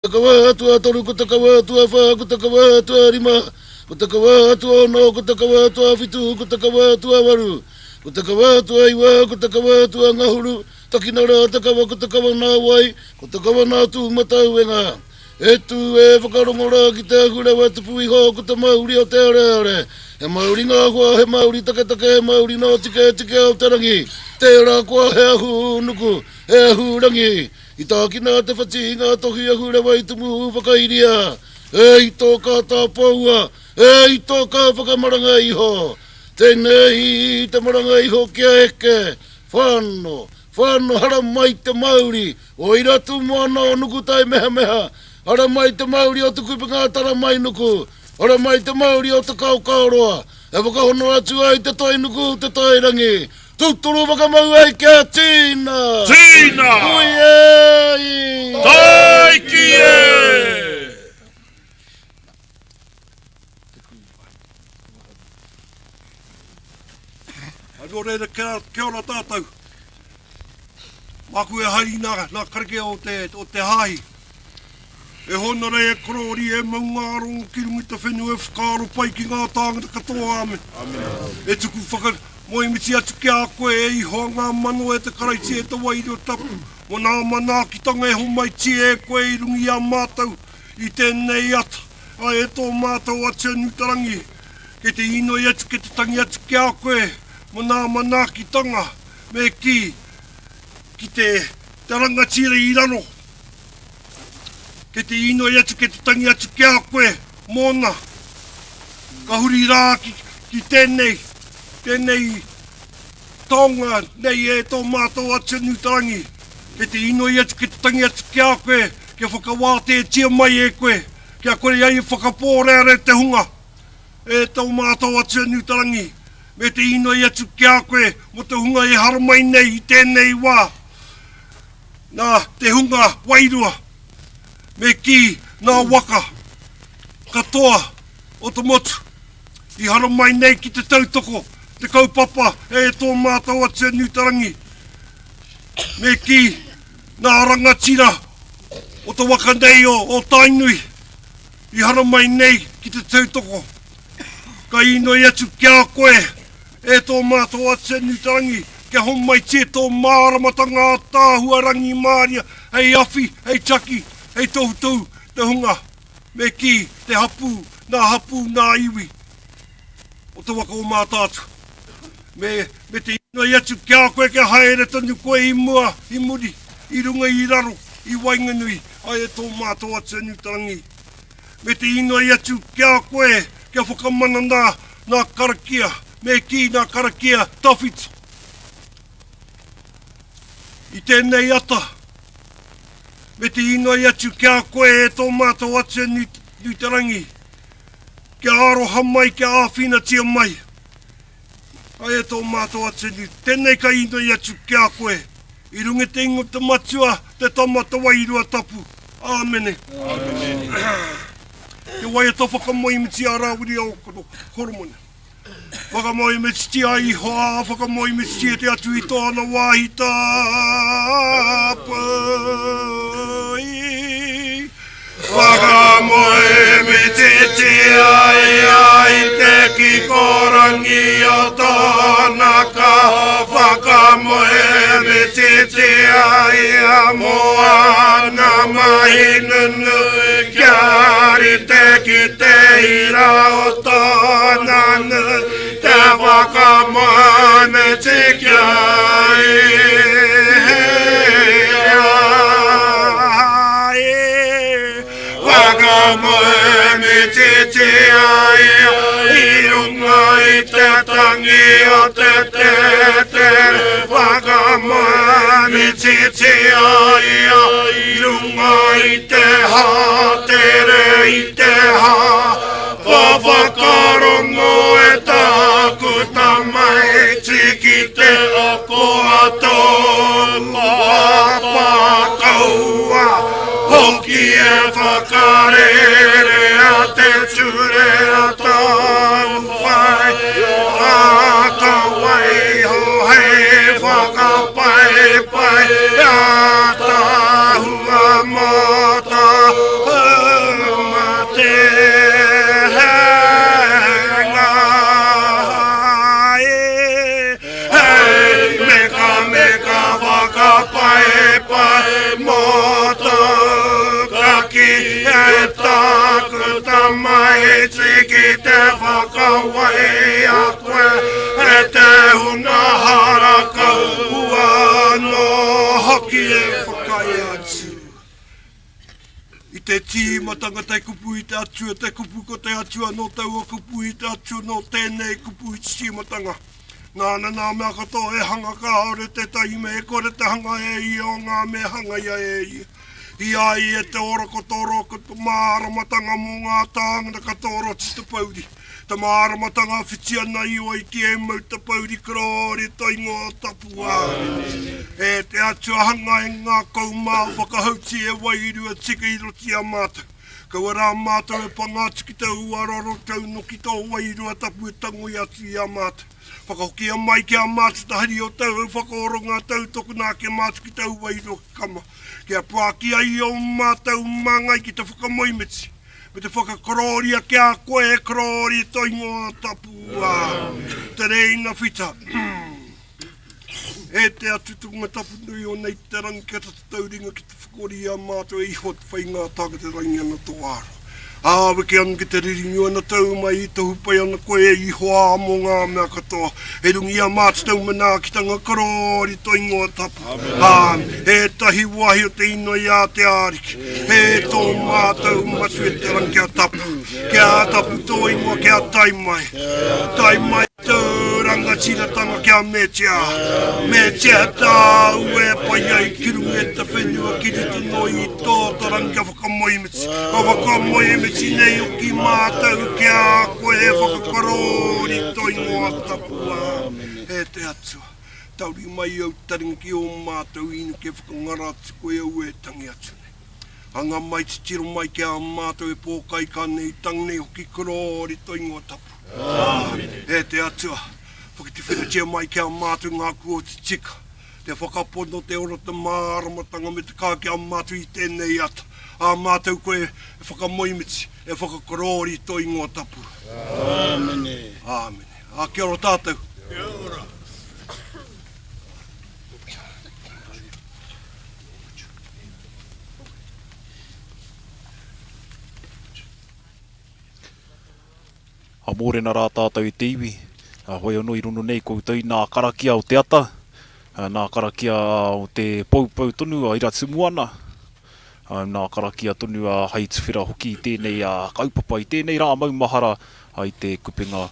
Ko te kawa atu a toru, ko te kawa atu a wha, ko te kawa atu a rima, ko te kawa atu a ono, ko te kawa atu a whitu, ko te kawa atu a waru, ko te kawa atu a iwa, ko te kawa atu a ngahuru, takina rā te kawa, ko te kawa nā wai, ko te kawa nā Tūmatauenga. E tū, e whakarongo rā ki te ahurewa tupu iho ko te mauri o te areare. He mauri ngā hoa, he mauri taketake, he mauri nō Tiketike o te rangi. Tērā koa he ahu nuku, he ahu rangi. I tākina te whati i ngā tohi ahurewa i tumu whakairia, e i tō kātā poua, e i tō kā whakamaranga iho. Tēnei te maranga iho kia eke, whano, whano haramai te mauri o Iratūmoana o Nukutai mehameha, haramai te mauri o Tukuipenga Taramainuku, haramai te mauri o Te Kaokaoroa, e whakahono atu ai te toinuku, te toirangi, Tūturu whakamau ai kia tīna! Tīna! Hui e i! Tāiki e! Nō reira, kia, kia ora tātou. Māku e haere i nā, nā karakia o te, o te hāhi. E hōnore, e korōri, e maungārongo ki runga i te whenua e whakaaro pai ki ngā tāngata katoa. Āmine. E tuku whakamoemiti atu ki a koe, e Ihoa ngā mano, e te Karaiti, e te Wairua Tapu, mō nā manaakitanga e homaitia e koe i runga i a mātou i tēnei ata, ā, e tō mātou Atua Nutarangi, kei te inoi atu, kei te tangi atu ki a koe mō nā manaakitanga, me kī, ki te, te rangatira i raro. Kei te inoi atu, kei te tangi atu ki a koe mōna. Ka huri rā ki, ki tēnei, tēnei taonga nei e tō mātou Atua Nūtarangi. Kei te inoi atu, kei te tangi atu ki a koe, kia whakawāteatia mai e koe, kia kore ai e whakapōrearea te hunga e tō mātou Atua Nūtarangi. Me te inoi atu ki a koe mō te hunga e haramai nei i tēnei wā. Nā te hunga wairua, me kī nā waka katoa o te motu i haramai nei ki te tautoko te kaupapa e tō mātou Atua Nūtarangi, me kī nā rangatira o te waka nei o Tainui i haramai nei ki te tautoko. Ka inoi atu ki a koe E tō mātou Atua Nūtarangi, kia homaitia tō māramatanga ātaahua rangimāria hei awhi, hei taki, hei tohutohu te hunga, me kī, te hapū, nā hapū, nā iwi o te waka o Mātaatua. Me, me te inoi atu ki a koe kia haere tonu koe i mua, i muri, i runga, i raro, i waenganui, ai e tō mātou Atua Nūtarangi. Me te inoi atu ki a koe kia whakamana nā nā karakia, me kī nā karakia tawhito. I tēnei ata, me te inoi atu ki a koe e tō mātou Atua nui, nui te rangi, kia aroha mai, kia āwhinatia mai. Ai e tō mātou Atua nui, tēnei ka inoi atu ki a koe, i runga i te ingoa o te Matua, te Tama, te Wairua Tapu. Āmene. Āmene. Te waiata whakamoemiti a Rāwiri Horomona. Whakamoemititia Ihoa, whakamoemititia te Atu i tōna wāhi tapu. Whakamoemititia ia i te kikorangi o tōna kaha, whakamoemititia ia mō āna mahi nunui, kia rite ki te ira o tōna nui, te whakamoemiti ki a ia. Whakamoemititia ia i runga i te tangi o te tetere. Whakamoemititia ia i runga i te hātere, i te hā. Whakarongo e tāku tamaiti ki te ako a tōu pāpā kaua hoki e whakarerea te ture a tāu whai ā ka waiho hei whakapaipai ātaahua mō tāu. tamaiti ki te whakawai i a koe e te hunga hara kaua anō hoki e whakaae atu. I te tīmatanga te kupu i te Atua, te kupu ko te Atua, nō taua kupu i te Atua, nō tēnei kupu i te tīmatanga. Nāna nā mea katoa e hanga kāore tētahi mea e kore te hanga e ia o ngā mea hangaia e ia. I a ia te ora ko te ora ko te māramatanga mō ngā tāngata katoa roti te pouri. Te māramatanga whiti ana i oi ki e mau te pouri karōri to ingoa tapu āmine. E te Atua hanga e ngā koumā whakahauti e wairua tika i roti a mātou. Kaua rā mātou e panga atu ki te uararo tau noki tō wairua tapu e tangoi atu i a mātou. Whakahokia mai ki a mātou te hari o tau whakaoronga tautokona ake mātou ki tau wairua kama. Kia puaki ai ō mātou māngai ki te whakamoemiti. Me te whakakorōria ki a koe e korōria to ingoa tapu, ā, te rēinga whita. E te Atu Tukunga Tapu nui o nei te rangi kia tata tau ringa ki te whakori i a mātou e iho te whai ngā tāngata rangi ana tō aro. Ā, weke ana ki te riri ana tau mai i tohu pai ana koe e Ihoā mō ngā mea katoa. E runga i a mātou tau manaakitanga korōria tō ingoa tapu. Ā, ētahi wāhi o te inoi a te Ariki. E tō mātou Matua i te rangi kia tapu, kia tapu tō ingoa kia tae mai. Tae mai tō rangatiratanga kia metia, metia tāu e pai ai ki runga i te whenua ki rite noa i tō te rangi kia whakamoemiti, ka whakamoemiti nei hoki mātou ki a koe e whakakorōri tō ingoa tapu, ā, e te Atua. Tauri mai au taringa ki ō mātou inu kia whakangara atu koe au e tangi atu nei. Anga mai titiro mai ki a mātou e pōkaika nei, tangi nei hoki korōri to ingoa tapu. Āmine. E te Atua, whakatuwheratia mai ki a mātou ngā kuoti tika, te whakapono, te ora, te māramatanga me te kaha ki a mātou i tēnei ata. Ā mātou koe e whakamoemiti, e whakakorōri to ingoa tapu. Āmine. Āmine. Ā, kia ora tātou. Kia ora. A mōrena rā tātou i te iwi, a hoi anō i rono nei koutou i nā karakia o te ata, nā karakia o te poupou tonu a Iratumuana, nā karakia tonu a hai tuwhera hoki i tēnei kaupapa, i tēnei rā maumahara i te kupenga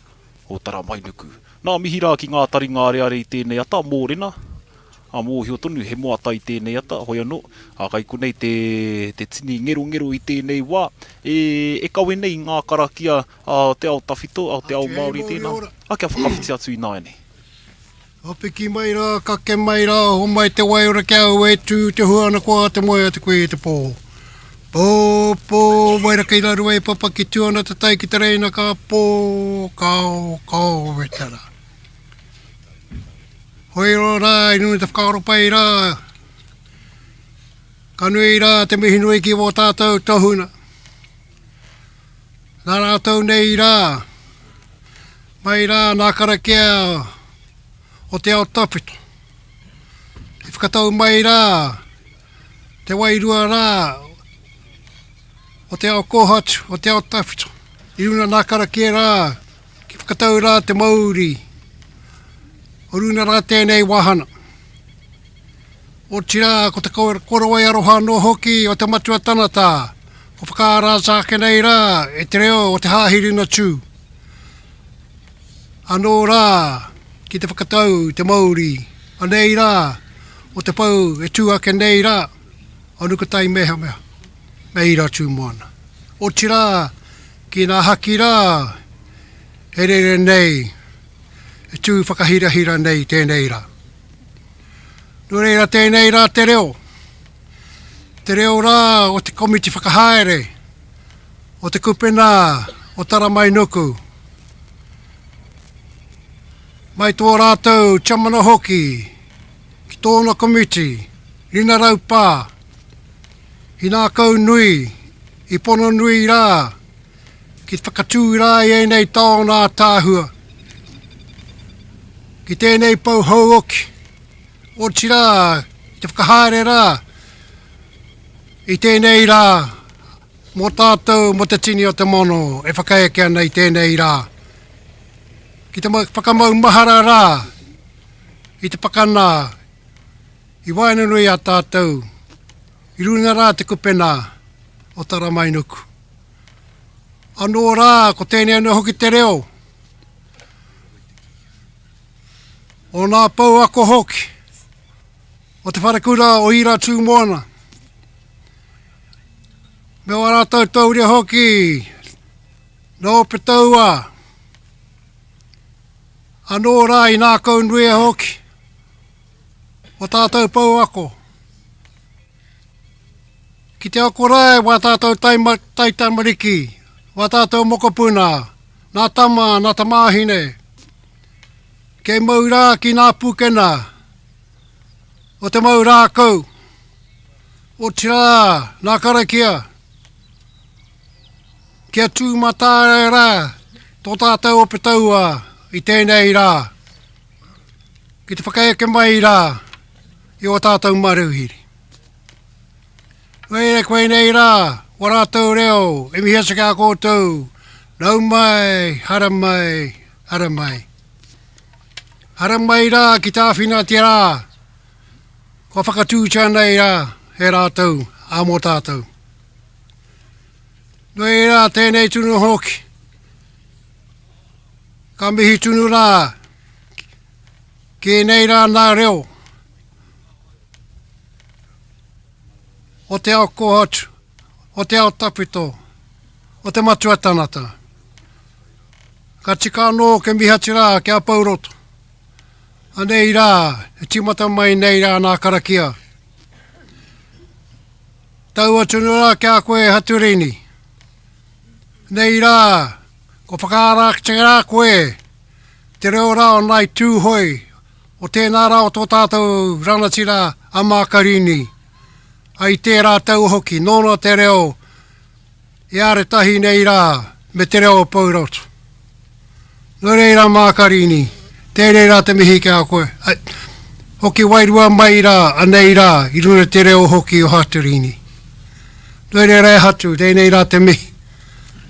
o Taramainuku. Nā mihi rā ki ngā taringa areare i tēnei ata, mōrena, ā, mōhio tonu he moata i tēnei ata, hoi anō, ā, kai konei te, te tini ngerongero i tēnei wā, e, e kawe nei i ngā karakia a te ao tawhito, a te ao Māori tēnā, ā, kia whakawhiti atu ināianei. Ka piki mai rā, kake mai rā, homai te waiora ki a au e tū te hua ana koa te moe a te kui i te pō. Pō, pō, waira kei raro e papa ki tū ana te tai ki te reina ka pō, kao, kao wetara. Hoi roa rā i runga i te whakaaro pai rā, ka nui rā te mihi nui ki wō tātou tohuna. Nā rātou nei rā, mai rā nā karakia o te ao tawhito. I whakatau mai rā te wairua rā o te ao kōhatu, o te ao tawhito. I runa nā karakia rā, ki whakatau rā te mauri o runa rā tēnei wāhana. Otirā, ko te korowai aroha anō hoki o te matua tangata, ko whakaarata ake nei rā e te reo o te Hāhi Ringatū. Anō rā ki te whakatau i te mauri, anei rā o te pou e tū ake nei rā, o Nukutai Mehameha me Iratūmoana. Otirā, ki nā haki rā e rere nei, e tū whakahirahira nei tēnei rā. Nō reira tēnei rā te reo, te reo rā o te komiti whakahaere o te kupena o Taramainuku. Mai tō rātou tiamana hoki ki tōna komiti, Rina Raupā, i nākau nui, i pono nui rā ki te whakatū rā i ēnei taonga ātaahua, ki tēnei pou houoki, otirā ki te whakahaere rā i tēnei rā mō tātou mō te tini o te mano e whakaeke ana i tēnei rā. Ki te whakamau mahara rā i te pakana i waenganui i a tātou i runga rā te kupena o Taramainuku. Anō rā ko tēnei anō hoki te reo o nā pou ako hoki o te wharekura o Ira Tūmoana. Me wā rātou tauria hoki nō Petaua. Anō rā i nākaunuia hoki o tātou pou ako. Ki te ako rā e wā tātou taitamariki, wā tātou mokopuna, nā tama, nā tamāhine, kei mau rā ki nā pūkena o te mau rākau, otirā nā karakia, kia tū matāra rā tō tātou ope taua i tēnei rā, ki te whakaeke mai rā i ō tātou maruhiri. Reira koinei rā, wā rātou reo e mihi atu ki a koutou, nau mai, hara mai, hara mai. Hara mai rā ki te āwhina te rā, kua whakatūtia nei rā e rātou, ā mō tātou. Nō reira tēnei tunu hoki, ka mihi tunu rā ki ēnei rā nā reo, o te ao kōhatu, o te ao tawhito, o te matua tanata. Ka tika anō ke mihi atu rā ki a Pouroto. Anei rā, e tīmata mai nei rā nā karakia. Tau atu nō rā ki a koe e Haturini. Nei rā, ko whakaara ake rā koe, te reo rā o Ngāi Tūhoe, o tēnā rā o tō tātou rangatira a Mākarini. A i tērā tau hoki, nōna te reo e āretahi nei rā me te reo o Pouroto. Nō reira Mākarini, tēnei rā te mihi ki a koe. Ai, hoki wairua mai rā, anei rā, i runga te reo hoki o Haturini. Nō reira e Hatu, tēnei rā te mihi.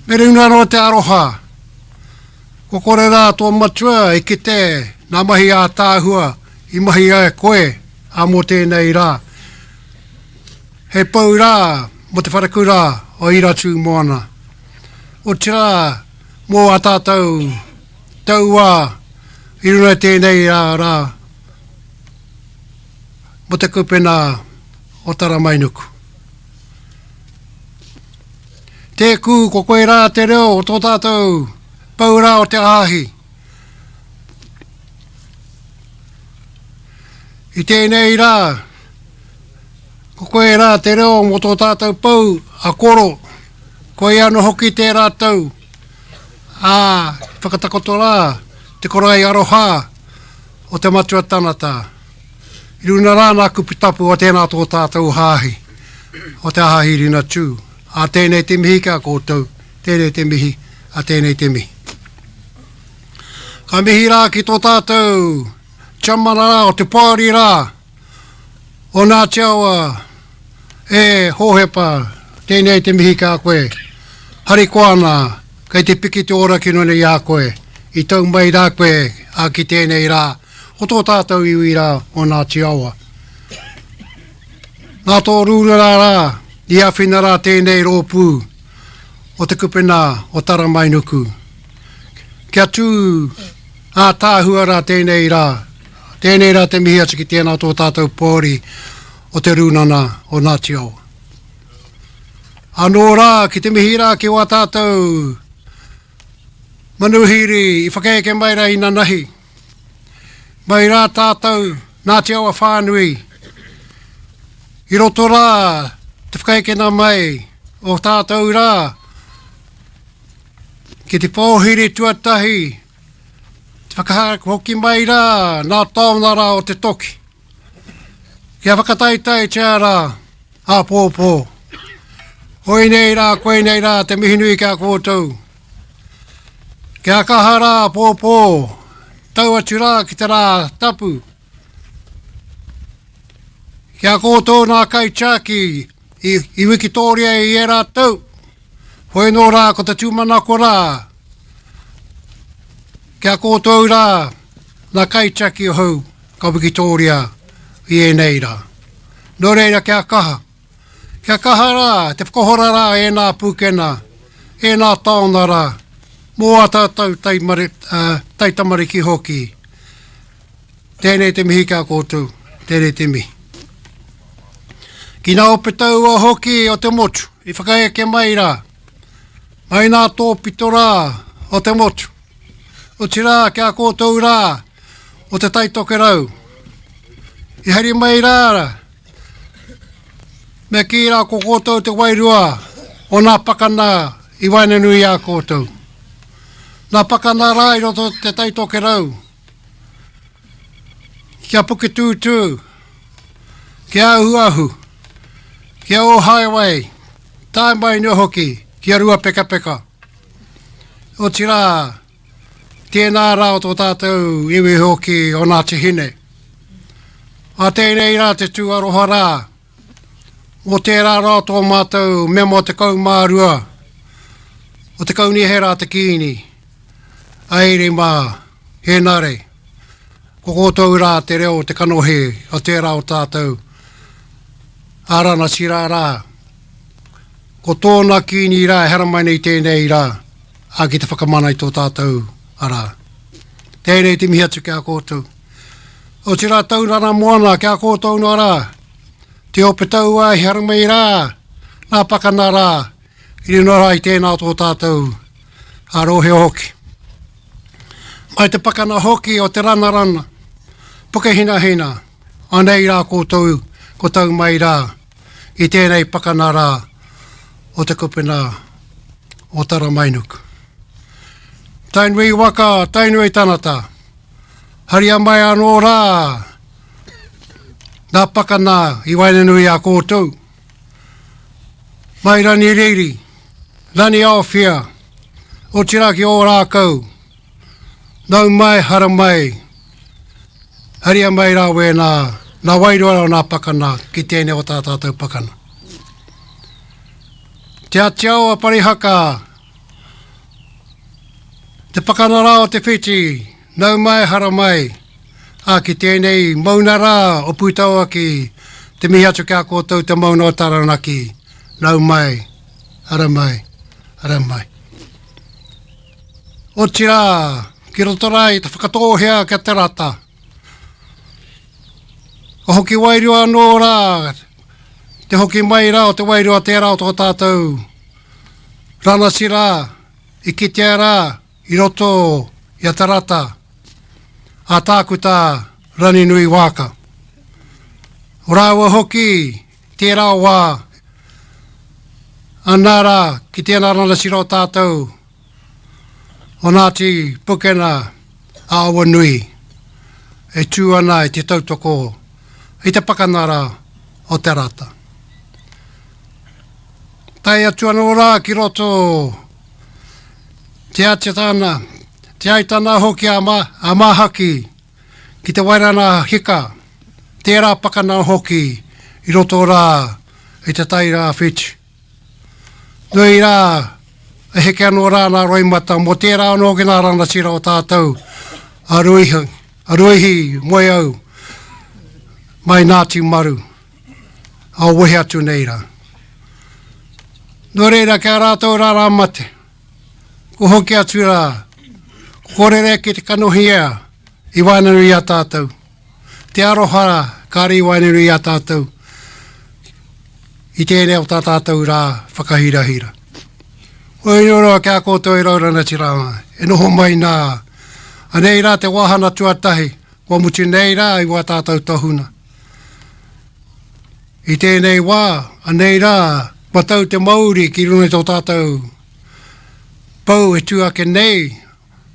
Me runga anō te aroha. Kua kore rā tō matua i kite nā mahi ātaahua i mahi ai koe ā mō tēnei rā. He pou rā mō te wharekura o Iratūmoana. Otirā mō ā tātou tauā i runga i tēnei rā rā mō te kupena o Taramainuku. Tēkū, ko koe rā te reo o tō tātou pou rā o te āhi. I tēnei rā, ko koe rā te reo mō tō tātou pou a Koro, koia anō hoki tērā tau, ā, whakatakoto rā te korai aroha o te matua tanata. I runa rā nā kupu tapu o tēnā tō tātou hāhi, o te Hāhi Rinatū. Ā, tēnei te mihi ki a koutou, tēnei te mihi, ā, tēnei te mihi. Ka mihi rā ki tō tātou tiamana rā o te poari rā, o Ngāti Awa, e Hōhepa, tēnei te mihi ki a koe. Harikoa ana, kei te piki te ora ki runga i a koe, i tau mai rā koe, ā, ki tēnei rā, o tō tātou iwi rā o Ngāti Awa. Nā tō rūrara rā i āwhina rā tēnei rōpū o Te Kupena o Taramainuku. Kia tū ātaahua rā tēnei rā, tēnei rā te mihi atu ki tēnā tō tātou poari o Te Rūnana o Ngāti Awa. Anō rā ki te mihi rā ki wā tātou manuhiri i whakaeke mai rā inanahi. Mai rā tātou, Ngāti Awa whānui, i roto rā te whakaekena mai o tātou rā ki te pōhiri tuatahi, te whakahoki mai rā nā taonga rā o te toki. Kia whakataetaetia rā āpōpō. Koinei rā, koinei rā te mihi nui ki a koutou. Kia kaha rā pōpō, tau atu rā ki te rā tapu. Kia koutou nā kaitiaki i, i wikitōria i ērā tau. Hoi nō rā ko te tūmanako rā ki a koutou rā nā kaitiaki hou ka wikitōria i ēnei rā. Nō reira kia kaha, kia kaha rā te whakahora rā ēnā pūkena, ēnā taonga rā mō ā tātou taitamariki hoki. Tēnei te mihi ki a koutou, tēnei te mihi. Ki nā ope taua hoki o te motu i whakaeke mai rā, mai nā tōpito rā o te motu, otirā ki a koutou rā o Te Tai Tokerau, i hari mai rā, me kī rā ko koutou te wairua o nā pakana i waenganui i a koutou. Nā pakana rā i roto Te Tai Tokerau, Kia Puketūtū, kia Ahuahu, kia Ōhaewae, tae mai noa hoki ki a Ruapekapeka. Otirā, tēnā rā o tō tātou iwi hoki o Ngāti Hine. Ā tēnei rā te tū aroha rā, mō tērā rā o tō mātou mema 12 o te Kaunihera a te Kīngi, a Ere mā, Hēnare, ko koutou rā te reo o te kanohi o tērā o tātou, a Ranatira rā, ko tōna kīngi rā e haramai nei tēnei rā, ā, ki te whakamana i tō tātou arā. Tēnei te mihi atu ki a koutou. Otirā taurara moana ki a koutou noa rā, te ope tauā i haramai rā, nā pakana rā, i rino rā i tēnā o tō tātou a rohe hoki. Mai te pakana hoki o te ranarana, pukehinahina, anei rā koutou ko tau mai rā i tēnei pakana rā o te kupena o Taramainuku. Tainui waka, Tainui tanata, haria mai anō rā nā pakana i waenganui i a koutou. Mai Raniriri, Raniaowhia, otirā ki Ōrākau, nau mai, hara mai, haria mai rā wēnā, nā wairua rā nā pakana ki tēnei o tā tātou pakana. Te Atiawa Parihaka, te pakana rā o Te Whiti, nau mai, hara mai, ā, ki tēnei mauna rā o Pūtauaki, te mihi atu ki a koutou te mauna o Taranaki, nau mai, hara mai, hara mai. Otirā, ki roto rā i te Whakatōhea ki a Te Rata, ka hoki wairua anō rā, te hoki mai rā o te wairua tērā o tō tātou ranatira i kitea rā i roto i a Te Rata, a Tākuta Ranginui Waaka. O rāua hoki tērā wā, anā rā ki tēnā ranatira o tātou, o Ngāti Pukena a Awanui e tū ana i te tautoko i te pakana rā o Te Rata. Tae atu anō rā ki roto Te Atetana, Te Aitana hoki a, Ma, a Māhaki ki te wairana hika, tērā pakana hoki i roto rā i te tai rāwhiti. Nui rā, e heke anō rā nā roimata mō tērā anō ki nā rangatira o tātou a Ruihi, a Ruihi Moeau mai Ngāti Maru, a wehe atu nei rā. Nō reira, ki a rātou rā rā mate, ko hoki atu rā, ko kore ki te kanohi ea i waenganui i a tātou. Te aroha rā, kāre i waenganui i a tātou i tēnei o tā tātou rā whakahirahira. Hoi nō roa ki a koutou e rau ranatira ana, e noho mai nā. Anei rā te wāhana tuatahi, kua mutu nei rā i wā tātou tohuna. I tēnei wā, anei rā, kua tau te mauri ki runga i tō tātou pou e tū ake nei,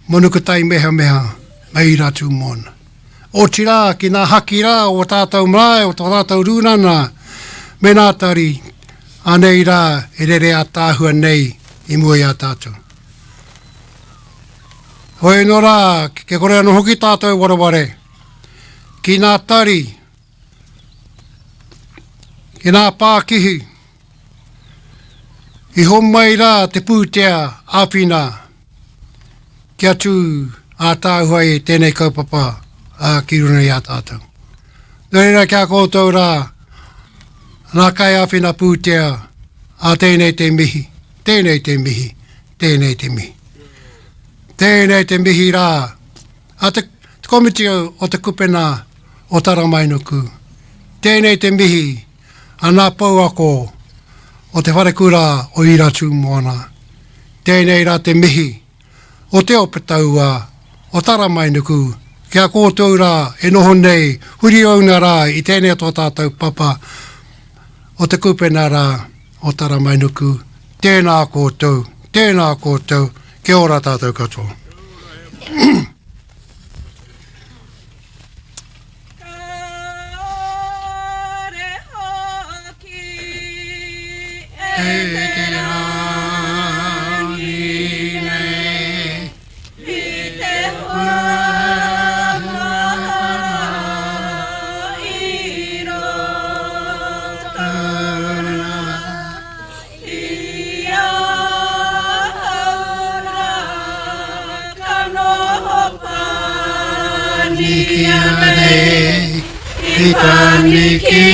Manukutai mehameha me Iratūmoana. Otirā, ki nā haki rā o ō tātou marae, o tō tātou rūnana me nā tari, anei rā e rere ātaahua nei i mua i a tātou. Hoi anō rā, kia kore anō hoki tātou e wareware ki nā tari, ki nā pākihi. I homai rā te pūtea āwhina kia tū ātaahua ai tēnei kaupapa ki runga i a tātou. Nō reira ki a koutou rā, ngā kaiāwhina pūtea, ā tēnei te mihi, tēnei te mihi, tēnei te mihi. Tēnei te mihi rā a te, te komiti o te kupena o Taramainuku. Tēnei te mihi a nā pouako o te wharekura o Iratūmoana. Tēnei rā te mihi o Te Ope Taua o Taramainuku ki a koutou rā e noho nei huri ouna rā i tēnei o tō tātou papa o te kupena rā o Taramainuku. Tēnā koutou, tēnā koutou, kia ora tātou katoa. Kāore hoki e te rangi nei i te whakahara i roto rā i ahau rā ka noho pānia nei i paniki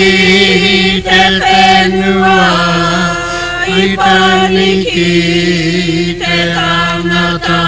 te whenua i paniki te tangata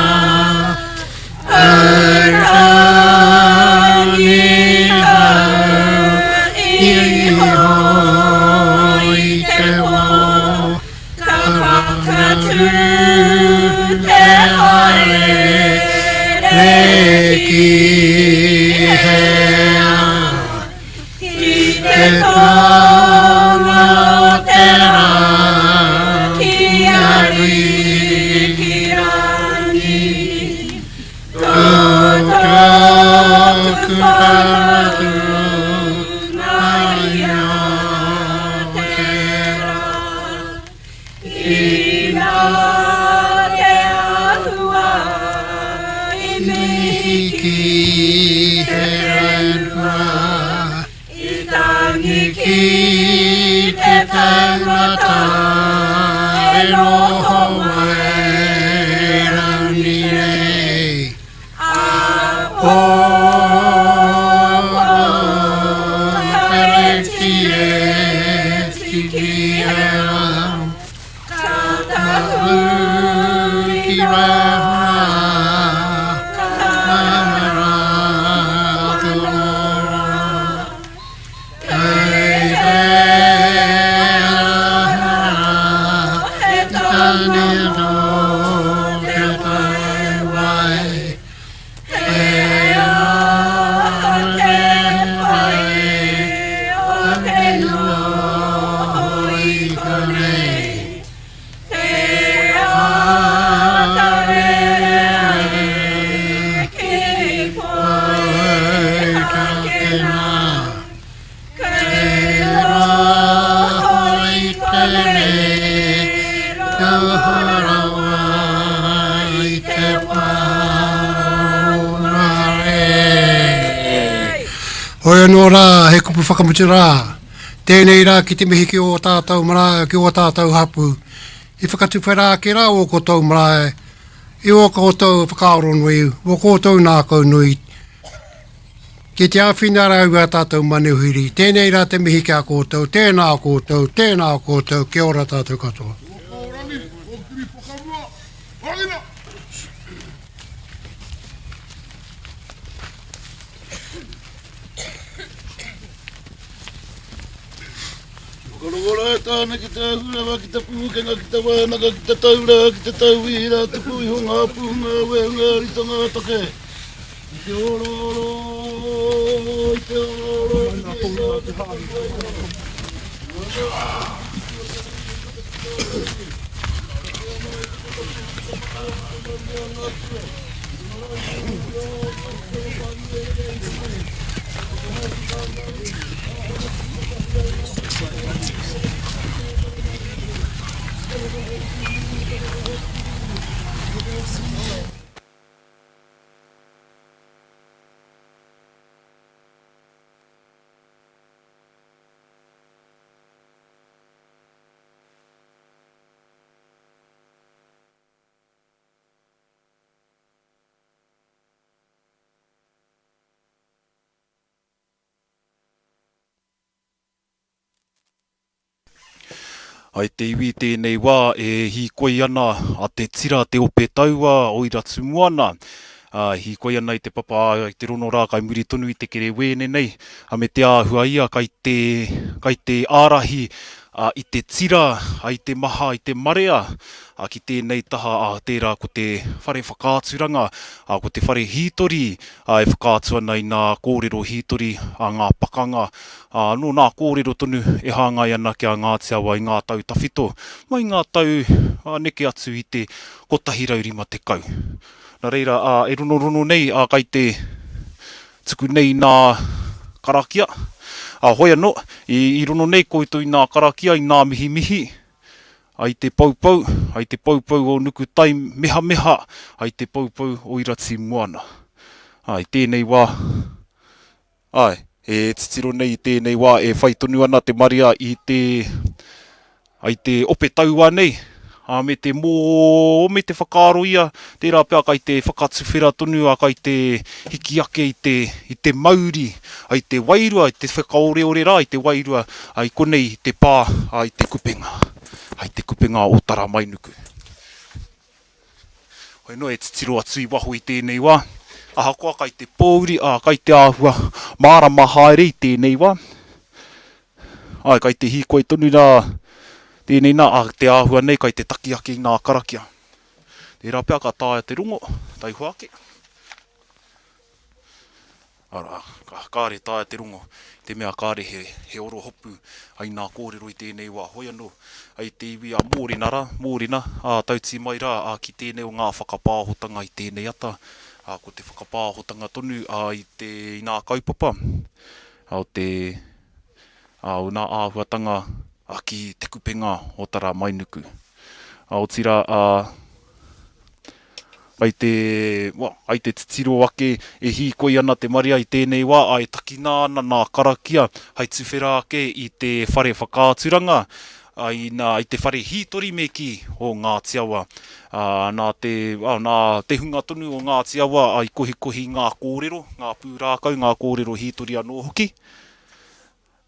Ki te tangata e noho mai rangi nei. Hoi anō rā, he kupu whakamutu rā. Tēnei rā ki te mihi ki ō tātou marae, ki ō tātou hapū. I whakatuwhera ake rā ō koutou marae, i ō koutou whakaaro nui, ō koutou nākau nui, Ki te āwhina rāua i a tātou manuhiri, tēnei rā te mihi ki a koutou, tēnā koutou, tēnā koutou, kia ora tātou katoa. Kōrangi, kōkiri whakamua, Rangina! Whakarongo rā e Tāne ki te ahurewa, ki te pūkenga, ki te wānanga, ki te taura, ki te tauira, tuku iho ngā pūnga, wehunga, ritonga, take. I te orooro, i te orooro, i te orooro, i te orooro. I te iwi i tēnei wā e hīkoi ana a Te Tira Te Ope Taua o Iratumuana, ā, e hīkoi ana i te papa, ā, i te rono rā kai muri tonu i te kerewēne nei, ā, me te āhua ia kai te, kai te ārahi, ā, i te tira, ā, i te maha, i te marea, ā, ki tēnei taha, ā, tērā ko te whare whakaaturanga, ā, ko te whare hītori, ā, e whakaatu ana i nā kōrero hītori a ngā pakanga, Ā, nō nā kōrero tonu e hāngai ana ki a Ngāti Awa i ngā tau tawhito, mai ngā tau, ā, neke atu i te 150. Nā reira, ā, e ronorono nei, ā, kai te tuku nei nā karakia. Ā, hoi anō, i, i rono nei koutou i nā karakia, i nā mihimihi, ai te poupou, ai te poupou o Nukutai mehameha, ai te poupou o Iratimoana. Ā, i tēnei wā, Āe, e titiro nei i tēnei wā e whai tonu ana te marea i te, i te ope tauā nei, ā, me te mō, me te whakaaro ia, tērā pea kai te whakatuwhera tonu, ā, kai te hiki ake i te, i te mauri, ā, i te wairua, i te whakaoreore rā i te wairua, ā, i konei i te pā, ā, i te kupenga, ā, i te kupenga o Taramainuku. Hoi noa e titiro atu i waho i tēnei wā, ahakoa kai te pōuri, ā, kai te āhua mārama haere i tēnei wā. Āe, kai te hīkoi tonu rā tēnei nā, ā, te āhua nei kai te taki ake i ngā karakia. Tērā pea ka taea te rongo, taihoa ake. Arā, kāre taea te rongo, i te mea kāre he, he oro hopu ai nā kōrero i tēnei wā. Hoi anō, ai te iwi a Mōrena rā, Mōrena, ā, tautī mai rā, ā, ki tēnei o ngā whakapāhotanga i tēnei ata, ā, ko te whakapāhotanga tonu, ā, i te, i nā kaupapa, ā, o te, ā, o nā āhuatanga, ā, ki Te Kupenga o Taramainuku. Ā, otirā, ā, Kai te, well, kai te titiro ake e hīkoi ana te marea i tēnei wā, ā, e takina ana nā karakia hai tuwhera ake i te whare whakaaturanga, ā, i nā, i te whare hītori me kī o Ngāti Awa. Ā, nā te, ā, nā te hunga tonu o Ngāti Awa, ā, i kohikohi ngā kōrero, ngā pūrākau, ngā kōrero hītori anō hoki.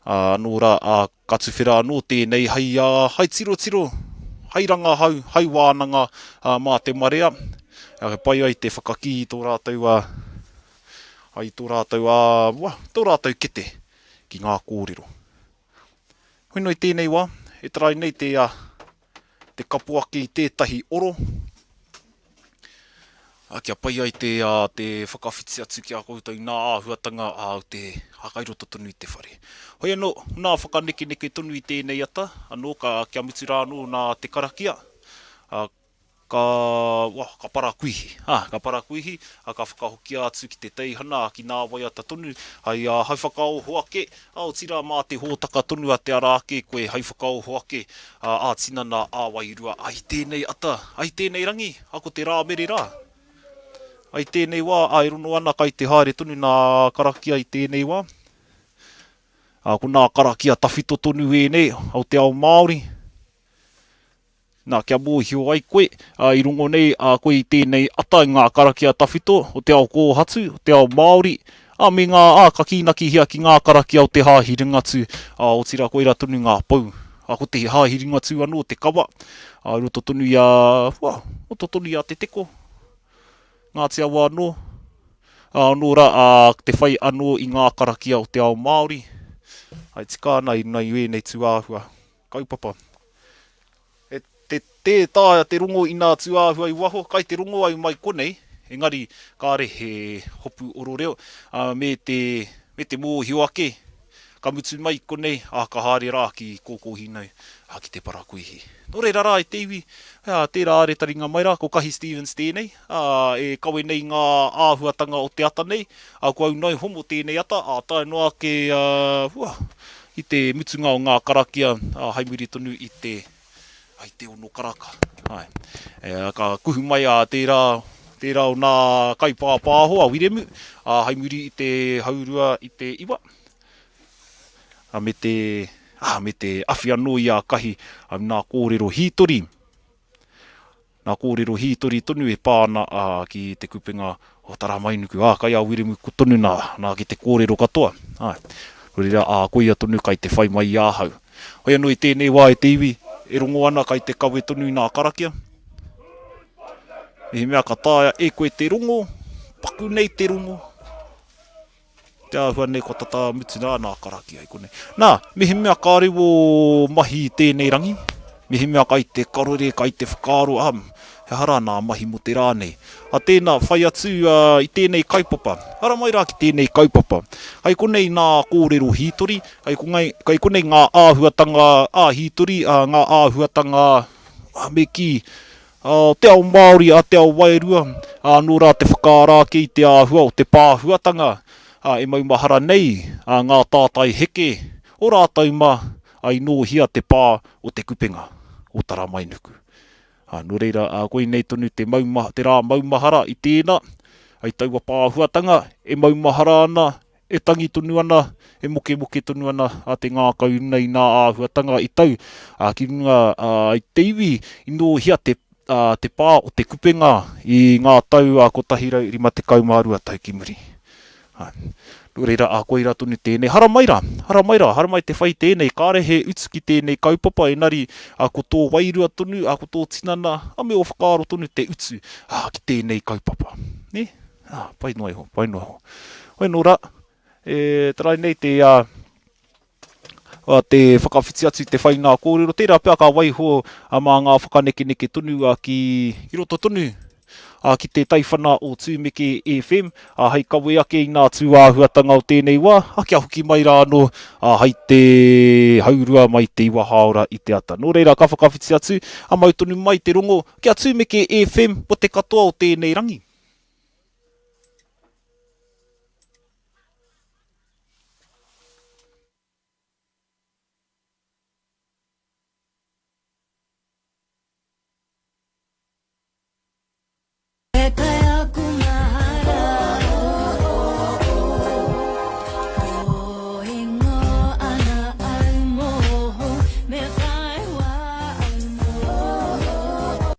Ā, anō rā, ā, ka tuwhera anō tēnei hei, ā, hei tirotiro, hei rangahau, hei wānanga, ā, mā te marea, ā, e pai ai te whakakī i tō rātou, ā, i tō rātou, ā, wā, tō rātou kete ki ngā kōrero. Hoi noa i tēnei wā, e tarai nei te, ā, te kapo ake i tētahi oro, ā, kia pai ai te, ā, te whakawhiti atu ki a koutou i ngā āhuatanga, ā, o te, ā, kai roto tonu i te whare. Hoi anō, nā whakanekeneke tonu i tēnei ata, anō ka, kia mutu rā anō nā te karakia, ā, ka, wā, ka parakuihi, ā, ka parakuihi, ā, ka whakahokia atu ki te teihana, ā, ki nā waiata tonu, hai, ā, hai whakaoho ake, ā, otirā mā te hōtaka tonu a te ara ake koe hai whakaoho ake, ā, ā-tinana, ā-wairua, ā, i tēnei ata, ā, i tēnei rangi, ā, ko te Rāmere rā. Ā, i tēnei wā, ā, e rono ana kai te haere tonu nā karakia i tēnei wā. Ā, ko nā karakia tawhito tonu ēnei o te ao Māori. Nā, kia mōhio ai koe, ā, i rongo nei a koe i tēnei ata i ngā karakia tawhito o te ao kōhatu, o te ao Māori, ā, me ngā, ā, ka kīnakihia ki ngā karakia o te Hāhi Ringatū, ā, otirā koirā tonu ngā pou. Ā, ko te Hāhi Ringatū anō te kawa, ā, i roto tonu i a, wā, roto tonu i a Te Teko, Ngāti Awa anō, ā, anō rā, ā, te whai anō i ngā karakia o te ao Māori, ā, e tika ana i runga i ēnei tūāhua kaupapa. E te tē taea te rongo i nā tūāhua i waho, kai te rongo au mai konei, engari kāre he hopu oro reo, ā, me te, me te mōhio ake, ka mutu mai konei, ā, ka haere rā ki Kōkōhīnau, ā, ki te parakuihi. Nō reira rā e te iwi, ā, tērā are taringa mai rā, ko Kahi Stevens tēnei, ā, e kawe nei ngā āhuatanga o te ata nei, ā, ko au nai homo tēnei ata, ā, tae noa ake, ā, hua, I te mutunga o ngā karakia, ā, hai muri tonu i te, i te ono karaka. Āe. E, ka kuhu mai a tērā, tērā o nā kaipāpāho a Wiremu, ā, hai muri i te haurua i te iwa, ā, me te, ā, me te awhi anō i a Kahi, ā, nā kōrero hītori. Nā kōrero hītori tonu e pā ana ki te kupenga o Taramainuku. Ā, kai a Wiremu tonu nā, nā ki te kōrero katoa. Āe. Nō reira, ā, koia tonu kai te whai mai i ahau. Hoi anō i tēnei wā e te iwi. e rongo ana kai te kawe tonu i nā karakia. Mehemea ka taea e koe te rongo, paku nei te rongo, te āhua nei kua tata mutu nā nā karakia i konei. Nā, mehemea kāre wō mahi i tēnei rangi, mehemea kai te karore, kai te whakaaro, ā, he aha rā nā mahi mō te rā nei. A tēnā, whai atu i tēnei kaupapa. Haramai rā ki tēnei kaupapa. Kai konei nā kōrero hītori, kai konei, kai konei ngā āhuatanga ā-hītori, ngā āhuatanga, me kī, o te ao Māori, a te ao wairua, ā, nō rā te whakaara ake i te āhua o te pāhuatanga e maumahara nei ngā tātai heke o rātou mā i nōhia te pā o Te Kupenga o Taramainuku. Ā, nō reira, ā, koinei tonu te mauma, te rā maumahara i tēnā, i taua pāhuatanga e maumahara ana, e tangi tonu ana, e mokemoke tonu ana a te ngākau i runga i nā āhuatanga i tau, ā, ki runga, ā, i te iwi i nōhia te, ā, te pā o Te Kupenga i ngā tau 152 tau ki muri. Āe. Nō reira, ā, koirā tonu tēnei. Haramai rā, haramai rā, haramai te whai tēnei, kāre he utu ki tēnei kaupapa, engari, ā, ko tō wairua tonu, ā, ko tō tinana, ā, me ō whakaaro tonu te utu, ā, ki tēnei kaupapa. Nē? Ā, pai noa iho, pai noa iho. Hoi nō rā, e tarai nei te, ā, te whakawhiti atu i te whai ngā kōrero, tērā pea ka waiho mā ngā whakanekeneke tonu ki roto tonu ki te taiwhana o Tūmeke FM hei kawe ake i ngā tūāhuatanga o tēnei wā, kia hoki mai rā anō hei te haurua mai te iwa hāora i te ata. Nō reira, ka whakawhiti atu, mau tonu mai te rongo ki a Tūmeke FM mō te katoa o tēnei rangi. E kai aku mahara, oh, oh, oh. Kōingo ana au mōhou, me whai wā au mōhou.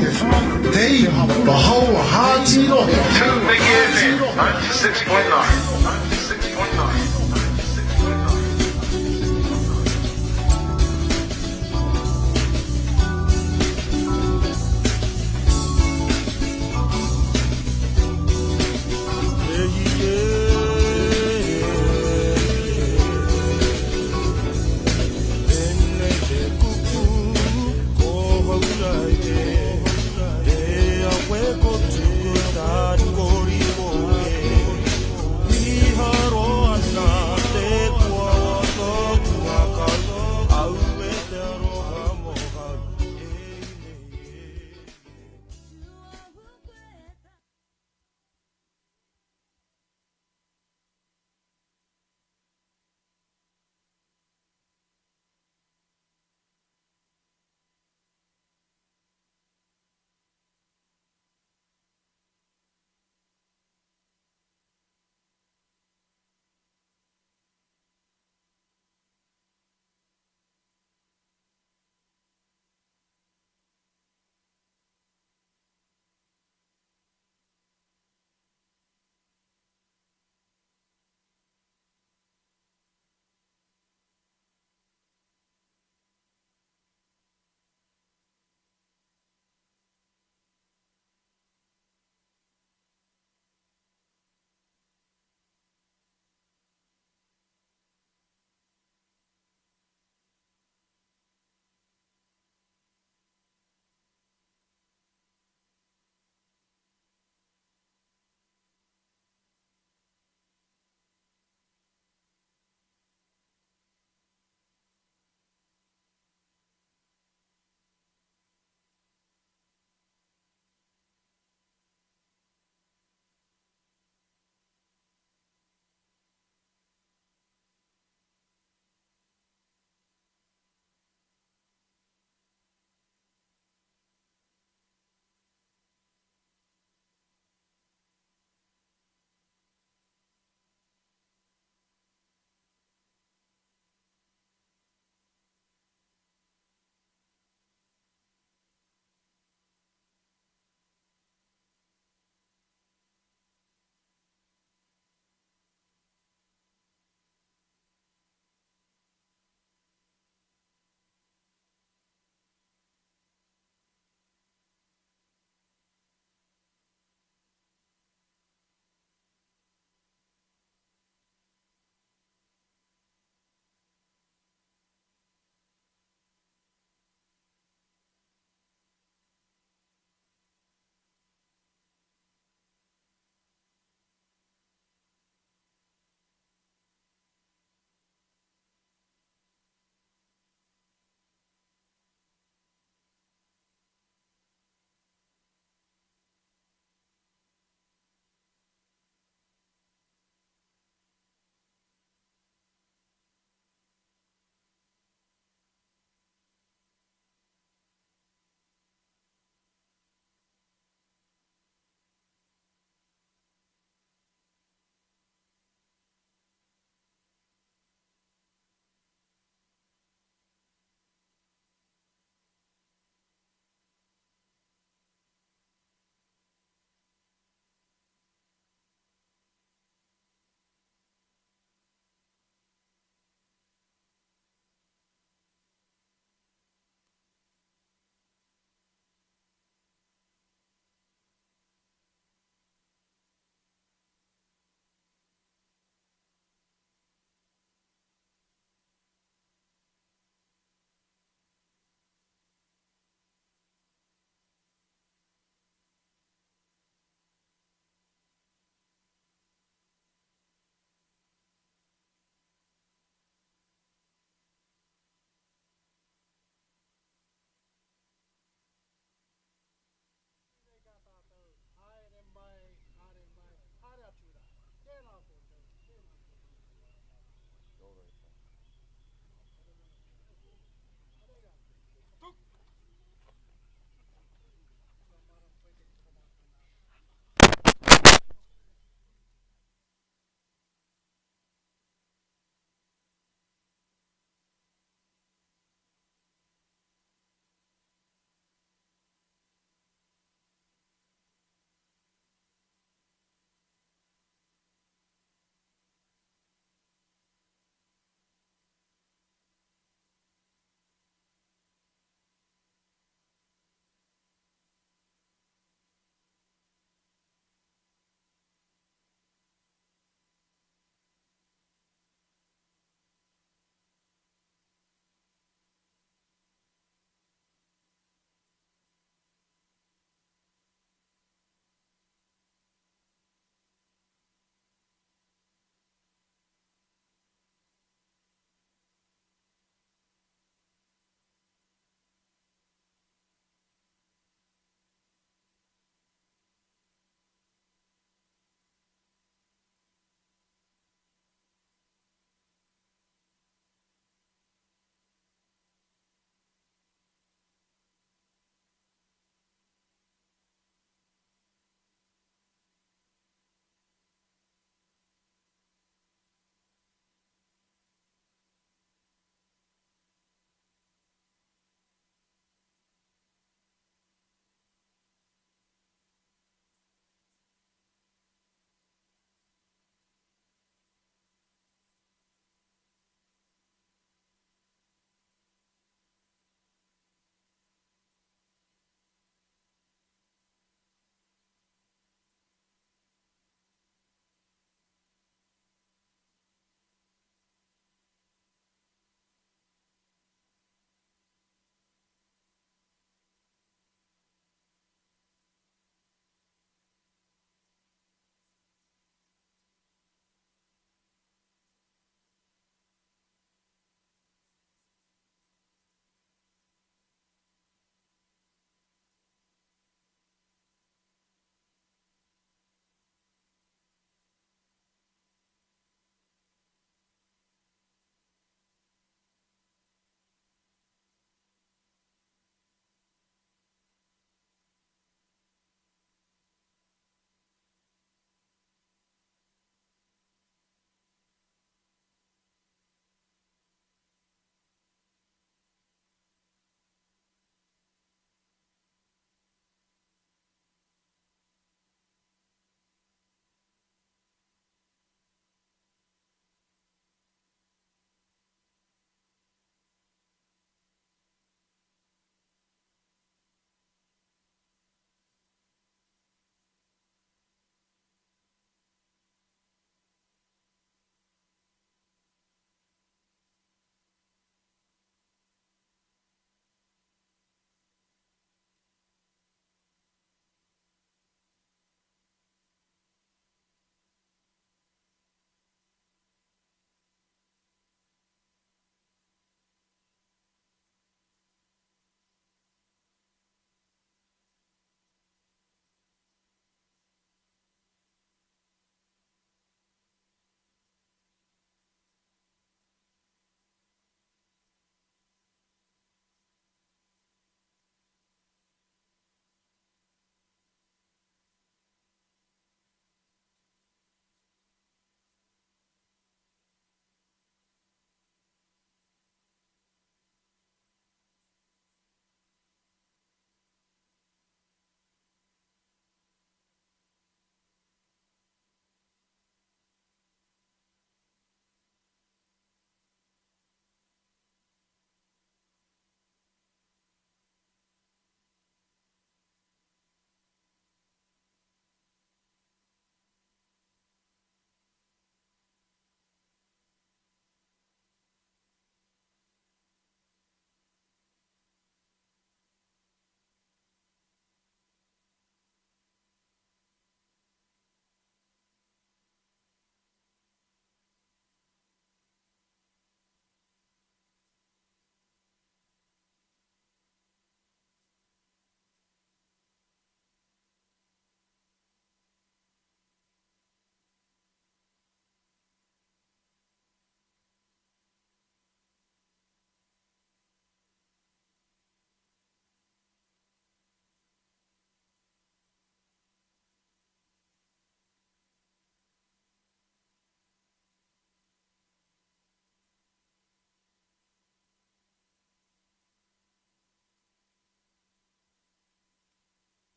hapū, te iwi, the whole hearty rohe. Two Big FM 96.9.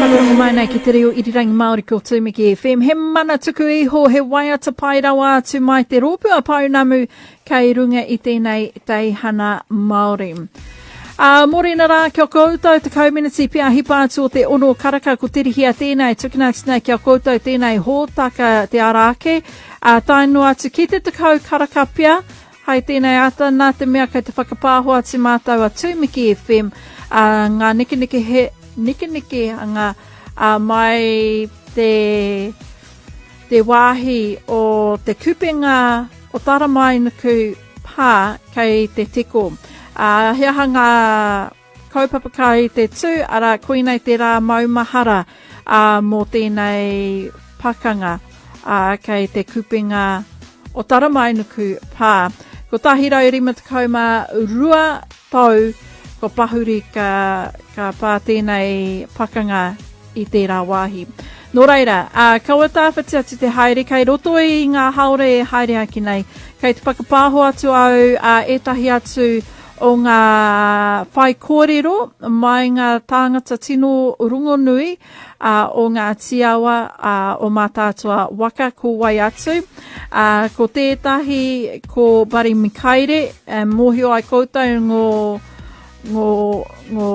Whakarongo mai nei ki te reo irirangi Māori ko Tūmiki FM. He mana tuku iho, he waiata pai rawa atu mai te rōpū a Pounamu kei runga i tēnei teihana Māori. Ā, mōrena rā kia koutou te kauminiti pia hipa atu o te ono karaka ko Te Rihia tēnei, tukuna atu nei kia koutou tēnei hōtaka te ara ake, ā, tae noa atu ki te tekau karaka pia, Hai tēnei ata, nā te mea kei te whakapāho atu mātou a Tūmiki FM, ā, ngā nekeneke he, nekenekehanga ā, mai te, te wāhi o te kupenga o Taramainuku pā kei te teko. Ā, he aha ngā kaupapa kai te tū, arā, koinei te rā maumahara ā, mō tēnei pakanga, ā, kei te kupenga o Taramainuku pā. 152 tau kua pahuri ka, ka pā tēnei pakanga i tērā wāhi. Nō reira, ā, kaua tāwhiti atu te haere, kei roto i ngā haore e haere ake nei, kei te whakapāho atu au ā, ētahi atu o ngā whaikōrero mai ngā tāngata tino rongonui ā, o Ngāti Awa, ā, o Mātaatua waka, ko wai atu. Ā, ko tētahi ko Buddy Mikaere, e mōhio ai koutou ngō, ngō, ngō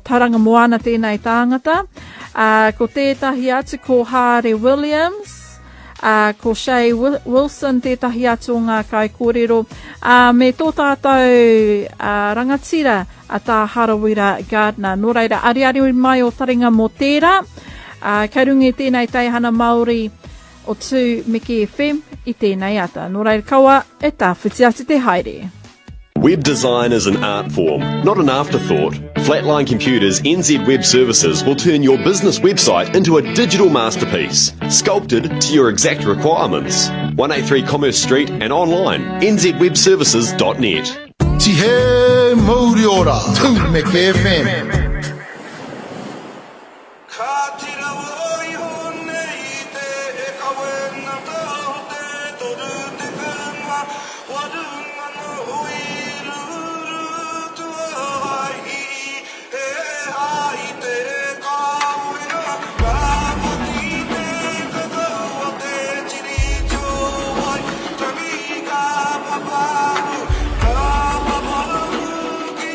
Tauranga Moana tēnei tāngata. Ā, ko tētahi atu ko Hāre Williams, ā, ko Shay Wilson tētahi atu o ngā kaikōrero, ā, me tō tātou ā, rangatira a Tā Harawira Gardiner. Nō reira, ariari mai o taringa mō tērā, ā, kei runga i tēnei teihana Māori o Tū Miki FM i tēnei ata. Nō reira, kaua e tāwhiti atu te haere. Web design is an art form, not an afterthought. Flatline Computers NZ Web Services will turn your business website into a digital masterpiece, sculpted to your exact requirements. 183 Commerce Street and online, nzwebservices.net. Tihe Mauri Ora, Tumeke FM. Kāti rawa iho nei te e kawenata o te 38 mano i rurutua ai i he ai te kawenga ka whati te kakau o te Tiriti o Waitangi ka paparu ka paparu ki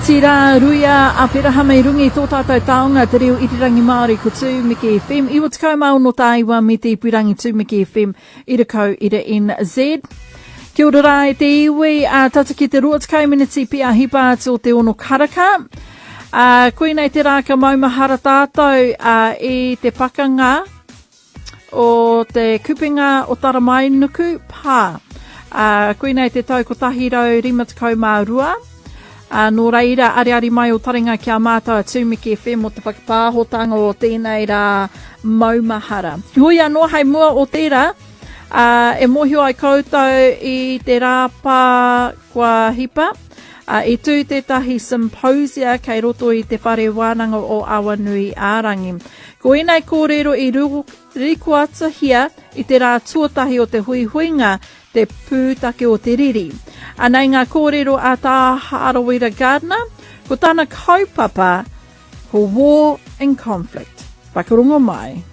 Otirā, ruia Aperahama i runga i tō tātou taonga te reo irirangi Māori ko Tūmeke FM, 96 tāiwa me te ipurangi Tūmeke FM, ira kau, ira NZ. Kia ora rā e te iwi, ā, tata ki te 20 miniti pea hipa atu o te ono karaka. Ā, koinei te rā ka maumahara tātou ā, i te pakanga o te kupenga o Taramainuku pā. Ā, koinei te tau 152. Ā, nō reira, ariari mai o taringa ki a mātou a Tūmeke FM o te whakapāhotanga o tēnei rā maumahara. Heoi anō, hei mua o tērā, ā, e mōhio ai koutou i te rā pā kua hipa, ā, i tū tētahi symposia kei roto i te Whare Wānanga o Awanui-ā-Rangi. Ko ēnei kōrero i rikoatahia i te rā tuatahi o te huihuinga Te Pūtake o te Riri. Anei ngā kōrero a Tā Harawira Gardiner, ko tana kaupapa ko War and Conflict. Whakarongo mai.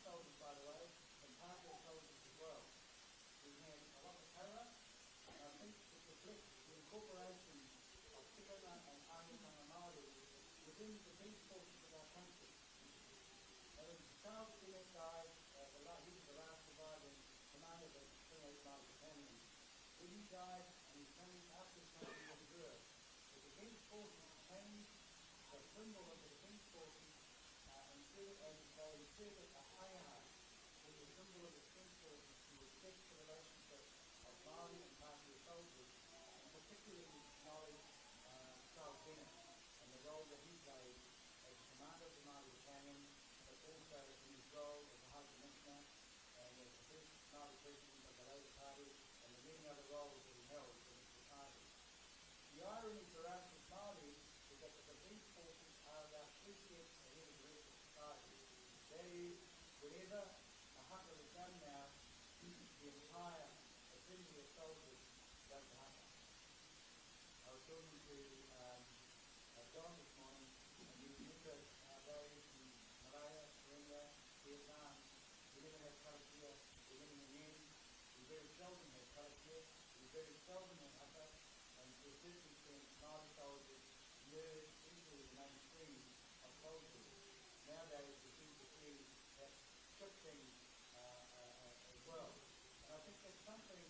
soldiers, by the way, and Pākehā soldiers as well. We had a waka taua, and I think it reflects the incorporation of tikanga and āhuatanga Māori within the defence forces of our country. Now, when Charles Bennett died, uh, the la- he was the last surviving commander of the 28 Māori Battalion. When he died, and he came after his time in Rotorua, the defence forces changed the symbol of the defence forces uh, inserted, and they inserted a haiaha in the symbol of the defence forces to reflect the relationship of Māori and Pākehā soldiers, and particularly acknowledge uh, Charles Bennett and the role that he played as the commander of the Māori Battalion, but also in his role as a High Commissioner and as the first Māori President of the Labour Party and the many other roles that he held within the party. The irony for us as Māori is that the defence forces are about three steps ahead of the rest of society. That is, whenever a haka is done now, the entire assembly of soldiers does the haka. I was talking to um, uh, John this morning, and we remember our days in Malaya, Korea, Vietnam. We never had karakia with any men. We very seldom had karakia. We very seldom had haka. And to a certain extent, Māori soldiers merged into the mainstream of soldiers. Nowadays, we seem to see that shifting uh, uh, uh, as well. And I think that's something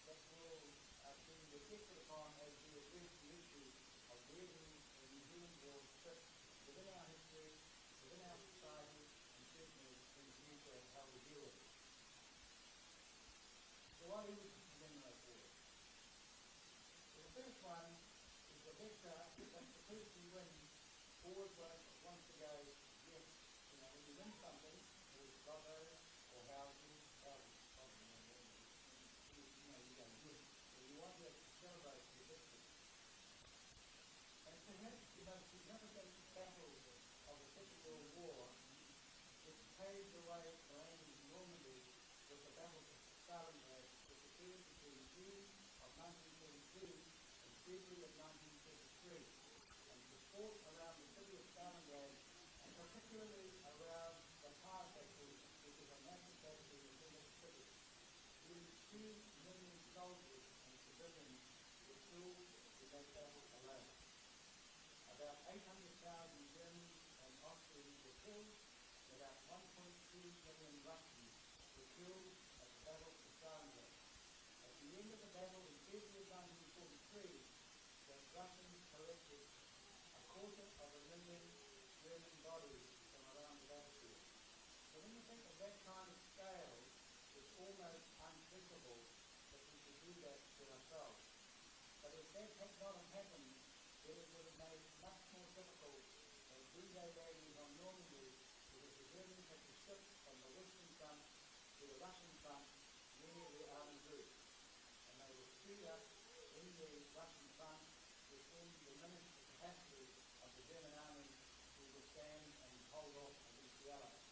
that will uh, be reflected upon as we address the issue of where do the New Zealand wars fit within our history, within our society, and certainly in the future how we deal with it. So why do we commemorate war? Well, the first one is the victor, that's the person who wins, always wants to go, yes, you know, when you win something, whether it's lotto or houses, houses, probably, you, you know, you go, yes. So you want to celebrate your victory. And perhaps the most significant battle of the Second World War, which paved the way for landings in Normandy, was the Battle of Stalingrad, which occurred between June of 1942 and February of 1943. And it was fought around the city of Stalingrad, and particularly around the tar factory, which is a massive factory within the city. Nearly 2 million soldiers and civilians were killed in that battle alone. About 800,000 Germans and Austrians were killed, and about 1.2 million Russians were killed at the Battle of Stalingrad. At the end of the battle in February 1943, the Russians collected 250,000 German bodies from around the battlefield. So when you think of that kind of scale, it's almost unthinkable that we could do that to ourselves. But if that had not have happened, then it would have made it much more difficult the D-Day landings on Normandy, because the Germans had to shift from the Western Front to the Russian Front many of their army groups. And they were queued up in the Russian Front, which then diminished the capacity of the German army to withstand and hold off against the Allies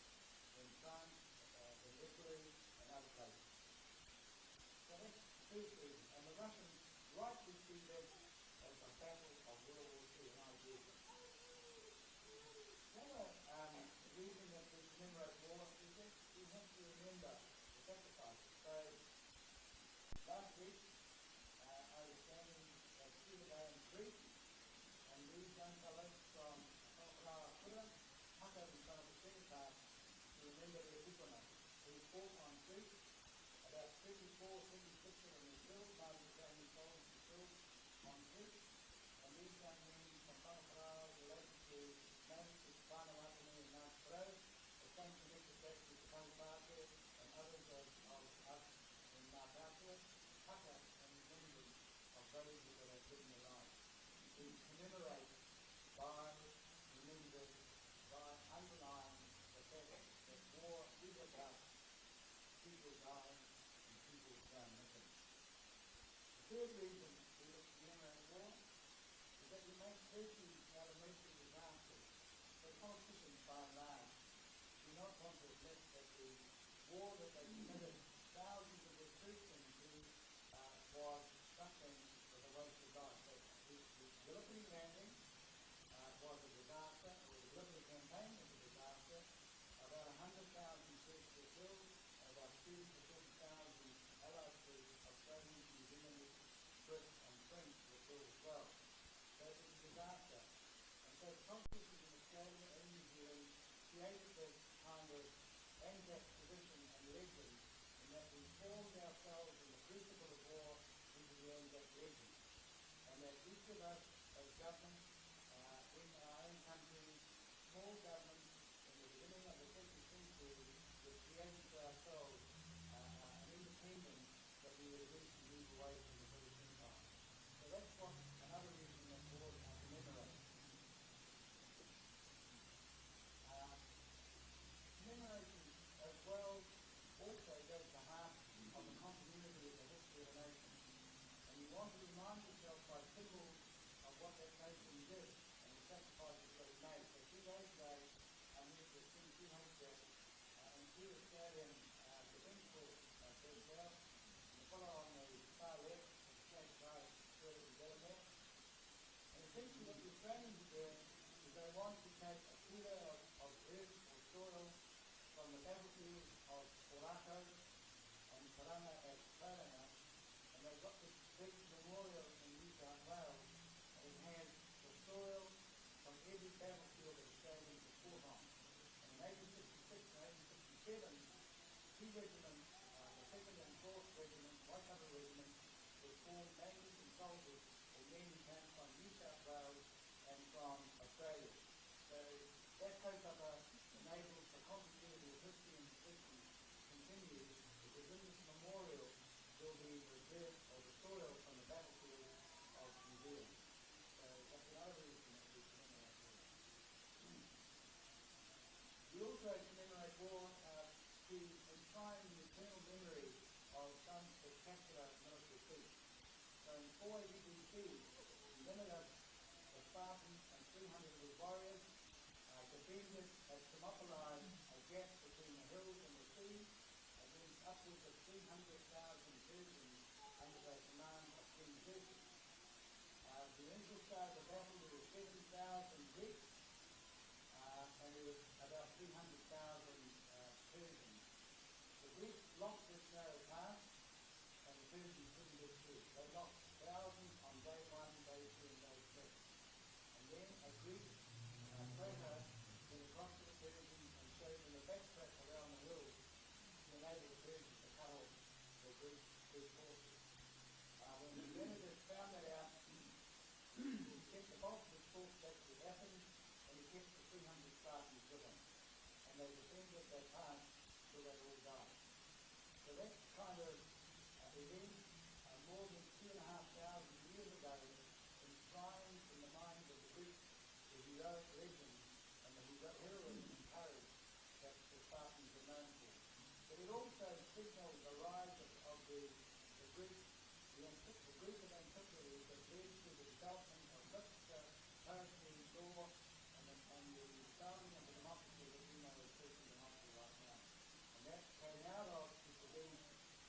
in France, uh, in Italy, and other places. So that's the first reason. And the Russians rightly see that as a battle of World War II, and I agree with them. The other um, reason that we commemorate war is that we have to remember the sacrifices. So last week, uh, I was standing at Cuba Bay in Crete, and these young fellows from Whakarawa Kura haka in front of the cenotaph to remember their tupuna, who fought on Crete. About 34, 36 of them were killed, Māori Battalion soldiers were killed on Crete. And these young men from Whakarawa related to mainly to Whānau Apanui and Ngāti Porou, the same connected back to Te Pāke and others of, of us in Mātaatua, haka in remembrance of those who have given their lives. We commemorate by remembering, by underlying the fact that war is about people dying and people going missing. The third reason we look to commemorate war is that we make curfews out of military disasters. So politicians, by and large, do not want to admit that the war that they committed thousands of their troops into uh, was something was a waste of life. So the, the Gallipoli landing uh, was a disaster, or the Gallipoli campaign was a disaster. About 100,000 troops 30 to 40,000 allied troops, Australians, New Zealanders, Brits and French were killed as well. So it was a disaster. And so the conferences in Australia and New Zealand created this kind of Anzac tradition and legend in that we formed ourselves in the crucible of war into the Anzac legend. And that each of us as governments uh, in our own countries, small governments, in the beginning of the 20th century, we created for ourselves uh, uh, an independence that we would eventually move away from the British Empire. So that's what another reason that wars are commemorated. Commemoration as well also goes to the heart of the continuity of the history of a nation. And you want to remind yourself by symbols of what that nation did and the sacrifices that it made. So two days ago, I met with King Tūheitia and two Australian Defence Force personnel. And the fellow on the far left is Jack Guy Shirley Delamere. And essentially what the Australians are doing is they want to take a kilo of, of earth or soil from the battlefield of Ōrākau and Karanga at Tauranga, and they've got this big memorial in New South Wales, and it has the soil from every battlefield that Australians have fought on. And in 1866 and 1867, two regiments, uh, the 2nd and 4th Regiment, Waikato Regiment, were formed mainly from soldiers or men who came from New South Wales and from Australia. So that kaupapa enables the continuity of history and tradition to continue because in this memorial will be the dirt or the soil from the battlefield of New Zealand. So that's another reason that we commemorate war. We also commemorate war uh, to enshrine the eternal memory of some spectacular military feat. So in 480 BC, Leonidas, the Spartan and 300 of his warriors uh, defended at Thermopylae, a gap between the hills and the sea, against upwards of 300,000 Persians under the command of King Xerxes. Uh, the initial start of the battle, there were 7,000 Greeks, uh, and there was about 300,000 uh, Persians. The Greeks blocked this narrow path, and the Persians couldn't get through. They lost thousands on day one, day two, and day three. And then a Greek uh, praetor went across to the Persians and showed them a backtrack around the hills to enable the Persians to cut off the Greek, Greek forces. Uh, when Leonidas found that out, he sent the bulk of his force back to Athens and he kept the 300 Spartans with him. And they defended their path till they all died. So that kind of uh, event, uh, more than 2,500 years ago, enshrined in the minds of the Greeks the heroic legend and the heroism and courage that the Spartans were known for. But it also signaled the rise of, of the, the Greek, the, antiqu- the Greek of antiquity that led to the development of literature, poetry, law, and the, and the founding of the democracy that we know as Christian democracy right now. And that came out of this event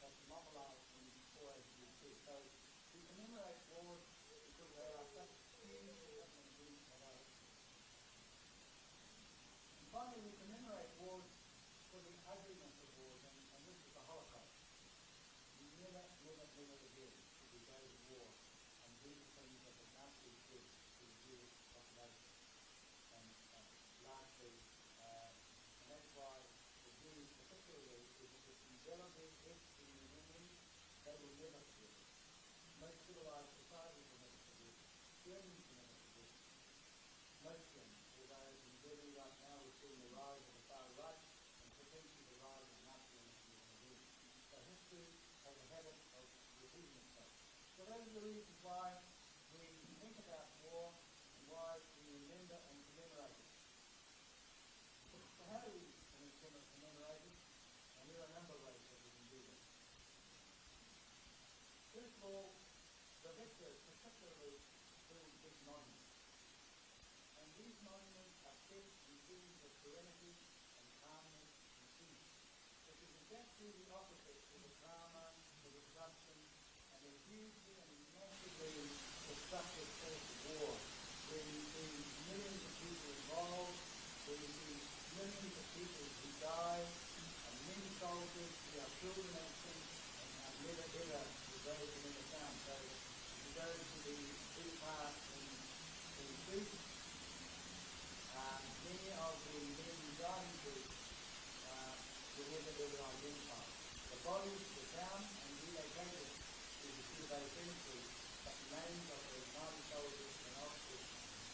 at Thermopylae in 480 BC. So we commemorate wars because they are such huge significant events of our history. And finally, we commemorate wars for the ugliness of wars, and, and this is the Holocaust. We never, never, never again should we go to war and do the things that the Nazis did to the Jewish population. And uh, largely, uh, and that's why the Jews particularly, is that it's indelibly etched in their memory, they will never forget it. Most civilized societies will never forget it. Germans will never forget it. Most Germans, although in Germany right now we're seeing the rise of the far right and potentially the rise of Nazism again. So history has a habit of repeating itself. So those are the reasons why we think about war and why we remember and commemorate it. So how do we commemorate it? And there are a number of ways that we can do that. First of all, the victors particularly build big monuments. And these monuments are set in themes of serenity and calmness and peace, which is exactly the opposite to the drama, the disruption, and the hugely and massively destructive force of war, where you see millions of people involved, where you see millions of people who die, and many soldiers who are children and things and never ever the graves were never found. So if you go to the Upa in Tennessee, um, many of the men who died in Greece uh, were never ever identified. The bodies were found and relocated to the Suda Bay Cemetery, but the names of the Māori soldiers and officers,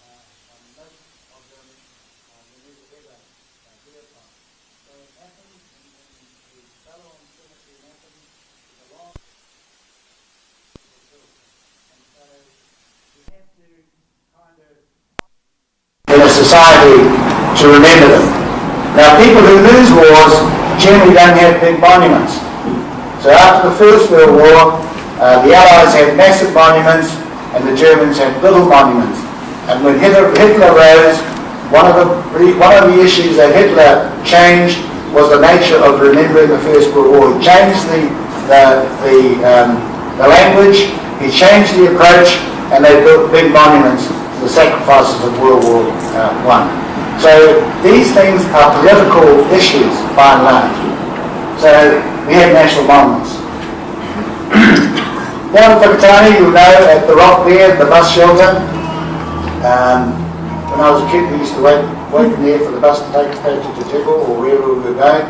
uh, um, most of them uh, were never ever uh, verified. So in Athens, in, in the Babylon Cemetery in Athens, is a long and so we have to kind of in a society to remember them. Now, people who lose wars generally don't have big monuments. So after the First World War, uh, the Allies had massive monuments and the Germans had little monuments. And when Hitler, Hitler rose, one of, the, one of the issues that Hitler changed was the nature of remembering the First World War. He changed the, the, the, um, the language, he changed the approach, and they built big monuments to the sacrifices of World War uh, One. So these things are political issues by and large. So we have national monuments. Down in Whakatane, you'll know at the rock there, the bus shelter, um, when I was a kid, we used to wait, wait in there for the bus to take us back to Te Teko or wherever we were going.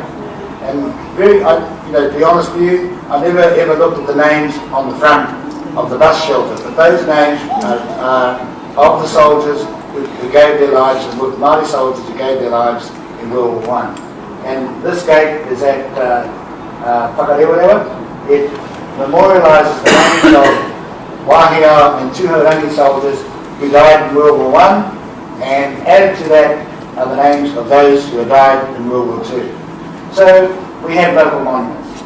And very, I, you know, to be honest with you, I never ever looked at the names on the front of the bus shelter, but those names are, are of the soldiers who, who gave their lives, and were Māori soldiers who gave their lives in World War One. And this gate is at uh, uh, Whakarewarewa. It memorialises the names of Wāhia and Tūhourangi soldiers who died in World War One, and added to that are the names of those who had died in World War Two. So we have local monuments.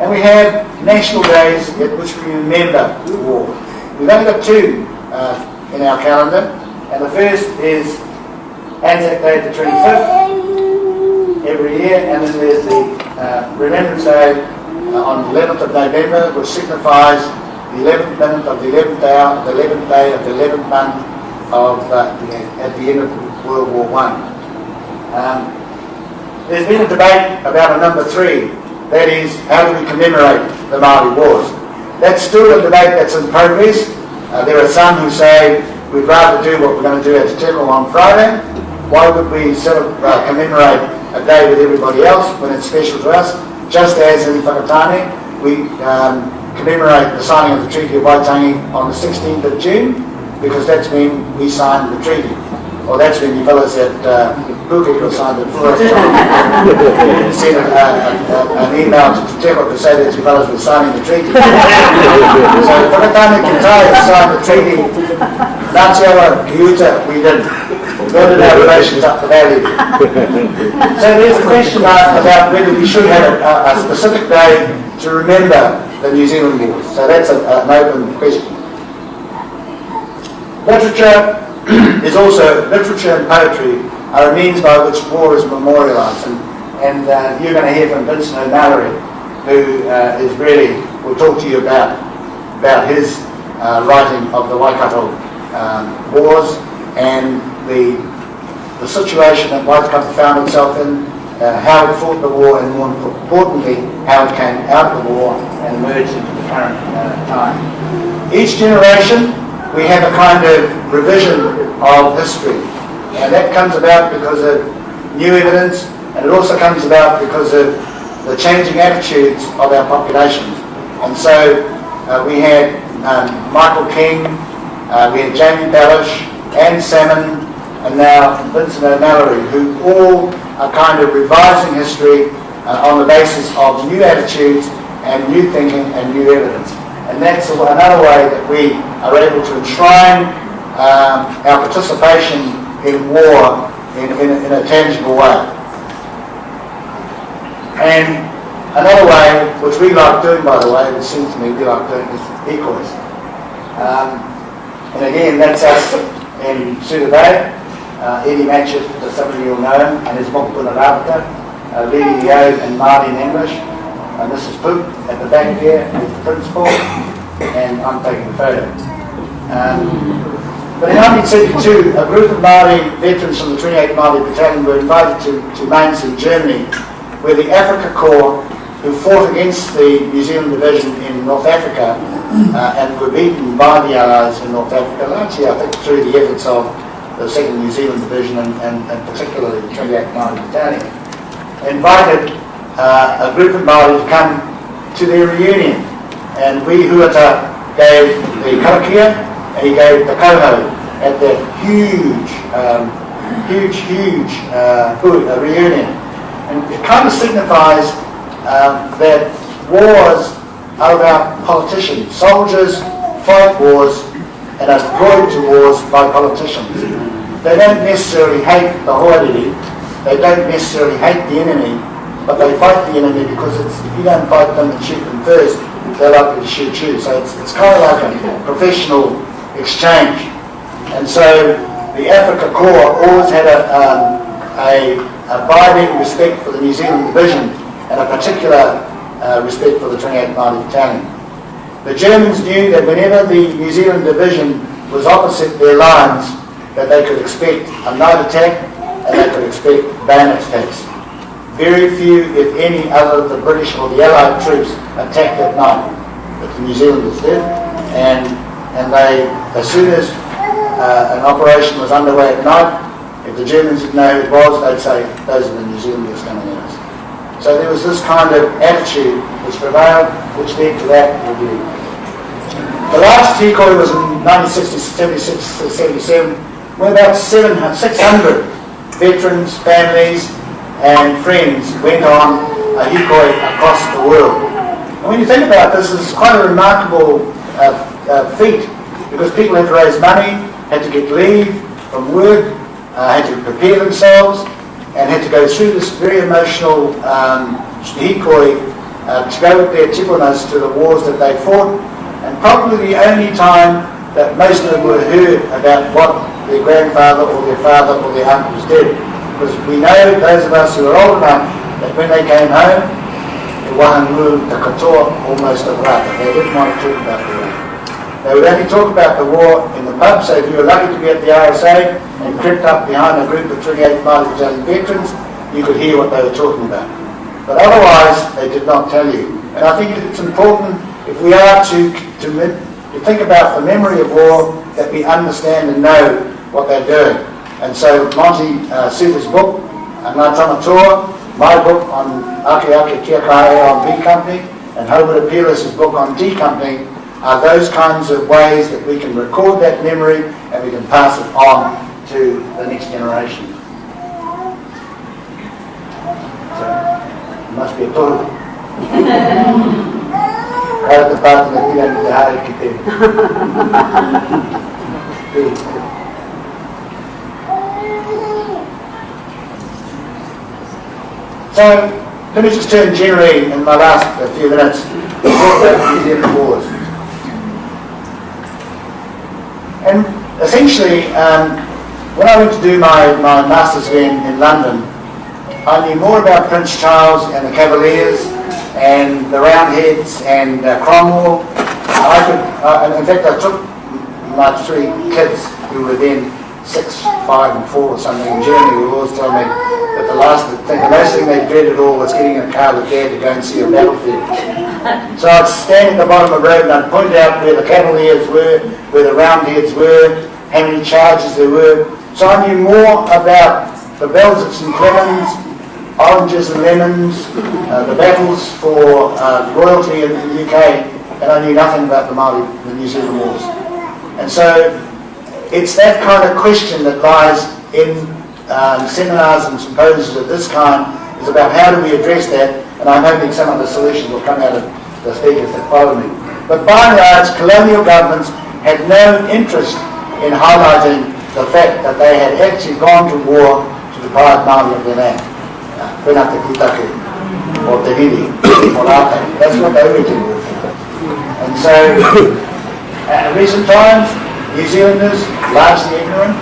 and we have national days at which we remember the war. We've only got two uh, in our calendar, and the first is Anzac Day, the 25th, every year, and then there's the uh, Remembrance Day uh, on the 11th of November, which signifies the 11th minute of the 11th hour, of the 11th day of the 11th month of uh, the, at the end of World War One. Um, there's been a debate about a number three, that is, how do we commemorate the Māori Wars? That's still a debate that's in progress. Uh, there are some who say we'd rather do what we're going to do at Te Teko on Friday. Why would we celebrate, uh, commemorate a day with everybody else when it's special to us? Just as in Whakatane, we um, commemorate the signing of the Treaty of Waitangi on the 16th of June, because that's when we signed the treaty. Or that's when you fellas at uh, Pukeko signed it for us. Sent a, a, a, an email to Te Teko to say that you fellas were signing the treaty. so Whakatane ki Tai signed the treaty. Ngāti Awa ki Uta, we didn't. Building our relations up the valley. so there's a question mark about whether we should have a, a, a specific day to remember the New Zealand Wars. So that's a, an open question. Literature is also, literature and poetry are a means by which war is memorialised. And, and uh, you're going to hear from Vincent O'Mallory, who uh, is really, will talk to you about, about his uh, writing of the Waikato um, Wars and the, the situation that Waikato found itself in, uh, how it fought the war, and more importantly, how it came out of the war and emerged into the current uh, time. Each generation, we have a kind of revision of history. And that comes about because of new evidence, and it also comes about because of the changing attitudes of our populations. And so uh, we had um, Michael King, uh, we had Jamie Balish, Anne Salmon, and now Vincent O'Mallory, who all are kind of revising history uh, on the basis of new attitudes and new thinking and new evidence. And that's another way that we are able to enshrine um, our participation in war in, in, in a tangible way. And another way, which we like doing, by the way, which seems to me we like doing, is decoys. Um, and again, that's us in Suda Bay. Uh, Eddie Matchett, as some of you will know him, and his mokopuna Rāpata, uh, leading the ode in Māori and English. And Mrs. Pook at the back there is the principal, and I'm taking the photo. Um, but in 1972, a group of Māori veterans from the 28th Māori Battalion were invited to, to Mainz in Germany, where the Africa Corps, who fought against the New Zealand Division in North Africa uh, and were beaten by the Allies in North Africa, largely I think through the efforts of the 2nd New Zealand Division and, and, and particularly the 28th Māori Battalion, invited uh, a group of Māori to come to their reunion. And Wi Huata gave the karakia and he gave the koho at that huge, um, huge, huge uh, uh, reunion. And it kind of signifies um, that wars are about politicians. Soldiers fight wars and are deployed to wars by politicians. They don't necessarily hate the hoariri, they don't necessarily hate the enemy, but they fight the enemy because it's, if you don't fight them and shoot them first, they're likely to shoot you. So it's, it's kind of like a professional exchange. And so the Africa Corps always had a, um, a abiding respect for the New Zealand Division and a particular uh, respect for the 28th Māori Battalion. The Germans knew that whenever the New Zealand Division was opposite their lines, that they could expect a night attack and they could expect bayonet attacks. Very few, if any, other the British or the Allied troops attacked at night, but the New Zealanders did. And, and they, as soon as uh, an operation was underway at night, if the Germans didn't know who it was, they'd say, those are the New Zealanders coming at us. So there was this kind of attitude which prevailed, which led to that review. The last hikoi was in 1976 to 77, where about 600 veterans, families, and friends went on a hikoi across the world. And when you think about this, it's quite a remarkable uh, uh, feat because people had to raise money, had to get leave from work, uh, had to prepare themselves, and had to go through this very emotional um, hikoi uh, to go with their tipunas to the wars that they fought, and probably the only time that most of them were heard about what their grandfather or their father or their uncles did. Because we know, those of us who are old enough, that when they came home, the wahangu, the katoa, almost of rata. They didn't want to talk about the war. They would only talk about the war in the pub, so if you were lucky to be at the RSA and crept up behind a group of 28th Māori Battalion veterans, you could hear what they were talking about. But otherwise, they did not tell you. And I think it's important, if we are to, to, to think about the memory of war, that we understand and know what they're doing. And so Monty uh, Suter's book, Ngā Tamatoa, my book on Ake Ake Kia Kae on B Company, and Hobart Apilis' book on D Company are those kinds of ways that we can record that memory and we can pass it on to the next generation. So, it must be a tohu. Kāre te pātana ki te haere ki te... So, let me just turn generally in my last few minutes to talk about New Zealand wars. And essentially, um, when I went to do my, my master's in, in London, I knew more about Prince Charles and the Cavaliers and the Roundheads and uh, Cromwell. I could, uh, in fact, I took my three kids who were then six, five, and four or something in Germany would always tell me that the last thing, the most thing they dreaded all was getting in a car with Dad to go and see a battlefield. So I'd stand at the bottom of the road and I'd point out where the Cavaliers were, where the Roundheads were, how many charges there were. So I knew more about the bells at St Clements, oranges and lemons, uh, the battles for uh, royalty in, in the UK, and I knew nothing about the Māori, the New Zealand Wars. And so it's that kind of question that lies in um, seminars and symposiums of this kind, is about how do we address that, and I'm hoping some of the solutions will come out of the speakers that follow me. But by and large, colonial governments had no interest in highlighting the fact that they had actually gone to war to deprive Māori of their land. Or te riri, o rātou. That's what they were doing. And so, at recent times, New Zealanders, largely ignorant,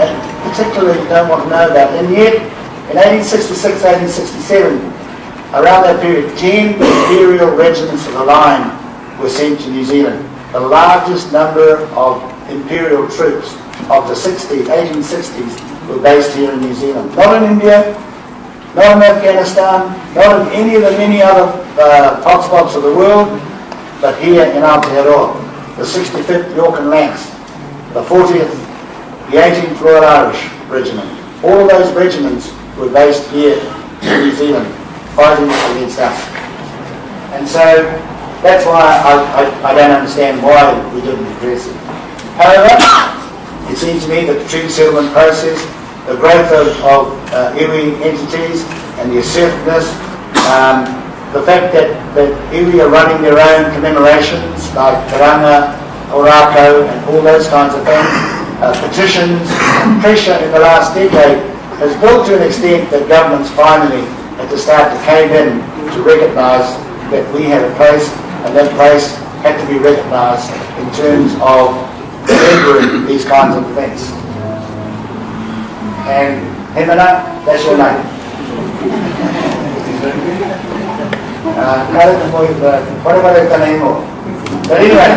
and particularly don't want to know about it. And yet, in 1866, 1867, around that period, 10 imperial regiments of the line were sent to New Zealand. The largest number of imperial troops of the 60, 1860s were based here in New Zealand. Not in India, Not in Afghanistan, not in any of the many other uh, hotspots of the world, but here in Aotearoa. The 65th York and Lancs, the 40th, the 18th Royal Irish Regiment. All of those regiments were based here in New Zealand, fighting against us. And so that's why I, I, I don't understand why we didn't address it. However, it seems to me that the treaty settlement process, the growth of, of uh, iwi entities and the assertiveness, um, the fact that, that iwi are running their own commemorations like Karanga, Orako and all those kinds of things, uh, petitions, pressure in the last decade has built to an extent that governments finally had to start to cave in to recognise that we had a place and that place had to be recognised in terms of remembering these kinds of events. And Hemana, that's your name. Uh, but anyway,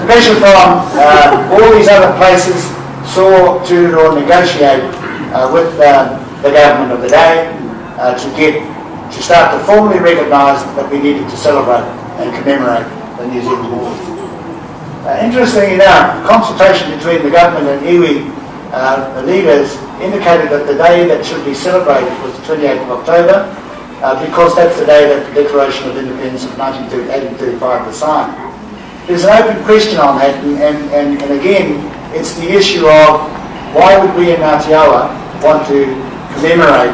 pressure from uh, all these other places saw Tūroro negotiate uh, with uh, the government of the day uh, to get to start to formally recognise that we needed to celebrate and commemorate the New Zealand War. Uh, interestingly enough, consultation between the government and iwi uh, leaders indicated that the day that should be celebrated was the 28th of October, uh, because that's the day that the Declaration of Independence of 1835 was signed. There's an open question on that, and, and, and, and again, it's the issue of why would we in Ngāti Awa want to commemorate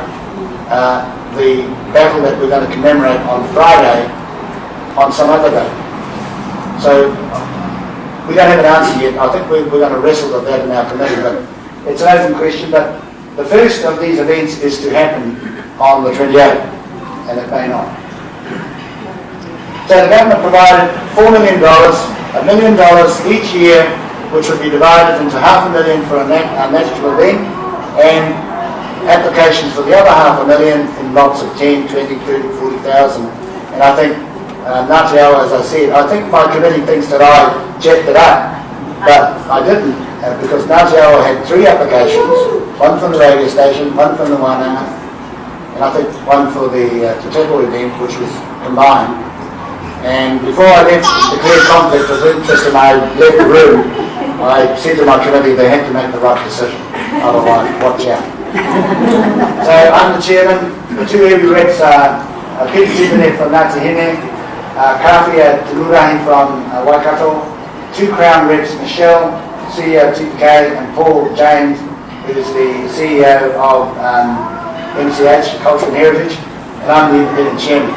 uh, the battle that we're going to commemorate on Friday on some other day? So we don't have an answer yet. I think we're, we're going to wrestle with that in our committee, but it's an open question. But the first of these events is to happen on the 28th, and it may not. So the government provided $4 million, a million dollars each year, which would be divided into half a million for a, nat- a national event and applications for the other half a million in lots of 10, 20, 30, 40,000. And I think uh, Ngāti Awa, as I said, I think my committee thinks that I jacked it up, but I didn't, uh, because Ngāti Awa had three applications, one from the radio station, one from the Wānanga, and I think one for the uh, Te Teko event, which was combined. And before I left, declared conflict of interest and I left the room, I said to my committee they had to make the right decision, otherwise watch out. so I'm the chairman, the two heavy reps are uh, Peter Tipene from Ngāti Hine, uh, Kawhia Te Murahi from uh, Waikato, two Crown reps, Michelle, CEO of TPK, and Paul James, who is the CEO of um, MCH, Culture and Heritage, and I'm the independent chairman.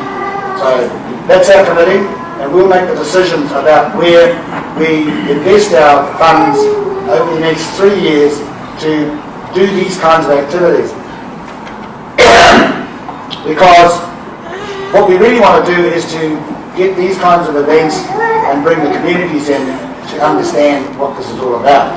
So that's our committee, and we'll make the decisions about where we invest our funds over the next three years to do these kinds of activities. because what we really want to do is to get these kinds of events and bring the communities in to understand what this is all about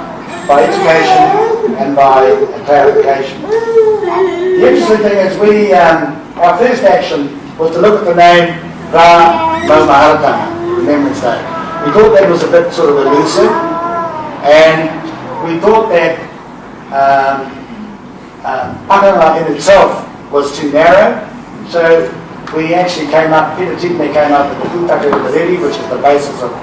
by education and by clarification. The interesting thing is we, um, our first action was to look at the name Ra Maumaharatanga, Remembrance Day. We thought that was a bit sort of elusive and we thought that um, uh, pakanga in itself was too narrow, so we actually came up, Peter Tipene came up with the Pūtake o te Riri, which is the basis of,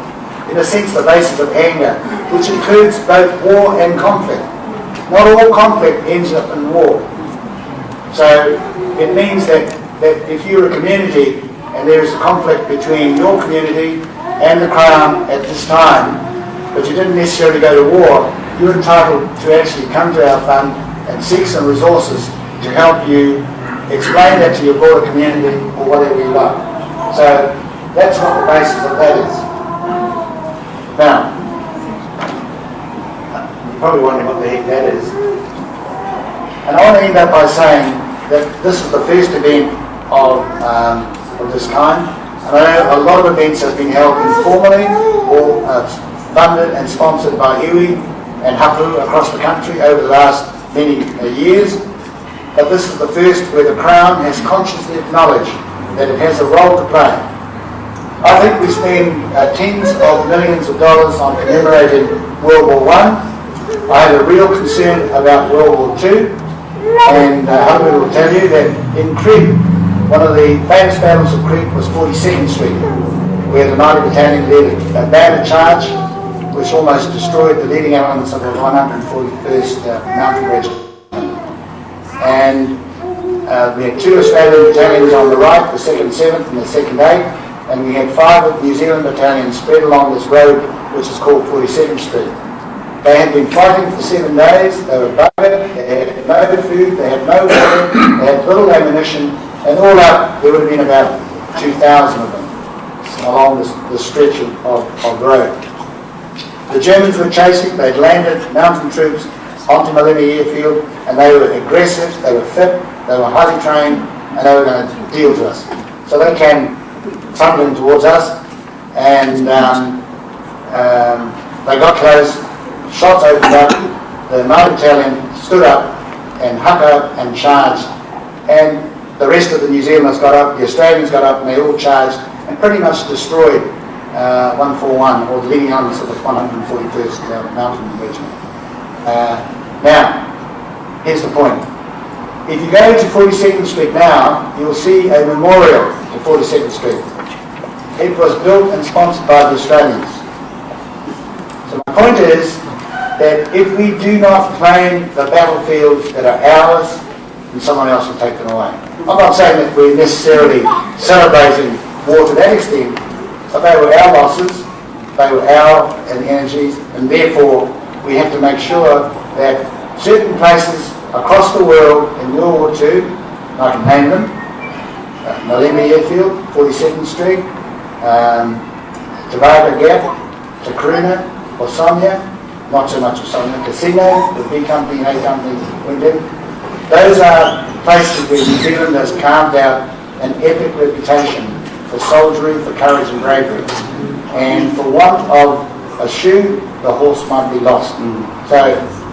in a sense, the basis of anger, which includes both war and conflict. Not all conflict ends up in war. So it means that, that if you're a community and there is a conflict between your community and the Crown at this time, but you didn't necessarily go to war, you're entitled to actually come to our fund and seek some resources to help you explain that to your broader community or whatever you like. So that's what the basis of that is. Now, you're probably wondering what the heck that is. And I want to end up by saying that this is the first event of, um, of this kind. And I know a lot of events have been held informally or uh, funded and sponsored by iwi and hapu across the country over the last many uh, years. But this is the first where the Crown has consciously acknowledged that it has a role to play. I think we spend uh, tens of millions of dollars on commemorating World War One. I have a real concern about World War II. And uh, will tell you that in Crete, one of the famous battles of Crete was 42nd Street, where the Māori Battalion led a banner charge which almost destroyed the leading elements of the 141st uh, Mountain Regiment. And uh, we had two Australian battalions on the right, the 2nd 7th and the 2nd 8th, and we had five New Zealand battalions spread along this road, which is called 42nd Street. They had been fighting for seven days, they were buggered, they had no food, they had no water, they had little ammunition, and all up there would have been about 2,000 of them along this, this stretch of, of, of road. The Germans were chasing, they'd landed mountain troops onto Maleme Airfield, and they were aggressive, they were fit, they were highly trained, and they were going to deal to us. So they came trundling towards us, and um, um, they got close, shots opened up, the Māori battalion stood up and hung up and charged, and the rest of the New Zealanders got up, the Australians got up, and they all charged and pretty much destroyed uh, 141, or the leading elements of the 141st uh, Mountain Regiment. Uh, now, here's the point. If you go to 42nd Street now, you'll see a memorial to 42nd Street. It was built and sponsored by the Australians. So my point is that if we do not claim the battlefields that are ours, then someone else will take them away. I'm not saying that we're necessarily celebrating war to that extent, but they were our losses, they were our energies, and therefore we have to make sure that certain places across the world in World War II, I can name them, uh, Maleme Airfield, 42nd Street, um, Tobago Gap, Takruna, Osomnia, not so much Osomnia, Casino, the B Company and A Company went in. Those are places where New Zealand has carved out an epic reputation for soldiery, for courage and bravery. And for want of a shoe, the horse might be lost. Mm. So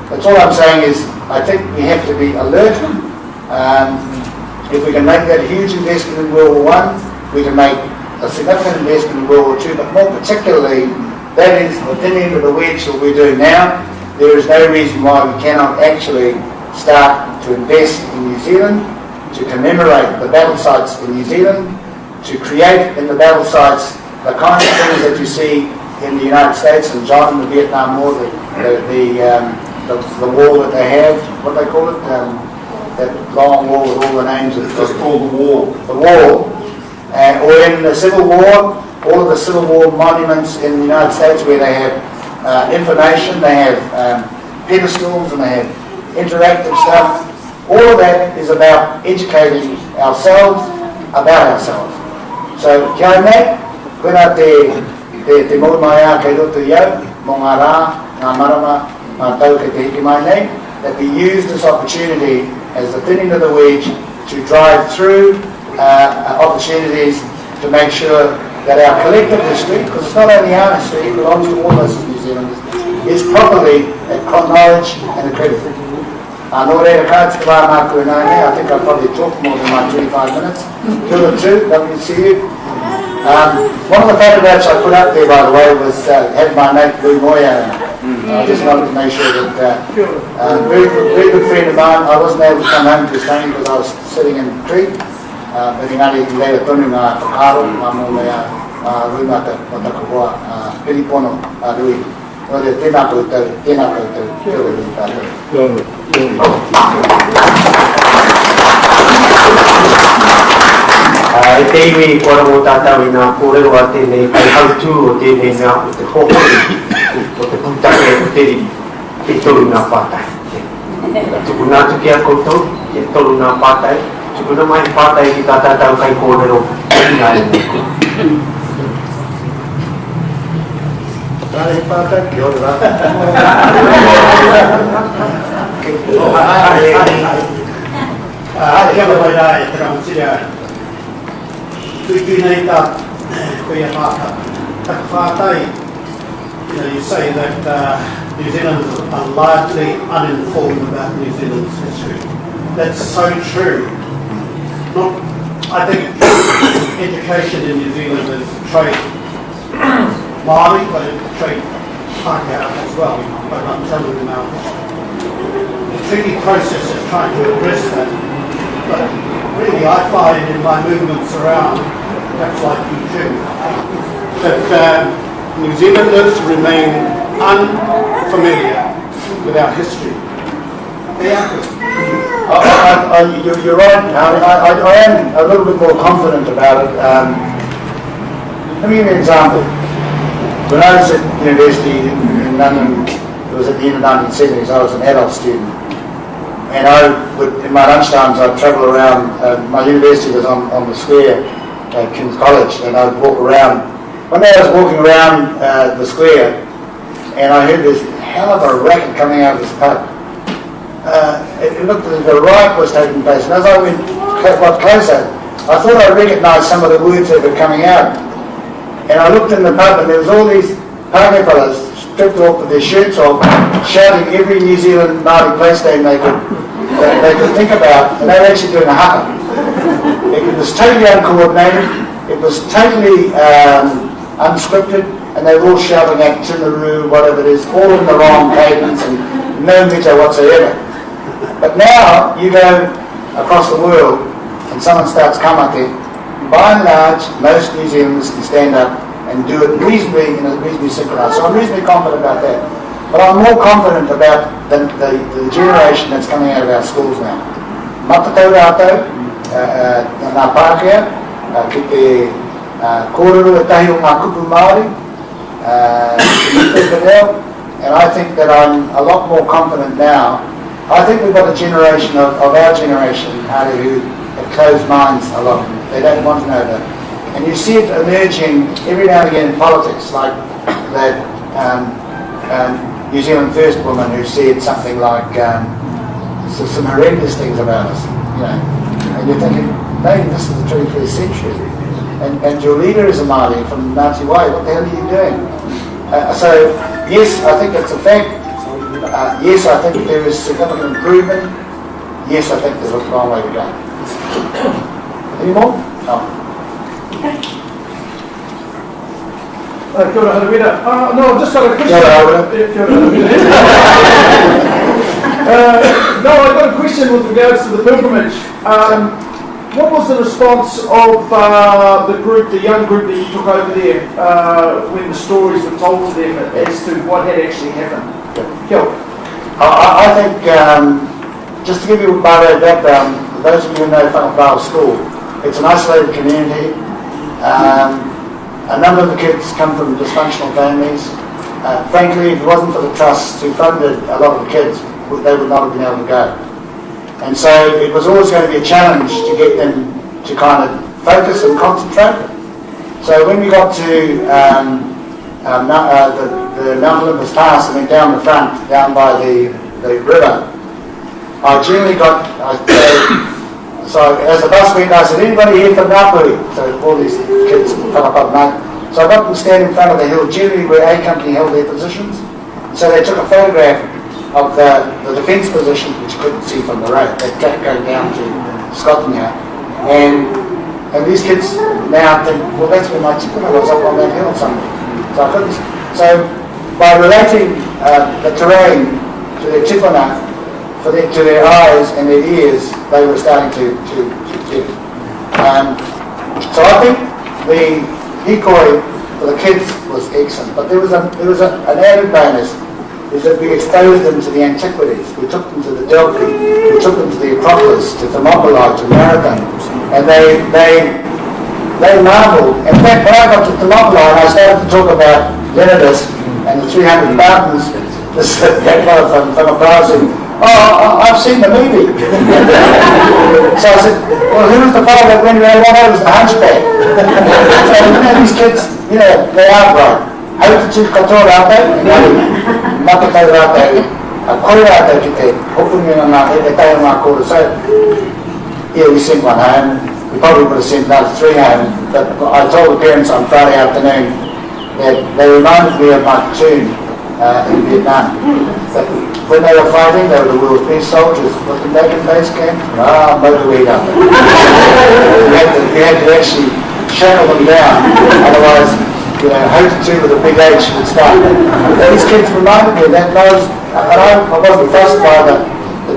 that's all I'm saying is I think we have to be alert. Um, if we can make that huge investment in World War One, we can make a significant investment in World War Two, but more particularly, that is the thin end of the wedge that we're doing now. There is no reason why we cannot actually start to invest in New Zealand, to commemorate the battle sites in New Zealand, to create in the battle sites the kind of things that you see in the United States and John in the Vietnam War, the, the, the, um, the, the wall that they have, what do they call it? Um, that long wall with all the names. Of, It's called the wall. The wall. Uh, or in the Civil War, all of the Civil War monuments in the United States where they have uh, information, they have um, pedestals and they have interactive stuff. All of that is about educating ourselves about ourselves. So, kia nei, koina te, te, te mau mai a kei roto i au, mō ngā rā, ngā marama, ngā tau kei te hiki mai nei, that we use this opportunity as the thinning of the wedge to drive through uh, opportunities to make sure that our collective history, because it's not only our history, it belongs to all of us as New Zealanders, is properly acknowledged and accredited. Uh, nō reira, ka atu te wā māku e nā nei, I think I've probably talked more than my 25 minutes. Kia ora tū, lovely to see you. Um, one of the photographs I put up there, by the way, was uh, had my mate Lou Moya in it. Mm. I just wanted to make sure that uh, uh, very, good, very good friend of mine, I wasn't able to come home to his tangi because I was sitting in Crete, uh, but engari i reira tonu ngā whakaaro, ngā mō mea, ngā rūmata o taku hoa, uh, Piripono, a Rui. Nō reira, tēnā koutou, tēnā koutou, kia ora ki tātou. Kia ora, kia ora. E te iwi, kua rongo tātou i ngā kōrero a tēnei kaihautū o tēnei mea o te hohonu, o te pūtake o te riri, e toru ngā pātai. Ka tukuna atu ki a koutou, e toru ngā pātai, tukuna mai he pātai ki tā tātou kaikōrero ināianei. Kāre he pātai, kia ora rā. Haere kia mai rā e te rangatira. Tuitui nei tā koe a Māka. Taku pātai, you know, you say that uh, New Zealanders are largely uninformed about New Zealand's history. That's so true. Not, I think education in New Zealand is trade Māori, but it's trade Pākehā as well, by not telling them our history. The treaty process trying to address that. But really I find in my movements around, perhaps like you too, that uh, New Zealanders remain unfamiliar with our history. I, I, I, you're right, I, I, I am a little bit more confident about it. Um, let me give you an example. When I was at university in, in London, it was at the end of the 1970s, I was an adult student. And I would, in my lunchtimes, I'd travel around. Uh, my university was on, on the square at King's College, and I'd walk around. One day I was walking around uh, the square, and I heard this hell of a racket coming out of this pub. Uh, it, it looked as if a riot was taking place, and as I went got closer, I thought I recognised some of the words that were coming out. And I looked in the pub, and there was all these Pākehā fellas stripped off with their shirts off, shouting every New Zealand Māori place name they could, they, they could think about, and they were actually doing a haka. It was totally uncoordinated, it was totally um, unscripted, and they were all shouting at Timaru, whatever it is, all in the wrong cadence and no meta whatsoever. But now you go across the world and someone starts kamate, by and large, most New Zealanders can stand up and do it reasonably in a reasonably synchronized. So I'm reasonably confident about that. But I'm more confident about the, the, the generation that's coming out of our schools now. Matatau rātou, uh, uh, ngā Pākehā, uh, ki te uh, kōrero e tahi o ngā kupu Māori, uh, te te reo, and I think that I'm a lot more confident now. I think we've got a generation of, of our generation, Harry, who have closed minds a lot. They don't want to know that. And you see it emerging every now and again in politics, like that um, um, New Zealand First woman who said something like um, so some horrendous things about us, you know. And you're thinking, lady, this is the 21st century. And, and your leader is a Māori from Ngāti Wai. What the hell are you doing? Uh, so, yes, I think it's a fact. Uh, yes, I think there is significant improvement. Yes, I think there's a long way to go. Any more? No. Uh, kia ora, Harawira. Uh, no, I've just got a question. Kia ora, Harawira. Kia ora, Harawira. uh, no, I've got a question with regards to the pilgrimage. Um, what was the response of uh, the group, the young group that you took over there, uh, when the stories were told to them as to what had actually happened? Yeah. Kia ora. I, I think, um, just to give you by way of background, those of you who know Whakapao School, it's an isolated community. Um, a number of the kids come from dysfunctional families. Uh, frankly, if it wasn't for the trusts who funded a lot of the kids, they would not have been able to go. And so it was always going to be a challenge to get them to kind of focus and concentrate. So when we got to um, um, uh, the, the Mount Olympus Pass and went down the front, down by the, the river, I generally got, I, so, so as the bus went, I said, anybody here from Ngāpuhi? So all these kids come up at night. So I got them to stand in front of the hill, generally where A Company held their positions. So they took a photograph of the, the defence positions, which you couldn't see from the road, that track going down to Scotland here. And, and these kids now think, well, that's where my tipuna was, up on that hill somewhere. So I couldn't, so by relating uh, the terrain to their tipuna, for their, to their eyes and their ears, they were starting to, to, to get it. Um, so I think the hikoi for the kids was excellent, but there was, a, there was a, an added bonus is that we exposed them to the antiquities. We took them to the Delphi, we took them to the Acropolis, to Thermopylae, to Marathon, and they, they, they marveled. In fact, when I got to Thermopylae and I started to talk about Leonidas and the 300 Spartans, this that fellow from Thermopylae said, oh, I've seen the movie. so I said, well, who was the fellow that went around? Well, it was the hunchback. so, you know, these kids, you know, they are bright. Haututū katoa rātou, engari, matatau rātou, a kore rātou ki te hopunga ngā, e, e tae o ngā kōrero. So, yeah, we sent one home. We probably would have sent another three home, but I told the parents on Friday afternoon that they reminded me of my platoon uh, in Vietnam. That when they were fighting, they were the world's best soldiers. But the back in base camp, ah, motorweed up. you, had to, you had to actually shackle them down, otherwise you know, Hautatu with a big H would start. But these kids reminded me of that, and I, was, and I, I wasn't fussed by the, the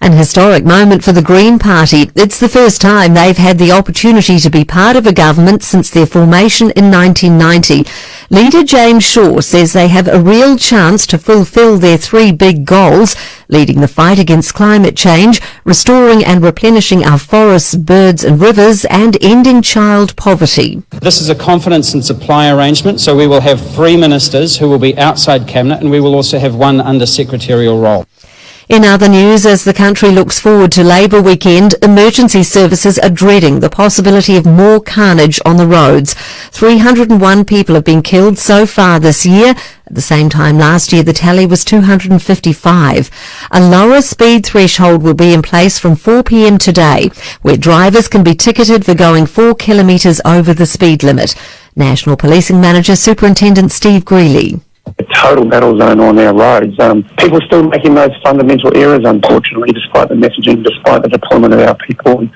An historic moment for the Green Party. It's the first time they've had the opportunity to be part of a government since their formation in 1990. Leader James Shaw says they have a real chance to fulfil their three big goals, leading the fight against climate change, restoring and replenishing our forests, birds and rivers, and ending child poverty. This is a confidence and supply arrangement, so we will have three ministers who will be outside cabinet and we will also have one under secretarial role. In other news, as the country looks forward to Labour weekend, emergency services are dreading the possibility of more carnage on the roads. 301 people have been killed so far this year. At the same time last year, the tally was 255. A lower speed threshold will be in place from 4pm today, where drivers can be ticketed for going 4 kilometres over the speed limit. National Policing Manager Superintendent Steve Greeley a total battle zone on our roads. Um, people are still making those fundamental errors, unfortunately, despite the messaging, despite the deployment of our people. And,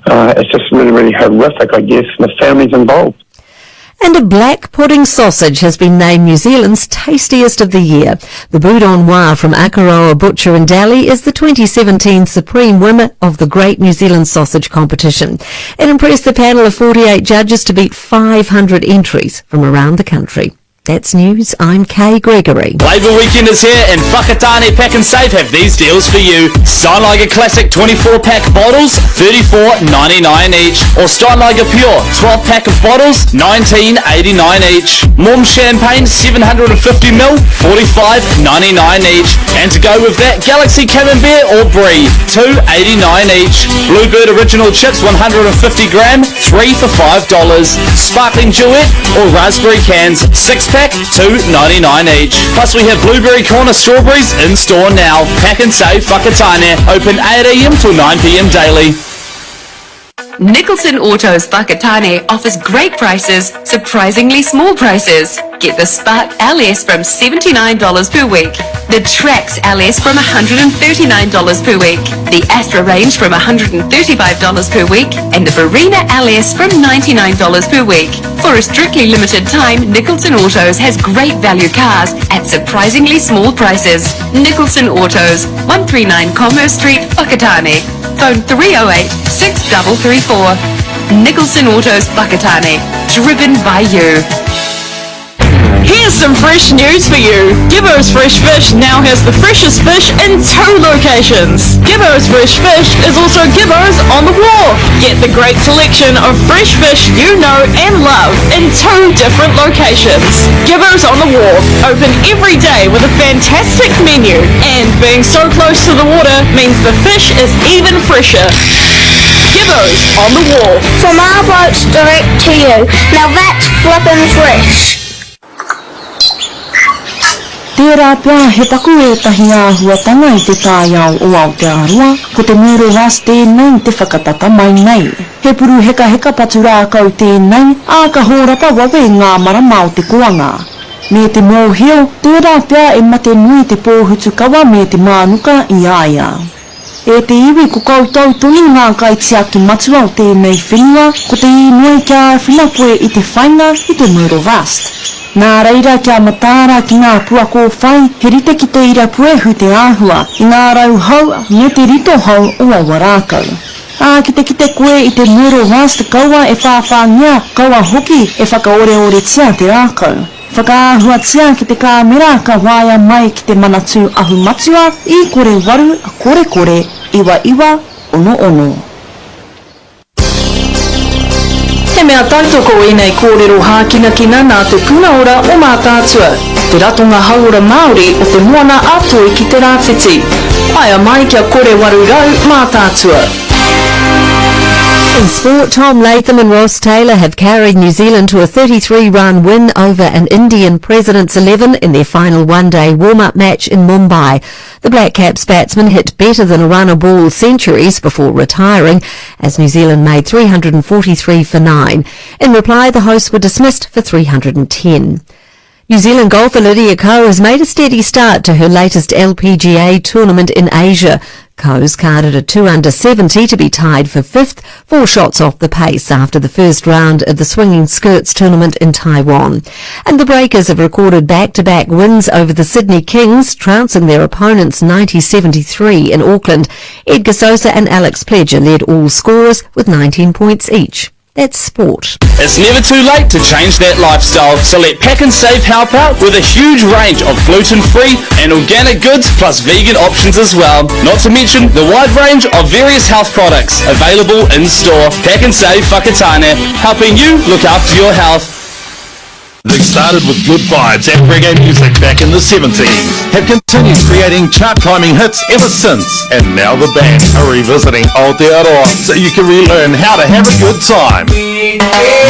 uh, it's just really, really horrific, I guess, and the families involved. And a black pudding sausage has been named New Zealand's tastiest of the year. The Boudin Noir from Akaroa Butcher and Deli is the 2017 Supreme Winner of the Great New Zealand Sausage Competition. It impressed the panel of 48 judges to beat 500 entries from around the country. That's news. I'm Kay Gregory. Labour weekend is here and Whakatane Pack and Save have these deals for you. Steinlager Classic 24 pack bottles, $34.99 each. Or Steinlager Pure 12 pack of bottles, $19.89 each. Mum Champagne 750ml, $45.99 each. And to go with that, Galaxy Camembert or Brie, $2.89 each. Bluebird Original Chips 150 gram, 3 for $5. Sparkling Duet or Raspberry Cans, 6 pack, $2.99 each. Plus we have Blueberry Corner Strawberries in store now. Pack and save Whakatane. Open 8am till 9pm daily. Nicholson Autos Whakatane offers great prices, surprisingly small prices. Get the Spark LS from $79 per week, the Trax LS from $139 per week, the Astra range from $135 per week, and the Verena LS from $99 per week. For a strictly limited time, Nicholson Autos has great value cars at surprisingly small prices. Nicholson Autos, 139 Commerce Street, Whakatane. Phone 308 6334. Nicholson Autos Whakatane. Driven by you. Here's some fresh news for you. Gibbo's Fresh Fish now has the freshest fish in two locations. Gibbo's Fresh Fish is also Gibbo's on the Wharf. Get the great selection of fresh fish you know and love in two different locations. Gibbo's on the Wharf, open every day with a fantastic menu. And being so close to the water means the fish is even fresher. Gibbo's on the Wharf. From our boats direct to you. Now that's flippin' fresh. Tērā pea he paku ētahi āhuatanga i te taiao o Aotearoa, ko te murder rust tēnei te whakatata mai nei. He puruhekaheka patu rākau tēnei, ā, ka hōrapa wawe ngā marama o te koanga. Me te mōhio, tērā pea e mate nui te pōhutukawa me te mānuka i a ia. E te iwi ko koutou tonu ngā kaitiaki matua o tēnei whenua, ko te īnoi kia āwhina koe i te whainga i te murder rust. Nā reira kia mataara ki ngā pua kōwhai, he rite ki te ira puehu te āhua, i ngā rau hou me te rito hou o aua rākau. Ā, ki te kite koe i te murder rust kaua e whāwhāngia, kaua hoki e whakaoreoretia te rākau. Whakaahuatia ki te kāmera ka waea mai ki te Manatū Ahu Matua i kore waru kore kore iwa iwa ono ono. He mea tautoko ēnei kōrero hākinakina nā Te Puna Ora o Mātaatua, te ratonga hauora Māori o Te Moana a Toi ki te Rāwhiti. Waea mai kia kore 800 Mātaatua. In sport, Tom Latham and Ross Taylor have carried New Zealand to a 33-run win over an Indian President's 11 in their final one-day warm-up match in Mumbai. The Black Caps batsman hit better than a run-a-ball centuries before retiring as New Zealand made 343 for 9. In reply, the hosts were dismissed for 310. New Zealand golfer Lydia Ko has made a steady start to her latest LPGA tournament in Asia. Ko's carded a 2 under 70 to be tied for fifth, four shots off the pace after the first round of the Swinging Skirts tournament in Taiwan. And the Breakers have recorded back-to-back wins over the Sydney Kings, trouncing their opponents 90-73 in Auckland. Edgar Sosa and Alex Pledger led all scorers with 19 points each. That's sport. It's never too late to change that lifestyle, so let Pak'nSave help out with a huge range of gluten-free and organic goods plus vegan options as well. Not to mention the wide range of various health products available in store. Pak'nSave Whakatane, helping you look after your health. They started with good vibes and reggae music back in the 70s, have continued creating chart-climbing hits ever since, and now the band are revisiting Aotearoa so you can relearn how to have a good time.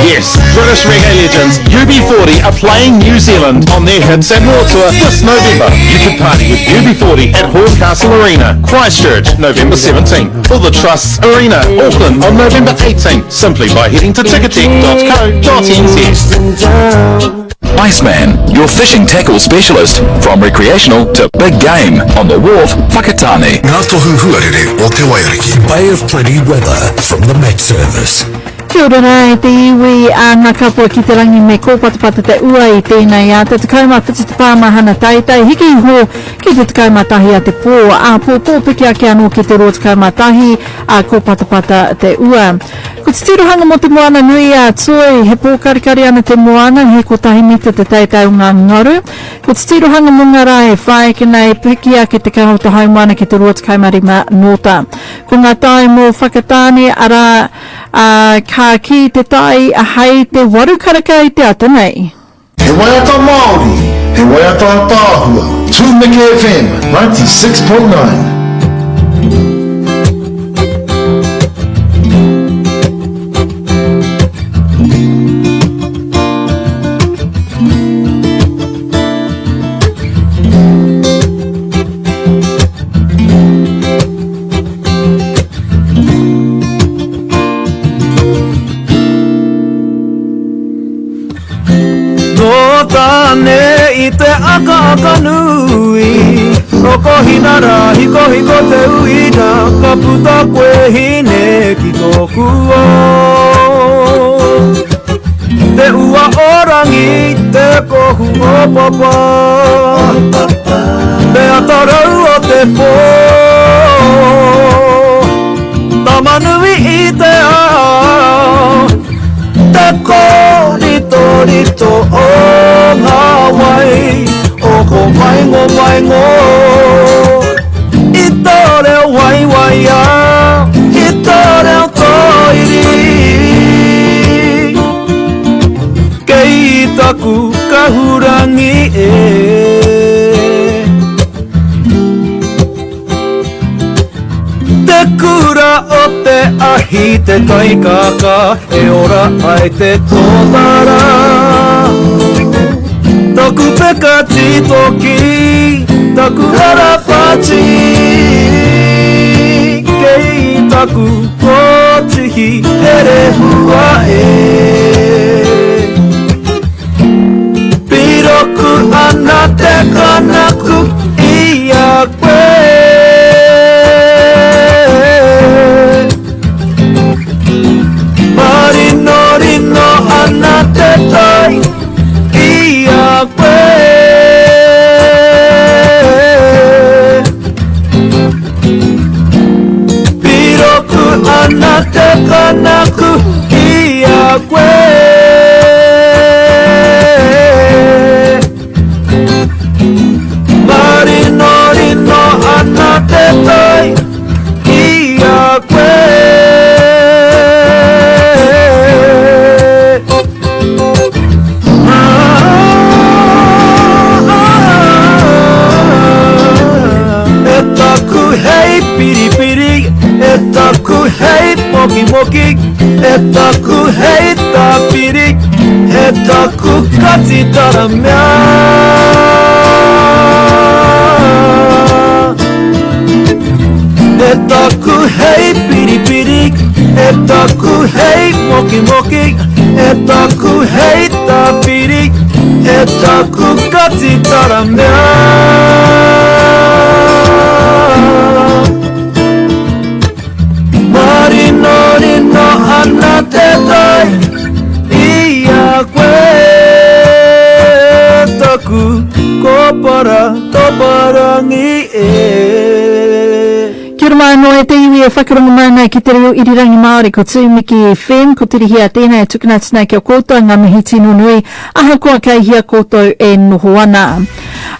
Yes, British reggae legends UB40 are playing New Zealand on their Hits and More tour this November. You can party with UB40 at Horncastle Arena, Christchurch, November 17th, or the Trusts Arena, Auckland on November 18th, simply by heading to ticketek.co.nz. Iceman, your fishing tackle specialist, from recreational to big game on the wharf, Whakatane. Ngā tohu huarere o Te Waiariki. Bay of Plenty weather from the Met Service. Kia ora rā e te iwi a ngā kapua ki te rangi me kōpatapata te ua i tēnei ata 17 te pāmahana teitei hiki iho ki te 11 a te pō āpōpō piki ake anō ki te 21 a kōpatapata te ua. Ko te tirohanga mō te moana nui a Toi, he pōkarikari ana te moana, he kotahi mita te teitei o ngā ngaru. Ko te tirohanga mō ngā rā e whai ake nei, piki ake te kaha o te haumoana ki te 25 nōta. Ko ngā tae mō Whakatāne, arā, ā, ka kī te tai hei te waru karaka i te ata nei. He waiata Māori, he waiata ataahua. Tūmeke FM 96.9. Nō Tāne i te akaaka nui, Rokohina rā, hikohiko te uira, Ka puta koe hine ki tōku ao. Te ua o Rangi, te kohu o Papa, Te atarau o te pō, Tamanui i te ao. Te kōritorito o ngā wai o ko Waingowaingo I tō reo waiwaia, i tō reo tōiri Kei taku kahurangi e Te kura o te ahi te taikaka e ora ai te tōtara Taku peka tītoki, taku ara whati Kei taku kōtihi rerehua e Piroku ana te kanaku i a koe. Marinorino ana te tai i a koe. Piroku ana te kanaku i a koe. Marinorino ana te tai i a koe. E taku hei piripiri, e taku hei mokimoki, e taku hei tāpiri, e taku kati taramea. E taku hei piripiri, e taku hei mokimoki, e taku hei tāpiri, e taku kati taramea. Topara, toparangi e. Kia ora mai anō e te iwi e whakarongo mai nei ki te reo irirangi Māori, ko Tūmiki FM, ko Te Rihia tēnei e tukuna atu nei ki a koutou ngā mihi tino nui, ahakoa kei hea koutou e noho ana.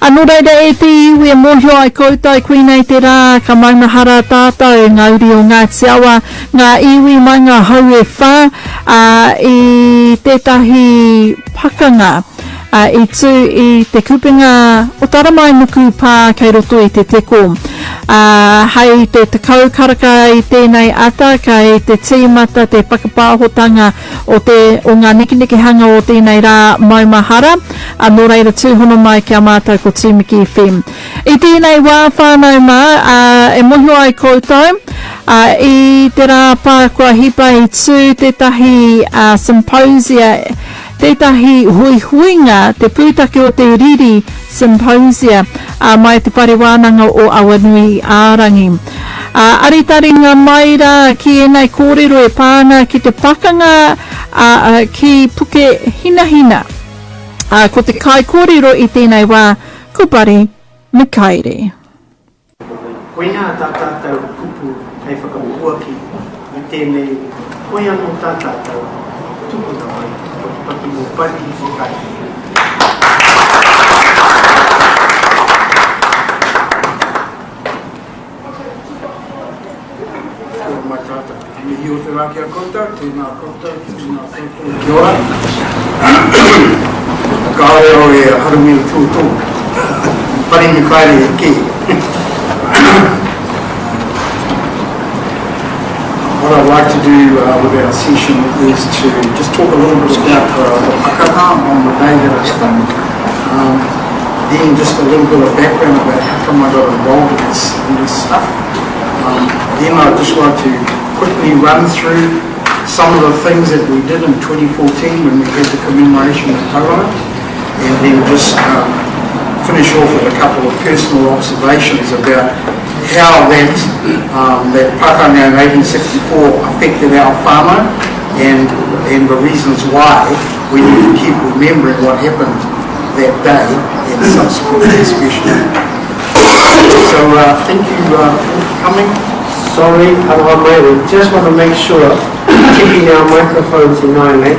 A nō reira e te iwi e mōhio ai koutou koinei te rā ka maumahara tātou ngā uri o Ngāti Awa, ngā iwi mai ngā hau e whā, ā, i tētahi pakanga ā, i tū i te kupenga o Taramainuku pā kei roto i te teko. Ā, hei te 10 karaka i tēnei ata kei te tīmata te whakapāhotanga o te, o ngā nekenekehanga o tēnei rā maumahara, ā, nō reira tūhono mai ki a mātou ko Tūmiki FM. I tēnei wā whānau mā, ā, e mōhio ai koutou, ā, i te rā pā kua hipa i tū tētahi, ā, symposia, tētahi huihuinga, te pūtake o te riri symposia, ā, mai Te Whare Wānanga o Awanui-ā-Rangi. Ā, aritaringa mai rā ki ēnei kōrero e pā ana ki te pakanga, ā, ki Pukehinahina. Ā, ko te kaikōrero i tēnei wā, ko Barry Mikaere. Koinā tā tātou kupu hei whakapuaki i tēnei hoi anō tā tātou tupuna mai ko te paki mō Pari Mikaere. Kia ora mai tātou. Te mihi o te rā ki a koutou, tēnā koutou, tēnā koutou, kia ora. Kāore au e harumia tūtū. Pari Mikaere e kī. What I'd like to do uh, with our session is to just talk a little bit about the, the pakanga on the day that it happened. Um, then just a little bit of background about how come I got involved in this, in this stuff. Um, then I'd just like to quickly run through some of the things that we did in 2014 when we had the commemoration at Tauranga, and then just um, finish off with a couple of personal observations about how that, um, that pakanga in 1864 affected our whānau and, and the reasons why we need to keep remembering what happened that day and subsequently especially. So uh, thank you uh, for coming. Sorry, aroha mai, we just want to make sure keeping our microphones in line, eh,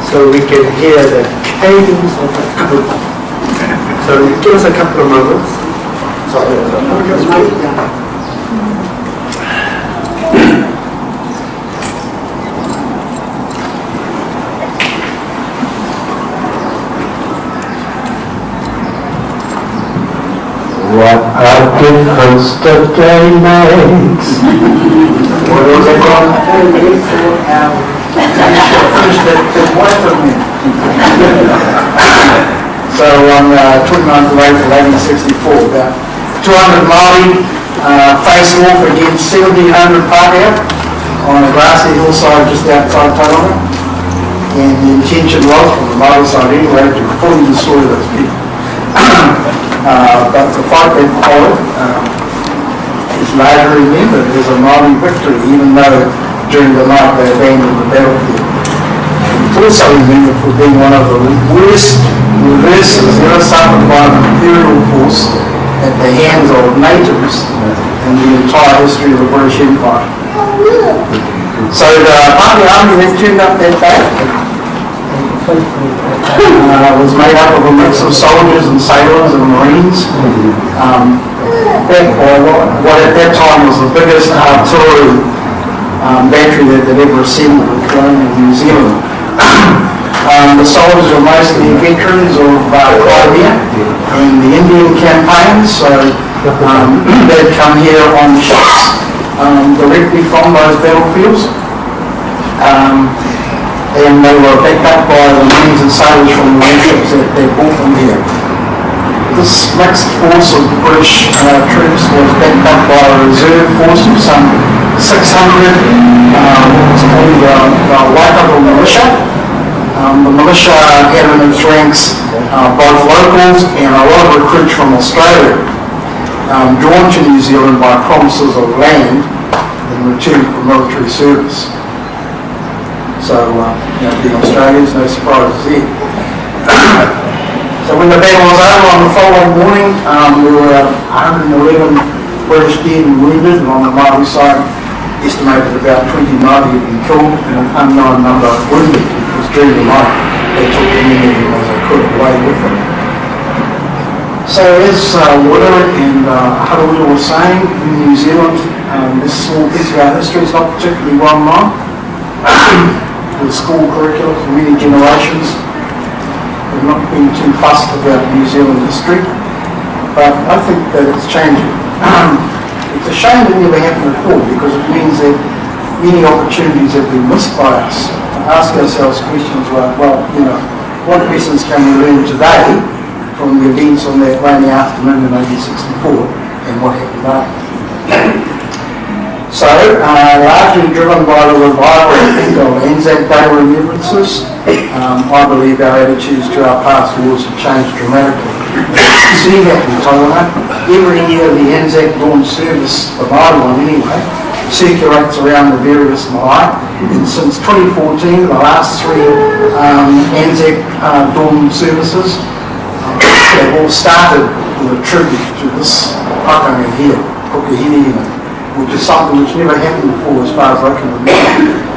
so we can hear the cadence of the kaupapa. So give us a couple of moments. Sorry. What a difference the day makes. What is it gonna take Finish that, that wife of me. So on uh, 29th of April 1864, about 200 Māori uh, faced off against 1,700 Pākehā on a grassy hillside just outside Tauranga. And the intention was, from the Māori side anyway, to fully destroy those people. uh, but the fight that followed um, is largely remembered as a Māori victory, even though during the night they abandoned the battlefield. It's also remembered for being one of the worst reverses ever suffered by an imperial force at the hands of natives in the entire history of the British Empire. So the Pākehā army that turned up that day uh, was made up of a mix of soldiers and sailors and marines. Um, backed by what, what at that time was the biggest artillery um, battery that they'd ever assembled in colonial New Zealand. um, the soldiers were mostly veterans of uh, Crimea and the Indian campaigns, so um, they'd come here on ships um, directly from those battlefields. Um, and they were backed up by the marines and sailors from the warships that, that brought them here. This mixed force of British uh, troops was backed up by a reserve force of some 600, uh, what was called the, the Waikato Militia. Um, the militia had in its ranks uh, both locals and a lot of recruits from Australia, um, drawn to New Zealand by promises of land in return for military service. So, uh, you know, being Australians, no surprises there. So when the battle was over on the following morning, um, there were 111 British dead and wounded, and on the Māori side, estimated about 20 Māori had been killed and an unknown number wounded, because during the night they took as many of them as they could away with them. So as uh, Wera and uh, Harawira were saying, in New Zealand, um, this small piece of our history is not particularly well known. the school curriculum for many generations have not been too fussed about New Zealand history, but I think that it's changing. it's a shame it never happened before because it means that many opportunities have been missed by us to ask ourselves questions like, well, you know, what lessons can we learn today from the events on that rainy afternoon in 1864 and what happened after? So, uh, largely driven by the revival, I think, of Anzac Day remembrances, um, I believe our attitudes to our past wars have changed dramatically. See that in Tauranga. Every year the Anzac Dawn service, the Māori one anyway, circulates around the various marae. And since 2014, the last three um, Anzac uh, Dawn services uh, have all started with a tribute to this pakanga here, Pukehinahina which is something which never happened before as far as I can remember.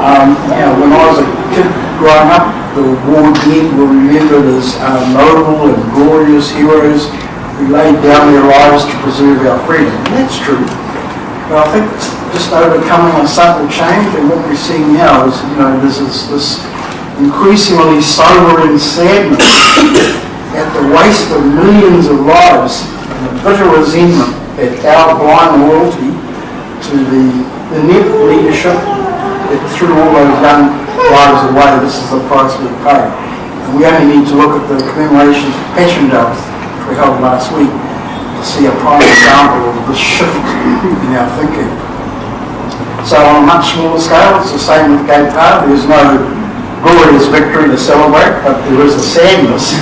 um, you know, when I was a kid growing up, the war dead were remembered as uh, noble and glorious heroes who laid down their lives to preserve our freedom. And that's true. But I think it's just overcoming a subtle change, and what we're seeing now is, you know, there's this, this increasingly sobering sadness at the waste of millions of lives and a bitter resentment at our blind loyalty to the inept leadership that threw all those young lives away. This is the price we pay. And we only need to look at the commemorations of Passchendaele, which we held last week, to see a prime example of this shift in our thinking. So on a much smaller scale, it's the same with Gate Pa. There's no glorious victory to celebrate, but there is a sadness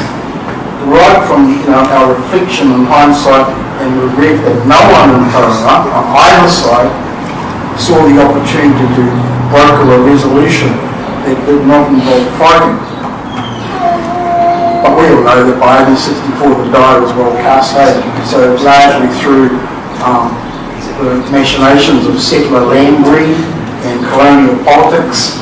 right from you know, our reflection and hindsight and regret that no one in Tauranga, on either side, saw the opportunity to broker a resolution that did not involve fighting. But we all know that by 1864 the die was well cast, eh? so largely through um, the machinations of settler land greed and colonial politics,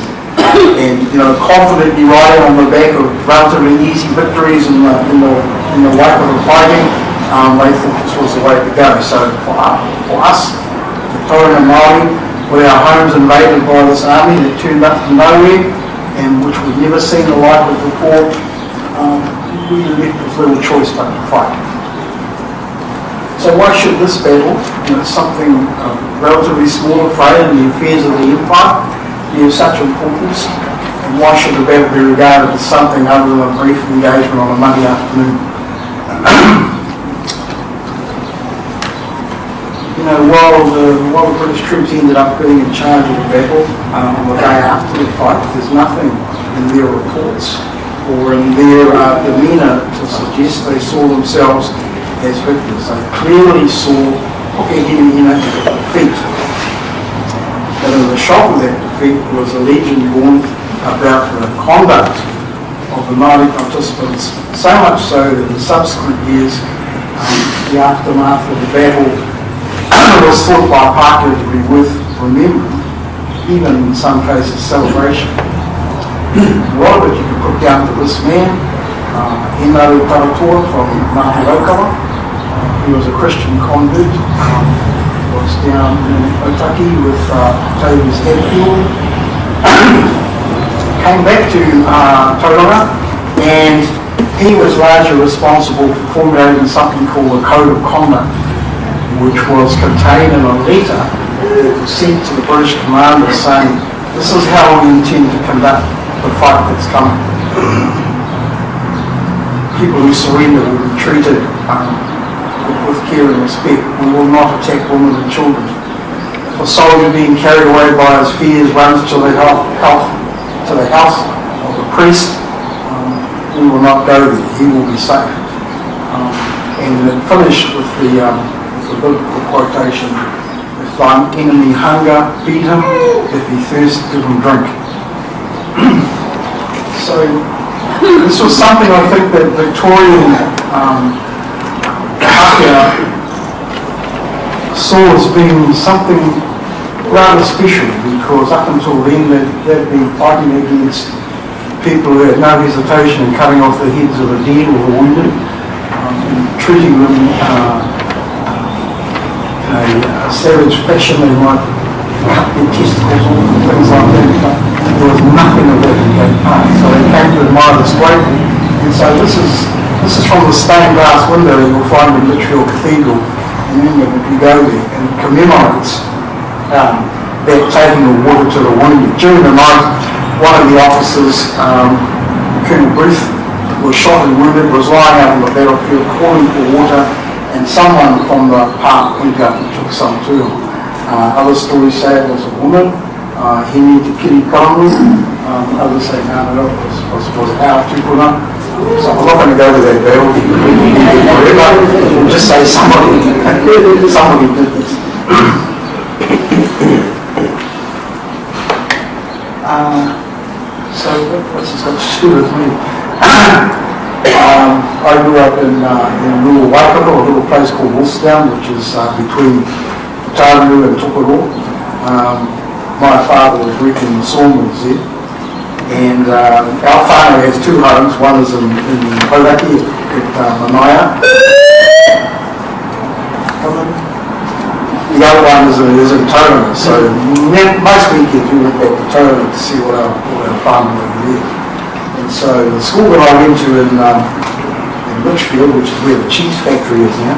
and you know confidently riding on the back of relatively easy victories in the in the in the wake of the fighting, um, they thought this was the way to go. So for, for us, the Tauranga Māori, with our homes invaded by this army that turned up from nowhere and which we've never seen the like of before, um, we were left with little choice but to fight. So why should this battle, you know, something uh, relatively small affair in the affairs of the empire, be of such importance? And why should the battle be regarded as something other than a brief engagement on a Monday afternoon? you know, while the, while the British troops ended up being in charge of the battle um, on the day after the fight, there's nothing in their reports or in their uh, demeanour to suggest they saw themselves as victors. They clearly saw Pukehinahina as a defeat. But in the shock of that defeat was a legend born about the conduct of the Māori participants, so much so that in subsequent years, um, the aftermath of the battle was thought by Pākehā to be worth remembering, even in some cases celebration. A lot of it you can put down to this man, uh, Henare Taratoa from Ngāti Raukawa. He was a Christian convert, um, was down in Otaki with uh, Octavius Hadfield. Came back to uh, Tauranga and he was largely responsible for formulating something called the Code of Conduct, which was contained in a letter that was sent to the British commander saying, this is how we intend to conduct the fight that's coming. People who surrender will be treated um, with care and respect. We will not attack women and children. If a soldier being carried away by his fears runs to the health, to the house of the priest, um, we will not go there. He will be safe. Um, and it finished with the, um, with the biblical quotation, if thine enemy hunger, feed him. If he thirst, give him drink. so This was something I think that Victorian Pākehā saw as being something rather special, because up until then they'd been fighting against people who had no hesitation in cutting off the heads of the dead or the wounded, and treating them in a savage fashion. They might cut their testicles off and things like that, but there was nothing of that in that part. So they came to admire this greatly. And so this is from the stained glass window that you'll find in Lichfield Cathedral in England if you go there, and it commemorates that taking of water to the wounded. During the night, one of the officers, Colonel Booth, was shot and wounded, was lying out on the battlefield calling for water, and someone from the park went out and took some to him. Other stories say it was a woman, Hemi Te Kiri Karamu. Others say no, no, it was our tupuna. So I'm not going to go to that battle forever. We'll just say somebody did this. So what's this got to do with me? I grew up in rural Waikato, a little place called Wolfstown, which is between Tararua and Tokoroa. My father was working in the sawmills there, and our whānau has two homes. One is in Hauraki at Manaia. The other one is in Tauranga. So most weekends we went back to Tauranga to see what our farm over there. And so the school that I went to in Lichfield, which is where the cheese factory is now,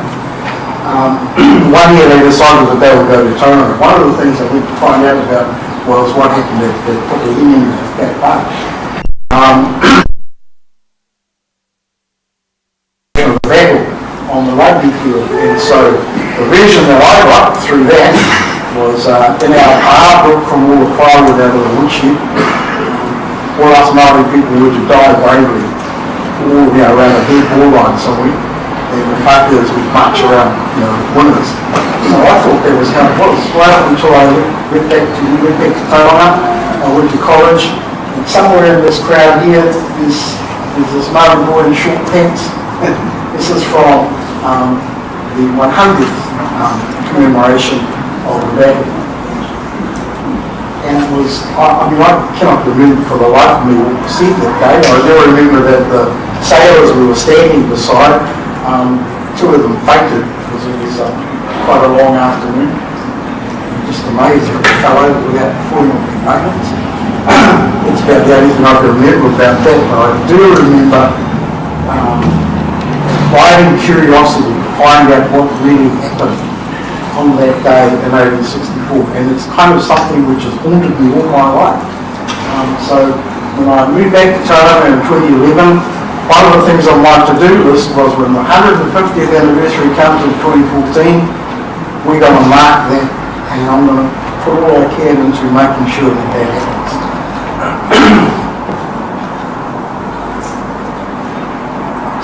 one year they decided that they would go to Tauranga. One of the things they went to find out about was what happened at Pukehinahina, that park. The battle on the rugby field, and so the version that I got through that was in our car built from all the firewood out of the woodshed. All us Māori people were to die bravely, all around a dead ball line somewhere, and the Pākehās would march around, winners. So I thought that was how it was, right up until I went back to Tauranga. I went to college, and somewhere in this crowd here there's this Māori boy in short pants. This is from the 100th commemoration of the battle. And it was, I mean, I cannot remember for the life of me what was said that day. I do remember that the sailors we were standing beside, two of them fainted because it was quite a long afternoon. And just amazed that they fell over without falling off their buckets. It's about the only thing I can remember about that, but I do remember abiding curiosity to find out what really happened on that day in 1864, and it's kind of something which has haunted me all my life. So when I moved back to Tauranga in 2011, one of the things on my to-do list was when the 150th anniversary comes in 2014, we're going to mark that, and I'm going to put all I can into making sure that that happens.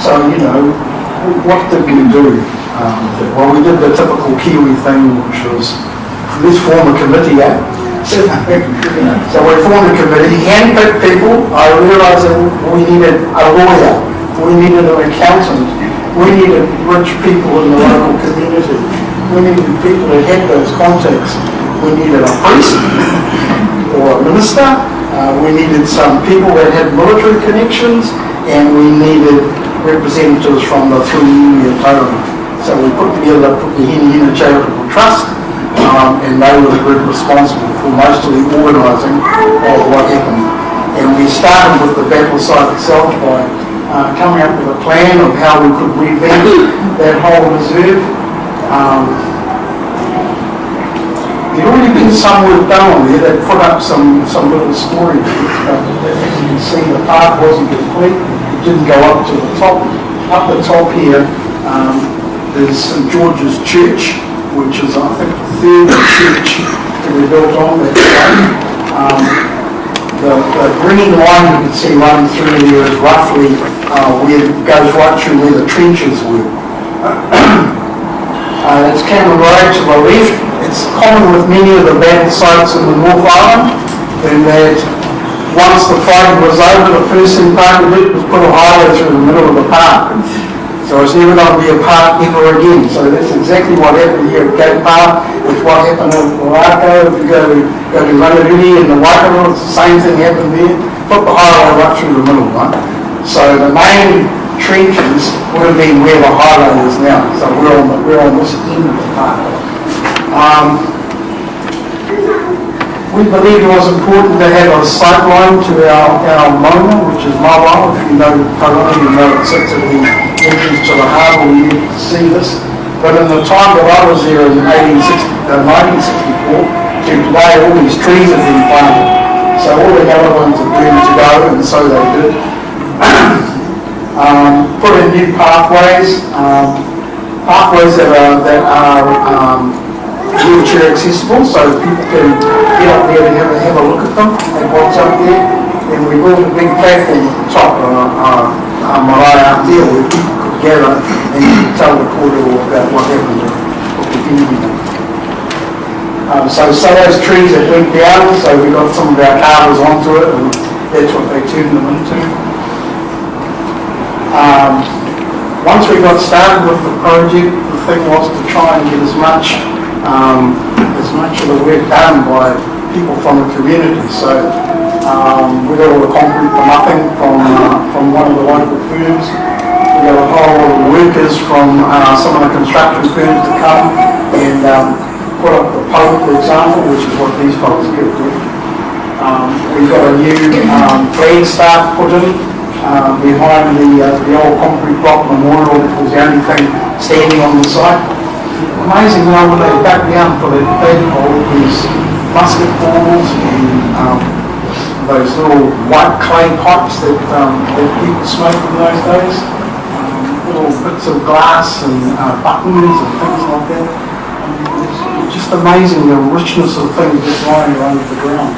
So, what did we do? Well, we did the typical Kiwi thing, which was, let's form a committee, eh? So we formed a committee, handpicked people. I realised that we needed a lawyer, we needed an accountant, we needed rich people in the local community, we needed people that had those contacts, we needed a priest or a minister, we needed some people that had military connections, and we needed representatives from the three iwi of Tauranga. So we put together the Pukehinahina Charitable Trust, and they were the group responsible for most of the organising of what happened. And we started with the battle site itself by coming up with a plan of how we could revamp that whole reserve. There'd already been some work done on there. They put up some little story bits, but as you can see, the path wasn't complete. It didn't go up to the top. Up the top here, there's St George's Church, which is, I think, the third church to be built on that day. The green line you can see running through here is roughly where it goes right through where the trenches were. It's Cameron Road to the left. It's common with many of the battle sites in the North Island in that Once the fighting was over, the first thing Parker did was put a highway through the middle of the park. So it's never going to be a park ever again. So that's exactly what happened here at Gate Park. It's what happened in Morocco. If you go to, go to Rangiriri in the Waikato, it's the same thing happened there. Put the highway right through the middle, right? So the main trenches would have been where the highway is now. So we're on, the, we're on this end of the park. We believed it was important to have a sightline to our, our maunga, which is Mauao. If you know Tauranga, you know it sits at the entrance to the harbour where you can see this. But in the time that I was there in 1860, 1964 to today, all these trees have been planted. So all the other ones have been to go, and so they did. put in new pathways, pathways that are, that are wheelchair accessible, so people can get up there and have a, have a look at them and what's up there. And we built a big platform at the top, marae ātea, where people could gather and tell the kōrero about what happened at Pukehinahina. So some of those trees that went down, so we got some of our carvers onto it, and that's what they turned them into. Once we got started with the project, the thing was to try and get as much as much of the work done by people from the community. So we got all the concrete for nothing from from one of the local firms. We got a whole lot of workers from some of the construction firms to come and put up the pole, for example, which is what these folks here do. We got a new flagstaff put in behind the, the old concrete block memorial that was the only thing standing on the site. Amazing how when they dug down for that flagpole, these musket balls and those little white clay pipes that, that people smoked in those days, little bits of glass and buttons and things like that. It's just amazing the richness of things just lying around the ground.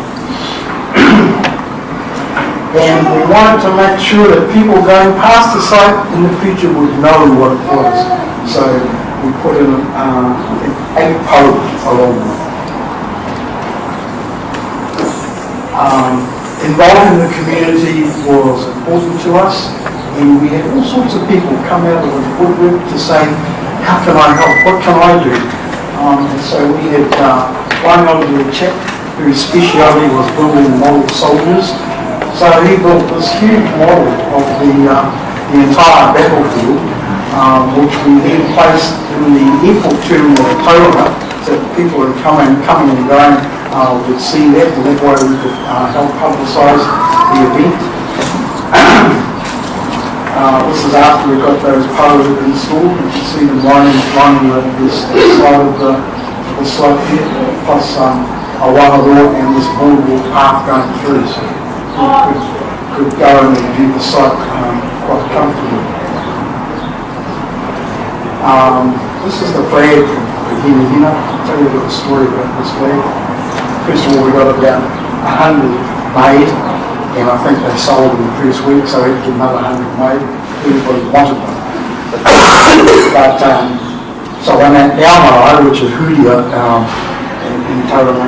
And we wanted to make sure that people going past the site in the future would know what it was. So we put in, I think, 8 poles along there. Involving the community was important to us, and we had all sorts of people come out of the woodwork to say, how can I help? What can I do? And so we had one elderly chap whose speciality was building model soldiers. So he built this huge model of the, the entire battlefield, which we then placed in the airport terminal at Tauranga, so that people who are coming, coming and going would see that, and that way we could help publicise the event. This is after we got those poles installed. You can see them lining, lining the, this, this side of the, the slope here, plus a waharoa and this boardwalk path going through. So you could, could go and view the site quite comfortably. This is the flag from Pukehinahina. I'll tell you a little story about this flag. First of all, we got about 100 made, and I think they sold in the first week, so we had to get another 100 made. Everybody wanted them. But so on our marae, which is Huria in Tauranga,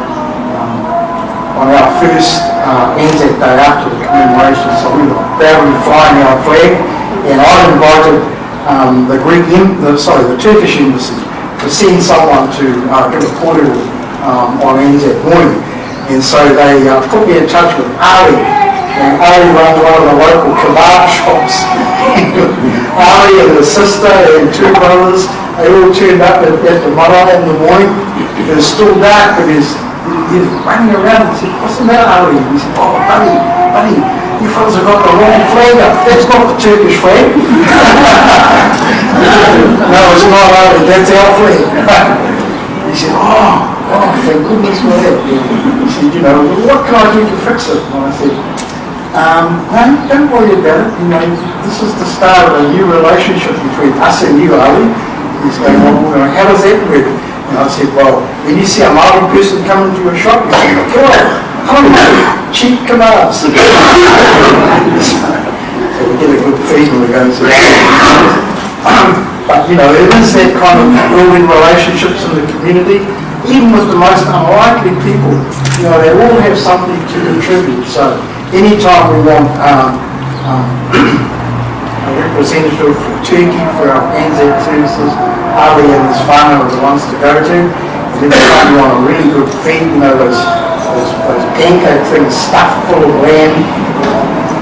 on our first Anzac Day after the commemoration, so we were proudly flying our flag, and I invited the Greek, the, sorry, the Turkish embassy to send someone to give a kōrero on Anzac morning. And so they put me in touch with Ali, and Ali runs one of the local kebab shops. Ali and his sister and two brothers, they all turned up at, at the marae in the morning. It was still dark, but he's, he's running around and said, what's the matter, Ali? And he said, oh, buddy, buddy, you fellas have got the wrong flag up. That's not the Turkish flag. No, it's not Ali, that's our flag. He said, oh, oh, thank goodness for that. He said, you know, what can I do to fix it? And I said, no, don't worry about it. You know, this is the start of a new relationship between us and you, Ali. He's going, well, you know, how does that work? And I said, well, when you see a Māori person come into your shop, you say, "Kia ora, cheap kebabs." So we get a good feed when we go and see. But, you know, it is that kind of building relationships in the community, even with the most unlikely people. You know, they all have something to contribute. So Anytime we want um, um, a representative for Turkey for our ANZAC services, Ali and his whānau are the ones to go to. And every time you want a really good feed, you know, those, those, those pancake things stuffed full of lamb,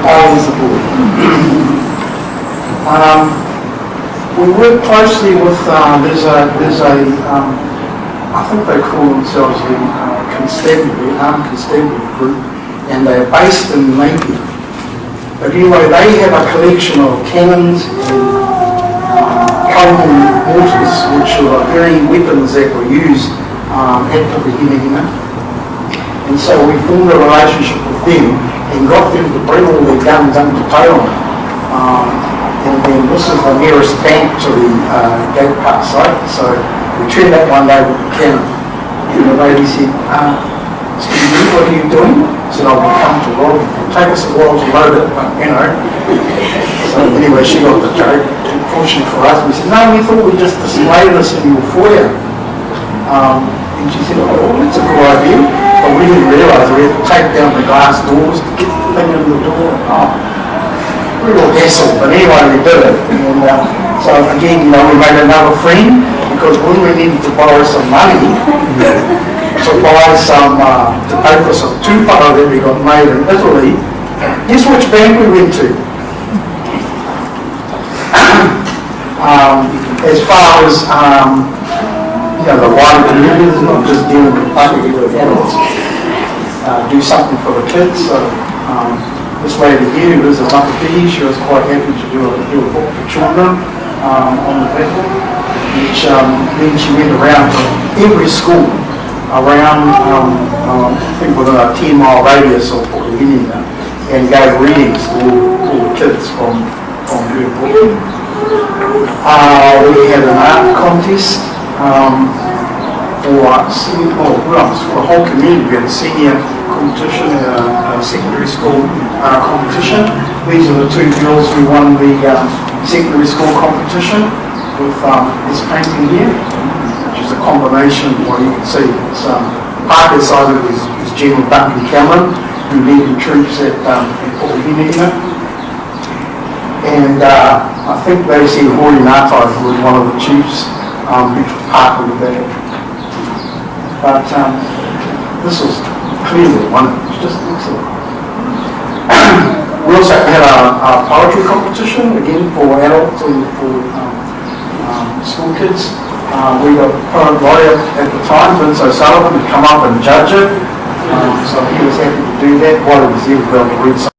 Ali's the boy. um, we work closely with, uh, there's a, there's a um, I think they call themselves the uh, Constabulary, Armed Constabulary Group, and they're based in Napier. But anyway, they have a collection of cannons and um, mortars, which are the very weapons that were used um, at Pukehinahina. And so we formed a relationship with them and got them to bring all their guns up to Tauranga. Um, and then this is the nearest bank to the uh, gate park site. So we turned up one day with the cannon. And the lady said, uh, excuse me, what are you doing? I said, oh, we come to rob. It'll take us a while to load it, but you know. So anyway, she got the joke. Fortunately for us, we said, no, we thought we'd just display this in your foyer. Um, and she said, oh, well, that's a good idea. But we didn't realise we had to take down the glass doors to get the thing in the door. Oh, real hassle. But anyway, we did it. And uh, so again, you know, we made another friend because when we needed to borrow some money to buy some, uh, to pay for some tupara that we got made in Italy, guess which bank we went to? um, as far as um, you know, the wider community, it's not just dealing with money with adults. Uh, do something for the kids. So um, this lady here, who is a Makapihi, she was quite happy to do a, do a book for children um, on the battle, which um, then she went around to every school around, um, um, I think within a 10 mile radius of Pukehinahina, and gave readings to all, all the kids from, from her book. Uh, we had an art contest um, for senior, oh, well, for the whole community. We had a senior competition and a, a secondary school uh, competition. These are the two girls who won the um, secondary school competition with um, this painting here, which is a combination, well, you can see it's um, Parker side of it is, is General Duncan Cameron, who led the troops at, um, at Pukehinahina. And uh, I think they see Hori Ngatai, who was one of the chiefs, um, who took part in the battle. But um, this was clearly one, it's just excellent. we also had a, a poetry competition, again, for adults and for um, um, school kids. Uh, we got poet laureate at the time, Vince O'Sullivan, to come up and judge it. Um, so he was happy to do that while he was there, we were able to read some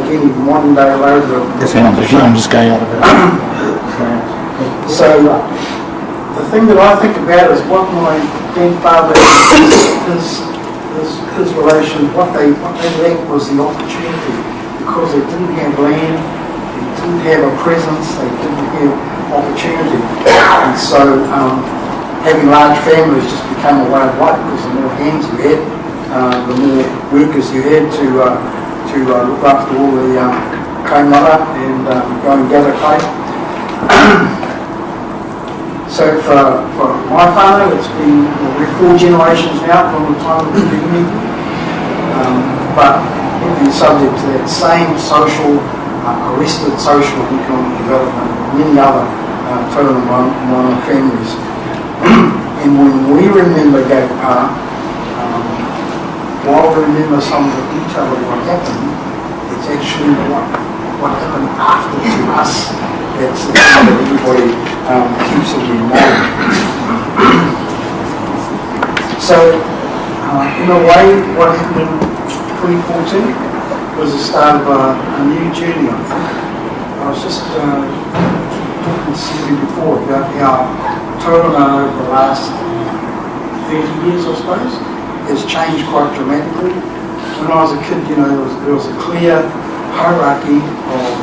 like any modern day labourer. Just hang on, I'm just going out of it. So the thing that I think about is what my grandfather, his relation, what they lacked was the opportunity, because they didn't have land, they didn't have a presence, they didn't have opportunity. And so having large families just became a way of life, because the more hands you had, the more workers you had to look after all the kaimara and go and gather kai. So for my whānau, it's been, we're 4 generations now from the time of the beginning, but we've been subject to that same social, arrested social and economic development with many other Tauranga Moana families. And when we remember Gate Pā, while we remember some of the detail of what happened, it's actually what happened after to us that's the thing that everybody keeps in their mind. So, in a way, what happened in 2014 was the start of a new journey, I think. I was just talking to somebody before about how Tauranga over the last 30 years, I suppose, has changed quite dramatically. When I was a kid, you know, there was a clear hierarchy of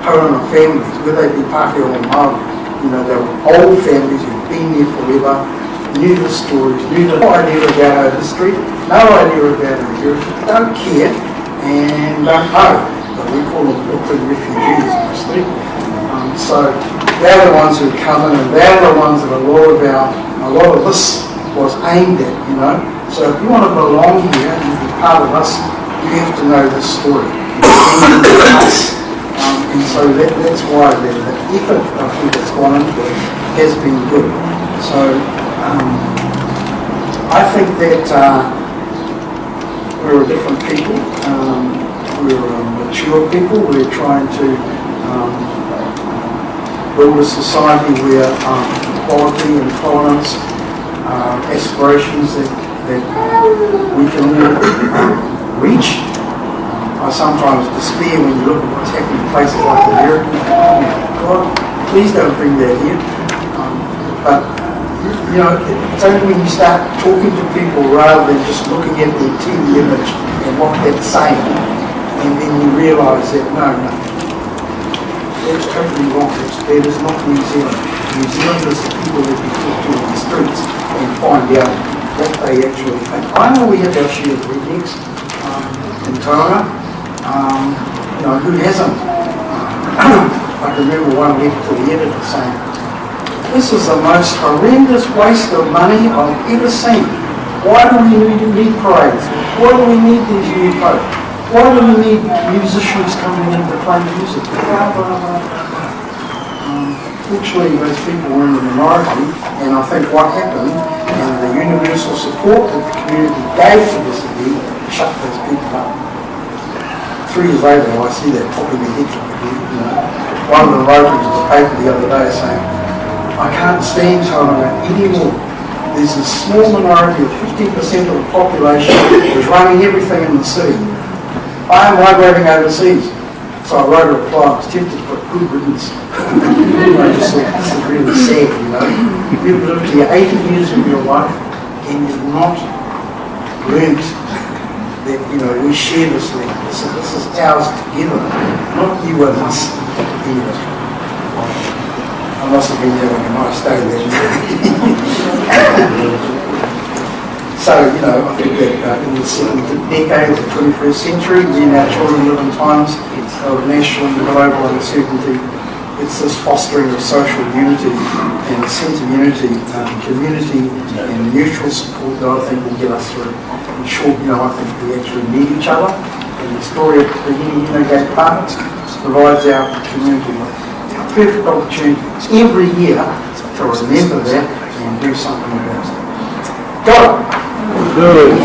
Tauranga families, whether they be Pākehā or Māori. You know, they were old families who'd been there forever, knew the stories, knew the no idea about our history, no idea about our heritage, don't care, and don't know. But we call them Auckland refugees, mostly. So they're the ones who come in, and they're the ones that a lot of this was aimed at, you know. So if you want to belong here and be part of us, you have to know this story. Us. And so that's why the effort, I think, that's gone into it has been good. So I think that we're a different people. We're a mature people. We're trying to build a society where equality and tolerance, aspirations that we can all reach. I sometimes despair when you look at what's happening in places like America. Oh, God, please don't bring that here. But, you know, it's only when you start talking to people rather than just looking at their TV image and what that's saying, and then you realise that, no, that's totally wrong. That is not New Zealand. New Zealand is the people that you talk to on the streets and find out what they actually think. I know we have our share of rednecks in Tauranga. You know, who hasn't? I can remember one letter to the editor saying, "This is the most horrendous waste of money I've ever seen. Why do we need parades? Why do we need these new folk? Why do we need musicians coming in to play music? Blah, blah, blah, blah, blah." Fortunately, those people were in the minority, and I think what happened, and the universal support that the community gave to this event, shut those people up. 3 years later, I see that popping their heads up again. You know. One of them wrote into the paper the other day saying, "I can't stand Tauranga anymore. There's a small minority of 15% of the population who's running everything in the city. I am migrating overseas." So I wrote a reply. I was tempted to put good riddance. I just thought, this is really sad, you know. You've lived here 80 years of your life and you've not learnt that, you know, we share this land. This is ours together, not you and us. Anyway, I must have been having a nice day then. So, you know, I think that in the second decade of the 21st century, when our children live in times of national and global uncertainty, it's this fostering of social unity and a sense of unity, community and mutual support that I think will get us through. In short, you know, I think we actually need each other, and the story of the Gate Pā provides our community with a perfect opportunity every year to remember that and do something about it. Go! Good.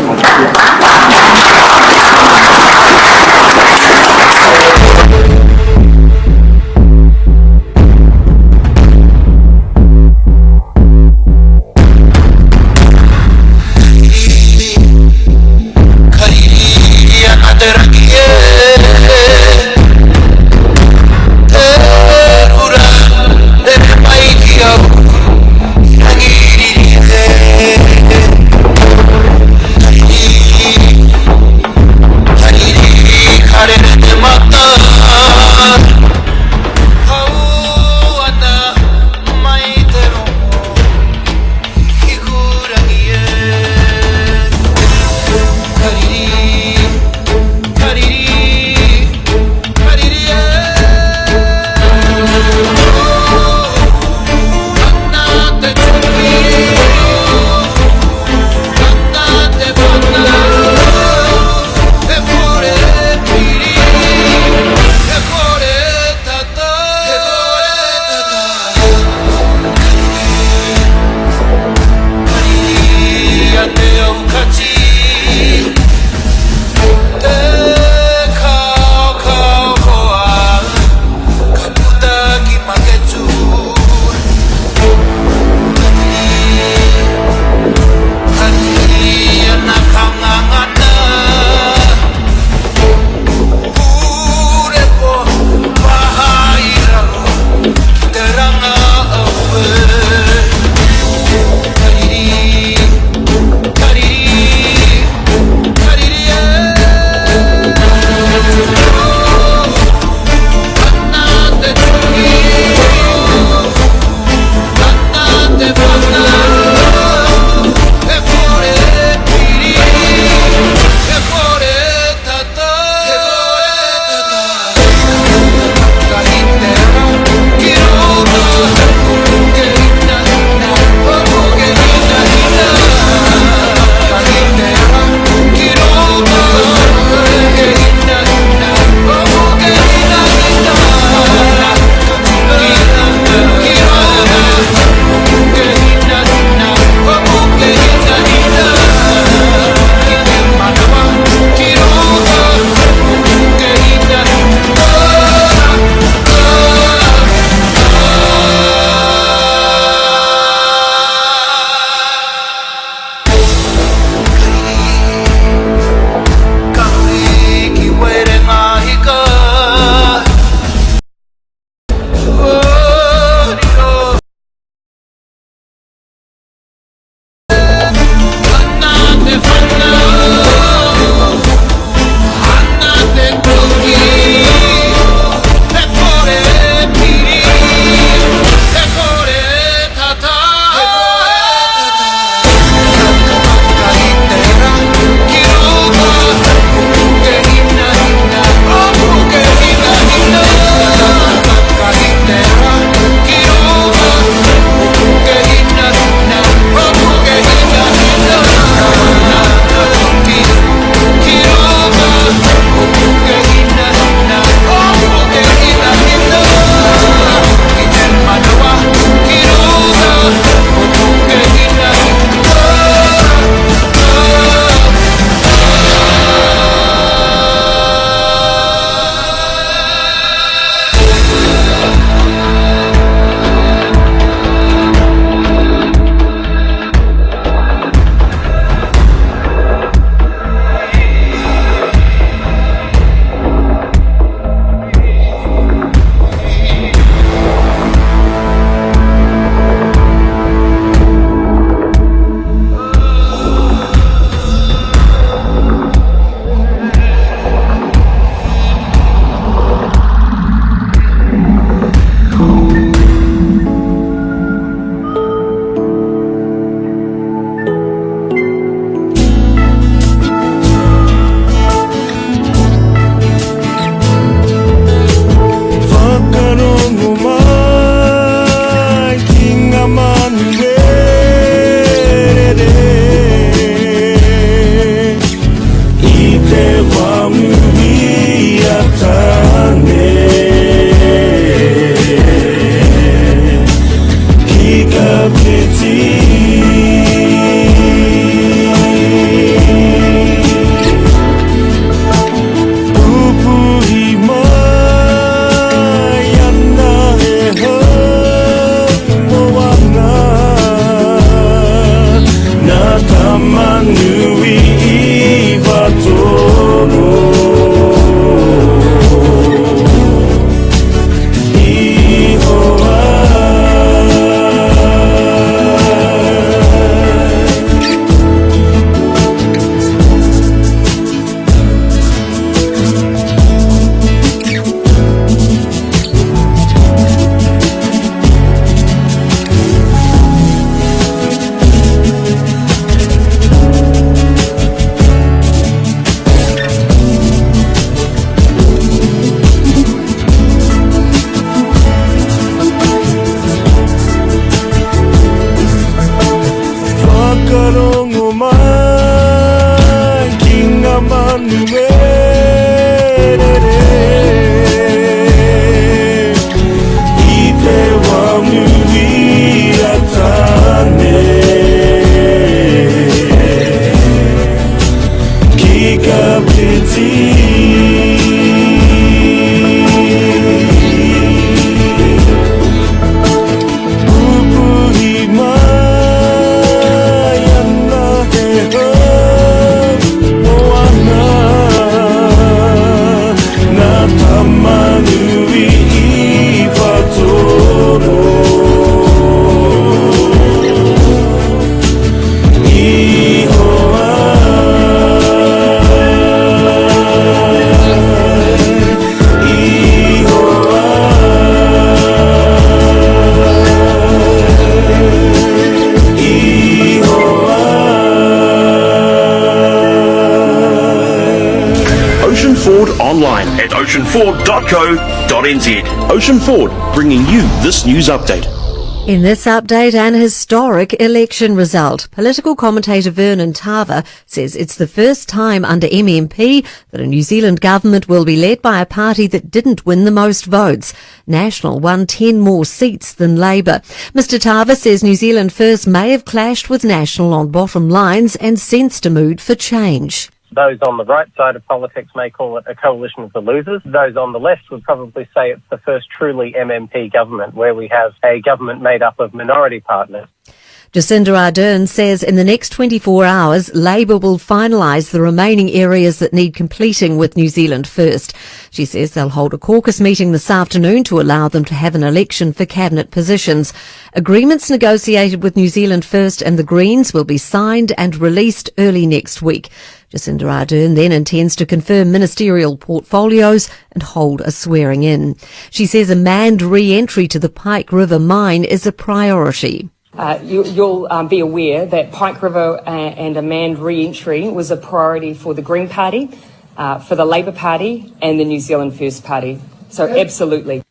Ford online at oceanford.co.nz. Ocean Ford, bringing you this news update. In this update, an historic election result. Political commentator Vernon Tarver says it's the first time under MMP that a New Zealand government will be led by a party that didn't win the most votes. National won 10 more seats than Labour. Mr Tarver says New Zealand First may have clashed with National on bottom lines and sensed a mood for change. Those on the right side of politics may call it a coalition of the losers. Those on the left would probably say it's the first truly MMP government where we have a government made up of minority partners. Jacinda Ardern says in the next 24 hours, Labour will finalise the remaining areas that need completing with New Zealand First. She says they'll hold a caucus meeting this afternoon to allow them to have an election for cabinet positions. Agreements negotiated with New Zealand First and the Greens will be signed and released early next week. Jacinda Ardern then intends to confirm ministerial portfolios and hold a swearing in. She says a manned re-entry to the Pike River mine is a priority. Uh, you, will um, be aware that Pike River uh, and a manned re-entry was a priority for the Green Party, uh, for the Labour Party and the New Zealand First Party. So absolutely.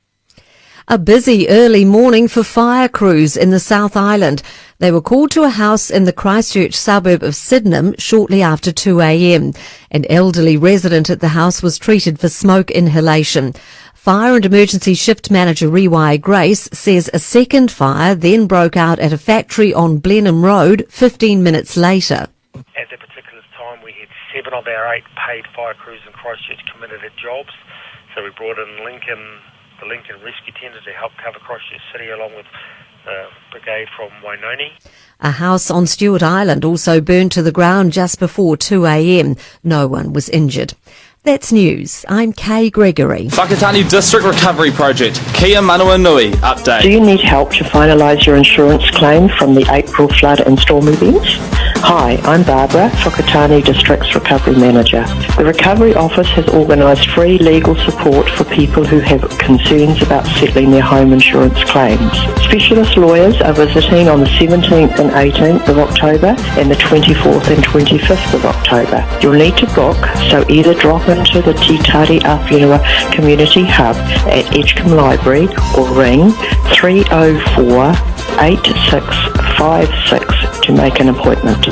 A busy early morning for fire crews in the South Island. They were called to a house in the Christchurch suburb of Sydenham shortly after 2am. An elderly resident at the house was treated for smoke inhalation. Fire and Emergency Shift Manager Rewai Grace says a second fire then broke out at a factory on Blenheim Road 15 minutes later. At that particular time, we had seven of our eight paid fire crews in Christchurch committed at jobs. So we brought in Lincoln, the Lincoln Rescue Tender to help cover Christchurch City along with the brigade from Wainoni. A house on Stewart Island also burned to the ground just before 2am. No one was injured. That's news. I'm Kay Gregory. Whakatane District Recovery Project, Kia Manawa Nui update. Do you need help to finalise your insurance claim from the April flood and storm events? Hi, I'm Barbara, Whakatane District's Recovery Manager. The Recovery Office has organised free legal support for people who have concerns about settling their home insurance claims. Specialist lawyers are visiting on the 17th and 18th of October and the 24th and 25th of October. You'll need to book, so either drop into the Te Tari Awhenua Community Hub at Edgecumbe Library or ring 304 8656 to make an appointment.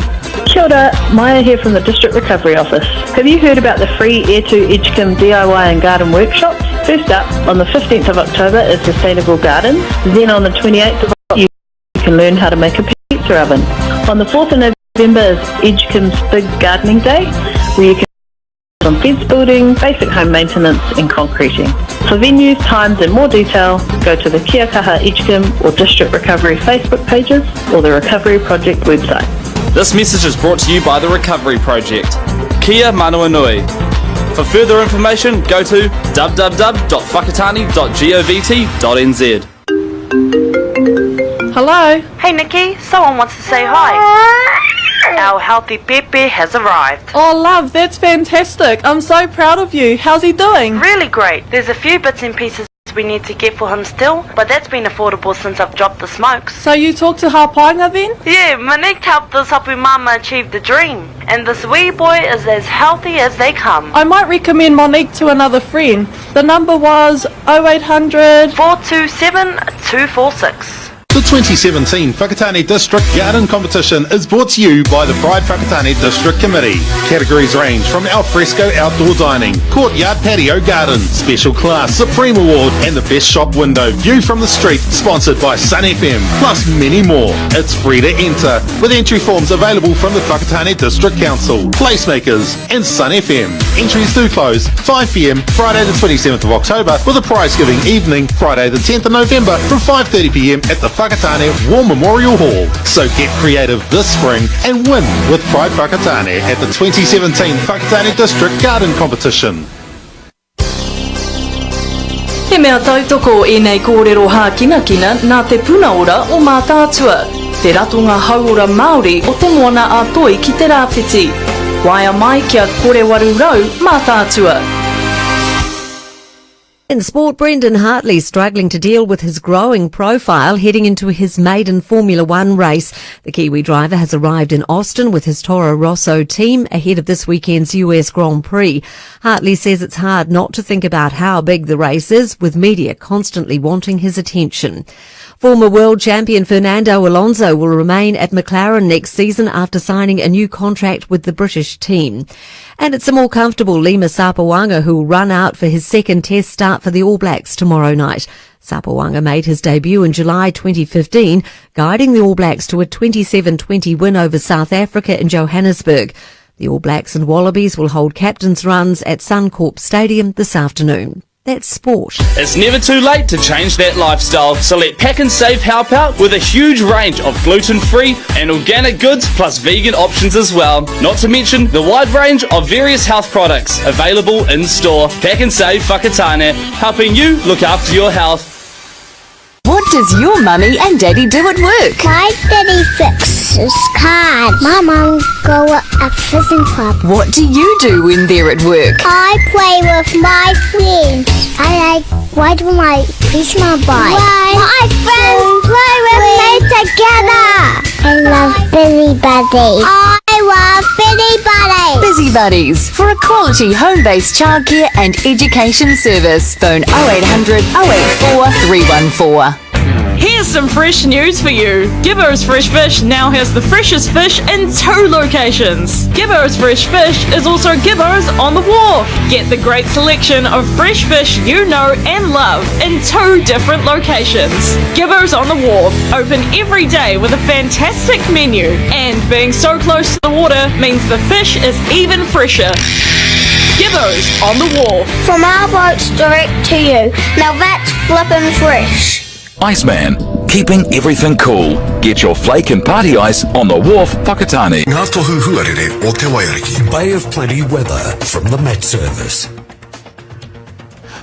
Kia ora, Maya here from the District Recovery Office. Have you heard about the free Air 2 Edgecumbe DIY and Garden workshops? First up, on the 15th of October is Sustainable Gardens. Then on the 28th of October, you can learn how to make a pizza oven. On the 4th of November is Edgecumbe's Big Gardening Day, where you can on fence building, basic home maintenance and concreting. For venues, times and more detail, go to the Kia Kaha Edgecumbe or District Recovery Facebook pages or the Recovery Project website. This message is brought to you by the Recovery Project. Kia Manawa Nui. For further information, go to www.whakatane.govt.nz. Hello? Hey Nikki, someone wants to say hi. Our healthy Pepe has arrived. Oh, love, that's fantastic. I'm so proud of you. How's he doing? Really great. There's a few bits and pieces we need to get for him still, but that's been affordable since I've dropped the smokes. So you talked to Hapainga then? Yeah, Monique helped this happy mama achieve the dream. And this wee boy is as healthy as they come. I might recommend Monique to another friend. The number was 0800 427 246. The 2017 Whakatane District Garden Competition is brought to you by the Pride Whakatane District Committee. Categories range from alfresco outdoor dining, courtyard patio garden, special class, supreme award, and the best shop window view from the street, sponsored by Sun FM, plus many more. It's free to enter, with entry forms available from the Whakatane District Council, Placemakers, and Sun FM. Entries do close 5pm Friday the 27th of October, with a prize giving evening Friday the 10th of November from 5.30pm at the Whakatane War Memorial Hall. So get creative this spring and win with Pride Whakatane at the 2017 Whakatane District Garden Competition. He mea tautoko ēnei kōrero hākinakina nā Te Puna Ora o Mātaatua, te ratonga hauora Māori o Te Moana a Toi ki te Rāwhiti. Waea mai kia 800 Mātaatua. In sport, Brendan Hartley struggling to deal with his growing profile heading into his maiden Formula One race. The Kiwi driver has arrived in Austin with his Toro Rosso team ahead of this weekend's US Grand Prix. Hartley says it's hard not to think about how big the race is, with media constantly wanting his attention. Former world champion Fernando Alonso will remain at McLaren next season after signing a new contract with the British team. And it's a more comfortable Lima Sopoaga who will run out for his second test start for the All Blacks tomorrow night. Sopoaga made his debut in July 2015, guiding the All Blacks to a 27-20 win over South Africa in Johannesburg. The All Blacks and Wallabies will hold captain's runs at Suncorp Stadium this afternoon. That's sport. It's never too late to change that lifestyle, so let Pak'nSave help out with a huge range of gluten-free and organic goods plus vegan options as well. Not to mention the wide range of various health products available in store. Pak'nSave Whakatane, helping you look after your health. What does your mummy and daddy do at work? My daddy fixes cars. My mum go at a fishing club. What do you do when they're at work? I play with my friends. I like ride my my bike. My friends play with me together. I love Busy Buddies. I love Busy Buddies. Busy Buddies for a quality home-based childcare and education service. Phone 0800 084 314. Here's some fresh news for you. Gibbo's Fresh Fish now has the freshest fish in 2 locations. Gibbo's Fresh Fish is also Gibbo's on the Wharf. Get the great selection of fresh fish you know and love in 2 different locations. Gibbo's on the Wharf, open every day with a fantastic menu. And being so close to the water means the fish is even fresher. Gibbo's on the Wharf. From our boats direct to you. Now that's flippin' fresh. Iceman, keeping everything cool. Get your flake and party ice on the wharf, Whakatane. Ngā tohu huarere o Te Waiariki. Bay of Plenty weather from the Met Service.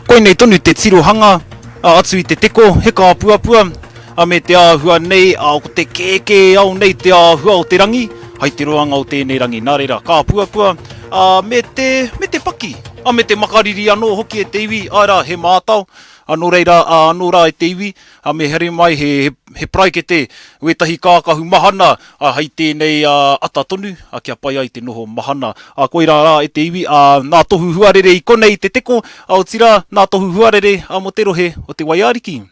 Koinei tonu te tirohanga atu i te teko, he kāpuapua, me te āhua nei, ko te kēkē ao nei te āhua o te rangi, hai te roanga o tēnei rangi. Nā reira, kāpuapua, me te, me te paki, me te makariri anō hoki e te iwi, āe rā, he mātao, nō reira, anō rā e te iwi, me haere mai he, he paraikete, wētahi kākahu mahana, hei tēnei ata tonu, kia pai ai te noho mahana. Koirā rā e te iwi, nā tohu huarere i konei i te teko, otirā, nā tohu huarere mō te rohe o Te Waiariki.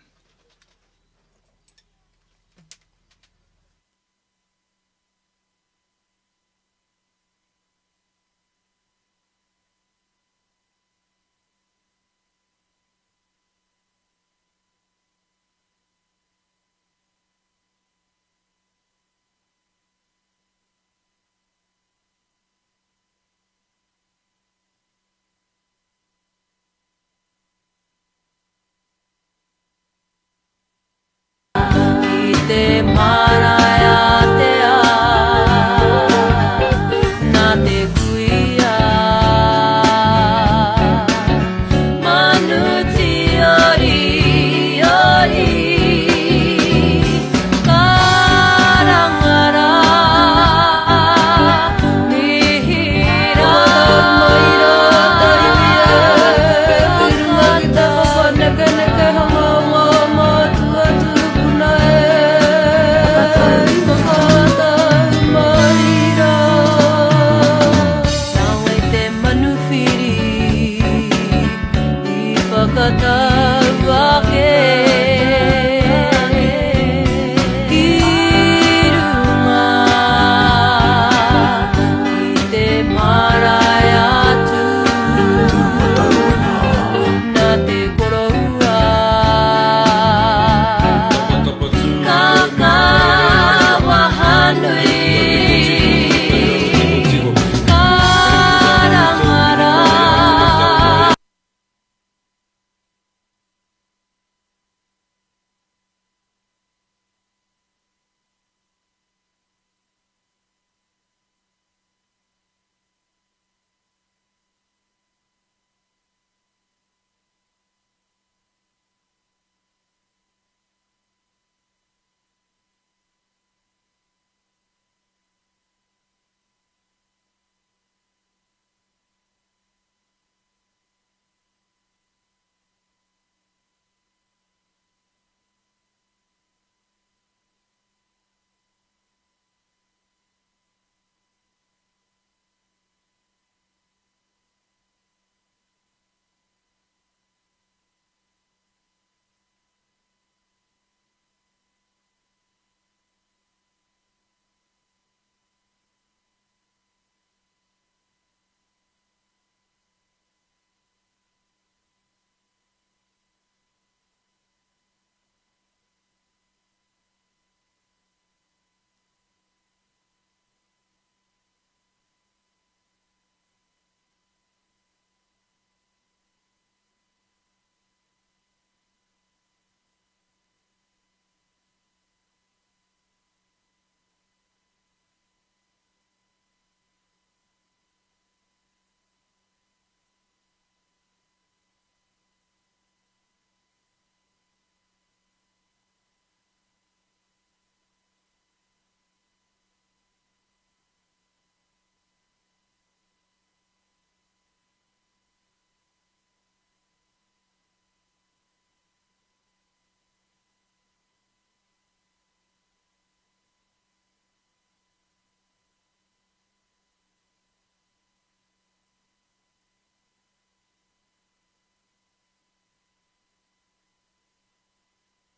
Ki te marae ātea, nā te kuia. Manu tiori, ori, karanga rā, mihi rā.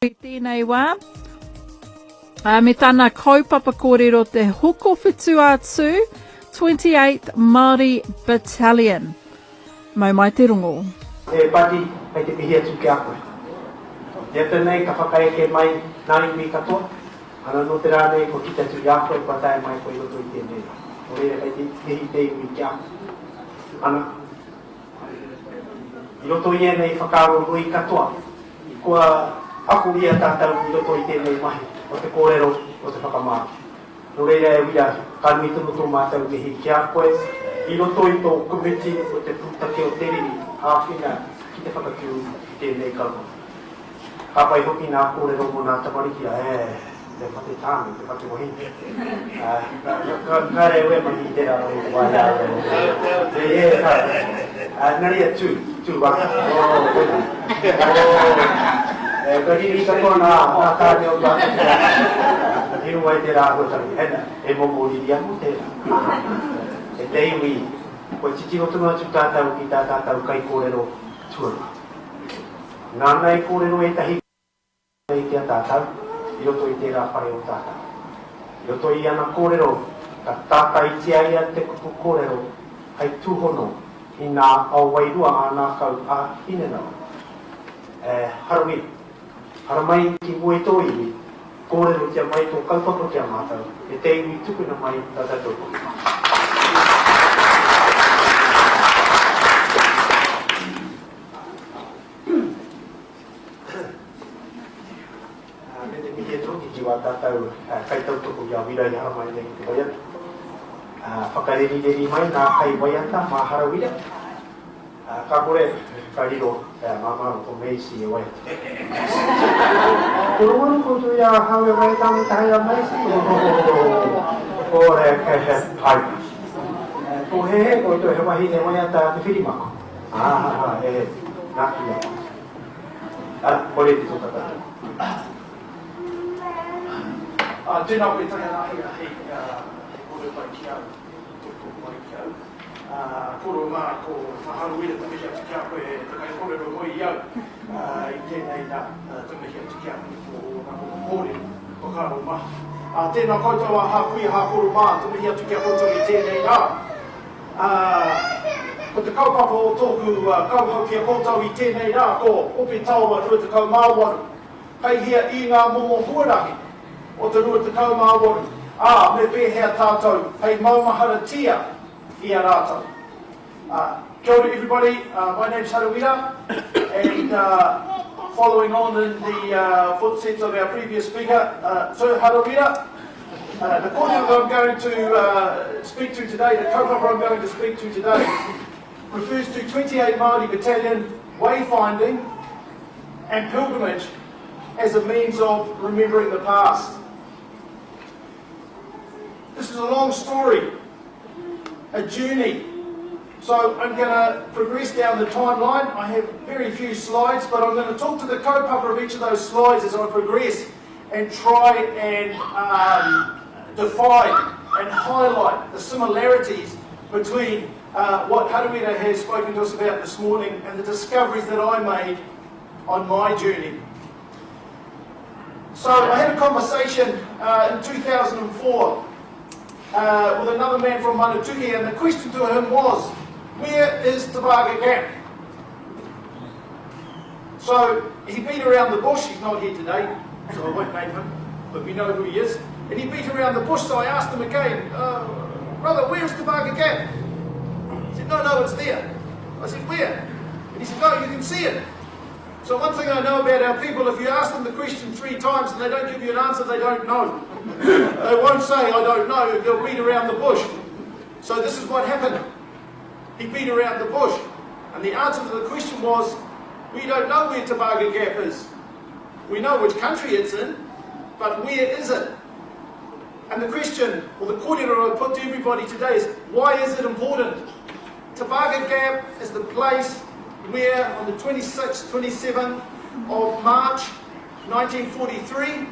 I tēnei wā, ā, me tana kaupapa kōrero te Hokowhitu a Tū, 28th Māori Battalion. Mau mai te rongo. E Buddy, kei te mihi atu ki a koe. Te ata nei ka whakaeke mai nā iwi katoa, ana nō te rā nei kua kite atu i a koe kua tae mai koe i roto i tēnei rā. Nō reira kei te mihi te iwi ki a koe. Ana, I roto i ēnei whakaaro nui katoa, kua ako ia tātou i roto i tēnei mahi o te kōrero, o te whakamāori. Nō reira e Wira, ka nui tonu tō mātou mihi ki a koe i roto i tō komiti o te pūtake o te riri āwhina ki te whakatū i tēnei kaupapa. Ka pai hoki nā kōrero mō nā tamariki, ē, te whate tāne, te whate wahine. Kāre au e mahi i tērā mahi te wā i a au e. E, e, ka, engari e tū, tū waka. Oh, koina. Oh, e, ka riri katoa nā, nā tāne o tātou. I runga i tērā āhuatanga, hena, e momo riri anō tērā. E te iwi, kua titiro tonu atu tātou ki tā tātou kaikōrero tuarua. Nāna i kōrero ētahi nei ki a tātou i roto i tērā whare o tātou. I roto i ana kōrero ka tātaitia ia te kupu kōrero hei tūhono i nā ao wairua ā-ngākau ā-hinengaro. E, Harawira, haramai ki mua i tō iwi, Kōrerotia mai tō kaupapa ki a mātou, e te iwi tukuna mai tā tātou hoki. Me te mihi atu hoki ki wā tātou kaitautoko i a Wira i haramai nei ki te waiata. Whakarerireri mai ngā kaiwaiata mā Harawira. Ka kore, ka riro mā māua ko Maisie e waiata. Ko rongo koutou i ahau e waiata ana i te haere a Maisie? Ore, he pai. Pōhēhē koutou he wahine waiata a Te Whirimako. Āhaha, e, nāku ia. Ara, kore te toka tātou. Tēnā koe Tangarahi, hei kōrero pai ki au, tō pai ki au. Koro mā, ko Haruira te mihi atu ki a koe, te kaikōrero moi i au i tēnei rā, te mihi atu ki a koe mō ōna momo kōrero, whakaaro maha. Tēnā koutou a Hākuia, Hākoro mā, te mihi atu ki a koutou i tēnei rā. Ko te kaupapa o tōku kauhau ki a koutou i tēnei rā ko Ope Taua 28, kei hea i ngā momo huarahi o te 28, ā, me pēhea tātou hei maumaharatia i a rātou. Kia ora everybody, my name's Harawira and following on in the footsteps of our previous speaker, Sir Harawira, the kōrero that I'm going to speak to today, the kaupapa I'm going to speak to today, refers to 28 Māori Battalion wayfinding and pilgrimage as a means of remembering the past. This is a long story, a journey. So I'm going to progress down the timeline. I have very few slides, but I'm going to talk to the kaupapa of each of those slides as I progress and try and um, define and highlight the similarities between uh, what Harawira has spoken to us about this morning and the discoveries that I made on my journey. So I had a conversation uh, in 2004 uh, with another man from Manutuke, and the question to him was, where is Tebaga Gap? So he beat around the bush. He's not here today, so I won't name him, but we know who he is. And he beat around the bush, so I asked him again, uh, brother, where's Tebaga Gap? He said, no, no, it's there. I said, where? And he said, no, you can see it. So one thing I know about our people, if you ask them the question three times and they don't give you an answer, they don't know. they won't say, I don't know, they'll beat around the bush. So this is what happened. He beat around the bush. And the answer to the question was, we don't know where Tebaga Gap is. We know which country it's in, but where is it? And the question, or the kōrero I put to everybody today is, why is it important? Tebaga Gap is the place where on the 26th, 27th of March 1943,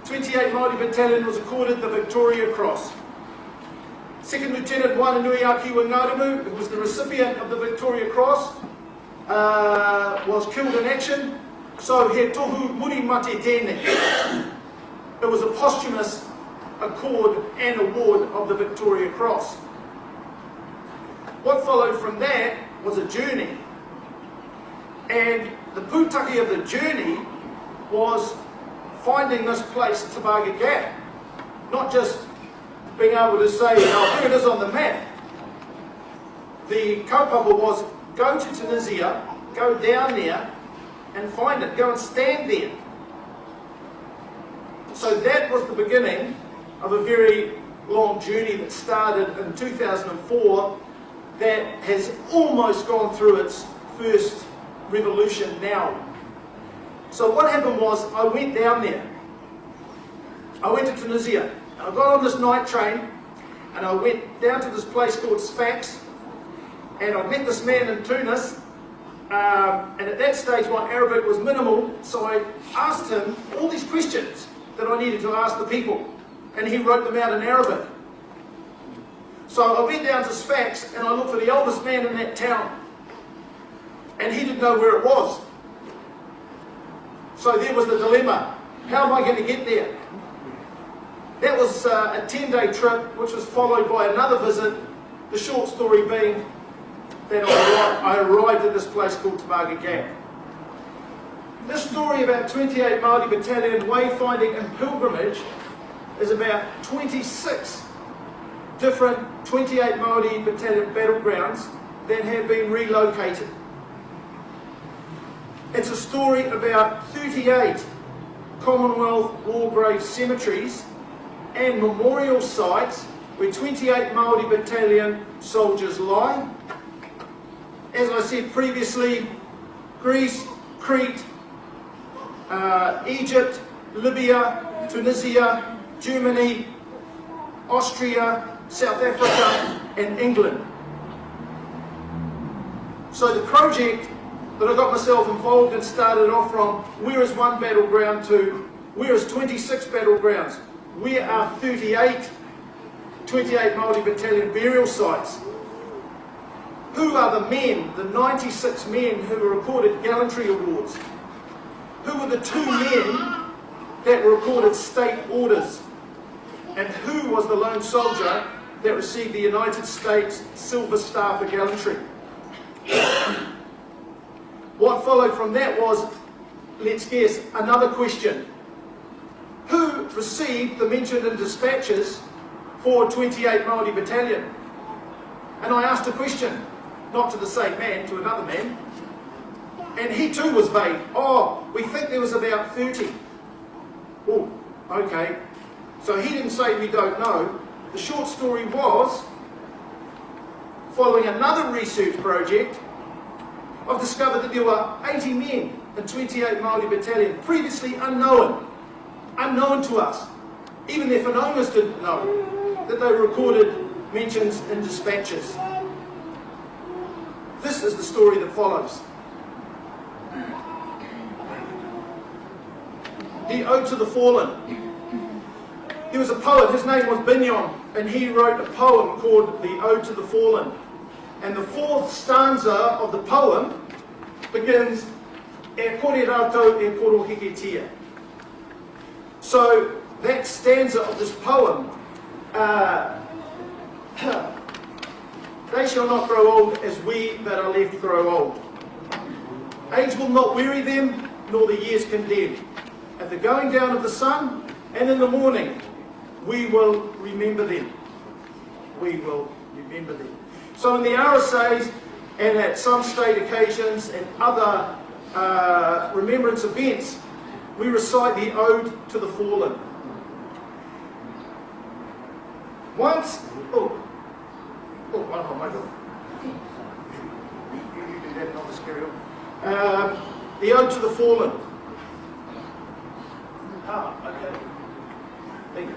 28 Māori Battalion was accorded the Victoria Cross. Second Lieutenant Wairanui-a-Kiwa Ngarimu, who was the recipient of the Victoria Cross, uh, was killed in action So he tohu muri mate tēnei. It was a posthumous accord and award of the Victoria Cross. What followed from that was a journey. And the pūtake of the journey was finding this place, Tebaga Gap. Not just being able to say, oh, here it is on the map. The kaupapa was go to Tunisia, go down there and find it. Go and stand there. So that was the beginning of a very long journey that started in 2004 that has almost gone through its first revolution now. So what happened was I went down there. I went to Tunisia and I got on this night train and I went down to this place called Sfax and I met this man in Tunis and at that stage my Arabic was minimal, so I asked him all these questions that I needed to ask the people, and he wrote them out in Arabic. So I went down to Sfax and I looked for the oldest man in that town, and he didn't know where it was. So there was the dilemma. How am I going to get there? That was a 10-day trip, which was followed by another visit, the short story being that I arrived at this place called Tebaga Gap. This story about 28 Māori Battalion wayfinding and pilgrimage is about 26 different 28 Māori Battalion battlegrounds that have been relocated. It's a story about 38 Commonwealth war grave cemeteries and memorial sites where 28 Māori Battalion soldiers lie. As I said previously, Greece, Crete, Egypt, Libya, Tunisia, Germany, Austria, South Africa and England. So the project that I got myself involved in started off from where is one battleground to where is 26 battlegrounds, where are 38 28 Māori Battalion burial sites. Who are the men, the 96 men who were accorded gallantry awards? Who were the 2 men that were accorded state orders? And who was the lone soldier that received the United States Silver Star for gallantry? What followed from that was, let's guess, another question. Who received the mentioned in dispatches for 28 Māori Battalion? And I asked a question, not to the same man, to another man, and he too was vague. Oh, we think there was about 30. Oh, okay. So he didn't say we don't know. The short story was, following another research project, I've discovered that there were 80 men in 28 Māori Battalion, previously unknown to us. Even their whanaungas didn't know that they recorded mentions in dispatches. This is the story that follows. The Ode to the Fallen. There was a poet, his name was Bignon, and he wrote a poem called The Ode to the Fallen. And the fourth stanza of the poem begins, E kore rātou e koro hikitia. So that stanza of this poem, they shall not grow old as we that are left grow old. Age will not weary them, nor the years condemn. At the going down of the sun and in the morning, we will remember them. We will remember them. So in the RSAs and at some state occasions and other remembrance events, we recite the Ode to the Fallen. Once, oh my God. You do that and I'll just carry on. The Ode to the Fallen. Ah, okay. Thank you.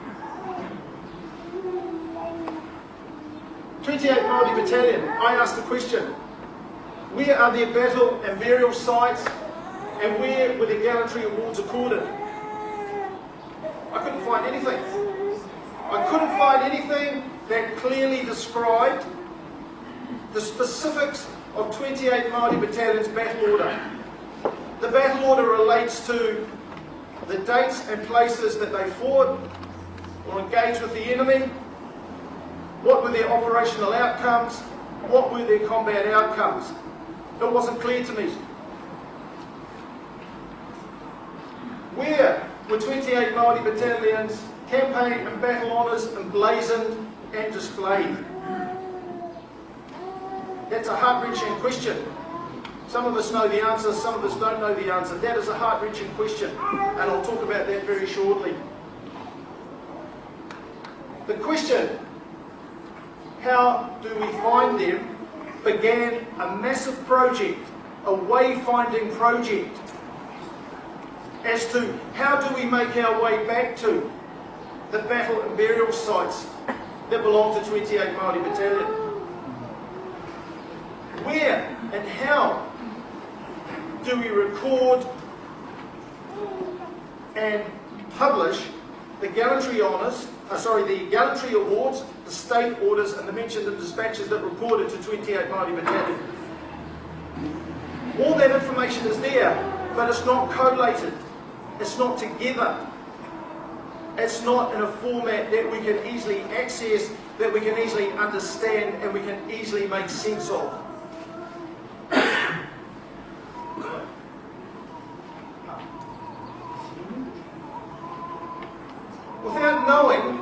28 Māori Battalion, I asked the question, where are their battle and burial sites and where were their gallantry awards accorded? I couldn't find anything. I couldn't find anything that clearly described the specifics of 28 Māori Battalion's battle order, The battle order relates to the dates and places that they fought or engaged with the enemy, what were their operational outcomes, what were their combat outcomes. It wasn't clear to me. Where were 28 Māori battalions, campaign and battle honours emblazoned and displayed? That's a heart-wrenching question. Some of us know the answer, some of us don't know the answer. That is a heart-wrenching question, and I'll talk about that very shortly. The question, how do we find them, began a massive project, a wayfinding project, as to how do we make our way back to the battle and burial sites that belong to 28 Māori Battalion. Where and how do we record and publish the gallantry honours, sorry, the gallantry awards, the state orders and the mentioned and dispatches that recorded to 28 Māori Battalion? All that information is there, but it's not collated. It's not together. It's not in a format that we can easily access, that we can easily understand, and we can easily make sense of. Without knowing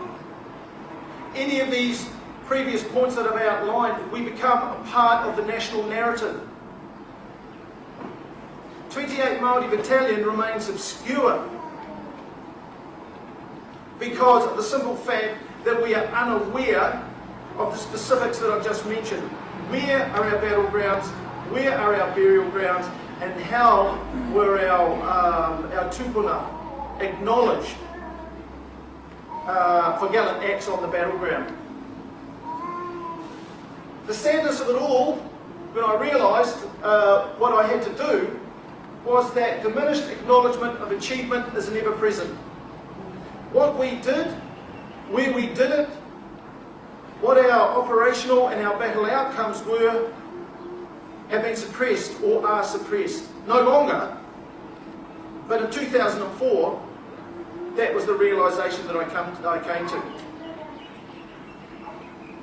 any of these previous points that I've outlined, we become a part of the national narrative. 28 Māori Battalion remains obscure because of the simple fact that we are unaware of the specifics that I've just mentioned. Where are our battlegrounds? Where are our burial grounds? And how were our tupuna acknowledged for gallant acts on the battleground? The sadness of it all, when I realised what I had to do, was that diminished acknowledgement of achievement is never present. What we did, where we did it, what our operational and our battle outcomes were, have been suppressed or are suppressed. No longer, but in 2004, that was the realisation that I came to.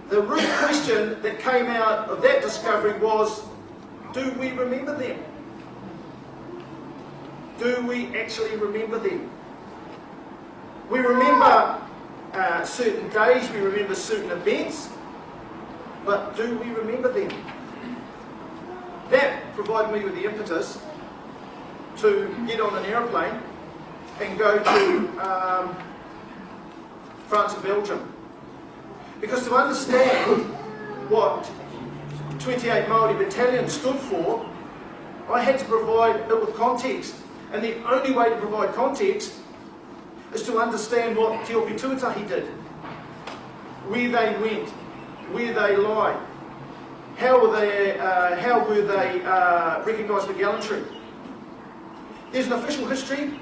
The root question that came out of that discovery was, do we remember them? Do we actually remember them? We remember certain days, we remember certain events, but do we remember them? That provided me with the impetus to get on an aeroplane and go to France and Belgium. Because to understand what 28 Māori Battalion stood for, I had to provide it with context. And the only way to provide context is to understand what Te Ope Tuatahi did, where they went, where they lie, how were they recognised for gallantry. There's an official history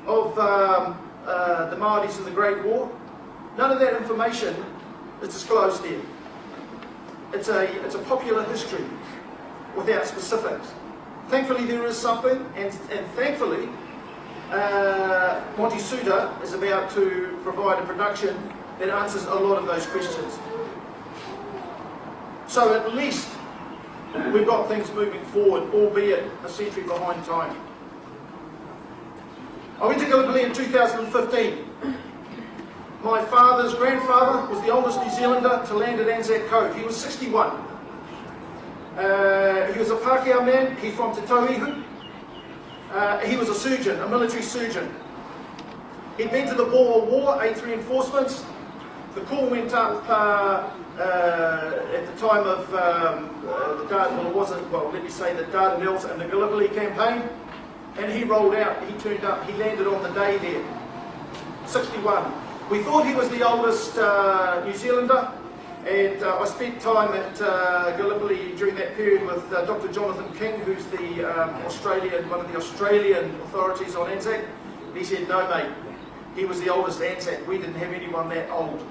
of the Māoris in the Great War. None of that information is disclosed there. It's a popular history without specifics. Thankfully there is something, and thankfully Monty Soutar is about to provide a production that answers a lot of those questions. So at least we've got things moving forward, albeit a century behind time. I went to Gallipoli in 2015. My father's grandfather was the oldest New Zealander to land at Anzac Cove. He was 61. He was a Pākehā man. He's from Te Tauihu. He was a surgeon, a military surgeon. He'd been to the Boer War, 8th Reinforcements. The call went up at the time of the the Dardanelles and the Gallipoli campaign, and he rolled out, he turned up, he landed on the day there, 61. We thought he was the oldest New Zealander, and I spent time at Gallipoli during that period with Dr. Jonathan King, who's the Australian, one of the Australian authorities on Anzac. He said, no mate, he was the oldest Anzac, we didn't have anyone that old.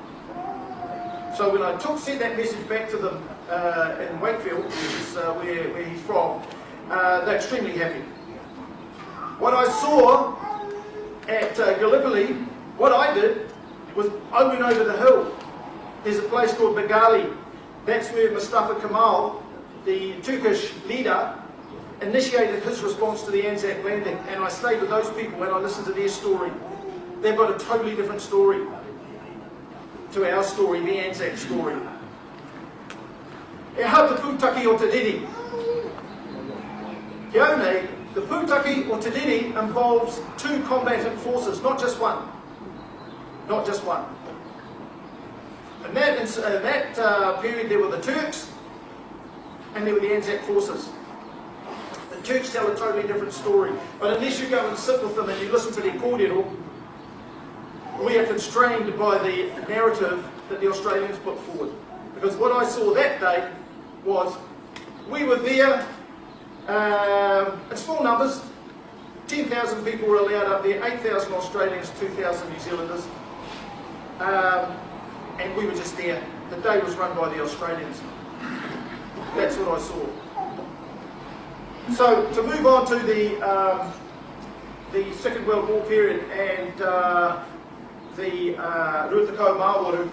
So when I sent that message back to them in Wakefield, which is where he's from, they're extremely happy. What I saw at uh, Gallipoli, what I did was I went over the hill. There's a place called Begali. That's where Mustafa Kemal, the Turkish leader, initiated his response to the Anzac landing. And I stayed with those people and I listened to their story. They've got a totally different story to our story, the Anzac story. E hau te pūtake o te riri. Ki au nei, the pūtake o te riri involves two combatant forces, not just one. Not just one. In that, in that uh, period, there were the Turks and there were the Anzac forces. The Turks tell a totally different story. But unless you go and sit with them and you listen to their kōrero, we are constrained by the narrative that the Australians put forward. Because what I saw that day was we were there um, in small numbers, 10,000 people were allowed up there, 8,000 Australians, 2,000 New Zealanders. Um, and we were just there. The day was run by the Australians. That's what I saw. So to move on to the, um, the Second World War period and uh, the uh, Ruatakau Māwaru,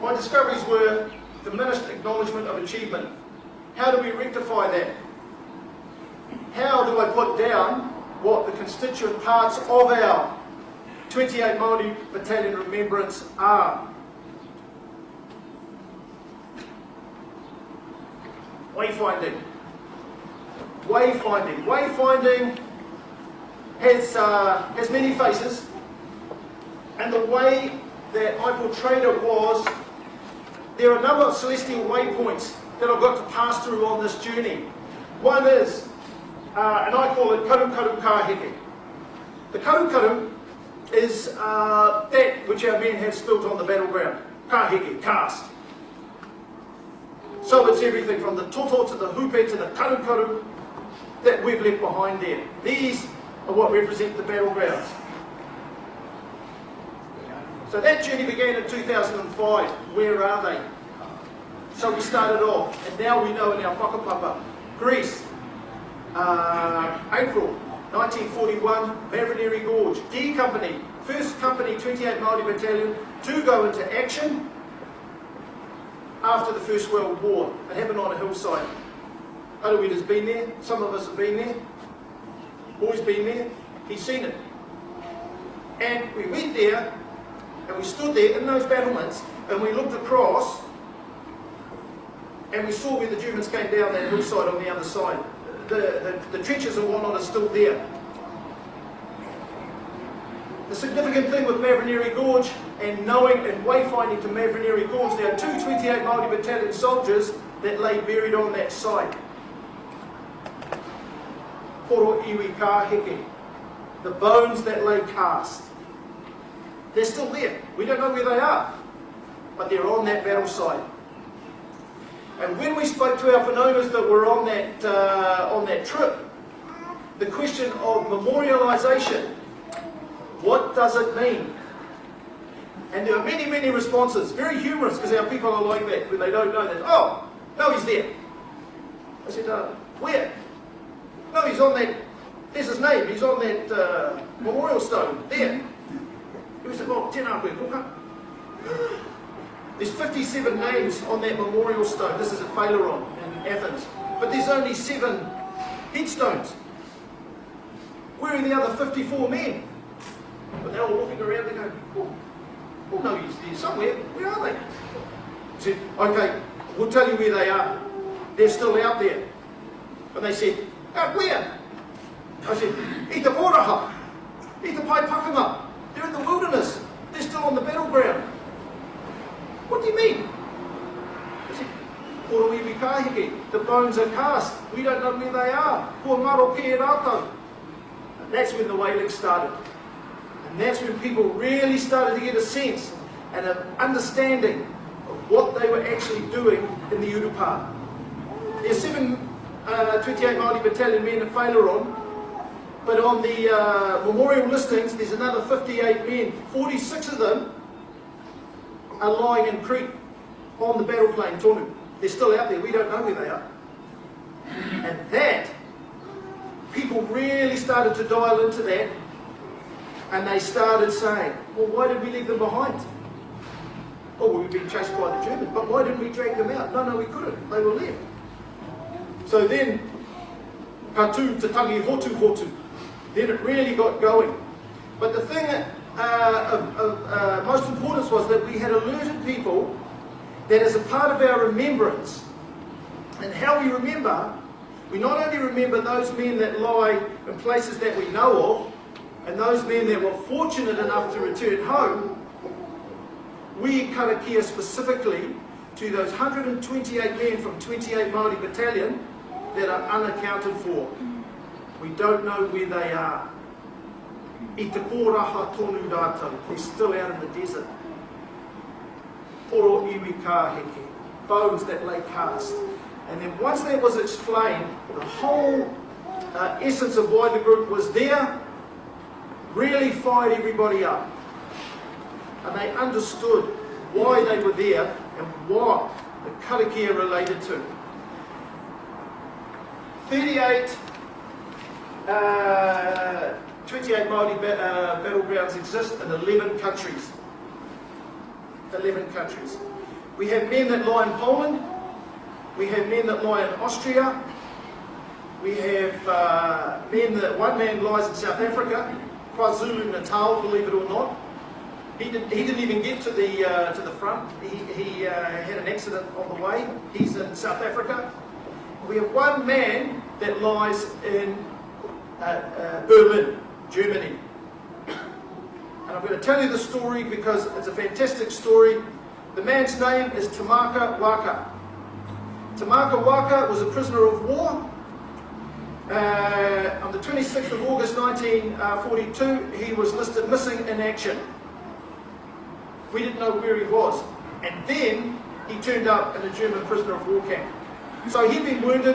my discoveries were diminished acknowledgement of achievement. How do we rectify that? How do I put down what the constituent parts of our 28 Māori Battalion Remembrance are? Wayfinding. Wayfinding. Wayfinding has, uh, has many faces, and the way that I portrayed it was there are a number of celestial waypoints that I've got to pass through on this journey. One is, uh, and I call it Karu Karu Kaheke. The Karu Karu is uh, that which our men have spilt on the battleground. Kaheke, cast. So it's everything from the toto to the hupe to the karu karu that we've left behind there. These are what represent the battlegrounds. So that journey began in 2005. Where are they? So we started off, and now we know in our whakapapa, Greece, uh, April 1941, Mavroneri Gorge, D Company, first company, 28 Māori Battalion, to go into action after the First World War. It happened on a hillside. has been there, some of us have been there, Boy's been there, he's seen it. And we went there, and we stood there in those battlements, and we looked across, and we saw where the Germans came down that hillside on the other side. The, the, the trenches and whatnot are still there. The significant thing with Mavroneri Gorge and knowing and wayfinding to Mavroneri Gorge, there are two 28 Māori Battalion soldiers that lay buried on that site. Poro iwi ka heke. The bones that lay cast. They're still there. We don't know where they are, but they're on that battle site. And when we spoke to our whanaungas that were on that, uh, on that trip, the question of memorialisation, what does it mean? And there were many, many responses, very humorous, because our people are like that when they don't know that. Oh, no, he's there. I said, uh, where? No, he's on that, there's his name, he's on that uh, memorial stone, there. He said, well, tēnā koe, kuka. There's 57 names on that memorial stone. This is at Phaleron in Athens. But there's only seven headstones. Where are the other 54 men? But they're all walking around, they go, oh, oh no, he's there somewhere. Where are they? I said, okay, we'll tell you where they are. They're still out there. And they said, out where? I said, I te pōraha, i te pai pakanga. They're in the wilderness. They're still on the battleground. What do you mean? I said, Koro iwi kaheke, the bones are cast. We don't know where they are. Kua ngaro kē rātou. And that's when the wailing started. And that's when people really started to get a sense and an understanding of what they were actually doing in the Urupa. There's seven uh, 28 Māori Battalion men at Phaleron, but on the uh, memorial listings, there's another 58 men. 46 of them are lying in Crete on the battle plain, Tonu. They're still out there. We don't know where they are. And that People really started to dial into that and they started saying, well, why did we leave them behind? Oh, well, we've been chased by the Germans, but why didn't we drag them out? No, no, we couldn't. They were left. So then, katu te tangi hotu hotu. Then it really got going. But the thing uh, of, of uh, most importance was that we had alerted people that as a part of our remembrance and how we remember, we not only remember those men that lie in places that we know of, and those men that were fortunate enough to return home, we karakia specifically to those 128 men from 28 Māori Battalion that are unaccounted for. We don't know where they are. I te kōraha tonu rātou, they're still out in the desert. Poro iwi ka heke, bones that lay cast. And then once that was explained, the whole uh, essence of why the group was there really fired everybody up. And they understood why they were there and what the karakia related to. 38, uh, 28 Māori ba uh, battlegrounds exist in 11 countries. 11 countries. We have men that lie in Poland. We have men that lie in Austria. We have uh, men that, one man lies in South Africa, KwaZulu Natal, believe it or not. He, did, he didn't even get to the, uh, to the front. He, he uh, had an accident on the way. He's in South Africa. We have one man that lies in uh, uh, Berlin, Germany. And I'm going to tell you the story because it's a fantastic story. The man's name is Tamaka Waka. Tamaka Waka was a prisoner of war. Uh, on the 26th of August 1942, he was listed missing in action. We didn't know where he was. And then he turned up in a German prisoner of war camp. So he'd been wounded.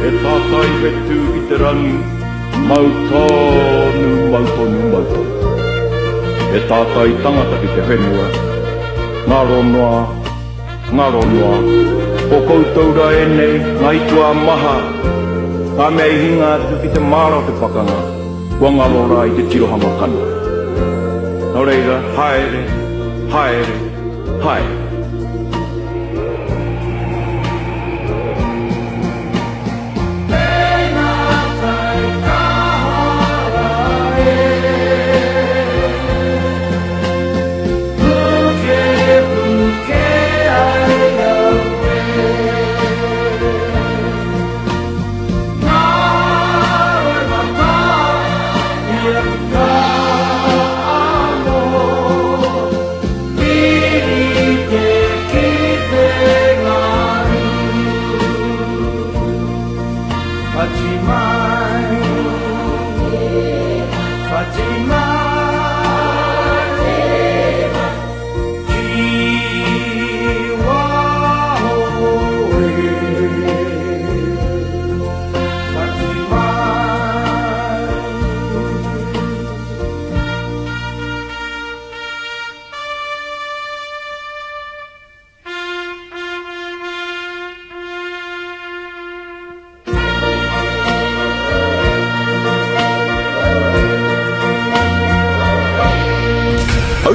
He tātai whetū i te rangi, mau tonu, mau tonu, mau tonu. He tātai tangata ki te whenua, ngaro noa, ngaro noa. Ko koutou rā ēnei, ngā aituā maha, ngā mea i hinga atu ki te māra o te pakanga, kua ngaro rā i te tirohanga kanohi. Nō reira, haere, haere, haere.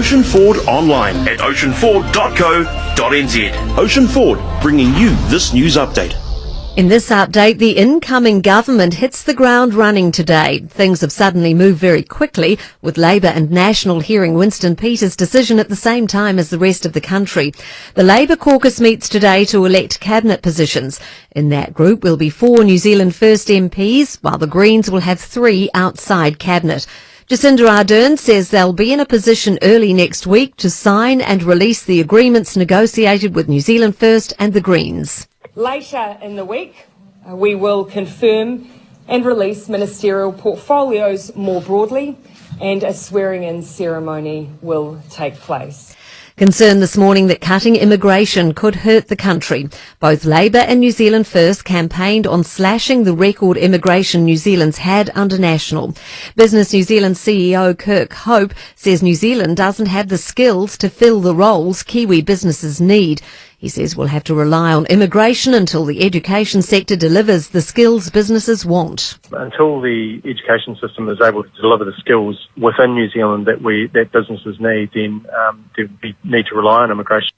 Ocean Ford online at oceanford.co.nz. Ocean Ford, bringing you this news update. In this update, the incoming government hits the ground running today. Things have suddenly moved very quickly, with Labour and National hearing Winston Peters' decision at the same time as the rest of the country. The Labour caucus meets today to elect cabinet positions. In that group will be four New Zealand First MPs, while the Greens will have three outside cabinet. Jacinda Ardern says they'll be in a position early next week to sign and release the agreements negotiated with New Zealand First and the Greens. Later in the week, We will confirm and release ministerial portfolios more broadly, and a swearing-in ceremony will take place. Concern this morning that cutting immigration could hurt the country. Both Labour and New Zealand First campaigned on slashing the record immigration New Zealand's had under National. Business New Zealand CEO Kirk Hope says New Zealand doesn't have the skills to fill the roles Kiwi businesses need. He says we'll have to rely on immigration until the education sector delivers the skills businesses want. Until the education system is able to deliver the skills within New Zealand that we that businesses need, then there we need to rely on immigration.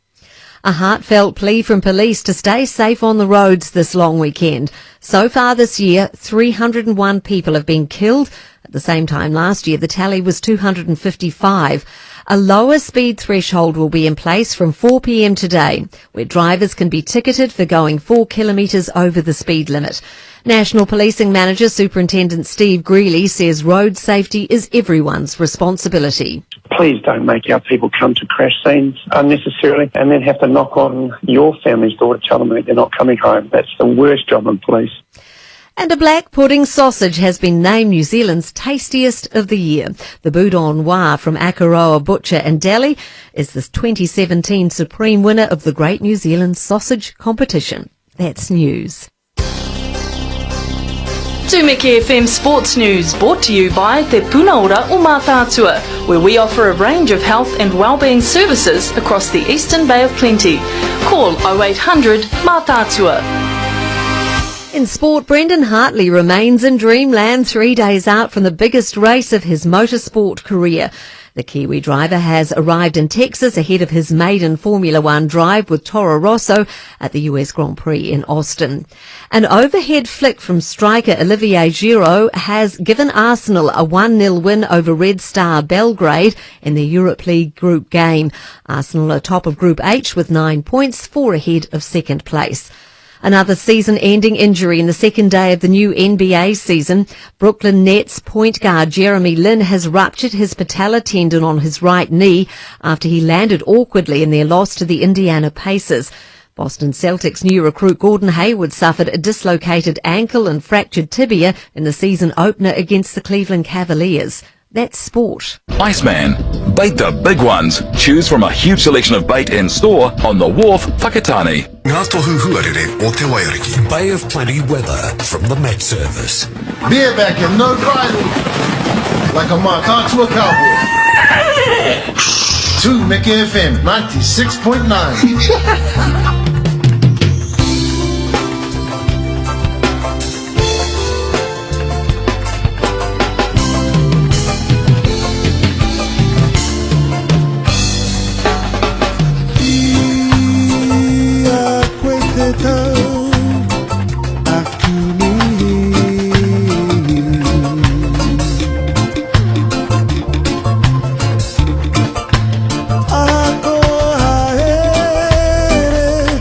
A heartfelt plea from police to stay safe on the roads this long weekend. So far this year, 301 people have been killed. At the same time last year, the tally was 255. A lower speed threshold will be in place from 4pm today, where drivers can be ticketed for going 4 kilometres over the speed limit. National Policing Manager Superintendent Steve Greeley says road safety is everyone's responsibility. Please don't make our people come to crash scenes unnecessarily and then have to knock on your family's door to tell them that they're not coming home. That's the worst job in police. And a black pudding sausage has been named New Zealand's tastiest of the year. The Boudin Noir from Akaroa Butcher and Deli is the 2017 supreme winner of the Great New Zealand Sausage Competition. That's news. Tumeke FM Sports News brought to you by Te Puna Ora o Mātaatua, where we offer a range of health and wellbeing services across the Eastern Bay of Plenty. Call 0800 Mātaatua. In sport, Brendan Hartley remains in dreamland 3 days out from the biggest race of his motorsport career. The Kiwi driver has arrived in Texas ahead of his maiden Formula One drive with Toro Rosso at the US Grand Prix in Austin. An overhead flick from striker Olivier Giroud has given Arsenal a 1-0 win over Red Star Belgrade in the Europe League group game. Arsenal are top of Group H with 9 points, 4 ahead of second place. Another season-ending injury in the second day of the new NBA season. Brooklyn Nets point guard Jeremy Lin has ruptured his patella tendon on his right knee after he landed awkwardly in their loss to the Indiana Pacers. Boston Celtics new recruit Gordon Hayward suffered a dislocated ankle and fractured tibia in the season opener against the Cleveland Cavaliers. That's sport. Iceman. Bait the big ones. Choose from a huge selection of bait in store on the wharf, Whakatane. Ngā tohu huarere o Te Waiariki. Bay of Plenty weather from the Met Service. Bareback and no bridle, like a Mātaatua cowboy. Tumeke FM 96.9. I koe te tau aku mihi. Ako haere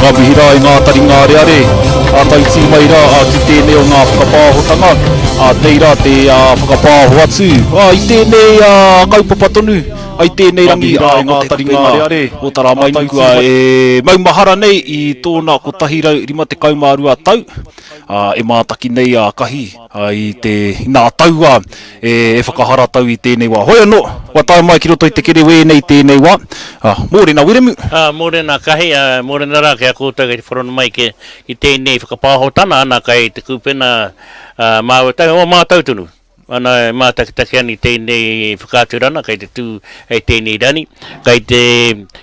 Ngā mihi rā i ngā taringa areare, ā tautī mai rā ki tēnei o ngā whakapāhotanga, ā, nei rā te whakapāho atu, ā, i tēnei kaupapa tonu, i tēnei rangi, ā, ko te kupenga o Taramainuku e maumahara nei i tōna 152 tau, ā, e mātaki nei a Kahi i te, i nā taua e whakaharatau i tēnei wā. Hoi anō, kua tae mai ki roto i te kerewē nei tēnei wā. Mōrena Wiremu. Mōrena Kahi, mōrena rā ki a koutou kei te wharona mai ki tēnei whakapāhotana, ana kai te kūpena māua tahi, o mātau tonu. Ana e mātakitaki ana i tēnei whakaaturana kei te tū hei tēnei rani. Kei te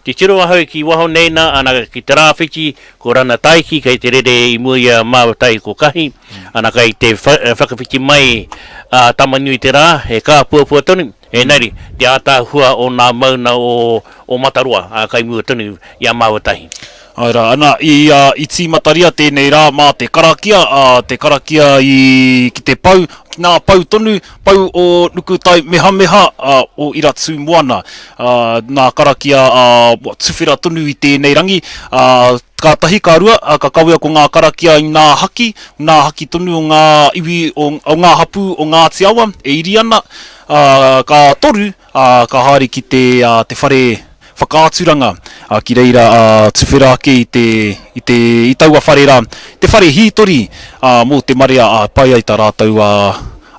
titiro ahau ki waho nei nā, ana ki te rāwhiti, ko Rana Taiki kei te rere i mua i a māua tahi ko Kahi. Ana kei te whakawhiti mai a Tamanui-te-rā, he kāpuapua tonu, engari te ātaahua o nā mauna o Mataroa, ā, kai mua tonu i a māua tahi. Āe rā, ana, i, i tīmataria tēnei rā mā te karakia, ā, te karakia i, ki te pou, ki nā pou tonu, pou o Nukutai Mehameha, ā, o Iratūmoana. Ā, nā karakia, ā, tuwhera tonu i tēnei rangi, ā, Ka tahi, ka rua, ka kawea ko ngā karakia i nā haki, nā haki tonu o ngā iwi, o, o ngā hapū o Ngāti Awa e iri ana, ā, ka toru, ā, ka haere ki te, ā, te whare whakaaturanga, ā, ki reira, ā, tuwhera ake i te, i te, i taua whare rā, te whare hītori, ā, mō te marea, ā, pai ai tā rātou, ā,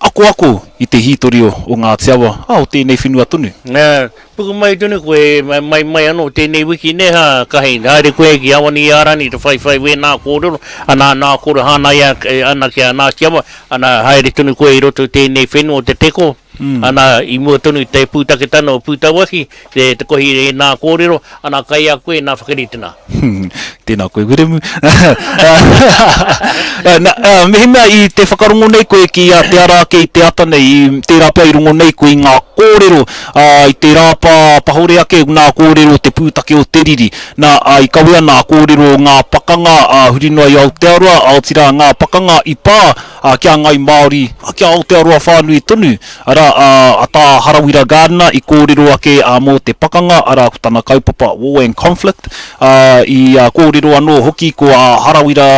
akoako i te hītori o, o Ngāti Awa, ā, o tēnei whenua tonu. Ā, puku mai tonu koe, mai mai anō tēnei wiki nē hā, kahi, haere koe ki Awanuiārani te whaiwhai wēnā kōrero, ana nā kōrero hāngai ana ki a Ngāti Awa, ana haere tonu koe i roto i tēnei whenua o Te Teko, ana i mua tonu i te pūtaketana o Pūtauaki, te kohi i ēnā kōrero, ana kai a koe nā whakaritenga. Tēnā koe Wiremu. Na, mehemea i te whakarongo nei koe ki a Te Ara Ake i te ata nei, i, tērā pea i rongo nei koe i ngā kōrero i te rāpā pahore ake nā kōrero o te pūtake o te riri. Nā, i kawea nā kōrero o ngā pakanga huri noa i Aotearoa, otirā ngā pakanga i pā ki a Ngai Māori, ki a Aotearoa whānui tonu, arā, a Tā Harawira Gardiner i kōrero ake mō te pakanga, arā, ko tana kaupapa War and Conflict, ā, i kōrero anō hoki ko a Harawira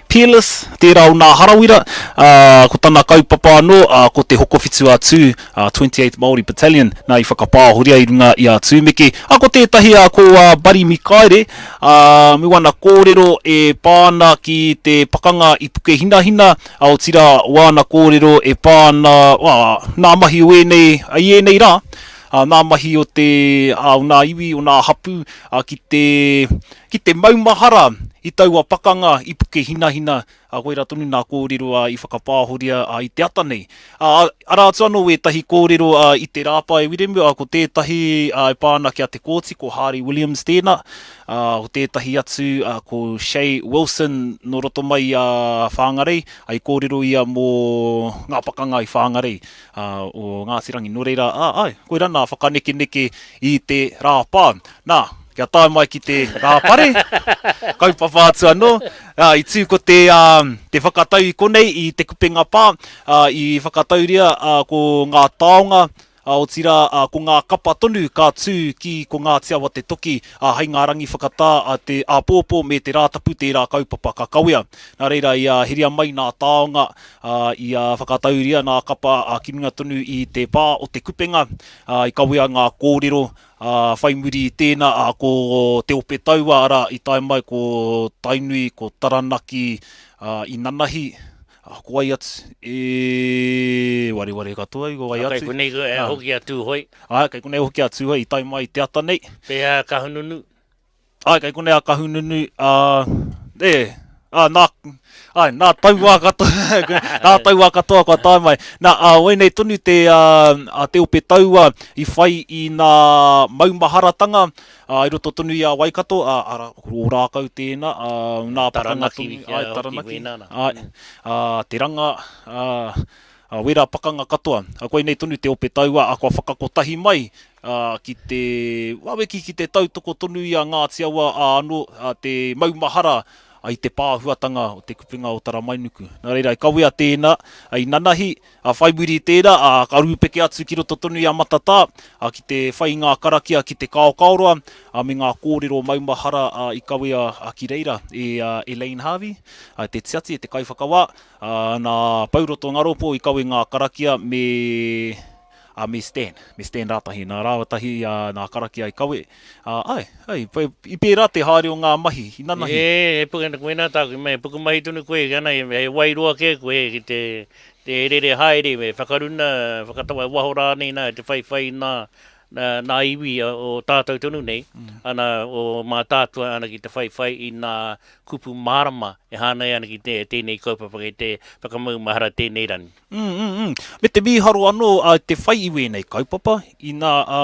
Peerless, tērā o nā Harawira, ā, ko tana kaupapa anō, ā, ko te Hokowhitu-a-Tū, ā, 28th Māori Battalion, nā, i whakapāhoria i runga i a Tūmeke. Ā, ko tētahi, ā, ko a Buddy Mikaere, ā, me wana kōrero e pā ana ki te pakanga i Pukehinahina, ā, otirā, wāna kōrero e pā ana, ā, nā mahi o ēnei, i ēnei rā, ā, nā mahi o te, ā, o nā iwi, o nā hapū, ā, ki te, ki te maumahara i taua pakanga i Pukehinahina, Ā, koirā tonu nā kōrero ā, i whakapāhoria ā, i te ata nei. Ā, arā atu anō wētahi kōrero ā, i te Rāapa e Wiremu, ā, ko tētahi ā, e pā ana ki a Te Kooti, ko Hāri Williams tēnā, ā, ko tētahi atu ā, ko Shay Wilson nō roto mai i a Whāngarei, ā, i kōrero ia mō ngā pakanga i Whāngarei, ā, o Ngāti Rangi. Nō reira, ā, āe, koirā nā whakanekeneke i te Rāapa. Nā, kia tae mai ki te Rāpare, kaupapa atu anō, ā, i tū ko te, ā, te whakatau i konei i Te Kupenga Pā, ā, i whakatauria, ā, ko ngā taonga, Ā, otirā, ā, ko ngā kapa tonu ka tū ki ko Ngāti Awa te toki, ā, hei ngā rangi whakatā a te āpōpō me te Rātapu tērā kaupapa ka kawea. Nā reira, i heria mai nā taonga, ā, i whakatauria nā kapa, ā, ki runga tonu i te pā o Te Kupenga, ā, i kawea ngā kōrero, ā, whai muri i tēnā, ā, ko Te Ope Taua, arā, i tae mai ko Tainui, ko Taranaki, ā, i nanahi, ā, ko wai atu, e, wareware katoa i ko wai atu. Kei konei hoki a Tūhoe. Āe, kei konei hoki a Tūhoe, i tae mai i te ata nei. Pēhea Kahungunu? Āe, kei konei a Kahungunu, ā, e, ā, nā, āe, nā tauā katoa, nā tauā katoa kua tae mai. Nā, ā, wēnei tonu te, ā, a Te Ope Taua i whai i nā maumaharatanga, ā, i roto tonu i a Waikato, ā, arā, ko Ōrākau tēnā, ā, nā pakanga tonu, Taranaki, āe, Taranaki, hoki wēnā nā. āe, ā, Te Ranga, ā, ā, wērā pakanga katoa. Ā, koinei tonu te ope taua, ā, kua whakakotahi mai, ā, ki te waweki, ki te tautoko tonu i a Ngāti Awa, ā, anō, ā, te maumahara, ā, i te pāhuatanga o te kupenga o Taramainuku. Nā reira, i kawea tēnā, ā, i nanahi, ā, whai muri i tērā, ā, ka rūpeke atu ki roto tonu i a Matatā, ā, ki te whai i ngā karakia ki te Kaokaoroa, ā, me ngā kōrero maumahara, ā, i kawea, ā, ki reira e, ā, Elaine Harvey, ā, te tiati, e te kaiwhakawā, Ā, nā Pouroto Ngaropo i kawe ngā karakia me, ā, me Stan, me Stan Rātahi. Nā rāua tahi, ā, nā karakia i kawe. Ā, āe, āe, i pērā te haere o ngā mahi, i nanahi. E, e puke, koinā tāku mea, e pukumahi tonu koe, ana, he wairoa kē koe ki te, te rere haere, me whakaruna, whakatawa i waho rānei nā, te whaiwhai nā, nā, nā iwi o tātou tonu nei, ana, o Mātaatua, ana ki te whaiwhai i nā kupu mārama e hāngai ana ki te, tēnei kaupapa kei te whakamaumahara tēnei rangi. Mm, mm, mm. Me te mīharo anō a te whai i wēnei kaupapa, inā, ā,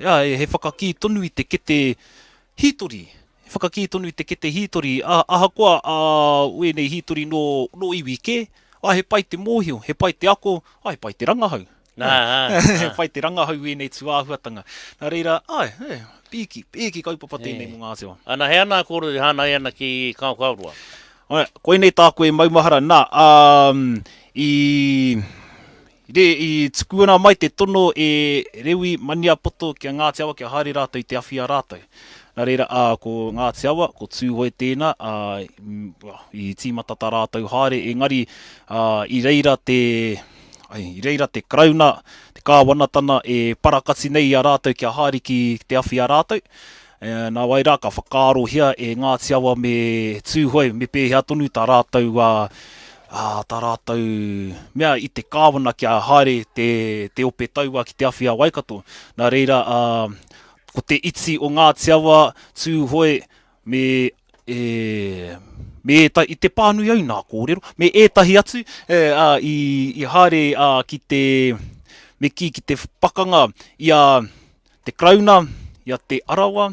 ā, he whakakī tonu i te kete hītori, he whakakī tonu i te kete hītori, ā, ahakoa, ā, wēnei hītori nō, nō iwi kē, ā, he pai te mōhio, he pai te ako, ā, he pai te rangahau. Nā, ā, ā. Whai te rangahau ēnei tūāhuatanga. Nā reira, āe, e, pīki, pīki kaupapa tēnei mō Ngāti Awa. Ana, he ana kōrero e hāngai ana ki Kaokaoroa. Āe, koinei tāku e maumahara, nā, ā, i, re, i tukuna mai te tono e Rewi Maniapoto ki a Ngāti Awa kia haere rātou i te awhi a rātou. Nā reira, ā, ko Ngāti Awa, ko Tūhoe tēnā, ā, i tīmata tā rātou haere, engari, ā, i reira te, Ai, i reira te Karauna, te Kāwanatana e parakati nei i a rātou kia haere ki te awhi a rātou. E, nā wai rā ka whakaarohia e Ngāti Awa me Tūhoe me pēhea tonu tā rātou, ā, ā, tā rātou mea i te Kāwana kia haere te, te ope taua ki te awhi a Waikato. Nā reira, ā, ko te iti o Ngāti Awa, Tūhoe, me, e, me ētahi, i te pānui au nā kōrero, me ētahi atu, e, ā, i, i haere, ā, ki te, me kī ki te pakanga i a te Karauna, i a Te Arawa,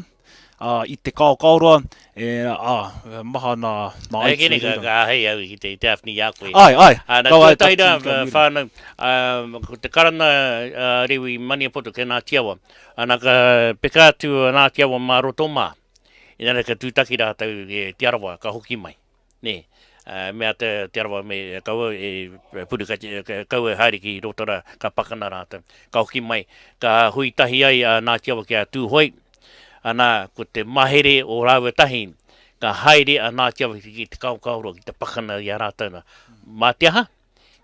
ā, i Te Kaokaoroa, e, ā, maha nā, nā Ai, aitu kene, e ka, reira. ka āhei au ki te, te āwhina i a koe. Āe, āe, Ā, nā, ka wae tuatahi rā, taku tū kia muri. whānau, ā, ko te karanga a Rewi Maniapoto ki Ngāti Awa, ana ka peka atu a Ngāti Awa mā roto mā. Inā ka tūtaki rātou e Te Arawa, ka hoki mai. Nē, mea te, Te Arawa me kaua e purukati, kaua e haere ki roto rā, ka pakana rātou. Ka hoki mai, ka hui tahi ai a Ngāti Awa ki a Tūhoe, ana, ko te mahere o rāua tahi, ka haere a Ngāti Awa ki Te Kaokaoroa ki te pakana i a rātou nā. Mā te aha?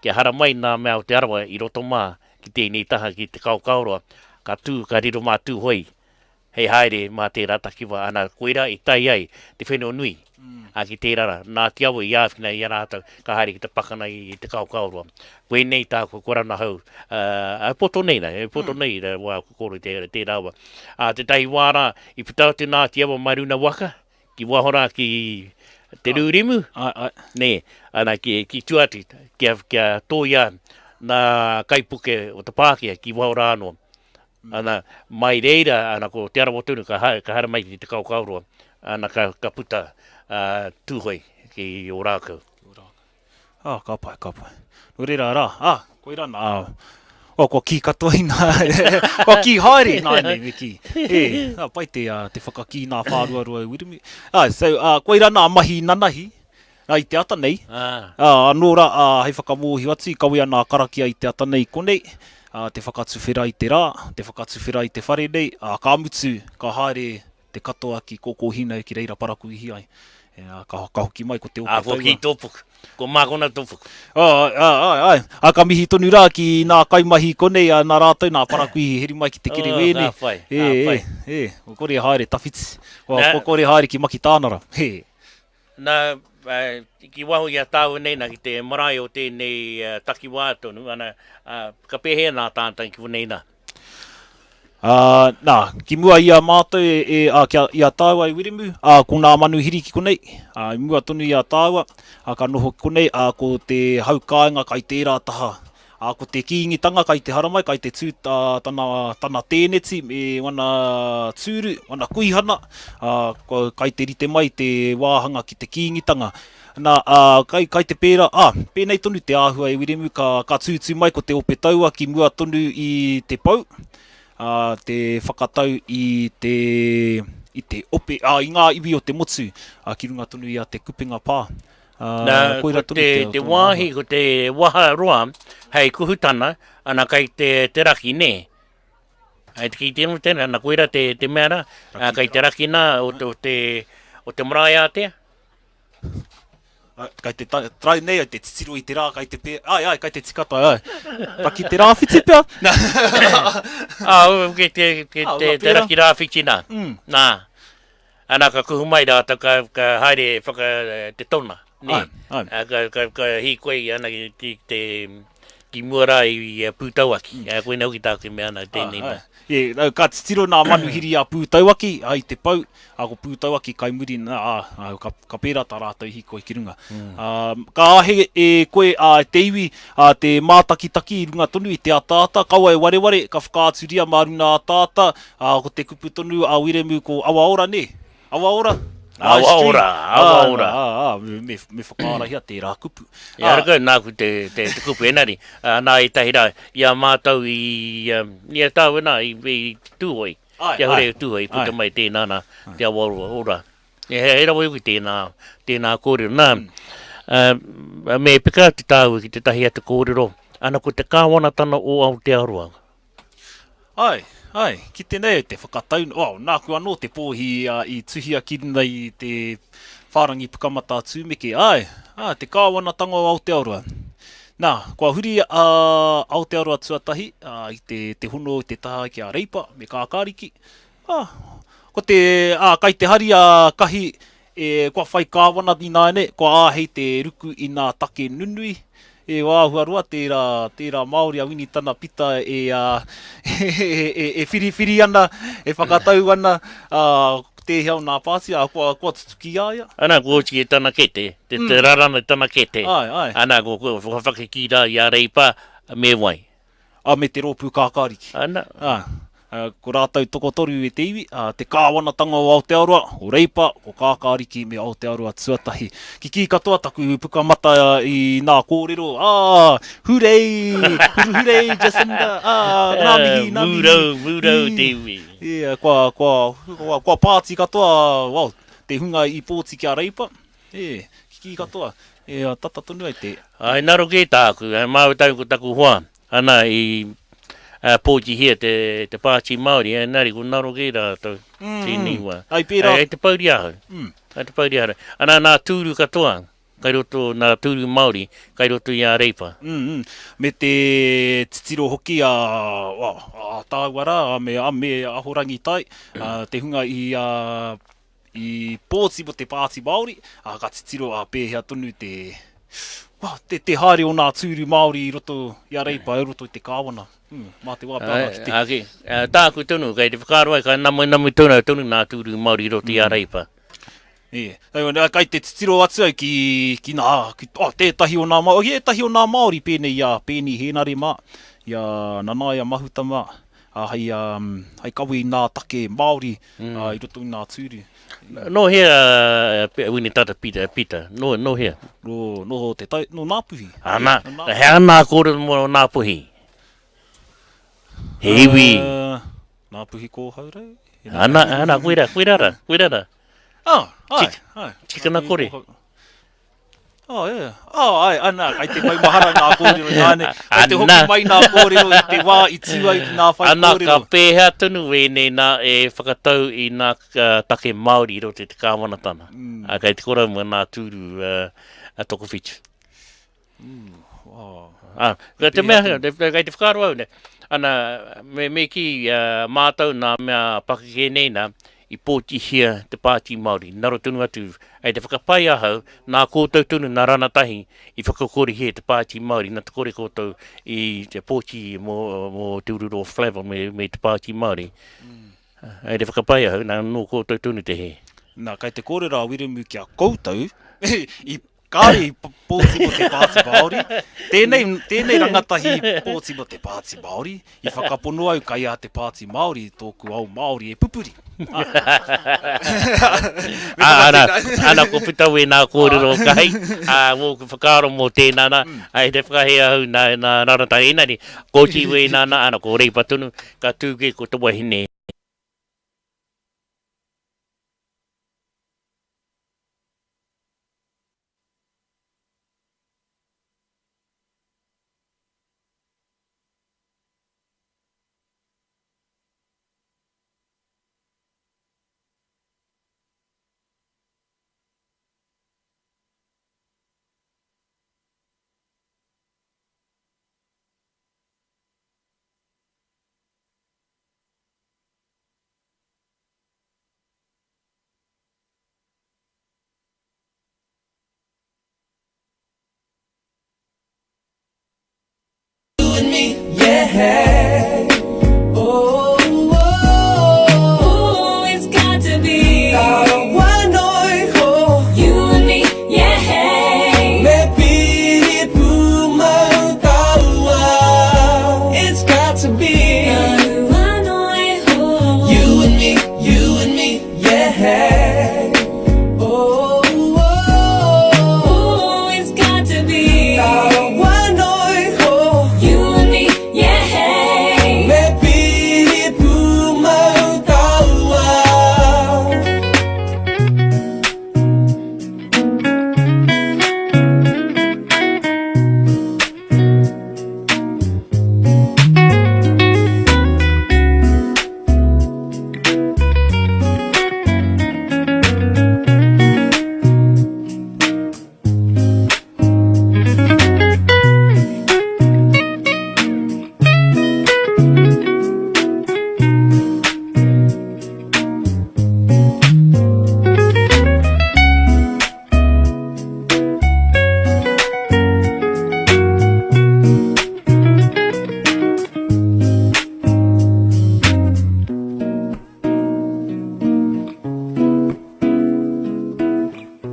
Kia haramai nā mea o Te Arawa i roto mā ki tēnei taha ki Te Kaokaoroa, ka tū, ka riro mā Tūhoe hei haere mā tērā takiwā, ana, koirā i tae ai te whenua nui, ā, ki tērā rā, nā Te Awa i āwhina i a rātou, ka haere ki te pakana i Te Kaokaoroa. Koinei tāku korana hau, ā, poto nei rā, e poto nei rā wā koro i tērā wā. Ā, tētahi wā rā, i puta atu nā Te Awa mā runa waka, ki waho rā ki Te Rūrimu, nē, ana, ki, ki tua atu, kia, kia tōia nā kaipuke o te Pākehā ki waho rā anō. Ana, mai reira, ana, ko Te Arawa tonu ka haere, ka haere mai ki Te Kaokaoroa, ana, ka, ka puta a Tūhoe ki Ōrākau. Ki Ōrākau. Ah, ka pai, ka pai. Nō reira, rā, ah, koirā nā, oh, kua kī katoa i nā, kua kī haere i nāianei, me kī. E, ah, pai te, uh, te whakakī nā whāruarua i Wiremu. Ah, so, ah, koirā nā mahi nanahi, Nā, i te ata nei, ā, anō rā, ā, hei whakamōhio atu, i kawea nā karakia i te ata nei i konei, ā, te whakatuwhera i te rā, te whakatuwhera i te whare nei, ā, ka mutu, ka haere te katoa ki Kōkōhīnau ki reira parakuihi ai. E, ā, ka, ka hoki mai ko te ope Ā, kua taua. kī tō puku. Kua mākona tō puku. Ā, ā, āe, āe. Ā, ka mihi tonu rā ki nā kaimahi i konei, ā, nā rātou, nā parakuihi heri mai ki te Oh, kerewēne. ka whai, E, ka e, whai. e, kua kore haere tawhiti. Kua, Nā- kua kore haere ki Makitānara. He. Nā, ki waho i a tāua nei nā, ki te marae o tēnei takiwā tonu, ana, ka pēhea nā tāngata ki konei nā? Ā, nā, ki mua i a mātou e, e, ā, kia, i a tāua e Wiremu, ā, ko nā manuhiri ki konei, ā, i mua tonu i a tāua, ā, ka noho ki konei, ā, ko te hau kāinga kai tērā taha, Ā, ko te Kīngitanga kai te haramai, kai te tū tā, tana, tana tēneti me wana tūru, wana kuihana, ā, kua, kai te rite mai te wāhanga ki te Kīngitanga. Nā, ā, kai, kai te pērā, ā, pēnei tonu te āhua e Wiremu, ka, ka tūtū mai ko te ope taua ki mua tonu i te pou, ā, te whakatau i te, i te ope, ā, i ngā iwi o te motu, ā, ki runga tonu i a Te Kupenga Pā. Nā, ko te, te wāhi, ko te waharoa hei kuhutana, ana kai te, te raki, nē? Ai te ki tēnō tēnā, ana koira te, te mea rā, a, kai te raki nā o te, o te, o te marae ātea. Kai te trai nei, ai te titiro i te rā, kai te pē, ai, ai, kai te tikata, ai. Raki te rāwhiti pea? Ā, ke te, ke te, te raki rāwhiti nā. Mm. Nā. Ana ka kuhu mai rātou ka, ka haere whaka te tona, nē. Āe, āe. Ā, ka, ka, ka hīkoi ana ki, ki te, ki mua rā i, i Pūtauaki. Mm. Ā, koinei hoki tāku e mea ana tēnei Āe, mea. āe. E, nau, ka titiro nā manuhiri a Pūtauaki, ā, i te pou, ā, ko Pūtauaki kai muri, nā, ā, ā, ka, ka pērā tā rātou hīkoi ki runga. Mm. Ā, ka āhei e koe, ā, te iwi, ā, te mātakitaki i runga tonu i te ataata, kaua e wareware, ka whakaaturia mā runa ataata, Ā, ko te kupu tonu a Wiremu ko Awaora, nē? Awaora? Awaora, Awaora. Ā, ā, ā, me, me whakaarahia tērā kupu. E ara kau, nāku te, te, te kupu engari, ā, nā ētahi rā, i a mātou i, i a tāua nā, i, i Tūhoe, Āe, te ahurei āe, o Tūhoe, i puta āe. mai tēnā nā, te Awaora. He, he rawe hoki tēnā, tēnā kōrero. Nā, ā, me peka atu tāua ki tētahi atu kōrero, ana ko te kāwanatana o Aotearoa. Āe, āe, kite nei au te whakatau, oh, nāku anō te pōhi i tuhia ki runga i te whārangi pukamata a Tūmeke, āe, ā, te kāwanatanga o Aotearoa. Nā, kua huri a Aotearoa tuatahi ā, i te, te hono i te taha ki a Reipa me Kākāriki, ā, ko te, ā, kai te hari a Kahi E, kua whai kāwana ināianei, kua āhei te ruku i nā take nunui. E, āhua roa tērā, tērā Māori a Winitana Pita e, ā, e, e, e whiriwhiri ana, e whakatau ana, ā, tēhea o nā pāti, ā, kua, kua tutuki i a ia. Ana, kua oti e tana kete, te, te rarana i tana kete. Āe, āe. Ana, kua, kua whakawhakikī rā i a Reipa me wai. Ā, me te Rōpū Kākāriki. Ana. Ā, ā, ko rātou tokotoru e te iwi, ā, te kāwanatanga o Aotearoa, o Reipa, ko Kākāriki me Aotearoa tuatahi. Kikī katoa taku pukamata i nā kōrero, ā, hurei, huruhurei Jacinda, ā, ngā mihi, ngā mihi. Mūrau, mūrau te iwi. Ia, kua, kua, kua, kua pāti katoa, well, te hunga i pōti ki a Reipa, e, kikī katoa. E tata tonu ai te. Āe, naro kē tāku, māu tau ko taku hoa, ana i pōtihia te, te Pāti Māori, engari ko naro kē rātou tēnei wā. Ai pērā. Ai te pouri ahau. Ai te pouri ahau. Ana nā tūru katoa, kai roto, nā tūru Māori, kai roto i a Reipa. Me te titiro hoki a, a tāua rā, a me, a me Ahorangi Tai, te hunga i I pōti mo te Pāti Māori, ā, ka titiro ā pēhea tonu te, well, te, te haere o nā tūru Māori i roto i a Reipa, i roto i te kāwana. Mm, mā te wā pea ka kite. Ā, ake, tāku tonu, kei te whakaaro ai, ka namunamu tonu, tonu nā tūru Māori i roto i a Reipa. E, kai te titiro atu au ki, ki nā, ki, oh, tētahi o nā Māori, ētahi o nā Māori pēnei i a Peeni Hēnare mā, i a Nanaia Mahuta mā, ā, hei, hei kawe i nā take Māori ā, i roto i nā tūru. Nō hea a Winitata Pita, Pita? Nō, nō hea? Nō, nō te tai, nō Ngāpuhi. Ana, he aha nā kōrero mō Ngāpuhi? He iwi. Uh, Ngāpuhi Kōhaurei? Ana, ana, koira, koira rā, koira rā. Ah, ai, ai. Tikana kore. Oh, yeah. Oh, ai, ana, kai te maumahara ngā kōrero nāne. Kai te hoki mai ngā kōrero i te wā i tū ai ki ngā whai Ana, kōrero. ka pēhea tonu wēnei nā e whakatau i nā take Māori i roto i te kāwanatana. Mm. Kei te kora mua nā tūru uh, tokowhitu. Mm. Oh. Ah, te mea, kei te whakaaro au, ne, ana, me, me ki uh, mātou nā mea pakeke nei nā, i pōtihia te Pāti Māori, naro tonu atu, hei te whakapae ahau, nā koutou tonu, nā Ranatahi i whakakorehia te Pāti Māori, nā te kore koutou i te pōti mō, mō Te Ururoa Flavell me, me te Pāti Māori. Hei te whakapae ahau, nā, nō koutou tonu te hē. Nā, kei te kōrero a Wiremu ki a koutou, i Kāre i pōti mō te Pāti Māori. Tēnei, tēnei rangatahi i pōti mō te Pāti Māori. I whakapono au kai a te Pāti Māori tōku ao Māori e pupuri. Ana, ana ko puta wēnā kōrero kai, ā, wōku whakaaro mō tēnā nā, ai te whakahē ahau nā, nā rangatahi, engari, kōti wēnā nā, ana ko Reipa tonu, ka tū kē ko te wahine. You and me, yeah. Oh, oh, it's got to be. You and me, yeah. Me piri pūmau tāua. It's got to be. You and me, you and me, yeah. Oh, oh, it's got to be. You and me, yeah. Me piri pūmau tāua.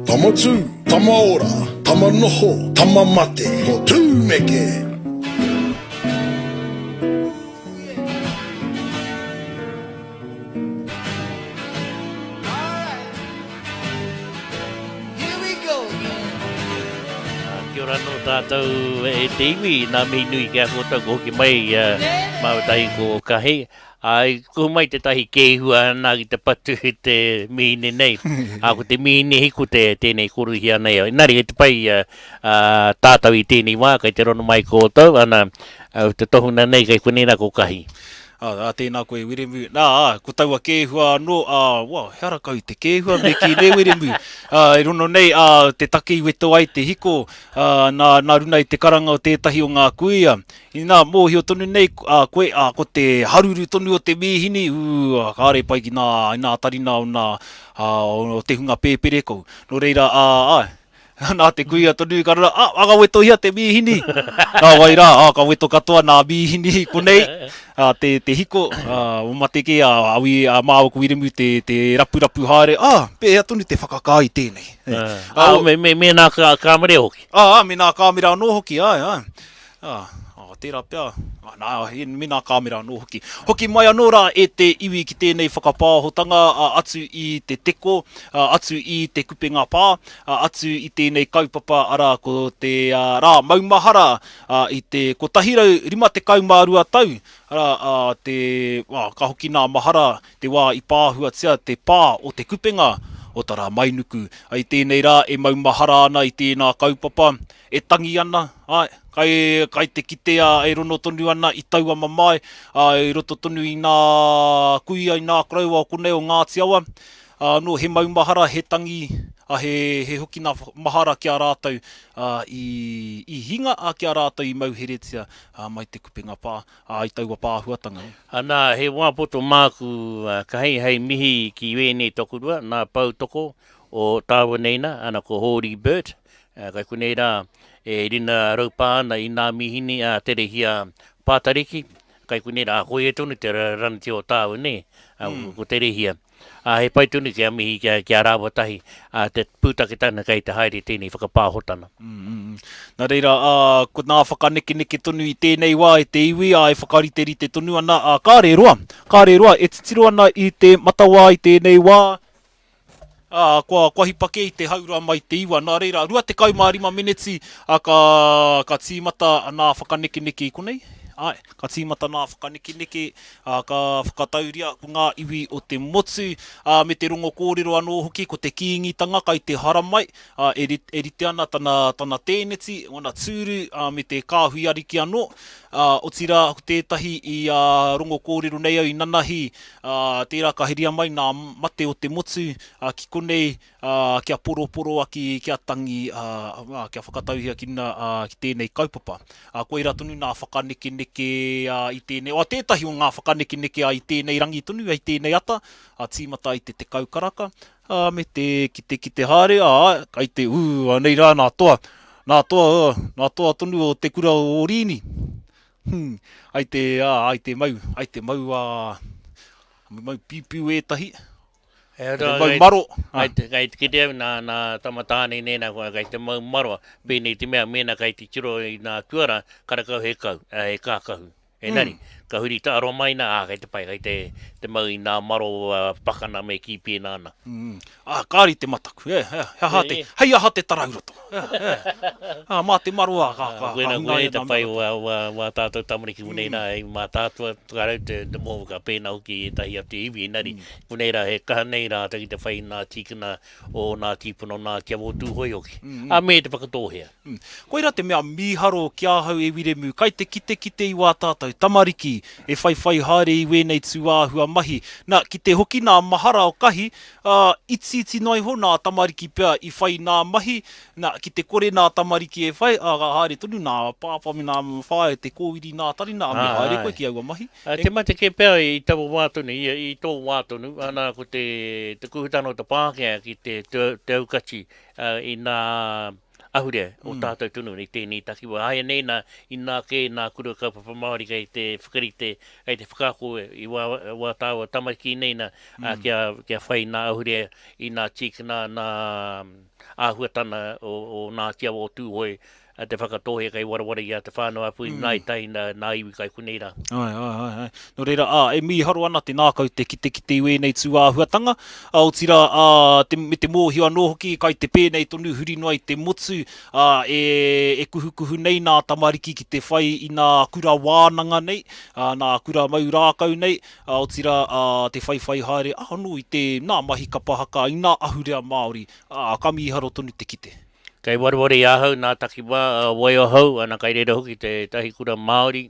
Tama tū, tama ora, tama noho, tama mate, ko Tūmeke! Kia ora anō tātou e te iwi, nā mihi nui ki a koutou ko hoki mai māua tahi ko Kahi. Ā, i kuhu mai tētahi kēhua ana ki te patu i te mihini nei. Ā, ko te mihini hiku te, tēnei korohia nei. Engari, kei te pai ā, tātou i tēnei wā, kei te rono mai koutou, ana, te tohuna nei kei konei rā ko Kahi. Ā, ā, tēnā koe Wiremu. Nā, ā, ko taua kēhua anō, ā, wow, he ara kau te kēhua me kī nē Wiremu. Ā, e rono nei, ā, te take i weto ai te hiko, ā, nā, nā runa i te karanga o tētahi o ngā kuia. Inā, mōhio tonu nei, ā, koe, ā, ko te haruru tonu o te mīhini, ū, ā, kāre pai ki nā, nā tarina o nā, ā, o te hunga pēpere kou. Nō reira, ā, āe, Nā te kuia tonu i karanga, ah, anga wetohia te mīhini! Nā wai rā, ah, ka weto katoa nā mīhini i konei, ah, te, te hiko, ah, o mate kē, ah, a, wi, a māua ko Wiremu te, te rapurapu haere, ah, pēhea tonu te whakakā i tēnei. Ah, ah, me, me, me nā kāmera hoki. Ah, ah, me nā kāmera anō hoki, ai, ai. Ah, ah, tērā pea, ah, nā, me nā kāmera anō hoki. Hoki mai anō rā e te iwi ki tēnei whakapāhotanga atu i te teko, atu i te kupenga pā, atu i tēnei kaupapa arā ko te rā maumahara i te 152 tau, arā, te, ka hoki nā mahara te wā i pāhuatia te pā o te kupenga. o Taramainuku. I tēnei rā e maumahara ana i tēnā kaupapa, e tangi ana, āe, kai, kai te kitea e rono tonu ana i taua mamae, ā, i roto tonu i nā kuia, i nā koroua o konei o Ngāti Awa, ā, nō he maumahara, he tangi, ā, he, he hoki nā mahara ki a rātou, ā, i, i hinga, ā, ki a rātou i mauheretia, ā, mai Te Kupenga Pā, ā, i taua pāhuatanga. Anā, he wā poto māku ka hei hei mihi ki wēnei tokorua, nā Pou Toko o tāua nei nā, ana ko Hōri Burt, kai konei rā e rina raupā ana i nā mīhini a Terehia Pātariki, kai konei rā, koia tonu te ranatira o tāua nei, ko Terehia. Ā, he pai tonu kia mihi kia, ki a rāua tahi, ā, te pūtaketanga kei te haere tēnei whakapāhotana. Mm, Nā reira, ā, ko nā whakanekeneke tonu i tēnei wā e te iwi, ā, e whakariterite tonu ana, ā, kāre roa, kāre roa, e titiro ana i te matawā i tēnei wā, ā, kua, kua hipa kē i te haurua mai te iwa. Nā reira, 25 meneti, ā, ka, ka tīmata nā whakanekeneke i konei, āe. Ka tīmata nā whakanekeneke, ā, ka whakatauria ko ngā iwi o te motu, ā, me te rongo kōrero anō hoki ko te Kīngitanga kai te haramai, ā, e, e rite ana tana, tana tēneti, wana tūru, ā, me te kāhui ariki anō. Ā, otirā, ko tētahi i ā, rongo kōrero nei au i nanahi, ā, tērā ka heria mai nā mate o te motu, ā, ki konei, ā, kia poroporoaki, kia tangi, ā, ā, kia whakatauhia ki runga, ā, ki tēnei kaupapa. Ā, koirā tonu nā whakanekeneke, ā, i tēnei, ā, tētahi o ngā whakanekeneke, ā, i tēnei rangi tonu, i tēnei ata, ā, tīmata i te 10 karaka, ā, me te kitekite haere, ā, kai te, ū, anei rā nā toa, nā toa, ā, nā toa tonu o te kura o Rīni. Hmm, ai te, ā, ai te mau, ai te mau, ā, mau piupiu ētahi, He mau maro. Kai te, kai te kite au nā, nā tama tāne nēnā koe, kai te mau maro, pēnei te mea, mēnā kai te tiro i nā tuara, karekau he kau, he kākahu. Engari, mm. ka huri ta aro mai nā, ā, kai te pai, kai te, te mau i nā maro uh, pakana me kī pēnā ana. Mm. Ā, kāri te mataku, e, e, he aha te, hei aha te tarauroto. E, e. Ā, mā te maro ā, ka, ka, ka hunga i te whai wā, wā, wā tātou tamariki konei rā, i mātātua, ka rau te, te moho ka pēnā hoki i ētahi atu iwi, engari, mm. konei rā, he kaha nei rātou ki te whai nā tīkina o nā tīpuna o Ngāti Awa o Tūhoe hoki. Mm. Ā, me te Whakatōhea. Mm. Koirā te mea mīharo ki ahau e Wiremu, kai te kitekite i wā tātou tamariki e whaiwhai haere i wēnei tūāhua mahi. Nā, ki te hoki nā mahara o Kahi, ā, itiiti noa iho nā tamariki pea i whai nā mahi, nā, ki te kore nā tamariki e whai, ā, ka haere tonu nā pāpā me nā whaea te kōwiri nā tarina, ā, me haere koe ki aua mahi. Ā, te mate kē pea i taua wā tonu, i, i tō wā tonu, ana, ko te, te kuhutanga o te Pākehā ki te, te, te aukati, ā, i nā ahurea o tātou tonu i tēnei takiwā. Āianei nā, inā kē nā kura kaupapa Māori kei te whakarite, kei te whakaako i wā, wā tāua tamariki nei nā, ā, kia, kia whai nā ahurea i nā tīkina, nā āhuatana o, o Ngāti Awa o Tūhoe, a Te Whakatōhea kei wareware i a Te Whānau-a-Pui, Ngāi Tai, nā, nā iwi kai konei rā. Āe, āe, āe, āe. Nō reira, ā, e mīharo ana te ngākau te kitekite i wēnei tūāhuatanga, ā, otirā, ā, te, me te mōhio anō hoki, kai te pēnei tonu huri noa i te motu, ā, e, e kuhukuhu nei nā tamariki ki te whai i nā kura wānanga nei, ā, nā kura mau rākau nei, ā, otirā, ā, te whaiwhai haere anō i te, nā mahi kapa haka, i nā ahurea Māori, ā, ka mīharo tonu te kite. Kei wareware i ahau nā takiwā a Waiohou, ana kai reira hoki tētahi kura Māori,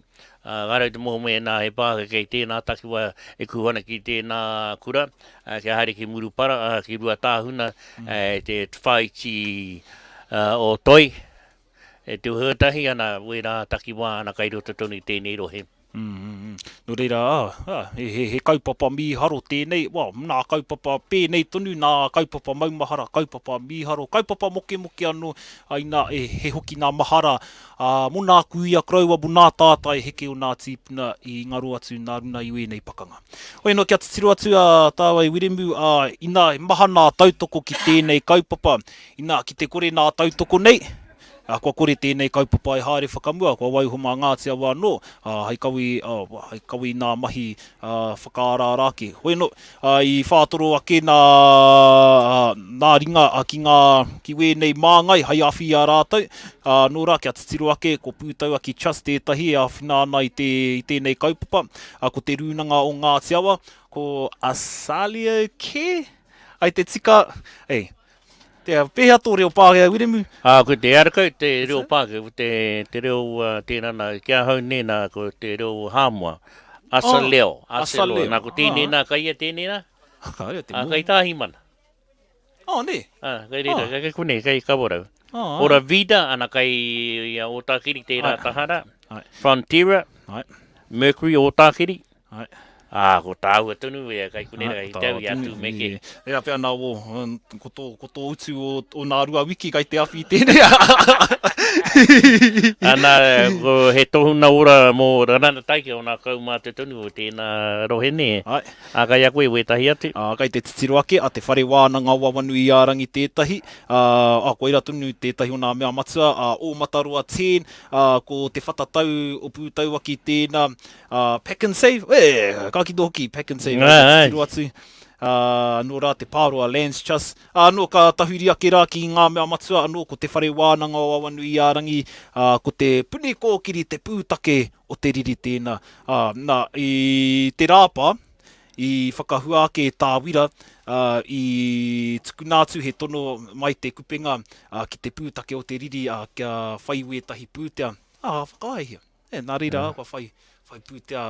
ā, kāre au te moho mēnā he pāka kei tēnā takiwā e kuhu ana ki tēnā kura, ā, kia haere ki Murupara, ā, ki Ruatāhuna, ā, te whāiti o Toi, e te huatahi ana wērā takiwā ana kai roto tonu i tēnei rohe. Nō reira, ā, he, he, he kaupapa mīharo tēnei, well, nā kaupapa pēnei tonu, nā kaupapa maumahara, kaupapa mīharo, kaupapa mokemoke anō, ā, inā, e, he hoki nā mahara, ā, mō nā kuia koroua, mō nā tātai heke o nā tīpuna i ngaro atu nā runa i wēnei pakanga. Hoi anō, kia titiro atu a tāua e Wiremu, ā, inā, he maha nā tautoko ki tēnei kaupapa, inā, ki te kore nā tautoko nei, Ā, kua kore tēnei kaupapa e haere whakamua, kua waiho mā Ngāti Awa anō, ā, hei kawe, ā, hei kawe i nā mahi, ā, whakaaraara ake. Hoi anō, ā, i whātoro ake nā, ā, nā ringa, ā, ki ngā, ki wēnei māngai hei awhi i a rātou, ā, nō rā kia titiro ake, ko Pūtauaki Trust tētahi e āwhina ana i te, i tēnei kaupapa, ā, ko Te Rūnanga o Ngāti Awa, ko Asaleo Care? Ai te tika, ei, te, pēhea tō reo Pākehā, Wiremu? Ā, ko te arakau te reo Pākehā, ko te, te reo uh, tēnā nā, ki ahau nē nā, ko te reo Hāmoa. Asa oh, leo, asa leo. Nā, ko tēnei nā, kai ia tēnei nā? Ka ia te mō. Kai Tāhimana. Oh, nē. Ā, kai reira, oh. kai konei, kai Kawerau. Oh, Ora Vida, ana kai ia Ōtākiri tērā tahara. Frontera, Ai. Mercury, Ōtākiri. Ai. Ā, ko tāua tonu ia, kai konei rā, i tau i a Tūmeke. Tērā pea nā wō, ko tō, ko tō utu o, o nā Ruawiki kai te awhi i tēnei. Ana, ko he tohuna ora mō Rarana Taike o nā kaumātua tonu o tēnā rohe nē. Ai. Ā, kai a koe wētahi atu. Ā, kai te titiro ake a Te Whare Wānanga o Awanuiārangi tētahi, ā, ā, koirā tonu tētahi o nā mea matua, ā, Ōmataroa 10, ā, ko Te Whatatau o Pūtauaki tēnā, ā, Pack and Save, e, ka kino hoki, Pack and Save, kai te titiro atu, ā, anō rā Te Pāroa Lands Trust, ā, anō ka tahuri ake rā ki ngā mea matua, anō ko Te Whare Wānanga o Awanuiārangi, ā, ko Te Puni Kōkiri te pūtake o te riri tēnā. Ā, nā, i te Rāapa, i whakahua ake e Tā Wira, ā, i tukuna atu he tono mai te kupenga, ā, ki te pūtake o te riri, ā, kia whai wētahi pūtea, ā, whakaaehia. E, nā reira, kua whai, whai pūtea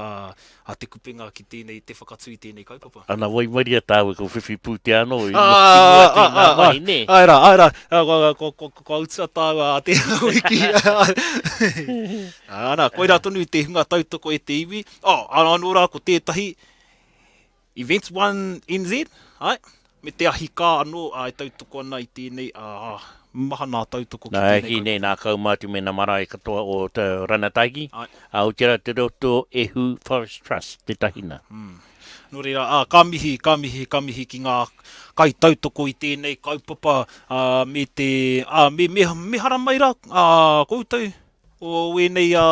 a Te Kupenga ki tēnei, te whakatū i tēnei kaupapa. Ana, waimaria tāua kua whiwhi pūtea anō i mua atu i ngā mahi, nē? Āe rā, āe rā, kua utua tāua ā tēnā wiki. Ana, koirā tonu te hunga tautoko e te iwi. Oh, anō rā ko tētahi Events One NZ, āe, me te ahi kā anō e tautoko ana i tēnei, ā, maha nā tautoko ki tēnei kaupapa. Nā, ki nei nā kaumātua me nā marae katoa o te Ranataiki, ā, otirā te Roto Ehu Forest Trust tētahi nā. Nō reira, ā, ka mihi, ka mihi, ka mihi ki ngā kaitautoko i tēnei kaupapa, ā, me te, ā, me, me, me haramai rā, ā, koutou o ēnei, ā,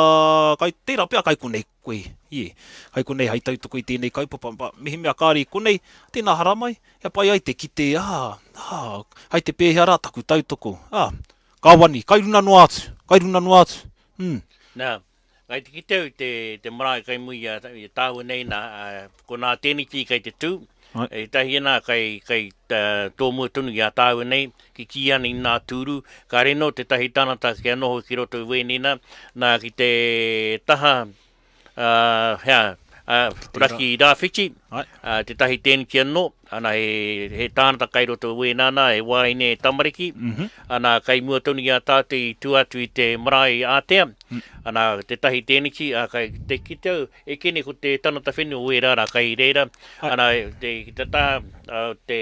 kai, tērā pea kai konei koe, ie, kai konei hei tautoko i tēnei kaupapa, ba, mehemea kāre i konei, tēnā haramai, kia pai ai te kite, ā, ā, hai te pēhea rā taku tautoko, ā, ka wani, kai runa noa atu, kai runa noa atu, mm. Nā, kai te kite au te, te marae kai muri i a, i a tāua nei nā, ā, ko nā tēneti kai te tū, ētahi nā kai, kai tōmua tonu i a tāua nei, kikī ana i nā tūru, kāre nō tētahi tangata kia noho ki roto i wēnei nā, nā ki te taha, ā, hea, ā, raki rāwhiti, ā, tētahi tēneti anō, ana he, he tāngata kai roto i wēnā nā, he wāhine, he tamariki, ana kai mua tonu i a tātou i tua atu i te marae ātea, ana tētahi tēneti, ā, kai te kite au, E kene ko te tangata whenua o ērā rā kai reira, ana, te, ki te taha, te,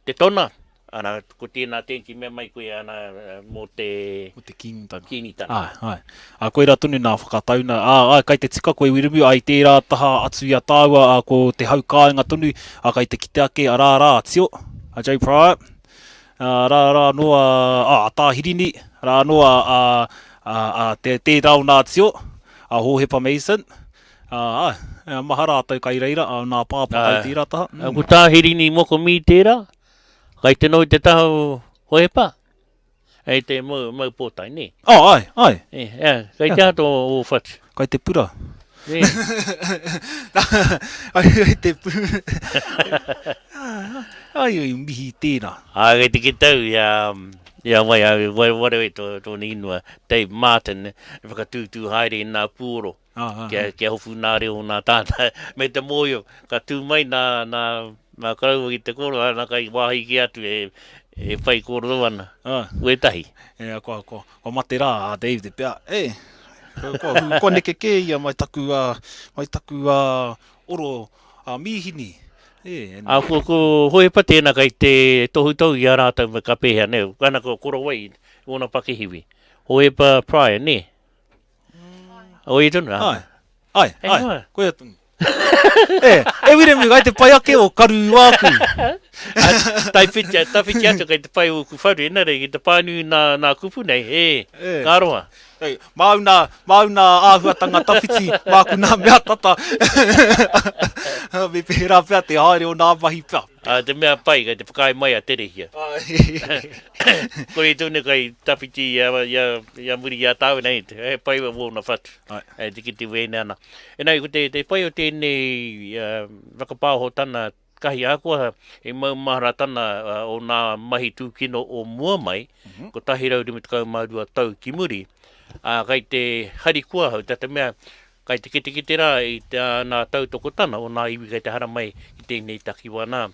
te tona, ana, ko tēnā tēnki mea mai koe, ana, mō te... Mō te Kīngitanga. Kīngitanga. Āe, āe. Ā, koirā tonu nā whakatauna. Ā, āe, kai te tika koe Wiremu, ā, i tērā taha atu i a tāua, ā, ko te hau kāinga tonu, ā, kai te kite ake, arā rā a Tio, a Joe Pryor, ā, arā rā anō a, ā, a Tā Hirini, arā anō a, a, a, a, te, tērā o nā Tio, a Hōhepa Mason, ā, āe, maha rātou kai reira, ā, nā Pāpā kai tērā taha. Mm. Ko Tā Hirini Mokomī tērā, kai te noho i te taha o Hōhepa, hei te mau, mau pōtae, nē? Oh, āe, āe. E, ā, kai te aha tō ō whatu? Kai te pura. Nē. Kai te pura. Ai, ai, mihi tērā. Ā, kei te kite au i a, i a wai, a wareware tō, tōna ingoa, Dave Martin, e whakatūtū haere i nā puoro, kia, kia hopu nā reo o nā tāngata, me te mōhio, ka tū mai nā, nā, nā koroua ki te kōrero, ana kai wāhi kē atu e, e whai kōrero ana, wētahi. E, kua, kua, kua mate rā a Dave te pea, e, kua, kua neke kē ia mai taku, mai taku oro mīhini. E, A ko, ko Hohepa tēnā kei te tohutohu i a rātou me ka pēhea, nē, ana ko Korowai ōna pakihiwi. Hohepa Pryor, nē? O ia tonu, ā. Ai, ai, ai, koia tonu. E, e Wiremu, kai te pai ake o karu wāku. Tawhiti, tawhiti atu kei te pai ōku wharu, engari ki te pānui nā, nā kupu nei, e, e. ka roa. Hey, māu nā, māu nā āhuatanga tawhiti, māku nā mea tata. Me pērā pea te haere o nā mahi pea. Ā, te mea pai, kei te whakaae mai a Terehia. Koia tonu kai tawhiti i a, i a, i a muri i a tāua nei, he pai wōna whatu. Ai. Te kite wēne ana. Engari ko te, te pai o tēnei uh, whakapāhotana kahi ahakoa he maumaharatana o nā mahi tūkino o mua mai, 152 tau ki muri, ā, kai te harikoa ahau, tā te mea, kai te ketekete rā i nā tautokotana o nā iwi kai te haramai ki tēnei takiwā nā.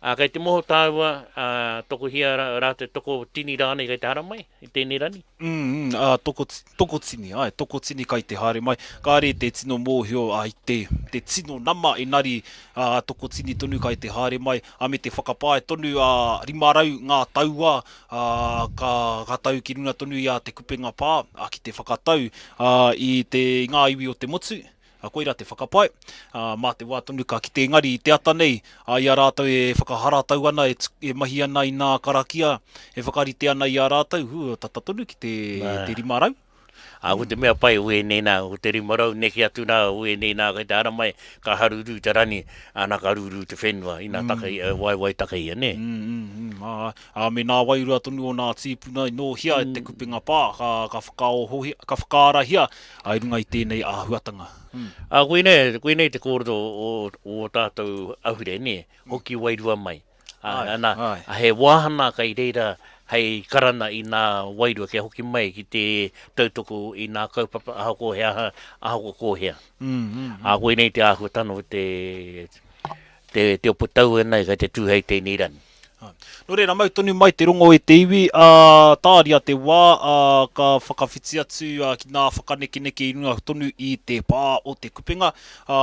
Ā, kai te moho tāua, ā, tokohia rātou, tokotini rānei kai te haramai i tēnei rani? Mm, ā, toko, tokotini, āe, tokotini kai te haere mai. Kāre te tino mōhio, ā, i te, te tino nama, engari, ā, tokotini tonu kai te haere mai, ā, me te whakapae tonu, ā, 500 ngā tauā, ā, ka, ka tau ki runga tonu i a Te Kupenga Pā, ā, ki te whakatau, ā, i te, i ngā iwi o te motu. Ā, koirā te whakapae, ā, mā te wā tonu ka kite engari i te ata nei, ā, i a rātou e whakaharatau ana, e, e mahi ana i nā karakia, e whakarite ana i a rātou, hū, tata tonu ki te, te 500. Ā, ko te mea pai o ēnei nā, ko te 500 neke atu nā o ēnei nā kei te haramai, ka haruru te rani, ana ka rūrū te whenua, ina taka ia, waewae taka ia, nē? Mm, mm, mm, ā, ā, me nā wairua tonu o nā tīpuna i nōhia e Te Kupenga Pā, ka, ka whakaohohia, ka whakaarahia, i runga i tēnei āhuatanga. Ā, koinei, koinei te kōrero o, o ō tātou ahure, nē, hoki wairua mai. Ā, ana, he wāhana kai reira hei karana i nā wairua kia hoki mai ki te tautoko i nā kaupapa ahakoa he aha, ahakoa ko hea. Ā, koinei te āhuatanga o te, te, te ope taua nei kai te tū hei tēnei rangi. Nō reira, mau tonu mai te rongo e te iwi, ā, tāria te wā, ā, ka whakawhiti atu ki nā whakanekeneke i runga tonu i te pā o Te Kupenga, ā,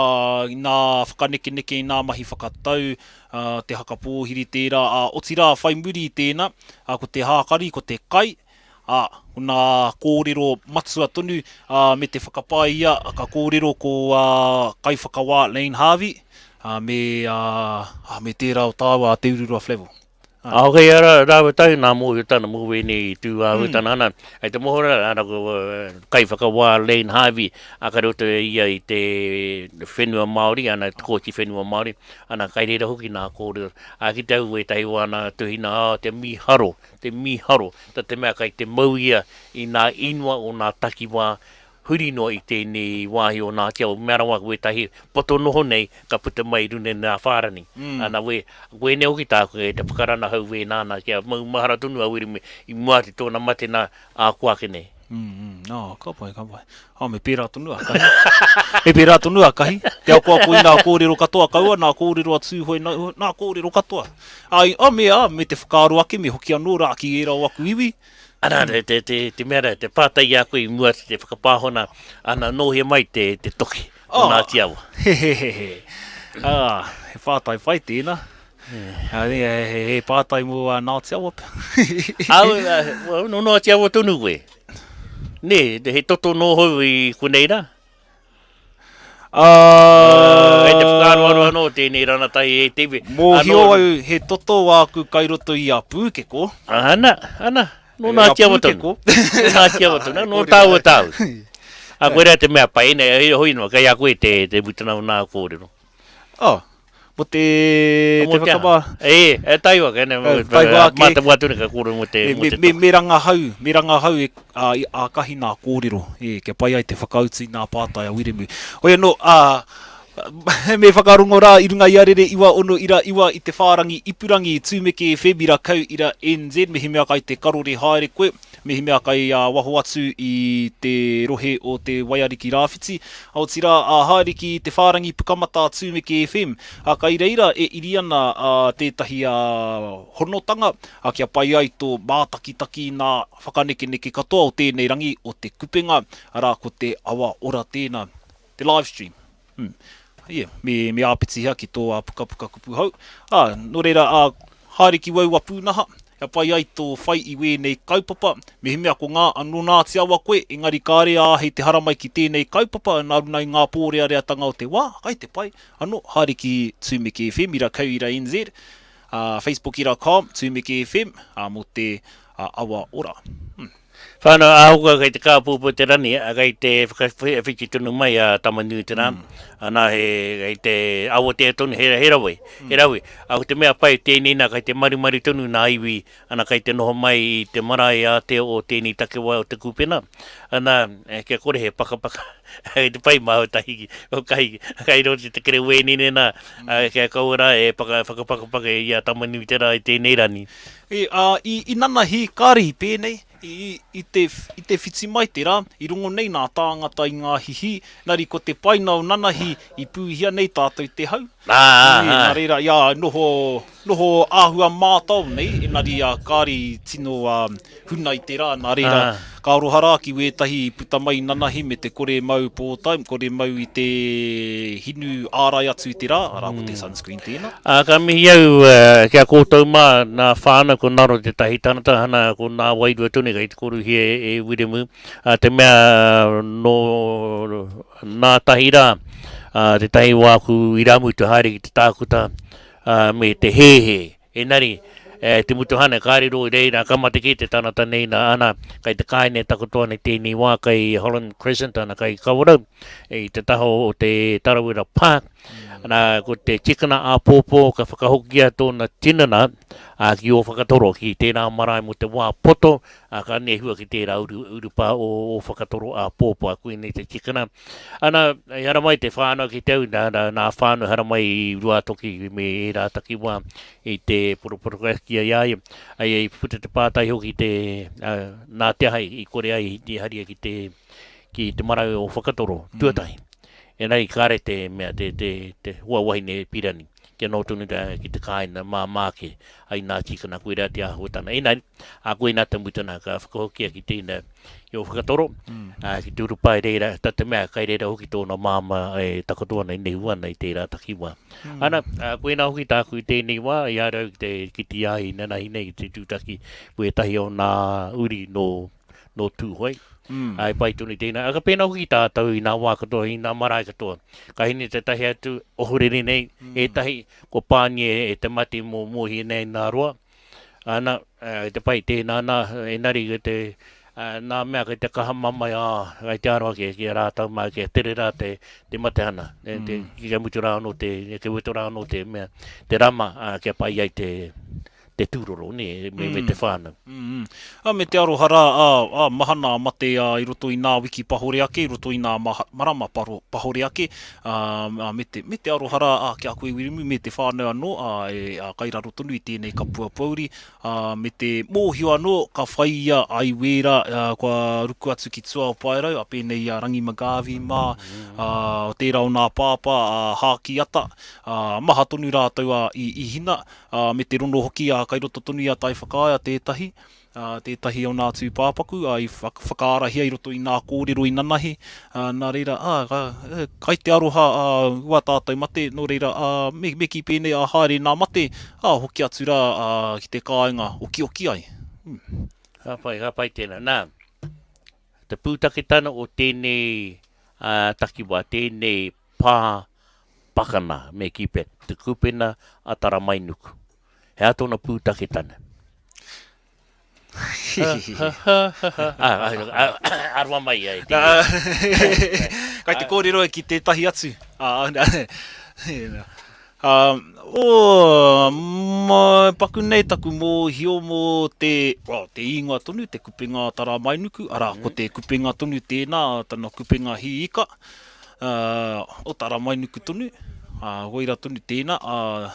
i nā whakanekeneke i nā mahi whakatau, ā, te haka pōhiri tērā, ā, otirā whai muri i tēnā, ā, ko te hākari, ko te kai, ā, ko nā kōrero matua tonu, ā, me te whakapae ia, ka kōrero ko, ā, Kaiwhakawā Layne Harvey, Ā, me, ā, ā, me tērā o tāua a Te Ururoa Flavell. Ā. Ā, kei a rā, rāua tahi nā mōhiotana mō wēnei tū āhuatana ana, hei te moho rā, ana ko Kaiwhakawā Layne Harvey, ā, ka roto e ia i te whenua Māori, ana, te Kōti Whenua Māori, ana, kai reira hoki nā kōrero. Ā, ki te au wētahi o ana tuhina, ā, te mīharo, te mīharo, tā te mea kai te mau ia i nā ingoa o nā takiwā Huri noa i tēnei wāhi o Ngāti Awa, mea rawa ko wētahi poto noho nei ka puta mai i runa i ngā whārani. Ana wē, koinei hoki tāku kei te whakaranahau wēnā ana kia maumahara tonu a Wiremu i mua atu i tōna mate nā ā ko ake nei. Mm, oh, ka pai, ka pai. Oh, me pērā tonu a Kahi. Me pērā tonu a Kahi. Te akoako i nā kōrero katoa kaua, nā kōrero a Tūhoe, nā, nā kōrero katoa. Ai, oh, me, ah, me te whakaaro ake, me hoki anō rā ki ērā o aku iwi, Ana, te, te, te, te mea rā, te pātai i a koe i mua atu te whakapāhona, ana, nō hea mai te, te toki o oh. Ngāti Awa? He, he, he, he. Ah, he pātai whai tēnā. Yeah. He, he, he pātai mō uh, Ngāti Awa. Au, uh, well, nō Ngāti Awa tonu koe. Nē, he toto nō hou i konei rā. Uh, Kei te whakaaroaro anō tēnei rangatahi e te iwi. Mōhio au he toto āku kai roto i a Pūkeko. Ana, ana, nō Ngāti Awa tonu. Nō Ngāti Awa tonu, nō tāua tāu. A koirā te mea pai, nei, hoi noa, kei a koe te, te mutuna o nā kōrero. Oh, Mo te, te whakawā. E, e taiwa, kei nei, taiwa ake. Mā te wā tonu ka kōrero mo te, mo te me, me, me rangahau, me rangahau e, a, a kahi nā kōrero, e, kia pai ai te whakautu i nā pātai a Wiremu. Hoi anō, a, me whakarongo rā i runga i a Rere Iwa Ono Ira Iwa i te whārangi ipurangi Tūmeke FM Ira Kau Ira NZ mehemea kai te karore haere koe, Mehemea kai a waho atu i te rohe o te Waiariki Rāwhiti, otirā a haere ki te whārangi pukamata a Tūmeke FM, a kai reira e iri ana a tētahi a honotanga a kia pai ai tō mātakitaki i nā whakanekeneke katoa o tēnei rangi o Te Kupenga, arā ko te Awa Ora tēnā, te live stream. Hmm. Yeah, me, me āpitihia ki tō pukapuka kupu hou. Ā, nō reira, ā, haere ki waua pūnaha, kia pai ai tō whai i wēnei kaupapa, mehemea ko ngā, nō Ngāti Awa koe, engari kāre āhei te haramai ki tēnei kaupapa nā runga i ngā pōreareatanga o te wā, kai te pai, anō, haere ki Tūmeke FM, ira kau ira NZ, ā, Facebook ira com, Tūmeke FM, ā, mō te, ā, Awa Ora. Hmm. Whānau āhuka kei te kāpūpū te rani, a kei te whakawhiti tonu mai a Tamanuiterā, ana he, kei te awatea tonu, he, he rawe, he rawe. A ko te mea pai tēnei nā, kei te marumaru tonu nā iwi, ana kei te noho mai i te marae ātea o tēnei takiwā o Te Kūpena, ana, kia kore he pakapaka, kei te pai māu tahi, o kai, kai roto i te kere wēnene nā, kia kaua rā e paka, whakapakapaka i a Tamanuiterā i tēnei rani. I, ā, i, i nanahi, kāre i pēnei, i, i te, i te whiti mai te rā, i rongo nei nā tāngata i ngā hihī, engari ko te paina o nanahi i pūhia nei tātou te hau. Ā, ā, ā. Nā reira, i ā, noho, noho āhua mātao nei, engari, ā, kāre i tino, ā, huna i te rā, nā reira, ka aroha rā ki wētahi i puta mai i nanahi me te kore mau pōtae, kore mau i te hinu ārai atu i te rā, arā, ko te sunscreen tēnā. Ā, ka mihi au ki a koutou mā, nā whānau ko Naro tētahi tangata, ana ko nā wairua tonu kei te korohia e Wiremu, ā, te mea nō nā tahi rā, ā, tētahi o āku irāmutu haere ki te tākuta, ā, me te hēhē. Engari, e te mutu hane, ka riro i reira, ka mate kē te tangata nei nā, ana, kai te kāinga e takoto ana i tēnei wā, kai Holland Crescent, ana, kai Kawerau, i te taha o te Tarawera Park, ana, ko te tikanga āpōpō ka whakahokia tōna tinana, ā, ki Ōwhakatoro, ki tērā marae mō te wā poto, ā, ka nehua ki tērā uru, urupā o Ōwhakatoro āpōpō, ā, koinei te tikanga. Ana, i haramai te whānau ki te au, nā, nā, nā whānau haramai i Ruātoki me ērā takiwā i te poroporokia i a ia. Ai, i puta te pātai hoki te, ā, nā te aha i kore ai i haria ki te, ki te marae o Whakatoro, tuatahi. Engari kāre te mea, te, te, te hoa wahine pirani, kia noho tonu rā ki te kāinga māmā ake, ai nā tīkana koirā te āhuatanga. Engari, ā, koinā te mutuna ka whakahokia ki tēnā i o Whakatoro, ā, ki te urupā i reira, tā te mea, kai reira hoki tōna māmā e takoto ana, e nehu ana i tērā takiwā. Ana, ā, koinā hoki tāku i tēnei wā, i a rau ki te kiti ai nanahi nei, ki te tūtaki wētahi o nā uri nō, nō Tūhoe. Mm. Ā, e pai tonu tēnā. Ā, ka pēnā hoki tātou i nā wā katoa, i nā marae katoa. Ka hine tētahi atu, ohorere nei, ētahi, kua pāngia e te mate mō Mohi nei nā roa. Ana, i te pai tēnā nā, engari ki te, nā mea kei te kaha mamae, ā, kei te aro ake ki a rātou mā, kia tere rā te, te mate ana, te, te, kia mutu rā anō te, kia weto rā anō te mea, te rama, ā, kia pai ai te, te tūroro, nē, me, me te whānau. Mm, mm. Ā, me te aroha rā, ā, ā, maha nā mate, ā, i roto i nā wiki pahore ake, i roto i nā maha, marama paro, pahore ake, ā, ā, me te, me te aroha rā, ā, ki a koe Wiremu, me te whānau anō, ā, e, ā, kai raro tonu i tēnei kapua pōuri, ā, me te mōhio anō, ka whai ia a Iwēra, ā, kua ruku atu ki tua o Paerau, ā, pēnei i a Rangi McGarvey mā, ā, tērā o nā pāpā, ā, Hāki Ata, ā, maha tonu rātou, ā, i, i hina, ā, me te rono hoki, ā, kai roto tonu i a Taiwhakaea tētahi, ā, tētahi o nā tūpāpaku, ā, i whakaarahia i roto i nā kōrero i nanahi, ā, nā reira, ā, ka, e, kai te aroha, ā, ua tātou mate, nō reira, ā, me, me kī pēnei, ā, haere nā mate, ā, hoki atu rā, ā, ki te kāinga, okioki ai. Mm. Ka pai, ka pai tēnā. Nā, te pūtaketana o tēnei ā, takiwā, tēnei pā pakana, me kī pea, te kupena a Taramainuku. He aha tōna pūtaketana? Aroa mai ai tēnei. Kai te kōrero e ki tētahi atu. Oh, paku nei taku mōhio mō te, well, te īngoa tonu, te kupenga a Taramainuku, arā, ko te kupenga tonu tēnā, tana kupenga hī ika. o Taramainuku tonu, ā, koira tonu tēnā, ā,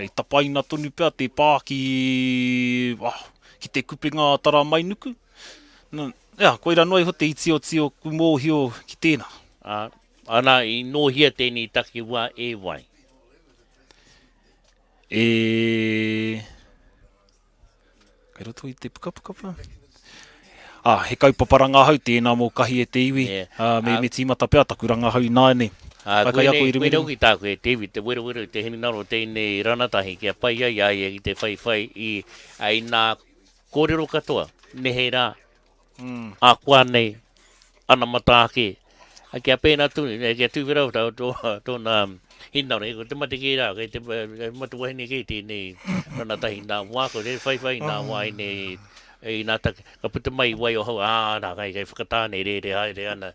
i tapaina tonu pea te pā ki, ah, ki te kupenga a Taramainuku. Nā, ia, koira noa iho te iti o tioku mōhio ki tēnā. Ā, ana, i nōhia tēnei takiwā e wai? E... Kei roto i te pukapuka pea? Ā, he kaupapa rangahau tēnā mō Kahi e te iwi, ā, me, me tīmata pea taku rangahau ināianei. Ā, Kai koinei, ako i koinei hoki tāku e te iwi, te werowero i te hinengaro o tēnei ranatahi kia pai ai a ia ki te whaiwhai i, ā, i nā kōrero katoa, nehe rā, Ākuanei, anamata ake, kia pēnā tonu, kia tuwhera tōna hinengaro, ko te mate kē rā, kei te mate wahine kē tēnei rangatahi nā wā, ko te whaiwhai nā wāhine. I nā take, ka puta mai i Waiohau, ā, nā, kei, kei Whakatāne e rere haere ana.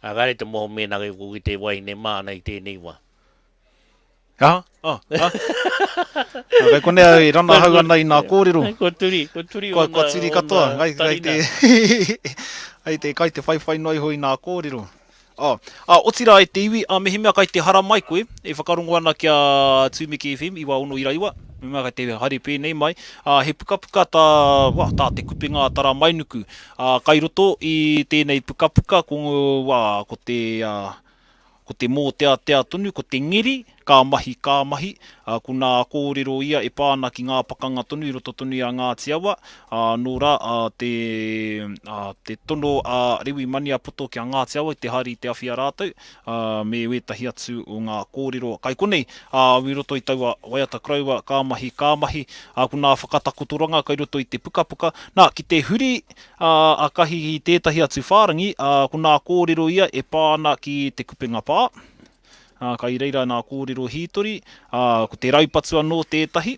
Ā, kāre te moho mēnā kei ko ki te wahine māna i tēnei wā. Aha, oh, ah. Nā, kei konei au e ranahau ana i nā kōrero. Kua turi, kua turi kua, kua turi katoa. Kai, kai te, kai te, kai te whaiwhai noa iho i nā kōrero. Oh. Ah, otirā e te iwi, ah, mehemea kai te haramai koe, e whakarongo ana ki a Tūmeke FM, iwa ono ira iwa, mehemea kai te haere pēnei mai, ah, he pukapuka tā, wā, tā Te Kupenga a Taramainuku. Ah, kai roto i tēnei pukapuka ko, wā, ko te, ah, Ko te mōteatea tonu, ko te ngeri, ka mahi, ka mahi, ā, ko nā kōrero ia e pā ana ki ngā pakanga tonu i roto tonu i a Ngāti Awa, ā, nō rā, ā, te, ā, te tono a Rewi Maniapoto ki a Ngāti Awa i te haere i te awhi a rātou, ā, me wētahi atu o ngā kōrero kai konei, ā, i roto i taua waiata koroua, ka mahi, ka mahi, ā, ko nā whakatakotoranga kai roto i te pukapuka. Nā, ki te huri, Ā, a Kahi i tētahi atu whārangi, ā, ko nā kōrero ia e pā ana ki Te Kupenga Pā. Ā, kai reira nā kōrero hītori, ā, ko te raupatu anō tētahi,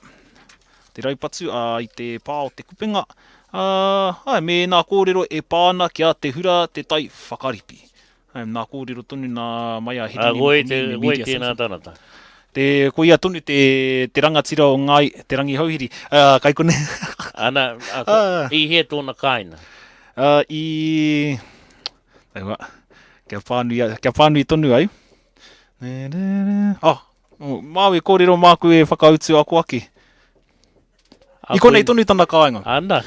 te raupatu, ā, i te pā o Te Kupenga, ā, āe, me nā kōrero e pā ana ki a Te Hura Te Tai Whakaripi. Āe, nā kōrero tonu nā mai a Hirini Moko me, me Media Centre. Tēnā tangata. Te, ko ia tonu te, te rangatira o Ngāi Te Rangihouhiri. Uh, kai konei. Ana, a, ko, uh, i hea tōna kāinga? Uh, i... Taua, kia pānui, kia pānui tonu ai. Oh, māu e kōrero māku e whakautu ako ake. I konei tonu tana kāinga. Ana.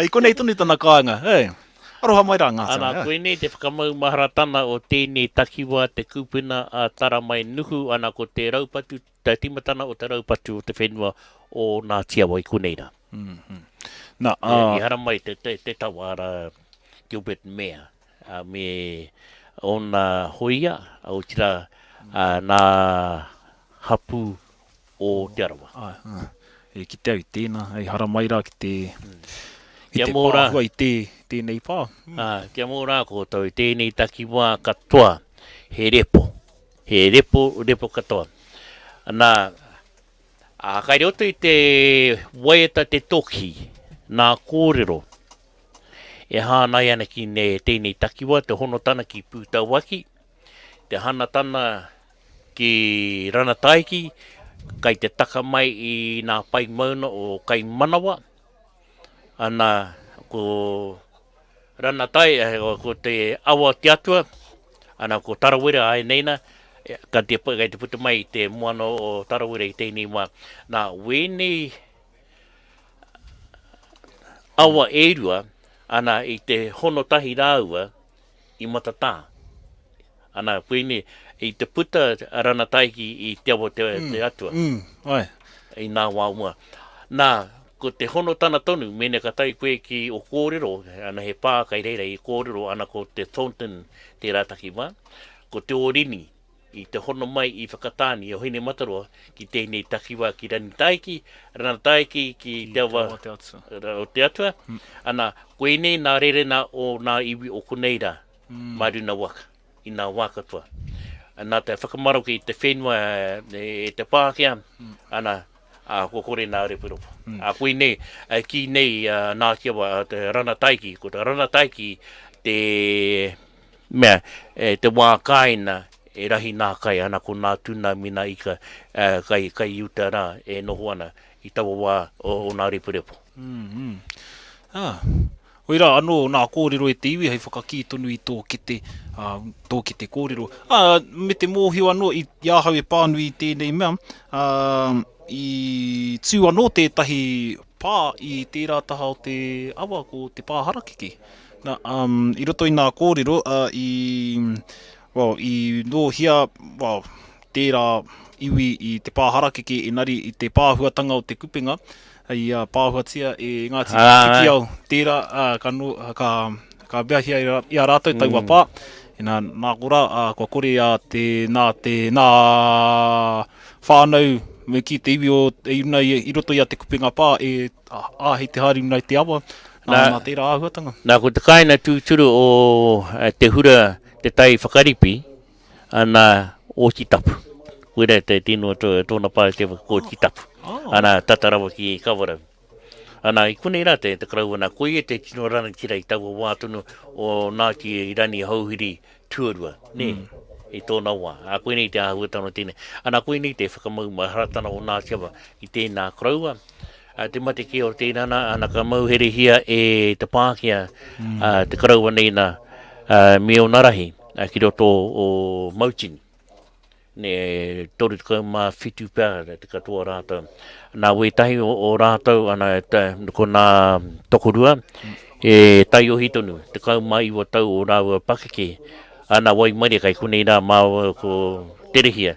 I konei tonu tana kāinga. Hey. Aroha mai rā Ngāti Ana, koinei te whakamaumaharatana o tēnei takiwā te kūpuna a Taramainuku, ana ko te raupatu, te tīmatana o te raupatu o te whenua o Ngāti Awa i konei rā. Mm -hmm. Na, uh... I haramai te, te, te tawa ara Gilbert Mair me ōna hōia, otirā nā hapū o Te Arawa. Āe, āe. E kite au i tēnā, hei haramai rā ki te, ki te pāhua i tē, tēnei pā. Ā, kia mō rā koutou i tēnei takiwā katoa, he repo, he repo, repo katoa. Nā, ā, kai roto i te waiata te toki, nā kōrero e hāngai ana ki tēnei takiwā, te honotana ki Pūtauaki, te hanatana Ki Ranataiki, kai te taka mai i nā pae mauna o Kaimanawa, ana ko Ranatai, ko te awa o te atua, ana ko Tarawera āianei nā, ka te, kai te puta mai i te moana o Tarawera i tēnei wā. Nā, wēnei awa e rua, ana i te hono tahi rāua i Matatā. Ana, koinei, i te puta a Ranataiki i te awa te, mm, te atua. Mm, ai. I nā wā mua. Nā, ko te honotana tonu, mēnā ka tae koe ki o kōrero, ana he pā kai reira i kōrero, ana ko te Thornton tērā takiwā, ko te Ōrini i te hono mai i Whakatāne, i Ohinemataroa, ki tēnei takiwā ki Ranitaiki, Ranataiki ki te awa te atua. o te atua. Mm. Ana, koinei nā rerena o nā iwi o konei rā, mm. mā runa waka. i nā wā katoa. Nā te whakamaroke i te whenua e te Pākehā, ana, ā, kua kore nā reporepo. Ā, koinei, e kī nei a Ngāti Awa, a te Ranataiki, ko te Ranataiki te mea, te wā kāina e rahi nā kai, ana, ko nā tuna me nā ika kai, kai i uta rā e noho ana i taua wā o nā reporepo. Ā, Koirā anō nā kōrero e te iwi hei whakakī tonu i tō kete, ā, tō kete kōrero. Ā, me te mōhio anō i, i ahau e pānui i tēnei mea, ā, i tū anō tētahi pā i tērā taha o te awa ko te pā harakeke. Nā, ā, i roto i nā kōrero, ā, i, well, i nōhia, well, tērā iwi i te pā harakeke engari i te pāhuatanga o te kupenga, i pāhuatia e Ngāti Pikiao tērā, ka, no, ka, ka meahia i a rātou taua mm. pā. Ina, nā korā, kua kore a te, nā te, nā whānau me ki te iwi o i, runa, i, i roto i a Te Kupenga Pā e āhei te haere runga i te awa, nā, nā, nā tērā āhuatanga. Nā, ko te kāinga tūturu o Te Hura Te Tai Whakaripi, ana, o Titapu. Koira te tino tōna pā te ko Titapu. Ana, tata rawa ki Kawerau. Ana, i konei rā te, te koroua nā, koia te tino rangatira i taua wā tonu o Ngāti Rangihouhiri tuarua, nē, mm. i tōna wā. Ā, koinei te āhuatanga o tēnei. Ana, koinei te whakamaumaharatanga o Ngāti Awa i tēnā koroua. Ā, te mate kē o tēnā nā, ana ka mauherehia e te Pākehā mm. ā, te koroua nei nā, ā, me ōna rahi ā, ki roto o Mautini. Ne, 37 pea te katoa rātou. Nā wētahi o, o rātou, ana, ta, ko nā tokorua, e taiohi tonu, 19 tau o rāua pakeke, ana waimarie kai konei rā māua ko Terehia,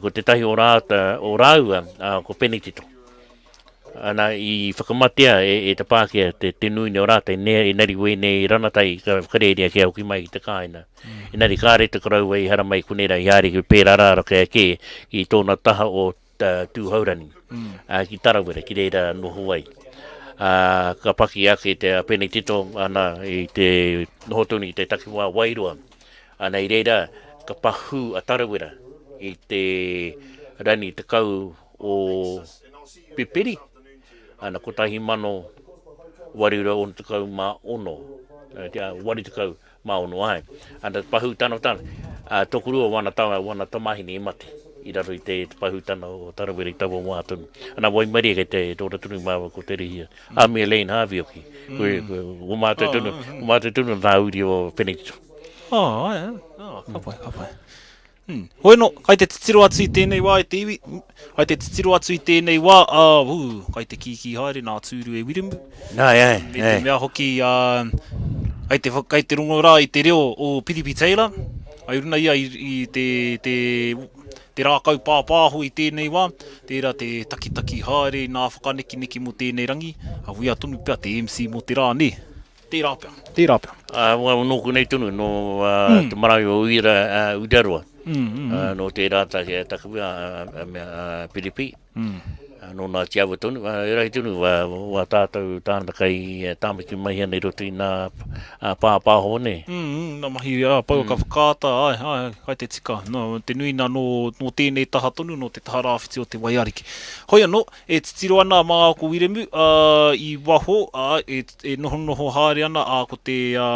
ko tētahi o, rāta, o rāua, ko Penetito. Ana, i whakamatea e, e te Pākehā te, te nui nei o rātou, ne, engari wēnei ranatai ka whakarērea kia hoki mai ki te kāinga. Mm. Engari kāre te koroua i haramai konei rā, i haere ki pērā rā kē kē ki tōna taha o uh, Tūhourangi, mm. uh, ki Tarawera, ki reira noho ai. Uh, ka paki ake te Penetito ana, i te noho tonu i te takiwā Wairoa. Ana i reira ka pahū a Tarawera i te rani 10 o Pipiri, ana 1866, 86 āe. Ana te pahūtana o tana, a tokorua wana tama, wana tamahine i mate i raro i te pahūtana o Tarawera i taua wā tonu. Ana waimarie kei te ora tonu māua ko Te Rehia. A me Elaine Harvey hoki. Ko, ko, ko mātou tonu, ko mātou tonu nā uri o Penetito. Oh, ai, oh, ka pai, ka pai. Hmm. Hoi no, kai te titiro atu i tēnei wā e te iwi, kai te titiro atu i tēnei wā, ā, hū, kai te kīkī haere nā Tūru e Wiremu. Nā, ē, Me te mea hoki, ā, kai te, kai te rongo rā i te reo o Piripi Taylor, kai runa ia i, i te, te, te rākau pāpāho i tēnei wā, tērā te takitaki haere i nā whakanekineki mō tēnei rangi, a wia tonu pea te MC mō te rā, nē? Tērā pea, tērā pea. Ā, well, nōku nei tonu, nō uh, mm. te marae o Uira, uh, Uraroa. Mm, mm, mm. Uh, nō tērā take, taku mea, uh, mea uh, Piripi. Mm. Uh, nō Ngāti Awa tonu, uh, e rahi tonu, wā, wā tātou tāna kai uh, Tāmaki mahi ana i roto i nā uh, pāpāho nei. Mm, mm, nā mahi uh, pouaka mm. whakaata, ai, ai, kai te tika. Nō, te nui nā nō, nō tēnei taha tonu, nō te taha rāwhiti o te Waiariki. Hoi anō, E titiro ana a Māoko ko Wiremu, ā, i waho, ā, e, e nohonoho haere ana, ā, ko te, ā,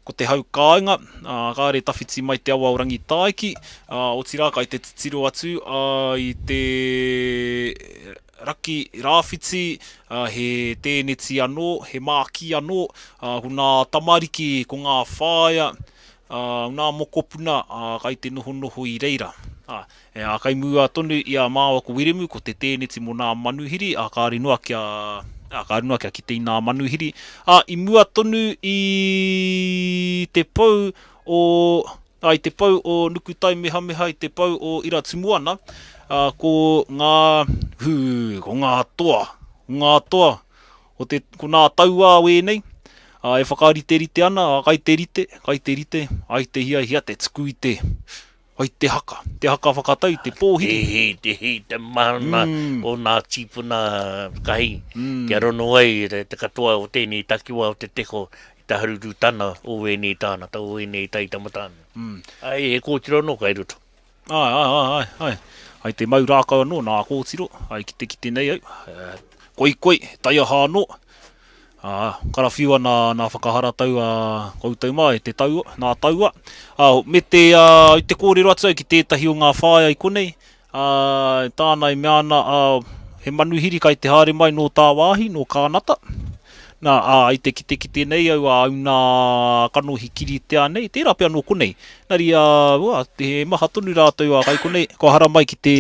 ko te hau kāinga, ā, kāre tawhiti mai te awa o Rangitāiki, ā, otirā kai te titiro atu, ā, i te raki rāwhiti, ā, he tēneti anō, he mākī anō, ā, ko nā tamariki, ko ngā whāea, ā, nā mokopuna, ā, kai te nohonoho i reira. Ā, E ā, kai mua tonu i a māua ko Wiremu, ko te tēneti mō nā manuhiri, ā, kāre noa kia, ā, kāre noa kia kite i nā manuhiri. Ā, i mua tonu i te pou o, ā, i te pou o Nukutaimehameha, i te pou o Iratumuana, ā, ko ngā, hū, ko ngā toa, ko ngā toa o te, ko nā tauā wēnei, ā, e whakariterite ana, ā, kai te rite, kai te rite, ai te hiahia te tuku i te, Ai te haka, te haka whakatau, te pōhiri. Te hī, te hī, te mahana mm. o nā tīpuna kahi, mm. kia rono ai te, te katoa o tēnei takiwā o te teko i te harurutana o wēnei tānata, o wēnei taitamatāne. Mm. Ai, he kōtiro anō kai roto. Ai, ai, ai, ai, ai. Ai te mau rākau anō nā kōtiro, ai ki te kite nei au. Koikoi, taiaha anō. Ā, karawhiua nā, nā whakaharatau a koutou mā e te taua, nā taua. Ā, me te, ā, i te kōrero atu au ki tētahi o ngā whāea i konei, ā, tāna i mea ana, ā, he manuhiri kai te haere mai nō tāwāhi, nō Kānata. Nā, ā, i te kitekite nei au, ā, au nā kanohi kiritea nei, tērā pea nō konei. Engari, ā, ua, he maha tonu rātou, ā, kai konei, kua haramai ki te,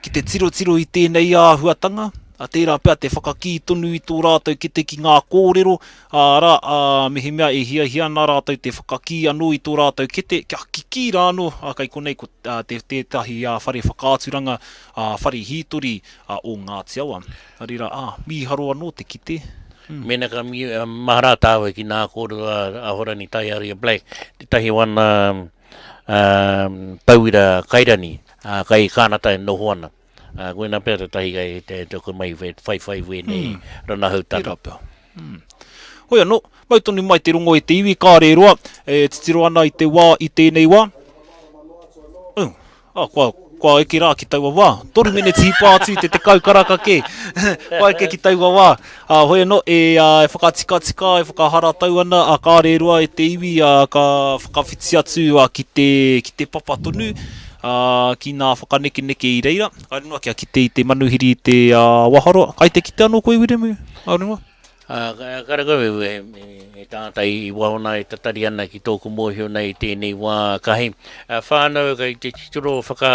ki te tirotiro i tēnei āhuatanga, ā, tērā pea te whakakī tonu i tō rātou kete ki ngā kōrero, arā, ā, mehemea e hiahia ana rātou te whakakī anō i tō rātou kete, kia kikī rā anō, ā, kei konei ko te, tētahi whare whakaaturanga, ā, whare hītori o Ngāti Awa. Nā reira, ā, mīharo anō te kite. Mēnā ka mahara tāua ki ngā kōrero a Ahorangi Taiaria Black, tētahi o ana tauira kairani, ā, kai Kānata e noho ana. Ā, koinā pea tētahi kai te, te koe mai whaiwhai wēnei mm. ranahautanga. Tērā pea. Mm. Hoi anō, mau tonu mai te rongo e te iwi, kāre roa, e titiro ana i te wā i tēnei wā. Oh, ah, kua... Kua eke rā ki taua wā. 3 meneti hipa atu i te 10 karaka kē. Kua eke ki taua wā. Ā, hoi anō, e, ā, e whakatikatika, e whakaharatau ana, ā, kāre roa e te iwi, ā, ka whakawhiti atu, ā, ki te, ki te papa tonu, ā, ki nā whakanekeneke i reira. Kāre noa kia kite i te manuhiri i te, ā, waharoa. Kai te kite anō koe, Wiremu? Kāre noa? Ā, karekau he tangata i waho nā e tatari ana ki tōku mōhio nei i tēnei wā kahi. Whānau kei te titiro whaka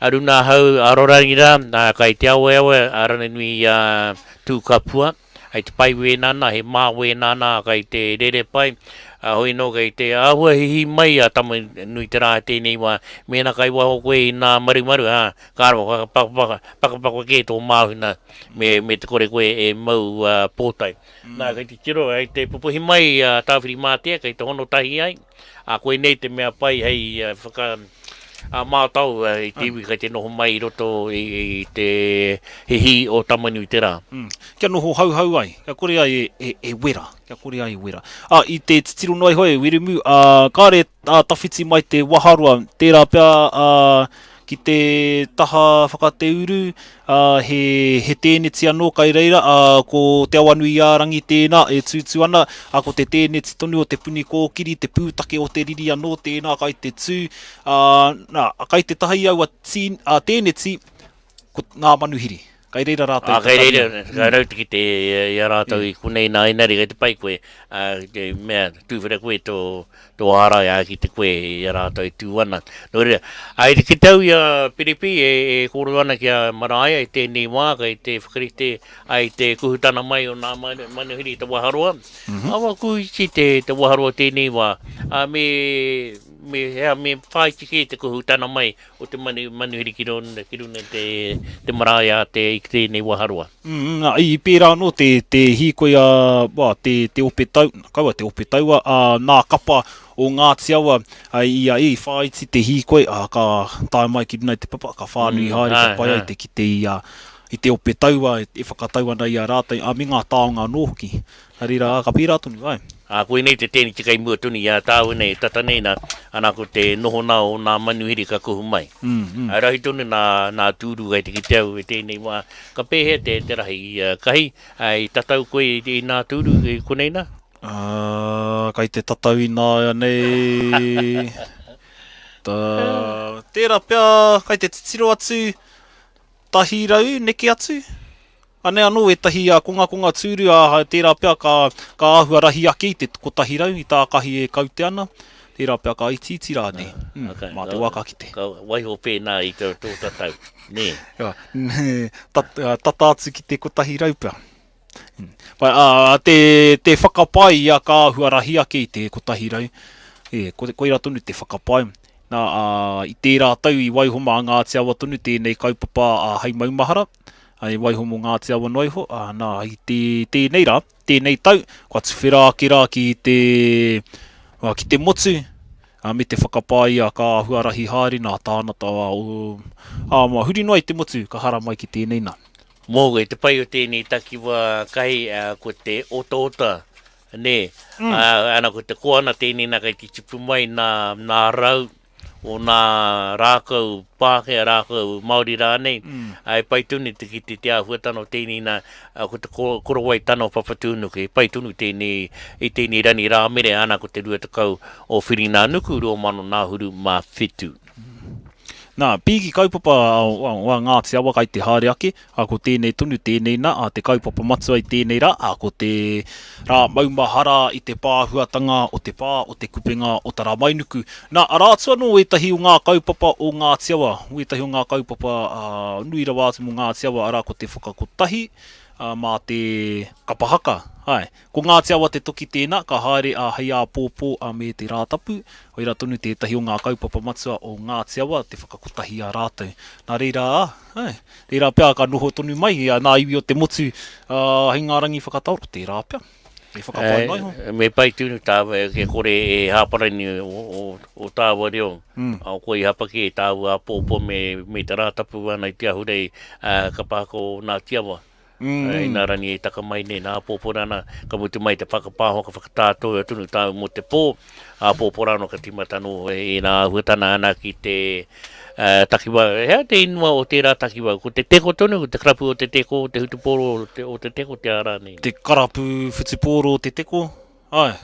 aruna ahau arorangi rā, ā, kai te aweawe a Ranginui i a Tūkapua, hei te pai wēnā nā, he mā wēnā nā, kai te rere pai, ā, hoi nō kei te āhua hihi mai a Tama-nui-te-rā i tēnei wā, mēnā kai waho koe i nā marumaru, ā, ka aro, ka pakapaka kē tō māhuna. me, me te kore koe e mau uh, pōtae. Mm. Nā, kei te tiro, hei te pupuhi mai a uh, Tāwhirimātea, kei te hono tahi ai, a koinei te mea pai hei uh, whaka a mātau uh, i te iwi kei te noho mai i roto i, i te hihi o Tamanui-te-rā. Mm. Kia noho hauhau ai, kia kore ai e, e, e wera, kia kore ai e wera. A, i te titiro noa iho e Wiremu, a, kāre a, tawhiti mai te waharoa, tērā pea a, ki te taha whakateuru, ā, he, he tēneti anō kai reira, ā, ko Te Awanuiārangi tēnā e tūtū ana, ā, ko te tēneti tonu o Te Puni Kōkiri, te pūtake o te riri anō tēnā kai te tū, ā, nā, kai te taha i aua tī, ā, tēneti, ko ngā manuhiri. Kai reira rātou i Kai reira, ka rau te kite i a rātou i konei nā, engari kei te pai koe, ā, te mea, tūwhera koe tō, tō ārai, ā, ki te koe i a rātou e tū ana. Nō reira, ā, i te kite au i a Piripi e, e kōrero ana ki a Maraea i tēnei wā, kei te whakarite ai te kuhutana mai o nā manuhiri i te waharoa. Mm -hmm. Awa kūiti te, te waharoa tēnei wā, ā, me, me, hea, me whāiti kē te kuhutana mai o te manu, manuhiri ki runa, ki runa te, te marae a te, i tēnei waharoa. Mm, nā, i pērā anō te, te hīkoi a, wā, te, te ope tau, kaua te ope taua, a, nā kapa o Ngāti Awa, a, i a, i whāiti te hīkoi, a, ka tae mai ki runa i te papa, ka whānui mm, haere, ka pai ai te kite i a, i te ope taua e, e whakatau ana i a rātou, a, me ngā taonga anō hoki. Nā reira, ā, ka pērā tonu, āe. Ā, koinei te tēneti kei mua tonu i a tāua nei e tata nei nā, ana ko te nohona o nā manuhiri ka kuhu mai. Mm, mm. Ā, rahi tonu nā, nā tūru kei te kite au i tēnei wā. Ka pēhea te, te rahi? Kahi, ā, i tatau koe i, i nā tūru i konei nā? Ā, kei te tatau ināianei. Tā, tērā pea, kei te titiro atu, 100 neke atu. Anei anō ētahi kongakonga tūru, ā, tērā pea ka, ka āhua rahi ake i te 100 i tā Kahi e kaute ana. Tērā pea ka itiiti rānei. Mm, okay. Mā te wā ka kite. Ka waiho pēnā i tō, tō tatau, nē? Jā, tat, tata atu ki te 100 pea. Mm. Pai, ā, te, te whakapae ia ka āhua rahi ake i te 100. E, ko, koira tonu te whakapae. Nā, ā, i tērā tau i waiho mā Ngāti Awa tonu tēnei kaupapa ā, hei maumahara. I waiho mō Ngāti Awa noa iho, ā, nā, i te, tēnei rā, tēnei tau, kua tuwhera ake rā ki te, ā, ki te motu, ā, me te whakapae ia ka āhua rahi haere nā tānata, ā, o, ā, mā, huri noa i te motu, ka haramai ki tēnei nā. Mō te pai o tēnei takiwā kai, ā, ko te otaota, nē, mm. ā, ana ko te koana tēnei nā kei te tipu mai nā, nā rau, o nā rākau Pākehā, rākau Māori rānei, mm. ā, e pai tonu te kite te āhuatana o tēnei nā, ko te korowai tana o Papatūānuku, e pai tonu tēnei, i tēnei rani Rāmere, ana ko te 20 o Whirinānuku, 2017. Nā, pīki kaupapa a Ngāti Awa kai te haere ake, ā, ko tēnei tonu tēnei nā, ā, te kaupapa matua i tēnei rā, ā, ko te rā maumahara i te pāhuatanga o te pā o Te Kupenga o Taramainuku. Nā, arā atu anō ētahi o ngā kaupapa o Ngāti Awa, ētahi o ngā kaupapa nui rawa atu mō Ngāti Awa, arā ko te whakakotahi, ā, mā te kapa haka, āe. Ko Ngāti Awa te toki tēnā, ka haere a hei āpōpō a me te Rātapu, koirā tonu tētahi o ngā kaupapa matua o Ngāti Awa, te whakakotahi i a rātou. Nā reira, ā, tērā pea ka noho tonu mai nā iwi o te motu hei ngā rangi whakataoro, tērā pea, e whakapae noa iho. Me pai tonu tāua e kore e hāparani o tāua reo, ko i hapa kē tāua āpōpō me te Rātapu ana i te ahurei kapa haka o Ngāti Awa. Inā rangi e taka mai nei, nā āpōpō rāna, ka mutu mai te whakapāho, ka whakatātoia tonu tāu mō te pō, āpōpō rānō ka tīmata anō ērā āhuatana ana ki te Takiwā, he aha te ingoa o tērā takiwā? Ko te Teko tonu, ko te karapu o te Teko, o te hutupōro o te, o te Teko, te ara nei. Te karapu whutupōro o te Teko, āe.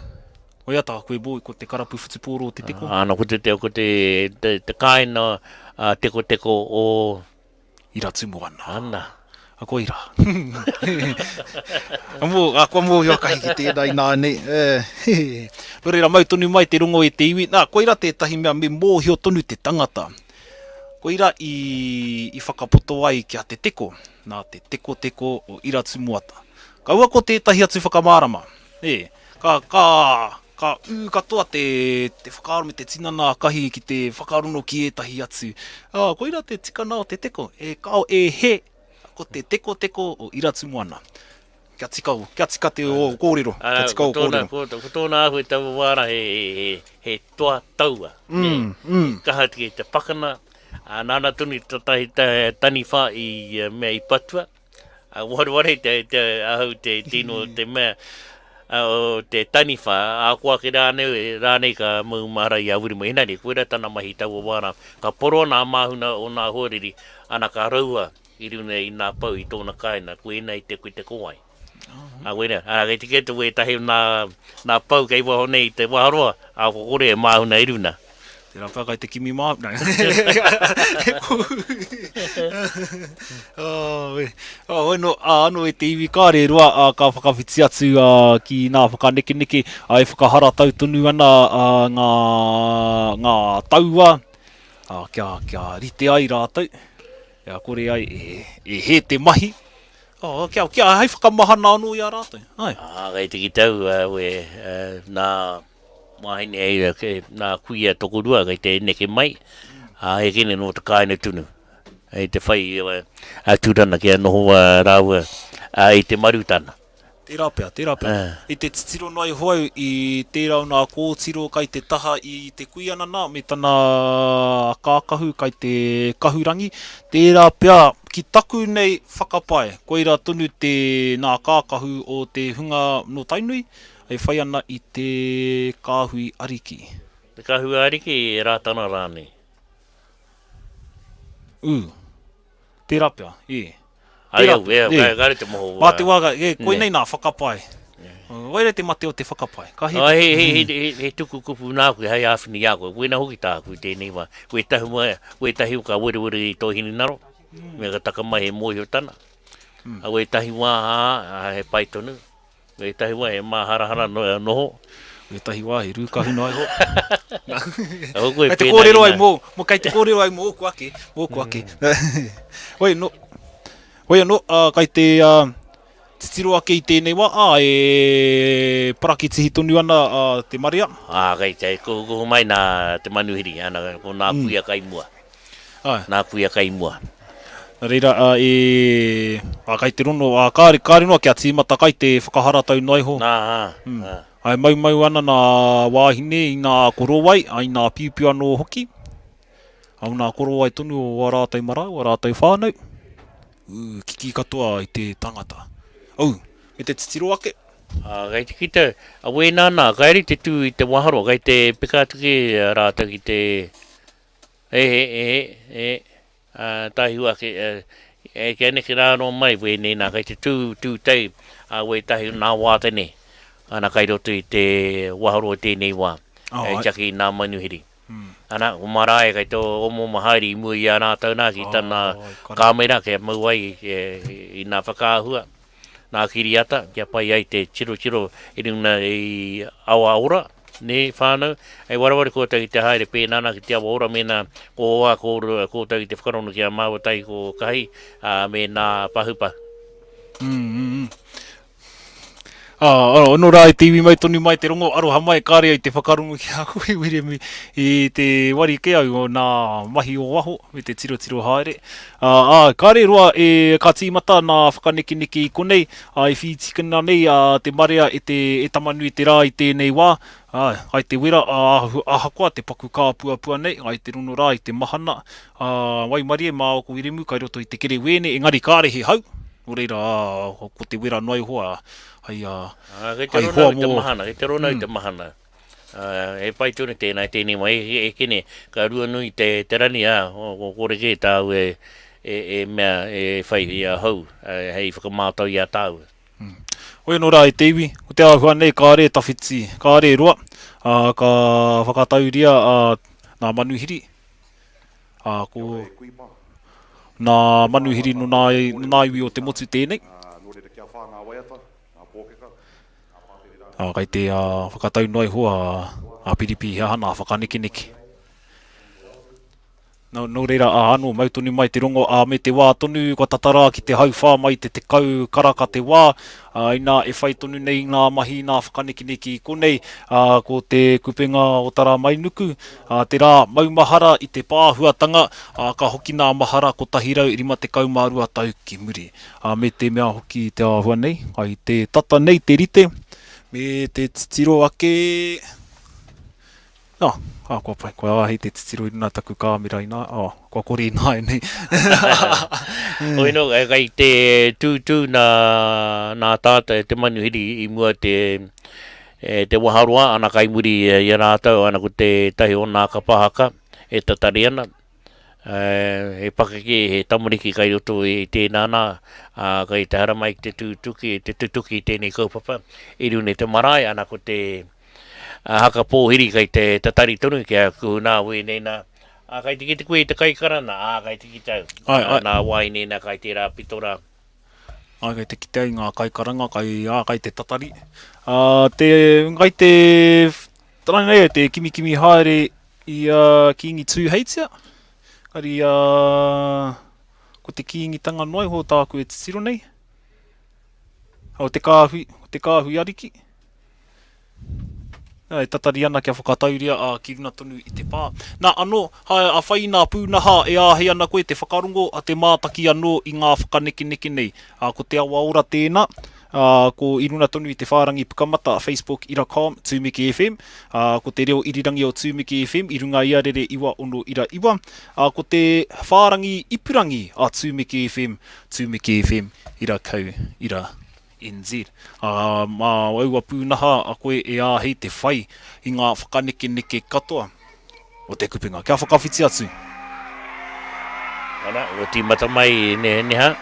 Koia tā koe boy, ko te karapu whutupōro o te Teko. Āna, ko te, te, ko te, te, te kāina a Tekoteko o... Iratumuana. Ana. A koira. A mō, a kua mōhio a Kahi ki tēnā ināianei. E, Nō reira, mau tonu mai te rongo e te iwi. Nā, koira tētahi mea me mōhio tonu te tangata. Koira i, i whakapoto ai ki a Te Teko, nā te tekoteko o Iratumuata. Kaua ko tētahi atu whakamārama. E, ka, ka, ka ū katoa te, te whakaaro me te tinana a Kahi ki te whakarono ki ētahi atu. Ā, koira te tikana o te teko, e kao e he, ko te tekoteko o Iratumuana. Kia tika, kia tika te o kōrero, kia tika o kōrero. Ko tōna, ko tōna āhua i taua wā rā, he, he, he toa taua. Mm, mm. Kaha ki te pakana, ā, nāna tonu tētahi taniwha i mea i patua. A wareware te, te, ahau te tino te mea o te taniwha, a ko ake rānei, rānei ka mau mahara i a Wiremu. Engari, koira tana mahi i taua wā rā. Ka poroa nā māhuna o nā hoariri, ana ka raua i runga i nā pou i tōna kāinga, koinei te koe te kowai. A koina, ana kei te kite wētahi o nā, nā pou kei waho nei i te waharoa, a ko kore e māhuna i runa. Tērā pea kai te kimi mā... Oh, oh, no, ā, anō e te iwi kāre roa ā, ka whakawhiti atu ā, ki nā whakanekeneke ā, e whakaharatau tonu ana ā, ngā, ngā taua ā, kia, kia rite ai rātou, kia kore ai e, e hē te mahi. Oh, kia, kia, hei whakamahana anō i a rātou. Ai. Ā, kei te kite au, ā, we, ā, nā, Wāhine hei kei nā kuia tokorua kei te neke mai, ā, he kene nō te kāinga tunu. Hei te whai a tūrana kia noho rāua i te marutana. Tērā pea, tērā pea. I te titiro noa iho au i tērā o nā kōtiro kai te taha i te kuia nana me tana kākahu kai te kahurangi, tērā pea ki taku nei whakapae, koirā tonu te nā kākahu o te hunga nō Tainui, E whai ana i te kāhui ariki. Te kāhui ariki, e Rātana rānei. Ū. Tērā pea, ē. Ai au, e, e, kāre te moho. Mā te wā, e, koinei nā whakapae. Waira te mate o te whakapae. Ka he... He, he, he, he, he tuku kupu nāku hei āwhina i a koe. Koina hoki tāku i tēnei wā. Wētahi, wētahi ka werewere i tō hinengaro, me ka taka mai he mōhiotana. A wētahi wā, ā, he pai tonu. Wētahi wā he māharahara noho. Wētahi wā he rūkahu noa iho. Kei te kōrero ai mō, mō, kei te kōrero ai mōku ake, mōku ake. Hoi anō, hoi anō, kei te titiro ake i tēnei wā, ā, e parakitihi tonu ana te marea. Ā, kei te kohukohu mai nā te manuhiri, ana, ko nā kuia kai mua. Āe. Nā kuia kai mua. Nā reira, ā, e, ā, kai te rono, ā, kāre, kāre noa kia tīmata kai te whakaharatau noa iho. Nā, ā, ā. Ā, e maumau ana nā wāhine i nā korowai, ā, i nā piupiu anō hoki. Ā, o nā korowai tonu o ā rātou marae, o ā rātou whānau. Ū, kikī katoa i te tangata. Au, me te titiro ake. Ā, kei te kite, a wēnā nā, kāre te tū i te waharoa, kei te peka atu kē rātou ki te, E, e, e, ā, tāihu ake, e, kia neke rā anō mai wēnei nā, kei te tū, tūtei a wētahi o nā wātene, ana kai roto i te waharoa i tēnei wā, e tiaki i nā manuhiri. Ana, ko Marae kei te omaoma haere i mua i a rātou nā ki tana kāmera kia mau ai i nā whakaahua. Nā Kiriata, kia pai ai te tirotiro i runga i Awa Ora, nē, whānau, hei wareware koutou ki te haere pēnā ana ki te Awa Ora mēnā ko ō koutou ki te whakarongo ki a māua tahi ko Kahi, ā, me nā Pahupahu. Mm, mm, mm. Ā, anō rā i te iwi mai tonu mai te rongo aroha mai kāre ai te whakarongo ki a koe Wiremu i te wari kē au o nā mahi o waho me te tirotiro haere. Ā, ā, kāre roa e ka tīmata nā whakanekeneke i konei, ā, e whītikina nei a te marea e te e Tamanui te rā i tēnei wā, ā, ai te wera, ā, ahakoa te paku kāpuapua nei, ai te rono rā i te mahana, ā, waimarie māua ko Wiremu kai roto i te kerewēne, engari kāre he hau. Nō reira, ko te wera noa iho, hei, hei hoa mō... Kei te rona i te mahana, kei te rona i te mahana. He pai tonu tēnā i tēnei wā, e kene, ka ruanui te, te rani, ā, ko kore kē tāu e, e, e mea, e whai i ahau, hei whakamātau i a tāu. Hoi anō rā e te iwi, ko te āhua nei kāre e tawhiti, kāre e roa, ā, ka whakatauria ā, nā manuhiri, ā, ko nā manuhiri nō nā, nō nā iwi o te motu tēnei. Ā, kei te whakatau noa iho a Piripi he aha nā whakanekeneke. Nō, nō reira, ā, anō, mau tonu mai te rongo, ā, me te wā tonu, kua tata rā ki te hauwhā mai te 10 karaka te wā, ā, inā e whai tonu nei ngā mahi, nā whakanekeneke i konei, ā, ko te kupenga o Taramainuku, ā, te rā maumahara i te pāhuatanga, ā, ka hoki nā mahara 152 tau ki muri. Ā, me te mea hoki i te āhua nei, ai te tata nei te rite, me te titiro ake, ā, ā, kua pai, kua āhei te titiro i runga taku kāmera inā, ā, kua kore ināianei. Hoi nō, kei te tūtū nā, nā tātou te manuhiri i mua te, e, te waharoa, ana kai muri i a rātou, ana ko tētahi o nā kapa haka e tatari ana. He pakeke, he tamariki kai roto i tēnā nā, ā, kai te haramai ki te tūtuki, te tutuki i tēnei kaupapa i runga i te marae, ana ko te haka pōhiri kai te tatari tonu kia kuhu nā wēnei nā, ā, kai te kite koe i te kaikarana, ā, kai te kite au, Ai, ai. nā wāhine nā kai tērā pito rā. Ai, kai te kite ai ngā kaikaranga, kai, ā, kai te tatari. Ā, te, kai te, tana nei, te kimikimi haere I a Kīngi Tūheitia, engari a, ko te Kīngitanga noa iho tāku e titiro nei. O te kāhui, o te kāhui ariki. E tatari ana kia whakatauria a ki runa tonu i te pā. Nā, anō, ha, a whai i nā pūnaha e āhei ana koe te whakarongo a te mātaki anō i ngā whakanekeneke nei. A, ko Te Awa Ora tēnā, ā, ko i runa tonu i te whārangi pukamata Facebook ira com Tūmeke FM, ā, ko te reo irirangi o Tūmeke FM i runga i a Rere 9609, ā, ko te whārangi ipurangi a Tūmeke FM, Tūmeke FM ira co ira NZ. Ā, mā aua pūnaha a koe e āhei te whai i ngā whakanekeneke katoa. o te kupenga. Kia whakawhiti atu. Ana, kua tīmata mai neheneha.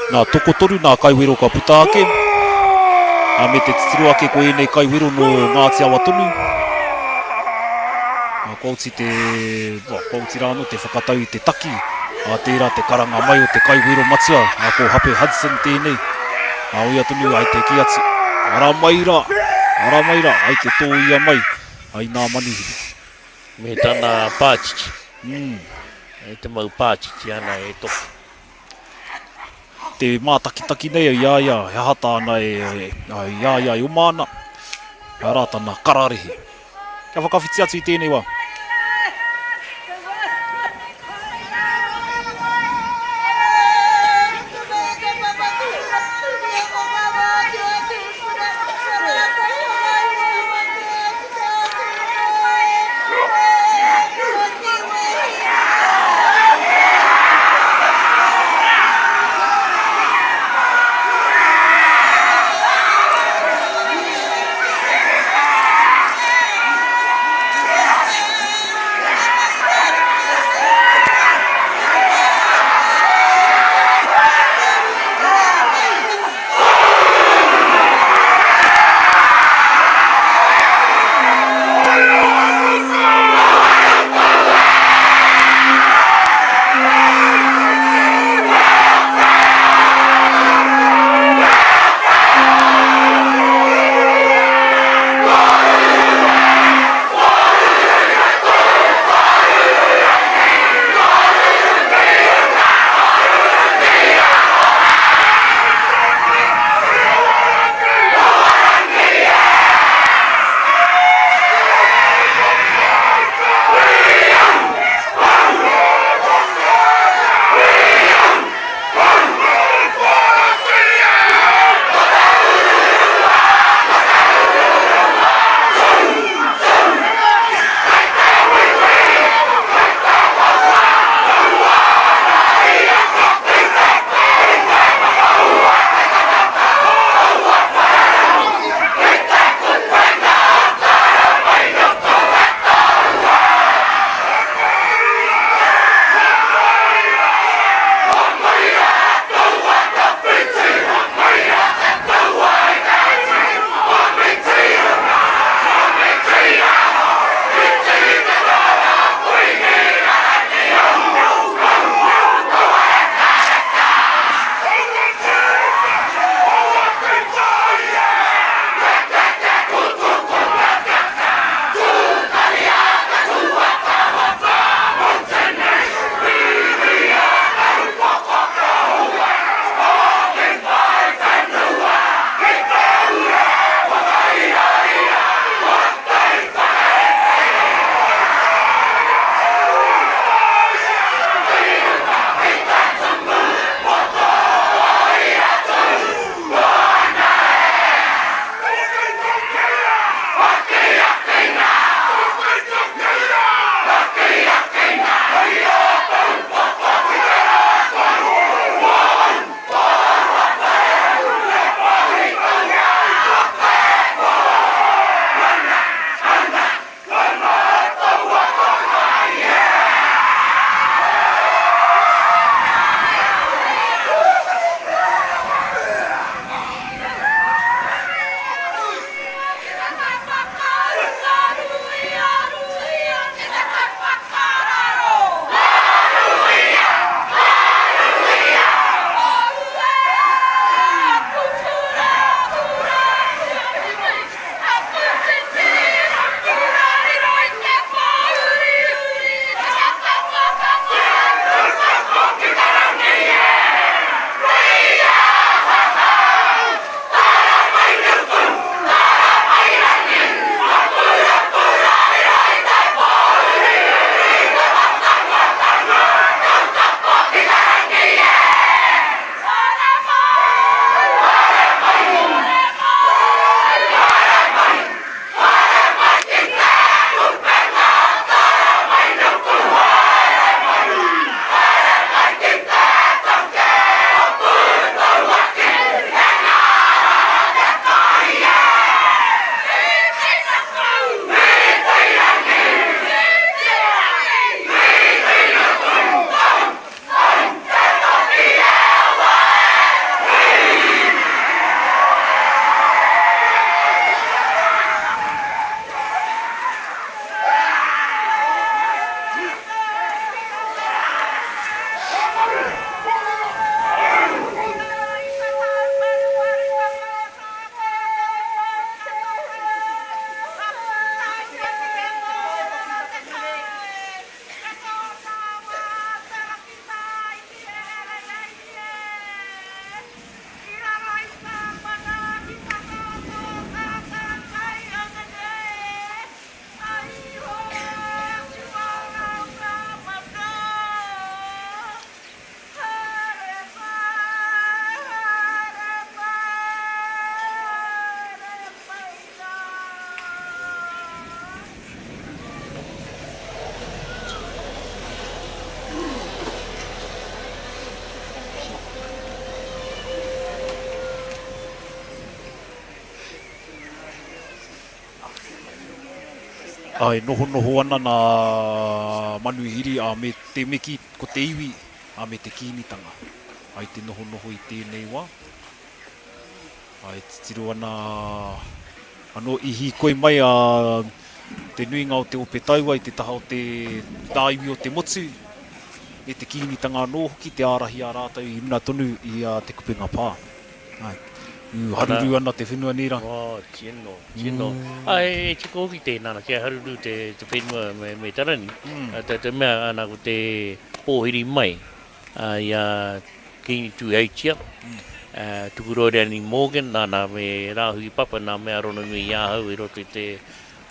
Nā, tokotoru nā kaiwero ka puta ake, ā, me te titiro ake ko ēnei kaiwero nō Ngāti Awa tonu. Ā, kua oti te, kua oti rā anō te whakatau i te taki, ā, tērā te karanga mai o te kaiwero matua, ā, ko Hape Hudson tēnei, ā, oia tonu ai te kī atu, ara mai rā, ara mai rā, ai te tōia mai, ai nā manuhiri. Me tana pātiti. Mm. E te mau pātiti ana e toki. Te mātakitaki nei i a ia, he aha tāna e, i a ia e oma ana, arā tana kararehe. Kia whakawhiti atu i tēnei wā. Ā, e nohonoho ana nā manuhiri, ā, me te me kī, ko te iwi, ā, me te Kīngitanga. Ā, i te nohonoho i tēnei wā, ā, e titiro ana anō i hīkoi mai a te nuinga o te ope taua i te taha o te nā iwi o te motu, me te Kīngitanga anō hoki te ārahi a rātou i runa tonu i a Te Kupenga Pā. Āe. Ū, haruru ana te whenua nei rā. Oh, tino, tino. Āe, e tika hoki tēnā, ana, kia haruru te, te whenua me, me Tarani. Mm. Te, te mea, ana, ko te pōhiri mai a, i a Kīngi Tūheitia, mm. uh, Tukuroirangi Morgan, nāna me Rāhui Papa, nā mea rononui i ahau i roto i te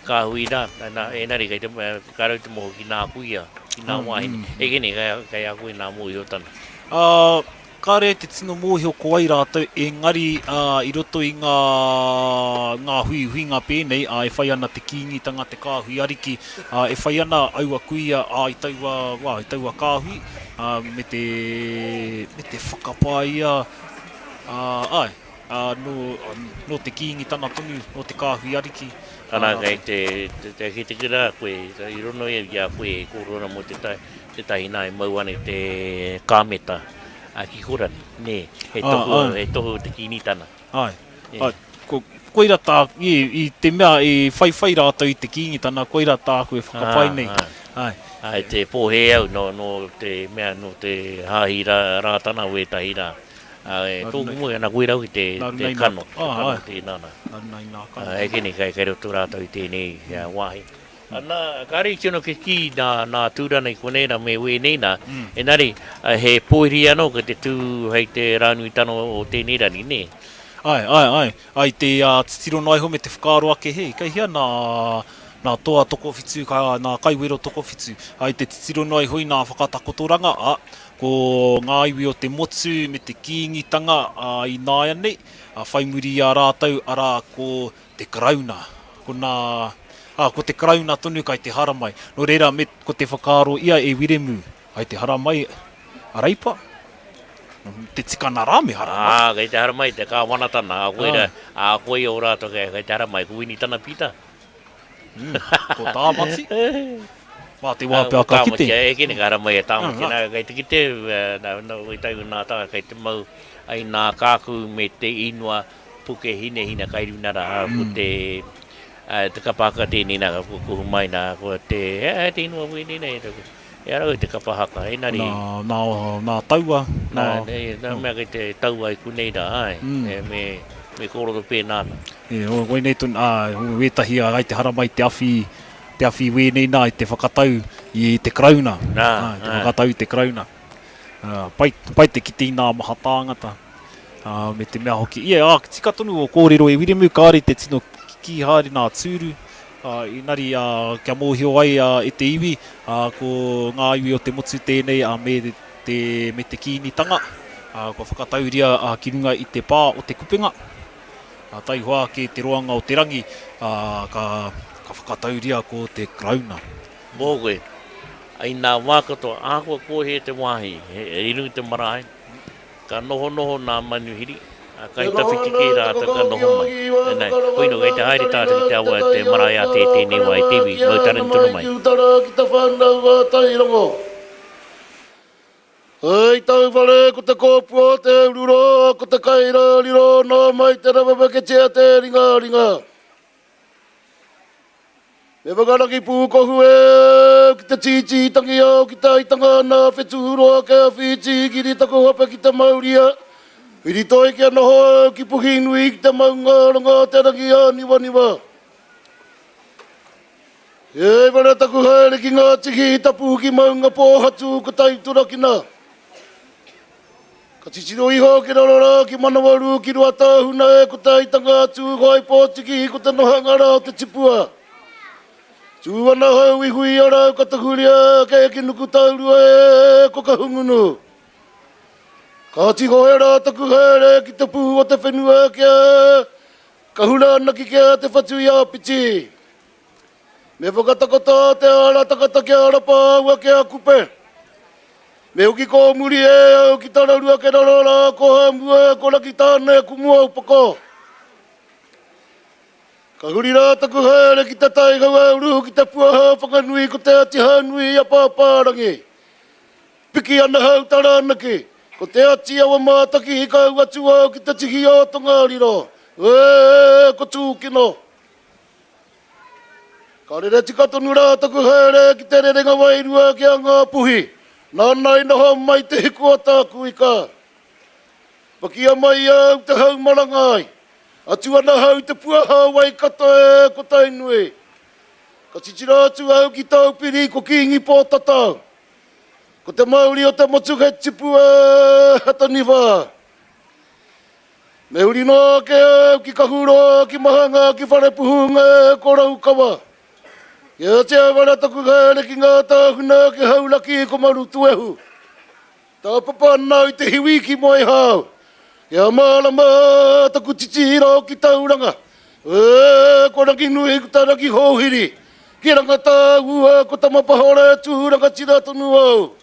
kāhui rā. Nā, engari, kei te, ka rau te moho ki nā kuia, ki nā mm, wāhine. Mm. E kene, kei, kei a koe nā mōhiotana. Uh, Kāre te tino mōhio ko wai rātou, engari i roto i ngā ngā huihuinga pēnei, ā, e whai ana te Kīngitanga, te kāhui ariki, ā, e whai ana aua kuia, ā, i taua wā, i taua kāhui, ā, me te, me te whakapae ia, ā, āe, ā, nō, nō te Kīngitanga tonu, nō te kāhui ariki, ā, Ana, kei te, te, kei te kura koe, i rono ia ki a koe e kōrero ana mō te tae, Tētahi nā e mau ana i te kāmeta a Kikorangi, nē, he tohu, he tohu o te Kīngitana. Āe, āe, ko, koira tā, i, i te mea i whaiwhai rātou i te Kīngitana, koira tāku e whakapae nei. Āe. Āe, te pōhē au nō, nō te mea, nō te hāhi rā, Rātana wētahi rā. Āe, tōku moe ana koira hoki te, te kano, te kano tēnā nā. Nā runga i nā kano. Āe, kene, kei, kei roto rātou i tēnei wāhi. Ana, kāre i tino kikī nā, nā Tūrana i konei rā me wēnei nā, engari, he pōhiri anō kei te tū hei te rānuitanga o tēnei rangi, nē? Āe, āe, āe. Āe, i te titiro noa iho me te whakaaro ake, hei, kei hea nā, nā toa tokowhitu, ka, nā kaiwero tokowhitu. Āe, i te titiro noa iho i nā whakatakotoranga, ā, ko ngā iwi o te motu me te Kīngitanga, ā, ināianei, ā, whai muri i a rātou, arā, ko te Karauna. Ko nā, ā, ko te Karauna tonu kai te haramai. Nō reira, me, ko te whakaaro ia e Wiremu, kai te haramai a Reipa, te tikana rā me haramai. Ā, kei te haramai te Kāwanatana, ā, koira, ā, koia o rātou kei, kei te haramai, ko Winitana Pita. Mm, ko Tāmati. Mā te wā pea ka kite. Tāmati, e kene ka haramai e Tāmati. Nā, kei te kite, nā, nā, wai tau nā tā, kei te mau ai nā kākū me te inoa Pukehinahina kai runa rā, ko te, te kapa haka tēnei nā, ko kuhu mai nā, ko te, he aha te ingoa wēnei nei, e ara te kapa haka, engari. Nā, nā, nā taua, nā. Nā, nā mea kei te taua i konei rā, āe, me, me kōrero pēnā ana. E, koinei tonu, ā, wētahi ai te haramai te awhi, te awhi wēnei nā i te whakatau i te Karauna. Nā, ā. Te whakatau i te Karauna. Ā, pai, pai te kite i nā maha tāngata. Ā, me te mea hoki, ia, ā, tika tonu ō kōrero e Wiremu, kāore te tino kī haere nā tūru, ā, engari, ā, kia mōhio ai, ā, e te iwi, ā, ko ngā iwi o te motu tēnei, ā, me te, me te Kīngitanga, ā, kua whakatauria, ā, ki runga i te pā o Te Kupenga, ā, taihoa ake te roanga o te rangi, ā, ka, ka whakatauria ko te Karauna. Mō koe, i nā wā katoa, ahakoa kōhē te wāhi, he, i runga i te marae, Ka nohonoho nā manuhiri, ā, kai tawhiti kē rātou ka noho mai. Nā, koino, kei te haere tātou ki te awa, te marae ātea i tēnei wā i te iwi, mau tarangi tonu mai. Ki utara ki te whanau a Tairongo. Hei tauwhare ko te kōpua o te ururoa, ko te kairariro nō mai te raweweketia te ringaringa. Me whakaraki pūkohu e ki te tītī tangi ao ki te aitanga nā whetūroa kia whiti kiri taku hope ki te mauria Whiritoi kia noho au ki Puhinui ki te maunga rongo o te rangi āniwaniwa E wera taku haere ki ngā tihi tapu ki maunga pōhatu ko Taiturakina Ka titiro iho ki raro rā, ki Manawarū, ki Ruatāhuna e, ko Te Aitanga a Tūhoe Pōtiki, ko te nohanga rā o te tipua. Tū ana hau i huia rau ka tahuria ake ki Nukutaurua e, ko Kahungunu. Ka tihoe rā taku haere ki te pū o te whenua kia kahura ana ki kia te Whatuiāpiti. Me whakatakoto te ara takata kia rapa aua ki a Kupe. Me hoki ko muri e au ki Tararua ke raro ra ko Hamua ko Rakitāne ko Muaupoko. Ka huri rā taku haere ki te tai hauāuru ki te puaha o Whanganui ko Te Ati Haunui a Pāpārangi. Piki ana hau Taranaki, ko Te Ati Awa Mātaki hikau atu au ki te tihi o Tongariro, ē, ko Tūkino. Ka rere tika tonu rā taku haere ki te rerenga wairua ki a Ngāpuhi, nāna i noho mai te hiku o tāku ika. Pakia mai au te hau marangai, atu ana hau te puaha o Waikato e ko Tainui. Ka titiro atu au ki Taupiri ko Kīngi Pōtatau. Ko te mauri o te motu kei tipu e he taniwha. Me huri noa ake au ki Kahuroa, ki Mahanga, ki Wharepuhunga e ko Raukawa. Kia tiawara taku haere ki ngā tāhuna ki Hauraki ko Marutuehu. Tāpapa ana au i te hiwi ki Moehau. Kia mārama taku titiro ki Tauranga. E, ko Ranginui, ko Tarangihouhiri. Ki Rangatāua, ko Tamapahore, tū rangatira tonu au.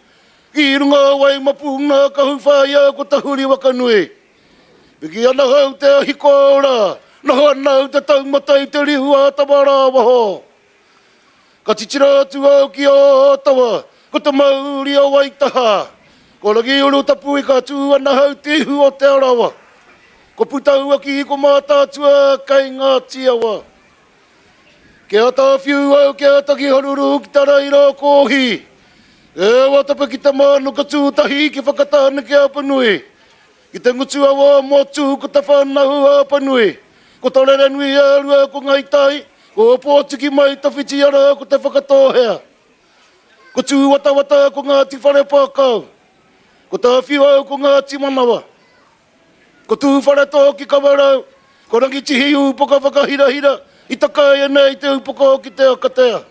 Ki runga o Waimapu ngā kahu whāia ko Tahuri Wakanui. Piki ana hau te ahi kōura, noho ana au te taumata i te rihu a Tamarāwaho. Ka titiro atu au ki Ōtawa, ko te mauri o Waitaha. Ko Rangiurutapu i ka tū ana hau te ihu o Te Arawa. Ko Putauaki ko Mātaatua kei Ngāti Awa. Kia tāwhiu au, kia takiharuru ki Taraira Kōhi. E Watape ki te mānuka tūtahi ki Whakatāne ki Apanui. Ki te ngutu awa o Motu ko Te Whānau a Apanui. Ko Torerenui a Rua ko Ngai Tai, ko Ōpōtiki mai Tawhiti ara ko Te Whakatōhea. Ko Tūwatawata ko Ngāti Wharepākau. Ko Tāwhiuau ko Ngāti Manawa. Ko Tūwharetoa ki Kawerau, ko Rangitihi ūpoka whakahirahira i takaia nei te upoko ki te akatea.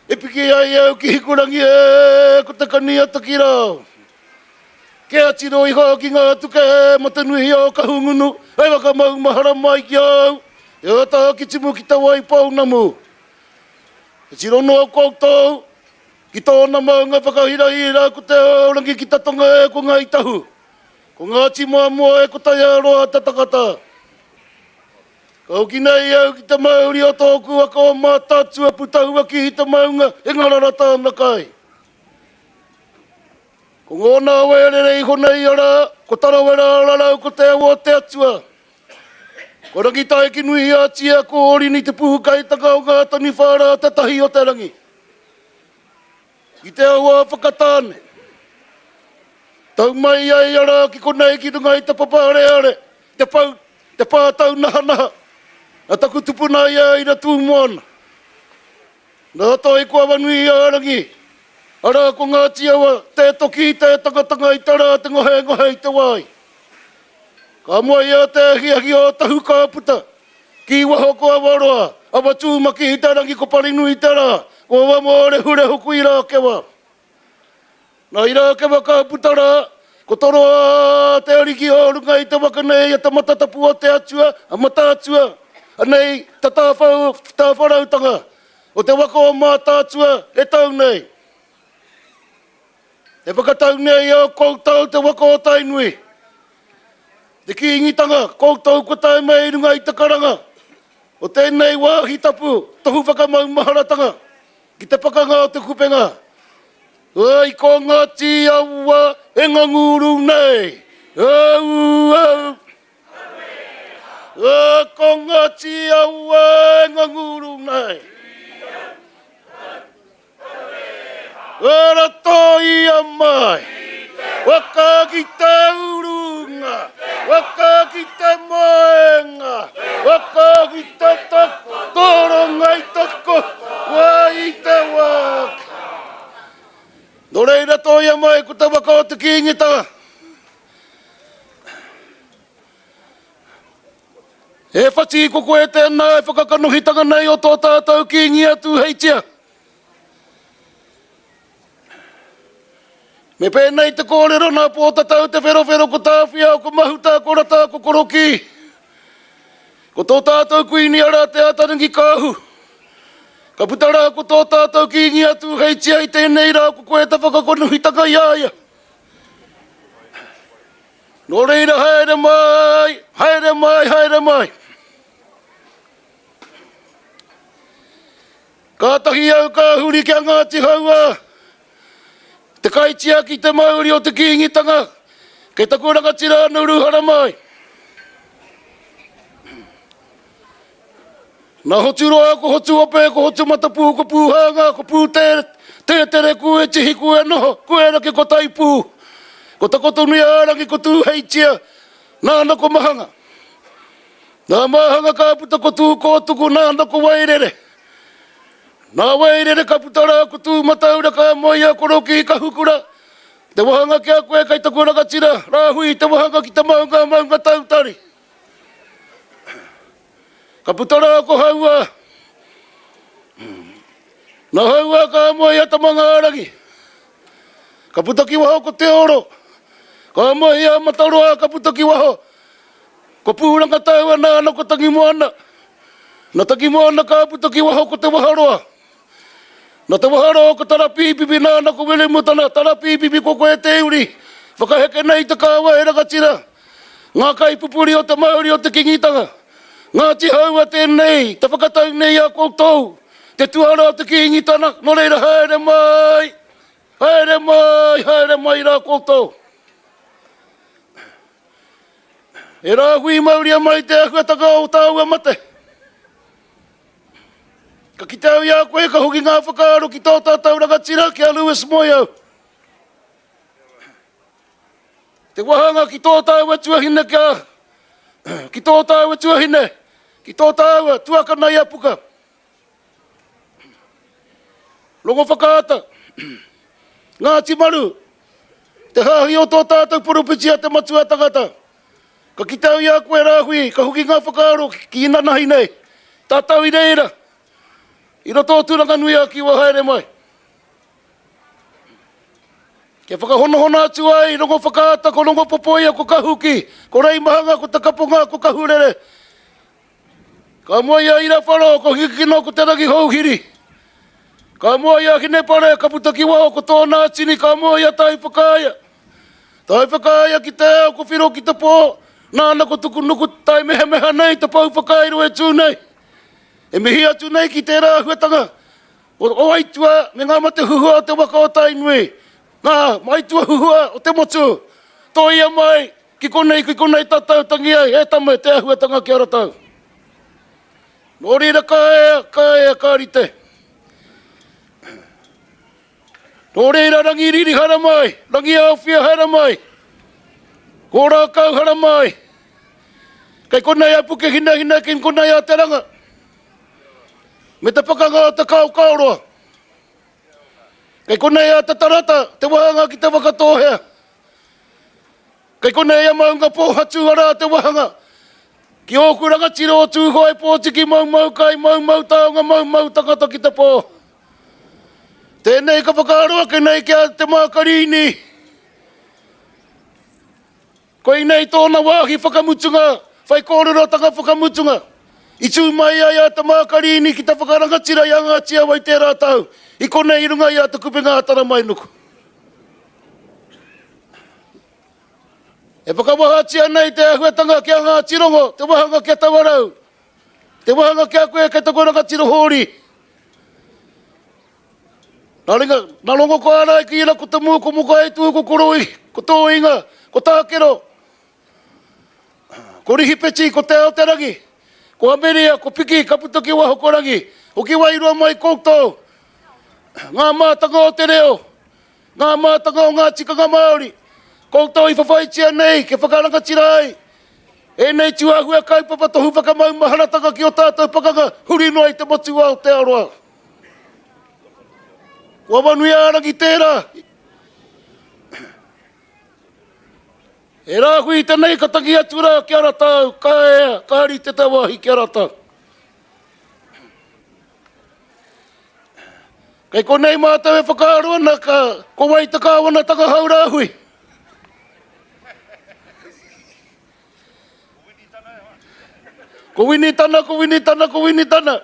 E piki ai au ki Hikurangi e, ko te kani a Takirau. Kia tiro iho ki ngā tuke matanui o Kahungunu, hei whakamaumahara mai ki a au, e o Tākitimu ki Te Waipounamu. E tiro noa koutou ki tōna maunga whakahirahira ko Te Aorangi ki te tonga e ko Ngāi Tahu, ko Ngāti Moamoa e ko Taiaroa te takata. Ka hoki nei au ki te mauri o tōku waka o Mātaatua Putauaki i te maunga e ngarara tāna kai. Ko ngōna awa e rere iho nei arā, ko Tarawera Ararau ko Te Awa o te Atua. Ko Rangitaiki-nui-a-Tia, ko Orini te puhukaitanga o ngā taniwha rā te tahi o te rangi. Ki te awa o Whakatāne. Tau mai ai arā ki konei ki runga i te papa areare, te pou, te pā taunahanaha, a taku tupuna i a Iratūmoana. Nā Toi ko Awanui-ā-rangi, arā ko Ngāti Awa, tē toki, tē tangatanga i te rā, te ngohengohe i te wai. Ka moe ia te ahiahi o Tahu ka puta, ki waho ko Awaroa, Awatūmaki i te rangi ko Parinui te rā, ko Awamōrehurehu ko Irākewa. Nā Irākewa ka puta rā, ko Toroa te ariki o runga i te waka nei a te matatapu o te atua, a Mataatua, anei te tāwharautanga o te waka o Mātaatua e tau nei. E whakatau nei a koutou te waka o Tainui. Te Kīngitanga, koutou kua tae mai i runga i te karanga o tēnei wāhi tapu, tohu whakamaumaharatanga ki te pakanga o Te Kupenga. Ai ko Ngāti Awa e nganguru nei, au au. Ai ko Ngāti Awa e nganguru nei. Rato ia mai, waka ki te urunga, waka ki te moenga, waka ki te toronga i te wā i te waka. Nō reira tōia mai ko te waka o te Kīngitanga. E whati ko koe tēnā e whakakanohitanga nei o tō tātou Kīngi a Tūheitia. Me pēnei te kōrero nā Pōtatau Te Wherowhero ko Tāwhiao, ko Mahuta, ko Rata, ko Korokī. Ko tō tātou kuini arā Te Ātarangikaahu. Ka puta rā ko tō tātou Kīngi a Tūheitia i tēnei rā ko koe te whakakonuhitanga i a ia. Nō reira haere mai, haere mai, haere mai. Kātahi au ka huri ki a Ngāti Hauā, te kaitiaki te mauri o te Kīngitanga, kei taku rangatira a Nuru Haramai. Nā Hoturoa, ko Hotuope, ko Hotumatapū, ko Pūhānga, ko Pūtētere, ko Etihi, ko Enoho, ko Eraki, ko Taipū, ko Takotonui-ā-rangi, ko Tūheitia, nāna ko Mahanga. Nā Māhanga ka puta ko Tūkōtuku, nāna ko Wairere. Nā Wairere ka puta rā ko Tūmataura ka moe i a Korokī Kahukura. Te wahanga ki a koe kei taku rangatira, rāhui te wahanga ki te maunga, maunga tautari. Ka puta rā ko Haua. Nā Haua ka moe i a Tamangārangi. Ka puta ki waho ko Te Oro. Ka moe i a Mataroa ka puta ki waho. Ko Pūrangataua nāna ko Tangimoana. Na Tangimoana ka puta ki waho ko Te Waharoa. Na Te Waharoa ko Tarapīpipi nāna ko Wiremutana, Tarapīpipi ko koe te uri. Whakaheke nei te kāwai rangatira. Ngā kaipupuri o te mauri o te Kingitanga. Ngāti Haua tēnei, te whakatau nei a koutou, te tuara o te Kingitana, nō reira haere mai, haere mai, haere mai rā koutou. E rāhui mauria mai te āhuatanga o tāua mate. Ka kite au i a koe, ka hoki ngā whakaaro ki tō tātou rangatira, ki a Lewis Moeau. Te wahanga ki tō tāua tuahine kia, ki tō tāua tuahine, ki tō tāua tuakana i a Puka. Rongowhakaata, Ngāti Maru, te hāhi o tō tātou poropiti a te matua tangata. Ka kite au i a koe Rāhui, ka hoki ngā whakaaro ki inanahi nei, tātou i reira, i roto o Tūranganui-a-Kiwa haere mai. Kia whakahonohono atu ai Rongowhakaata, ko Rongopopoia, ko Kahuki, ko Reimahanga, ko Te Kaponga, ko Kahurere, Ka moe i a Irawharo, ko Hikikino, ko Te Rangihouhiri. Ka moe i a Hinepare, ka puta ki waho, ko tōna tini, ka moe i a Taiwhakaea. Taiwhakaea ki te ao, ko Whiro ki te pō, nāna ko Tukunuku taimehameha nei te pou whakairo e tū nei. E mihi atu nei ki tērā āhuatanga o Aituā me ngā mate huhua o te waka o Tainui, ngā aituā huhua o te motu, tōia mai Ki konei, ki konei tatau tangi ai, e tama, te ahuatanga ki a ratau. No reira ka ea, ka ea, ka rite. No reira rangi riri haramai, rangi aowhia haramai, ko rākau haramai. Kei konei a Pukehinahina, kei konei a Te Ranga. Me te pakanga o te Kaokaoroa. Kei konei a Te Tarata, te wahanga ki Te Whakatōhea. Kei konei a Maungapōhatu arā te wahanga ki ōku rangatira o Tūhoe Pōtiki maumau kai, maumau taonga, maumau tangata ki te pō. Tēnei ka whakaaro ake nei ki a Te Mākarini. Koinei tōna wāhi whakamutunga, whaikōrerotanga whakamutunga. I tū mai ai a Te Mākarini ki te whakarangatira i a Ngāti Awa i tērā tau, i konei i runga i a Te Kupenga a Taramainuku. E whakawahatia nei te āhuatanga ki a Ngāti Rongo, te wahanga ki a Tawarau, te wahanga ki a koe kei taku rangatira hōri. Nā ringa, nā Rongo ko Ārai ki ira ko Te Mū, ko Mokaitū, ko Koroi, ko Tōinga, ko Tākero, ko Rihipeti, ko Te Aoterangi, ko Ameria, ko Piki, ka puta ki waho ko Rangi, hoki wairua mai koutou, ngā mātanga o te reo, Ngā mātanga o ngā tikanga Māori, koutou i whawhaitia nei kia whakarangatira ai ēnei tūāhua kaupapa tohu whakamaumaharatanga ki ō tātou pakanga huri noa i te motu o Aotearoa. Ko Awanuiārangi tērā. E rāhui tenei ka tangi atu rā ki a ratau, ka ea, ka rite te wāhi ki a ratau. Kei konei mātou e whakaaro ana ka, ko wai te kāwanatanga hau rāhui. Ko Winitana, ko Winitana, ko Winitana.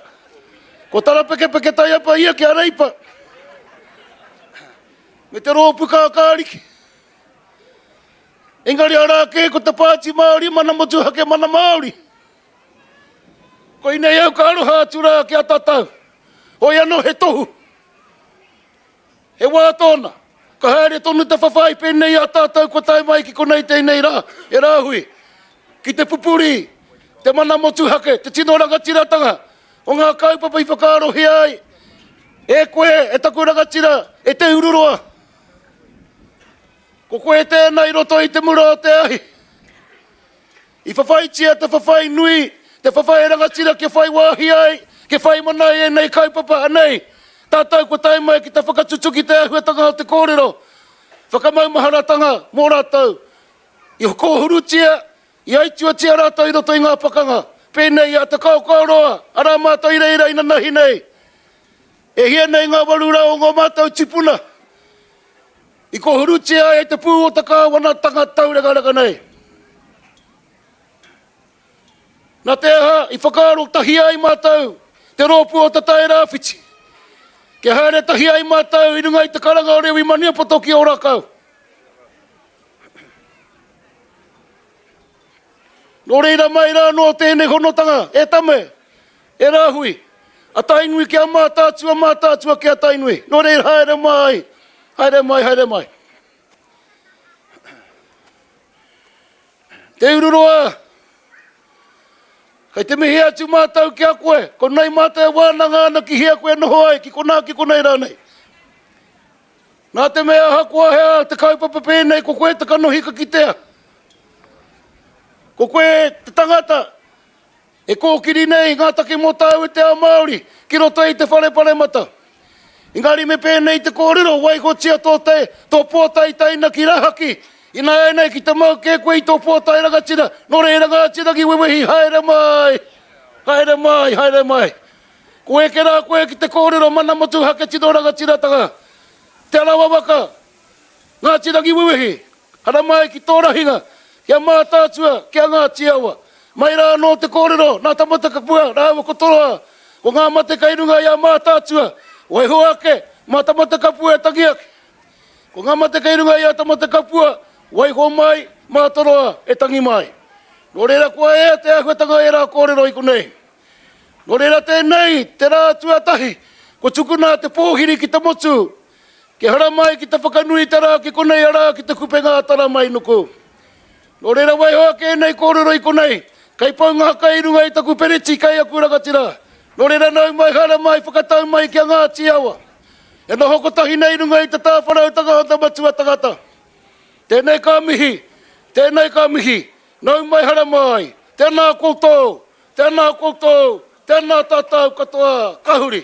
Ko Tarapekepeke Taiapa ia ki a Reipa. Me te rōpū kākāriki. Engari arā kē ko te Pāti Māori, mana motuhake, mana Māori. Koinei au ka aroha atu rā ki a tatau. Hoi anō he tohu. He wā tōna. Ka haere tonu te whawhai pēnei i a tātou kua tae mai ki konei tēnei rā, he rāhui, ki te pupuri, te mana motuhake, te tino rangatiratanga o ngā kaupapa i whakaarohia ai e koe, e taku rangatira, e Te Ururoa. Ko koe tēnā i roto i te mura o te ahi. I whawhaitia te whawhai nui, te whawhai rangatira kia whai wāhi ai, kia whai mana ai ēnei kaupapa, anei, tātou kua tae mai ki te whakatutuki te āhuatanga o te kōrero, whakamaumaharatanga mō rātou. I kōhurutia, i aituatia rātou i roto i ngā pakanga, pēnei i a Te Kaokaoroa, arā mātou i reira inanahi nei. E hia nei ngā 800 o ngō mātou tipuna I kōhurutia ai e te pū o te kāwanatanga taurekareka nei. Nā te aha i whakaaro tahi ai mātou te rōpū o Te Tai Rāwhiti, kia haere tahi ai mātou i runga i te karanga o Rewi Maniapoto ki Ōrākau. Nō reira mai rā anō tēnei honotanga, e Tame, e Rāhui, a Tainui ki a Mātaatua, Mātaatua ki a Tainui. Nō reira haere mai, haere mai, haere mai. Te Ururoa, kei te mihi atu mātou ki a koe, konei mātou e wānanga ana ki hea koe noho ai, ki konā, ki konei rānei. Nā te mea ahakoa he aha te kaupapa pēnei, ko koe te kanohi ka kitea. Ko koe te tangata e kōkiri nei ngā take mō tāu e te ao Māori ki roto i te whare paremata. Engari me pēnei te kōrero, waihotia tō te, tō pōtae taina ki rahaki, ināianei ki te mau kē koe i tō pōtae rangatira, nō reira Ngāti Rangiwewehi haere mai, haere mai, haere mai. Ko eke rā koe ki te kōrero mana motuhake tino rangatiratanga, Te Arawa waka, Ngāti Rangiwewehi, haramai ki tō rahinga, ki a Mātaatua, ki a Ngāti Awa. Mai rā anō te kōrero nā Tamatekapua rāua ko Toroa, ko ngā mate kei runga i a Mātaatua, waiho ake mā Tamatekapua e tangi ake. Ko ngā mate kei runga i a Tamatekapua, waiho mai mā Toroa e tangi mai. Nō reira kua ea te āhuatanga o ērā kōrero i konei. Nō reira tēnei te rā tuatahi kua tukuna te pōhiri ki te motu kia haramai ki te whakanui te rā ki konei arā ki te kupenga a Taramainuku. Nō reira waiho ake ēnei kōrero i konei, kei pau ngā kai i runga i taku pereti kei aku rangatira. Nō reira nau mai haramai whakatau mai ki a Ngāti Awa. E noho kotahi nei i runga i te tāwharautanga o te matua tangata. Tēnei ka mihi, tēnei ka mihi, nau mai haramai, tēnā koutou, Tēnā koutou, tēnā tātou katoa, ka huri.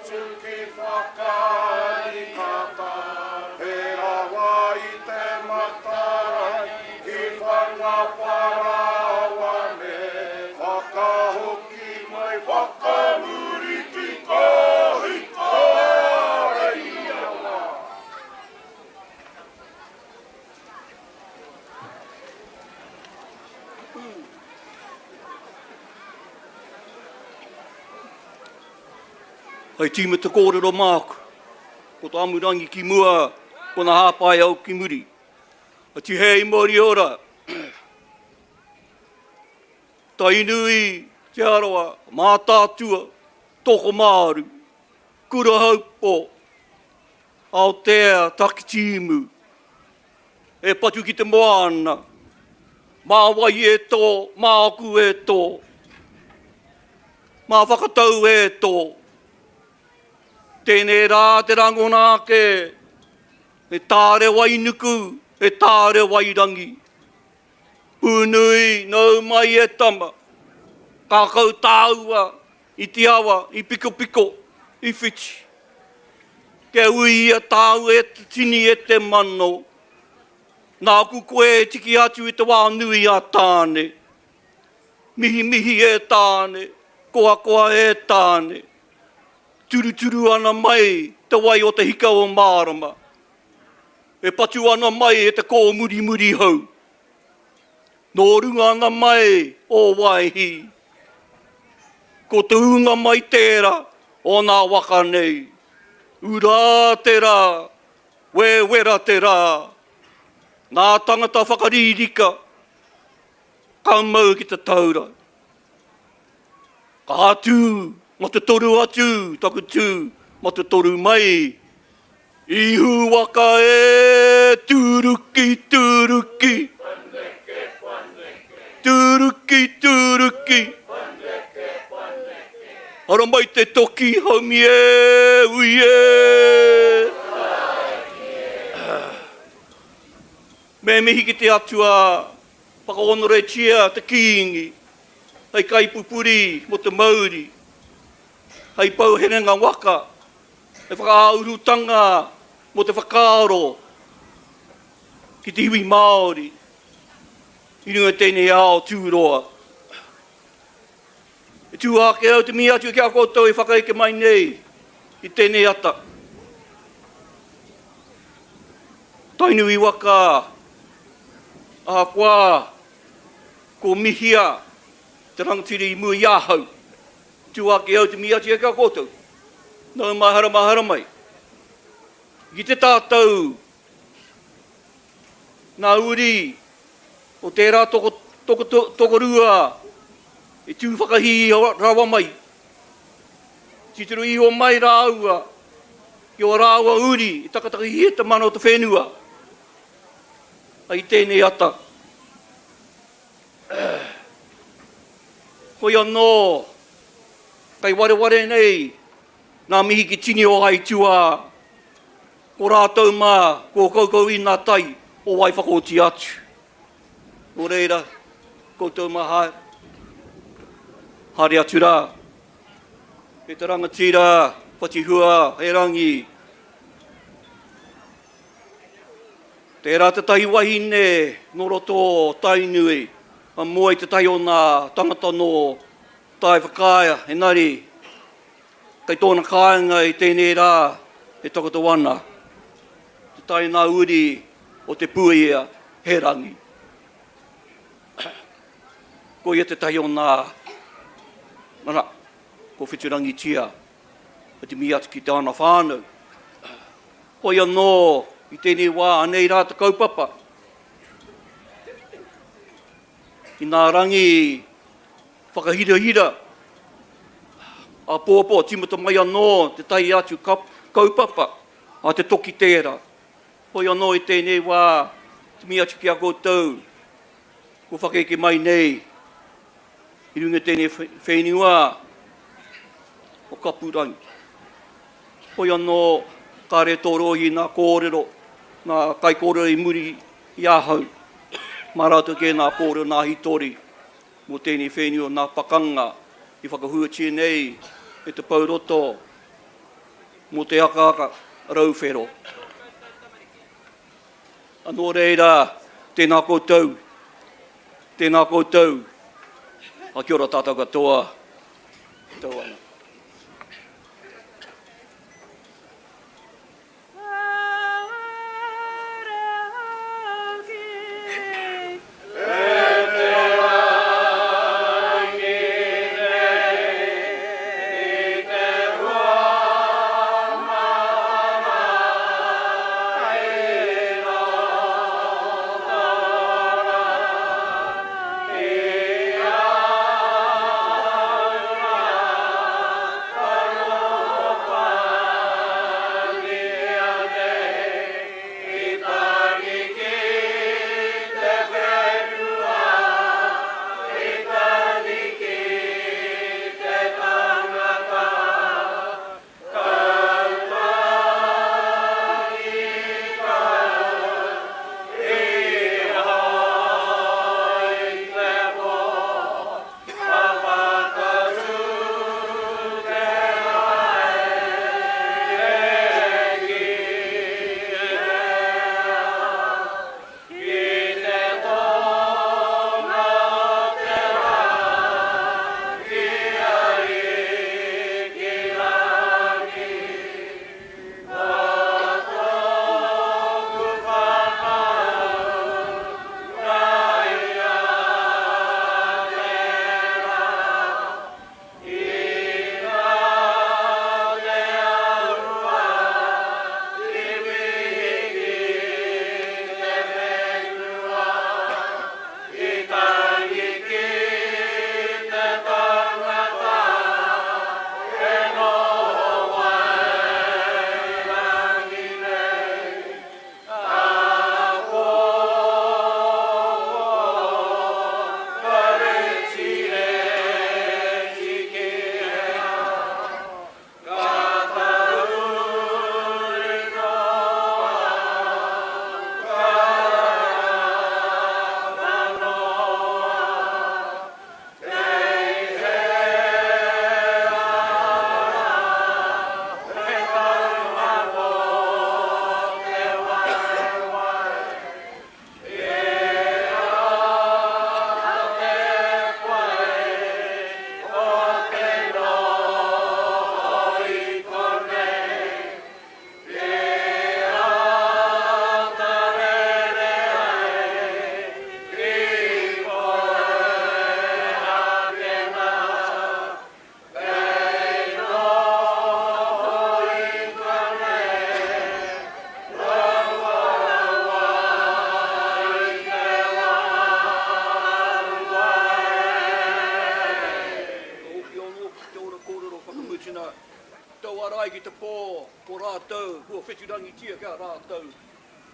atu ki Whakaari ka tae rawa i te matarangi ki Whangaparaoa me whakahoki mai whakamuri ki Kahikareia. Hei tīmata kōrero māku, ko te amurangi ki mua, ko ngā hāpai au ki muri. A tihei mauri ora, Tainui, Te Arawa, Mātaatua, Tokomaru, Kurahaupō, Aotea, Takitimu, E patu ki te moana. Mā wai e tō, māku e tō. Mā whakatau e tō. Tēnei rā te rangona ake, he tārewainuku, he tārewairangi. Pūnui, nau mai e tama. Kākau tāua i te awa, i pikopiko, i whiti. Kia uia tāu e te tini e te mano. Nāku koe e tiki atu i te wā nui a Tāne. Mihimihi e Tāne, koakoa e Tāne. Turuturu ana mai te wai o te hika o Mārama. E patu ana mai e te kōmurimuri hau. Nō runga ana mai o Waihī. Ko te ūnga mai tērā o nā waka nei. Urā te rā, wewera te rā. Nā tangata whakaririka ka mau ki te taura. Ka tū, ma te toru atu taku tū, ma te toru mai. Ihu waka e, tūruki, tūruki. Tūruki, tūruki. Haramai te toki haumi e, ui e. Me mihi ki te Atua, whakahonoretia te Kīngi hei kaipupuri mo te mauri, hei pou herenga waka. He whakaurutanga mō te whakaaro ki te iwi Māori i runga i tēnei ao tūroa. E tū ake au te mihi atu ki a koutou i whakaeke mai nei i tēnei ata. Tainui waka, ahakoa ko mihia te rangatira i mua i ahau, Tū ake au te mihi atu ki a koutou. Nau mai haere mai haere mai. Ki te tātou ngā uri o tērā toko, toko, to, tokorua i tū whakahī rawa mai. Titiro iho mai rāua ki o rāua uri i takatakahia te mana o te whenua. Ai tēnei ata. Hoi anō, kei wareware nei ngā mihi ki tini o aituā, ko rātou mā, ko koukou i nā tai o wai whakaoti atu. Nō reira, koutou mā haere, haere atu rā. E te rangatira, whatihua, he rangi, Tērā tētahi wahine nō roto o Tainui, ka moe i tētahi o nā tangata nō Taewhakaea, engari kei tōna kāinga i tēnei rā e takoto ana te tai nā uri o Te Puia Herangi. Ko ia tētahi o nā, ana, ko Whiturangitia. me te mihi atu ki tāna whānau. Hoi anō, i tēnei wā, anei rā te kaupapa. I nā rangi whakahirahira, āpōpō, tīmata mai anō te tahi atu kaupapa a te toki tērā. Hoi anō i tēnei wā, te mihi atu ki a koutou, kua whakaeke mai nei I runga i tēnei whenua o Kapurangi. Hoi anō, kāre tōrōhi ngā kōrero, ngā kaikōrero i muri i ahau, mā rātou kē ngā kōrero, ngā hītori mō tēnei whenua, ngā pakanga i whakahuatia nei e te pou roto. Mō te akaaka rauwhero. Nō reira, tēnā koutou, tēnā koutou, a kia ora tātou katoa. Tau ana.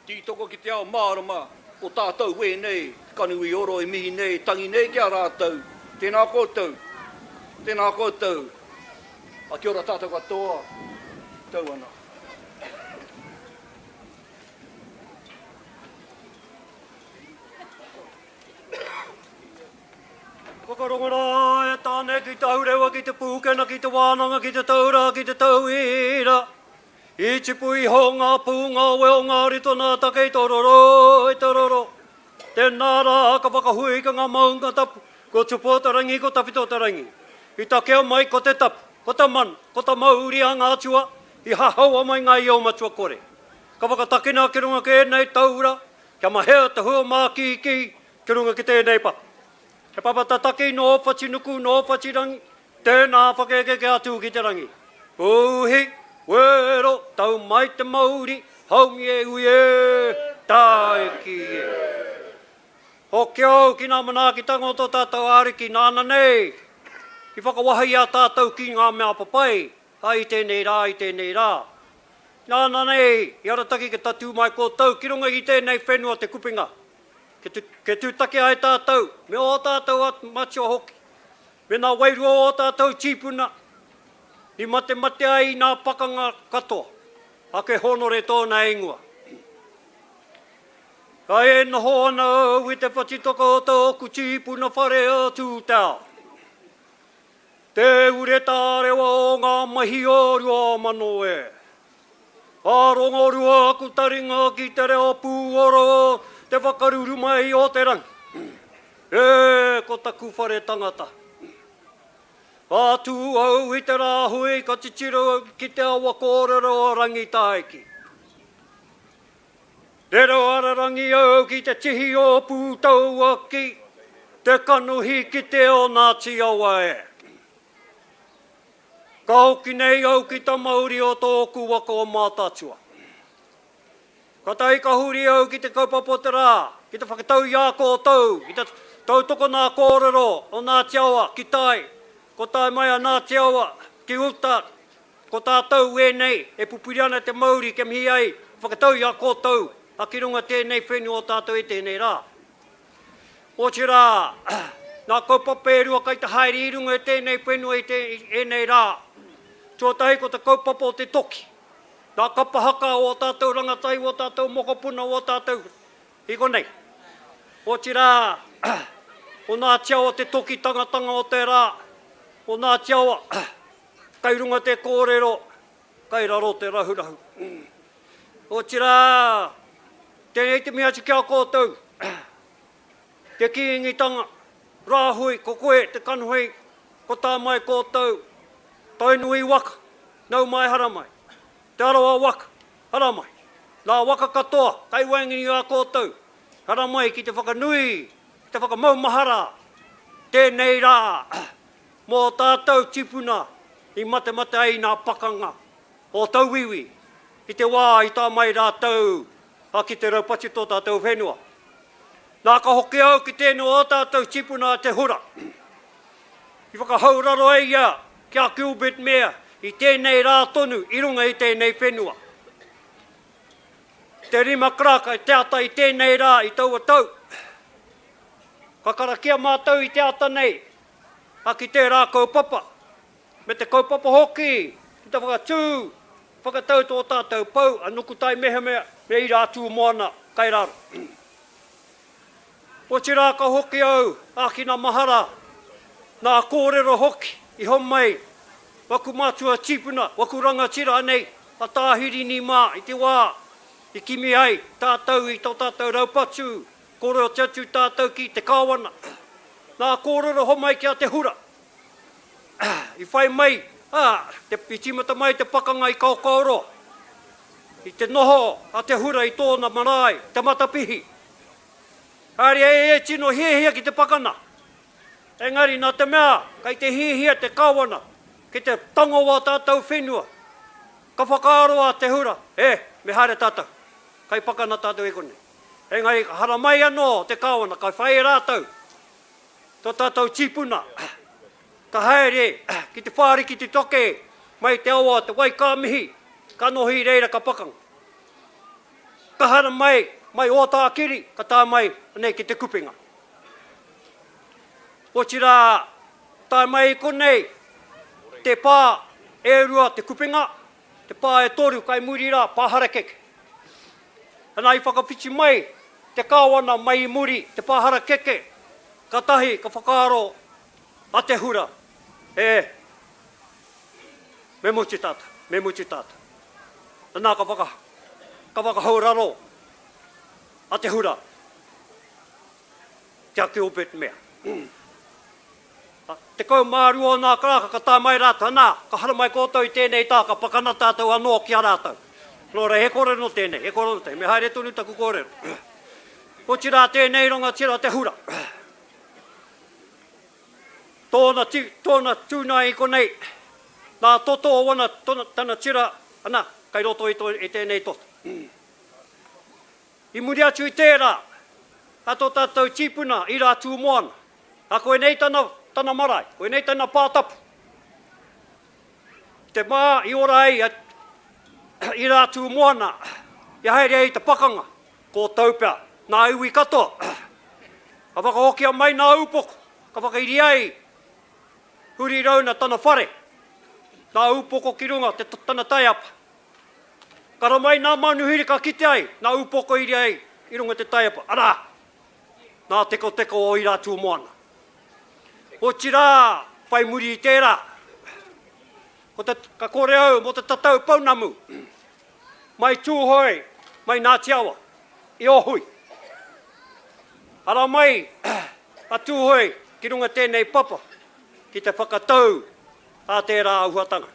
Tītoko ki te ao mārama, ko tātou wēnei, te kanu i oro e mihi nei, tangi nei ki a rātou. Tēnā koutou, tēnā koutou, a kia ora tātou katoa, tau ana. Whakarongo rā e Tāne ki te ahurewa, ki te pūkena, ki te wānanga, ki te taura, ki te tauira. I tipu iho ngā pūngao o ngā rito nā take i tororo, i tororo. Tēnā rā ka whakahuika ngā maunga tapu, ko Tupua-te-rangi, ko Tawhito-te-rangi. I takea mai ko te tapu, ko te mana, ko te mauri a ngā atua, i hahaua mai ngā io matua kore. Ka whakatakina ki runga ki ēnei taura, kia mahea te hua mākīkī ki runga ki tēnei papa. He papa tataki nō Whatinuku, nō Whatirangi, Tēnā whakekeke atu ki te rangi. Puhi, wero, tau mai te mauri, haumi e ui e, tāiki e. Hoki au ki ngā manaakitanga o tō tātou Ariki nāna nei i whakawaha i a tātou ki ngā mea papai i tēnei rā, i tēnei rā. Nāna nei i arataki kia tatū mai koutou ki runga i tēnei whenua te kupinga, kia tūtaki ai tātou me ō tātou matua hoki. Me ngā wairua o ō tātou tīpuna i matemate ai i ngā pakanga katoa, ake hōnore tōna ingoa. Ka e noho ana au i te whatitoka o tōku tīpuna whare a Tūteao. Te ure tārewa o ngā mahi o 2000 e. Ka rongorua aku taringa ki te reo pūoro, te whakaruru mai o te rangi. E, ko taku whare tangata. Ka tū au i te rāhui, ka titiro au ki te awa kōrero o Rangitāiki. Rere ararangi au ki te tihi o Pūtauaki, te kanohi kite o Ngāti Awa e. Ka hoki nei au ki Tamauri o tōku waka o Mātaatua. Katahi ka huri au ki te kaupapa o te rā, ki te whakatau i a koutou, ki te tautoko nā kōrero o Ngāti Awa ki tai, ko tae mai a Ngāti Awa ki uta, ko tātou ēnei e pupuri ana te mauri kia mihi ai, whakatau i a koutou, a ki runga tēnei whenua o tātou i tēnei rā. Otirā, nā kaupapa e rua kai te haere i runga i tēnei whenua i ēnei rā. Tuatahi ko te kaupapa o te toki. Nā kapa haka o ō tātou rangatahi, o ō tātou mokopuna, o ō tātou i konei. Otirā, ko Ngāti Awa te toki tangatanga o te rā, ko Ngāti Awa kai runga te kōrero, kai raro te rahurahu. Otirā, tēnei te mihi atu ki a koutou, te Kīngitanga, Rāhui, ko koe te kanohi, ko tā mai koutou, Tainui waka, nau mai haramai, Te Arawa waka, haramai, nā waka katoa kai waenganui i a koutou, haramai ki te whakanui, ki te whakamaumahara tēnei rā mō tātou tīpuna i matemate ai nā pakanga o tauiwi i te wā i tā mai rātou ki te raupatu tō tātou whenua. Nā ka hoki au ki tēnei o ō tātou tīpuna a Te Hura i whakahauraro ai ia ki a Gilbert Mair i tēnei rā tonu i runga i tēnei whenua. Te rima karaka i te ata i tēnei rā i taua tau. Ka karakia mātou i te ata nei ki tērā kaupapa. Me te kaupapa hoki ki te whakatū, whakatau tō tātou pou a Nukutai Mehemea me Ira-tū-moana kai raro. Otirā ka hoki au ākina mahara, nā kōrero hoki i homai waku mātua tīpuna, waku rangatira anei a Tā Hirini mā i te wā i kimi ai tātou i tō tātou raupatu, kōrerotia atu tātou ki te Kāwana. Nā kōrero homai ki a Te Hura. I whai mai, ā, te, i tīmata mai te pakanga i Kaokaoroa. I te noho a Te Hura i tōna marae, Te Matapihi. Kāre ai e tino hiahia ki te pakana. Engari nā te mea kei te hiahia te Kāwana ki te tango wā tātou whenua, ka whakaaro a Te Hura, e, me haere tātou. Kai pakana tātou i konei. Engari ka haramai anō te Kāwana, ka whai e rātou Tō tātou tīpuna ka haere ki te whāriki te toke mai te awa o te Waikāmihi, ka noho i reira ka pakanga. Ka hara mai, mai Ōtākiri, ka tae mai nei ki Te Kupenga. Otirā, tae mai i konei te pā e rua Te Kupenga, te pā e toru kai muri rā, Pā Harakeke. Ana i whakawhiti mai te Kāwana mai i muri te Pā Harakeke, katahi ka whakaaro a Te Hura, e, me mutu tātou, me mutu tātou. Ana ka whaka, ka whakahauraro a Te Hura ki a Gilbert Mea. 12 o nā karaka ka tae mai rātou, nā, ka haramai koutou i tēnei tā, ka pakana tātou anō ki a rātou. Nō reira, he kōrero tēnei, he kōrero tēnei, me haere tonu taku kōrero. Otirā tēnei rangatira te hura. Tōna, tōna tūnai i konei, nā toto o wana, tona, tana tira, ana, kai roto i, to, i tēnei toto. I muri atu i tērā, a tō tātou tīpuna i Rātūmoana, A koinei tana, tana marae, koinei tana pā tapu. Te mā i ora ai a, i Rātūmoana, i haere ai i te pakanga, ko Taupea, nā iwi katoa. Ka whakahokia mai nā upoko, ka whakairia ai huri rauna tana whare, nā upoko ki runga te, tana taiapa. Ka ramai nā manuhiri ka kite ai, nā upoko iri ai i runga te taiapa, arā, Nā tekoteko o Iratūmoana. Otirā, whai muri i tērā, ko te, ka kore au mō te tatau pounamu. Mai Tūhoe, mai Ngāti Awa, i Ōhui. Ara mai a Tūhoe ki runga tēnei papa ki te whakatau a tērā āhuatanga.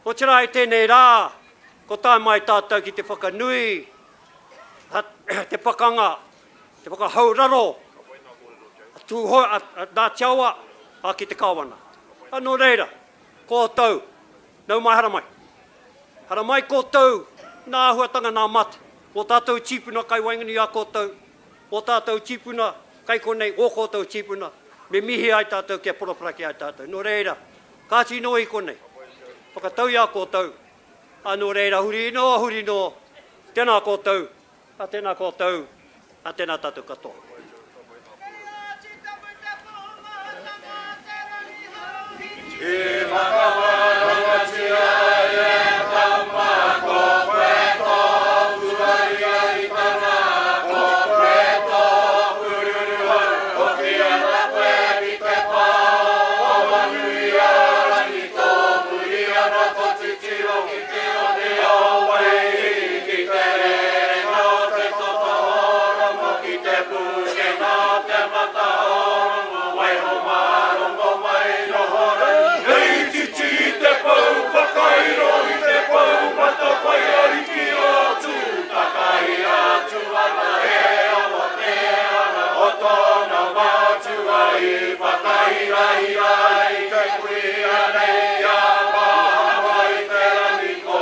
Otirā i tēnei rā, ko tae mai tātou ki te whakanui te pakanga, te whakahauraro a Tūhoe, a Ngāti Awa, a ki te Kāwana. Nō reira, koutou, nau mai haramai. Haramai koutou nā āhuatanga nā mate, ō tātou tīpuna kai waenganui i a koutou, ō tātou tīpuna kai konei, ō koutou tīpuna, me mihi ai tātou kia poroporoaki ai tātou. Nō reira, kāti noa i konei, whakatau i a koutou, ā, nō reira, huri noa, huri noa, tēnā koutou, ā, tēnā koutou, ā, tēnā tātou katoa. I whakawārangatia e Tama ko koe tōku ariaritanga, ko koe tōku ruruhau, hoki ana koe ki te pā o Awanuiārangi, tōpuri ana tō titiro ki te one o Waihi, ki te rerenga o te toto o Rongo, ki te pūkenga o te mata o Rongo, waiho mā Rongo mai noho rangi. Hei titi i te pou whakairo i te pou matawhai ariki o Tū, takahia atu ana e Awatea ara o tōna mātua i whakahirahira ai te kuia nei a Pāhanga i te rangi ko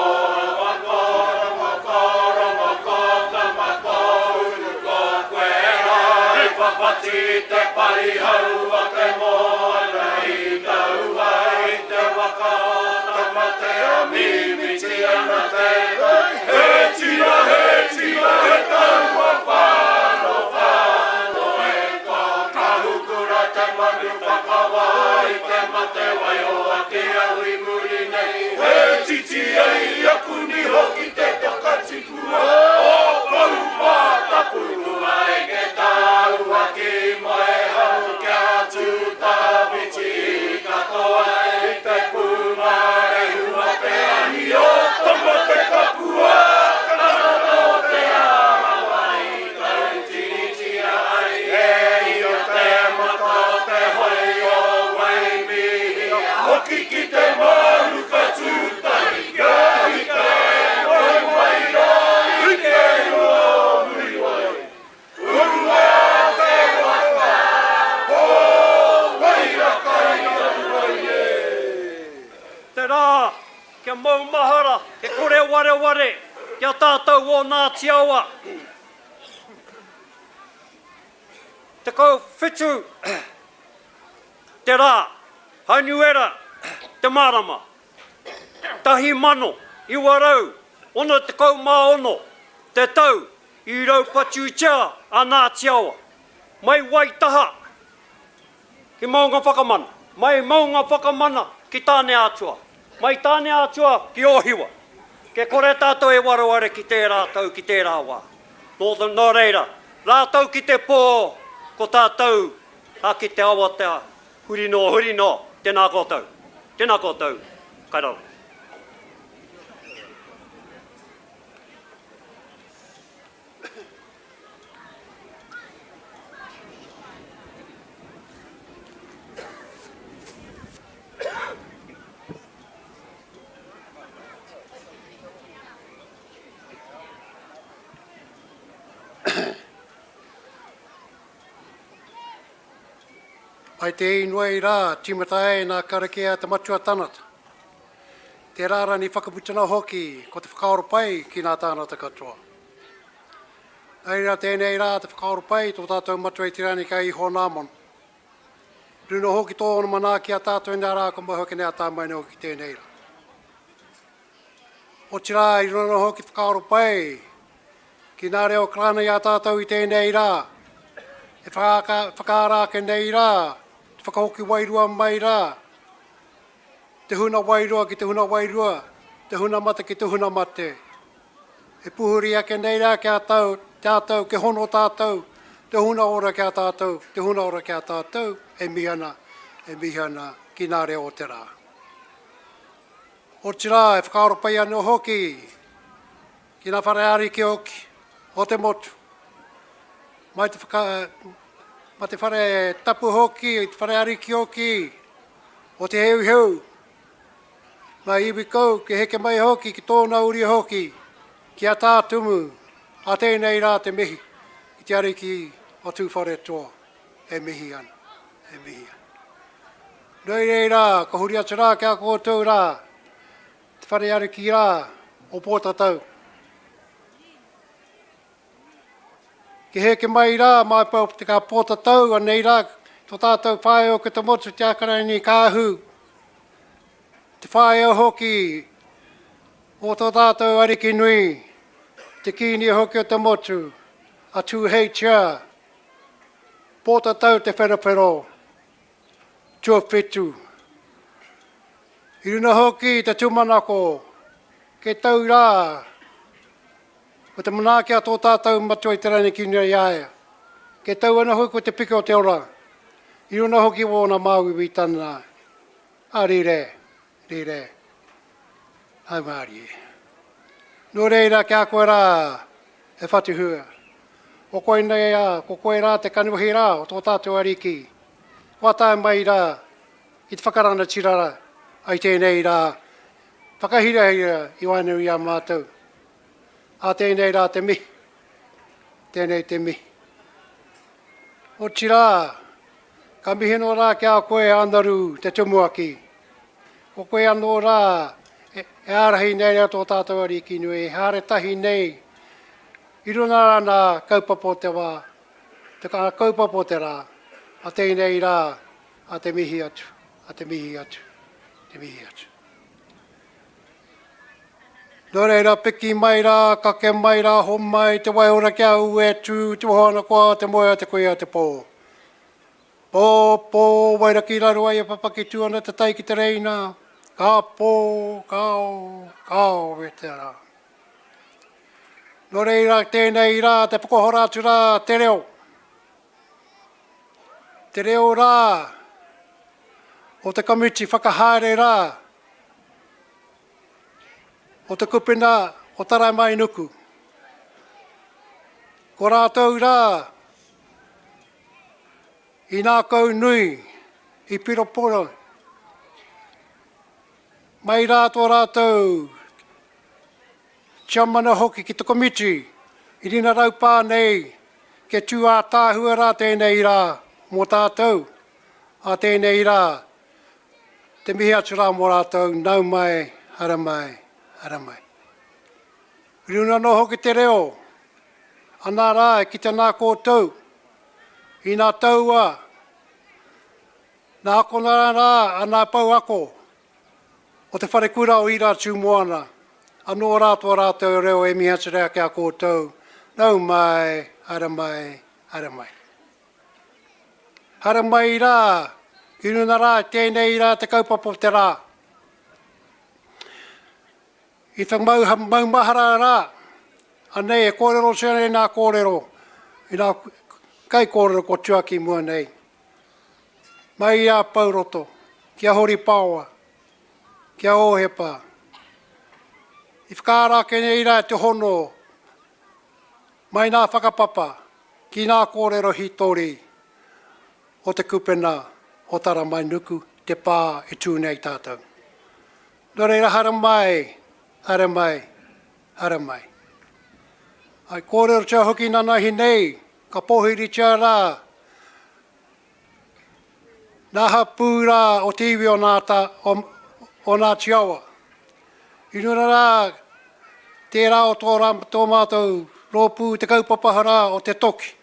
Rongo, ko Rongo, ko Rongo, ko Tama, ko Uru, ko koe rā i whawhati i te parihau o te moana i tau ai te waka o Tamatea mimiti ana te tai. He tira, he tira, he taua whano, whano e ko Kahukura te manu whakawā i te mate waiho ake au i muri nei. He titi ei aku niho ki te toka tipua o Kouwhātapu. Kua eke tāua ki Moehau kia tū tawhiti katoa i te pūngārehu o te ahi o Tamatekapua, ka roto te arawa i tautinitia ai e ia te mata o te hoi o Waimihia. Hoki ki te māhuka tūtahi kia hika e moe mai rā i te rua o Muriwai. Urua te waka o Wairaka i Aruai e. Te rā kia maumahara, he kore wareware ki a tātou o Ngāti Awa. 17 te rā, Hanuera te marama, 1966 te tau i raupatutia a Ngāti Awa mai Waitaha ki Maungawhakamana, mai Maungawhakamana ki Tāneatua, mai Tāneatua ki Ōhiwa. Ke kore tātou e wareware ki tērā tau, ki tērā wā. Nō, nō reira, rātou ki te pō, ko tātou a ki te awatea, huri noa, huri noa, tēnā koutou, tēnā koutou, kai raro. Mai te inoi rā, tīmata ai nā karakia te matua tanata. Te rārani whakaputana hoki ko te whakaaro pai ki nā tānata katoa. Nā reira tēnei rā te whakaaro pai tō tātou matua i te rani kai iho nā mono. Runa hoki tōna manaaki a tātou i nā rā ko mau hoki nei a tā mai nei hoki tēnei rā. Otirā i runa hoki whakaaro pai ki nā reo karana i a tātou i tēnei rā, e whakaara ake nei rā, te whakahoki wairua mai rā, Te huna wairua ki te huna wairua, te huna mate ki te huna mate. E puhuri ake nei rā ki a tau, tātou, ke hono tātou, te huna ora ki a tātou, te huna ora ki a tātou, e mihi ana, e mihi ana ki nā reo o te rā. Otirā, e whakaaro pai anō hoki. Ki ngā whare ariki hoki o te motu, mai te whaka, ma te whare tapu hoki, te whare ariki hoki o Te Heuheu, ngā iwi kau ke heke mai hoki ki tōna uri hoki, ki a Tā Tumu, a tēnei rā te mihi ki te ariki o Tūwharetoa e mihi ana, e mihi ana. Nō reira, ka huri atu rā ki a koutou rā, Te Whare Ariki rā o Pōtatau. Ki heke mai rā mai te ka Pōtatau, anei rā tō tātou whaea ki te motu Te Ākarani Kāhu, te whaea hoki o tō tātou Ariki nui, te Kīngi hoki o te motu, a Tūheitia, Pōtatau Te Wherowhero. Tuawhitu. I runa hoki i te tūmanako, kei tau rā, ko te manaaki a tō tātou Matua i te Rangi ki runga i a ia. Kei tau ana hoki ko te piki o te ora, i runa hoki wōna māuiuitana, a rire, rire, haumarie. Nō reira ki a koe rā e Whatuhua, ko koinei a, ko koe rā te kanohi rā o tō tātou Ariki, Kua tae mai rā ki te whakarangatira rā ai tēnei rā whakahirahira i waenganui i a mātou. Ā tēnei rā te mihi, tēnei te mihi. Otirā, ka mihi anō rā ki a koe Anaru te tumuaki. Ko koe anō rā e, e ārahi nei rā tō tātou Ariki nui, e haere tahi nei i runga rā nā kaupapa o te wā, Te kaupapa o te rā, a tēnei rā, a te mihi atu, a te mihi atu, te mihi atu. Nō reira, piki mai rā, kake mai rā, homai te waiora ki a au e tū, te waho ana koa, te moe a te kuia te pō. Pō, pō, waira ki raro ai e papaki tū ana te tai ki te reina, ka pō, ka ao, ka ao e te rā. Nō reira, tēnei rā te whakahora atu rā te reo. Te reo rā o te komiti whakahaere rā o te kupina o Taramainuku. Ko rātou rā i nākau nui, i piroporo, mai rā tō rātou Tiamana hoki ki te komiti i rina raupā nei kia tū ātaahua rā tēnei rā mō tātou, ā tēnei rā te mihi atu rā mō rātou, nau mai, haere mai, haere mai. Runa anō hoki te reo, anā rā e kite nā koutou i nā taua, nā akona rā a nā pou ako o te wharekura o Ira Tūmoana, anō rā tō rātou reo e mihi atu rā ki a koutou, nau mai, haere mai, haere mai. Haere mai rā, ki runa rā, tēnei rā te kaupapa o te rā. I te mau, maumahara rā, anei e kōrerotia nei nā kōrero, i nā kaikōrero kua tuaki mua nei. Mai i a Pouroto, ki a Hori Paoa, ki a Ōhepa. I whakaara ake nei rā te hono mai nā whakapapa ki nā kōrero hītori o te kupena o Taramainuku, te pā e tū nei tātou. Nō reira haramai, haramai, haramai. I kōrerotia hoki nanahi nei, ka pōhiritia rā Nā hapū rā o te iwi o nā ta, o, o Ngāti Awa. I runga rā tērā o tō, rā, tō mātou rōpū te kaupapa rā o te toki.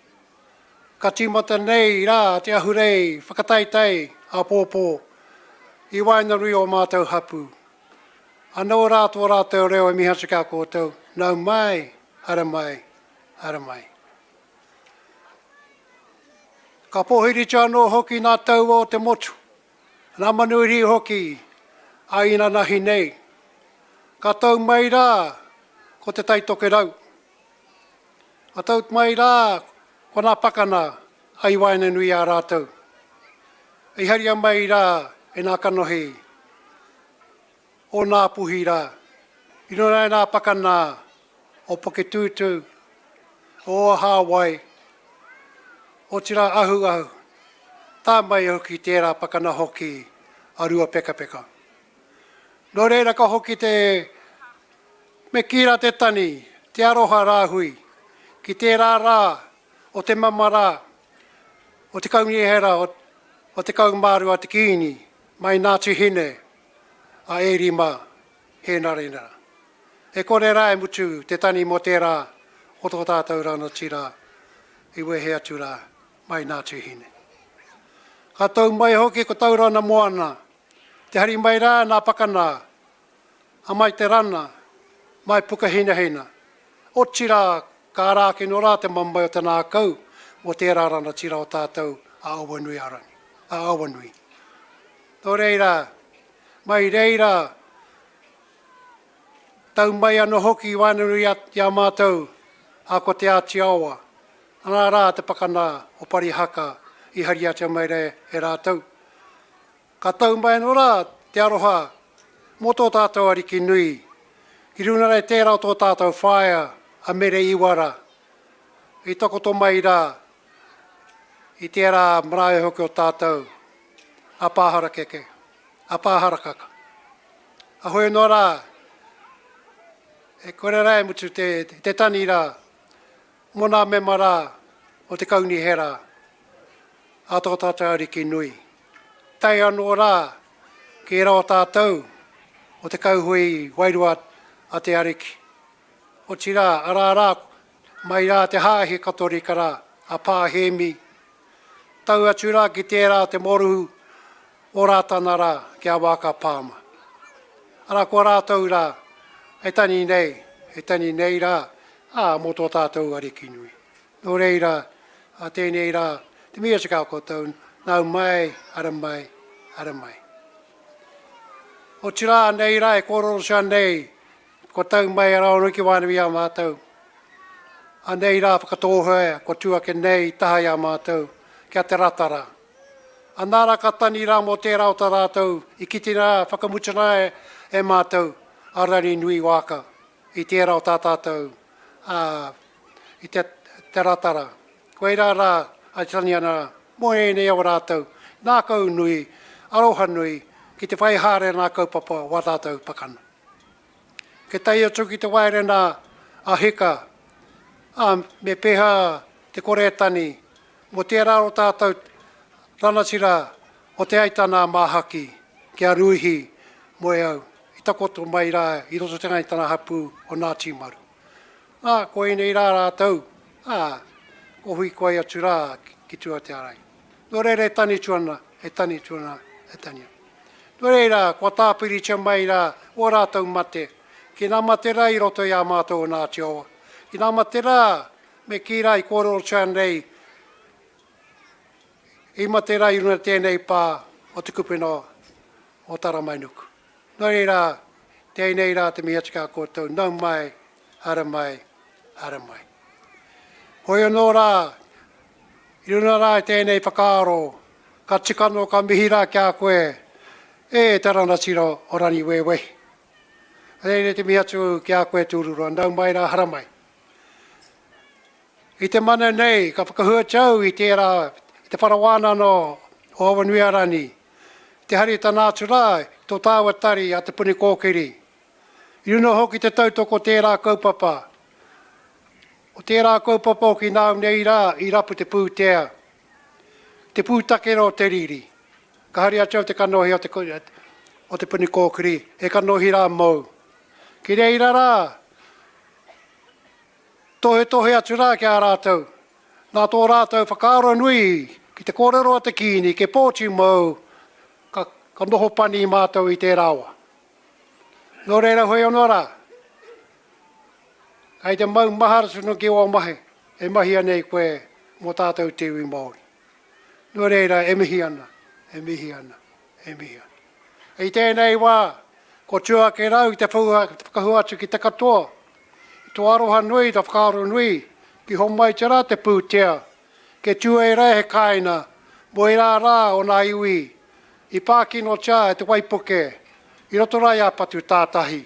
Ka tīmata nei rā te ahurei whakataetae āpōpō i waenganui o mātou hapū. Anō rā tō rātou reo e mihi atu ki a koutou, nau mai, haere mai, haere mai. Ka pōhiritia anō hoki ngā taua o te motu, ngā manuhiri hoki a inanahi nei. Ka tau mai rā ko Te Tai Tokerau. Ka tau mai rā ko ngā pakana a i waenganui i a rātou. I haria mai rā e ngā kanohi o Ngāpuhi rā, i runga i ngā pakana. o Puketutu, o Hāwai, otirā Ahuahu, tā mai hoki tērā pakana hoki a Ruapekapeka. Nō reira ka hoki te Me kī rā te tani, te aroha rāhui, ki tērā rā o te mama rā, o te kaunihera o te kaumārua te Kīngi, mai Ngāti Hine a Ērima Hēnare rā. E kore rā e mutu te tani mō tērā o tō tātou ranatira i wehe atu rā mai Ngāti Hine. Ka tau mai hoki ko Taurana Moana, te hari mai rā nā Pakana A mai te rana, mai Pukehinahina, otirā ka ara ake nō rā te mamae o te nākau mō tērā ranatira o tātou a Awanuiarangi, a Awanui. Nō reira, mai reira, tau mai anō hoki i waenganui i a mātou, a ko Te Āti Awa, anā rā te pakana o Parihaka i hariatia mai rā e rātou. Ka tau mai anō rā te aroha mō tō tātou Ariki nui, ki runga rā i tērā o tō tātou whaea a Mere Iwara, i takoto mai rā i tērā marae hoki o tātou a Pāharakeke, a Pāharakaka. A hoi anō rā, e kore rā e mutu te, te tani rā mō nā mema rā o te kaunihera a tō tātou Ariki nui. Tae anō rā ki ērā o tātou o te kauhui wairua a te Ariki. Otirā, arā rā, mai rā te Hāhi Katorika rā, a Pā Hēmi, tau atu rā ki tērā o te mōruhu o Rātana rā ki a Wāka Pāma. Arā, ko rātou rā, e tani nei, e tani nei rā, ā, mō tō tātou Ariki nui. Nō reira, ā tēnei rā, te mihi atu ki a koutou, nau mai, ara mai, ara mai. Otirā, anei rā e kōrorotia nei, kua tau mai a Raonoiki Wānui i a mātou. Anei rā whakatōhea, kua tū ake nei i taha i a mātou, ki a Te Rata rā. Anā rā ka tani rā mō tērā o tā rātou i kite rā whakamutunga e, e mātou a Ranginui Waaka i tērā o tā tātou, ā, i te, te Ratara. Koirā rā a tangi ana mō ēnei o rātou ngākau nui, aroha nui ki te whai haere nā kaupapa o ā tātou pakana. Ke tae atu ki te waere nā a Hika, ā, me pēhā te kore e tani mō tērā o tātou ranatira o Te Aitana a Māhaki ki a Ruihi Moeau i takoto mai rā i roto te tana hapū o Ngāti Maru. Ā, ko ēnei rā rātou, ā, ko hui koe atu rā ki tua te ārai. Nō reira e tanitu ana, e tanitu ana, e tani ana. Nō reira, kua tāpiritia mai rā ō rātou mate, ki nā mate rā i roto i a mātou o Ngāti Awa, ki nā mate rā me kī rā i kōrerotia nei, i mate rā i runga tēnei pā o Te Kupena o Taramainuku. Nō reira, tēnei rā te mihi atu ki a koutou, nau mai, ara mai, ara mai. Hoi anō rā, i runga rā i tēnei whakaaro, ka tika anō ka mihi rā ki a koe, e te ranatira o Rangiwewehi. Reira te mihi atu ki a koe Tūrurua, nau mai rā, haramai. I te mana nei, ka whakahuatia au i tērā, i te whara wānanga o Awanuiarani, te hari tana atu rā i tō tāua tari a Te Puni Kōkiri. I runga hoki te tautoko o tērā kaupapa, o tērā kaupapa hoki nāu nei rā i rapu te pūtea, te pūtakera o te riri. Ka hari atu au te kanohi o te, o Te Puni Kōkiri, he kanohi rā mōu. Ki reira rā, Tohetohe atu rā ki a rātou, nā tō rātou whakaaro nui ki te kōrero a te Kīngi ke pōti mōu, ka, ka noho pani mātou i tērā wā. Nō reira hoi anō rā, kei te mau mahara tonu ki ō mahi e mahia nei koe mō tātou te iwi Māori. Nō reira e mihi ana, e mihi ana, e mihi ana. I tēnei wā, ko tua ake rau i te whakahua atu ki te katoa, i tō aroha nui, tō whakaaro nui, ki homai te rā te pūtea, ke tū ai rā he kāina, mō ērā rā o nā iwi i pā kinotia e te waipuke i roto rā i a Patu Tātahi.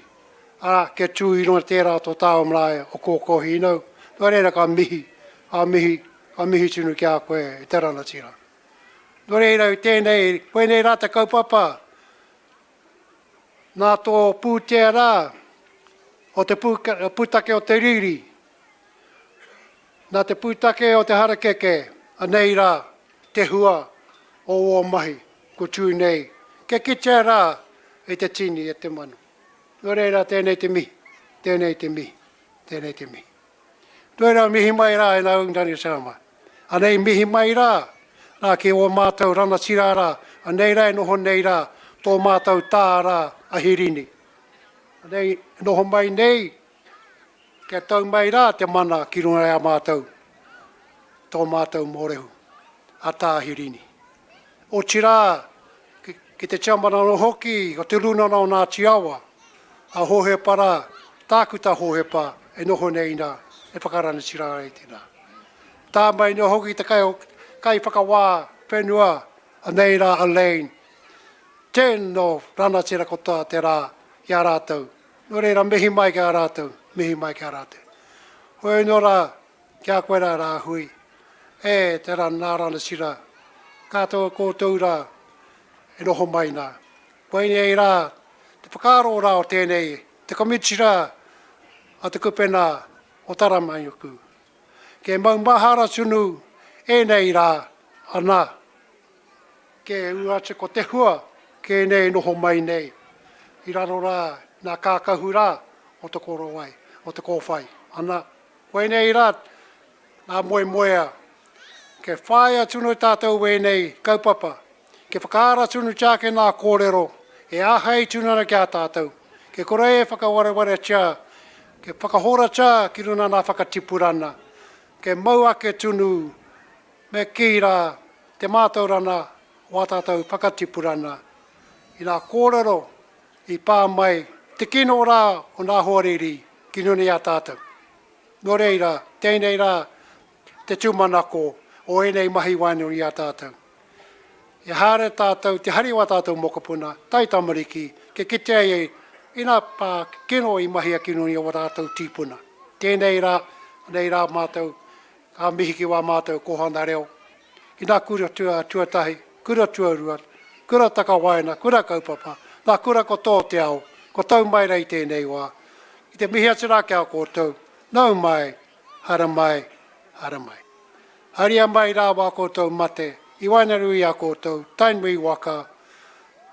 arā, kia tū i runga tērā tō tāua marae o Kōkōhīnau. Nō reira ka mihi, ka mihi, ka mihi tunu ki a koe e te ranatira. Nō reira i tēnei, koinei rā te kaupapa, nā tō pūtea rā o te pūtake o te riri, nā te pūtake o te harakeke, anei rā te hua o ō mahi kua tū nei, kia kitea rā e te tini, e te mano. Nō reira tēnei te mihi, tēnei te mihi, tēnei te mihi. Nō reira mihi mai rā e nā Ungdani Sharma. Anei mihi mai rā, rā ki ō mātou ranatira rā, anei rā e noho nei rā, tō mātou tā rā a Hirini. Anei e noho mai nei, kia tau mai rā te mana ki runga i a mātou, tō mātou mōrehu, a Tā Hirini. Otirā, ki te tiamana anō hoki o Te Rūnanga o Ngāti Awa, a Hōhepa rā, Tākuta Hōhepa e noho nei inā, e whakaranatira ai tēnā. Tā mai anō hoki te kaiwhakawā whenua, anei rā a Lane, tēnō ranatira katoa te rā ki a rātou. Nō reira, mihi mai ki a rātou, mihi mai ki a rātou. Hoi anō rā, Ki a koe rā Rāhui, e te ra nā ranatira, katoa koutou rā e noho mai nā. Koinei rā te whakaaro rā o tēnei, te komiti rā a te kupena o Taramainuku. Ke maumahara tunu ēnei rā, ana, ke ū atu ko te hua kēnei noho mai nei i raro rā nā kākahu rā o te korowai, o te kōwhai, ana. Koinei rā ngā moemoeā. Kia whāia tunu tātou wēnei kaupapa, kia whakaara tunutia ake nā kōrero e āhei tunu ana ki a tātou, kia kore e whakawarewaretia, kia whakahoratia ki runa nā whakatipurana, kia mau ake tunu me kī rā te mātaurana o ā tātou whakatipurana i nā kōrero i pā mai te kino rā o nā hoariri ki runga i a tātou. Nō reira, tēnei rā te tūmanako o ēnei mahi waenganui i a tātou. E haere tātou te hari o ā tātou mokopuna, taitamariki, kia kite ai i nā pā kino i mahia ki runga i ō rātou tīpuna. Tēnei rā, anei rā mātou, ka mihi ki wā mātou kōhanga reo, ki ngā kura tuatahi, kura tuarua, kura takawaena, kura kaupapa, ngā kura katoa o te ao, kua tau mai rā i tēnei wā. Ki te mihi atu rā ki a koutou, nau mai, haere mai, haere mai. Haria mai rā wā koutou mate, i waenganui i a koutou, Tainui waka,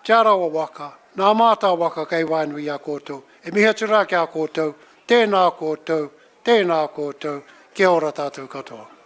Te Arawa waka, nā Mātā waka kei waenganui i a koutou. E mihi atu rā ki a koutou, tēnā koutou, Tēnā koutou, kia ora tātou katoa.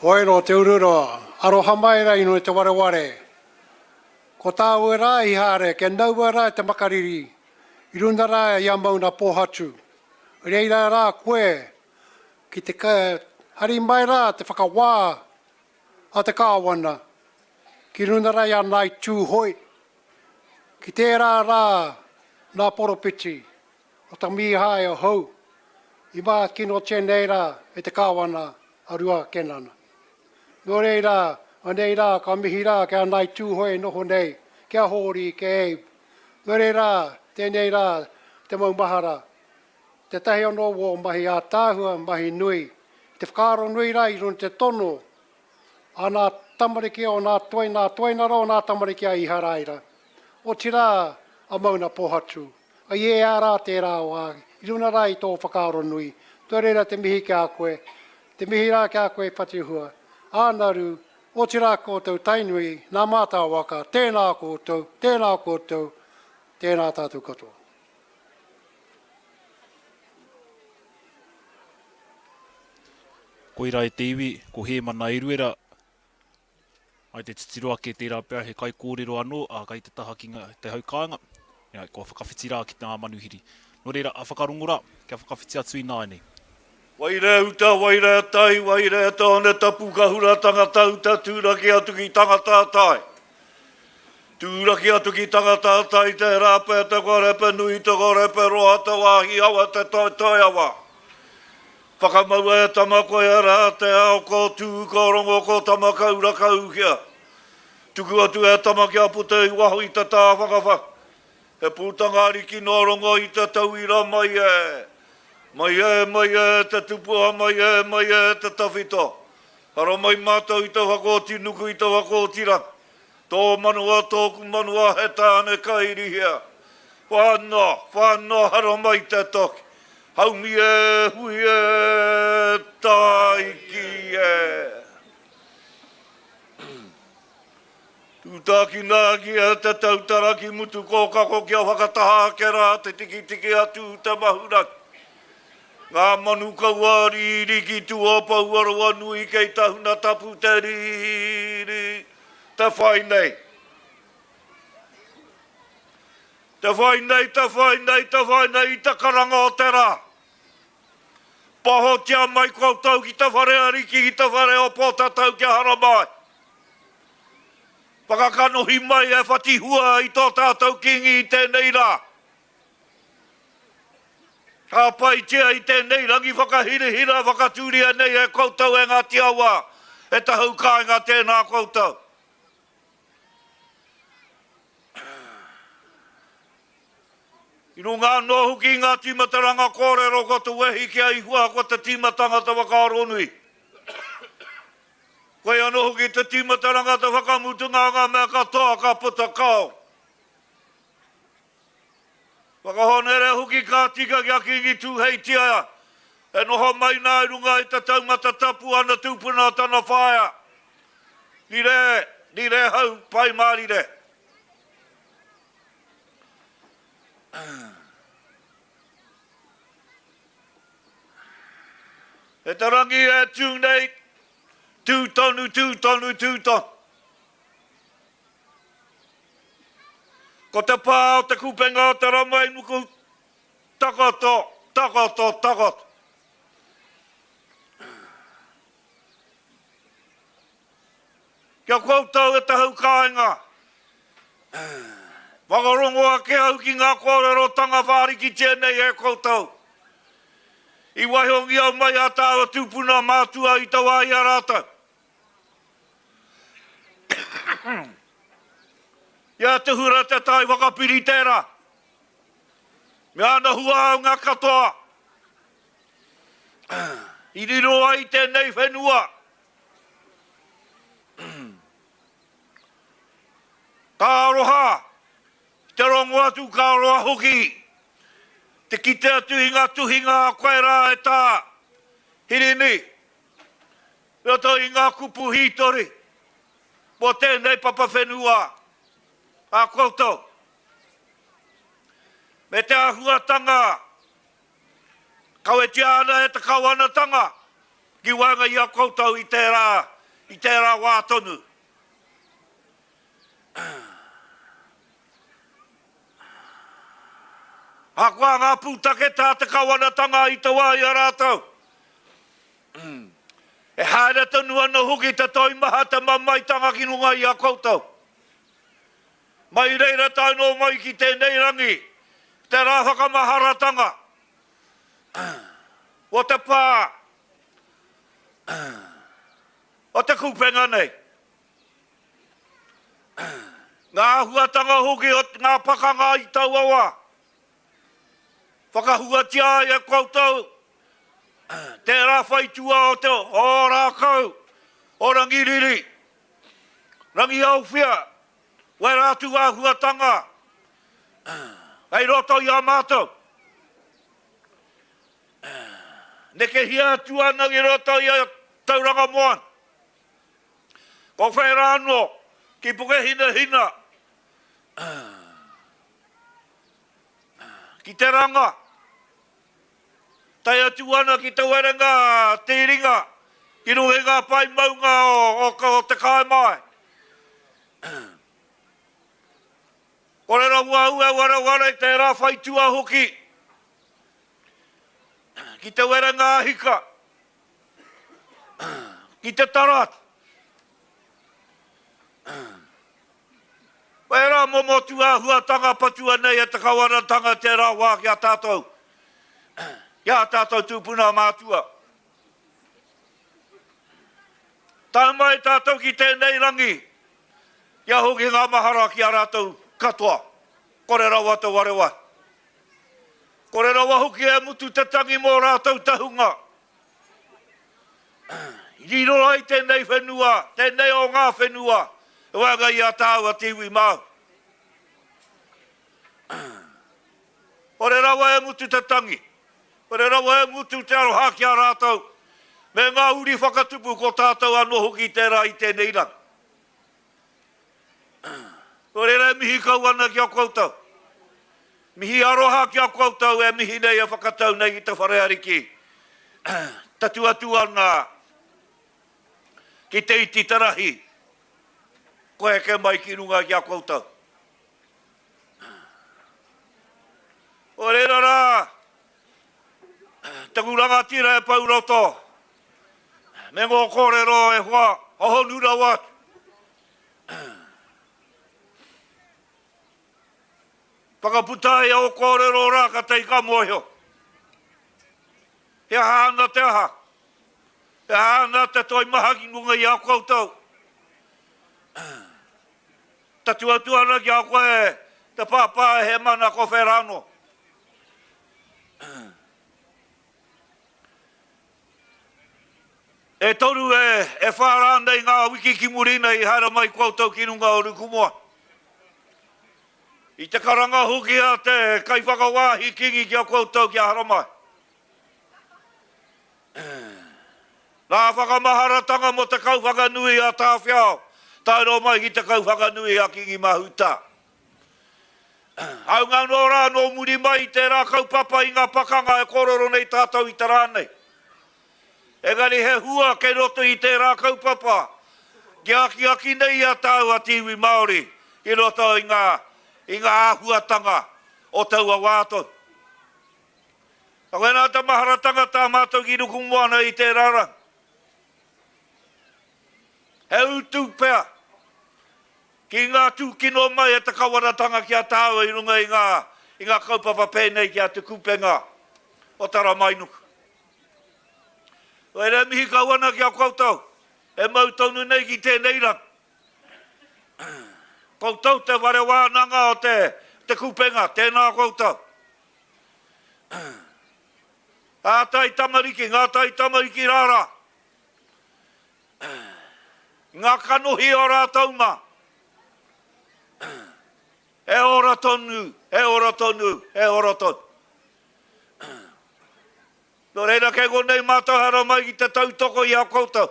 Hoi nō Te Ururoa, aroha mai rā i runga i te wareware. Ko tāua rā i haere, kia naua rā te makariri, i runga rā i a Mauna Pōhatu. Reira rā koe ki te hari mai rā te whakawā a te Kāwana ki runga rā i a Ngāi Tūhoe, ki tērā rā nā poropiti o ta Mīhaia hou i mākinotia nei rā e te Kāwana a Rua Kenana. Nō reira, anei rā ka mihi rā ki a Ngāi Tūhoe e noho nei, ki a Hōri, ki a Abe. Nō reira, tēnei rā te maumahara, tētahi anō o ō mahi ātaahua, mahi nui, i te whakaaro nui rā i runga i te tono a nā tamariki o nā toi, nā toenara o nā tamariki a Iharaira, otirā a Mauna Pōhatu. I ea rā tērā wā, i runa rā i tō whakaaro nui, tō reira te mihi ki a koe, te mihi rā ki a koe Whatihua, Ānaru, otirā koutou Tainui, nā Mātāwaka, tēnā koutou, tēnā koutou, tēnā tātou katoa. Koirā e te iwi, ko Hēmana Eruera, Ai te titiro ake tērā pea he kaikōrero anō, ā, kai te taha ki ngā, te hau kāinga, ā, kua whakawhiti rā ki ngā manuhiri. Nō reira, a whakarongo rā, kia whakawhiti atu ināianei. Wairea uta, wairea tai, wairea tāne tapu ka hura tangata uta tūraki atu ki tangata tai. Tūraki atu ki tangata tai te rape te korepe nui te korepe roa te wāhi awa te toetoe awa. Whakamaua e tama koia rā te ao ko Tū ko Rongo ko Tamakaurakauhia. Tuku atu e tama kia puta i waho i te tāwhangawhanga. He pūtanga ariki nō Rongo i te tauira mai e. Mai e, mai e te tupua, mai e, mai e te tawhito. Haramai mātou i te whakaoti nuku i te whakaoti rangi. Tō manawa, tōku manawa, he tāne kairihia. Whānoa, whānoa, haramai te toki. Haumi e, hui e, tāiki e. Tūtākina ki e te tautara ki mutu kōkako kia whakataha ake rā te tikitiki atu te mahurangi. Ngā manu kaua rīri ki tua pouaroa nui kei tahuna tapu te rīri te whai nei. Te whai nei, te whai nei, te whai nei i te karanga o te rā. Pahotia mai koutou ki te whare ariki, ki te whare o Pōtatau kia haramai. Whakakanohi mai e whatihua i tō tātou Kīngi i tēnei rā. Hāpaitia i tēnei rangi whakahirahira whakatūria nei e koutou e Ngāti Awa, e te hau kāinga tēnā koutou. I runga anō hoki i ngā tīmataranga kōrero ko te wehi ki a Ihua ko te tīmatanga te whakaaronui. Koia anō hoki te tīmataranga te whakamutunga o ngā mea katoa ka puta kao. Whakahōnere hoki ka tika ki a Kīngi Tūheitia e noho mai nā i runga i te taumata tapu ana tūpuna o tana whaea. Rire, rire hau, pai mārire. E te rangi e tū nei, tū tonu, tū tonu, tū tonu. Ko te pā o Te Kupenga o Te Ramainuku, takoto, takoto, takoto. Kia koutou e te hau kāinga, whakarongo ake au ki ngā kōrerotanga whārikitia nei e koutou. I waihongia mai ā tāua tūpuna mātua i te wā i a rātou. I a Te Hura te tai whakapiri tērā. Me ana huāunga katoa i riro ai tēnei whenua. Ka aroha te rongo atu, ka aroha hoki te kite atu i ngā tuhinga a koe rā e tā Hirini. Roto i ngā kupu hītori mō tēnei papa whenua a koutou, me te āhuatanga kawetia ana e te kawanatanga ki waenga i a koutou i tērā I tērā wā tonu. Ahakoa ngā pūtake tā te kawanatanga i te wā i a rātou, e haere tonu ana hoki te toimaha te mamaetanga ki runga i a koutou. Mai reira tae noa mai ki tēnei rangi, te rā whakamaharatanga o te pā o te kupenga nei. Ngā āhuatanga hoki o ngā pakanga i taua wā. Whakahuatia ai e koutou tērā whaitua o te o rākau o Rangiriri, Rangiaowhia, wērā atu āhuatanga kei roto i a mātou. Nekehia atu ana ki roto i a Tauranga Moana. Ko whera anō ki Pukehinahina, ki Te Ranga, tae atu ana ki Te Werenga Tīringa, ki runga i ngā pae maunga o Te Kaemae. Kore rawa au e wareware tērā whaitua hoki ki Te Werenga Ahika. Ki te tara atu. Wērā momo tūāhuatanga patua nei e te kawanatanga tērā wā ki a tātou, ki ā tātou tūpuna mātua. Tae mai tātou ki tēnei rangi, kia hoki ngā mahara ki a rātou katoa, kore rawa te wareware. Kore rawa hoki e mutu te tangi mō rātou tahunga. I riro ai tēnei whenua, tēnei o ngā whenua i waenga i a tāua te iwi Māori. Kore rawa e mutu te tangi, kore rawa e mutu te aroha ki a rātou, me ngā uri whakatupu ko tātou anō hoki tērā i tēnei rangi. Nō reira e mihi kau ana ki a koutou. Mihi aroha ki a koutou e mihi nei e whakatau nei i te whare ariki. Tatu atu ana ki te iti te rahi, kua eke mai ki runga ki a koutou. Nō reira rā, taku rangatira e pau roto, me ngō kōrero e hoa, hohonu rawa atu. Whakaputa ai ō kōrero rā ka tae ka mōhio. He aha ana te aha? He aha ana te toimaha ki runga i a koutou? Tatu atu ana ki a koe te pāpā e Hemana ko Wherano. E toru, e whā rānei ngā wiki ki muri nei i haere mai koutou ki runga o Rukumoa. I te karanga hoki a te kaiwhakawāhi Kingi ki a koutou kia haramai. Ngā whakamaharatanga mō te kauwhanganui a Tāwhiao tae noa mai ki te kauwhanganui a Kingi Mahuta. Hāunga anō rā nō muri mai i tērā kaupapa i ngā pakanga e kōrero nei tātou i te rā nei. Engari he hua kei roto i tērā kaupapa kia akiaki nei i a tāua te iwi Māori ki roto i ngā, i ngā āhuatanga o taua wā tonu. Koinā te maharatanga tā mātou ki Rukumoana i tērā rangi. He utu pea Ki ngā tūkino mai e te kawanatanga ki a tāua i runga i ngā, i ngā kaupapa pēnei ki a Te Kupenga o Taramainuku. Reira e mihi kau ana ki a koutou e mau tonu nei ki tēnei rangi. Koutou te whare wānanga o te, Te Kupenga, tēnā koutou. Ngā tai tamariki, ngā tai tamariki rārā. Ngā kanohi o rātou mā. E ora tonu, e ora tonu, e ora tonu. Nō reira kei konei mātou haere mai ki te tautoko i a koutou.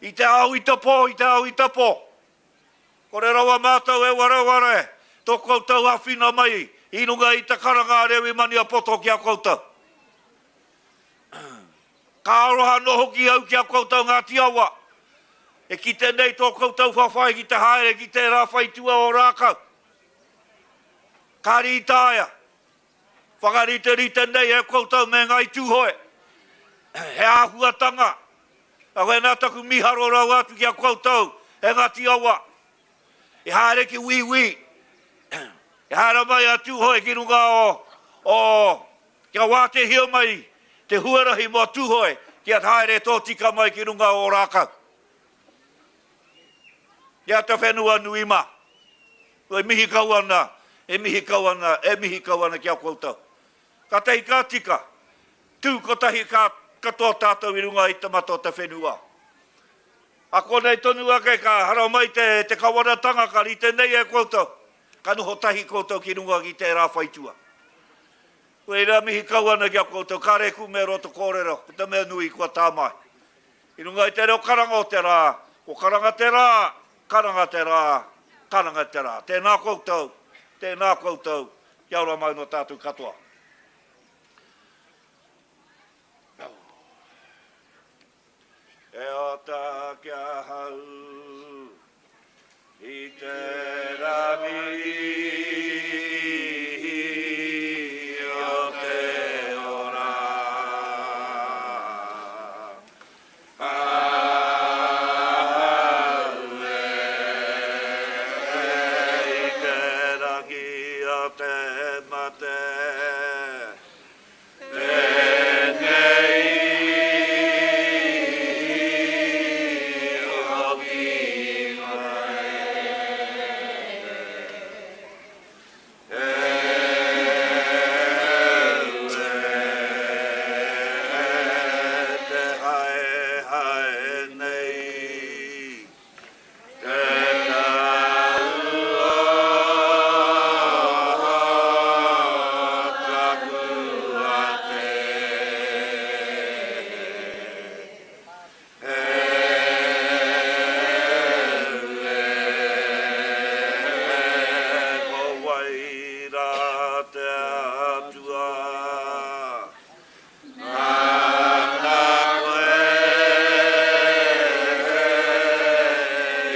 I te ao i te pō, i te ao i te pō. Kore rawa mātou e wareware tō koutou āwhina mai i runga i te karanga a Rewi Maniapoto ki a koutou. Ka aroha anō hoki au ki a koutou Ngāti Awa, e kite nei tō koutou whawhai ki te haere ki tērā whaitua o rākau. Ka rītaia, whakariterite nei e koutou me Ngāi Tūhoe, he āhuatanga, ka wēnā taku mīharo rawa atu ki a koutou e Ngāti Awa, i haere ki Wīwī, i haere mai a Tūhoe ki runga o, o, kia wātehia mai te huarahi mō Tūhoe kia haere tōtika mai ki runga o Ōrākau. Kia te whenua nui mā. E mihi kau ana, e mihi kau ana, e mihi kau ana ki a koutou. Katahi ka tika, tū kotahi ka katoa tātou i runga i te mata o te whenua. A konei tonu ake ka haramai te, te kawanatanga ka rite nei e koutou, ka noho tahi koutou ki runga ki tērā whaitua. Reira mihi kau ana ki a koutou, kare ku me roto kōrero, ko te mea nui kua tā mai. I runga i te reo karanga o te rā, ko karanga te rā, karanga te rā, karanga te rā. Tēnā koutou, tēnā koutou, kia ora mai nō tātou katoa. E ota ki ahau i te rangi o te ora. Aue, i te rangi o te mate. Tēnei hoki mai e te haehae nei. Te tau o taku ate. E ko wai rā te Atua? Nāna koe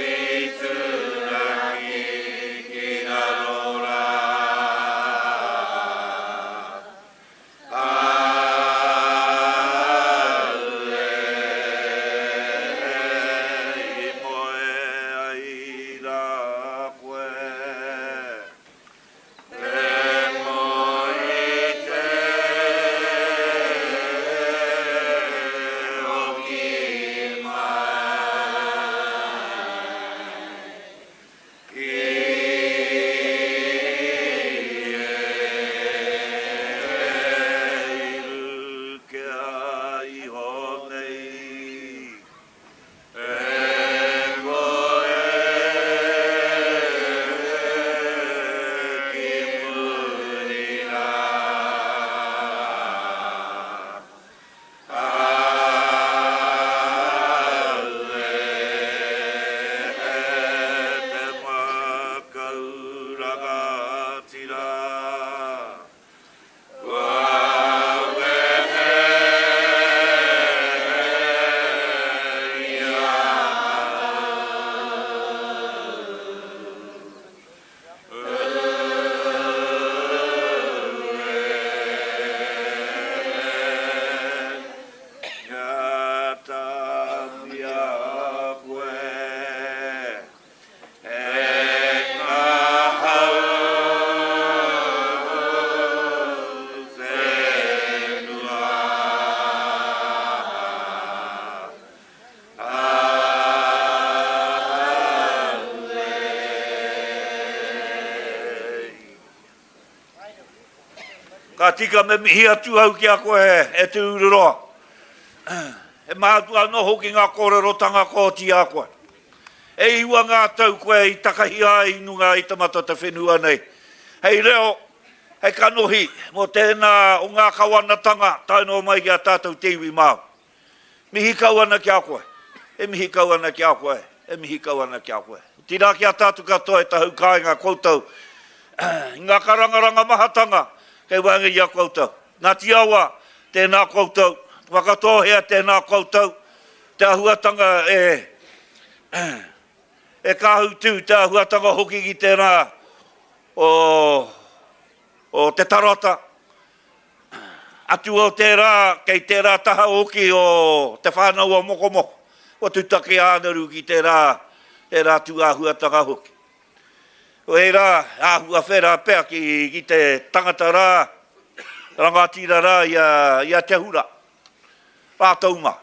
i turaki ki raro rā. Aue, i moe ai rā koe. Te moe te hoki mai ki e rukea iho nei. E koe ki muri rā. Aue, te makau rangatira. Kua wehe i ahau. Kia tāmia koe. E ngā hau whenua. Aue. Ka tika me mihi atu au ki a koe e Te Ururoa. He mātua anō hoki ngā kōrerotanga kua oti i a koe. E iwa ngā tau koe i takahia ai i runga i te mata o te whenua nei. Hei reo, hei kanohi mō tēnā o ngā kawanatanga tae noa mai ki a tātou te iwi Māori. Mihi kau ana ki a koe. E mihi kau ana ki a koe. E mihi kau ana ki a koe. Otirā ki a tātou katoa e tahu kāinga koutou i ngā karangaranga mahatanga kei waenga i a koutou. Ngāti Awa, tēnā koutou, Whakatōhea tēnā koutou, te āhuatanga e, e kāhutū, te āhuatanga hoki ki tērā o, o te tarata. Atu o tērā, kei tērā taha hoki o te whānau o Mokomoko, kua tutaki a Anaru ki tērā, tērā tūāhuatanga hoki. Ko ērā āhua whera pea ki, ki te tangata rā, rangatira rā i a, i a Te Hura, rātou mā.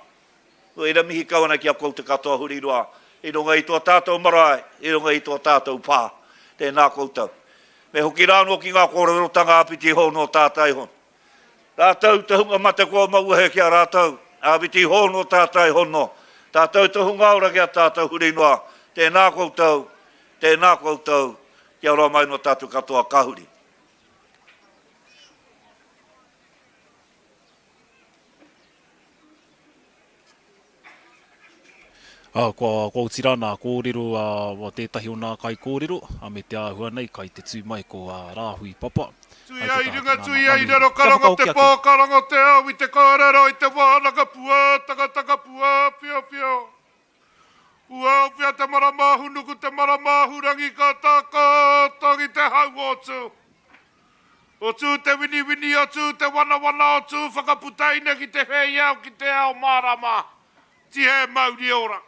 Nō reira mihi kau ana ki a koutou katoa huri roa i runga i tō tātou marae, i runga i tō tātou pā. Tēnā koutou. Me hoki rā anō ki ngā kōrerotanga āpiti hou nō tātai hono. Rātou te hunga mate kua mauahe ki a rātou, āpiti hou nō tātai hono. Tātou te hunga ora ki a tātou huri noa. Tēnā koutou, tēnā koutou, kia roa mai nō tātou katoa ka huri. Ā, kua, kua oti rā nā kōrero a, a tētahi o nā kaikōrero, ā, me te āhua nei kai te tū mai ko ā Rāhui Papa, kai Tuia te i taha runga, ki nā tuia i manuhiri. raro, Kia karanga whakahoki te ake. pō, karanga te ao i te kōrero, i te wānanga pua, takataka pua, whiowhio. Puaowhia te marama ahunuku, te marama ahurangi ka takoto ki te hau o Tū. O Tū te winiwini, o Tū te wanawana, o Tū whakaputaina ki te whei ao, ki te ao mārama. Tihe mauri ora.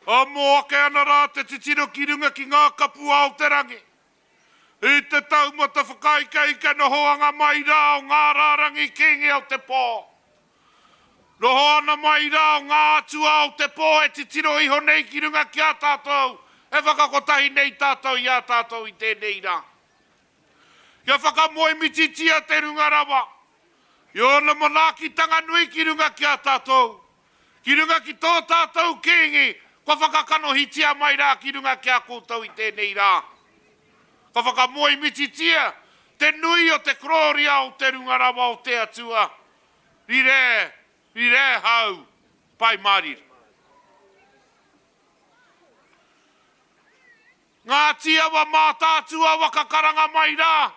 Amo ake ana rā te titiro ki runga ki ngā kapua o te rangi. I te taumata whakaikaika nohoanga mai rā o ngā rārangi kīngi o te pō. Noho ana mai rā o ngā atua o te pō e titiro iho nei ki runga ki a tātou, e whakakotahi nei tātou i a tātou i tēnei rā. Kia whakamoemititia te Runga Rawa i ōna manaakitanga nui ki runga ki a tātou, ki runga ki tō tātou Kīngi kua whakakanohitia mai rā ki runga ki a koutou i tēnei rā. Ka whakamoemititia te nui o te korōria o te Runga Rawa o te Atua, rire, rire hau, Pai Mārire. Ngāti Awa Mātaatua waka karanga mai rā.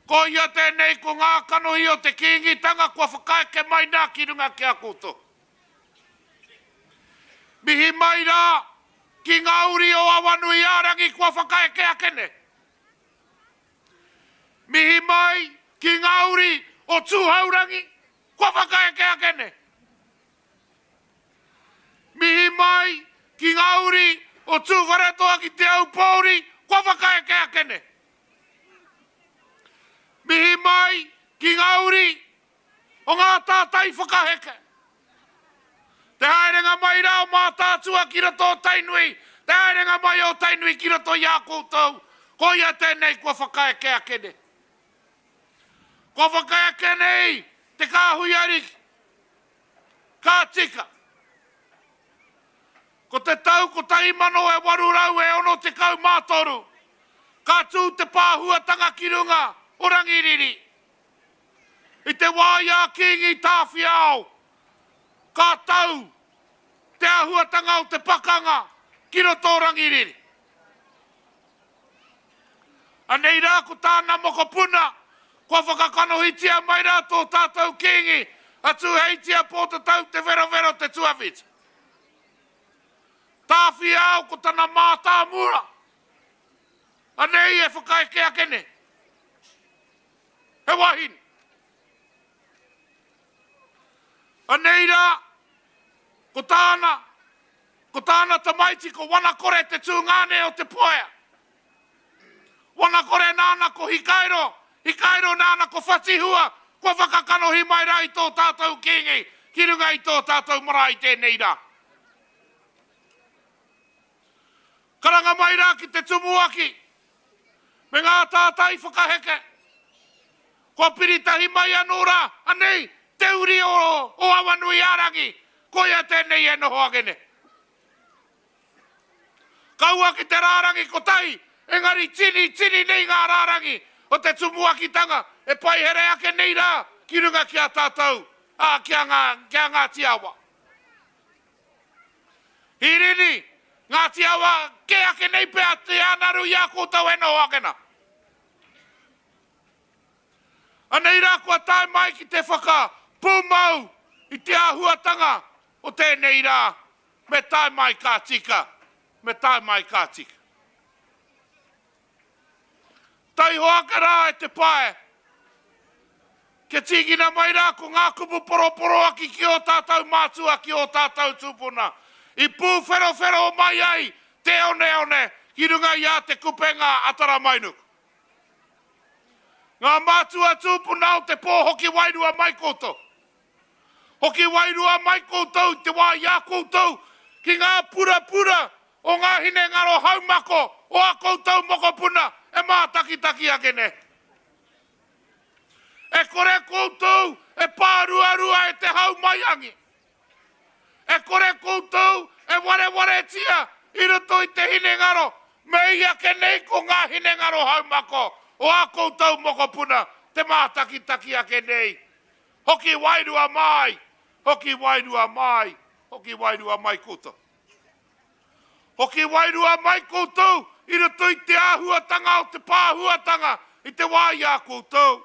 Ko ia tēnei ko ngā kanohi o te Kīngitanga kua whakaeke mai nā ki runga ki a koutou. Mihi mai rā ki ngā uri o Awanuiārangi kua whakaeke ake nei. Mihi mai ki ngā uri o Tūhourangi kua whakaeke ake nei. Mihi mai ki ngā uri o Tūwharetoa ki Te Aupōuri kua whakaeke ake nei. Mihi mai ki ngā uri o ngā tātai whakaheke. Te haerenga mai rā o Mātaatua ki roto o Tainui, te haerenga mai o Tainui ki roto i a koutou, koia tēnei kua whakaeke ake nei. Kua whakaeke nei te kāhui ariki. Ka tika. Ko te tau 1863, ka tū te pāhuatanga ki runga o Rangiriri. I te wā i a Kīngi Tāwhiao, ka tau te āhuatanga o te pakanga ki roto o Rangiriri. Anei rā ko tāna mokopuna, kua whakakanohitia mai rā tō tātou Kīngi, a Tūheitia Pōtatau Te Wherowhero Te Tuawhiti. Tāwhiao ko tana mātāmua, anei e whakaeke ake nei. He wahine. Anei rā, ko tāna, ko tāna tamaiti ko Wanakore te tūngāne o Te Poea. Wanakore nāna ko Hikairo, Hikairo nāna ko Whatihua, kua whakakanohi mai rā i tō tātou Kīngi ki runga i tō tātou marae i tēnei rā. Karanga mai rā ki te tumuaki me ngā tātai whakaheke. Kua piri tahi mai anō rā, anei te uri o, o Awanuiārangi, koia tēnei e noho ake nei. Kaua ki te rārangi kotahi, engari tini, tini nei ngā rārangi o te tumuakitanga e paihere ake nei rā ki runga ki a tātou, ā, ki a Ngā, ki a Ngāti Awa. Hirini, Ngāti Awa kē ake nei pea te anaru i a koutou e noho ake nā. Anei rā kua tae mai ki te whakapūmau i te āhuatanga o tēnei rā, me tae mai ka tika, me tae mai ka tika. Taihoa ake rā e te pae, kia tīkina mai rā ko ngā kupu poroporoaki ki ō tātou mātua, ki ō tātou tūpuna, i pūwherowhero mai ai te oneone ki runga i a Te Kupenga a Taramainuku. Ngā mātua tūpuna o te pō hoki wairua mai koutou. Hoki wairua mai koutou i te wā i a koutou ki ngā purapura o ngā hinengaro haumako o a koutou mokopuna e mātakitaki ake nei. E kore koutou e pāruarua e te hau maiangi. E kore koutou e warewaretia i roto i te hinengaro, me i ake nei ko ngā hinengaro haumako o ā koutou mokopuna te mātakitaki ake nei. Hoki wairua mai, hoki wairua mai, hoki wairua mai koutou. Hoki wairua mai koutou i roto i te āhuatanga o te pāhuatanga i te wā i a koutou.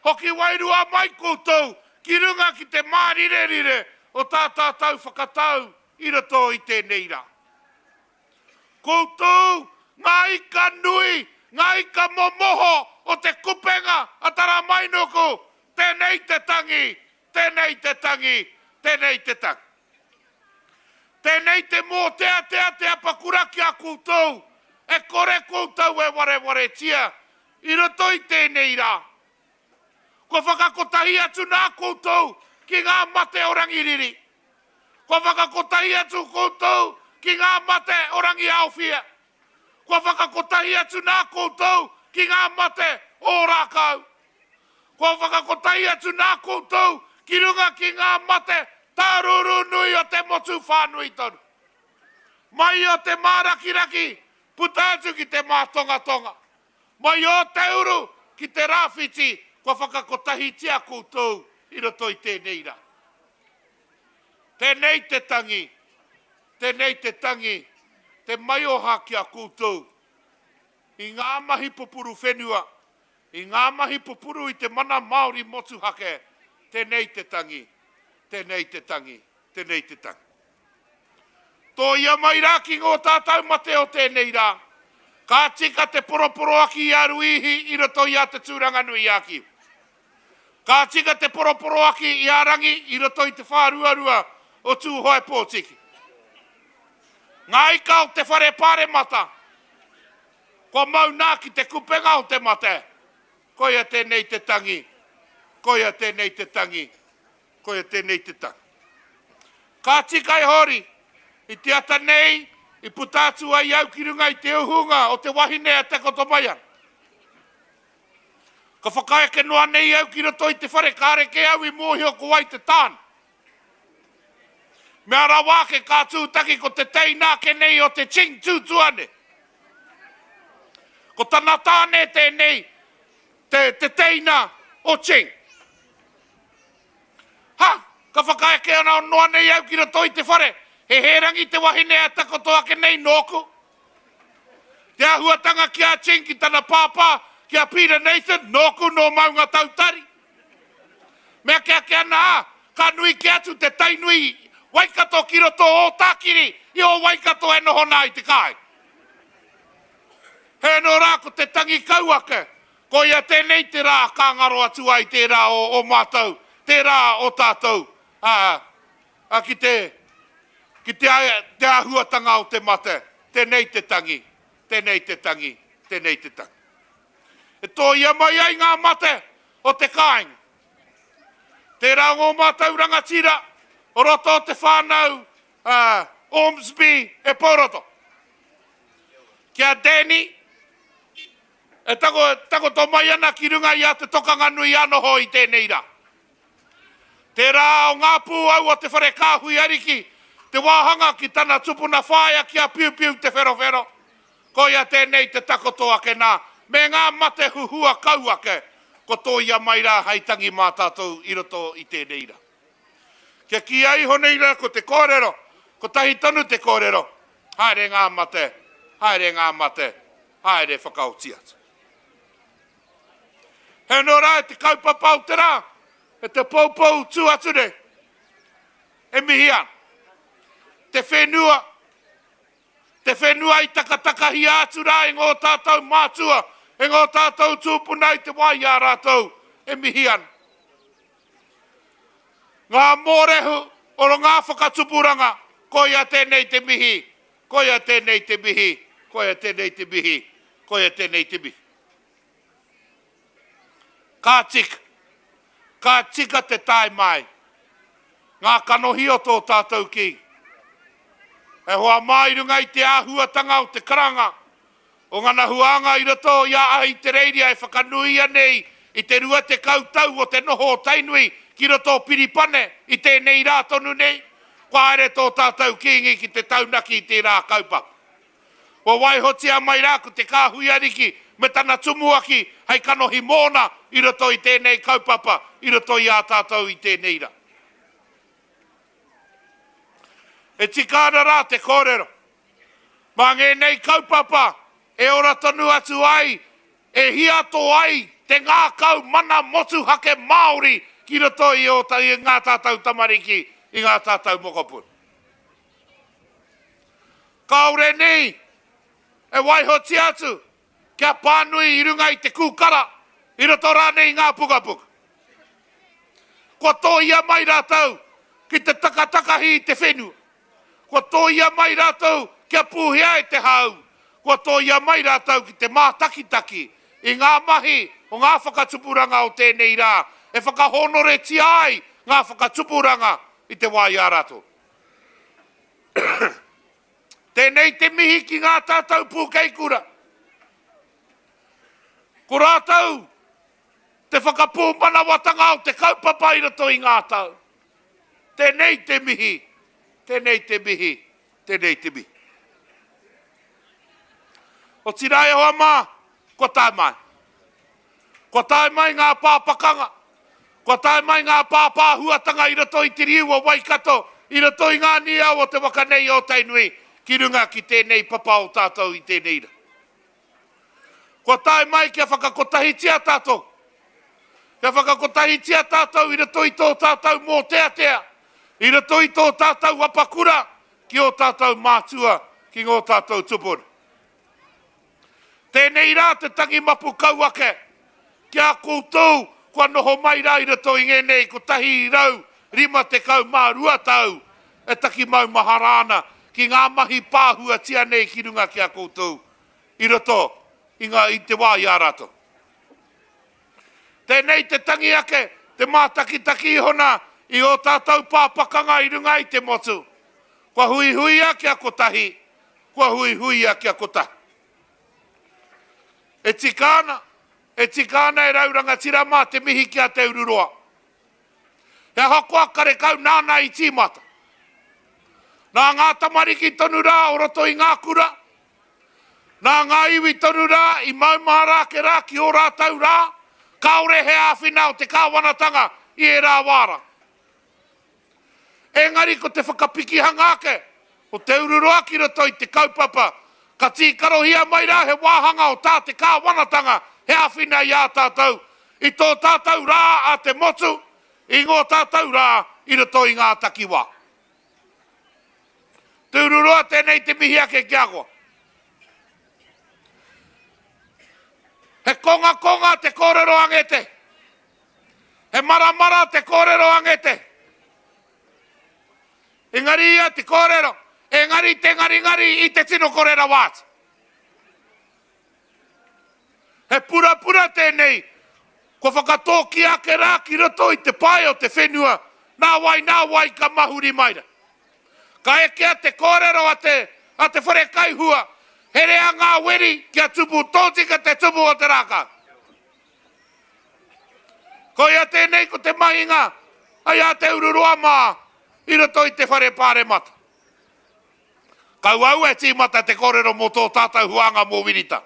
Hoki wairua mai koutou ki runga ki te mārirerire o tā tātou whakatau i roto i tēnei rā. Koutou ngā ika nui, ngā ika momoho o te kupenga a Taramainuku, tēnei te tangi, tēnei te tangi, tēnei te tangi. Tēnei te mōteatea te apakura ki a koutou, e kore koutou e warewaretia i roto i tēnei rā. Kua whakakotahi atu nā koutou ki ngā mate o Rangiriri. Kua whakakotahi atu koutou ki ngā mate o Rangiaowhia. Kua whakakotahi atu nā koutou ki ngā mate o Ōrākau. Kua whakakotahi atu nā koutou ki runga ki ngā mate tārūrū nui o te motu whānui tonu. Mai o te mārakiraki puta atu ki te mātongatonga. Mai o te uru ki te rāwhiti kua whakakotahitia koutou i roto i tēnei rā. Tēnei te tangi, tēnei te tangi, te maioha ki a koutou i ngā mahi pupuru whenua, i ngā mahi pupuru i te mana Māori motuhake, tēnei te tangi, tēnei te tangi, tēnei te tangi. Tōia mai rā ki ngō tātou mate o tēnei rā. Ka tika te poroporoaki i a Ruihi i roto i a Te Tūranganui-a-Kiwa. Ka tika te poroporoaki i a Rangi i roto i te whāruarua o Tūhoe Pōtiki. Ngā ika o te whare paremata, kua mau nā ki te kupenga o te mate, koia tēnei te tangi, koia tēnei te tangi, koia tēnei te tangi. Ka tika e Hori, i te ata nei i puta atu ai au ki runga i te uhunga o te wahine a Takoto mai ana. Ka whakaeke noa nei au ki roto i te whare kāre kē au i mōhio ko wai te tāne. Mea rawa ake ka tūtaki ko te teina ake nei o te Ching Tūtuane. Ko tana tāne tēnei, te, te teina o Ching. Ha! Ka whakaeke ana noa nei au ki roto i te whare. He hērangi te wahine a takoto ake nei nōku. Te āhuatanga ki a Ching ki tana pāpā, ki a Peter Nathan, nōku nō Maungatautari. Mea ake ake ana ā, ka nui kē atu te Tainui Waikato ki roto o Ōtākiri i ō Waikato e noho nā i te kāinga. He anō rā ko te tangi kau ake, koia tēnei te rā ka ngaro atu ai tērā o ō mātou, tērā o tātou, ā, ā, ki te, ki te, te āhuatanga o te mate, tēnei te tangi, tēnei te tangi, tēnei te tangi. E tōia mai ai ngā mate o te kāinga. Tērā o ngō mātou rangatira o roto o te whānau a Ormsby e Pouroto. Ki a Danny, e takoto mai ana ki runga i a Te Tokanganui a noho i tēnei rā. Tērā o ngā pūau o te whare kāhui ariki, te wāhanga ki tana tupuna whaea ki a Piupiu Te Wherowhero, koia tēnei te takoto ake nā, me ngā mate huhua kau ake, kua tōia mai rā hei tangi mā tātou i roto i tēnei rā. Kia kīia iho nei rā ko te kōrero, kotahi tonu te kōrero, haere ngā mate, haere ngā mate, haere whakaoti atu. He anō rā e te kaupapa o te rā, e te poupou tū atu nei, e mihi ana. Te whenua, te whenua i takatakahia atu rā e ngō tātou mātua, e ngō tātou tūpuna i te wā i a rātou e mihi ana. Ngā mōrehu o ngā whakatupuranga, koia tēnei te mihi, koia tēnei te mihi, koia tēnei te mihi, koia tēnei te mihi. Ka tika. Ka tika te tae mai. Ngā kanohi o tō tātou Kīngi. E hoa mā i runga i te āhuatanga o te karanga o ngana huānga i roto i a Ahitereiria e whakanuia nei i te 20 tau o te noho o Tainui ki roto o Piripane i tēnei rā tonu nei, kua haere tō tātou Kīngi ki te taunaki i tērā kaupapa. Kua waihotia mai rā ko te kāhui ariki me tana tumuaki hei kanohi mōna i roto i tēnei kaupapa, i roto i ā tātou i tēnei rā. E tika ana rā te kōrero, mā ngēnei kaupapa e ora tonu atu ai, e hiato ai te ngākau mana motuhake Māori ki roto i ō, i ngā tātou tamariki, i ngā tātou mokopuna. Kāore nei e waihotia atu kia pānui i runga i te kūkara, i roto rānei i ngā pukapuka. Kua tōia mai rātou ki te takatakahi i te whenua. Kua tōia mai rātou kia pūhea e te hau. Kua tōia mai rātou ki te mātakitaki i ngā mahi o ngā whakatupuranga o tēnei rā e whakahōnoretia ai ngā whakatupuranga i te wā i a rātou. Tēnei te mihi ki ngā tātou pūkeikura. Ko rātou te whakapūmanawatanga o te kaupapa i roto i ngā tau. Tēnei te mihi, tēnei te mihi, tēnei te mihi. Otirā e hoa mā, kua tae mai. Kua tae mai ngā pā pakanga, kua tae mai ngā pā pāhuatanga i roto i te riu o Waikato, i roto i ngā niao o te waka nei o Tainui, ki runga ki tēnei papa o tātou i tēnei ra. Kua tae mai kia whakakotahitia tātou, kia whakakotahitia tātou i roto i tō tātou mōteatea, i roto i tō tātou apakura, ki ō tātou mātua, ki ngō tātou tupuna. Tēnei rā te tangi mapu kau ake ki a koutou kua noho mai rā i roto i ngēnei 152 tau e taki maumahara ana ki ngā mahi pāhuatia nei ki runga ki a koutou i roto i ngā, i te wā i a rātou. Tēnei te tangi ake, te mātakitaki iho nā i ō tātou pā pakanga i runga i te motu. Kua huihuia kia kotahi, kua huihuia kia kotahi. E tika ana, e tika ana e rau rangatira mā te mihi ki a Te Ururoa. He ahakoa karekau nāna i tīmata. Nā ngā tamariki tonu rā o roto i ngā kura, nā ngā iwi tonu rā i maumahara ake rā ki ō rātou rā, kāore he āwhina o te kāwanatanga i ērā wā rā. Engari ko te whakapikihanga ake o Te Ururoa ki roto i te kaupapa, ka tīkarohia mai rā he wāhanga o tā te kāwanatanga he āwhina i a tātou, i tō tātou rā a te motu, i ngō tātou rā i roto i ngā takiwā. Te Ururoa, tēnei te mihi ake ki a koa. He kongakonga te kōrero a Ngete. He maramara te kōrero a Ngete. Engari ia te kōrero, engari te ngaringari i te tino kore rawa atu. He purapura tēnei kua whakatōkia ake rā ki roto i te pae o te whenua, nā wai, nā wai ka mahuri mai rā. Ka ekea te kōrero a te, a te whare kaihua, herea ngā weri kia tupu tōtika te tupu o te rākau. Koia tēnei ko te mahinga ai a Te Ururoa mā i roto i te whare pāremata. Kaua au e tīmata te kōrero mō tō tātou huānga mō Wirita.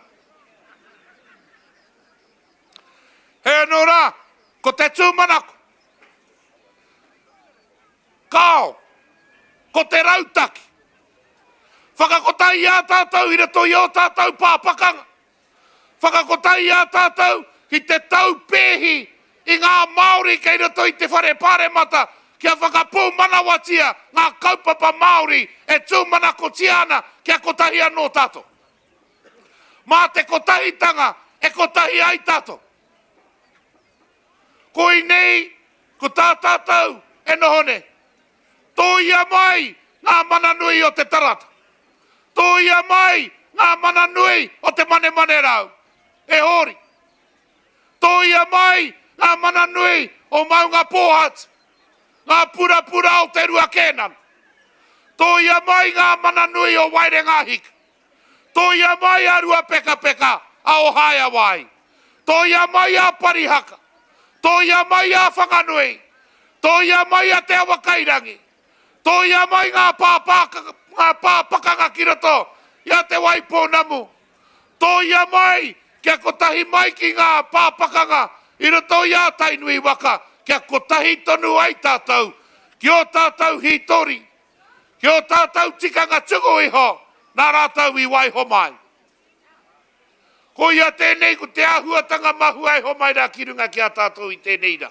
He anō rā, ko te tūmanako. Kāo, ko te rautaki. Whakakotahi i a tātou i roto i ō tātou pā pakanga. Whakakotahi i a tātou. ki te taupēhi i ngā Māori kei roto i te Whare Pāremata kia whakapūmanawatia ngā kaupapa Māori e tūmanakotia ana kia kotahi anō tātou. Mā te kotahitanga e kotahi ai tātou. Koinei ko tā tātou e noho nei. Tōia mai ngā mana nui o te tarata. Tōia mai ngā mana nui o te manemanerau. E hori. Tōia mai ngā mana nui o Maungapōhatu, ngā purapura o Te Rua Kēnana. Tōia mai ngā mana nui o Waerengāhika. Tōia mai a Ruapekapeka a Ohaeawai. Tōia mai a Parihaka. Tōia mai a Whanganui. Tōia mai a Te Awakairangi. Tōia mai ngā pā, ngā pā pakanga ki roto i a Te Waipounamu. Tōia mai kia kotahi mai ki ngā pā pakanga i roto i a Tainui waka kia kotahi tonu ai tātou ki ō tātou hītori, ki ō tātou tikanga tuku iho nā rātou i waiho mai. Koia tēnei ko te āhuatanga mahua e homai rā ki runga ki a tātou i tēnei rā.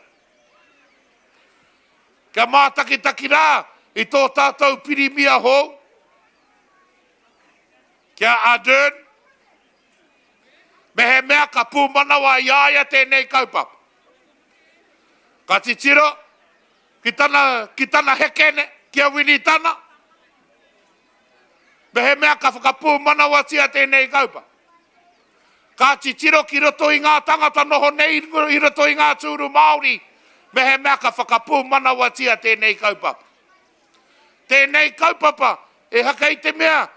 Kia mātakitaki rā i tō tātou pirimia hou, ki a Ardern, mehemea ka pūmanawa i a ia tēnei kaupapa. Ka titiro ki tana, ki tana hekene, ki a Winitana, mehemea ka whakapūmanawatia tēnei kaupapa. Ka titiro ki roto i ngā tangata noho nei i roto i ngā tūru Māori, mehemea ka whakapūmanawatia tēnei kaupapa. Tēnei kaupapa, ehake i te mea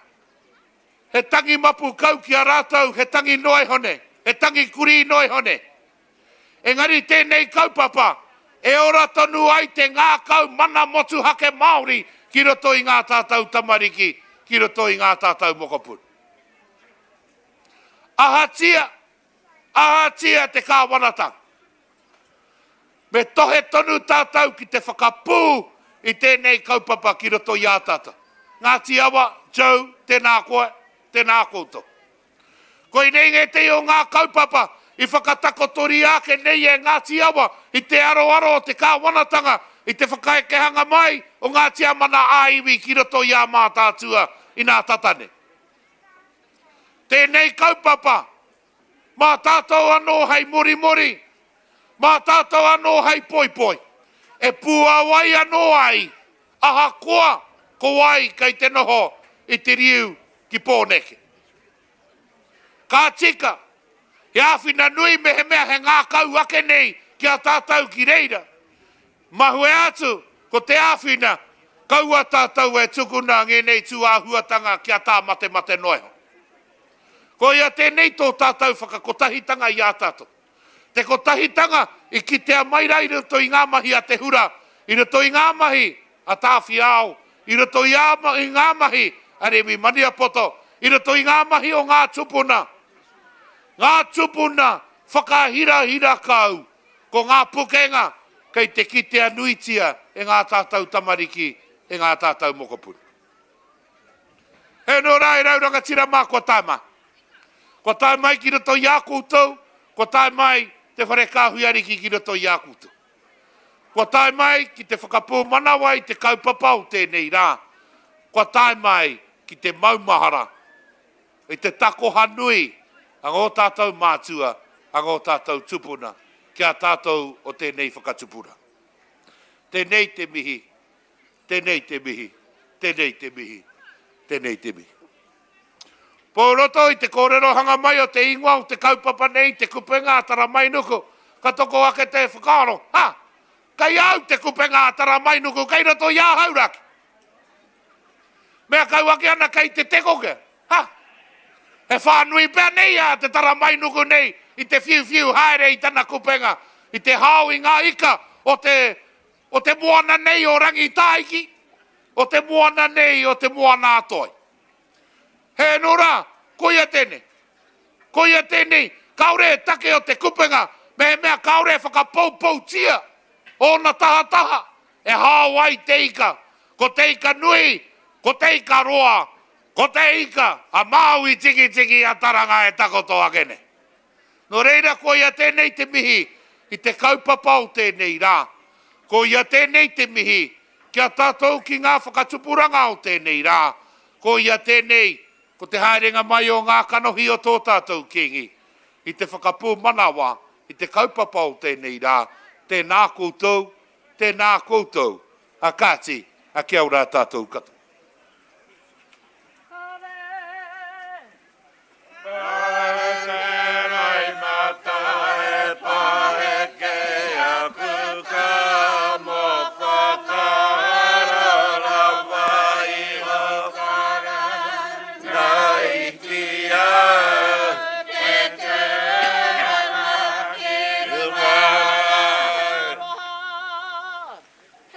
he tangi mapu kau ki a rātou, he tangi noa iho nei, he tangi kurī noa iho nei. Engari tēnei kaupapa e ora tonu ai te ngākau mana motuhake Māori ki roto i ngā tātou tamariki, ki roto i ngā tātou mokopuna. Ahatia, ahatia te kāwanatanga. Me tohe tonu tātou ki te whakapū i tēnei kaupapa ki roto i a tātou. Ngāti Awa, Joe, tēnā koe, tēnā koutou. Koinei ngētehi o ngā kaupapa i whakatakotoria ake nei e Ngāti Awa i te aroaro o te kāwanatanga i te whakaekehanga mai o ngā tiamana ā-iwi ki roto i a Mātaatua inā tata nei. Tēnei kaupapa, mā tātou anō hei morimori, mā tātou anō hei poipoi, e puāwai anō ai ahakoa ko wai kei te noho i te riu ki Pōneke. Ka tika, he āwhina nui mehemea he ngākau ake nei ki a tātou ki reira. Mahue atu ko te āwhina, kaua tātou e tukuna ngēnei tū āhuatanga kia tāmatemate noa iho. Koia tēnei tō tātou whakakotahitanga i a tātou. Te kotahitanga i kitea mai rā i roto i ngā mahi a Te Hura, i roto i ngā mahi a Tāwhiao, i roto i ā, i ngā mahi a Rewi Maniapoto, i roto i ngā mahi o ngā tupuna. Ngā tupuna whakahirahira kau, ko ngā pukenga kei te kitea nuitia e ngā tātou tamariki, e ngā tātou mokopuna. He anō rā e rau rangatira mā kua tae mai. Kua tae mai ki roto i a koutou, kua tae mai te whare kāhui ariki ki roto i a koutou. Kua tae mai ki te whakapūmanawa i te kaupapa o tēnei rā, kua tae mai ki te maumahara i te takoha nui a ngō tātou mātua, a ngō tātou tupuna ki a tātou o tēnei whakatupura. Tēnei te mihi Tenei te mihi, tenei te mihi, tenei te mihi. Pōroto i te kōrerohanga mai o te ingoa o te kaupapa nei, Te Kupenga a Taramainuku, ka toko ake te whakaaro, ha! Kei a au Te Kupenga a Taramainuku, kei roto i ahau raki. Mea kau ake ana kei te teko ke, ha! He whānui pea nei a Te Taramainuku nei i te whiuwhiu haere i tana kupenga, i te hao i ngā ika o te O te moana nei o Rangitāiki, o te moana nei o Te Moana-a-Toi. He anō rā, koia tēnei. Koia tēnei, kāore e take o te kupenga, mehemea kāore e whakapoupoutia ōna tahataha e hao ai te ika. Ko te ika nui, ko te ika roa, ko te ika a Māui Tikitiki a Taranga e takoto ake nei. Nō reira koia tēnei te mihi i te kaupapa o tēnei rā. Koia tēnei te mihi ki a tātou ki ngā whakatupuranga o tēnei rā. Koia tēnei ko te haerenga mai o ngā kanohi o tō tātou Kīngi i te whakapūmanawa i te kaupapa o tēnei rā. Tēnā koutou, tēnā koutou. A kāti, a kia ora tātou katoa.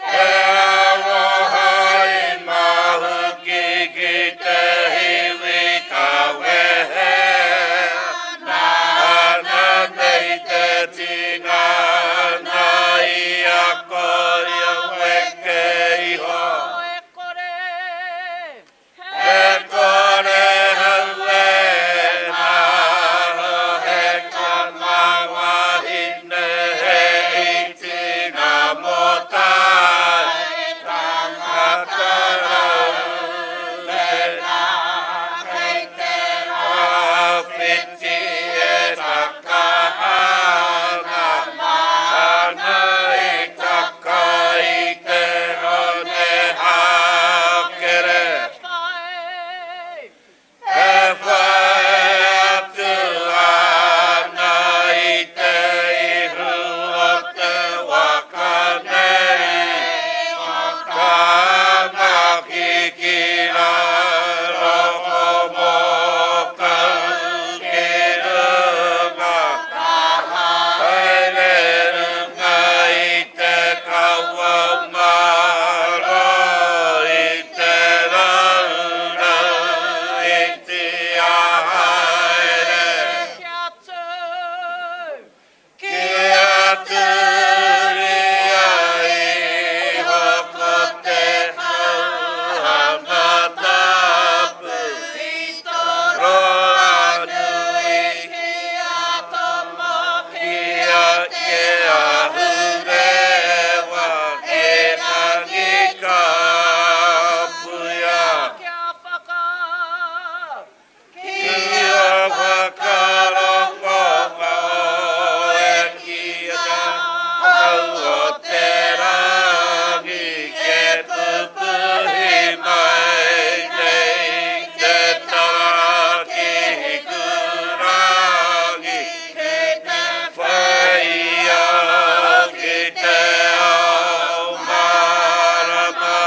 He aroha i mahuki ki te hiwi ka wehe, nāna nei te tinana i ako ia weke iho. E kore hau e ngaro he tama wahine he iti nga motai tangata rau tena kei te rawhiti e taka ana ana i taka i te rone Hakere. E whai atu ana i te ihu o te waka nei, tana kiki raro ko Mōkau ki runga, haere runga i te kawa mārō i te raurau iti a haere. Kia tū! Kia tūria iho ko te hauhanga tapu. I tō roa nui. Kia tomo ki te ahurewa erangi ka puia. Kia whaka. Kia whakarongo e ki ngā hau o te rangi ke pupuhi mai nei te tara ki Hikurangi. Ki te whaia ki te ao mārama.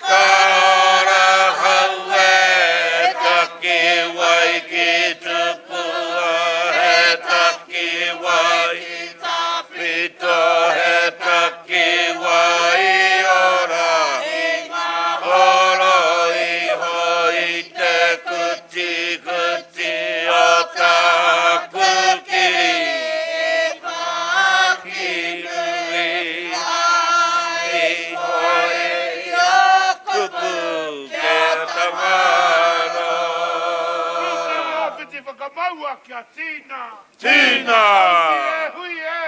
Ka ora hau e takiwai ki tupua he takiwai tawhito he takiwai ora Horo iho i te kutikuti o taku kiri Ki nui ai koe i a kupu kia tangaro. Ki te rāwhiti whakamaua kia tīna. Tīna! Taiki e hui e!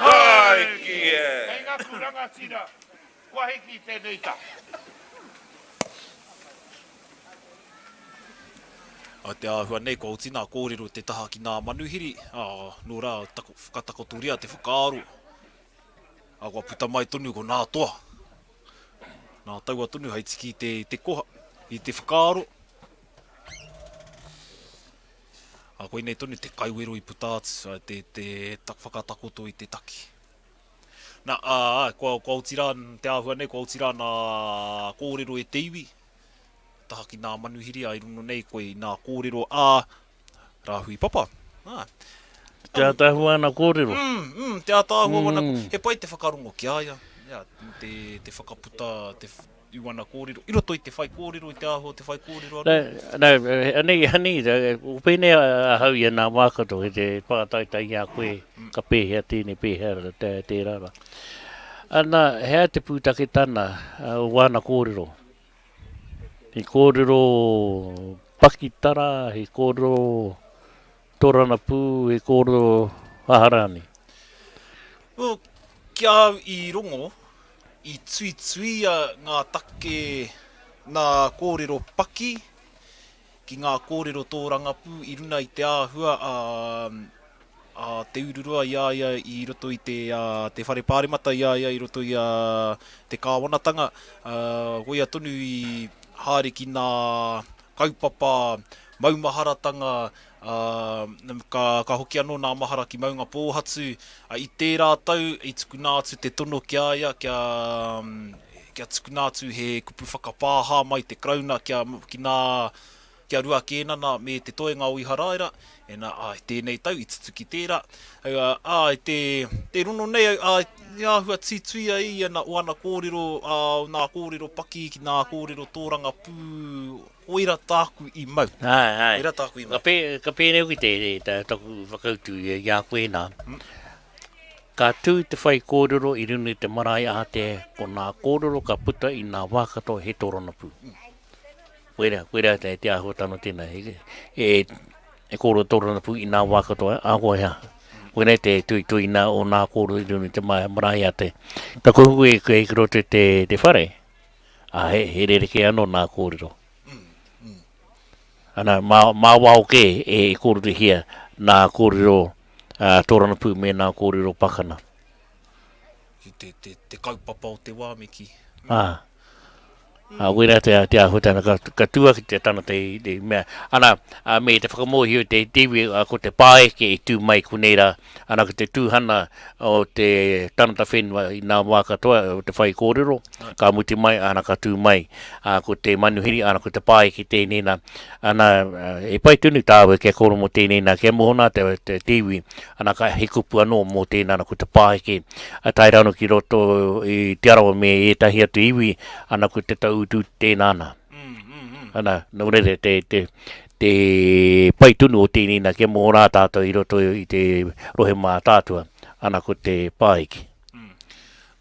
Taiki e! Kei ngaku rangatira, kua hiki tēnei taha. Te āhua nei kua oti nā kōrero te taha ki nā manuhiri, ā, nō rā whakatakotoria te whakaaro, ā, kua puta mai tonu ko nā toa. Nā taua tonu hei tiki i te, te koha, i te whakaaro. Ā, koinei tonu te kaiwero i puta atu, te, te whakatakoto i te taki. Nā, ā, kua, kua oti rā te āhua nei, kua oti rā nā kōrero e te iwi, taha ki nā manuhiri, ā, i rono nei koe i nā kōrero a Rāhui Papa. Ā. Te ātaahua ana kōrero. Mm, mm, te ātaahua wana, mm. He pai te whakarongo ki a ia, ia, te, te whakaputa, te, i wana kōrero, i roto i te whaikōrero, i te āhua o te whaikōrero anō. Nā, anei, anei, ko pēnei ahau i ana wā katoa, ki te whakataitai i a koe, ka pēhea tēnei, pēhea tērā rā. Ana, he aha te pūtaketana o wāna kōrero? He kōrero pakitara, he kōrero... tōrangapū, he kōrero aha rānei? Well, ki a au i rongo, i tuituia ngā take nā kōrero paki ki ngā kōrero tōrangapū i runa i te āhua a, a Te Ururoa i a ia i roto i te, a, te Whare Pāremata, i a ia i roto i a te kāwanatanga, ā, koia tonu i haere ki nā kaupapa maumaharatanga, ā, ka, ka hoki anō nā mahara ki Maungapōhatu, ā, i tērā tau i tukuna atu te tono ki a ia kia, kia tukuna atu he kupu whakapāha mai te Karauna kia, ki nā, ki a Rua Kēnana me te toenga o Iharaira, ena, ā, i tēnei tau i tutuki tērā. Ā, ā, te, te rono nei au, ā, i āhua tuituia e ia na, o ana kōrero, ā, o nā kōrero paki ki nā kōrero tōrangapū, koira tāku i mau. Āe, āe. Koira tāku i mau. Ka pē, ka pēnei hoki te, te, taku whakautu i a koe nā. Ka tū te whaikōrero i runga i te marae ātea, ko nā kōrero ka puta i nā wā katoa he tōrangapū. Koira, koira te, te āhuatanga tēnā. E, e, e kōrero tōrangapū i nā wā katoa, ahakoa he aha. Koinei te tuituina o nā kōrero i runga i te marae ātea. Ka kuhu koe ki roto i te, te whare, ā, he, he rerekē anō nā kōrero. Ana, mā, mā wao kē e kōrerohia nā kōrero ā, tōrangapū me nā kōrero pakana. Te, te, te kaupapa o te wā me kī. Ā, ā, koirā te, te āhuatanga ka, ka tū ake te tangata i te mea. Ana, ā, me te whakamōhio te, te iwi, ā, ko te pāeke i tū mai konei rā, ana ko te tūhana o te tangata whenua i nā wā katoa o te whaikōrero, ka mutu mai, ana ka tū mai, ā, ko te manuhiri, ana ko te pāeke tēnei nā, ana, e pai tonu tāua kia kōrero mō tēnei nā, kia moho nā te, te, te iwi, ana ka he kupu anō mō tēnā ana ko te pāeke, a tae rānō ki roto i Te Arawa me ētahi atu iwi, ana ko te tauutu tēnā nā. Ana, nō reira te, te, te pai tonu o tēnei nā kia moho rā tātou i roto i te rohe Mātaatua, ana ko te pāeke.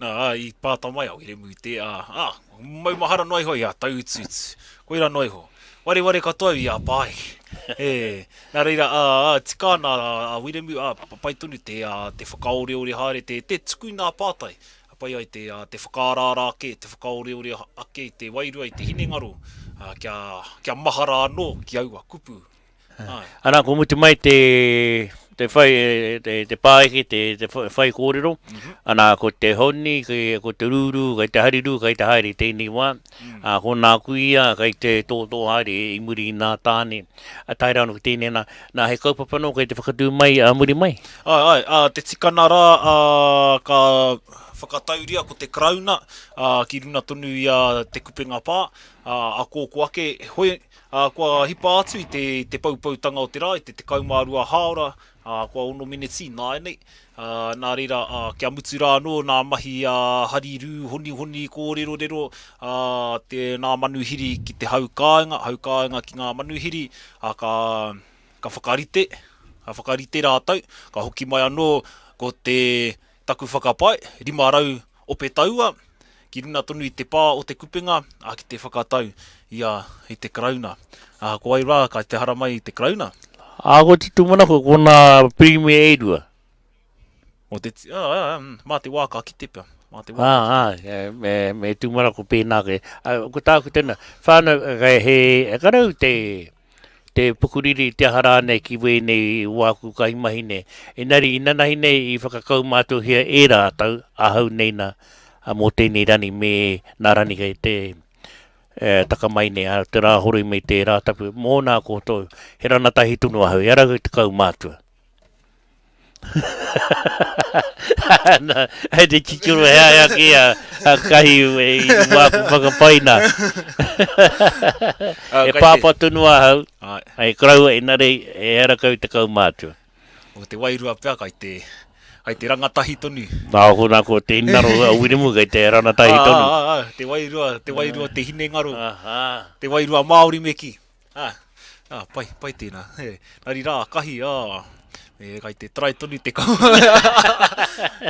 Nā, ā, i pāta mai a Wiremu i te, ā, ā, maumahara noa iho i a Tauutuutu. Koirā noa iho. Wareware katoa au i a Pāeke. E, nā reira, ā, ā, tika ana a, a Wiremu, ā, pai tonu te, ā, te whakaoreore haere, te, te tuku i nā pātai. Pai ai te, ā, te whakaaraara ake, te whakaoreore ake i te wairua, i te hinengaro, ā, kia, kia mahara anō ki aua kupu. Āe. Ana, kua mutu mai te, te whai, te, te pāeke, te, te whai kōrero. Mm -hmm. Ana, ko te honi, ko te rūrū, kei te harirū, kei te haere i tēnei wā. Mm. Ā, ko nā kuia, kei te tōtō haere i muri i nā tāne. A tae rā anō ki tēnei, nā, nā he kaupapa anō kei te whakatū mai a muri mai. Āe, āe, ā, te tikana rā, ā, ka whakatauria ko te Karauna, ā, ki runa tonu i a Te Kupenga Pā, ā, a kōkō ake, hoi, Ā, kua hipa atu i te, te poupoutanga o te rā, i te 12 hāora, ā, kua ono meneti ināianei. Ā, nā reira, ā, kia mutu rā anō nā mahi ā harirū, honihoni, kōrerorero, ā, te, nā manuhiri ki te hau kāinga, hau kāinga ki ngā manuhiri, ā, ka, ka whakarite, ka whakarite rātou, ka hoki mai anō ko te, taku whakapae, 500 ope taua, ki runa tonu i te pā o Te Kupenga, ā, ki te whakatau i a, i te Karauna. Ā, ko wai rā kai te haramai i te Karauna? Ā, ko te tūmanako, ko nā Pirimia e rua. O te, ā, ā, mā te wā ka kite pea. Mā te wā ka kite. Ā, ā, me, me tūmanako pēnā ke. Ā, ko tāku tēnā, whānau, he, he karau te, te pukuriri, te aha rānei ki wēnei o āku kaimahi nei. Engari inanahi nei i whakakaumātuahia e rātou ahau nei nā mō tēnei rani me nā rani kei te taka mai nei, a te Rāhoroi me te Rātapu, mōna koutou, he ranatahi tonu ahau, ehara au i te kaumātua. Na, hei te titiro he aia ki a, a kahi e i wāku whakapaina. E pāpā tonu ahau, hei karaua engari ehara kau te kaumātua. O te wairua pea kai te, kai te rangatahi tonu. Nā, ko, nā, ko te inaro a Wiremu kei te rangatahi tonu. Ā, ā, ā, te wairua, te wairua te hinengaro, te wairua Māori me kī. Ā, ā, pai, pai tēnā. He, nā reira, kahi, ā, E, kai te try tonu te kapo,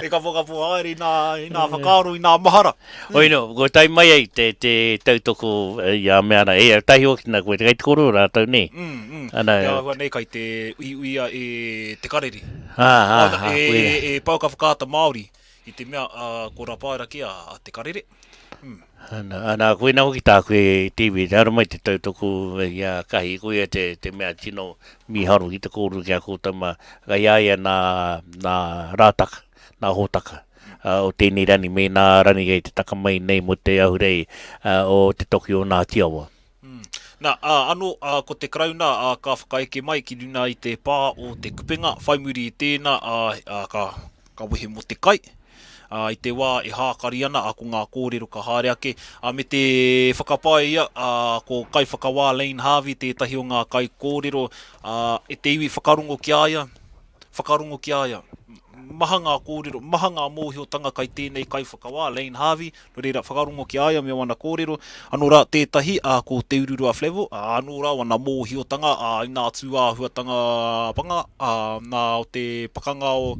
te kapokapo haere i nā, i nā whakaaro, i nā mahara. Oi no, ko tae mai ai te, te tautoko i a mea ana, e, tahi hoki nā koe, kai te koro rātou nei. Mm, mm. Ana, Te āhua nei kai te uiuia e te karere. Ha, ha, ha, e, e, koira. e Pouaka Whakaata Māori, i te mea a, ko Rapaera kē a, a te karere. Mm. Ana, ana, koina hoki tāku e te iwi, te haere mai te tautoko i a Kahi, koia te, te mea tino mīharo ki te kōrero ki a koutou mā, kei a ia nā, nā rātaka, nā hōtaka o tēnei rani me nā rani kei te taka mai nei mō te ahurei o te toki o Ngāti Awa. Nā, ā, anō, ā, ko te Karauna, ā, ka whakaeke mai ki runa i te pā o Te Kupenga, whai muri i tēnā, ā, ā, ka, ka wehe mō te kai. Ā, i te wā e hākari ana, ā, ko ngā kōrero ka haere ake, ā, me te whakapae ia, ā, ko Kaiwhakawā Layne Harvey tētahi o ngā kaikōrero, ā, e te iwi whakarongo ki a ia, whakarongo ki a ia. Maha ngā kōrero, maha ngā mōhiotanga kai tēnei kaiwhakawā, Layne Harvey, Nō reira, whakarongo ki a ia me wana kōrero. Anō rā tētahi, ā, ko Te Ururoa Flavell, ā, anō rā wana mōhiotanga, ā, i nā tūāhuatanga panga, ā, nā o te pakanga o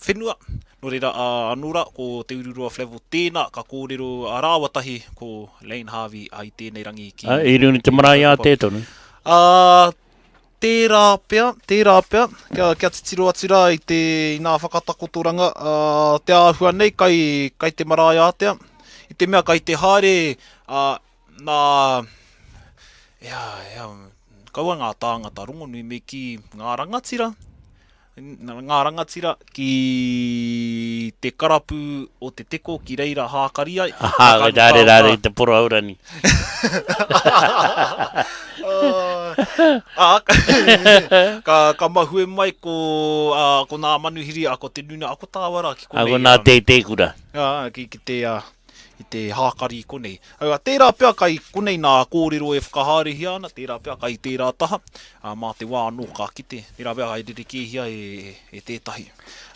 whenua. Nō reira, ā, anō rā, ko Te Ururoa Flavell tēnā ka kōrero, ā, rāua tahi ko Layne Harvey, ā, i tēnei rangi ki. Ā, i runga i te marae ātea tonu. Ā, Tērā pea, tērā pea, kia, kia titiro atu rā i te, i nā whakatakotoranga, ā, te āhua nei kai, kai te marae ātea, i te mea kai te haere, ā, nā, ea, ea, kaua ngā tāngata rongonui me kī ngā rangatira, ngā rangatira ki te karapu o Te Teko ki reira hākari ai. Aha, kei te haere rānei ki te poro aurani. Ā, ka, ka mahue mai ko, ā, ko nā manuhiri, ā, ko te nuna, ā, ko tāua rā ki konei. Ā, ko nā tētēkura. Ā, ki, ki te, ā, i te hākari i konei. Ā, tērā pea kai konei nā kōrero e whakahaerehia ana, tērā pea kai tērā taha, ā, mā te wā anō ka kite, tērā pea kai rerekēhia e, e tētahi.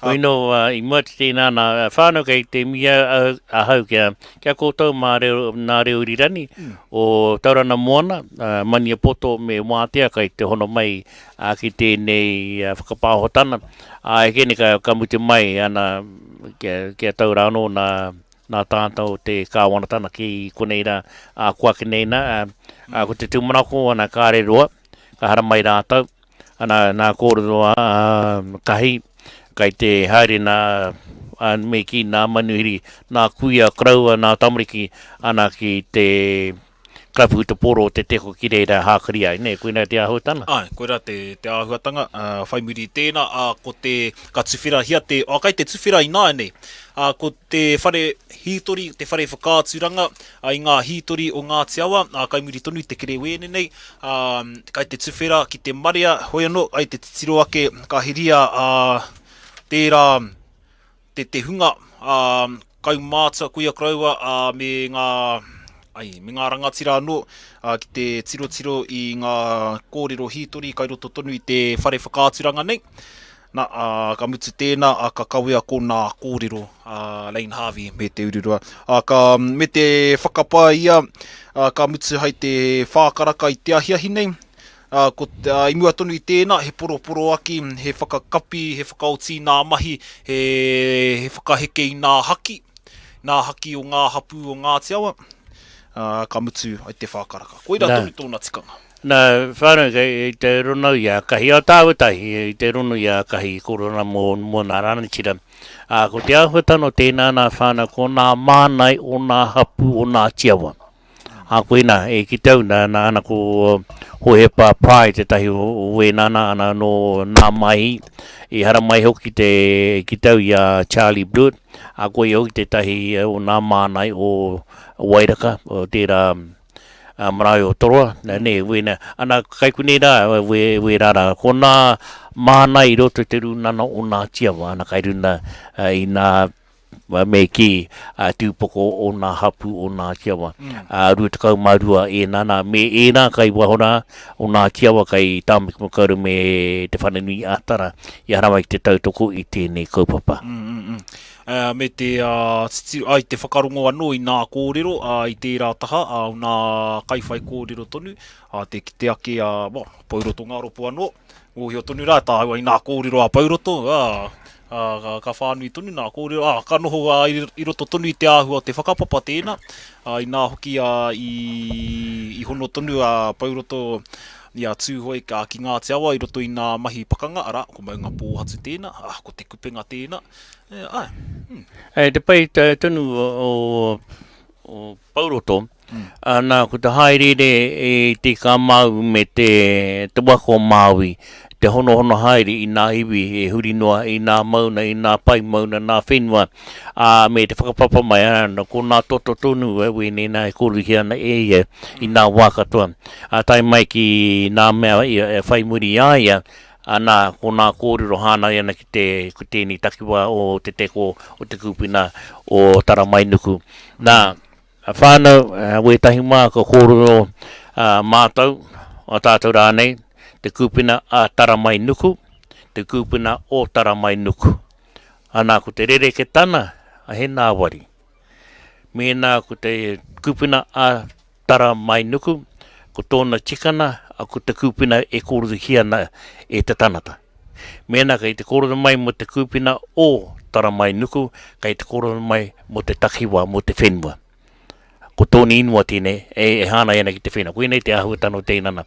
Ā. Hoi nō, i mua atu tēnā nā whānau kei te mihi ahau kia, kia koutou mā reo, nā reo irirangi o Tauranga Moana, Maniapoto me Wātea kai te hono mai ki tēnei whakapāhotana. Ā, e kē nei ka, ka mutu mai ana kia, kia tau rā anō nā, nā tāngata o te kāwanatana ki konei rā, ā, ko ake nei nā, ā, ko te tūmanako ana kāre roa, ka haramai rātou, ana, nā kōrero a, a Kahi, kai te haere nā, ā, me kī nā manuhiri, nā kuia, koroua, nā tamariki, ana ki te, Karapu te poro o te teko ki reira hākari ai, nē, koinā te āhuatanga? Āe, koirā te, te āhuatanga, ā, whai muri i tēnā, ā, ko te, ka tuwherahia te, ā, kai te tuwhera ināianei, ā, ko te whare hītori, te whare whakaaturanga, ā, i ngā hītori o Ngāti Awa, ā, kai muri tonu i te kerewēne nei, ā, kai te tuwhera ki te marea, hoi anō, kai te titiro ake, ka hiria, ā, tērā, te, te hunga, ā, kaumātua, kuia koroua, ā, me ngā, ai, me ngā rangatira anō, ā, ki te tirotiro i ngā kōrero hītori kai roto tonu i te whare whakaaturanga nei. Nā, ā, ka mutu tēnā, ā, ka kawea ko nā kōrero a Layne Harvey me Te Ururoa. Ā, ka, me te whakapae ia, ā, ka mutu hai te whā karaka i te ahiahi nei, Ā, ko, ā, i mua tonu i tēnā, he poroporoaki, he whakakapi, he whakaoti i nā mahi, he, he whakaheke i nā haki, nā haki o ngā hapū o Ngāti Awa, ā, ka mutu ai te whākaraka. Koirā Nā. tonu tōna tikanga. Nā, whānau, kei te rono i a Kahi, o tāua tahi, i te rono i a Kahi i korona mō, mō nā ranatira. Ā, ko te āhuatanga o tēnā nā whānau, ko nā mānai o nā hapū o Ngāti Awa. Ā, koinā, e kite au, nā, nā, ana ko Hohepa Pride tētahi o, o wēnā nā, ana nō nā mai, i haramai hoki te kite au i a Charlie Blewett, ā, koia hoki tētahi o nā mānai o Wairaka, o tērā a marae o Toroa, nā, nē, wēnā, ana, kai konei rā, wē, wērā rā, ko nā mānai i roto i te rūnana o Ngāti Awa, ana, kai runa i nā Me kī, a Tūpoko o nā hapū o Ngāti Awa, a 22 ēnā nā, me ērā kai waho rā o Ngāti Awa kai Tāmaki Makaurau me Te Wharenui a Tara i haramai ki te tautoko i tēnei kaupapa. Mm, mm, mm. Uh, me te uh, titiro, ai, te whakarongo anō i nā kōrero uh, i tērā taha uh, o nā kaiwhai kōrero tonu, uh, te kite ake a uh, well, Pouroto Ngaropo anō. Mōhio tonu rā tāua i nā kōrero a Pouroto, ā, ā, ka, ka whānui tonu nā kōrero, ā, ka noho ā, i, i roto tonu i te āhua o te whakapapa tēnā, ā, inā hoki ā, i, i hono tonu a Pouroto i a Tūhoe ā, ki Ngāti Awa i roto i nā mahi pakanga, arā, ko Maungapōhatu tēnā, ā, ko Te Kupenga tēnā, e, āe, hmm. E, te pai tonu o, o, o Pouroto, Ana, ko te hāereere i te Ika a Māui me te, te waka o Māui, te honohono haere i nā iwi e huri noa i nā mauna, i nā pae mauna, nā whenua, ā, me te whakapapa mai, ana, ko nā toto tonu wēnei nā e kōruhia ana e ia i nā wā katoa. Ā, tae mai ki nā mea e whai muri i a ia, ana, ko nā kōrero hāngai ana ki te, ki tēnei takiwā o Te Teko o Te Kūpuna o Taramainuku. Nā, A whānau, wētahi mā ka kōrero mātou, a tātou rānei, te kūpuna a Taramainuku, te kūpuna o Taramainuku. Anā, ko te rereketana, he nāwari. Mēnā ko te kūpuna a Taramainuku, ko tōna tikana, ko te kūpuna e kōrerohia ana e te tangata. Mēnā kei te kōrero mai mō te kūpina o Taramainuku, kei te kōrero mai mō te takiwā, mō te whenua. Ko tōna ingoa tēnei e hāngai ana ki te whenua. Koinei te āhuatanga o tēnā nā.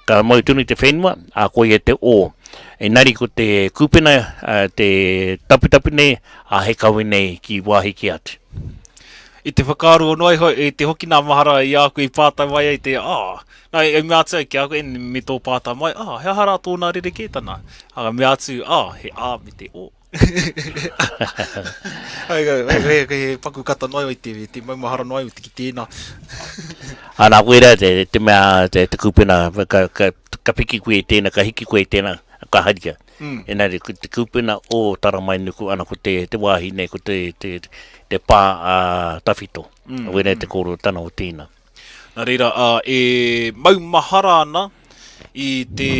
Ka mau tonu te whenua, ā, koia te o. Engari ko te kūpina, te taputapu nei, ā, he kawe nei ki wāhi kē atu. I te whakaaro noa iho, i te hoki nā mahara i a koe i pātai mai ai te, ā, Nā, i mea atu au ki a koe, me tō pātai mai, ā, he aha rā tōna rerekētanga? Ā, ka mea atu, ā, he ā me te o. He, he, he paku kata noa i te, te maumahara noa i te ki tēnā. Ana, koirā te, te mea, te, te kūpena, ka, ka, ka piki koe i tēnā, ka hiki koe i tēnā, ka haria. Mm. Engari, ko te kūpena o Taramainuku, ana, ko te, te wāhi nei, ko te, te, te pā a tawhito. Mm. Koinei te kōrero o tēnā. Nā reira, ā, e maumahara ana i te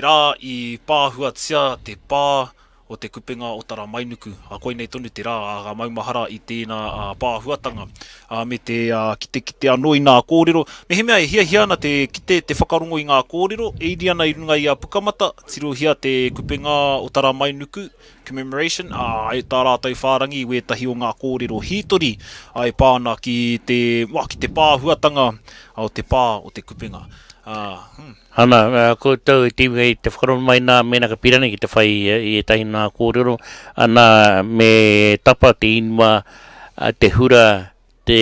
rā i pāhuatia te pā o Te Kupenga o Taramainuku. Ā, koinei tonu te rā, ā, ka maumahara i tēnā pāhuatanga, ā, me te kitekite anō i ngā kōrero. Mehemea e hiahia ana te kite, te whakarongo i ngā kōrero, e iri ana i runga i a Pukamata, tirohia Te Kupenga o Taramainuku, Commemoration, ā, e tā rātou whārangi i wētahi o ngā kōrero hītori e pā ana ki te, wā, ki te pāhuatanga o te pā o Te Kupenga. Ā, hmm. Ana, koutou i te iwi kei te whakarongo mai nā, mēnā ka pīrangi ki te whai i ētahi nā kōrero, ana, me tapa te ingoa, te hura, te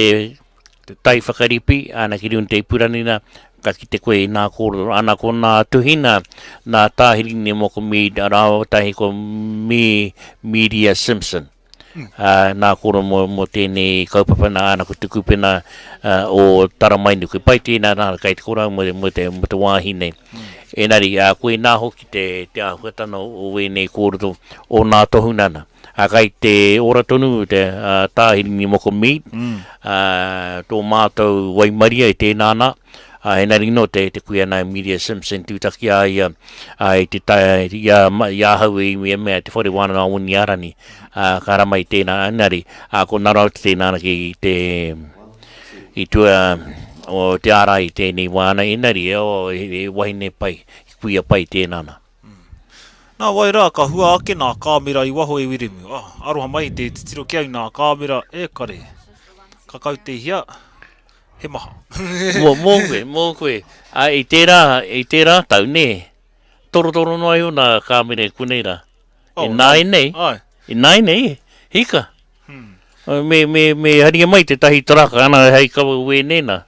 tai whakaripi, ana ki runga i te ipurangi na, ka kite koe i nā kōrero, ana ko nā tuhina, nā Tā Hirini Moko Mead rāua tahi ko Mi, Miria Simpson. Ā, nā kōrero mō, mō tēnei kaupapa nā, ana ko te kupena o Taramainuku. Pai tēnā nā, kei te korau mō te, mō te, mō te wāhi nei. Engari, ā, koinā hoki te, te āhuatanga o ēnei kōrero o nā tohunga nā. Ā, kai te ora tonu te Tā Hirini Moko Mead, ā, tō mātou waimaria i tēnā nā, ā, engari nō te, te kuia nā Emilia Simpson tūtaki a ia, ā, i te tae, i a, i ahau e imi e mea te whare wānanga o Niarani, ā, ka rama i tēnā, engari, ā, ko Nara Ota tēnā ana ki te, i tua o te ārai i tēnei wā ana, engari, oh, he, he wahine pai, he kuia pai tēnā nā. Nā wai rā ka hua ake nā kāmera i waho e Wiremu. Oh, aroha mai te titiro ki au nā kāmera, e kare. Ka kautehia, he maha. Mō, mō koe, mō koe. A, i tērā, i tērā tau, nē? Torotoro noa iho nā kāmera i konei rā. Oh, I nāianei, ai. I nāianei, hika. Hmm. Me, me, me haria mai tētahi taraka ana hei kawe wēnei nā.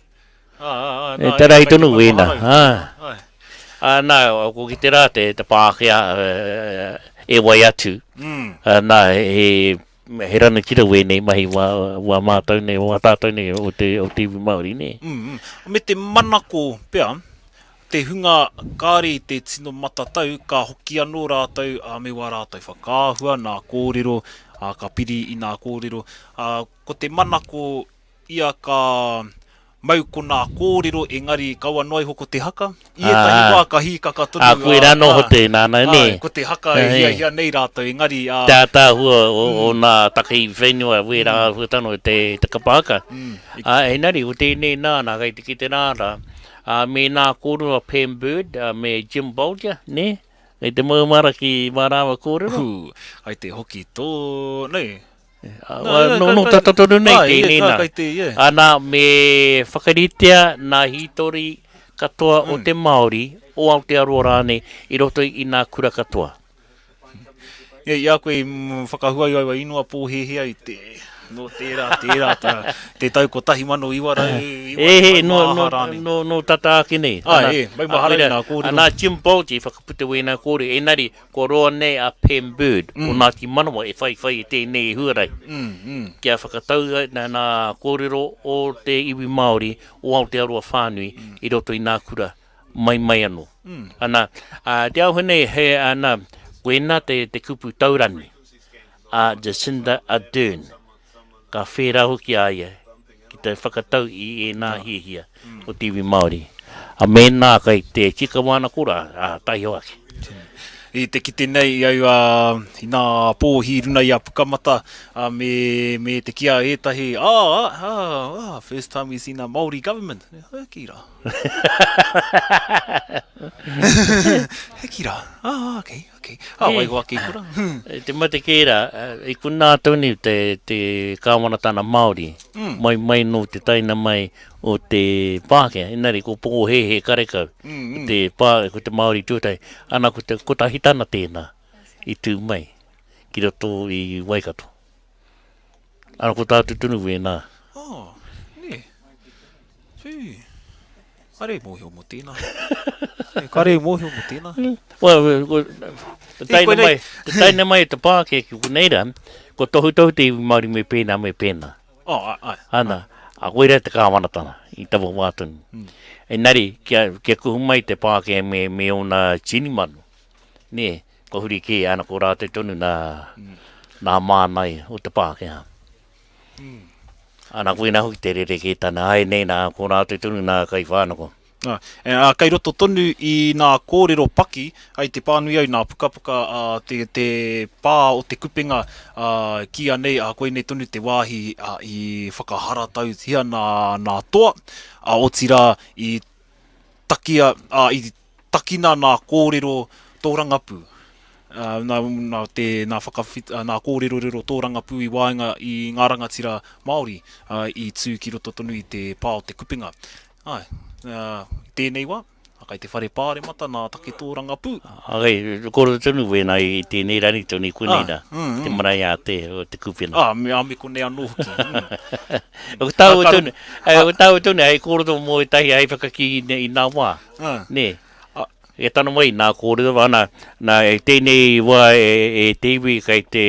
E te rahi tonu wēnā. Ā, nā, ko ki te rā te, te Pākehā e wai atu. Ā, nā, he, he ranatira wēnei mahi wā, wā mātou nei, wā tātou nei o te, o te iwi Māori, nē? Mm, me te manako pea, te hunga kāre i te tino matatau, ka hoki anō rātou ā, me wā rātou whakaahua, nā kōrero, ā, ka piri i nā kōrero. Ā, ko te manako ia ka mau ko nā kōrero engari kaua noa iho ko te haka. I ētahi wā ka hīkaka tonu ā, koirā anō ho tēnā nā, nē. Āe, ko te haka e hiahia nei rātou engari ā. Te ātaahua o nā take i whenua, wērā āhuatanga o te kapa haka. Ā, engari ko tēnei nā, nā kei te kite rā rā, ā, me nā kōrero a Pam Bird, me Jim Bolger, nē? Kei te maumahara ki wā rāua kōrero? Hū, kai te hoki tō, nei. Nō, nō tata tonu nei tēnei nā. Ana, me whakaritea nā hītori katoa o te Māori, o Aotearoa rānei, i roto i nā kura katoa. I a koe i whakahua i aua inoa pōhēhē ai te, nō tērā, tērā, tā, te tau 1990 E he, nō, nō, nō, nō tata ake nei. Ai, e, maumahara i nā kōrero. Nā Jim Bolt i whakaputa wēnā kōrero, engari, kua roa nei a Pam Bird o Ngāti Manawa e whaiwhai i tēnei huarahi, kia whakatau ai nā kōrero o te iwi Māori, o Aotearoa whānui i roto i nā kura mai mai anō. Ana, ā, te āhua nei, he, ana, koinā te, te kupu taurani a Jacinda Ardern. Ka whērā hoki a ia ki te whakatau i ēnā hiahia o te iwi Māori. A mēnā kai te tika wāna kora, ā, taiho ake. I te kite nei i au, ā, i nā pōhi runa i a Pukamata, ā, me, me te kī a ētahi, ā, ā, ā, first time we've seen a Māori government. Ki rā. He ki rā. Ah, okay, okay. Ah, waiho ake i kura. Te mate kē rā, i konā tonu te, te kāwanatana Māori, mm. mai mai nō te taina mai o te Pākehā, engari ko Pōhēhē karekau, mm, mm. ko te pā, ko te Māori tuatahi, ana ko te kotahitana tēnā i tū mai ki roto i Waikato. Ana ko tātou tonu wēnā. Oh, nē. Tū. Kare mōhio mō tēnā. Kare mōhio mō tēnā. Well, ko, te taina mai, te taina mai te Pākehā ki konei rā, ko tohutohu te iwi Māori me pēnā, me pēnā. Oh, ai, ai. Ana, a koira te kāwanatanga i taua wā tonu. Mm. Engari, kia, kia kuhu mai te Pākehā me, me ōna tini mano, nē, Kua huri kē, ana ko rātou tonu nā, nā mānai o te Pākehā. Ana koinā hoki te rerekētana, āe nei nā, ko rātou tonu nā kaiwhānako. Ā, ā, kei roto tonu i nā kōrero paki, ai te pānui au nā pukapuka a te, te pā o te kupenga, ā, kīia nei, ā, koinei tonu te wāhi, ā, i whakaharatautia nā, nā toa, ā, otirā i takia, ā, i takina nā kōrero tōrangapū, ā, nā, nā te, nā whakawhit, nā kōrerorero tōrangapū i waenga i ngā rangatira Māori, ā, i tū ki roto tonu i te pā o Te Kupenga. Āe, ā, i tēnei wā, kai te whare pāremata nā take tōrangapū. Āe, kōrero tonu wēnā i tēnei rani tonu i konei rā, te marae ātea o Te Kupenga. Ā, me, ā, me konei anō hoki. Mm. Ko tāua tonu, ko tāua tonu hei kōrero mō ētahi hei whakakī i nā wā. Nē. E tana mai nā kōrero ana, nā e tēnei wā e, e te iwi kei te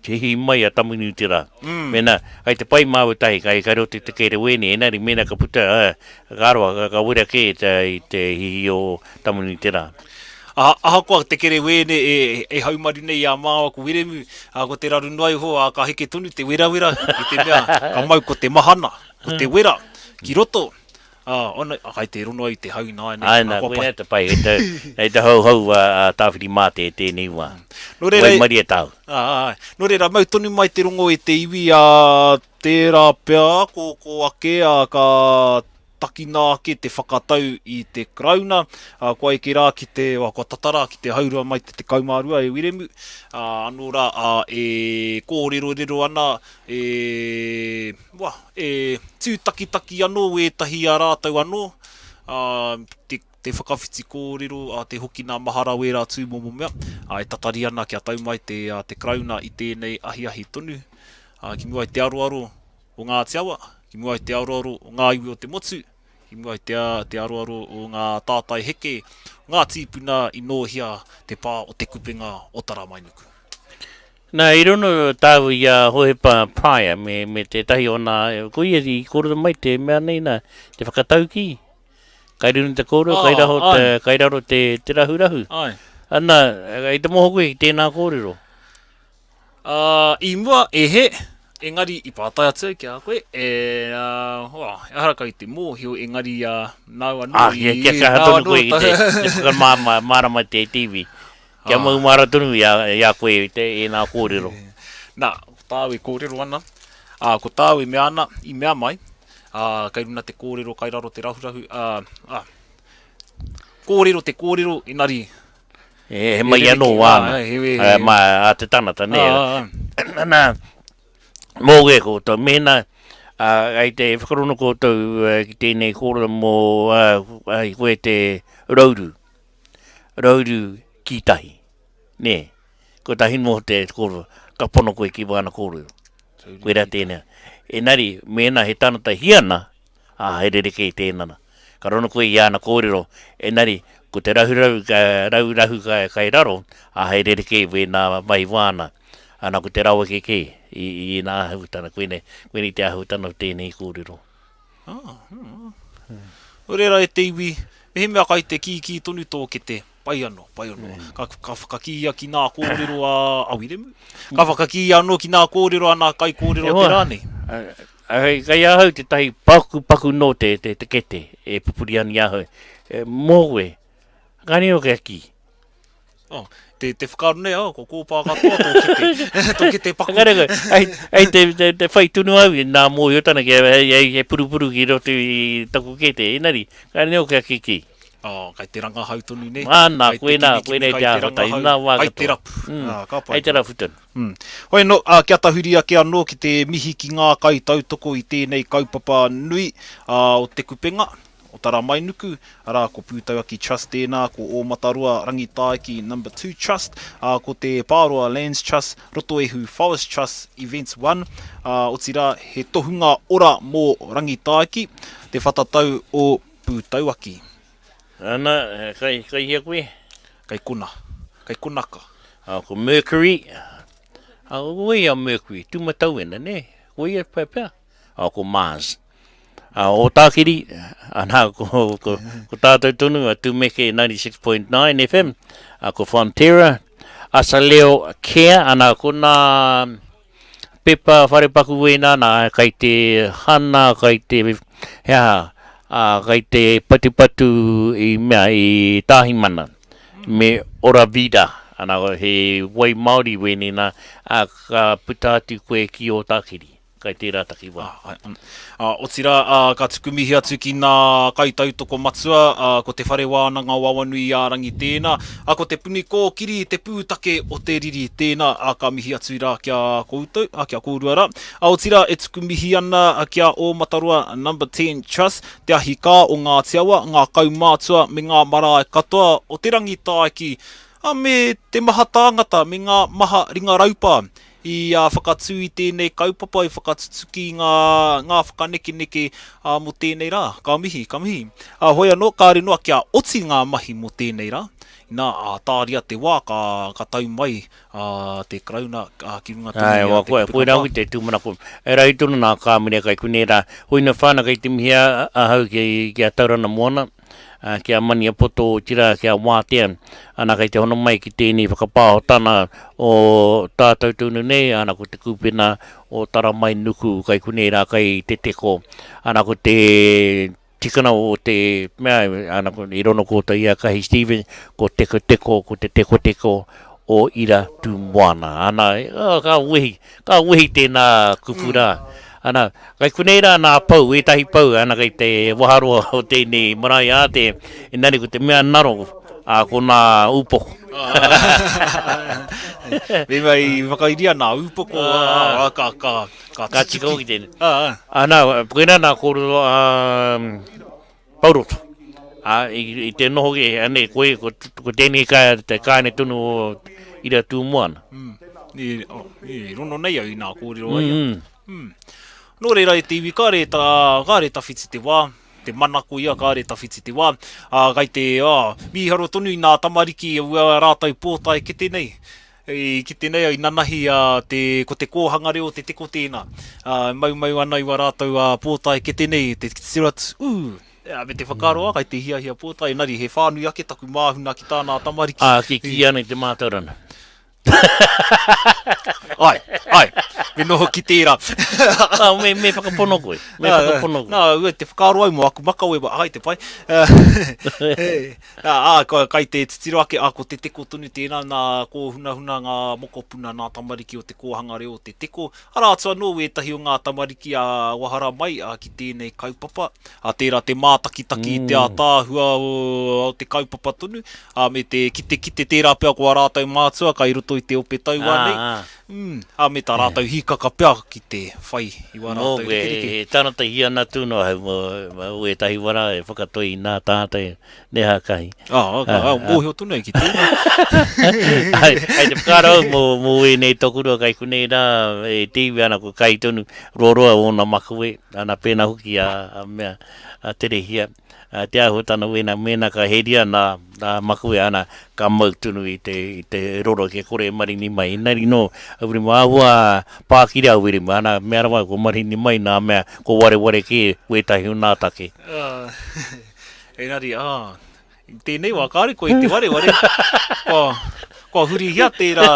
hihi mai a Tamanui-te-rā. Mm. Mēnā, kei te pai māua tahi, kei, kei roto i te kerewēne, engari mēnā ka puta, ā, ka roa, ka, ka wera kē te, i te hihi o Tamanui-te-rā. Aha, ahakoa te kerewēne e, e haumaru nei i a māua ko Wiremu, ā, ko te raru noa iho, ā, ka heke tonu te werawera i te mea, ka mau ko te mahana, ko te wera ki roto, Ā, ona, kai te rono au i te hau ināianei. Āe nā, koinā te pai, kei te, kei te houhou a, a Tāwhirimātea i tēnei wā. Nō reira, Waimarie tāu. Ā, āe. Nō reira, mau tonu mai te rongo e te iwi, ā, tērā pea, ko, ko ake, ā, ka takina ake te whakatau i te Karauna, ā, kua eke rā ki te, wā, kua tata rā ki te haurua mai te 12 e Wiremu, ā, anō rā, ā, e kōrerorero ana, e, Wā, e tūtakitaki anō wētahi i a rātou anō, ā, te, te whakawhiti kōrero, ā, te hoki nā mahara wērā tūmomo mea, ā, e tatari ana kia tau mai te, ā, te Karauna i tēnei ahiahi tonu, ā, ki mua i te aroaro o Ngāti Awa, ki mua i te aroaro o ngā iwi o te motu, ki mua i te, te aroaro o ngā tātai heke, ngā tīpuna i nōhia te pā o Te Kupenga o Taramainuku. Nā, i rono tāu i a Hohepa Pryor me, me tētahi o nā, ko ia i kōrero mai te mea nei nā, te whakataukī. Kai runa te kōrero, kai raho te, kai raro te, te rahurahu. Ai. Ana, i te moho koe ki tēnā kōrero. Uh, I mua, e he, engari i pātai atu au ki a koe, e, uh, oh, ehara kau i te mōhio, engari uh, nāu anō ah, i... Kia, kia kaha tonu koe ki te, te whakamāma, mārama te TV. Kia maumahara tonu i a, i a koe i te, ēnā kōrero. Nā, ko tāu e kōrero ana, ā, ko tāu e mea ana, i mea mai, ā, kei runa te kōrero, kai raro te rahurahu, ā, ā, kōrero te kōrero, engari, He mai anō wāna, mā a te tangata, nē. Nā, mō e koutou, mēnā ai te whakarono koutou ki tēnei kōrero mō ai koe te rauru, rauru ki tahi, nē. Kotahi noa te kōrero, ka pono koe ki wāna kōrero. Koirā tēnei. Engari, mēnā he tangata hiana, ā, he rerekē tēnā. Ka rono koe i āna kōrero, engari, ko te rahurahu, raurahu kai raro, ā, he rerekē wēnā mahi wāna. Ana, ko te raweke kē i, i ēnā āhuatanga, koinei, koinei te āhuatanga o tēnei kōrero. Ah, ah. Nō reira e te iwi, mehemea kai te kīkī tonu tō kete, pai anō, pai anō. Ka, ka whakakīia ki nā kōrero a, a Wiremu. Ka whakakīia anō ki nā kōrero a nā kaikōrero o te rā nei. Kei ahau tētahi pakupaku nō te, te, te kete e pupuri ana i ahau. E, mō koe, ka riro kia kī. Oh, te, te whakaaro nei, oh, ko kōpā katoa tō kete, tō kete paku. Ka riro, ai, ai te, te, te whai tunu au i nā mōhiotana kia hei, hei, hei purupuru ki roto i taku kete. Engari, ka riro kia kikī. Oh, kai te rangahau tonu nei. Āna, koinā, koinei te āhuatanga, i nā wā katoa. Kai te rapu. Mm, ah, ka pai. Kai te rapu tonu. Mm. Hoi anō, ā, kia tahuri ake anō ki te mihi ki ngā kaitautoko i tēnei kaupapa nui ā, o Te Kupenga, o Taramainuku, arā, ko Pūtauaki Trust tēnā, ko Ōmataroa Rangitāiki Number Two Trust, ā, ko Te Pāroa Lands Trust, Rotoehu Forest Trust, Events One, ā, otirā, he tohunga ora mō Rangitāiki, te whatatau o Pūtauaki. Ana, kai, kai hea koe? Kai kona. Kai konaka. Ah, ko Mercury. Ah, ko wai a Mercury? Tūmatauena, nē? Ko ia pea pea? Ah, ko Mars. Ah, Ōtākiri, ana, ko, ko, ko tātou tonu, a Tumeke 96.9 FM, ah, ko Fonterra, Asaleo Care, ana, ko nā pepa wharepaku wēnā nā, kai te hana, kai te, he aha, ā, kai te patupatu i mea, i Tāhimana, me Ora Vida, ana, he wai Māori wēnei nā, ā, ka puta atu koe ki Ōtākiri. Kai tērā takiwā. Ā, otirā, ā, ka tuku mihi atu ki nā kaitautoko matua, ā, ko Te Whare Wānanga o Awanuiārangi tēnā, ā, ko Te Puni Kōkiri te pūtake o te riri tēnā, ā, ka mihi atu rā ki a koutou, ā, ki a kōrua rā. Ā, otirā, e tuku mihi ana ki a Ōmataroa Number Ten Trust, te ahi kā o Ngāti Awa, ngā kaumātua me ngā marae katoa o Te Rangitāiki, ā, me te maha tāngata me ngā maha ringa raupā I whakatū i tēnei kaupapa, i whakatutuki i ngā, ngā whakanekeneke mō tēnei rā. Ka mihi, ka mihi. Ā, hoi anō, kāre noa kia oti ngā mahi mō tēnei rā. Inā, ā, tāria te wā, ka, ka tau mai ā, te Karauna ā, ki runga tonu Āe, i a Te koe, Kupenga koirā Pā. hoki te tūmanako. E rahi tonu nā Kāmine kai konei rā. Hoi nā whānau kei te mihi ahau ki, ki a Taurana Moana. ā, ki a Maniapoto, otirā ki a Wātea, ana kei te hono mai ki tēnei whakapāhotana o tātou tonu nei, ana ko te kūpena o Taramainuku kai konei rā kai Te Teko, ana ko te tikanga o te mea, ana ko, i rono koutou i a Kahi Stevens, ko Tekoteko, ko te tekoteko o Ira Tūmoana. Ana, ka wehi, ka wehi tēnā kupu rā. Ana, kai konei rā nā pou, ētahi pou, ana kei te waharoa o tēnei marae ātea, engari ko te mea naro, ā, ko nā ūpoko. Me mea i whakairia nā ūpoko, ā, ka, ka, ka Ka tika hoki tēnei. Ana, koirā nā kōrero a Pouroto. Ā, i, i te noho ki, anei, koe, ko, ko tēnei ka, te kāne tonu o Ira Tūmoana. Mm. I, oh, i rono nei au i nā kōrero ai. Mm. Mm. Nō reira e te iwi, kāre, ta, kāre tawhiti te wā, te manako ia, kāre tawhiti te wā. Ā, kai te, ā, mīharo tonu i nā tamariki, ua rātou pōtae kete nei. I kite nei au i nanahi a te, ko te kōhanga reo te teko tēnā. Ā, e maumau ana i wā rātou ā, pōtae kete nei, te titiro atu, ū, ā, me te whakaaro, ā, kai te hiahia pōtae, engari he whānui ake taku māhuna ki tā nā tamariki. Ā, kikī ana i te mātauranga. Ai, ai, me noho ki tērā. Ah, me, me whakapono koe, me whakapono koe. Nā, ua te whakaaro au mō aku makawe, ai te pai. Ā, ā, kai te titiro ake, ā, ko te teko tonu tēnā, nā kōhunahuna ngā mokopuna, nā tamariki o te kōhanga reo o te teko. Arā atu anō wētahi o ngā tamariki a wahara mai ā, ki tēnei kaupapa, ā, tērā te mātakitaki i te ātaahua o, o te kaupapa tonu, ā, me te kitekite tērā pea ko ā rātou mātua kai roto i te ope tauā nei, mm, ā, me tā rātou hīkaka pea ki te whai i wā rātou Mōku e, rekereke. e tangata hia ana tū noa hau mō, mō ētahi wara e whakatoi i nā tāngata e neha kahi. Ā, ā, ā, mōhio tonu ai ki tēnā. Ai, ai te whakaaro au mō, mō ēnei tokorua kai konei rā, e te iwi ana ko kai tonu roroa ōna makawe, ana pēnā hoki a, a mea, a Terehia, a te āhuatana wēnā, mēnā ka heria nā, nā makawe ana, ka mau tonu i te, i te roro kia kore e marini mai. Engari nō, a Wiremu, āhua pākiri a Wiremu, ana, mea rawa kua marini mai nā mea, kua wareware kē wētahi o nā take. Engari, ā, i tēnei wā, kāre koe i te wareware. Kua, kua hurihia tērā,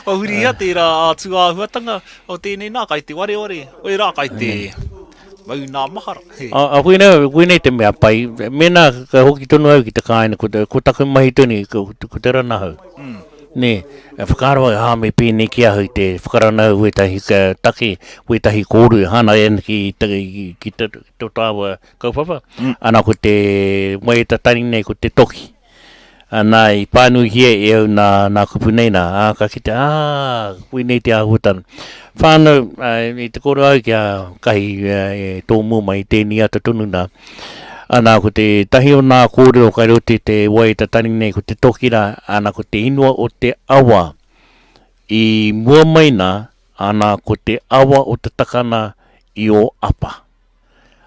kua hurihia tērā ā tūāhuatanga o tēnei nā, kai te wareware, oe rā, kai te mau nā mahara. He. A, a koinei, koinei te mea pai, mēnā ka hoki tonu au ki te kāinga, ko, te, ko taku mahi tonu, ko, ko te ranahau. Mm. Nē, e whakaaro ai, ā, me pēnei ki ahau te whakaranahau wētahi take, wētahi kōrero e hāngai ana ki, ki, ki, ki tō tāua kaupapa, ana ko te waiata tari nei ko te toki. Ana i pānuihia e au nā, nā kupu nei nā, ā, ka kite, ā, koinei te āhuatanga. Whānau, ā, i te koro au kia kahi e tō mua mai i tēnei ata tonu nā. Ana ko te tahi o nā kōrero kai roto i te waiata tari nei ko te toki rā, ana ko te ingoa o te awa i mua mai nā, ana ko te awa o te takana i o Apa.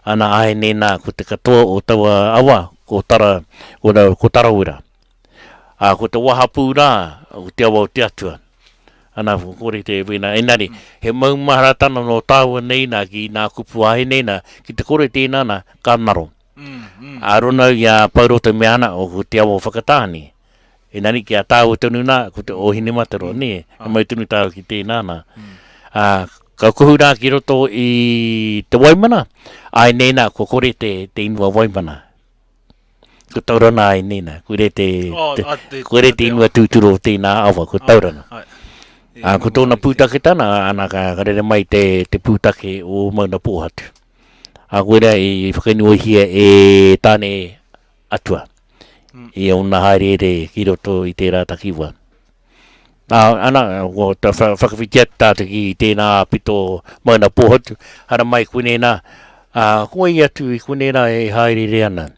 Ana āianei nā, ko te katoa o taua awa, ko Tara, ko, ko Tarawera. Ā, ko te wahapū rā, ko te awa o te Atua. Ana, ko kore te wena. Engari, he maumaharatana nō tāua nei nā ki nā kupu āianei nā, ki te kore tēnā nā, ka ngaro. Ā, rona i a Pouroto mea ana, o ko te awa o Whakatāne. Engari ki a tāua tonu nā, ko te Ōhinemataroa, nē, ka mau tonu tāua ki tēnā nā. Ā, ka kuhu rā ki roto i te Waimana, āe nei nā, kua kore te, te ingoa Waimana. Ko Taurana āe nei nā, koirā te, te, koirā te ingoa tūturu o tēnā awa, ko Taurana. Ā, ko tōna pūtaketana, ana ka, ka rere mai te, te pūtake o Maunapōhatu. Ā, koirā i whakaingoahia e Tāne Atua i ōna hāereere ki roto i tērā takiwā. Ā, ana, kua whakawhiti atu tātou ki tēnā pito Mauna Pōhatu, haramai konei nā, ā, ko wai atu i konei rā e hāereere ana?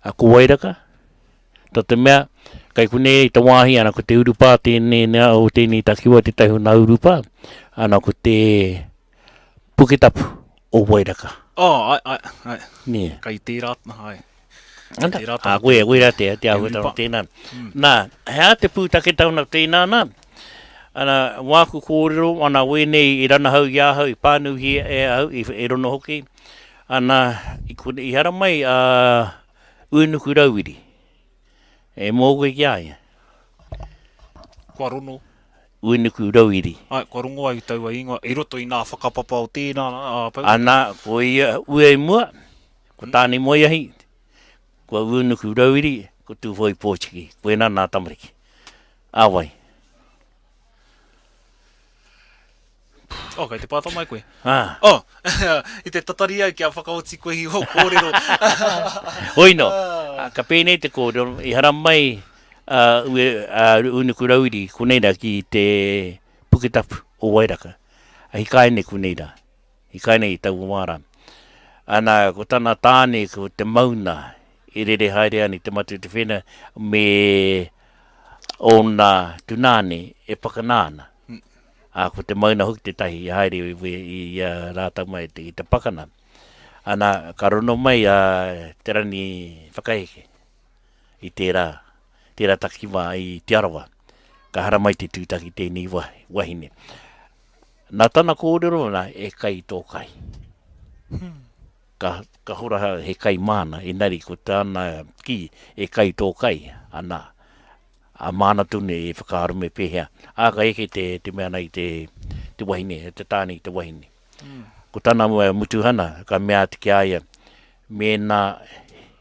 Ā, ko Wairaka? Tā te mea, kai konei i te wāhi, ana, ko te urupā tēnei nā, o tēnei takiwā tētahi o nā urupā, ana, ko te Puketapu o Wairaka. Oh, ai, ai, ai. Nē. Kai tērā, ai. Ana, tērā a, koe, koe rā te, te āhuatanga o tēnā. Mm. Nā, he aha te pūtake tauna o tēnā nā? Ana, wāku kōrero, ana, wēnei i ranahau i ahau, i pānuhia e ahau, i, e rono hoki, ana, i, i haramai a Uenuku Rauiri. E mō koe ki a ia? Kua rono. Uenuku Rauiri. Ae, kua rongo au i taua ingoa i roto i nā whakapapa o tēnā, ā, pou. Ana, ko ia ua i mua, ko Tāne Moeahi, kua Uenuku Rauiri, ko Tūhoe Pōtiki. Koinā nā tamariki. Ā wai? Oh, kei te pātai mai koe. Ah. Oh, i te tatari au kia whakaoti koe i ō kōrero. Hoi no, ka pēnei te kōrero, i haramai a Ue, a Unuku Rauiri konei rā ki te Puketapu o Wairaka. A Hikaene konei rā. Hikaene i taua wā rā. Ana, ko tana tāne ko te mauna e rere haere ana i te mate o te whenua me ōna tunāne e pakana ana. Ā, ko te mauna hoki tētahi i haere i a rātou mai i te pakana. Ana, ka rono mai a Te Rangi Whakaeke i tērā, tērā takiwā i Te Arawa. Ka haramai te tūtaki tēnei wahine. Nā tana kōrero nā, e kai tō kai. Ka, ka hora he kai māna, engari ko tāna kī, e kai tō kai, ana. Ā, māna tonu e whakaaro me pēhea. Ā, ka eke te, te mea ana i te, te wahine, te tāne i te wahine. Ko tana mutuhana, ka mea atu ki a ia, mēnā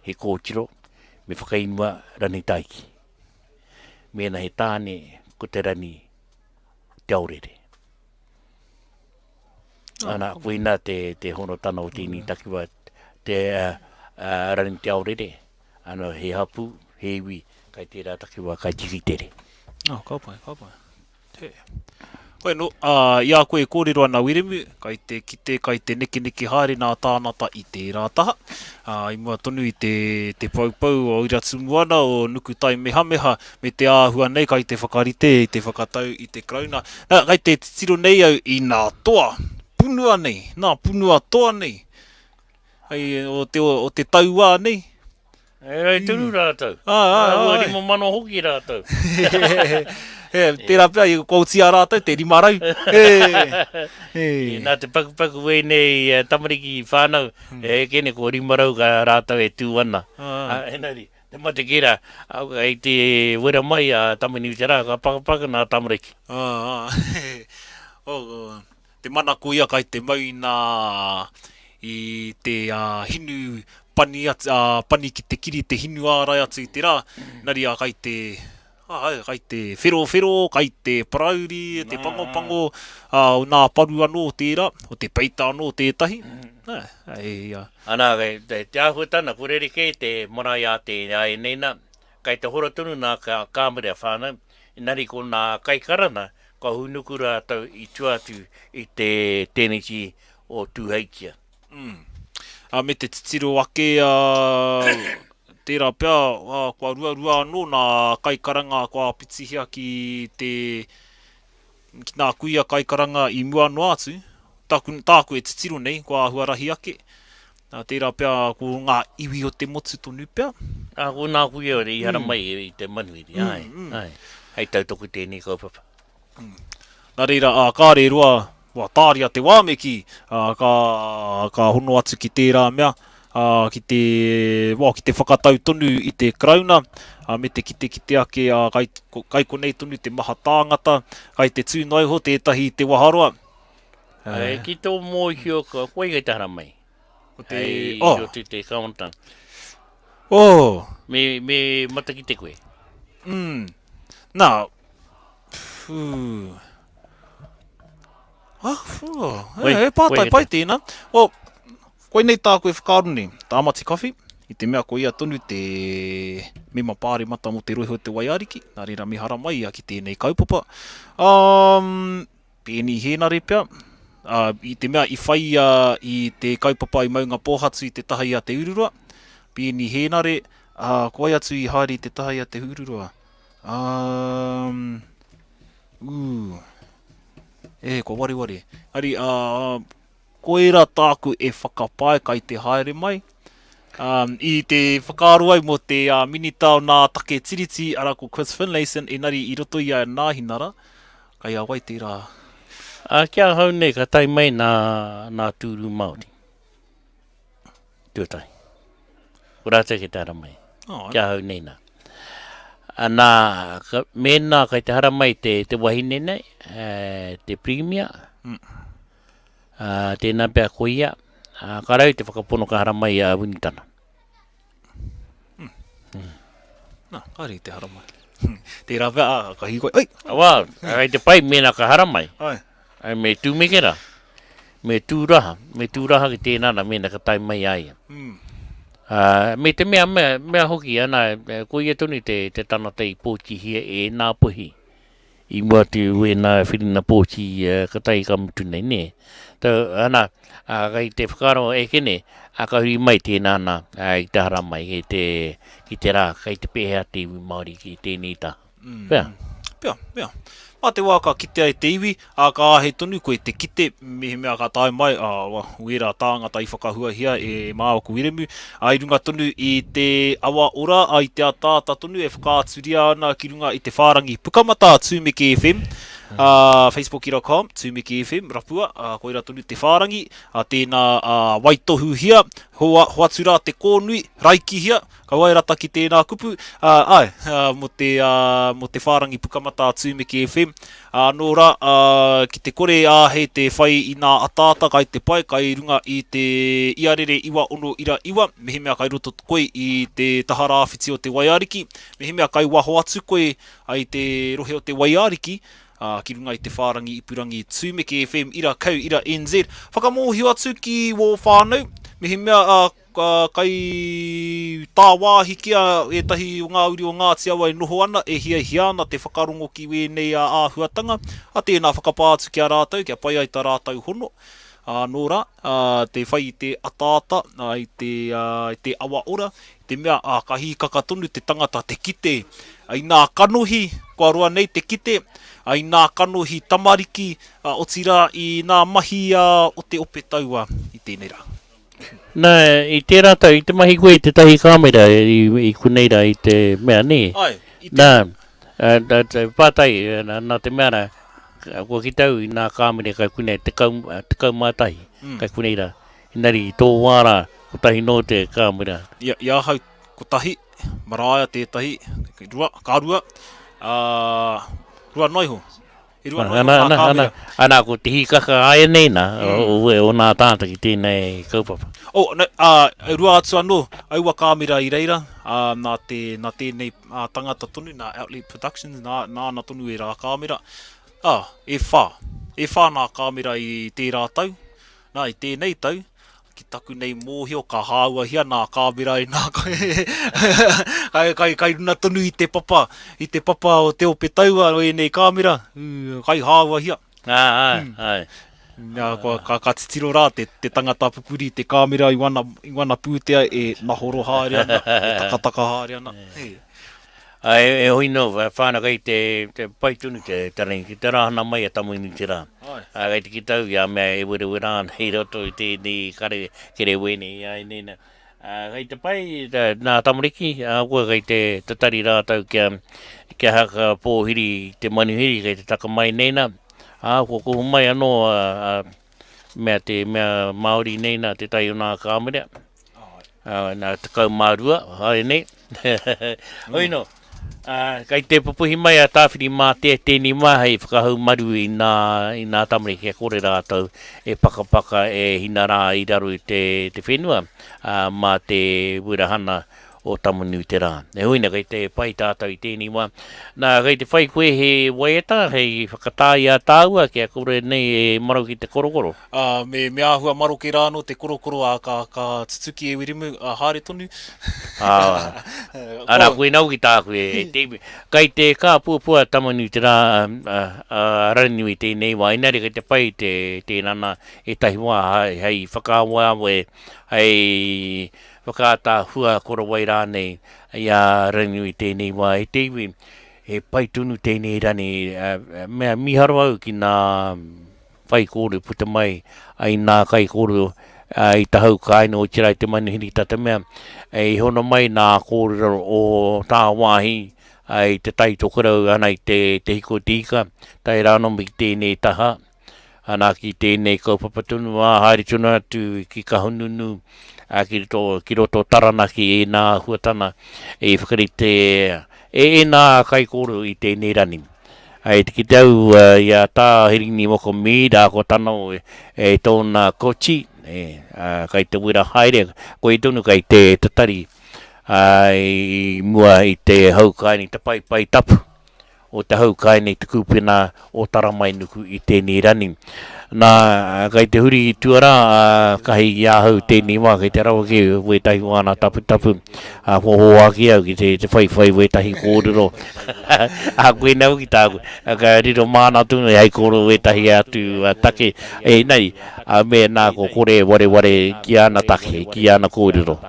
he kōtiro, me whakaingoa Ranitaiki. Mēnā he tāne, ko te Rani Te Aorere. Ana, koina te, te honotana o tēnei takiwa, te uh, uh, Rani Te Aorere. Ana, he hapu, he iwi, kai tērā takiwa, kai Tikitere. Oh, ka pai, ka pai. He. Koe no, ā, i a koe e kōrero ana Wiremu, kai te kite, kai te nekeneke haere nā tānata i tērā taha. Ā, i mua tonu i te, te poupou o Iratumuana, o Nukutai Mehameha, me te āhua nei kai te whakarite i te whakatau i te Karauna. Nā, kai te titiro nei au i nā toa, punua nei, nā punua toa nei, hei, o te, o te tauā nei. E rai tonu rātou. Ā, ā, ā, Ua 5,000 hoki rātou. He, tērā pea, i kua oti a rātou te 500. He, he. Nā te pakupaku wēnei tamariki whānau, e eke nei ko 500 ka rātou e tū ana. Engari, te mate kē rā, kei te wera mai a Tama-nui-te-rā, ka pakapaka nā tamariki. Ā, ā, oh, Te manako ia kai te mau i nā i te hinu pani atu, pani ki te kiri, te hinu ārai atu i te rā, engari kai te, kai te wherowhero, kai te parauri, te pangopango, o nā paru anō tērā, o te peita anō tētahi. Ana, te āhuatana, kua rerekē te marae a te āianei nā, kai te hora tonu nā kāmere a whānau, engari ko nā kaikarana Ka hūnuku rātou i tua atu i te tēneti o Tūheitia. Mm. Ā, me te titiro ake, ā, tērā pea, ā, kua ruarua anō nā kaikaranga kua āpitihia ki te, ki nā kuia kaikaranga i mua noa atu. Tāku, tāku e titiro nei, kua āhua rahi ake. Ā, tērā pea ko ngā iwi o te motu tonu pea. Ā, ko nā kuia i haramai i te manuhiri, āe, āe, hei tautoko i tēnei kaupapa. Nā reira, ā, kāre e roa, kua tāria te wā me kī, ā, ka, ka hono atu ki tērā mea, ā, ki te, well, ki te whakatau tonu i te Karauna, ā, me te kitekite ake, ā, kai, kai konei tonu te maha tāngata, kai te tū noa iho tētahi i te waharoa. Ā, ki tō mōhio, ko wai kei te haramai? Ko te, Hei oh. roto i te kāwanatanga. Oh. Me, me matakite koe. Mm. Nā, pū. Ah, pū. He, he pātai pai tēnā. Well, koinei tāku e whakaaro nei, Tāmati Coffey, i te mea ko ia tonu te mema pāremata mō te rohe o te Waiariki, nā reira me haramai ia ki tēnei kaupapa. Um, Peeni Hēnare pea, ā, i te mea i whai ia i te kaupapa i Maungapōhatu i te taha i a Te Ururoa, Peeni Hēnare, ā, ko wai atu i haere i te taha i a Te Ururoa? Um, ū, e, kua wareware. Engari, ā, Koira tāku e whakapae kai te haere mai. Um, i te whakaaro ai mō te uh, minita o nā take tiriti, ara ko Chris Finlayson, enari i roto i a Nāhinara, kai a wai tērā? Ā, ki ahau nei ka tae mai nā, nā tūru Māori. Tuatahi. Ko rātou ki te haramai. Oh, ki ahau nei nā. Nā, ka, mēnā kai te haramai te, te wahine nei, e, te Pirimia, mm. Ā, tēnā pea ko ia, ā, ka rau te whakapono ka haramai a Winitana. Mm. Mm. Nā, kāre i te haramai. Tērā pea, ā, ka hīkoi, oi! Wā, kei te pai mēnā ka haramai. Ai. Ai, me tūmeke rā, me tūraha, me tūraha ki tēnā nā mēnā ka tae mai a ia. Mm. Ā, me te mea, mea, mea hoki, ana, ko ia tonu te, te tangata i pōtihia e Ngāpuhi. I mua atu i wēnā whiringa pōti ka tae ka mutu nei, nē. So, ana, kei te whakaaro e kene, ka huri mai tēnā nā, i te haramai, ki te, ki te rā, kei te pēhea te iwi Māori ki tēnei taha. Pea. Pea, pea. Mā te wā ka kitea e te iwi, ā, ka āhei tonu koe te kite, mehemea ka tae mai, ā, wērā tāngata i whakahuahia e māua ko Wiremu, ā, i runga tonu i te awa ora, ā, i te ataata tonu e whakaaturia ana ki runga i te whārangi Pukamata a Tūmeke FM. Facebook.com, Tūmeke FM, rapua, ā, koirā tonu te whārangi, ā, tēnā, ā, waitohuhia, hoa, hoatu rā te kōnui, raikihia, kaua e rata ki tēnā kupu, ā, āe, ā, mō te, ā, mō te whārangi pukamata a Tūmeke FM, ā, nō rā, ā, ki te kore āhei te whai i nā ataata kai te pae, kai runga i te iarere 969, mehemea kai roto koe i te taha rāwhiti o te Waiariki, mehemea kai waho atu koe i te rohe o te Waiariki, ā, ki runga i te whārangi ipurangi Tūmeke FM ira kau ira NZ. Whakamōhio atu ki wō whānau, mehemea ā, kai tāwāhi ki a ētahi o ngā uri o Ngāti Awa e noho ana, e hiahia ana te whakarongo ki wēnei āhuatanga, ā, tēnā whakapā atu ki a rātou kia pai ai tā rātou hono. Ā, nō rā, ā, te whai i te ataata, ā, i te, ā, i te awa ora, i te mea, ā, ka hīkaka tonu te tangata te kite i nā kanohi, kua roa nei te kite, ā, i nā kanohi tamariki, ā, otirā i nā mahi, ā, o te ope taua i tēnei rā. Nā, i tērā tau, i te mahi koe i tētahi kāmera i, i konei rā, i te mea, nē? Āe, i te. Nā, ā, te pātai, nā, nā te mea rā, kua kite au i nā kāmera kai konei, 11 kai konei rā. Engari i tō wā rā, kotahi noa te kāmera. I, i ahau, kotahi, maraea tētahi, rua, ka rua, ā, rua noa iho. E rua noa iho ngā kāmera. Ana, ko te hīkaka āianei nā, o, o nā tāngata ki tēnei kaupapa. Oh, no, ā, e rua atu anō, aua kāmera i reira, ā, nā te, nā tēnei tangata tonu, nā Outlet Productions, nā, nāna tonu ērā kāmera. Ā, e whā. E whā nā kāmera i tērā tau. Nā, i tēnei tau, ki taku nei mōhio, ka hāuahia nā kāmera i nā kai, kai, kai runa tonu i te papa, i te papa o te ope taua o ēnei kāmera, kai hāuahia. Ā, āe, āe. Nā, kua, ka, ka titiro rā te, te tangata pupuri i te kāmera i wana, i wana pūtea e nahoro haere ana, e takataka haere ana. Ā, e, e hoi nō, whānau kei te, te pai tonu te, te rangi, ki te rāhana mai a Tamuinu te rā. Ā, kei te kite au i a mea e werewera ana i roto i tēnei kare, kerewēne i a ēnei nā. Ā, kei te pai nā tamariki, ahakoa kei te tatari rātou kia, kia haka pōhiri i te manuhiri kei te taka mai nei nā. Ā, kua kuhu mai anō a, a mea te mea Māori nei nā tētahi o nā kāmera. Ā, nā 12, haere nei. Hoi nō, ā, kei te pupuhi mai a Tāwhirimātea tēnei wā hei whakahaumaru i nā, i nā tamariki kia kore rātou e pakapaka, e hina rā i raro i te, te whenua, ā, mā te wirahana o Tamanuiterā. Heoi nā, kei te pai tātou i tēnei wā. Nā, kei te whai koe he waiata hei whakatā i a tāua kia kore nei e marau ki te korokoro. Ā, me, me āhua maroke rā anō te korokoro, ā, ka, ka tutuki e Wiremu, ā, haere tonu. Ā, arā, koinā hoki tāku e, e te iwi. Kei te kāpuapua a Tamanuiterā, ā, ā, Ranginui tēnei wā, engari kei te pai te, tēnā nā, ētahi wā hei whakaaweawe, hei whakaataahua korowai rānei i a Ranginui tēnei wā e te iwi. He pai tonu tēnei rani, mea mīharo au ki nā whaikōrero puta mai ai nā kaikōrero i tahau kāinga otirā i te manuhiri tā te mea i hono mai nā kōrero o tāwāhi i Te Tai Tokerau ana i te, te hiko te ika, tae rā anō ki tēnei taha, ana ki tēnei kaupapa tonu, ā, haere tonu atu ki Kahungunu, ā, ki roto, ki roto Taranaki ēnā āhuatana i whakarite e ēnā kaikōrero i tēnei rani. I te kite au i a Tā Hirini Waka Mead, ā, ko tana e tōna koti, kai te wera haere, koia tonu kai te tatari i mua i te hau kāinga, i te paepae tapu o te hau kāinga i te kūpena o Taramainuku i tēnei rani. Nā, kai te huri i tua rā, ā, kahi i ahau tēnei wā, kei te rawa kē wētahi o āna taputapu, ā, kua hoa ake au ki te, te whaiwhai wētahi kōrero. Ā, koinā hoki tāku, ka riro māna tonu hei kōrero wētahi atu take, engari, ā, mēnā kua kore e wareware ki āna take, ki āna kōrero.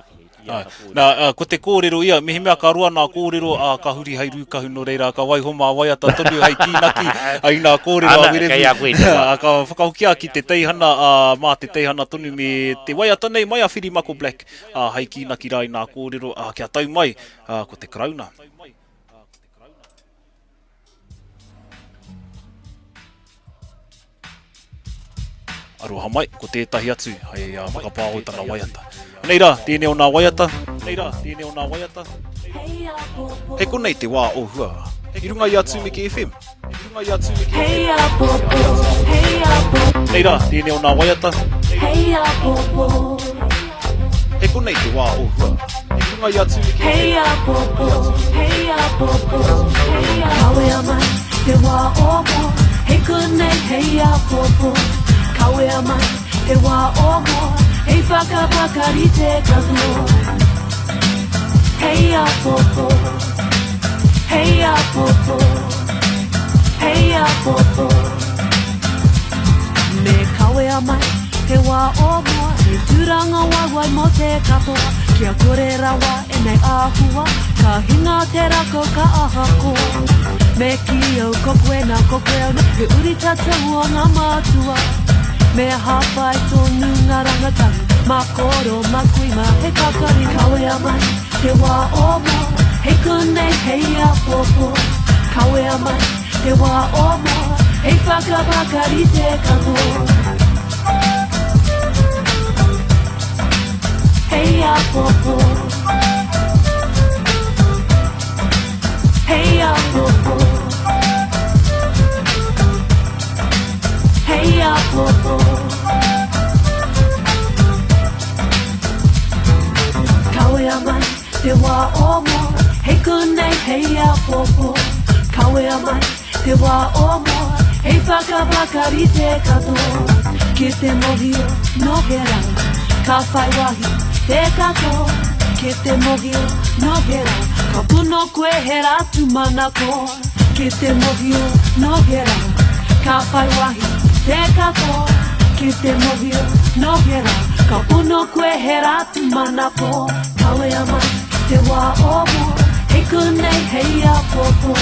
Āe. Nā, ā, ko te kōrero ia, mehemea ka roa nā kōrero, ā, ka huri hei rūkahu, nō reira, ka waiho mā waiata tonu hei kīnaki i nā kōrero a Ana, Wiremu. kei a koe te wā. Ā, ka whakahokia ki te teihana, ā, mā te teihana tonu me te waiata nei mai a Whirimako Black, ā, hei kīnaki rā i nā kōrero, ā, kia tau mai, ā, ko te Karauna. Aroha mai, ko tētahi atu hei whakapāho i tana waiata. Nei rā, tēnei o nā waiata, nei rā, tēnei o nā waiata. Hei konei te wā o hua. I runga i a Tumeke FM. I runga i a Tumeke FM. Hei āpōpō, hei āpōpō. Nei rā, tēnei o nā waiata. Hei āpōpō. Hei konei te wā o hua. I runga i a Tumeke FM. Hei āpōpō, hei āpōpō, hei āpōpō. Kawea mai te wā o mua, hei konei, hei āpōpō. Kawea mai te wā o mua, hei whakapakari te katoa. Hei āpōpō, hei āpōpō, hei āpōpō. Me kawea mai te wā o mua, he tūranga waewae mō te katoa. Kia kore rawa ēnei āhua, ka hinga te rākau ka aha koa. Me kī au ko koe nā ko koe au nā, he uri tātou o ngā mātua. Me hāpai tonu ngā rangatahi, mā koro, mā kui, mā he kakari. Kawea mai te wā o mua, hei konei, hei āpōpō. Kawea mai te wā o mua, hei whakapakari te katoa. Hei āpōpō. Hei āpōpō. Hei āpōpō. Kawea mai te wā o mua, hei konei, hei āpōpō. Kawea mai te wā o mua, hei whakapakari te katoa. Ki te mōhio nō hea rā, ka whai wāhi te katoa. Ki te mōhio nō hea rā, ka pono koe he rā tūmanako. Ki te mohio no hea ra, ka whai wahi te katoa. Ki te mohio no hea ra, ka pono koe he ra tumanako. Kawea mai te wā o mua, hei konei, hei āpōpō.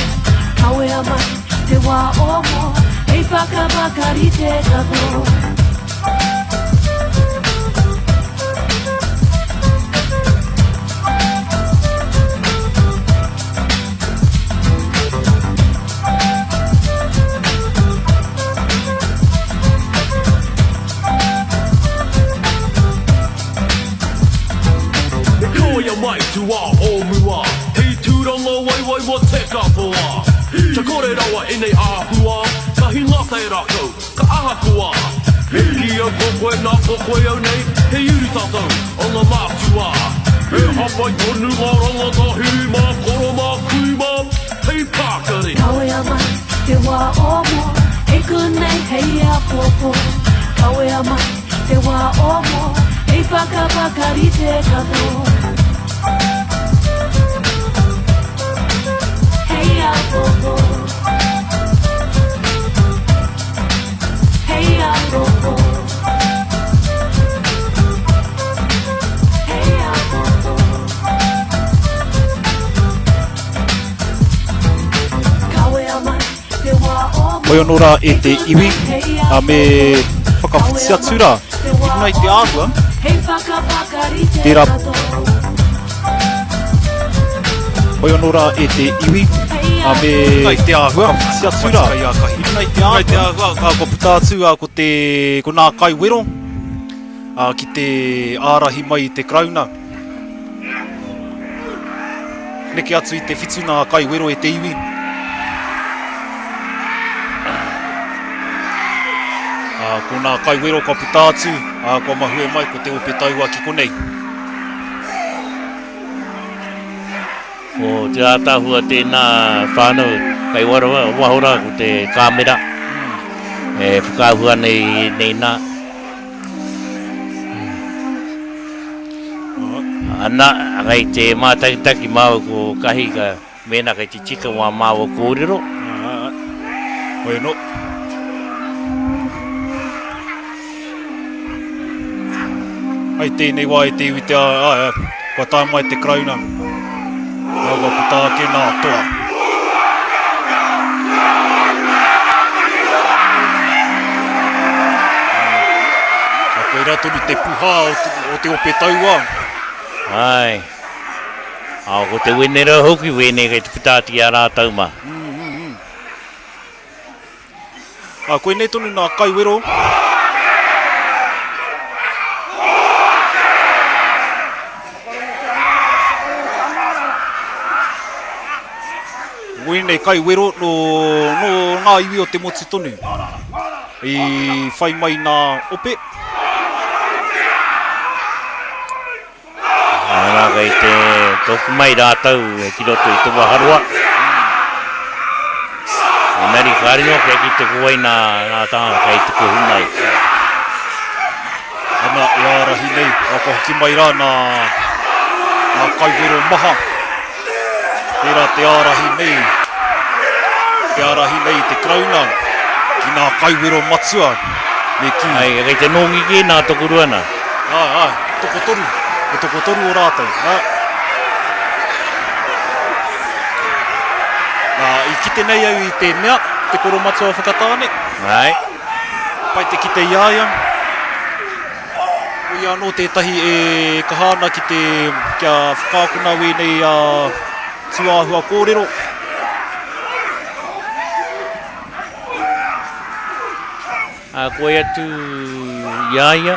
Kawea mai te wā o mua, hei whakapakari te katoa. E kawea mai te wā o mua Hei tūranga waiwai mō te katoa Kia kore rawa ēnei āhua Ka hinga te rākau, ka aha koa E kī au ko koe nā ko koe au nei He uri tātou o ngā mātua E hāpai tonu ngā rangatahi Mā koro mā kui mā hei pākari. Kawea mai te wā o mua, hei konei, hei āpōpō. Kawea mai te wā o mua, hei whakapakari te katoa. Hei āpōpō. Hei āpōpō. Hei āpōpō. Kawea mai te wā o mua. Hoi anō rā e te iwi, a me whakawhiti atu rā i runga i te āhua, Hei whakapakari te tērā katoa. Hoi anō rā e te iwi, a me i te āhua, whakawhiti atu rā i runga i te āhua, te āhua kua puta atu ko te, ko nā kaiwero ki te ārahi mai i te Karauna. Neke atu i te whitu ngā kaiwero e te iwi. Ā, ko nā kaiwero kua puta atu, ā, kua mahue mai ko te ope taua ki konei. Ko te ātaahua tēnā whānau kei waho rā ko te kāmera e whakaahua ana i ēnei nā. Ana, kei te mātakitaki māua ko Kahi ka mēnā kei te tika wā māua kōrero. Hoi anō. Ai tēnei wā e te iwi te ai, kua tae mai te Karauna, ā, kua puta ake nā toa. Ā, koirā tonu te puha o te, o te ope tauā. Āe. Ā, ko te Wenerau hoki wēnei kei te puta atu i a rātou mā. Ā, koinei tonu nā kaiwero. Ko ēnei kaiwero nō, nō ngā iwi o te motu tonu i whai mai nā ope. Arā, kei te toku mai rātou ki roto i te waharoa. Engari ka riro kia kite ko wai nā, nā tāngata kei te kohu mai. Ana e ārahi nei, a kua hoki mai rā nā, nā kaiwero maha. Tērā te ārahi nei, te ārahi nei i te Karauna ki nā kaiwero matua, me kī. Ai, kei te nōngi kē nā tokorua nā. Āe, āe, tokotoru, he tokotoru o rātou, āe. Nā, i kite nei au i te mea, te koromatua o Whakatāne. Āe. Pai te kite i a ia. Koia anō tētahi e kaha ana ki te kia whakaakona wēnei tūāhua kōrero. Ā, koe atu i a ia.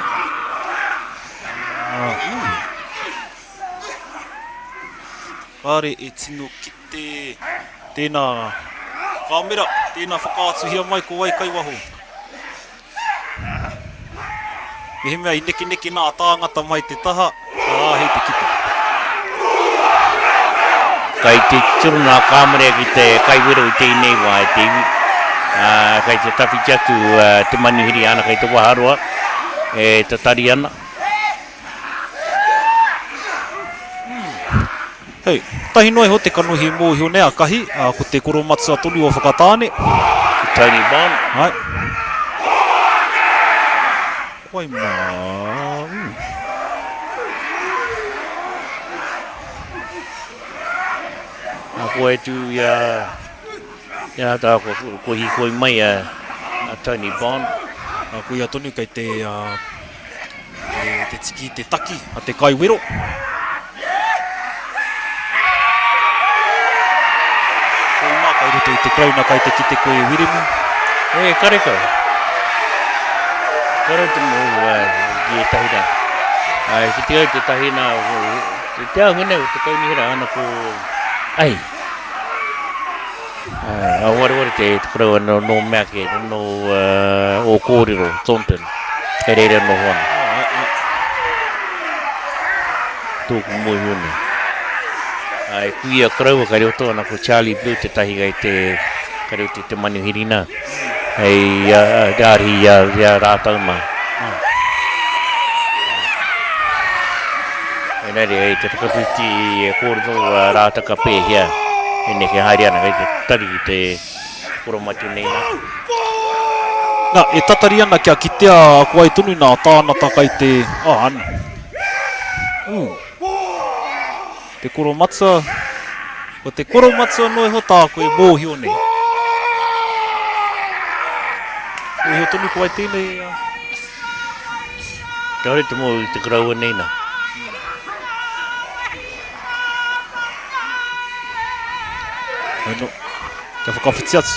Kāre e tino kite tēnā kāmera, tēnā whakaatuhia mai ko wai kai waho. Mehemea i nekeneke nā tāngata mai te taha, ka āhei te kite. Kai te titiro nā kāmere ki te kaiwero i tēnei wā e te iwi, ā, kai te tawhiti atu te manuhiri āna kai te waharoa e tatari ana. Hei, tahi noa iho te kanohi mōhio nei a Kahi, ā, ko te koromatua tonu o Whakatāne. Ko Tony Bond. Āe. Wai mā, ū. Nā koe tū i a, i a tā, ko, ko hīkoi mai a, a Tony Bond. Ā, koia tonu kei te, ā, E te tiki te taki a te kaiwero. Koi mā kai roto i te Karauna kai te kite koe e Wiremu. E karekau. Kare te mōhio ki ētahi rā. Ai, ki te au tētahi nā, te āhua nei o te kaunihera ana ko, ai, A wareware te koroua nō mea kē, nō Ōkōrero, Thornton, kei reira noho ana. Tōku mōhio nei. E kuia koroua kei roto ana ko Charlie Blue tētahi kei te, kei roto i te manuhiri nā, hei ārahi i a rātou mā. Engari hei te whakawhiti e kōrero rātou ka pēhea e neke haere ana kei te tari i te koromatu nei nā. Nā, e tatari ana kia kitea ko ai tonu nā tānata kai te, ah, ana. Ū. Te koromatua, ko te koromatua noa iho tāku e mōhio nei. Mōhio tonu ko wai tēnei a... Kāore te mōhio i te koroua nei nā. Ano, kia whakawhiti atu.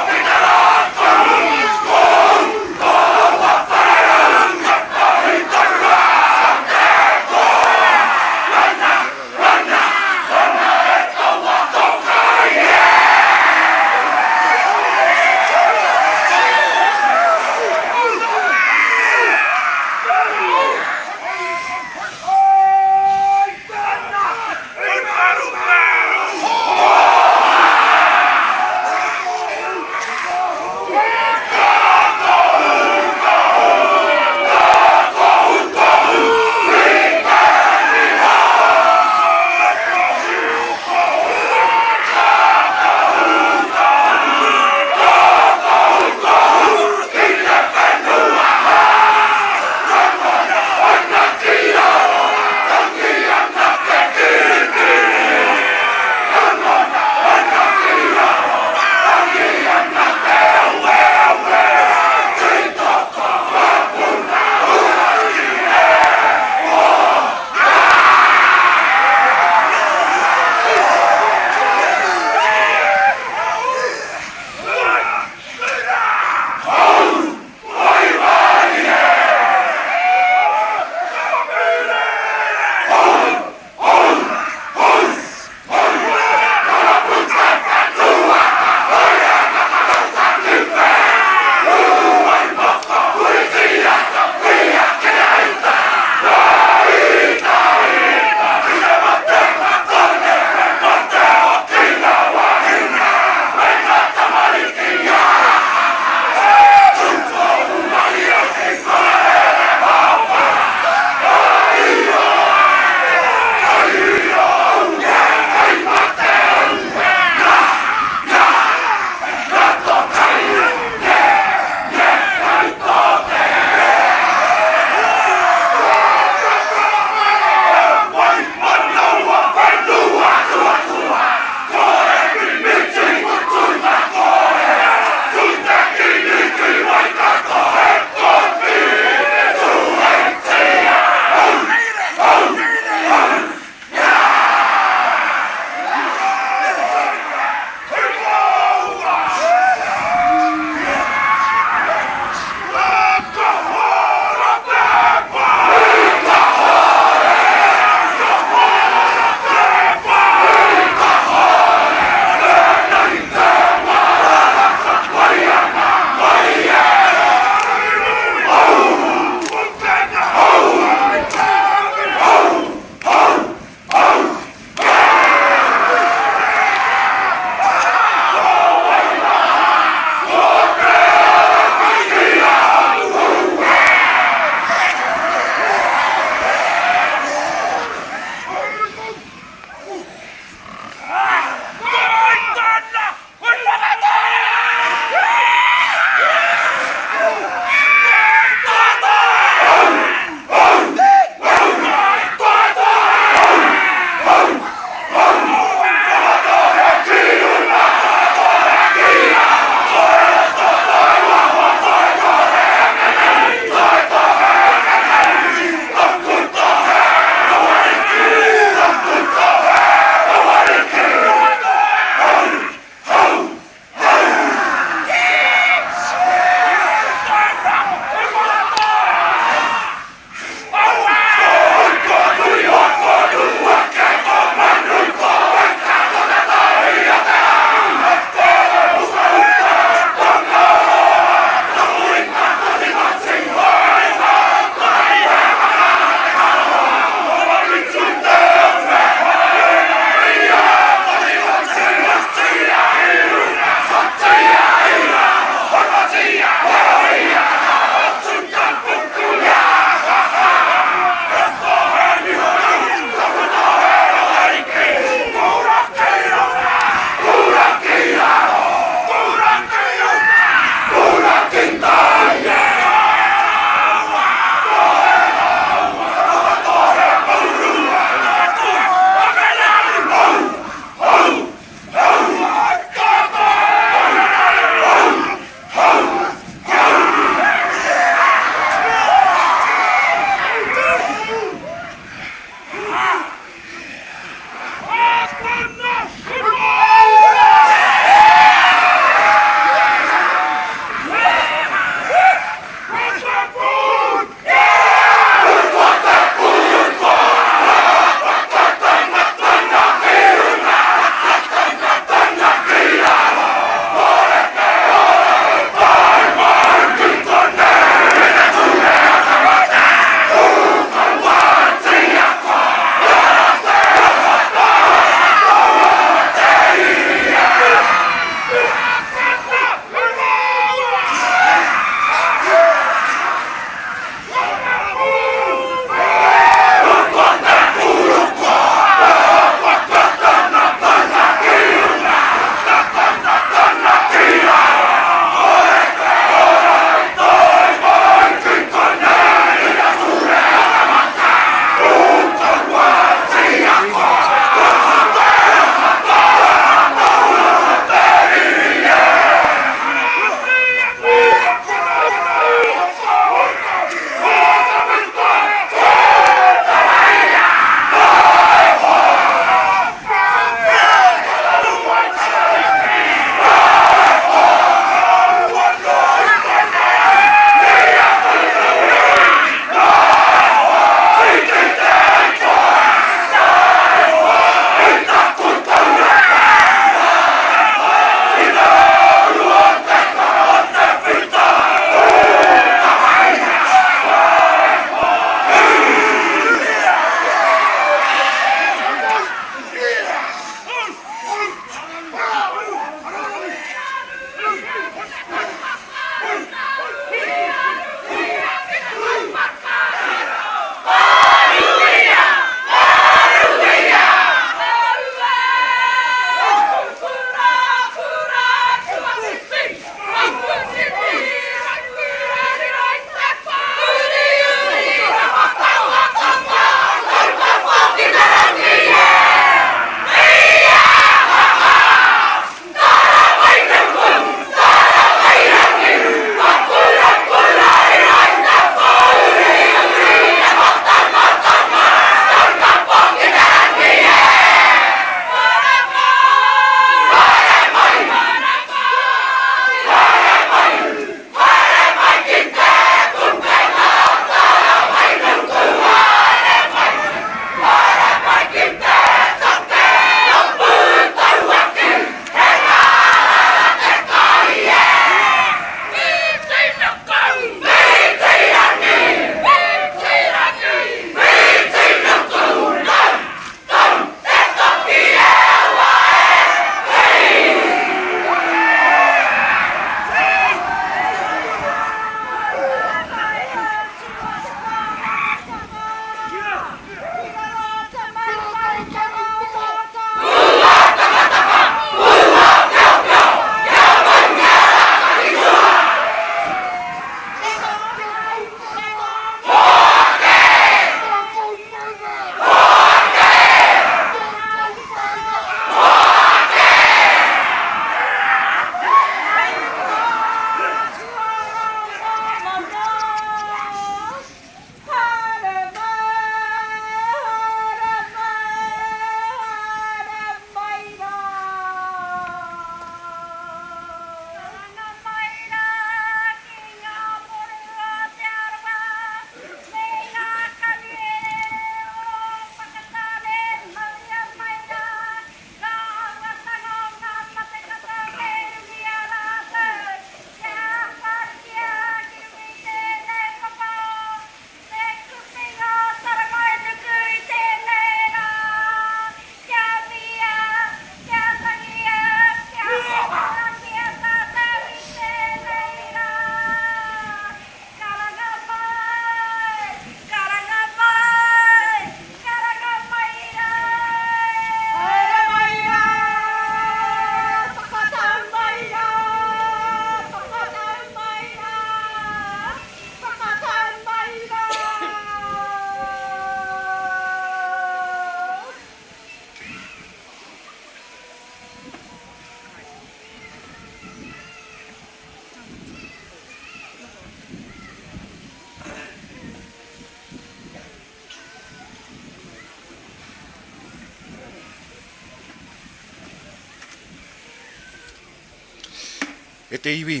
te iwi,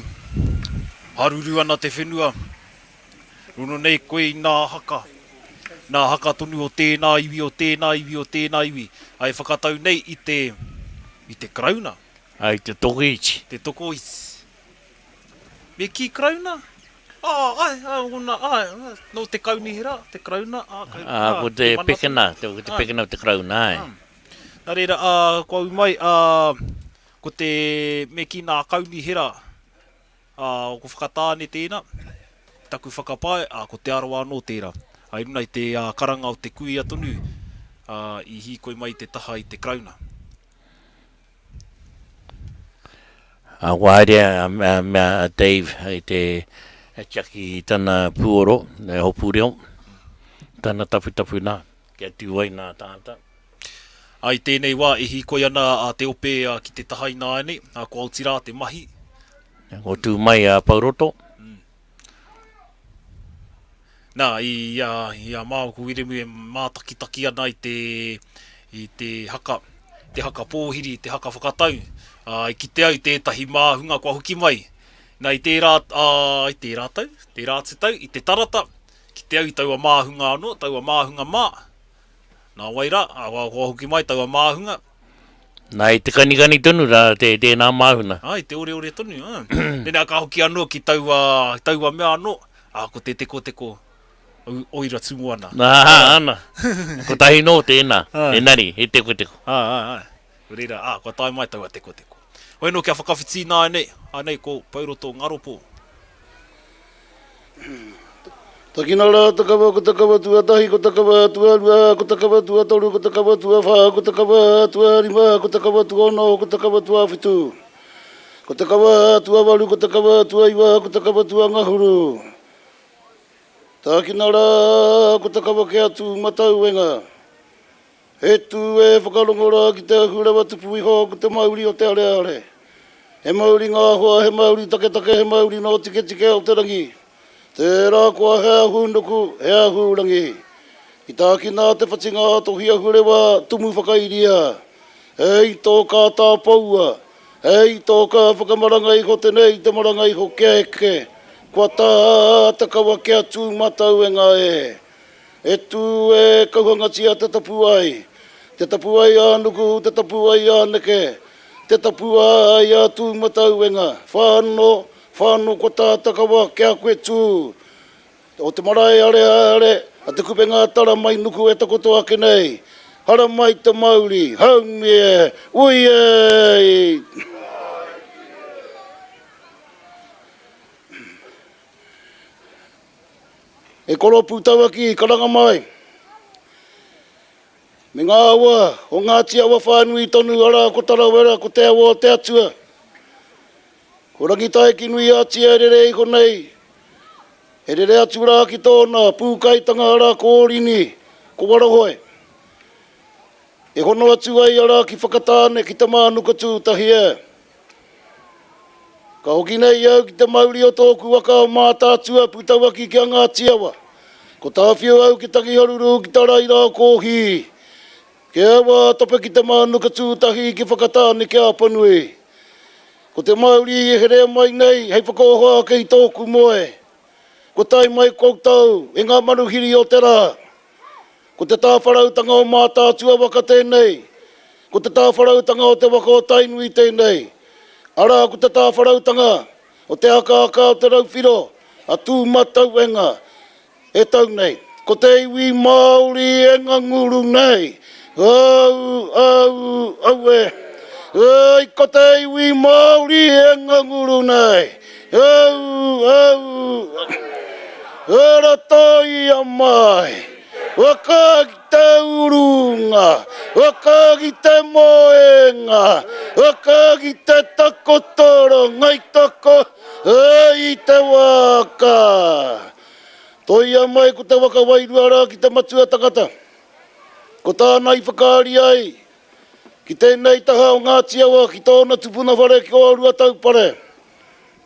haruru ana te whenua, rono nei koe i nā haka, nā haka tonu o tēnā iwi, o tēnā iwi, o tēnā iwi, ai whakatau nei i te, i te Karauna. Ai te tokoiti. Te tokoiti. Me kī Karauna? Ā, āe, ā, ōna, āe, nō te kaunihera, te Karauna, ā, kau, ā, ko te pekena, te, ko te pekena o te Karauna, āe. Nā reira, ā, kua ū mai, ā, ko te, me kī nā kaunihera, ā, ko Whakatāne tēnā, taku whakapae, ā, ko Te Arawa anō tērā. Ā, i runga i te ā, karanga o te kuia tonu, ā, i hīkoi mai i te taha i te Karauna. Ā, kua haere a, a, a Dave i te tiaki i tana pūoro, e hopu reo, tana taputapu nā, kia tū ai nā tāngata. Ā, i tēnei wā e hīkoi ana a Te Ope ki te taha ināianei, ā, kua oti rā te mahi. Kua tū mai a Pouroto. Nā, i a, i a māua ko Wiremu e mātakitaki ana i te, i te haka, te haka pōhiri, te haka whakatau, ā, i kite au tētahi māhunga kua hoki mai. Nā, i tērā, ā, i tērā tau, tērā atu tau, i te tarata, kite au i taua māhunga anō, taua māhunga mā. Nā wai rā, ā, kua hoki mai taua māhunga. Nā, i te kanikani tonu rā te, tēnā māhuna. Ā, i te oreore tonu, ā. Nēnā ka hoki anō ki taua, taua mea anō, ā, ko te tekoteko o Iratumuana. Nā, ana. Kotahi nō tēnā, engari, he tekoteko. Ā, ā, ā. Nō reira, ā, kua tae mai taua tekoteko. Hoi anō kia whakawhiti ināianei, anei ko Pouroto Ngaropo. Takina rā te kawa, ko te kawa tuatahi, ko te kawa tuarua, ko te kawa tuatoru, ko te kawa tuawhā, ko te kawa tuarima, ko te kawa tuaono, ko te kawa tuawhitu, ko te kawa tuawaru, ko te kawa tuaiwa, ko te kawa tuangahuru. Takina rā ko te kawa ki a Tūmatauenga. He tū e whakarongo rā ki te ahurewa tupu iho ko te mauri o te areare. He mauri ngā hoa, he mauri taketake, he mauri nō tiketike o te rangi. Tērā koa he ahu nuku, he ahu rangi. I tākina te whatinga a Tohi Ahurewa, Tumu Whakairia. Hei tō kātā poua, hei tō kā whakamaranga iho tenei te maranga iho kia eke, kua tā te kawa kia Tūmatauenga e. E tū e kauhangatia te tapuwae, te tapuwae ā-nuku, te tapuwae ā-neke, te tapuwae ā-Tūmatauenga, whano, whano kua tātakawa ki a koe tū, o te marae areare a Te Kupenga a Tara mai nuku e takoto ake nei, haramai te mauri, haumi e, ui e! E koro Pūtauaki, karanga mai. Me ngā awa o Ngāti Awa whānui tonu, arā ko Tarawera, ko Te Awa o te Atua. Ko Rangitaiki-nui-a-Tia e rere iho nei, e rere atu rā ki tōna pūkaitanga arā ko Ōrini, ko Warahoe. E hono atu ai arā ki Whakatāne, ki Te Mānuka-tū-tahi e. Ka hoki nei au ki te mauri o tōku waka o Mātaatua, Putauaki ki a Ngāti Awa. Ko Tāwhio au ki Tangiharuru, ki Taraira o Kōhī, ki Awa Tope ki Te Mānuka Tūtahi, ki Whakatāne ki Apanui. Ko te mauri e herea mai nei hei whakaoho ake i tōku moe. Kua tae mai koutou e ngā manuhiri o te rā. Ko te tāwharautanga o Mātaatua waka tēnei. Ko te tāwharautanga o te waka o Tainui tēnei. Arā, ko te tāwharautanga o te akaaka o te rauwhiro a Tūmatauenga e tau nei. Ko te iwi Māori e nganguru nei. Au, au, aue. Ai, ko te iwi Māori e nganguru nei. Au, au, Ratoia mai, waka ki te urunga, waka ki te moenga, waka ki te takotoro, ngai tako i te waka. Toia mai ko te waka wairua rā ki te matua tangata. Ko tāna i whakaari ai ki tēnei taha o Ngāti Awa ki tōna tupuna whare ki Oruataupare,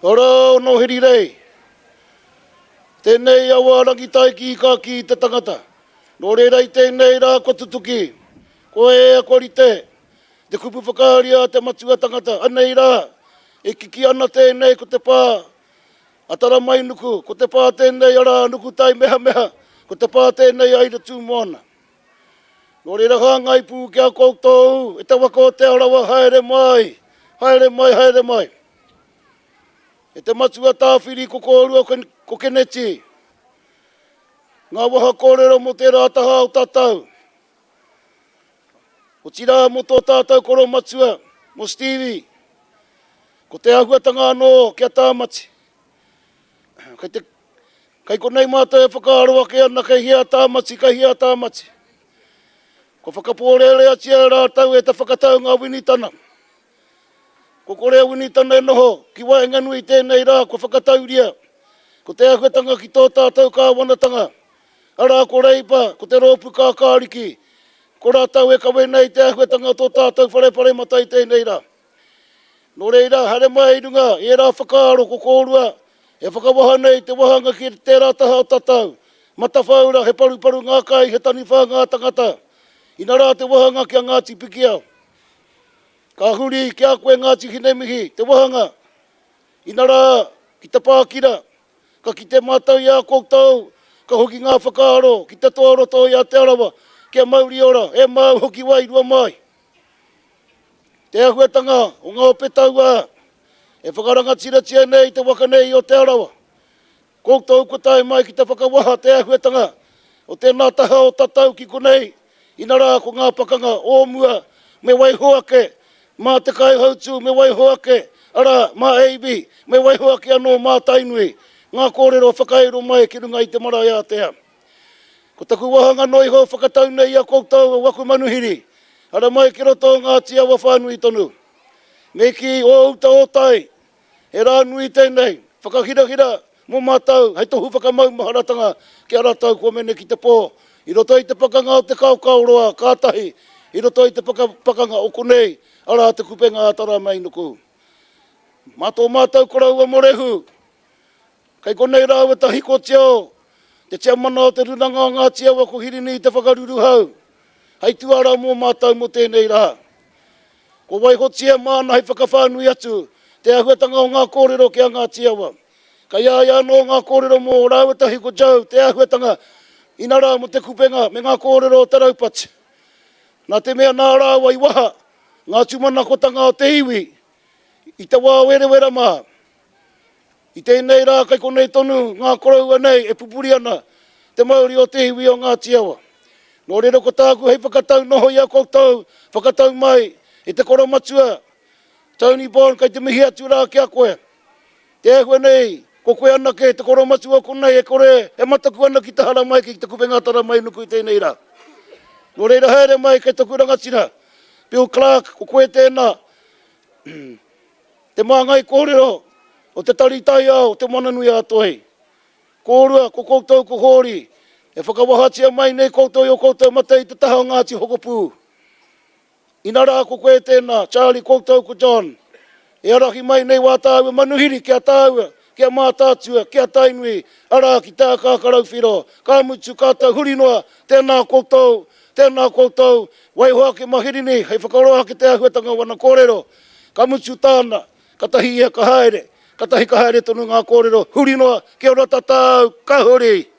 arā o Noherirei. Tēnei awa Rangitaiki ka kī te tangata. Nō reira i tēnei rā kua tutuki, kua ea, kua rite te kupu whakaari a te matua tangata, anei rā! E kiki ana tēnei ko te pā a Taramainuku, ko te pā tēnei arā a Nukutai Mehameha, ko te pā tēnei a Iratūmoana. Nō reira hāngai pū ki a koutou e te waka o Te Arawa haere mai, haere mai, haere mai. E te matua tāwhiri ko kōrua ko Keneti, ngā waha kōrero mō tērā taha o tātou. Otirā mō tō tātou koro matua, mō Stevie, ko te āhuatanga anō ki a Tāmati. Kei te Kei konei mātou e whakaaro ake ana kei hea a Tāmati, kei hea a Tāmati. Kua whakapōreareatia e rātou e te whakataunga a Winitana. Kua kore a Winitana e noho ki waenganui i tēnei rā kua whakatauria. Ko te āhuatanga ki tō tātou kāwanatanga, arā ko Reipa, ko te Rōpū Kākāriki, ko rātou e kawe nei te āhuatanga o tō tātou whare paremata i tēnei rā. Nō reira, haere mai i runga i ērā whakaaro ko kōrua e whakawaha nei te wahanga ki tērā taha o tatau, Matawhaura, he paruparu ngā kai, he taniwha ngā tangata. Inarā te wahanga ki a Ngāti Pikiao. Ka huri ki a koe Ngāti Hinemihi, te wahanga, inarā ki te Pākira, ka kite mātou i a koutou, ka hoki ngā whakaaro ki te toa roto i a Te Arawa, kia mauri ora, e māu hoki wairua mai. Te āhuatanga o ngā ope tauā e whakarangatiratia nei te waka nei o Te Arawa. Koutou kua tae mai ki te whakawaha te āhuatanga o tēnā taha o tatau ki konei, inarā ko ngā pakanga o mua me waiho ake mā te kaihautū me waiho ake, arā, mā AB, me waiho ake anō mā Tainui, ngā kōrero whakairo mai ki runga i te marae ātea. Ko taku wāhanga noa iho whakatau nei i a koutou o waku manuhiri, ara mai ki roto o Ngāti Awa whānui tonu. Me kī, o uta o tai, he rā nui tēnei, whakahirahira mō mātou hei tohu whakamaumaharatanga ki a rātou kua mene ki te pō, i roto i te pakanga o Te Kaokaoroa kātahi, i roto i te pakanga o konei, arā Te Kupenga a Taramainuku. Mā tō mātou koroua Morehu, Kei konei rāua tahi ko Tio, te tiamana o Te Runanga o Ngāti Awa ko Hirini te whakaruruhau, hei tuara mō mātou mō tēnei rā. Kua waihotia māna hei whakawhānui atu te āhuatanga o ngā kōrero ki a Ngāti Awa. Kei a ia anō ngā kōrero mō rāua tahi ko Joe te āhuatanga inarā mō te kupenga me ngā kōrero o te raupatu. Nā te mea nā rāua i waha ngā tūmanakotanga o te iwi i te wā werewera mā. I tēnei rā kei konei tonu ngā koroua nei e pupuri ana te mauri o te iwi o Ngāti Awa. Nō reira ko tāku hei whakatau noho i a koutou, whakatau mai i te koromatua, Tony Bond kei te mihi atu rā ki a koe. Te āhua nei, ko koe anake te koromatua konei e kore e mataku ana ki te haramai ki Te Kupenga Taramainuku i tēnei rā. Nō reira haere mai kei taku rangatira, Bill Clark, ko koe tēnā. Te māngai kōrero o Te Tari Taiao o Te Moananui-a-Toi. Kōrua, ko koutou ko Hōri, e whakawahatia mai nei koutou i ō koutou mate i te taha o Ngāti Hokopū. Inarā ko koe tēnā, Charlie, koutou ko John, e arahi mai nei wā tāua manuhiri ki a tāua, ki a Mātaatua, ki a Tainui, arā, ki tā Kākarauwhiro, ka mutu, ka tau, huri noa, tēnā koutou, tēnā koutou, waiho ake ma Hirini hei whakaroa ake te āhuatanga o ana kōrero. Ka mutu tāna, katahi ia ka haere, katahi ka haere tonu ngā kōrero, huri noa, kia ora tatau, ka huri!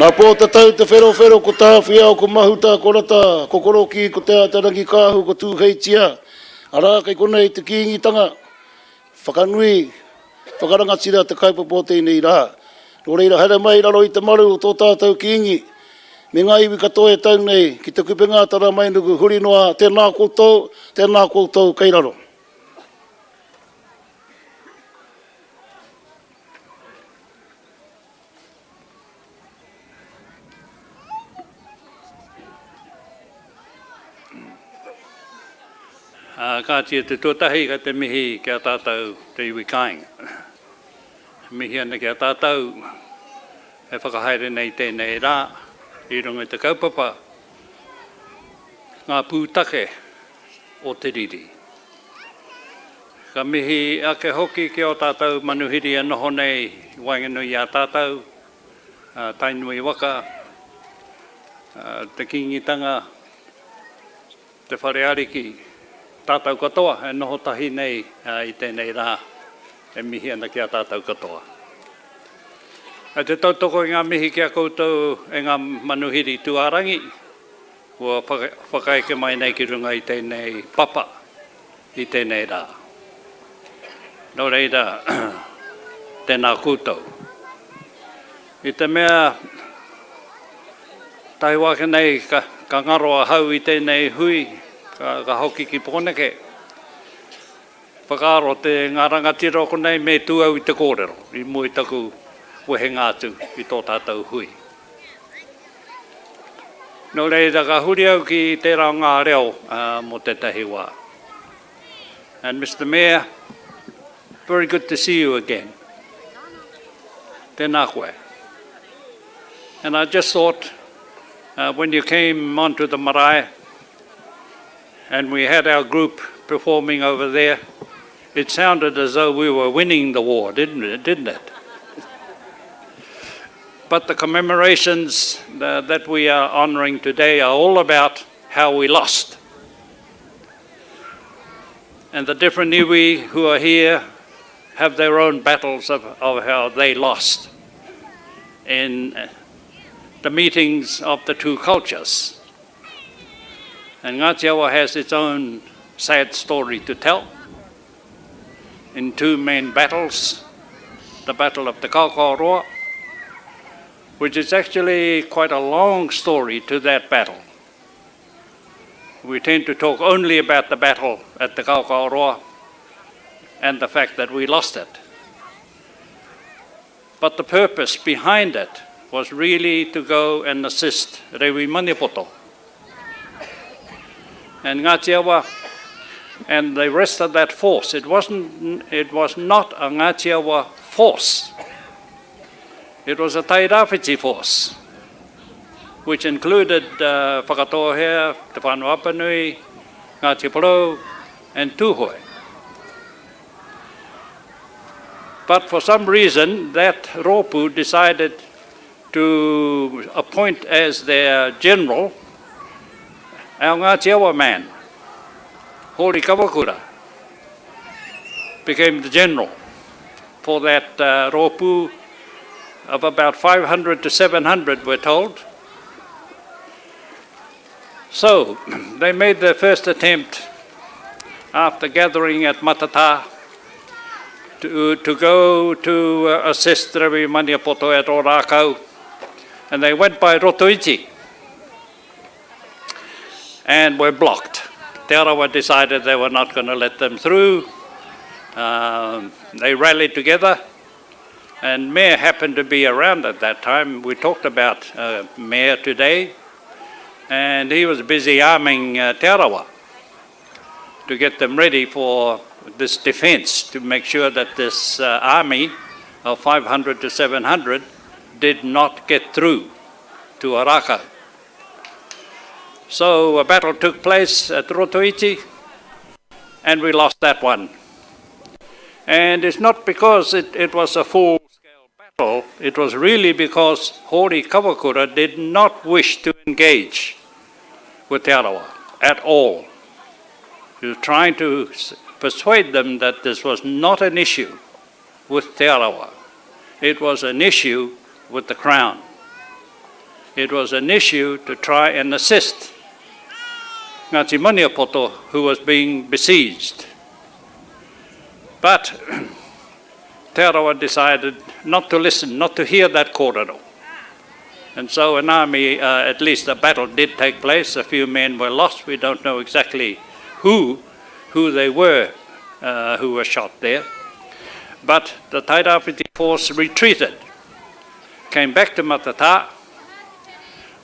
Nā Pōtatau Te Wherowhero, ko Tāwhiao, ko Mahuta, ko Rata, ko Korokī, ko Te Ātarangikaahu, ko Tūheitia, arā, kei konei te Kīngitanga, whakanui, whakarangatira te kaupapa o tēnei rā. Nō reira, haere mai i raro i te maru o tō tātou Kīngi, me ngā iwi katoa e tau nei ki te kupenga a Taramainuku huri noa, tēnā koutou, tēnā koutou kei raro. Kāti e te tuatahi kei te mihi ki a tātou te iwi kāinga. Mihi ana ki a tātou e whakahaere nei tēnei rā i runga i te kaupapa ngā pūtake o te riri. Ka mihi ake hoki ki ō tātou manuhiri e noho nei i waenganui i a tātou, Tainui waka, te Kīngitanga, te Whare Ariki, tātou katoa e noho tahi nei i tēnei rā, e mihi ana ki a tātou katoa. Kei te tautoko i ngā mihi ki a koutou e ngā manuhiri tūārangi, kua whakaeke mai nei ki runga i tēnei papa. i tēnei rā. Nō reira, tēnā koutou. I te mea, tahi ake nei ka, ka ngaro ahau i tēnei hui, ka, ka hoki ki Pōneke, whakaaro te ngā rangatira o konei me tū au i te kōrero i mua i taku wehenga atu i tō tātou hui. Nō reira, ka huri au ki tērā o ngā reo mō tētahi wā. And Mister Mayor, very good to see you again. Tēnā koe. And I just thought, uh, when you came onto the marae, and we had our group performing over there, it sounded as though we were winning the war, didn't it? Didn't it? But the commemorations uh, that we are honouring today are all about how we lost. And the different iwi who are here have their own battles of, of how they lost in the meetings of the two cultures. And Ngāti Awa has its own sad story to tell in two main battles, the Battle of Te Kaokaoroa, which is actually quite a long story to that battle. We tend to talk only about the battle at Te Kaokaoroa and the fact that we lost it. But the purpose behind it was really to go and assist Rewi Maniapoto and Ngāti Awa and the rest of that force. It, wasn't, it was not a Ngāti Awa force. It was a Tairawhiti force, which included uh, Whakatōhea, Te Whānau-a-Apanui, Ngāti Porou, and Tūhoe. But for some reason, that rōpū decided to appoint as their general our Ngāti Awa man, Hōri Kawakura, became the general for that uh, rōpū of about 500 to 700, we're told. So, they made their first attempt after gathering at Matata to, to go to uh, assist Rewi Maniapoto at Orakau, and they went by Rotoiti and were blocked. Te Arawa decided they were not going to let them through. Um, they rallied together, and Mayor happened to be around at that time. We talked about uh, Mayor today, and he was busy arming uh, Te Arawa to get them ready for this defense, to make sure that this uh, army of 500 to 700 did not get through to Araka. So a battle took place at Rotoiti, and we lost that one. And it's not because it, it was a full-scale battle, it was really because Hori Kawakura did not wish to engage with Te Arawa at all. He was trying to persuade them that this was not an issue with Te Arawa. It was an issue with the Crown. It was an issue to try and assist Ngāti Maniapoto who was being besieged. But Te Arawa decided not to listen, not to hear that kōrero. And so an army, uh, at least a battle did take place. A few men were lost. We don't know exactly who, who they were uh, who were shot there. But the Tairāwhiti force retreated, came back to Matata,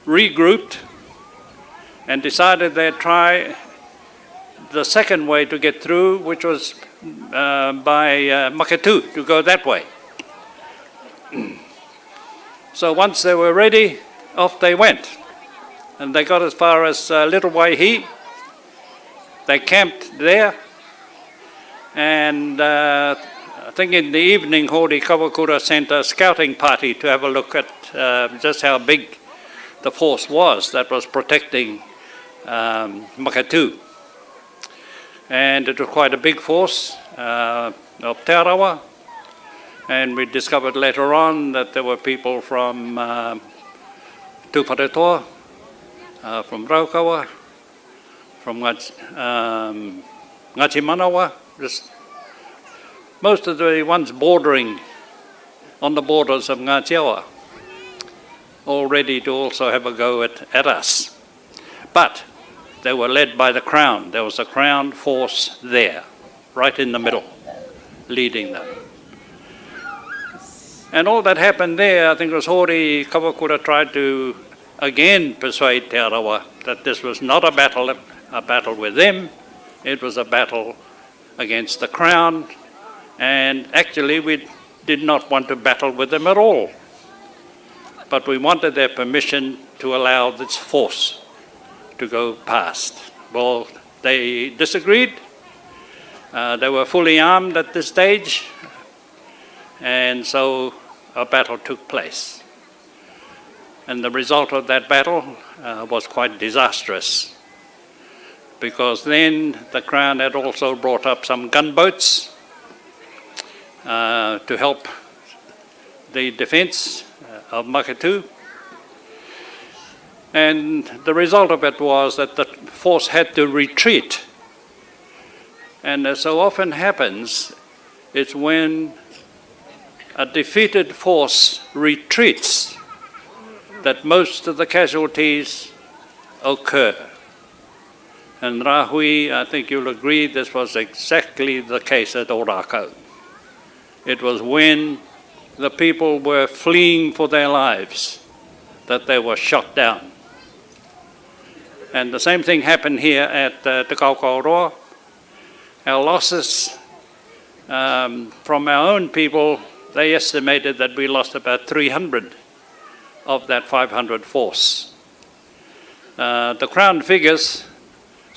regrouped, and decided they'd try the second way to get through, which was uh, by uh, Maketu, to go that way. so once they were ready, off they went. And they got as far as uh, Little Waihi. They camped there. And uh, I think in the evening, Hori Kawakura sent a scouting party to have a look at uh, just how big the force was that was protecting um, Makatu. And it was quite a big force uh, of Te Arawa. And we discovered later on that there were people from uh, Tūwharetoa, uh, from Raukawa, from Ngāti, um, Ngāti Manawa, just most of the ones bordering on the borders of Ngāti Awa, all ready to also have a go at, at us. But they were led by the Crown. There was a Crown force there, right in the middle, leading them. And all that happened there, I think it was Hori Kawakura tried to again persuade Te Arawa that this was not a battle, a battle with them, it was a battle against the Crown, and actually we did not want to battle with them at all. But we wanted their permission to allow this force to go past. Well, they disagreed. Uh, they were fully armed at this stage, and so a battle took place. And the result of that battle uh, was quite disastrous because then the Crown had also brought up some gunboats uh, to help the defense uh, of Makatu. And the result of it was that the force had to retreat. And as so often happens, it's when a defeated force retreats that most of the casualties occur. And Rahui, I think you'll agree, this was exactly the case at Orakau. It was when the people were fleeing for their lives that they were shot down. And the same thing happened here at uh, Te Kaokaoroa. Our losses um, from our own people, they estimated that we lost about 300 of that 500 force. Uh, the Crown figures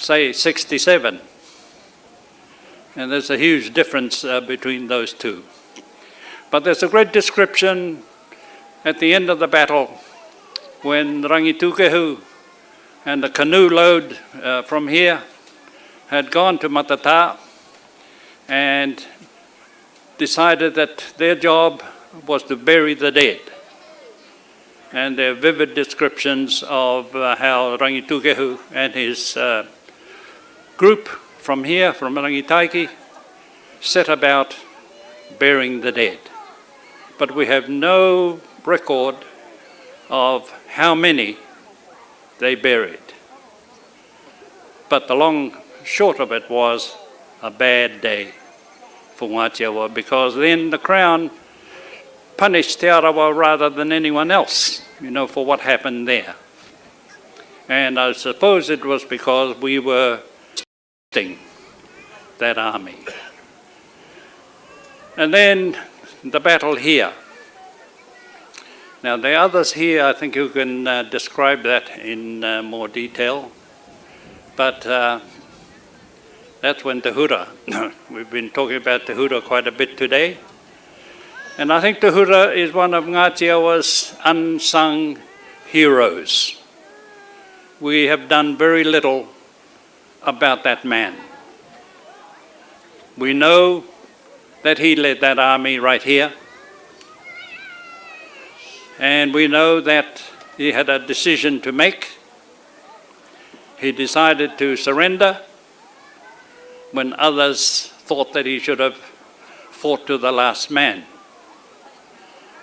say 67. And there's a huge difference uh, between those two. But there's a great description at the end of the battle when Rangitukehu and the canoe load uh, from here had gone to Matata and decided that their job was to bury the dead. And there are vivid descriptions of uh, how Rangitukehu and his uh, group from here, from Rangitaiki, set about burying the dead. But we have no record of how many they buried. But the long short of it was a bad day for Ngāti Awa because then the Crown punished Te Arawa rather than anyone else, you know, for what happened there. And I suppose it was because we were that army. And then the battle here. Now, the others here, I think you can uh, describe that in uh, more detail. But uh, that's when Te Hura, we've been talking about Te Hura quite a bit today. And I think Te Hura is one of Ngāti Awa's unsung heroes. We have done very little about that man. We know that he led that army right here. And we know that He had a decision to make. He decided to surrender when others thought that he should have fought to the last man.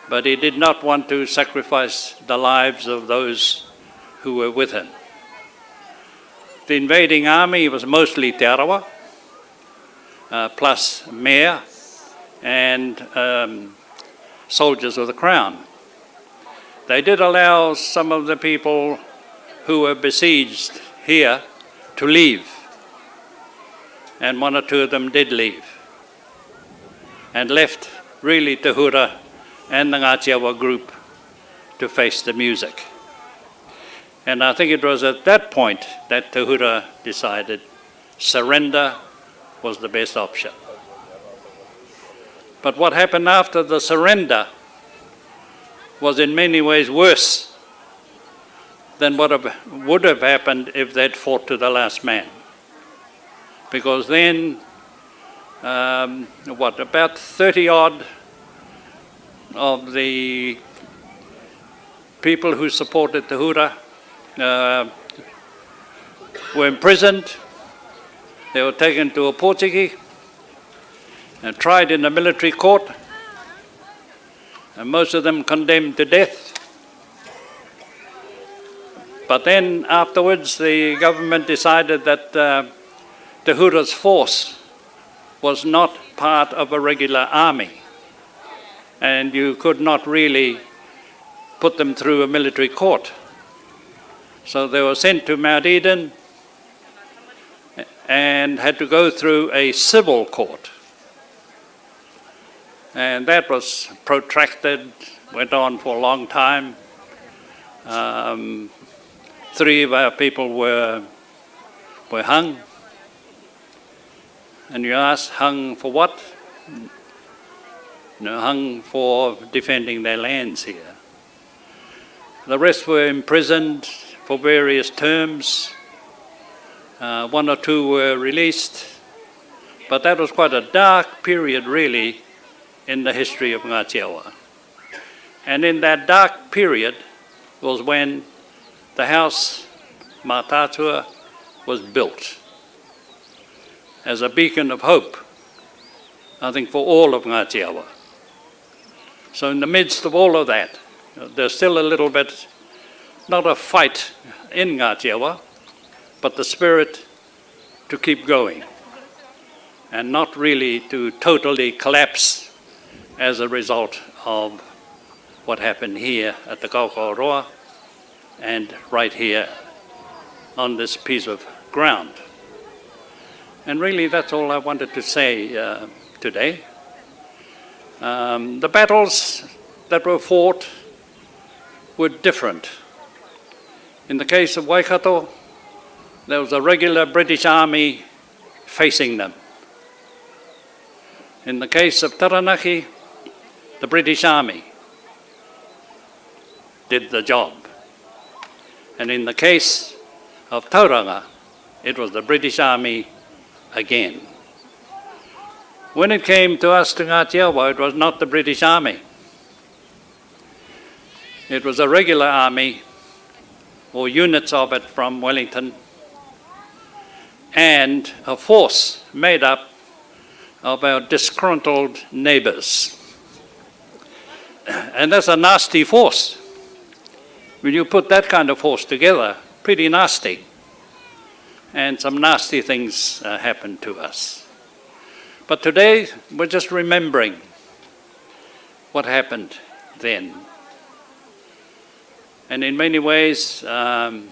But he did not want to sacrifice the lives of those who were with him. The invading army was mostly Te Arawa, uh, plus mayor and um, soldiers of the crown. They did allow some of the people who were besieged here to leave, and one or two of them did leave and left really Te Hura and the Ngāti Awa group to face the music. And I think it was at that point that Te Hura decided surrender was the best option. But what happened after the surrender was in many ways worse than what would have happened if they'd fought to the last man. Because then, um, what, about 30 odd of the people who supported the Hura uh, were imprisoned. They were taken to Opotiki and tried in the military court, and most of them condemned to death. But then afterwards, the government decided that uh, Te Hura's force was not part of a regular army, and you could not really put them through a military court. So they were sent to Mount Eden and had to go through a civil court. And that was protracted, went on for a long time. Um, three of our people were, were hung. And you ask, hung for what? No, hung for defending their lands here. The rest were imprisoned for various terms. Uh, one or two were released. But that was quite a dark period, really, in the history of Ngāti Awa. And in that dark period was when the house Mātaatua was built as a beacon of hope, I think, for all of Ngāti Awa. So in the midst of all of that, there's still a little bit, not a fight in Ngāti Awa, but the spirit to keep going and not really to totally collapse as a result of what happened here at the Kaokaoroa and right here on this piece of ground. And really, that's all I wanted to say uh, today. Um, the battles that were fought were different. In the case of Waikato, there was a regular British army facing them. In the case of Taranaki, the British Army did the job. And in the case of Tauranga, it was the British Army again. When it came to us to Ngāti Awa, it was not the British Army. It was a regular army, or units of it from Wellington, and a force made up of our disgruntled neighbours. And that's a nasty force. When you put that kind of force together, pretty nasty. And some nasty things uh, happened to us. But today, we're just remembering what happened then. And in many ways, um,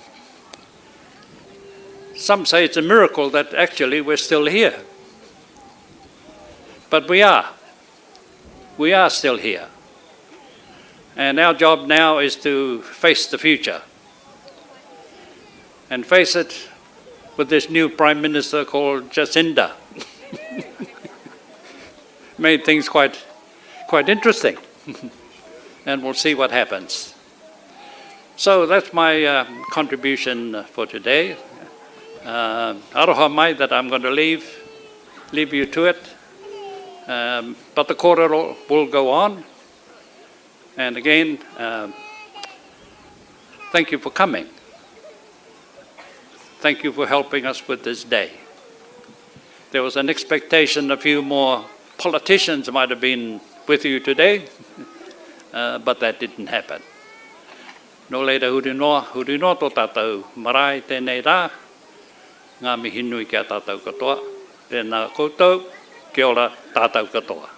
some say it's a miracle that actually we're still here. But we are. We are still here. And our job now is to face the future. And face it with this new prime minister called Jacinda. Made things quite, quite interesting. and we'll see what happens. So that's my uh, contribution for today. Uh, aroha mai that I'm going to leave, leave you to it. Um, but the kōrero will go on. And again, uh, Thank you for coming. Thank you for helping us with this day. There was an expectation a few more politicians might have been with you today, uh, but that didn't happen. Nō reira, huri noa, huri noa tō tātou marae tēnei rā, ngā mihi nui ki a tātou katoa. Tēnā koutou, kia ora tātou katoa.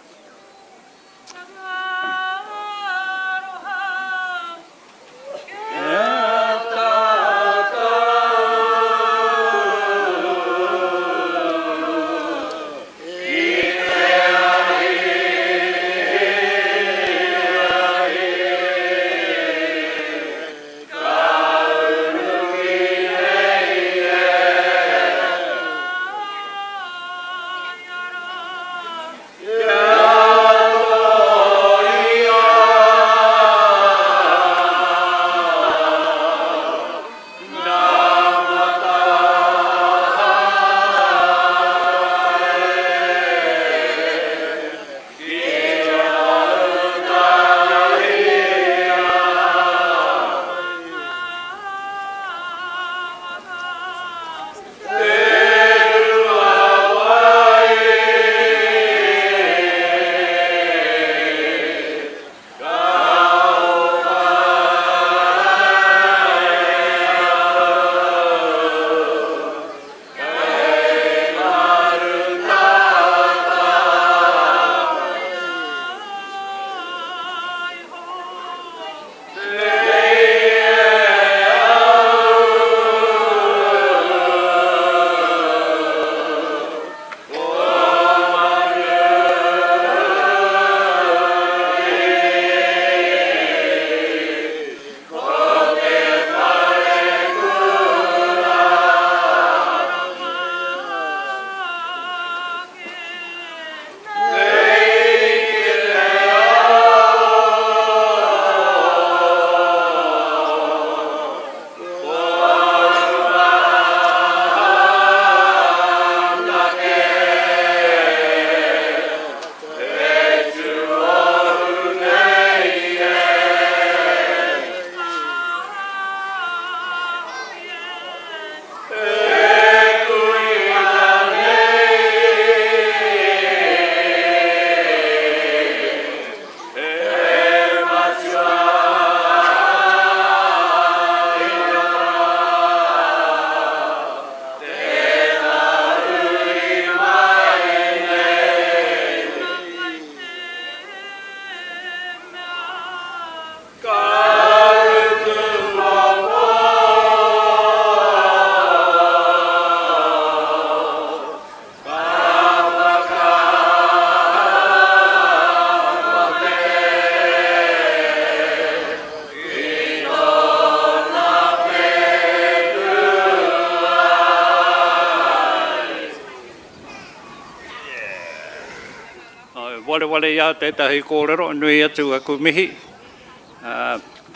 Wareware i a tētahi kōrero, nui atu aku mihi,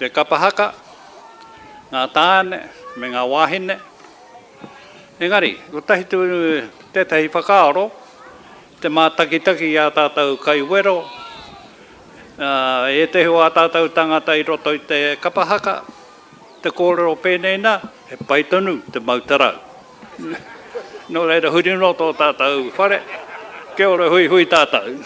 te kapa haka, ngā tāne me ngā wāhine. Engari, kotahi tētahi whakaaro, te mātakitaki i ā tātou kaiwero, ētehi o ā tātou tāngata i roto i te kapa haka, te kōrero pēnei nā, he pai tonu te mau tarau. Nō reira, huri noa tō tātou whare, kia ora huihui tātou.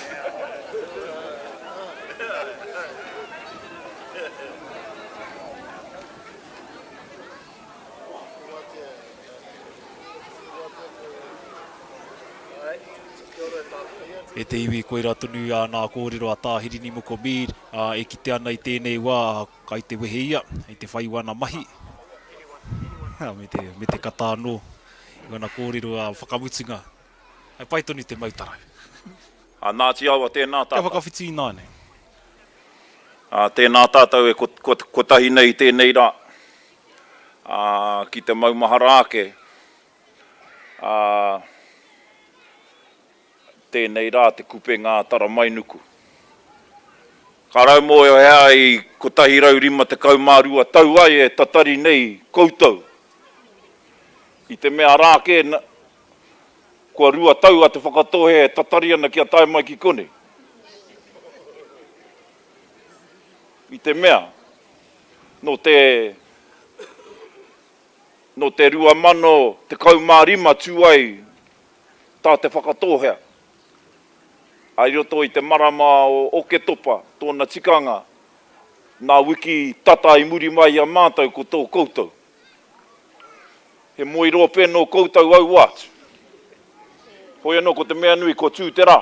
E te iwi, koirā tonu nā kōrero a Tā Hirini Moko Mead e kite ana i tēnei wā, kai te wehe ia i te whai wana mahi, me te, me te kata anō i wana kōrero whakamutunga. He pai tonu te mau tarau. A Ngāti Awa, tēnā tātou. Kia whakawhiti ināianei. Ā, tēnā tātou e kotahi nei i tēnei rā, ā, ki te maumahara ake, ā, tēnei rā te kupenga a Taramainuku. Ka raumoe hea i 152 tau ai e tatari nei koutou, i te mea rā kē, kua rua tau a Te Whakatōhea e tatari ana kia tae mai ki konei. I te mea, nō te. Nō te 2015 tū ai tā Te Whakatōhea, ā, i roto i te marama o Oketopa tōna tikanga, nā wiki tata i muri mai i a mātou ko tō koutou. He moe rōpē nō koutou aua atu. Hoi anō ko te mea nui kua tū te rā.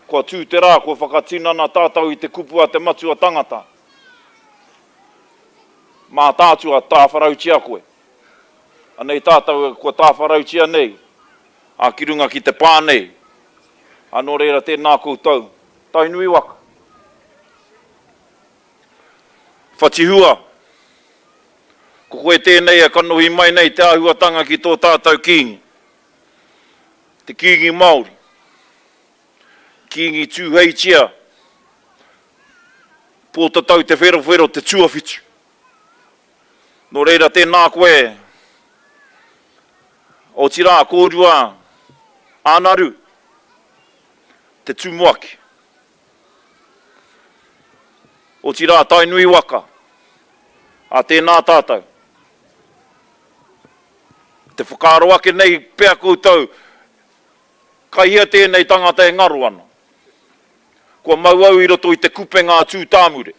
Kua tū te rā, kua whakatinana tātou i te kupu a te matua tangata. Mātaatua, tāwharautia koe. Anei tātou kua tāwharautia nei, ā, ki runga ki te pā nei. Ā, nō reira tēnā koutou. Tainui waka. Whatihua, ko koe tēnei e kanohi mai nei te āhuatanga ki tō tātou Kīngi. Te Kīngi Māori. Kīngi Tūheitia. Pōtatau Te Wherowhero te tuawhitu. Nō reira tēnā koe, otirā kōrua Ānaru, te tumuaki. Otirā Tainui waka, ā tēnā tātou. Te whakaaro ake nei pea koutou, kai hea tēnei tangata e ngaro ana. Kua mau au i roto i te kupenga a Tūtāmure.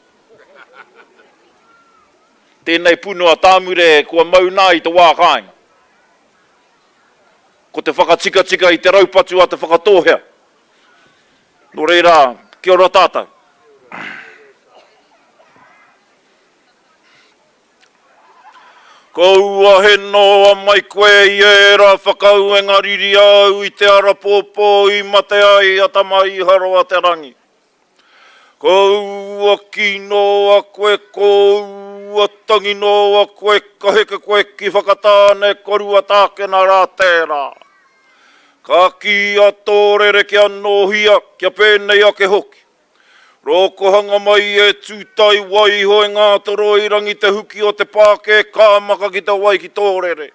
Tēnei punua tāmure kua mau nā i te wā kāinga. Ko te whakatikatika i te raupatu a Te Whakatōhea. Nō reira, kia ora tātou. Koua he noa mai koe i ērā whakauenga riri au i te ara pōpō i mate ai a Tama-i-haroa-te-rangi. Koua kī noa koe, koua tangi noa koe, ka heke koe ki Whakatāne ko Ruatākena rā tērā. Ka kī a Tōrere kia nōhia, kia pēnei ake hoki. Rokohanga mai e Tūtai waiho e Ngātoroirangi te huki o te pākē kāmaka ki te wai ki Tōrere.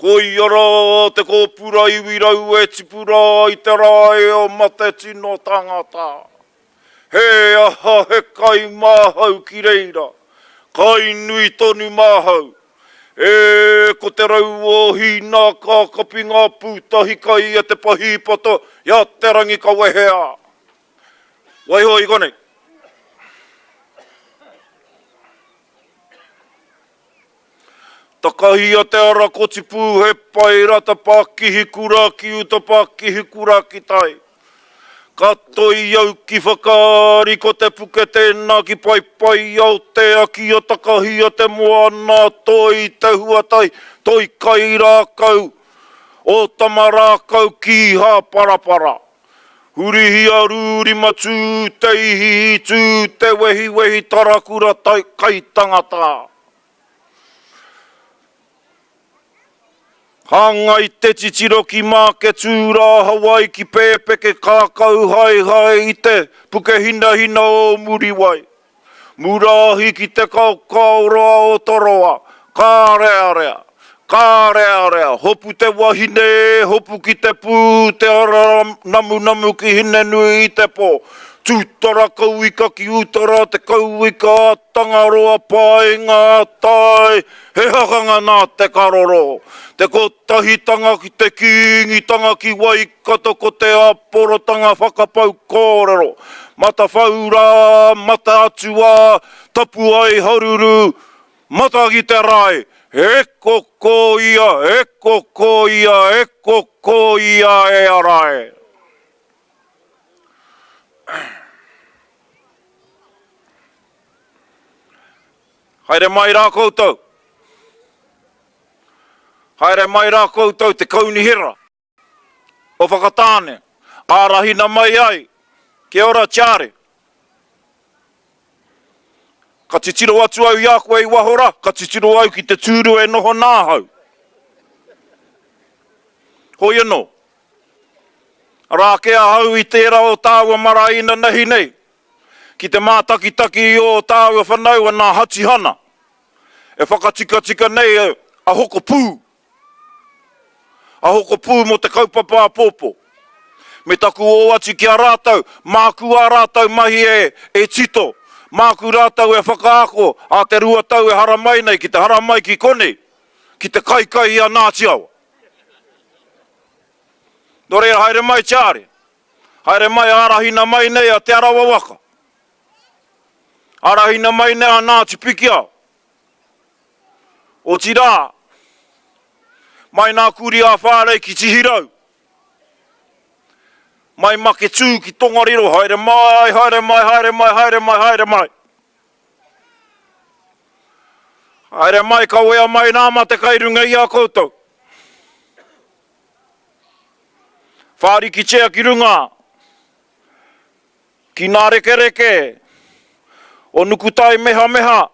Koia rā te kōpura iwi rau e tipu rā i te rae o mate tino tangata. He aha he kai māhau ki reira, kai nui tonu māhau. E ko te rau o Hina ka kapi ngā pūtahi kai e te pahīpoto i a Te Rangikawehea. Waiho i konei. Takahia te ara kotipū he paerata pakihi kura ki uta pakihi kura ki tai. Ka toi au ki whakaari ko te puke tēnā ki Paepaeaotea ki a Takahia te moana toi te huatai toi kai rākau o Tamarākau ki Hāparapara. Hurihia rūrima tū te ihiihi tū te wehiwehi tarakura tai kai tangata. Hāngai te titiro ki Māketū rā Hawaiki pēpeke kākau haehae i te Pukehinahina o Muriwai. Muraahi ki te kaokaoroa o Toroa, kārearea, kārearea, hopu te wahine e, hopu ki te pū, te ara namunamu ki Hinenui i te pō, tūtara kauika ki utara te kauika a Tangaroa paenga a tai, he hakanga nā te karoro, te kotahitanga ki te Kīngitanga ki Waikato ko te aporotanga whakapau kōrero, Matawhau rā, mata atua, tapu ai haruru, mata ki te rae, e koko ia, e koko ia, e koko ia e ara e. Haere mai rā koutou. Haere mai rā koutou te kaunihera. O Whakatāne, ārahina mai ai, kia ora Tiare. Ka titiro atu au i a koe i waho ra, ka titiro au ki te tūru e noho nā ahau. Hoi anō, arā ake ahau i tērā o tāua marae inanahi nei, ki te mātakitaki i ō tāua whanaua nā Hatihana, e whakatikatika nei a Hokopū. A hoko pū mō te kaupapa āpōpō. Me taku oati ki a rātou, māku ā rātou mahi e, e tito, māku rātou e whakaako ā te ruatau e haramai nei ki te haramai ki konei. ki te kaikai i a Ngāti Awa. Nō reira, haere mai Charlie. Haere mai, ārahina mai nei a Te Arawa waka. Ārahina mai nei a Ngāti Pikiao. Otirā, mai nā Kurī ā-Whārei ki Tihirau, mai Maketū ki Tongariro, haere mai, haere mai, haere mai, haere mai, haere mai. Haere mai, kawea mai nā mate kai runga i a koutou. Whārikitia ki runga, ki nā rekereke o Nukutai Mehameha,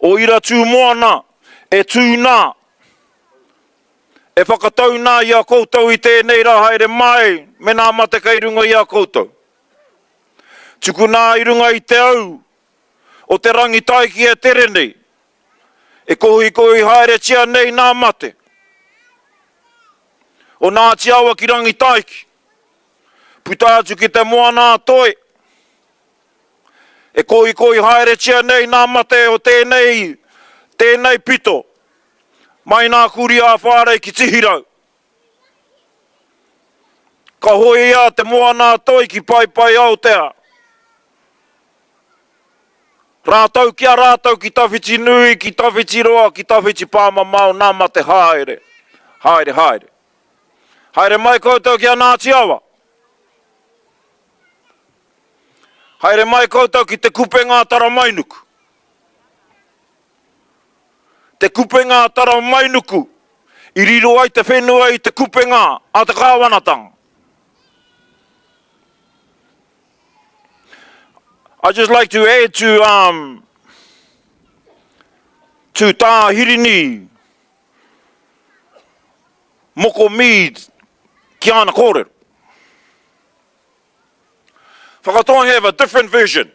o Iratūmoana e tū nā, e whakatau nā i a koutou i tēnei rā haere mai me nā mate kei runga i a koutou. Tukuna i runga i te au o te rangitaiki e tere nei, e kohikohi haeretia nei nā mate o Ngāti Awa ki Rangitaiki, puta atu ki te Moana-a-Toi, e kohikohi haeretia nei nā mate o tēnei, tēnei pito, mai nā Kurī-ā-Whārei ki Tihirau. Ka hoea te Moana-a-Toi ki Paepae-Aotea. Rātou ki a rātou ki tawhiti nui, ki tawhiti roa, ki tawhiti pāmamao nā mate haere, haere, haere. Haere mai koutou ki a Ngāti Awa. Haere mai koutou ki Te Kupenga a Taramainuku. Te Kupenga a Taramainuku i riro ai te whenua i Te Kupenga a te Kāwanatanga. I'd just like to add to, um, to Tā Hirini Moko Mead ki āna kōrero. Whakatoa have a different version.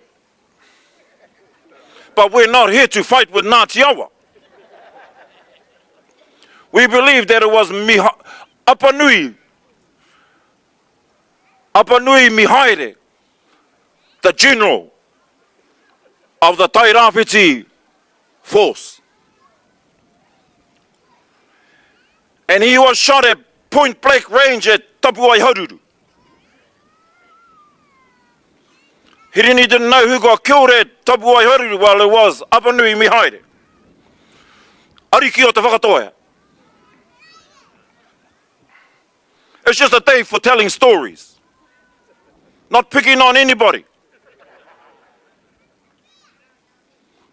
But we're not here to fight with Ngāti Awa. We believe that it was Miha Apanui, Apanui Mihaere, the general of the Tairāwhiti force. And he was shot at point blank range at Tapuaiharuru. Hirini didn't know who got killed at Tapuaiharuru. Well, it was Apanui Mihaere. Ariki o te Whakatohea. It's just a day for telling stories. Not picking on anybody.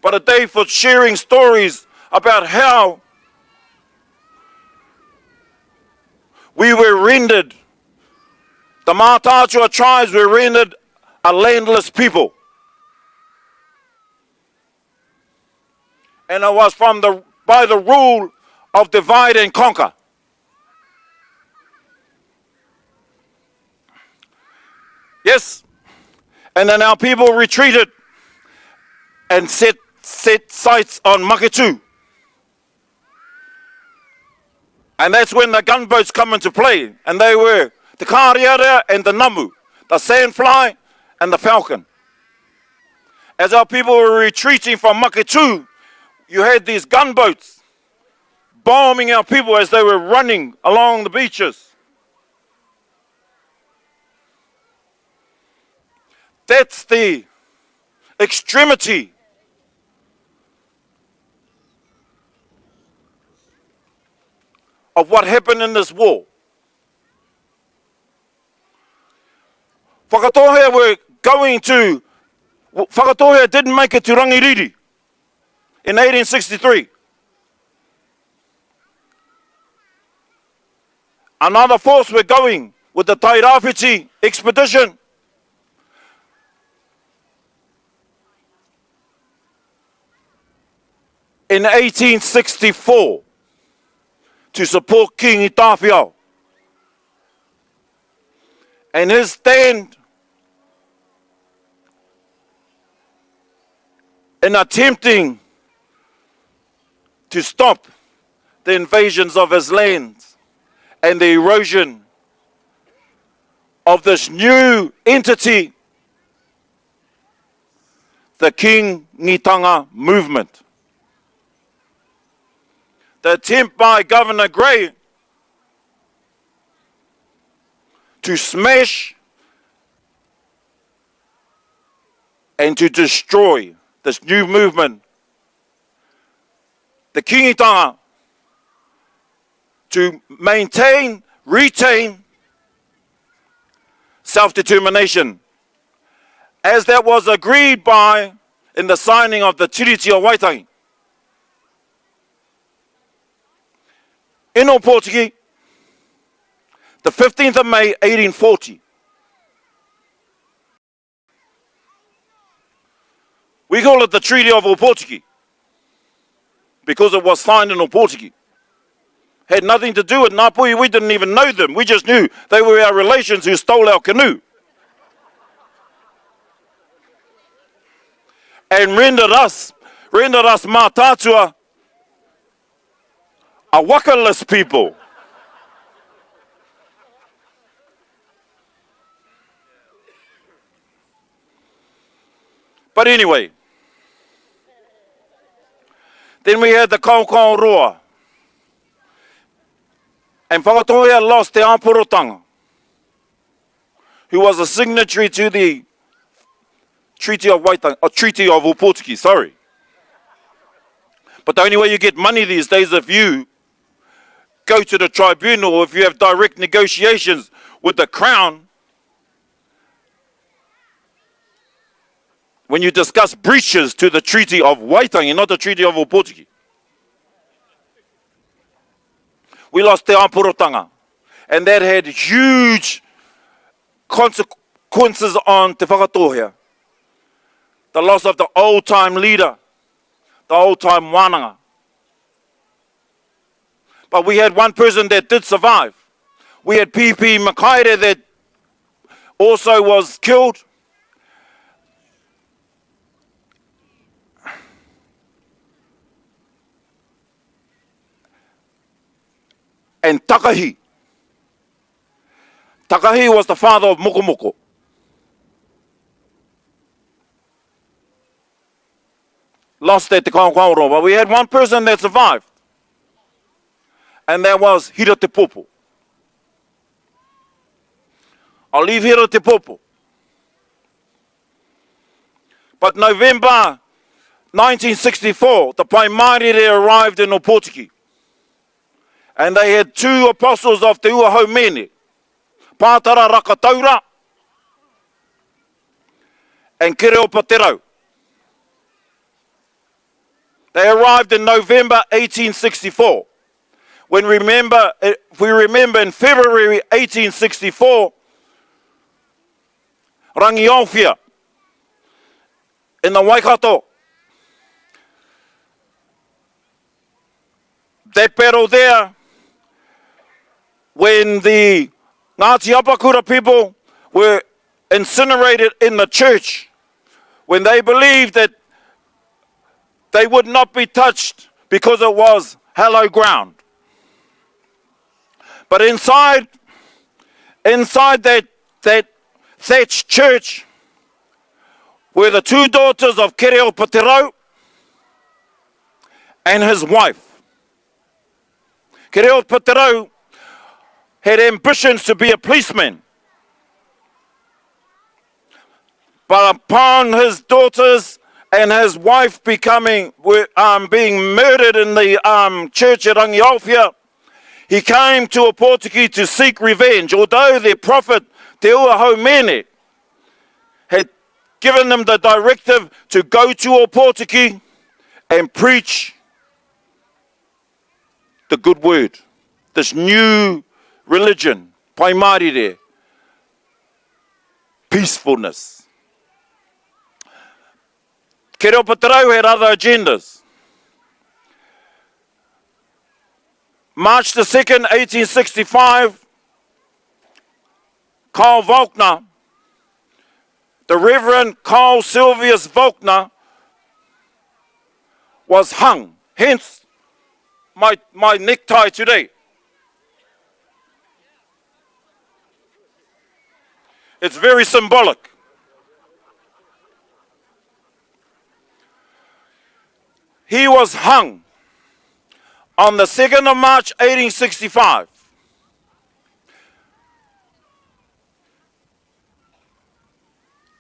But a day for sharing stories about how we were rendered, the Mātaatua tribes were rendered a landless people. And it was from the, by the rule of divide and conquer. Yes. And then our people retreated and set, set sights on Maketu. And that's when the gunboats come into play. And they were the Kārearea and the Namu, the Sandfly and the Falcon. As our people were retreating from Maketu, you had these gunboats bombing our people as they were running along the beaches. That's the extremity of what happened in this war. Whakatōhea were going to, Whakatōhea didn't make it to Rangiriri in 1863. Another force were going with the Tairāwhiti expedition. In 1864 to support King Tāwhiao. And his stand in attempting to stop the invasions of his lands and the erosion of this new entity, the King Ngitanga movement. The attempt by Governor Grey to smash and to destroy this new movement, the Kingitanga, to maintain, retain self-determination, as that was agreed by in the signing of the Tiriti o Waitangi. In Ōpōtiki, the 15th of May 1840, We call it the Treaty of Ōpōtiki because it was signed in Ōpōtiki. Had nothing to do with Ngāpuhi, we didn't even know them. We just knew they were our relations who stole our canoe. And rendered us, rendered us mātātua a wakaless people. But anyway, then we had the Kaokao Roa. And Whakatōhea lost Te Āporotanga, who was a signatory to the Treaty of Waitangi, or Treaty of Ōpōtiki, sorry. But the only way you get money these days is if you go to the tribunal, if you have direct negotiations with the Crown, when you discuss breaches to the Treaty of Waitangi, not the Treaty of Ōpōtiki. We lost Te Āporotanga, and that had huge consequences on Te Whakatōhea. The loss of the old-time leader, the old-time wānanga. But we had one person that did survive. We had PP Makaire that also was killed. And Takahi. Takahi was the father of Mokomoko. Lost at Te Kaokaoroa, but we had one person that survived. And that was Hira Te Popo. I'll leave Hira Te Popo. But November 1964, the Pai Mārire arrived in Opotiki. And they had two apostles of Te Ua Haumēne, Pātara Rakataura and Kereopa Te Rau. They arrived in November 1864. When remember, if we remember in February 1864, Rangiaowhia in the Waikato, that battle there, when the Ngāti Apakura people were incinerated in the church, when they believed that they would not be touched because it was hallowed ground. But inside, inside that, that thatched church were the two daughters of Kereopa Te Rau and his wife. Kereopa Te Rau had ambitions to be a policeman. But upon his daughters and his wife becoming um, being murdered in the um, church at Rangiaowhia, he came to Opotiki to seek revenge, although their prophet Te Ua Haumēne had given them the directive to go to Opotiki and preach the good word, this new religion, Pai Mārire, peacefulness. Kereopa Te Rau had other agendas. March the 2nd, 1865, Carl Volkner, the Reverend Carl Sylvius Volkner, was hung. Hence, my, my necktie today. It's very symbolic. He was hung. On the 2nd of March 1865,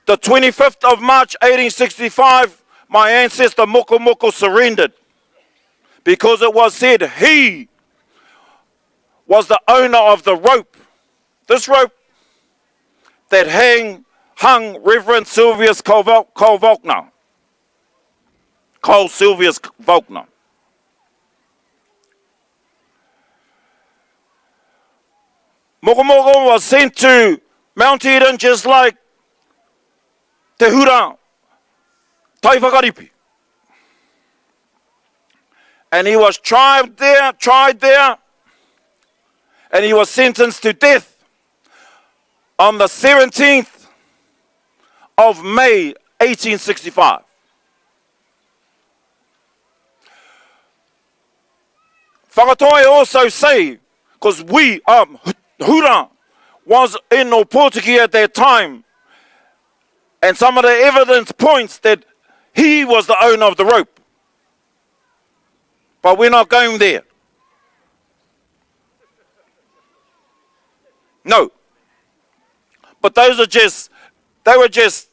the 25th of March 1865, my ancestor Mokomoko surrendered because it was said he was the owner of the rope, this rope that hang, hung Reverend Sylvius Carl Carl Sylvius Volkner. Mokomoko was sent to Mount Eden just like Te Hura Taiwhakaripi. And he was tried there, tried there, and he was sentenced to death on the 17th of May 1865. Whakatoe also say, because we, um, Hura, was in Opotiki at that time, and some of the evidence points that he was the owner of the rope. But we're not going there. No. But those are just, they were just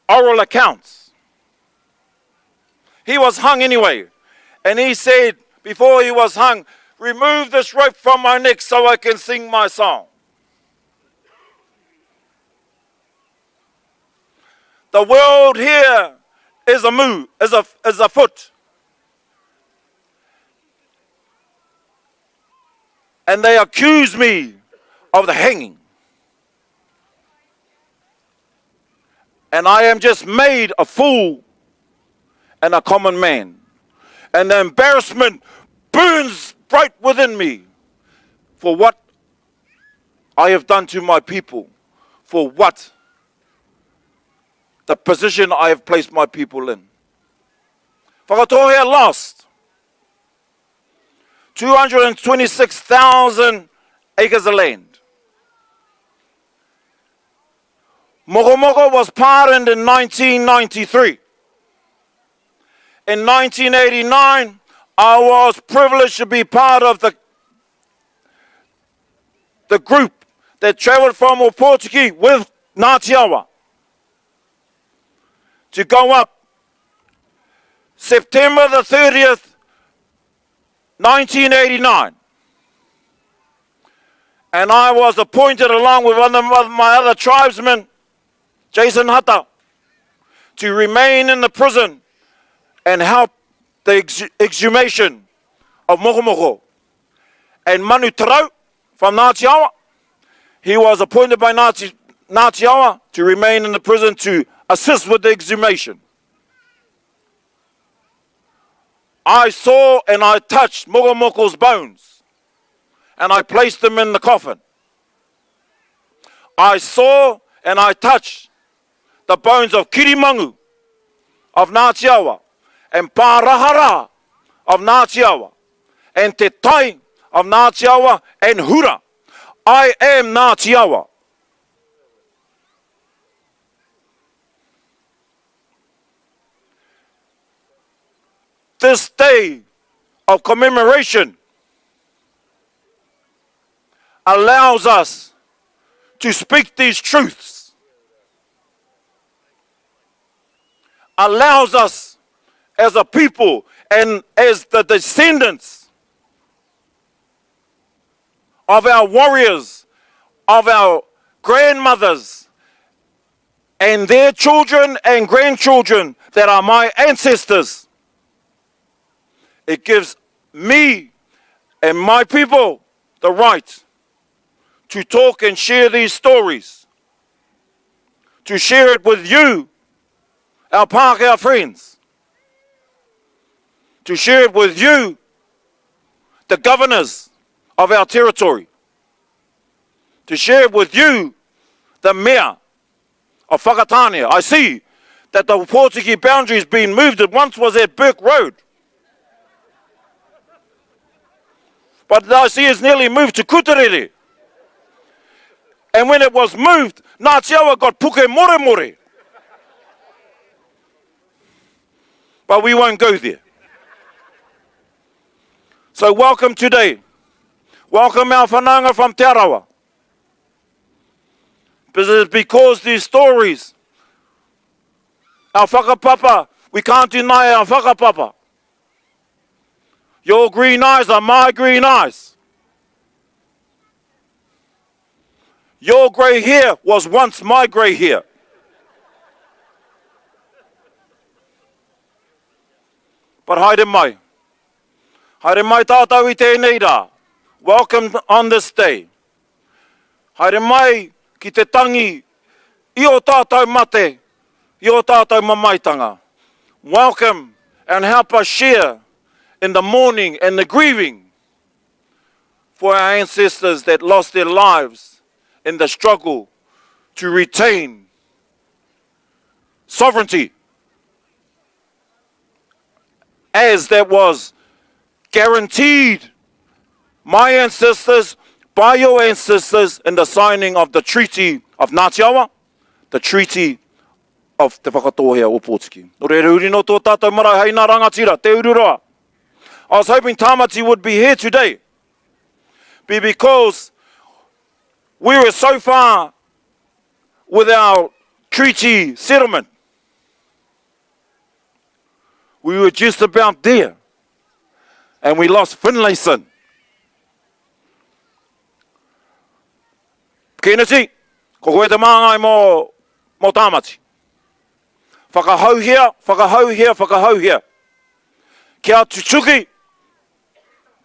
oral accounts. He was hung anyway. And he said, before he was hung, remove this rope from my neck so I can sing my song. The world here is a move, is a, is a foot. And they accuse me of the hanging. And I am just made a fool and a common man. And the embarrassment burns bright within me for what I have done to my people, for what the position I have placed my people in. Whakatōhea lost 226,000 acres of land. Mokomoko was pardoned in 1993. In 1989, I was privileged to be part of the, the group that traveled from Opotiki with Ngāti Awa to go up September the 30th, 1989. And I was appointed along with one of my other tribesmen, Jason Hata, to remain in the prison and help the ex exhumation of Mokomoko. And Manu Tarau from Ngāti Awa, he was appointed by Ngāti, Ngāti Awa to remain in the prison to assist with the exhumation. I saw and I touched Mokomoko's bones and I placed them in the coffin. I saw and I touched the bones of Kirimangu of Ngāti Awa and Pārahara of Ngāti Awa and Te Tai of Ngāti Awa and Hura. I am Ngāti Awa. This day of commemoration allows us to speak these truths, allows us as a people and as the descendants of our warriors, of our grandmothers, and their children and grandchildren that are my ancestors. It gives me and my people the right to talk and share these stories, to share it with you, our Pākehā friends, to share it with you, the governors of our territory, to share it with you, the mayor of Whakatāne. I see that the Pōtiki boundary has been moved. It once was at Burke Road. But I see it's nearly moved to Kutarere. And when it was moved, Ngāti Awa got Puke More More. But we won't go there. So welcome today. Welcome our whanaunga from Te Arawa. But it is because these stories, our whakapapa, we can't deny our whakapapa. Your green eyes are my green eyes. Your grey hair was once my grey hair. But haere mai. Haere mai tātou i tēnei rā. Welcome on this day. Haere mai ki te tangi i o tātou mate, i o tātou mamaetanga. Welcome and help us share in the mourning and the grieving for our ancestors that lost their lives in the struggle to retain sovereignty as that was guaranteed my ancestors by your ancestors in the signing of the Treaty of Ngāti Awa, the Treaty of Te Whakatōhea o Pōtiki. Nō reira, huri nō tō tātou marae hei nā rangatira, Te Ururoa. I was hoping Tāmati would be here today be because we were so far with our treaty settlement. We were just about there. And we lost Finlayson. Kēneti, ko koe te māngai mō, mō Tāmati. Whakahauhia, whakahauhia, whakahauhia. Kia tutuki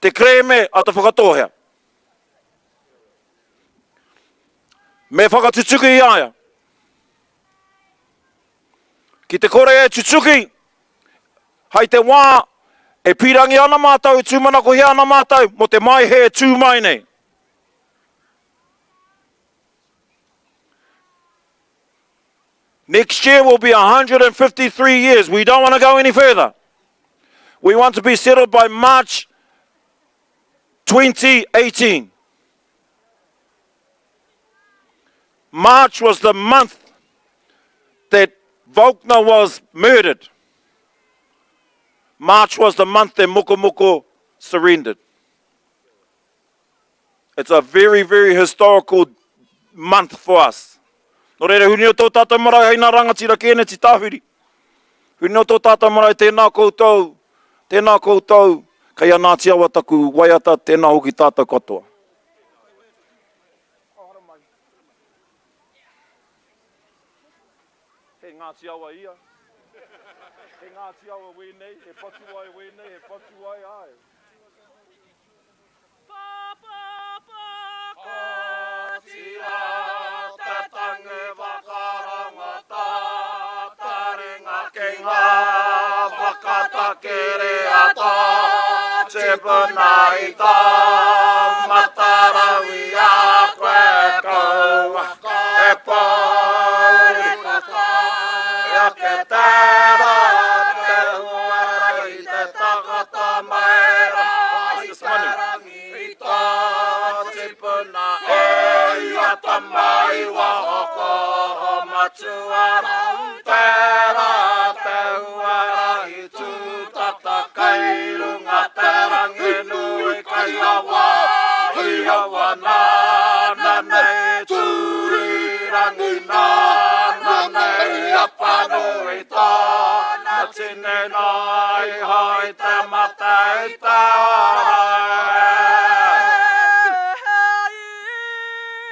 te kerēme a Te Whakatōhea. Me whakatutuki i a ia. Ki te kore e tutuki, hai te wā e pīrangi ana mātou, e tūmanakohia ana mātou mō te Maehe e tū mai nei. Next year will be 153 years. We don't want to go any further. We want to be settled by March 2018. March was the month that Volkner was murdered. March was the month that Mokomoko surrendered. It's a very, very historical month for us. Nō reira, huri o tō tātou marae hei nā rangatira Kēneti Tāwhiri. Huri o tō tātou marae, tēnā koutou, tēnā koutou, kei a Ngāti Awa taku waiata, tēnā hoki tātou katoa. He Ngāti Awa ia. He Ngāti Awa wēnei, he Patuwai wēnei, he Patuwai, āe. Kāti rā te tangi whakarongo tātaringa ki ngā whakatakere a tā tipuna i tā matarau i a koe kaua e pōuri whakaae ake tērā te huarahi te tangata mai rā i te rangi i tā tipuna e ia tama i waho ko matua rā tērā te huarahi tūtata kei runga te rangi nui kei a wāhi awa nāna nei Tūrirangi nāna nei Apanui tōna tini noa iho i te mate i te ora e.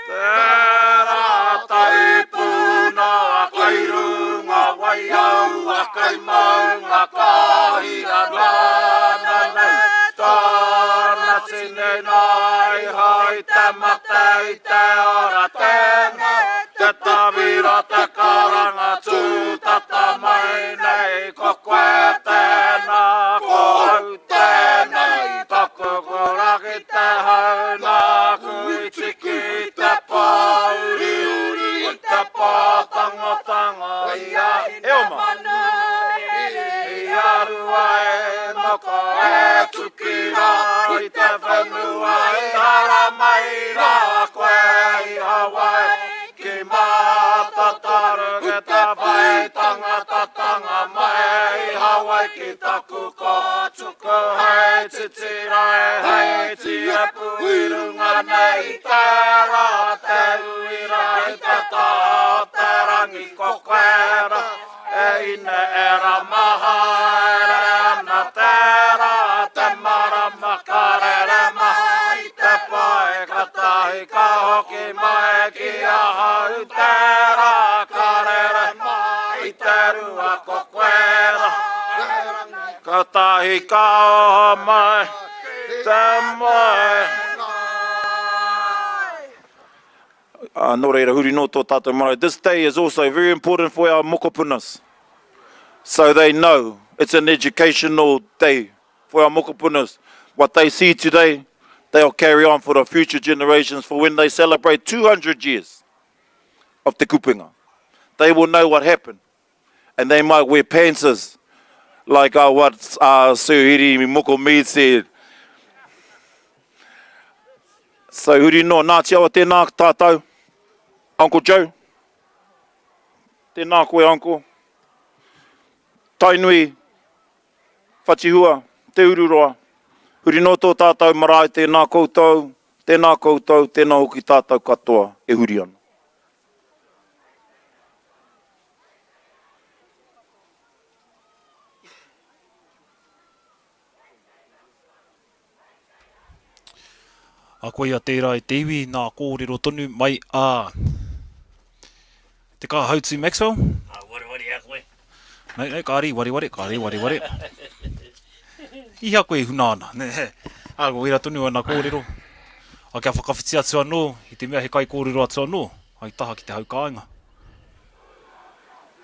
Tērā tai puna kei runga Waiaua kei maunga Kāhia nāna nei tōna tini noa iho i te mate i te ora Tēnā te tawhiro te karanga tūtata mai nei Ko koe tēnā, ko au tēnei Taku kura ki te hau nāku i tiki i te pōuriuri I te pātangotango i a Hinemanu I a Ruaemoko e tuki rā i te whenua I haramai rā koe i Hawaii Ki Mātataru ki te whai tangatatanga mai. tira e hei tiepu i runga nei tērā te uira i te taha o te rangi ko koe rā e ine e rama haere ana tērā te marama ka rere mai te pae katahi ka hoki mai ki ahau tērā ka rere mai te rua ko koe rā. Katahi ka oho mai te moe. Uh, nō reira, huri nō tō tātou marae. This day is also very important for our mokopunas. So they know it's an educational day for our mokopunas. What they see today, they'll carry on for the future generations for when they celebrate 200 years of Te Kupenga. They will know what happened. And they might wear pantses like uh, what uh, Sir Hiri Moko Mead said. So huri noa, Ngāti Awa, tēnā tātou. Uncle Joe, tēnā koe Uncle. Tainui, Whatihua, Te Ururoa, huri noa tō tātou marae, tēnā koutou, tēnā koutou, tēnā hoki tātou katoa e huri ana. A koia tērā e te iwi, nā kōrero tonu mai a Te Kāhautu Maxwell. A wareware a koe. Nei, nei, kāre i wareware, kāre i wareware. I hea koe e huna ana? A, ko wera tonu ana kōrero. A kia whakawhiti atu anō, i te mea he kaikōrero atu anō, hai taha ki te hau kāinga.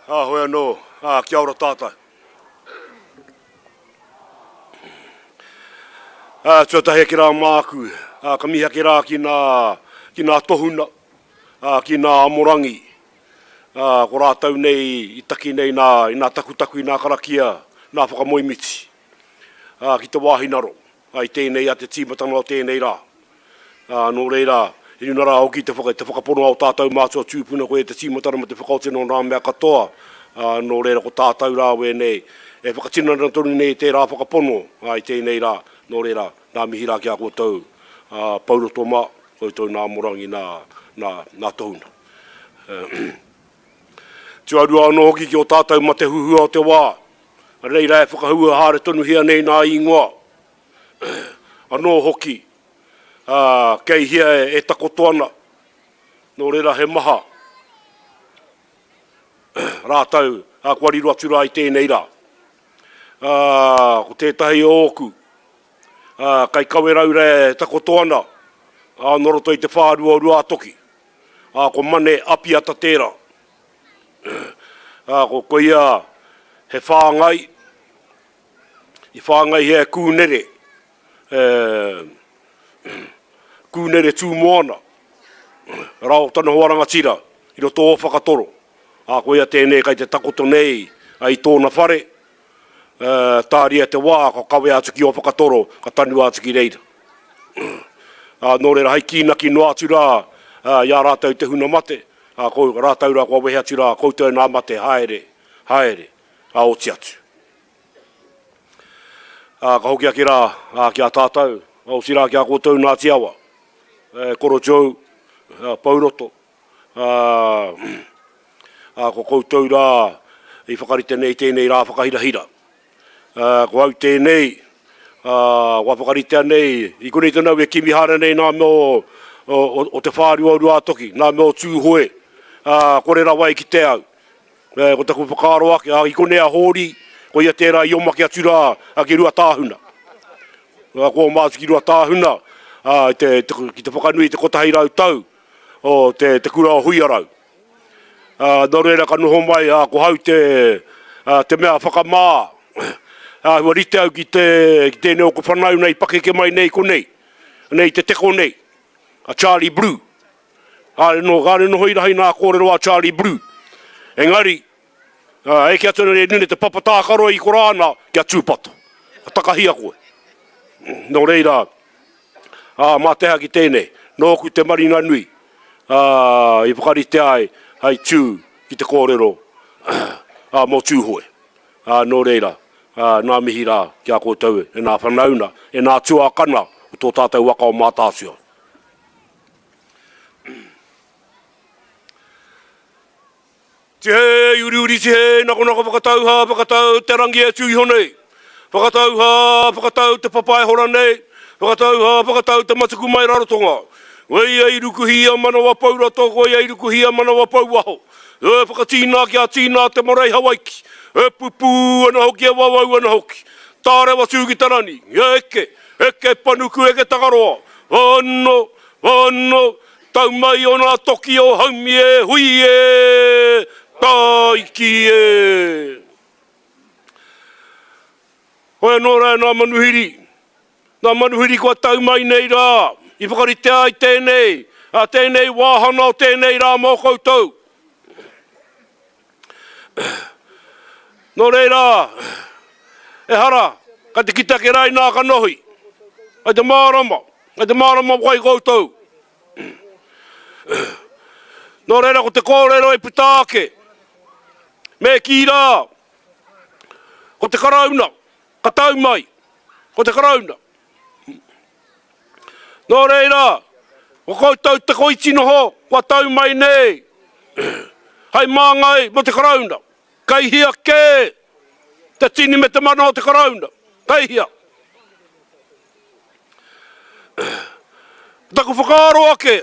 Ā, hoi anō, ā, kia ora tātou. Ā, tuatahi ake rā māku, ā, ka mihi ake rā ki nā, ki nā tohuna, ā, ki nā amorangi, ā, ko rātou nei i taki nei nā, i nā takutaku, i nā karakia, nā whakamoemiti, ā, ki te wāhi ngaro. Ā, i tēnei a te tīmatanga o tēnei rā. Ā, nō reira, i runa rā hoki te whaka, te whakapono a ō tātou mātua tūpuna koia te tīmatanga me te whakaotinga o ngā mea katoa, ā, nō reira ko tātou rā wēnei e whakatinana tonu nei i tērā whakapono, ā, i tēnei rā, nō reira, nā mihi rā ki a koutou, ā, Pouroto mā, koutou nā Amorangi, nā, nā, nā Tohuna. Tuarua anō hoki ki ō tātou mate huhua o te wā, Reira e whakahua haere tonuhia nei nā ingoa anō hoki, ā, kei hea e takoto ana, nō reira he maha rātou ā, kua riro atu rā i tēnei rā. Ā, ko tētahi o ōku, ā, kei Kawerau rā e takoto ana, ā, nō roto i te whārua o Ruātoki, ā, ko Mane Apiata tērā. Ā, ko koia he whāngai, i whāngaihia e Kūnere, e, Kūnere Tūmoana, rā o tana hoa rangatira i roto o Whakatoro. Ā, koia tēnei kai te takoto nei i tōna whare, ē, tāria te wā ka kawea atu ki Ōwhakatoro, ka tanua atu ki reira. Ā, nō reira, hai kīnaki noa atu rā i a rātou te huna mate, Ā, ko rātou rā kua wehe atu rā, koutou e nā mate, haere, haere, ā, oti atu. Ā, ka hoki ake rā, ā, ki a tātou, ā, otirā ki a koutou Ngāti Awa, e Koro Joe, ā, Pouroto, ā, ā, ko koutou rā i whakarite nei tēnei rā whakahirahira. Ā, ko au tēnei, ā, kua whakaritea nei, i konei tonu au e kimi haere nei nā mea o, o, o te whārua o Ruātoki, nā mea o Tūhoe, ā, kore rawa e kite au. Ē, ko taku whakaaro ake, ā, i konei a Hōri, ko ia tērā i omake atu rā, ā, ki Ruatāhuna. Ā, kua oma atu ki Ruatāhuna, ā, te, te, ki te whakanui i te 100 tau o te, te kura o Huiarau. Ā, nō reira ka noho mai, ā, ko hau te, ā, te mea whakamā, ā, hua rite au ki te, ki tēnei o ko whanauna i pakeke mai nei konei, nei te teko nei, a Charlie Brew. Kāre no, kāre noho i rahi nā kōrero a Charlie Brew. Engari, ā, eke atu ana e Nune te papa tākaro i korā ana kia tūpato. Ka takahia koe. Nō reira, Ā, mā te aha ki tēnei, nōku te marina nui, ā, i whakaritea ai hei tū ki te kōrero, ā, mō Tūhoe. Ā, nō reira, Ā, nā mihi rā ki a koutou e nā whanauna, e nā tuākana o tō tātou waka o Mātaatua. Tihei, uriuri tihei, nakonako whakatau hā, whakatau te rangi e tū iho nei. Whakatau hā, whakatau te papa e hora nei. Whakatau hā, whakatau te matuku mai Rarotonga. Koia i rukuhia manawa pou roto, koia i rukuhia manawa pou waho. E whakatīnā kia tīnā te marae Hawaiki. E pupū ana hoki, e wawau ana hoki. Tārewa tū ki te rani, e eke, eke panuku, eke takaroa. Whano, whano, Tau mai o nā toki o haumi e hui e, tāiki e. Hoi anō rā e nā manuhiri, nā manuhiri kua tau mai nei rā, i whakaritea ai tēnei, a tēnei wāhana o tēnei rā mō koutou. Nō reira, ehara, kai te kite ake rā inā ka nohi, kai te mārama, kai te mārama wai koutou. Nō reira, ko te kōrero e puta ake, me kī rā, ko te Karauna, ka tau mai, ko te Karauna. Nō reira, ko koutou te koiti noho kua tau mai nei hai māngai mō te Karauna. Kei hea kē te tini me te mana o te Karauna? Kei hea? Taku whakaaro ake,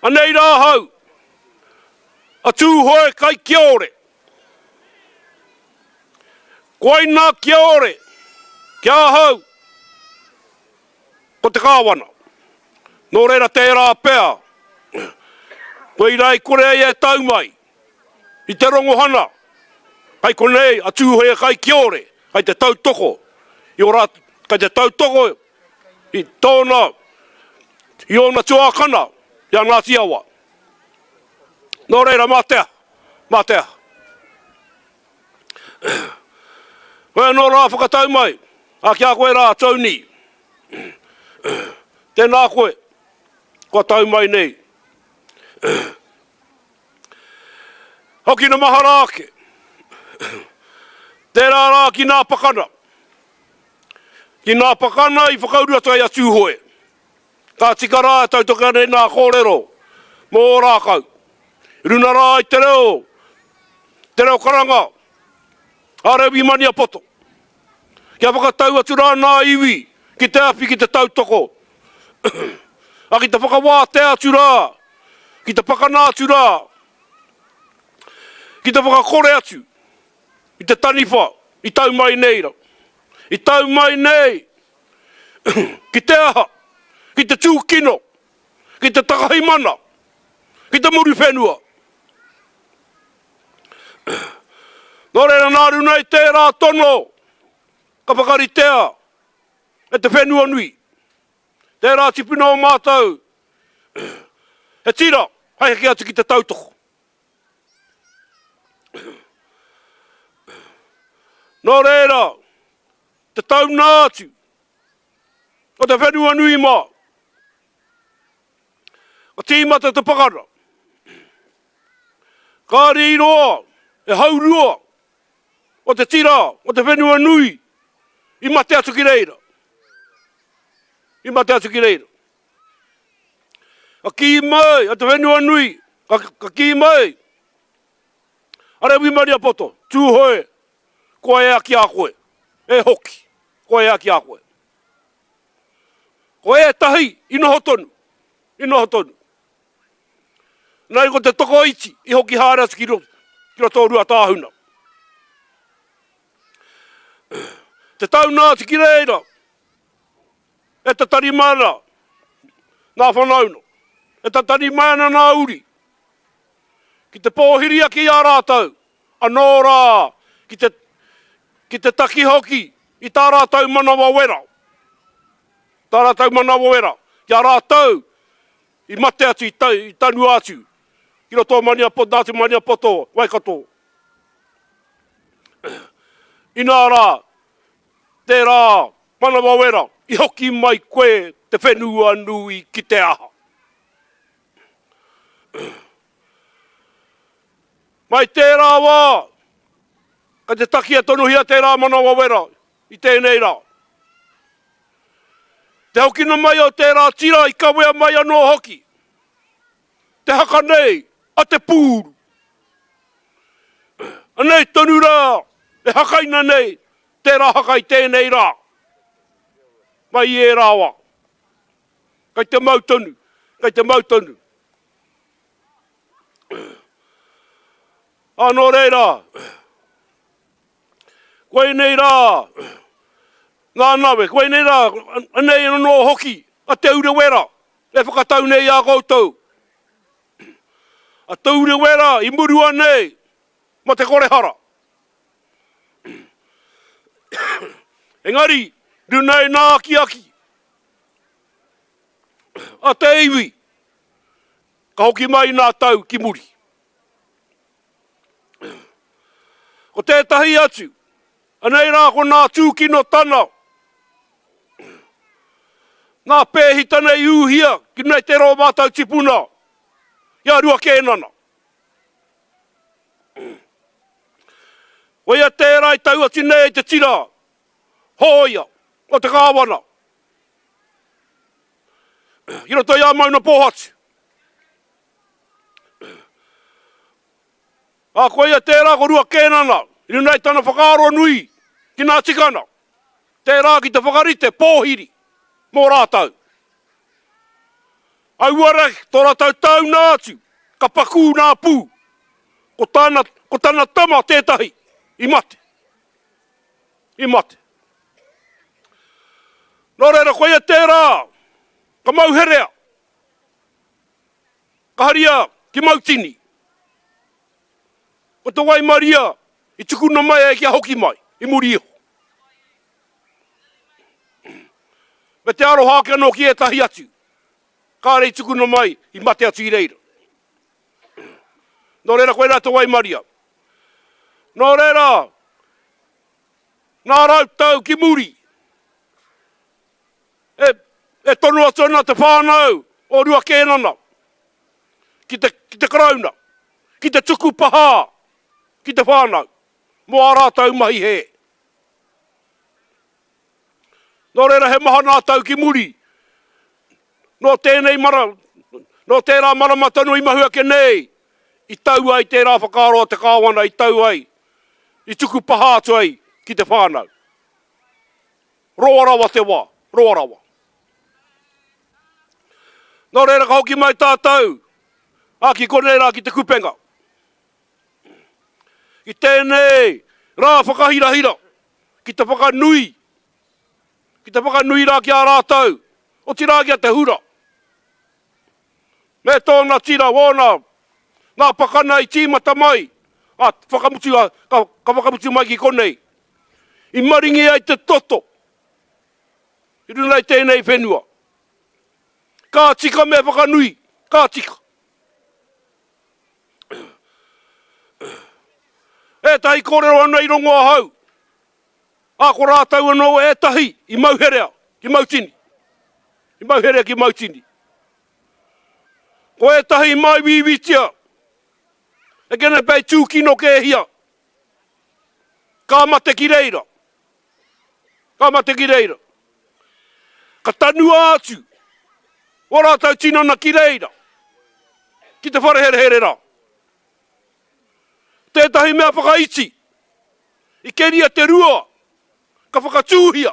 anei rā ahau, a Tūhoe kai kiore. Koinā kiore ki ahau, ko te Kāwana. Nō reira tērā pea, koirā i kore ai e tau mai i te rongohana, kai konei a Tūhoe kai kiore, kai te tautoko i ō rātou, kai te tautoko i tōna, i ōna tuākana i a Ngāti Awa. Nō reira, mā te aha, mā te aha. Koe anō rā whakatau mai, a ki a koe rā, Tony. Tēnā koe, kua tau mai nei. Hoki na mahara ake. Tērā rā ki nā pakana. Ki nā pakana i whakauru atu ai a Tūhoe. Ka tika rā e tautoke ana i nā kōrero mō Ōrākau. Runa rā i te reo, te reo karanga a Rewi Maniapoto. Kia whakatau atu rā nā iwi ki te awhi ki te tautoko, a ki te whakawātea atu rā, ki te pakana atu rā, ki te whakakore atu i te taniwha i tau mai nei ra. I tau mai nei ki te aha, ki te tūkino, ki te takahi mana, ki te muru whenua. Nō reira nā runa i tērā tono ka whakaritea e te whenua nui, tērā tipuna o mātou, he tira hai heke atu ki te tautoko. Nō reira, te tauna atu o te whenua nui mā, ka tīmata te pakana. Ka rīroa e haurua o te tira o te whenua nui i mate atu ki reira. I mate atu ki reira. Ka kī mai a te whenua nui, ka, ka kī mai a Rewi Mariapoto, Tūhoe, kua ea ki a koe, e hoki, kua ea ki a koe. Ko ētahi i noho tonu, i noho tonu. Nai ko te tokoiti i hoki haere atu ki, ki roto o Ruatāhuna. Te tauna atu ki reira, E tatari mai ana ngā whanaunga, e tatari mai ana ngā uri ki te pōhiri ake i a rātou, anō rā ki te, ki te taki hoki i tā rātou manawa wera, tā rātou manawa wera, ki a rātou i mate atu, i, ta, i tanua atu ki roto o Maniapoto, Ngāti Maniapoto, Waikato. Inā rā, Tērā manawawera i hoki mai koe te whenua nui ki te aha? Mai tērā wā, Kei te takia tonuhia tērā manawa wera i tēnei rā. Te hokina mai o tērā tira i kawea mai anō hoki te haka nei a te pūru. Anei tonu rā e hakaina nei tērā haka i tēnei rā. Mai i ērā wā. Kei te mau tonu, kei te mau tonu. Ā, nō reira, koinei rā ngā nawe, koinei rā, anei anō hoki a Te Urewera e whakatau nei i a koutou. A Te Urewera i murua nei ma te kore hara. Engari, runa i nā akiaki a te iwi, ka hoki mai nā tau ki muri. Ko tētahi atu, anei rā ko nā tūkinotana, nā pēhitana i ūhia ki runga i tērā o mātou tipuna, i a Rua Kēnana. Koia tērā i tau atu nei i te tira hōia o te kāwana i roto i a Mauna Pōhatu. Ā, koia tērā ko Rua Kēnana, i runga i tana whakaaro nui ki nā tikana, tērā ki te whakarite pōhiri mō rātou. Auare tō rātou tauna atu, ka pakū nā pū, ko tana, ko tana tama tētahi i mate. I mate. Nō reira, koia tērā, ka mauherea, Ka haria ki Mautini. Ko te waimaria i tukuna mai ai kia hoki mai i muri iho. Me te aroha ake anō ki ētahi atu, kāre i tukuna mai i mate atu i reira. Nō reira koirā te waimaria. Nō reira, nā rautau ki muri, E, e tono atu ana te whānau o Rua Kēnana ki te, ki te Karauna, ki te tuku pahā ki te whānau mō ā rātou mahi hē. Nō reira he maha nā tau ki muri, nō tēnei mara, nō tērā marama tonu i mahu ake nei, i tau ai tērā whakaaro a te Kāwana i tau ai, i tuku pahā atu ai ki te whānau. Roa rawa te wā, roa rawa. Nō reira ka hoki mai tātou, ā, ki konei rā ki te kupenga. I tēnei rā whakahirahira ki te whakanui, ki te whakanui rā ki a rātou, otirā ki a Te Hura. Me tōna tira, wōna, ngā pakana i tīmata mai, ā, whakamutu, ka, ka whakamutu mai ki konei. I maringi ai te toto i runga i tēnei whenua. Ka tika me whakanui, ka tika. Ētahi kōrero ana i rongo ahau, ā, ko rātou anō ētahi i mauherea ki Mautini. I mauherea ki Mautini. Ko ētahi i māuiuitia, e kene pea i tūkino kēhia, ka mate ki reira, ka mate ki reira. Ka tanua atu ō rātou tinana ki reira, ki te whare herehere rā. Tētahi mea whakaiti, i keria te rua, ka whakatūhia,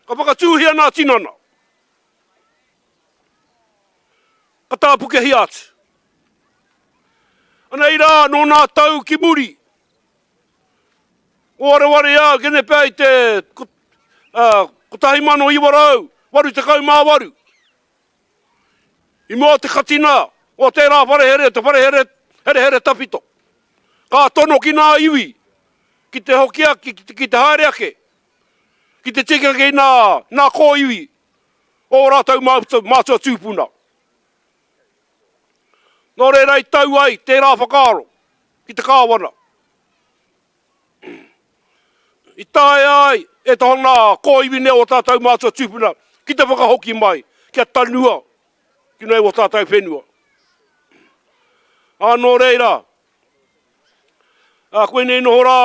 ka whakatūhia nā tinana. Ka tāpukehia atu. Anei rā, nō nā tau ki muri, ko wareware au, kene pea i te 1988, i mua o te katina o tērā whare here, te whare here, herehere tawhito. Ka tono ki nā iwi, ki te hoki ake, ki te, ki te haere ake, ki te tika ki nā, nā kōiwi o ō rātou mātua tūpuna. Nō reira i tau ai tērā whakaaro ki te kāwana. I taea ai e tōna kōiwi nei o tātou mātua tūpuna ki te whakahoki mai kia tanua ki nei o tātou whenua. Ā, nō reira, Ā, koinei noho rā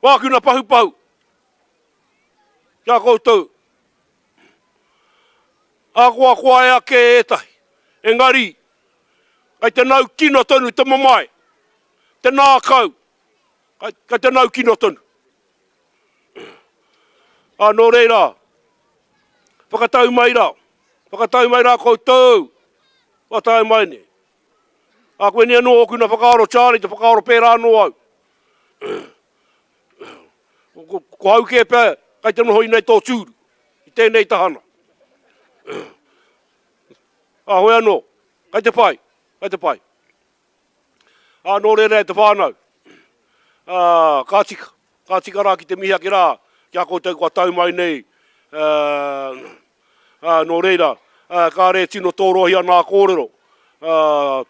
wāku na pahupahu ki a koutou. Akoakoa e ake ētahi, engari, kei te nau kino tonu te mamae, te nākau, kei te nau kino tonu. Ā, nō reira, whakatau mai rā, whakatau mai rā koutou, kua tae mai nei. Ā, koinei anō ōku na whakaaro, Charlie, te whakaaro pērā anō au. Ko, ko hau kē pea, kai te noho inei tō tūru, i tēnei tahana. Ā, hoi anō, kai te pai, kai te pai. Ā, nō reira e te whānau, ā, ka tika, ka tika rā ki te mihi ake rā ki a koutou kua tau mai nei, ā, ā, nō reira, ā, kāre e tino tōrohia nā kōrero, ā,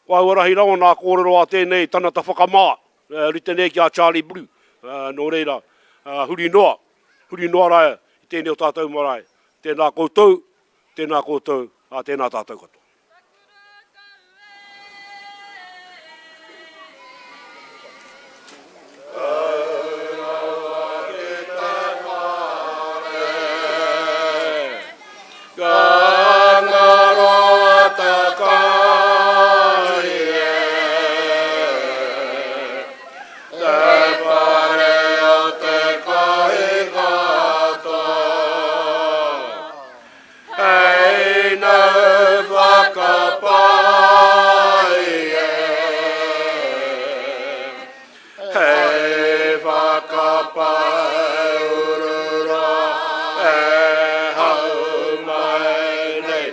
kua huarahi rawa nā kōrero a tēnei tanata whakamā, ā, rite nei ki a Charlie Brew, ā, nō reira, ā, huri noa, huri noa rā i tēnei o tātou marae. Tēnā koutou, tēnā koutou, ā, tēnā tātou katoa. Hei nau whakapai e, Hei whakapai urura e hau mai nei.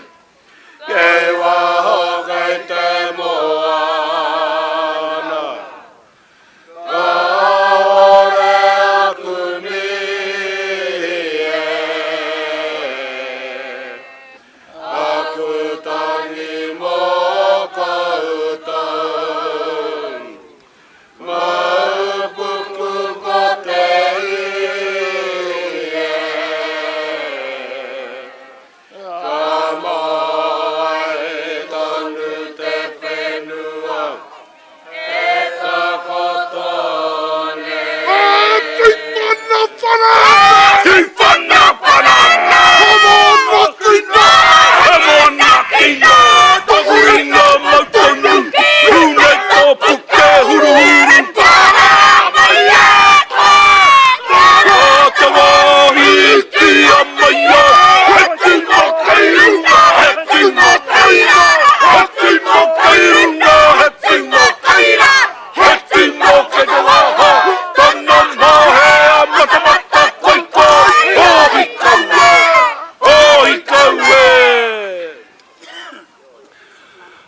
Kei waho kei te moana. Kāore aku mihi e, Aku tangi mō koutou. Mau puku ko te iwi e, Ka moe tonu te whenua. E takoto nei. Tīwhanawhana! Tīwhanawhana! He moana kina! He moana kina! Taku ringa mau tonu! Hune tō puke huruhuru! Ko te wāhi ki a Maia! He tima kei runga! He tima kei raro! He tima kei runga! He tima kei raro! He tima kei te waha! Tana mahea matamata koikoi! Hōhi kau e! Hōhi kau e!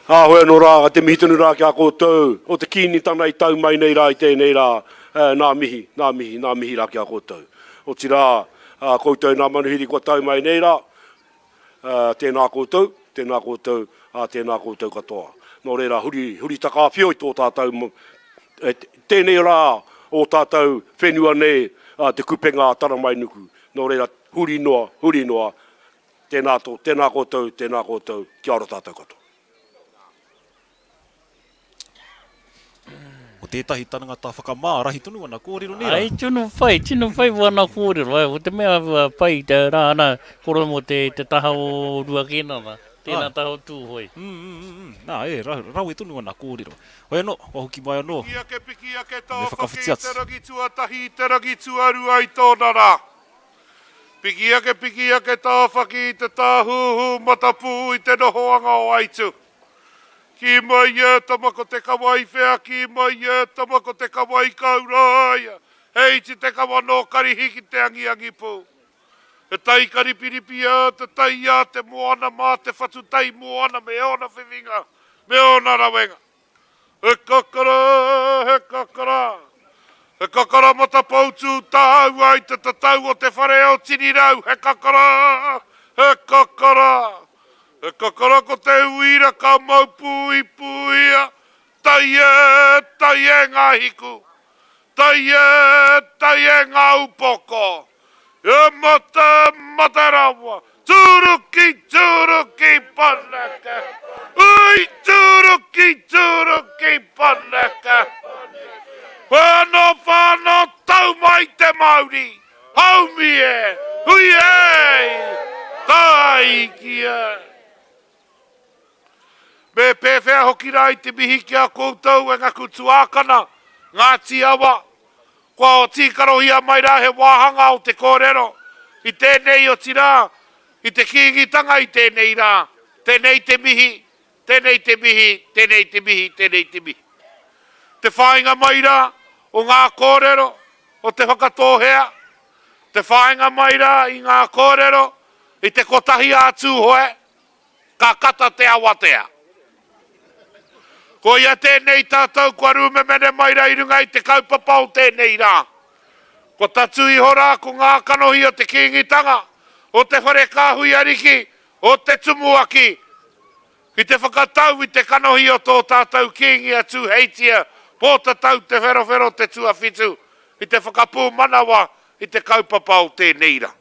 Ā, hoi anō rā, te mihi tonu rā ki a koutou, o te Kīngitanga i tau mai nei rā i tēnei rā, nā mihi, nā mihi, nā mihi rā ki a koutou. Otirā, ā koutou nā manuhiri kua tau mai nei rā, tēnā koutou, tēnā koutou, ā, tēnā koutou katoa. Nō reira, huri, huri takāwhio i tō tātou, tēnei rā ō tātou whenua nei, te kupenga a Taramainuku. Nō reira, huri noa, huri noa, Tēnā tō, tēnā koutou, tēnā koutou, kia ora tātou katoa. Ko tētahi tangata whakamā, rahi tonu ana kōrero nē rā. Ai, tino whai, tino whai wana kōrero. Ai, ko te mea pai te rā ana koro mō te, te taha o Ruakēnana, tēnā taha o Tūhoe. Mm, mm, mm, mm. Nā, e, ra, rawe tonu ana kōrero. Hoi anō, kua hoki mai anō, Piki ake, piki ake me tō whakawhiti whaki i atu. te rangi tuatahi, i te rangi tuarua i tōna rā. Piki ake, piki ake tāwhaki i te tāhuhu matapū i te nohoanga o Aitu. Kī mai e tama ko te kawa i whea, kī mai e tama ko te kawa i Kauraia, he iti te kawa nō Karihi ki te angiangi pū. He tai karipiripi a te tai a te moana mā te whatu tai moana me ōna whiwhinga, me ōna rawenga. He kakara, he kakara, he kakara matapoutū tāua i te tatau o te whare o Tinirau, he kakara, he kakara, he kakara ko te uira ka mau pū i pūia, tai e, tai e ngā hiku, tai e, tai e ngā upoko, e mate, mate rawa, Tūruki, tūruki, paneke, ui, tūruki, tūruki, paneke. Me pēwhea hoki rā i te mihi ki a koutou e ngaku tuākana, Ngāti Awa, kua tīkarohia mai rā he wāhanga o te kōrero i tēnei otirā, i te Kīngitanga i tēnei rā. Tēnei te mihi, tēnei te mihi, tēnei te mihi, tēnei te mihi. Te whāinga mai rā o ngā kōrero o Te Whakatōhea, te whāinga mai rā i ngā kōrero i te kotahi a Tūhoe, Ka kata te awatea. Koia tēnei tātou kua rūmemene mai rā i runga i te kaupapa o tēnei rā. Kua tatū iho rā ko ngā kanohi o te Kīngitanga, o te Whare Kāhui Ariki, o te Tumuaki, ki te whakatau i te kanohi o tō tātou Kīngi a Tūheitia, Pōtatau Te Wherowhero Te Tuawhitu, ki te whakapūmanawa i te kaupapa o tēnei rā.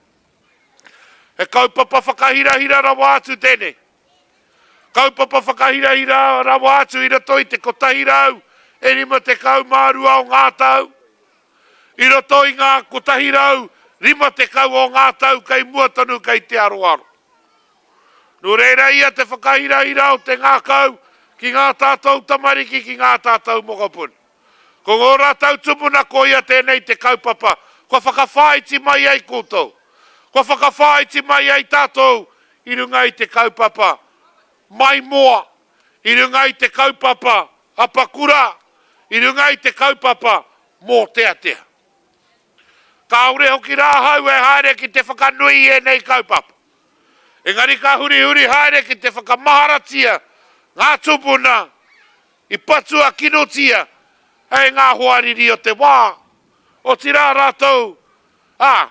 He kaupapa whakahirahira rawa atu tēnei. Kaupapa whakahirahira rawa atu i roto i te 152 o ngā tau, i roto i ngā 150 o ngā tau kei mua tonu kei te aroaro. Nō reira ia te whakahirahira o te ngākau ki ngā tātou tamariki, ki ngā tātou mokopuna. Ko ngō rātou tupuna koia tēnei te kaupapa kua whakawhāiti mai ai koutou, kua whakawhāiti mai ai tātou i runga i te kaupapa maimoa, i runga i te kaupapa apakura, i runga i te kaupapa mōteatea. Kāore hoki rā ahau e haere ki te whakanui i ēnei kaupapa. Engari ka hurihuri haere ki te whakamaharatia ngā tupuna I patua kinotia e ngā hoariri o te wā, otirā rātou, ā,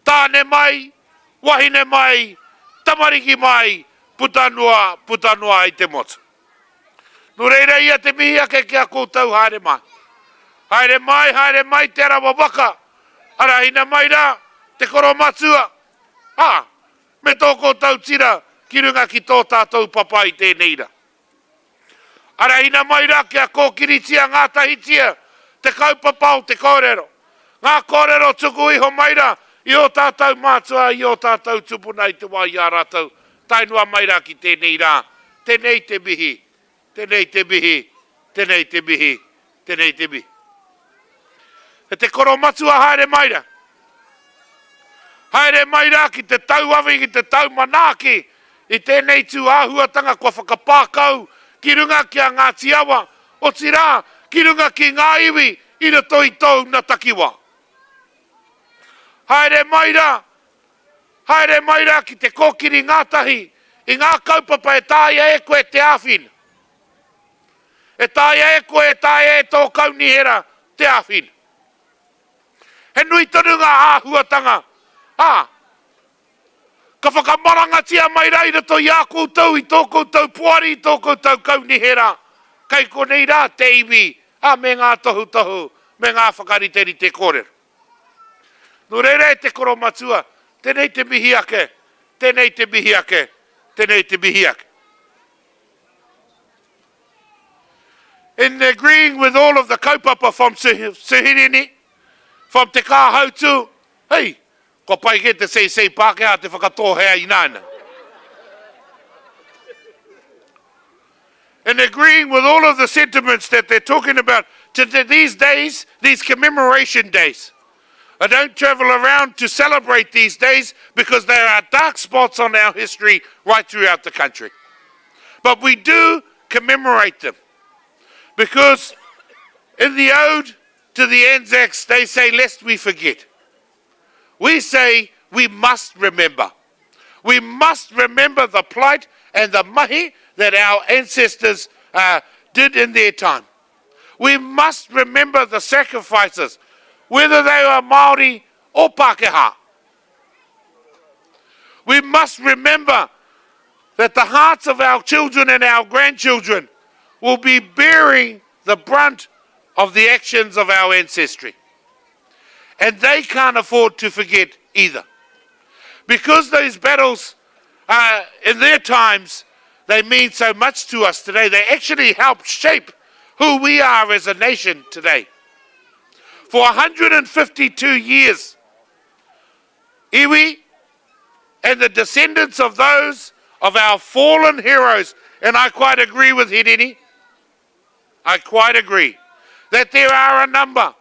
tāne mai, wahine mai, tamariki mai, puta noa, puta noa i te motu. Nō reira ia te mihi ake ki a koutou haere mai. Haere mai, haere mai Te Arawa waka, arahina mai rā te koromatua, ā, me tō koutou tira ki runga ki tō tātou papa i tēnei rā. Arahina mai rā kia kōkiritia ngātahitia te kaupapa o te kōrero, ngā kōrero tuku iho mai rā i ō tātou mātua, i ō tātou tupuna i te wā i a rātou tae noa mai rā ki tēnei rā. Tēnei te mihi, tēnei te mihi, tēnei te mihi, tēnei te mihi. E te koromatua haere mai rā. Haere mai rā ki te tauawi, ki te tau manaaki i tēnei tū āhuatanga kua whakapākau ki runga ki a Ngāti Awa, otirā, ki runga ki ngā iwi i roto i tōuna takiwā. Haere mai rā, haere mai rā ki te kōkiri ngātahi i ngā kaupapa e taea e koe te āwhina. E taea e koe, e taea e tō kaunihera te āwhina. He nui tonu ngā āhuatanga, ā, ka whakamarangatia mai rā i roto i a koutou, i tō koutou poari, i tō koutou kaunihera, kei konei rā te iwi, ā, me ngā tohutohu, me ngā whakariterite kōrero. Nō reira e te koromatua, tēnei te mihi ake, tēnei te mihi ake, tēnei te mihi ake. In agreeing with all of the kaupapa from Suhirini, from Te Kāhautu, hei, kua pai kē te seisei Pākehā te Whakatōhea ināianei. In agreeing with all of the sentiments that they're talking about to these days, these commemoration days. I don't travel around to celebrate these days because there are dark spots on our history right throughout the country. But we do commemorate them because in the ode to the Anzacs, they say, lest we forget. We say we must remember. We must remember the plight and the mahi that our ancestors uh, did in their time. We must remember the sacrifices, whether they were Māori or Pākehā. We must remember that the hearts of our children and our grandchildren will be bearing the brunt of the actions of our ancestry. And they can't afford to forget either. Because those battles uh, in their times, they mean so much to us today. They actually help shape who we are as a nation today. For 152 years, iwi and the descendants of those of our fallen heroes, and I quite agree with Hirini, I quite agree that there are a number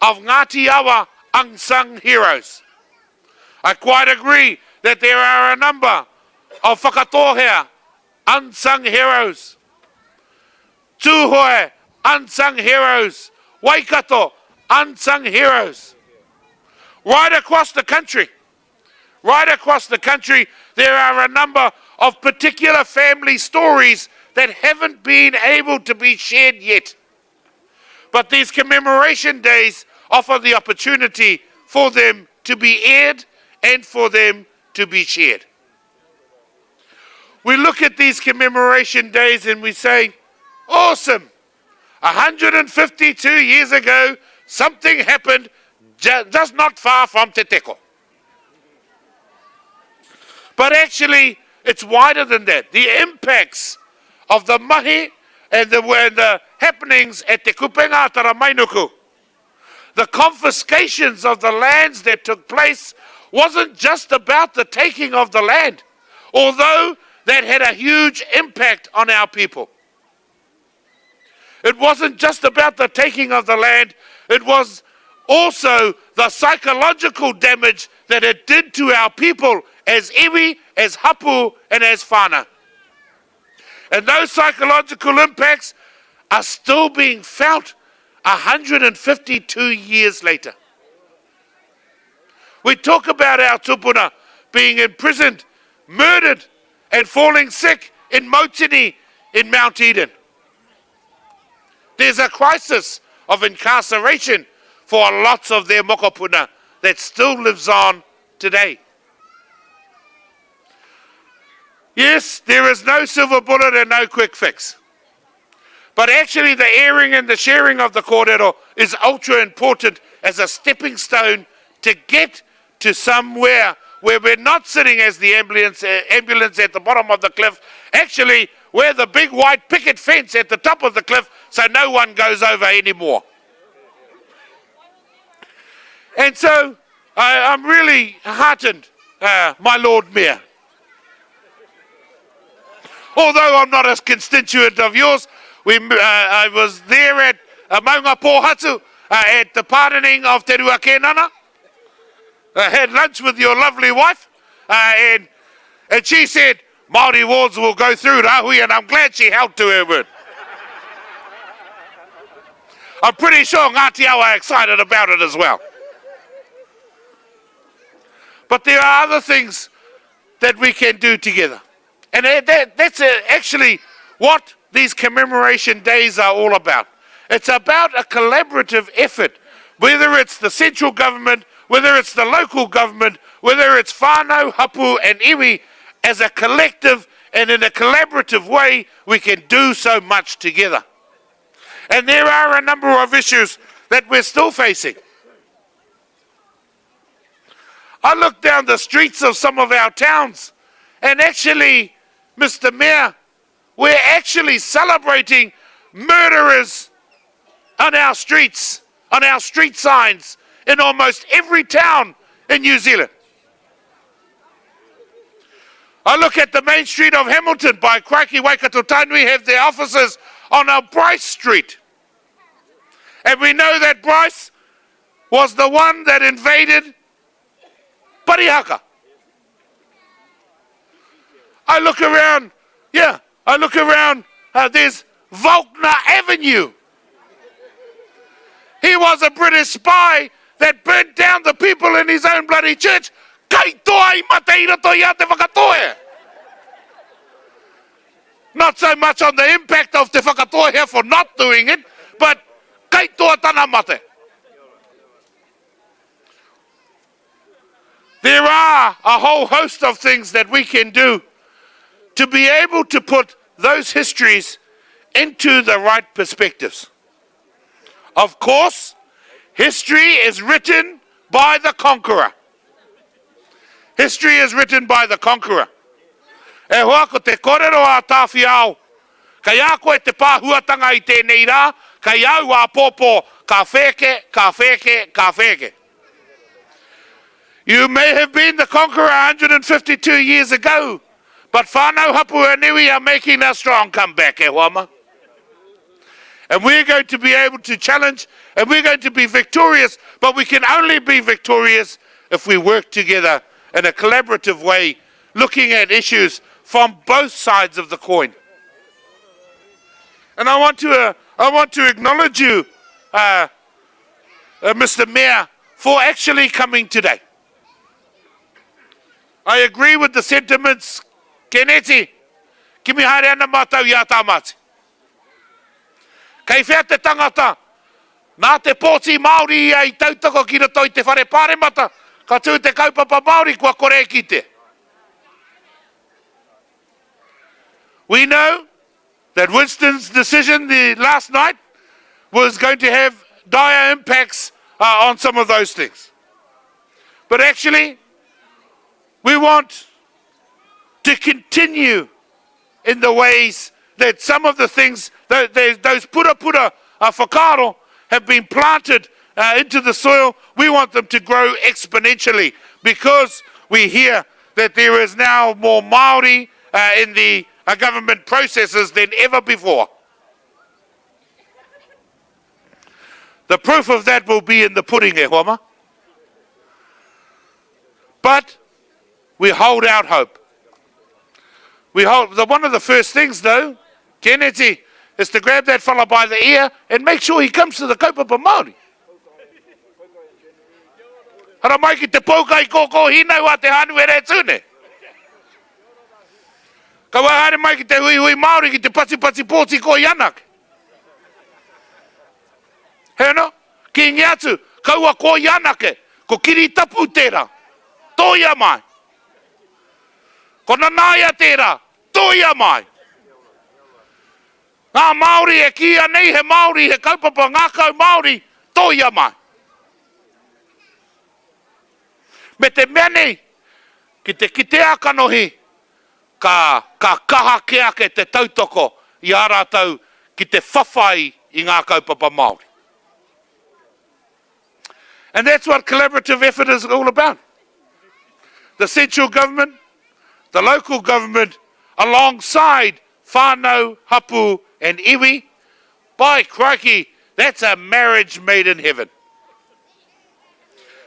of Ngāti Awa unsung heroes. I quite agree that there are a number of Whakatōhea unsung heroes. Tūhoe unsung heroes. Waikato unsung heroes. Right across the country, right across the country, there are a number of particular family stories that haven't been able to be shared yet. But these commemoration days offer the opportunity for them to be aired and for them to be shared. We look at these commemoration days and we say, awesome! 152 years ago, something happened just not far from Te Teko. But actually, it's wider than that. The impacts of the mahi and the, and the happenings at Te Kupenga Taramainuku, the confiscations of the lands that took place wasn't just about the taking of the land, although that had a huge impact on our people. It wasn't just about the taking of the land, it was also the psychological damage that it did to our people as iwi, as hapu, and as whānau. And those psychological impacts are still being felt 152 years later. We talk about our tupuna being imprisoned, murdered, and falling sick in Motini in Mount Eden. There's a crisis of incarceration for lots of their mokopuna that still lives on today. Yes, there is no silver bullet and no quick fix. But actually, the airing and the sharing of the kōrero is ultra important as a stepping stone to get to somewhere where we're not sitting as the ambulance, uh, ambulance at the bottom of the cliff. Actually, we're the big white picket fence at the top of the cliff so no one goes over anymore. And so I, I'm really heartened, uh, my Lord Mayor. Although I'm not a constituent of yours, we, uh, I was there at uh, Maunga Pōhatu uh, at the pardoning of Te Rua Kenana. I had lunch with your lovely wife, uh, and, and she said, Māori wards will go through Rahui, and I'm glad she held to her word. I'm pretty sure Ngāti Awa are excited about it as well. But there are other things that we can do together. And that, that's uh, actually what these commemoration days are all about. It's about a collaborative effort, whether it's the central government, whether it's the local government, whether it's whānau, hapu and iwi, as a collective and in a collaborative way, we can do so much together. And there are a number of issues that we're still facing. I look down the streets of some of our towns, and actually, Mr. Mayor, we're actually celebrating murderers on our streets, on our street signs in almost every town in New Zealand. I look at the main street of Hamilton by Crikey Waikato Tainui have their offices on our Bryce Street. And we know that Bryce was the one that invaded Parihaka. I look around, yeah, I look around, uh, there's Volkner Avenue. He was a British spy that burnt down the people in his own bloody church. Kai toa i mate i roto i a Te Whakatōhea. Not so much on the impact of Te Whakatōhea for not doing it, but kai toa tana mate. There are a whole host of things that we can do to be able to put those histories into the right perspectives. Of course, history is written by the conqueror. History is written by the conqueror. E hoa ko te korero a Tāwhiao, kei a koe te pāhuatanga i tēnei rā, kei au āpōpō, ka whēke, ka whēke, ka whēke. You may have been the conqueror 152 years ago, But whānau hapu and iwi are making a strong comeback, e hoa ma. And we're going to be able to challenge and we're going to be victorious, but we can only be victorious if we work together in a collaborative way, looking at issues from both sides of the coin. And I want to, uh, I want to acknowledge you, uh, uh, Mr. Mayor, for actually coming today. I agree with the sentiments, Keneti, kimi haere ana mātou i a Tāmati. Kei whea te tangata, nā te pōti Māori ia i tautoko ki roto i te whare pāremata, ka tū te kaupapa Māori kua kore e kite. We know that Winston's decision the last night was going to have dire impacts uh, on some of those things. But actually, we want to continue in the ways that some of the things, those pura pura uh, whakaaro have been planted uh, into the soil. We want them to grow exponentially because we hear that there is now more Māori uh, in the uh, government processes than ever before. The proof of that will be in the pudding, e hoa ma. But we hold out hope. We hold, the, one of the first things, though, Kennedy, is to grab that fella by the ear and make sure he comes to the kaupapa Māori. Hara mai ki te poukai kōkō hinau a te Hānuere Tune. Kaua haere mai ki te huihui Māori ki te patipati pōti koi anake. He ano? Kīngi atu, kaua koi anake, ko Kiritapu tērā. Tōia mai. Ko Nanaia tērā, tōia mai. Ngā Māori e kīia nei he Māori, he kaupapa ngākau Māori, tōia mai. Me te mea nei, ki te kitea kanohi, ka, ka kaha kē ake te tautoko i a rātou ki te whawhai i ngā kaupapa Māori. And that's what collaborative effort is all about. The central government, the local government, alongside whānau, hapu and iwi, by crikey, that's a marriage made in heaven.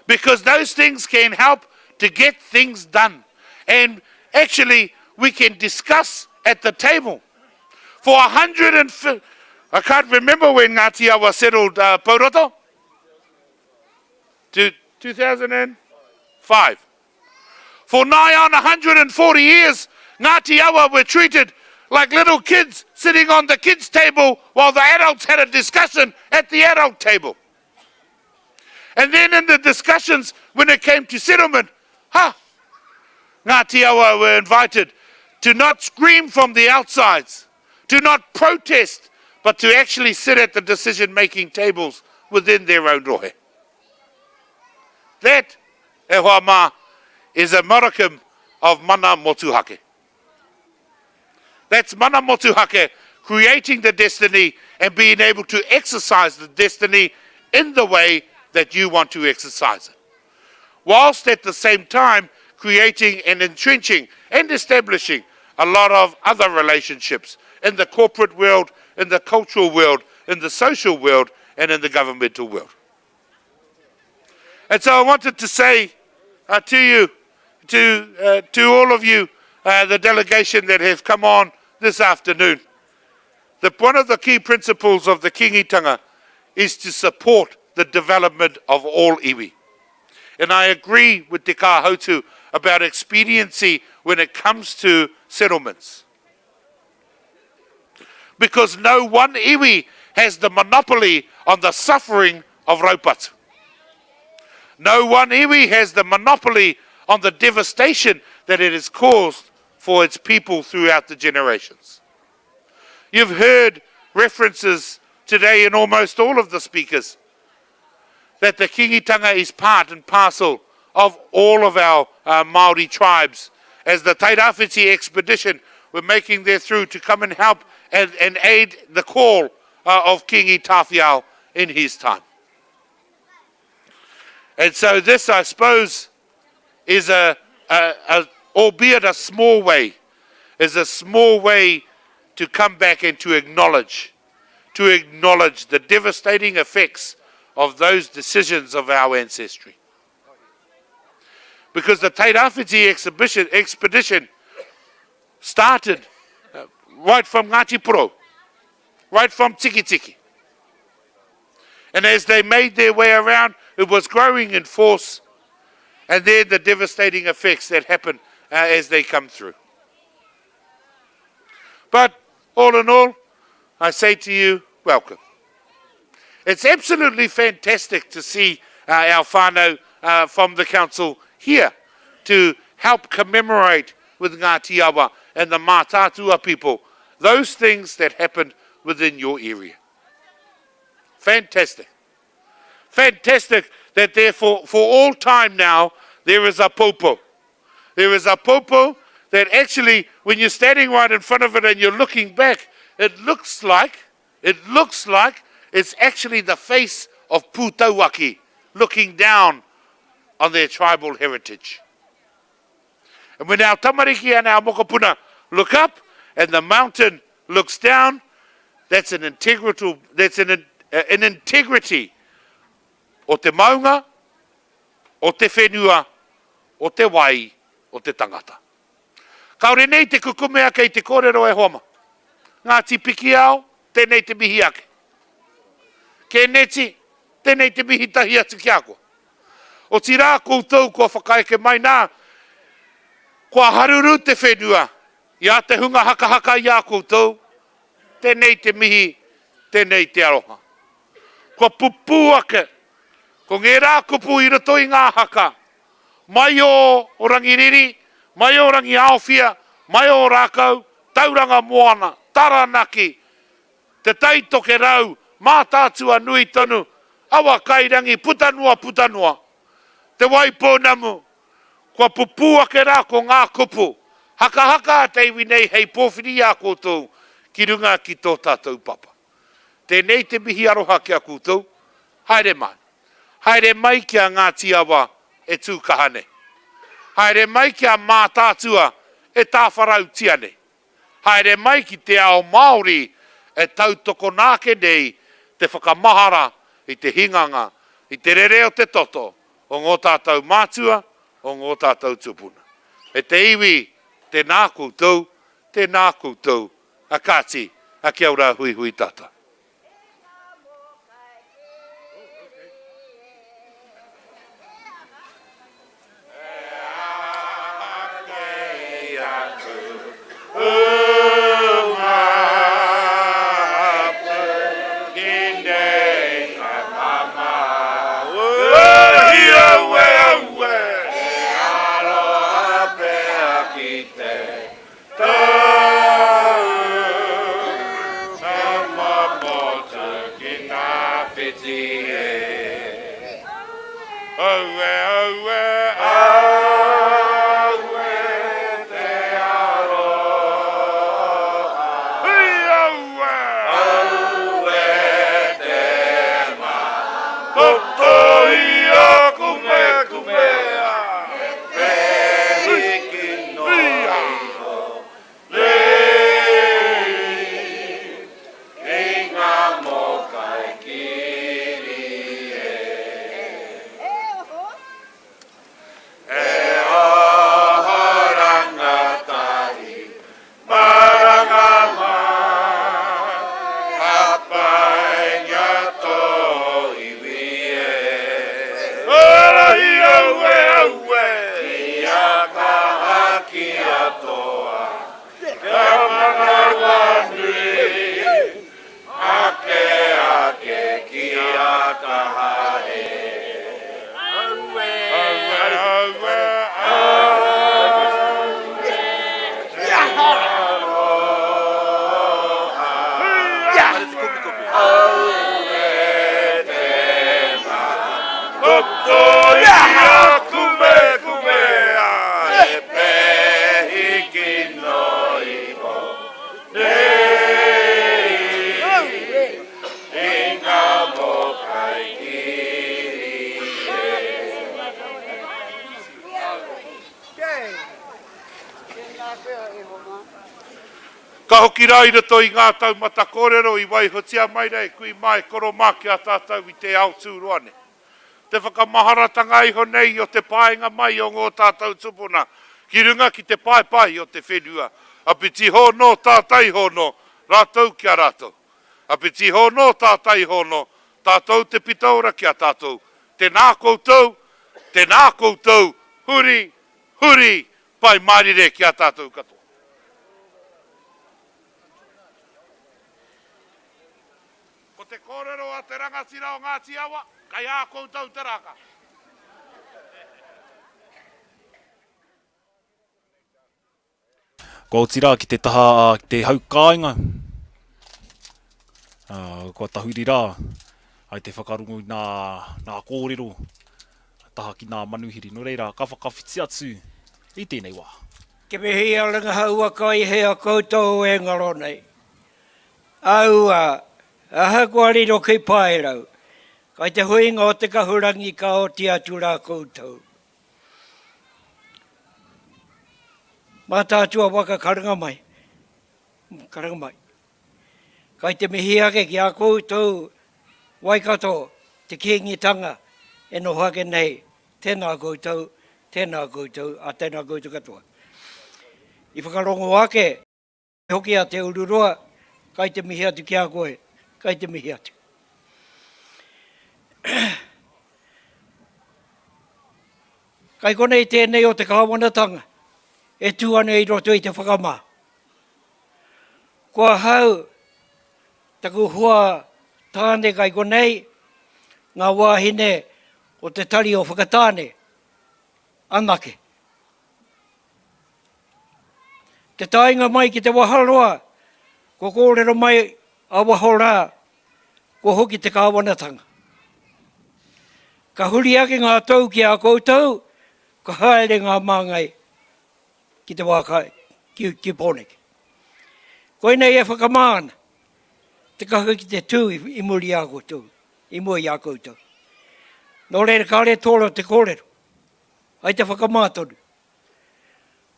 Because those things can help to get things done. And actually, we can discuss at the table. For 150, I can't remember when Ngāti Awa settled uh, Pouroto. To 2005. For nigh on 140 years, Ngāti Awa were treated like little kids sitting on the kids' table while the adults had a discussion at the adult table. And then in the discussions, when it came to settlement, ha, Ngāti Awa were invited to not scream from the outsides, to not protest, but to actually sit at the decision-making tables within their own rohe. That, e hoa mā, is a modicum of mana motuhake. That's mana motuhake creating the destiny and being able to exercise the destiny in the way that you want to exercise it. Whilst at the same time creating and entrenching and establishing a lot of other relationships in the corporate world, in the cultural world, in the social world, and in the governmental world. And so I wanted to say uh, to you, to, uh, to all of you, uh, the delegation that have come on this afternoon, that one of the key principles of the Kingitanga is to support the development of all iwi. And I agree with Te Kāhautu about expediency when it comes to settlements. Because no one iwi has the monopoly on the suffering of raupatu. No one iwi has the monopoly on the devastation that it has caused for its people throughout the generations. You've heard references today in almost all of the speakers that the Kingitanga is part and parcel of all of our uh, Māori tribes. As the Tairawhiti expedition were making their through to come and help and, and aid the call uh, of Kingi Tāwhiao in his time. And so this, I suppose, is a, a, a albeit a small way, is a small way to come back and to acknowledge, to acknowledge the devastating effects of those decisions of our ancestry. Because the Tairawhiti exhibition, expedition started uh, right from Ngāti Porou, right from Tikitiki. And as they made their way around, it was growing in force. And then the devastating effects that happen uh, as they come through. But all in all, I say to you, welcome. It's absolutely fantastic to see uh, our whānau uh, from the council here to help commemorate with Ngāti Awa and the Mātaatua people those things that happened within your area. Fantastic. Fantastic that therefore for all time now there is a popo. There is a popo that actually when you're standing right in front of it and you're looking back, it looks like it looks like it's actually the face of Pūtauaki looking down on their tribal heritage. And when our tamariki and our mokopuna look up and the mountain looks down, that's an integral, that's an, an integrity o te maunga, o te whenua, o te wai, o te tangata. Kāore nei te kukume ake i te kōrero e hoa ma. Ngāti Pikiao, tēnei te mihi ake. Kēneti, tēnei te mihi tahi atu ki a koe. Otirā koutou kua whakaeke mai nā, kua haruru te whenua i a te hunga hakahaka i a koutou, tēnei te mihi, tēnei te aroha. Kua pupū ake, ko ngērā kupu i roto i ngā haka, mai o Rangiriri, mai o Rangiaowhia, mai o Rākau, Tauranga Moana, Taranaki, Te Tai Tokerau, Mātaatua nui tonu, Awa Kairangi, puta noa, puta noa. Te Waipounamu, kua pupū ake rā ko ngā kupu, hakahaka a te iwi nei hei pōwhiri i a koutou ki runga ki tō tātou papa. Tēnei te mihi aroha ki a koutou, haere mai. Haere mai ki a Ngāti Awa e tū kaha nei. Haere mai ki a Mātaatua e tāwharautia nei. Haere mai ki te ao Māori e tautokona ake nei te whakamahara i te hinganga, i te rere o te toto o ngō tātou mātua, o ngō tātou tūpuna. E te iwi, tēnā koutou, tēnā koutou, a kāti, a kia ora huihui tātou. hoki rā i roto i ngā taumata kōrero i waihotia mai rā e kui mā e koro mā ki a tātou i te ao tūroa nei. Te whakamaharatanga iho nei o te paenga mai o ngō tātou tupuna ki runga ki te paepae o te whenua, apiti hōnō tātai hōnō, rātou ki a rātou. Apiti hōnō tātai hōnō, tātou te pito ora ki a tātou. Tēnā koutou, tēnā koutou, huri, huri, Pai mārire ki a tātou katoa. Ko te kōrero a te rangatira o Ngāti Awa, kei a koutou te rākau. Kua oti rā ki te taha ki te hau kāinga, kua tahuri rā ai te whakarongo i nā, nā kōrero taha ki nā manuhiri. Nō reira, ka whakawhiti atu i tēnei wā. Te mihi a Rangahaua kai hea koutou e ngaro nei. Aua, ahakoa riro ki Paerau, kai te huinga o te kahurangi ka oti atu rā koutou. Mātaatua waka karanga mai, karanga mai. Kai te mihi ake ki a koutou Waikato, te Kīngitanga e noho ake nei, tēnā koutou, tēnā koutou, a tēnā koutou katoa. I whakarongo ake hoki a Te Ururoa, kai te mihi atu ki a koe, kai te mihi atu. Kai konei tēnei o te kāwanatanga e tū ana i roto i te whakamā. Ko ahau, taku hoa tāne kai konei, ngā wāhine o te tari o Whakatāne anake. Te taenga mai ki te waharoa, kua kōrero mai a waho rā, kua hoki te kāwanatanga. Ka huri ake ngā tou ki a koutou, ka haere ngā māngai ki te wā kai, ki, ki Pōneke. Koinei e whakamā ana te kaha ki te tū i, i muri i a koutou, i mua i a koutou. Nō reira, kāore tōra te kōrero, ai te whakamā tonu.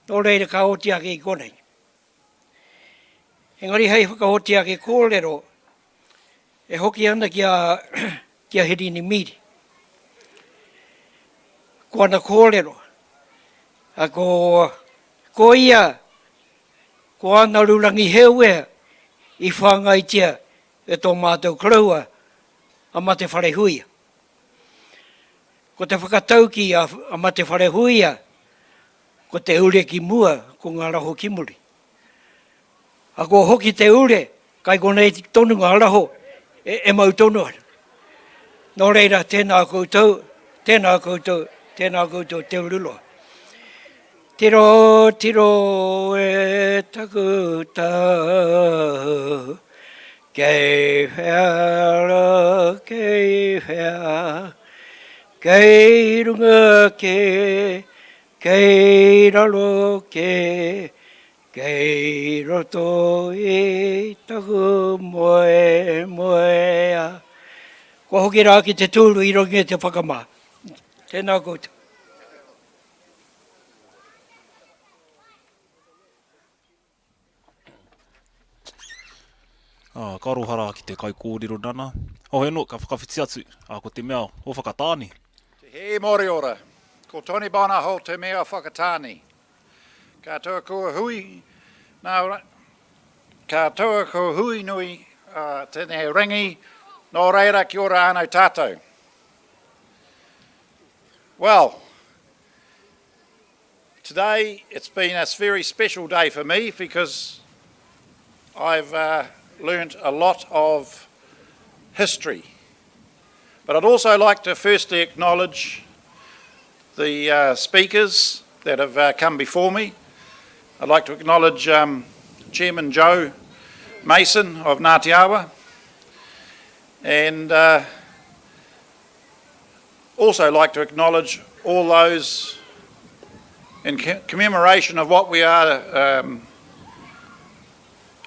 Nō reira ka oti ake i konei. Engari hei whakaoti ake kōrero, e hoki ana ki a, ki a Hirini Miri. Ko ana kōrero, a ko, ko ia, ko Anaru Rangiheuea i whāngaitia e tō mātou koroua a Mate Wharehuia. Ko te whakataukī a Mate Wharehuia, ko te ure ki mua, ko ngā raho ki muri. A ko hoki te ure, kai konei tonu ngā raho e, e mau tonu ana. Nō reira, tēnā koutou, tēnā koutou, tēnā koutou Te Ururoa. Tiro, tiro e taku tau, kei whea rā, kei whea, kei runga kē, Kei raro kē, kei roto i taku moemoeā. Kua hoki rā ki te tūru i runga i te whakamā. Tēnā koutou. Ā, ka aroha rā ki te kaikōrero nana. Heoi anō, ka whakawhiti atu, ā, ko te mea o Whakatāne. Te Hē Moriora, Ko Tony Bonaho te mea o Whakatāne. Ka taua ko hui, nā, ka taua ko hui nui uh, tēnei rangi, nō reira ki ora anau tātou. Well, Today it's been a very special day for me because I've uh, learnt a lot of history. But I'd also like to firstly acknowledge the uh, speakers that have uh, come before me. I'd like to acknowledge um, Chairman Joe Mason of Ngāti Awa and uh, also like to acknowledge all those in commemoration of what we are um,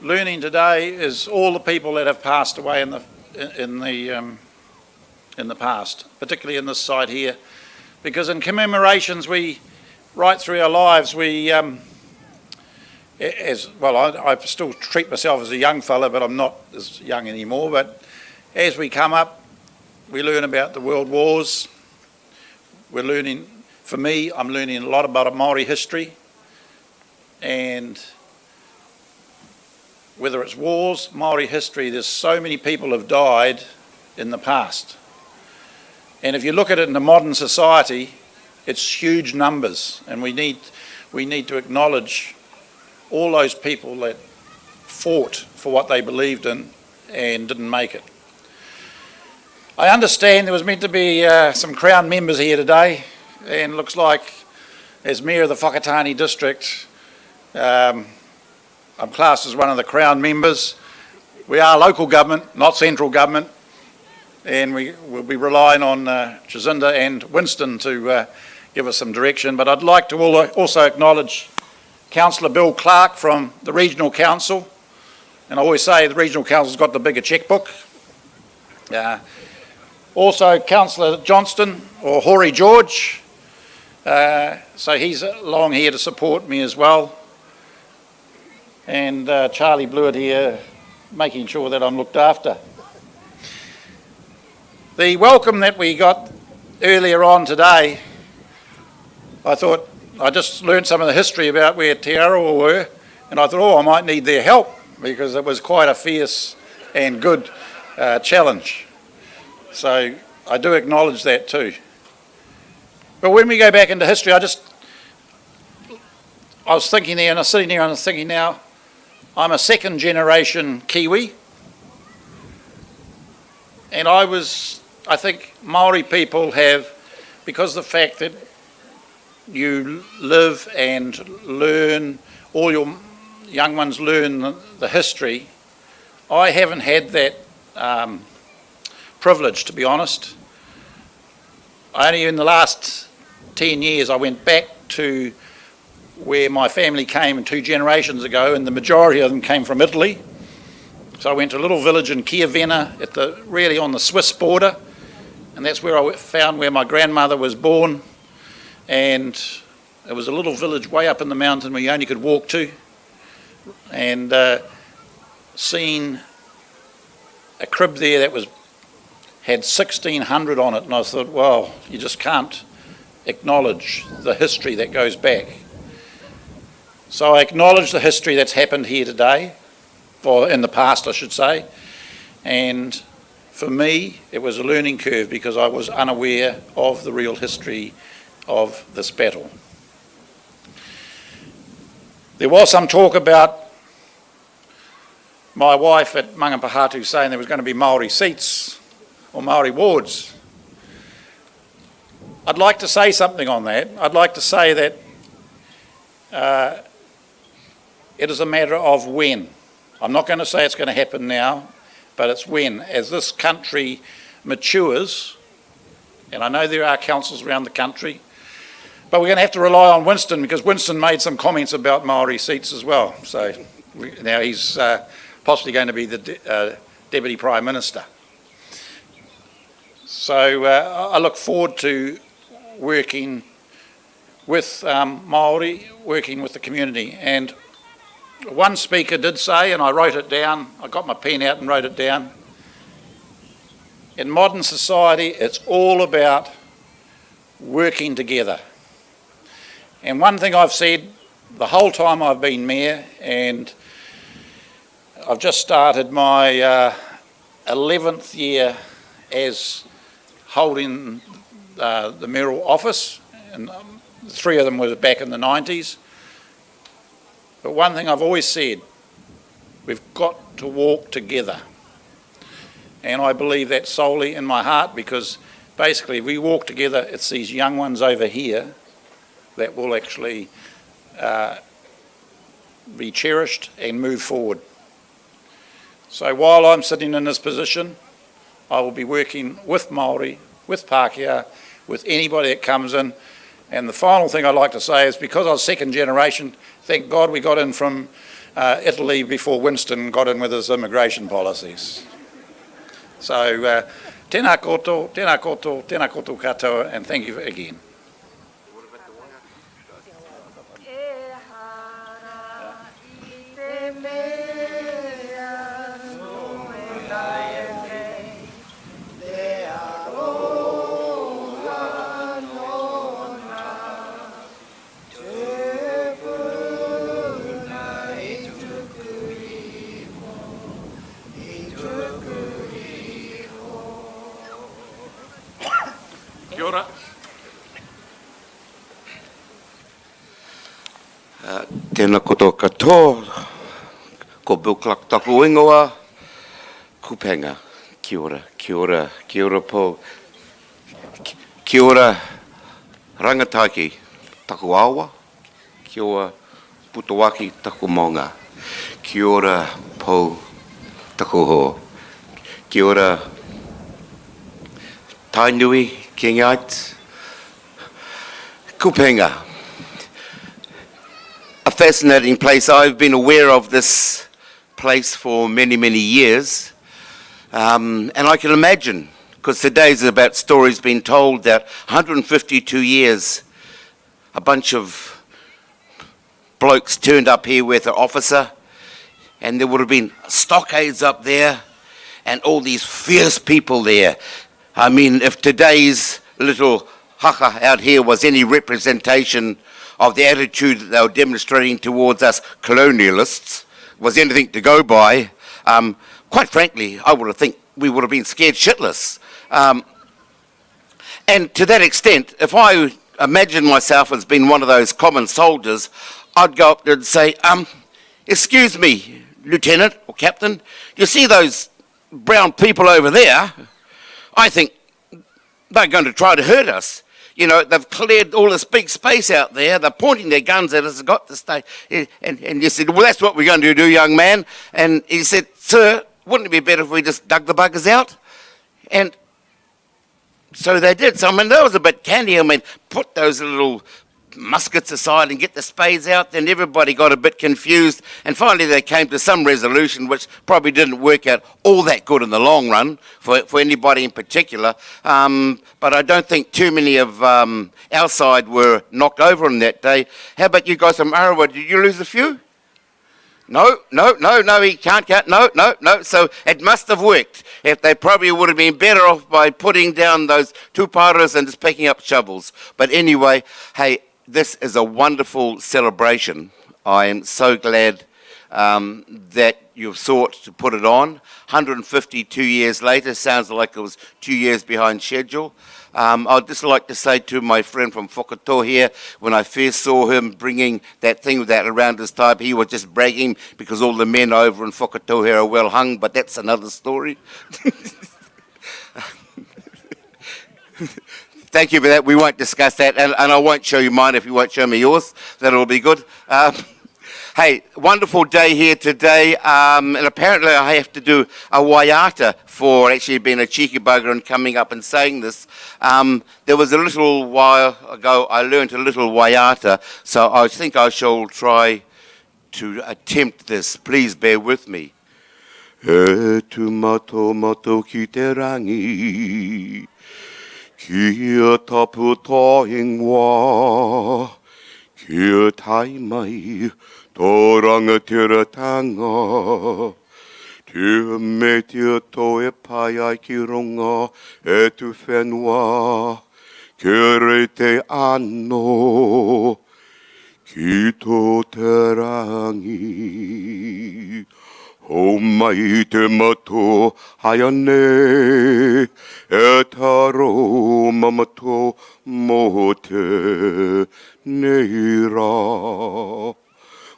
learning today is all the people that have passed away in the, in the, um, in the past, particularly in this site here. Because in commemorations, we, right through our lives, we um, As well, I, I still treat myself as a young fella, but I'm not as young anymore. But as we come up, we learn about the world wars. We're learning, for me, I'm learning a lot about Māori history and whether it's wars, Māori history, there's so many people have died in the past. And if you look at it in a modern society, it's huge numbers, and we need, we need to acknowledge all those people that fought for what they believed in and didn't make it. I understand there was meant to be uh, some Crown members here today, and looks like as Mayor of the Whakatane District, um, I'm classed as one of the Crown members. We are local government, not central government, and we will be relying on uh, Jacinda and Winston to uh, give us some direction. But I'd like to also acknowledge Councillor Bill Clark from the Regional Council. And I always say the Regional Council's got the bigger chequebook. Uh, also, Councillor Johnston or Horry George. Uh, so he's along here to support me as well. And uh, Charlie Blewett here making sure that I'm looked after. The welcome that we got earlier on today, I thought I just learned some of the history about where Te Arawa were, and I thought, oh, I might need their help because it was quite a fierce and good uh, challenge. So I do acknowledge that too. But when we go back into history, I just, I was thinking there, and I was sitting there and I was thinking now, I'm a second generation Kiwi. And I was, I think Maori people have, because the fact that you live and learn, all your young ones learn the, the history. I haven't had that um, privilege, to be honest. Only in the last 10 years I went back to where my family came two generations ago, and the majority of them came from Italy. So I went to a little village in Chiavenna, at the, really on the Swiss border, and that's where I found where my grandmother was born. And it was a little village way up in the mountain where you only could walk to. And uh, seen a crib there that was had 1600 on it, and I thought, well, you just can't acknowledge the history that goes back. So I acknowledge the history that's happened here today, or in the past, I should say. And for me, it was a learning curve because I was unaware of the real history of this battle. There was some talk about my wife at Mangapahatu saying there was going to be Maori seats or Maori wards. I'd like to say something on that. I'd like to say that uh, it is a matter of when. I'm not going to say it's going to happen now, but it's when. As this country matures, and I know there are councils around the country, but we're going to have to rely on Winston because Winston made some comments about Maori seats as well. So we, now he's uh, possibly going to be the de- uh, Deputy Prime Minister. So uh, I look forward to working with um, Māori, working with the community. And one speaker did say, and I wrote it down, I got my pen out and wrote it down. In modern society, it's all about working together. And one thing I've said the whole time I've been mayor, and I've just started my uh, 11th year as holding uh, the mayoral office, and um, three of them were back in the 90s. But one thing I've always said, we've got to walk together. And I believe that solely in my heart because basically if we walk together, it's these young ones over here that will actually uh, be cherished and move forward. So while I'm sitting in this position, I will be working with Māori, with Pākehā, with anybody that comes in. And the final thing I'd like to say is because I was second generation, thank God we got in from uh, Italy before Winston got in with his immigration policies. So, uh, tēnā koutou, tēnā koutou, tēnā koutou katoa, and thank you again. ināianei, te aroha nōna tupuna i tuku iho, i tuku iho. Kia ora. Tēnā koutou katoa, ko Bill Clark taku ingoa, Kupenga, kia ora, kia ora, kia ora Paul, kia ora Rangataiki taku awa, kia ora Putawaki taku maunga, kia ora Paul taku hoa, kia ora Tainui Kingites, Kupenga, a fascinating place. I've been aware of this place for many, many years. Um, and I can imagine, because today's about stories being told that 152 years, a bunch of blokes turned up here with an officer, and there would have been stockades up there and all these fierce people there. I mean, if today's little haka out here was any representation of the attitude that they were demonstrating towards us colonialists, was anything to go by, um, quite frankly, I would have think we would have been scared shitless. Um, and to that extent, if I imagine myself as being one of those common soldiers, I'd go up there and say, um, excuse me, lieutenant or captain, you see those brown people over there? I think they're going to try to hurt us. You know, they've cleared all this big space out there. They're pointing their guns at us. They've got to stay. And, and you said, well, that's what we're going to do, young man. And he said, sir, wouldn't it be better if we just dug the buggers out? And so they did. So, I mean, that was a bit candy. I mean, put those little muskets aside and get the spades out. Then everybody got a bit confused. And finally they came to some resolution, which probably didn't work out all that good in the long run for, for anybody in particular. Um, but I don't think too many of um, our side were knocked over on that day. How about you guys from Arawa? Did you lose a few? No, no, no, no, he can't count. No, no, no. So it must have worked. If they probably would have been better off by putting down those two paras and just picking up shovels. But anyway, hey, this is a wonderful celebration. I am so glad um, that you've sought to put it on. 152 years later, sounds like it was two years behind schedule. Um, I'd just like to say to my friend from Whakatō here, when I first saw him bringing that thing that around his type, he was just bragging because all the men over in Whakatō here are well hung, but that's another story. Thank you for that. We won't discuss that, and, and I won't show you mine if you won't show me yours. That'll be good. Um, hey, wonderful day here today, um, and apparently I have to do a waiata for actually being a cheeky bugger and coming up and saying this. Um, there was a little while ago I learned a little waiata, so I think I shall try to attempt this. Please bear with me. E tūmatomato ki te rangi, Kia tapu tō ingoa, Kia tae mai tō rangatiratanga, Tia me tia tō e pai ai ki runga e tu whenua, Kia rite anō Ki tō te rangi, homai te mato haiane, e taro mamato mō te nei rā.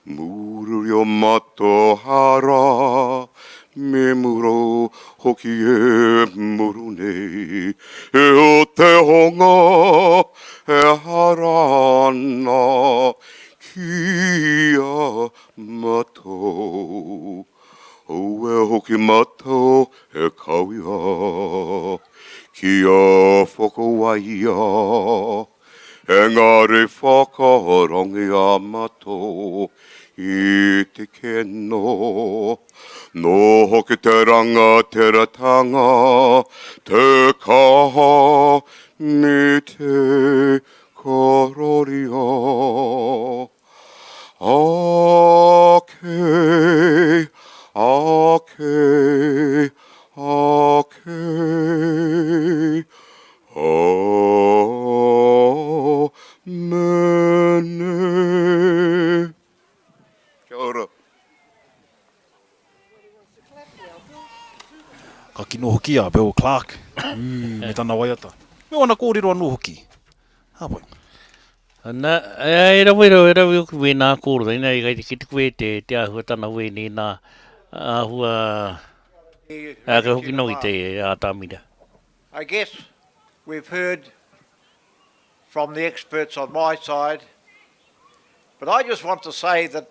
Muru o mato hara, me muro hoki e muru nei, e o te honga e hara ana ki a matou. Aue hoki matou e kawea ki a whakawaia. Engari whakarongia matou i te keno. Nō hoki te rangatiratanga, te kaha me te kororia. Ake, ake, Ka kino hoki a Bill Clark, me tana waiata. Me wana kōrero anō hoki. Hāpai. Ana, e rawe rawe, e rawe hoki wēnā kōrero, ina i kei te koe te, te āhuatana wēnei nā āhua, ā, kei hoki noa ki te ātamira. I guess we've heard from the experts on my side, but I just want to say that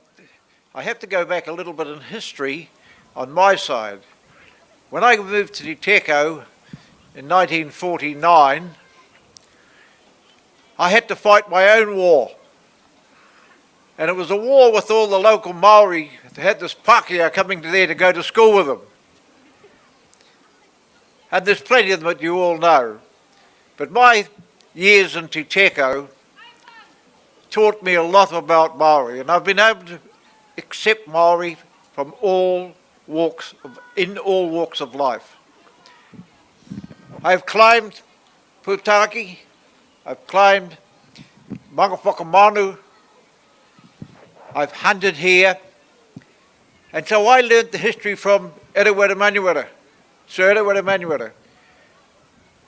I have to go back a little bit in history on my side. When I moved to Te Teko in 1949, I had to fight my own war. And it was a war with all the local Maori that had this Pākehā coming to there to go to school with them. And there's plenty of them that you all know. But my years in Te Teko taught me a lot about Maori, and I've been able to accept Maori from all walks of, in all walks of life. I've climbed Putaki, I've climbed Mangawhakamanu, I've hunted here, and so I learnt the history from Eruera Manuera, Sir Eruera Manuera.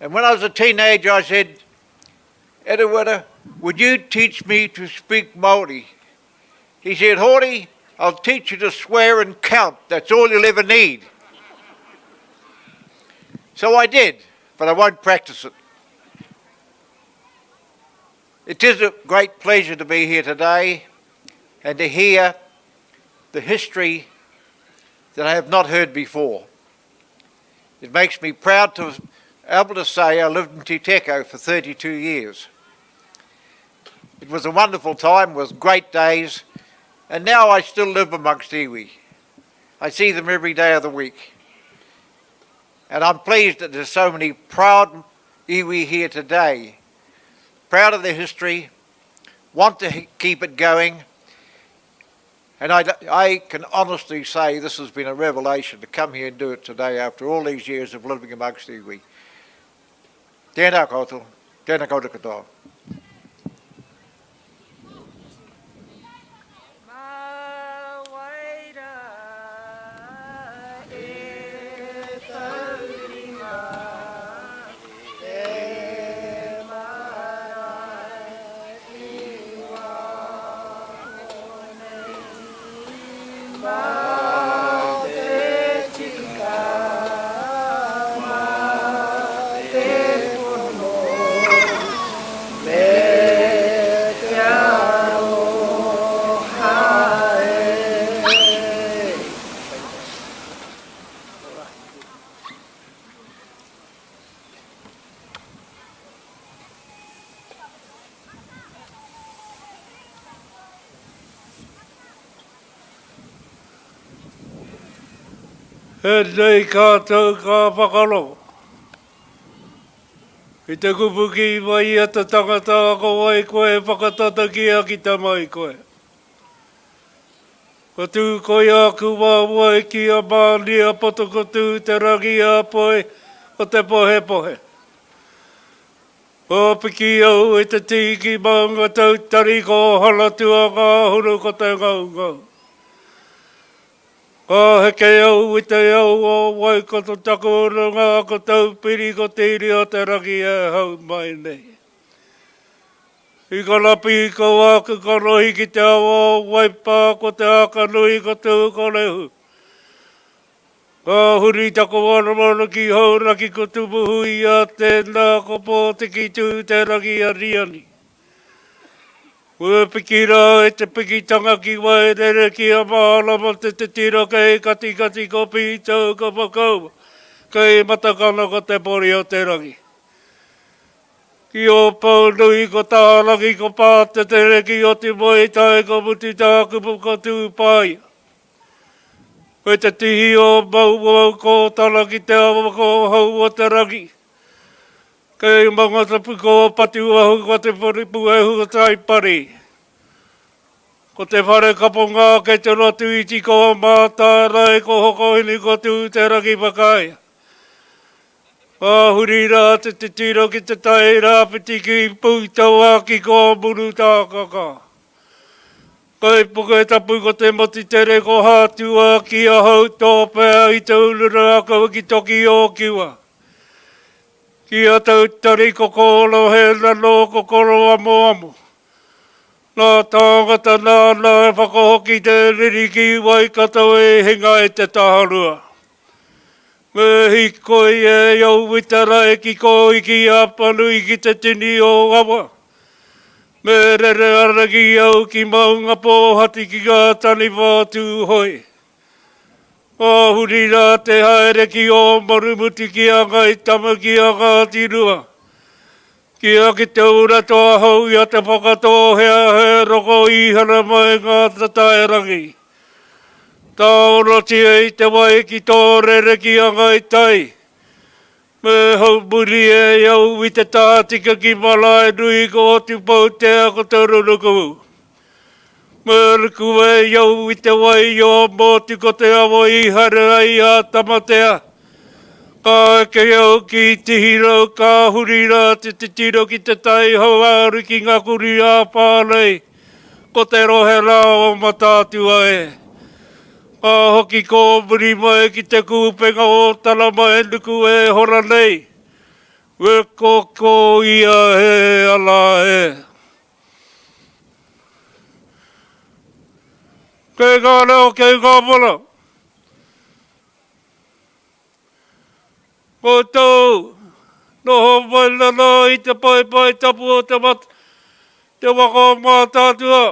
And when I was a teenager, I said, Eruera, would you teach me to speak Māori? He said, Hori, I'll teach you to swear and count. That's all you'll ever need. So I did, but I won't practice it. It is a great pleasure to be here today and to hear the history that I have not heard before. It makes me proud to be able to say I lived in Te Teko for 32 years. It was a wonderful time, with great days, and now I still live amongst iwi. I see them every day of the week. And I'm pleased that there's so many proud iwi here today, proud of their history, want to keep it going, and I, I can honestly say this has been a revelation to come here and do it today after all these years of living amongst iwi. Tēnā koutou, tēnā koutou katoa. He nei kātou ka whakarongo ki te kupu ki mai a te tangata ko wai koe e whakatatakia ki te mai koe. Ko tū koe āku waewae ki a Mānia Potokotū te rangi ā-poi o te pohepohe. Kua piki au i te tī ki Maungatautari ko Haratua Ngāhuru ko te ngaungau. Ka heke au i te au o Waikato taku urunga ko Taupiri ko Te Iri o te Rangi e hau mai nei. I karapi kau āku kanohi ki te awa o Waipā ko Te Ākanui ko Tūkorehu. Ka huri taku warawara ki Hauraki ko Tumuhuia tēnā ko Pōtiki tū te rangi aniani. Kua piki rā e te pikitanga ki Wairere ki a Mārama te titiro kei Katikati ko Pītau ko Whakaua kei Matakana ko Te Pori o te Rangi. Ki Ōpounui ko Tārangi ko Pātetere ki Otimoetai ko Mututākupu ko Tūpaia. Kei te tihi o Mauao Kōtara ki te awa ko Hauoterangi. Kei Mangatapu ko Patuahu ko Te Puehu ko Taipari. Ko te whare kaponga kei te rotu iti ko Mātārae ko Hokohini ko Tūterangi Whakaea. Ka huri rā te titiro ki te tai rāwhiti ki Pūtauaki ko Murutākaka. Kai Puketapu ko te matitere ko Hātua ki ahau tōpea i te uru rākau ki Toki o Kiwa. Ki a Tautari ko Kōrohe nano ko Koroamoamo. Nā tāngata nāna e whakahoki te riri ki Waikato e hinga e te taharua. Me hikoi e au i te rae ki Kōiki Apanui ki te tini o awa. Me rere ana ki au ki Maungapōhati ki ngā taniwha o Tūhoe. Ka huri rā te haere ki Ōmarumutu ki a Ngāi Tama ki a Ngāti Rua. Ki a ki te ura toa hou i a Te Whakatōhea he roko īhara mai ngā tataerangi. Tāorotia i te wai ki tō rere ki a Ngāi Tai. Me haumuri e au i te tahatika ki Maraenui ko Otupoutea ko Te Ruruku. Me ruku e au i te wai o Mōtu ko te awa i haere ai a Tamatea. Ka eke au ki Tihirau ka huri rā te titiro ki te tai hauāuru ki ngā kurī ā-whānei ko te rohe rā o Mataatua e. Ka hoki kōmuri mai ki te kūpenga o Taramaenuku e hora nei, me koko ia he ala e. Kei ngā reo, kei ngā mana. Koutou, noho mai nana i te paepae tapu o te te waka o Mātaatua.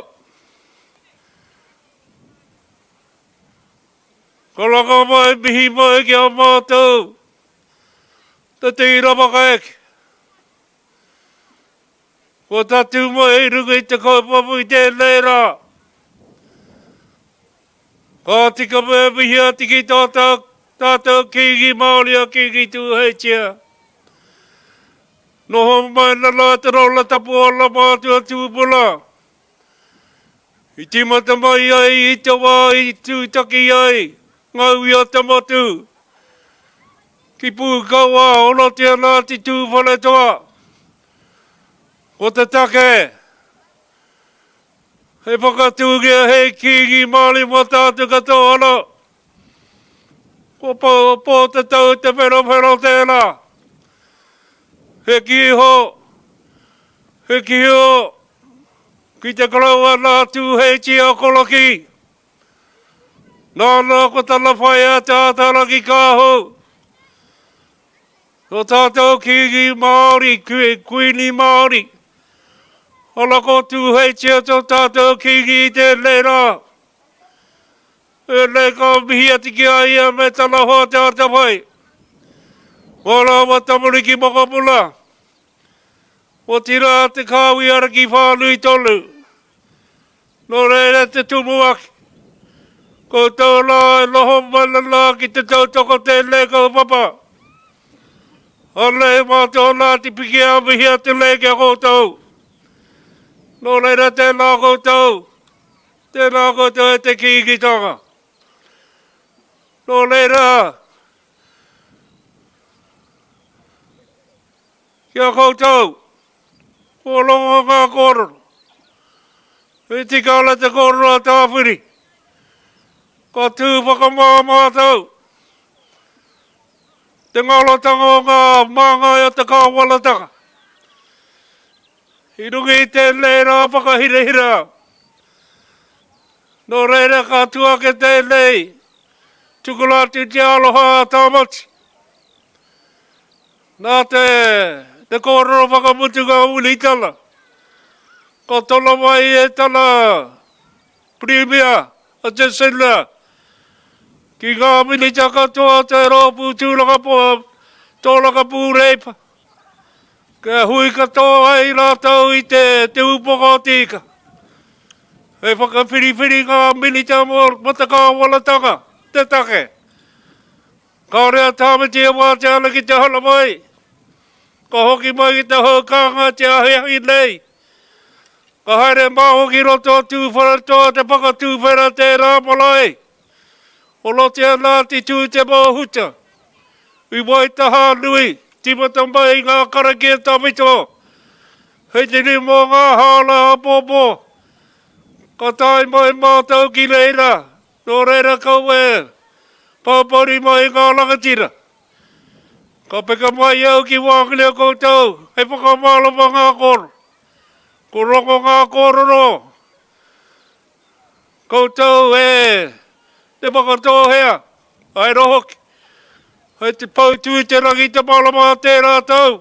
Karanga mai, mihi mai ki a mātou, te tira whakaeke. Kua tatū mai i runga i te kaupapa i tēnei rā. Ka tika me mihi atu ki tō tātou Kīngi Māori a Kīngi Tūheitia. Noho mai nana te rola tapu o ana mātua tūpuna. I tīmata mai ai i te wā i tūtaki ai ngā ui o te motu ki Pūkawa, Orotia Ngāti Tūwharetoa. Ko te take, hei whakatūngia hei Kīngi Māori mō tātou katoa ana. Ko Pōtatau Te Wherowhero tērā. He kīho, he kīho Ki te koroua nā Tūheitia Koroki. Nāna ko tana whaea Te Ātarangikaahu. Ko tātou Kīngi Māori, Kuini Māori. Ana ko Tūheitia tō tātou Kīngi i tēnei rā. Ēnei ka mihi atu ki a ia me tana hoa Te Atawhai. Mō rāua tamariki mokopuna. Otirā te kāhui ariki whānui tonu. Nō reira te tumuaki, koutou rā e noho mana nā ki te tautoko tēnei kaupapa. Anei mātou nā te piki a mihi atu nei ki a koutou. Nō reira tēnā koutou, tēnā koutou e te Kīngitanga. Nō reira, Ki a koutou, kua rongo ngā kōrero. E tika ana te kōrero a Tāwhiri. Ka tū whakamā mātou. Te ngarotanga o ngā māngai o te kāwanatanga. I runga i tēnei rā whakahirahira. Nō reira ka tū ake tēnei tukuna atu te aroha a Tāmati. Nā te te kōrero whakamutunga o Winitana, ka tono mai e tana Pirimia, a Jacinda, ki ngā minita katoa o te rōpū Tōrangapū Reipa, kia hui katoa ai rātou i te Te Ūpoko o te Ika, hei whakawhiriwhiri ngā minita mō te kāwanatanga te take. Kāore a Tāmati e wātea ana ki te hana mai. Ka hoki mai ki te hou kānga te ahiahi nei. Ka haere māua ki roto o Tūwharetoa te whakatūwhera tērā marae. Orotia nā te tū te mōhuta. I Waitahānui, tīmata mai i ngā karakia tawhito. Hei te rima o ngā hāora āpōpō. Ka tae mai mātou ki reira, nō reira kaua e pāpori mai i ngā rangatira. Ka peka mai au ki wākene o koutou hei whakamārama ngā kōrero. Ko rongo ngā kōrero koutou e Te Whakatōhea, haere hoki, hei te Poutū-te-rangi te marama o tērā tau.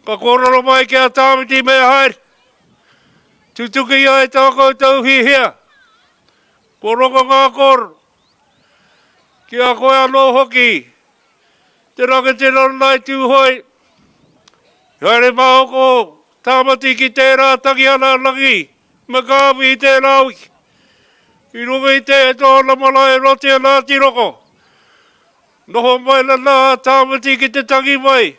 Ka kōrero mai ki a Tāmati me haere. Tutuki ai tā koutou hihia. Ko rongo ngā kōrero. Ki a koe anō hoki, te rangatira o Ngāi Tūhoe, i haere māu ko Tāmati ki tērā tangihana rangi McGarvey i tērā wiki. I runga i te tōna marae rote a Ngāti Roko. Noho mai rana a Tāmati ki te tangi mai,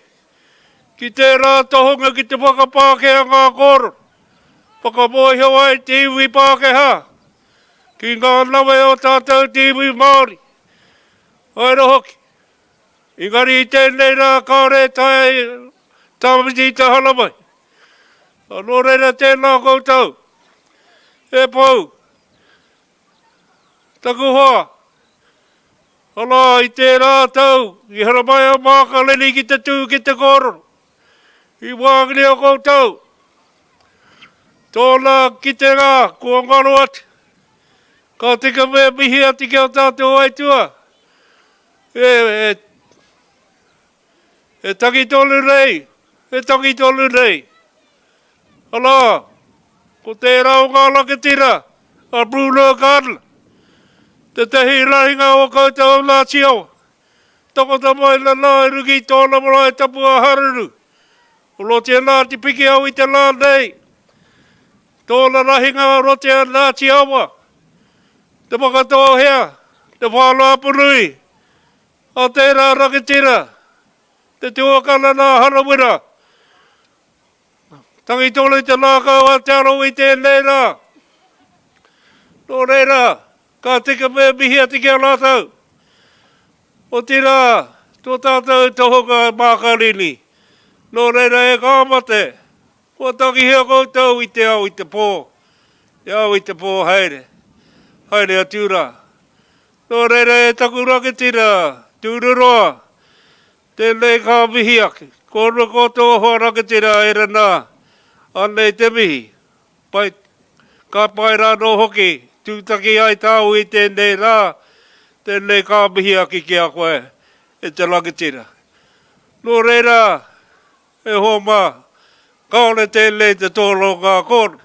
ki tērā tohunga ki te whakapākehā ngā kōrero, whakamōhio ai te iwi Pākehā ki ngā nawe o tātou te iwi Māori. Haere hoki. Engari i tēnei rā kāore e taea Tāmati te haramai. Nō reira tēnā koutou, e Pou, taku hoa, arā i tērā tau i haramai a Mākareni ki te tū ki te kōrero, i wākiri o koutou, tōna kitenga kua ngaro atu, ka tika me mihi atu ki a tātou aituā, e, e tangi tonu nei, e tangi tonu nei. Arā, ko tērā o ngā raketira a Bruno Gardner, tētehi rahinga o koutou o Ngāti Awa, takoto mai nana i runga i tōna marae tapu a Haruru, o roto i a Ngāti Pikiao i te rā nei, tōna rahinga o roto i a Ngāti Awa, Te Whakatōhea, Te Whānau-a-Apanui, a tērā raketira, te tuakana nā Harawira. Tangi tonu te rākau a Te Arawa i tēnei rā. Nō reira, ka tika me mihi atu ki a rātou. Otirā, tō tātou tohunga Mākarini. Nō reira e ngā mate, Kua tangihia koutou i te ao i te pō, te ao i te pō haere, haere atu rā. Nō reira e taku raketira, Tūruroa, tēnei ka mihi ake. Kōrua ko tō hoa raketira e Rana, anei te mihi. Pai, ka pai rānō hoki, tūtaki ai tāu i tēnei rā, tēnei ka mihi ake ki a koe e te raketira. Nō reira, E hoa mā, kāore tēnei te toro o ngā kōrero.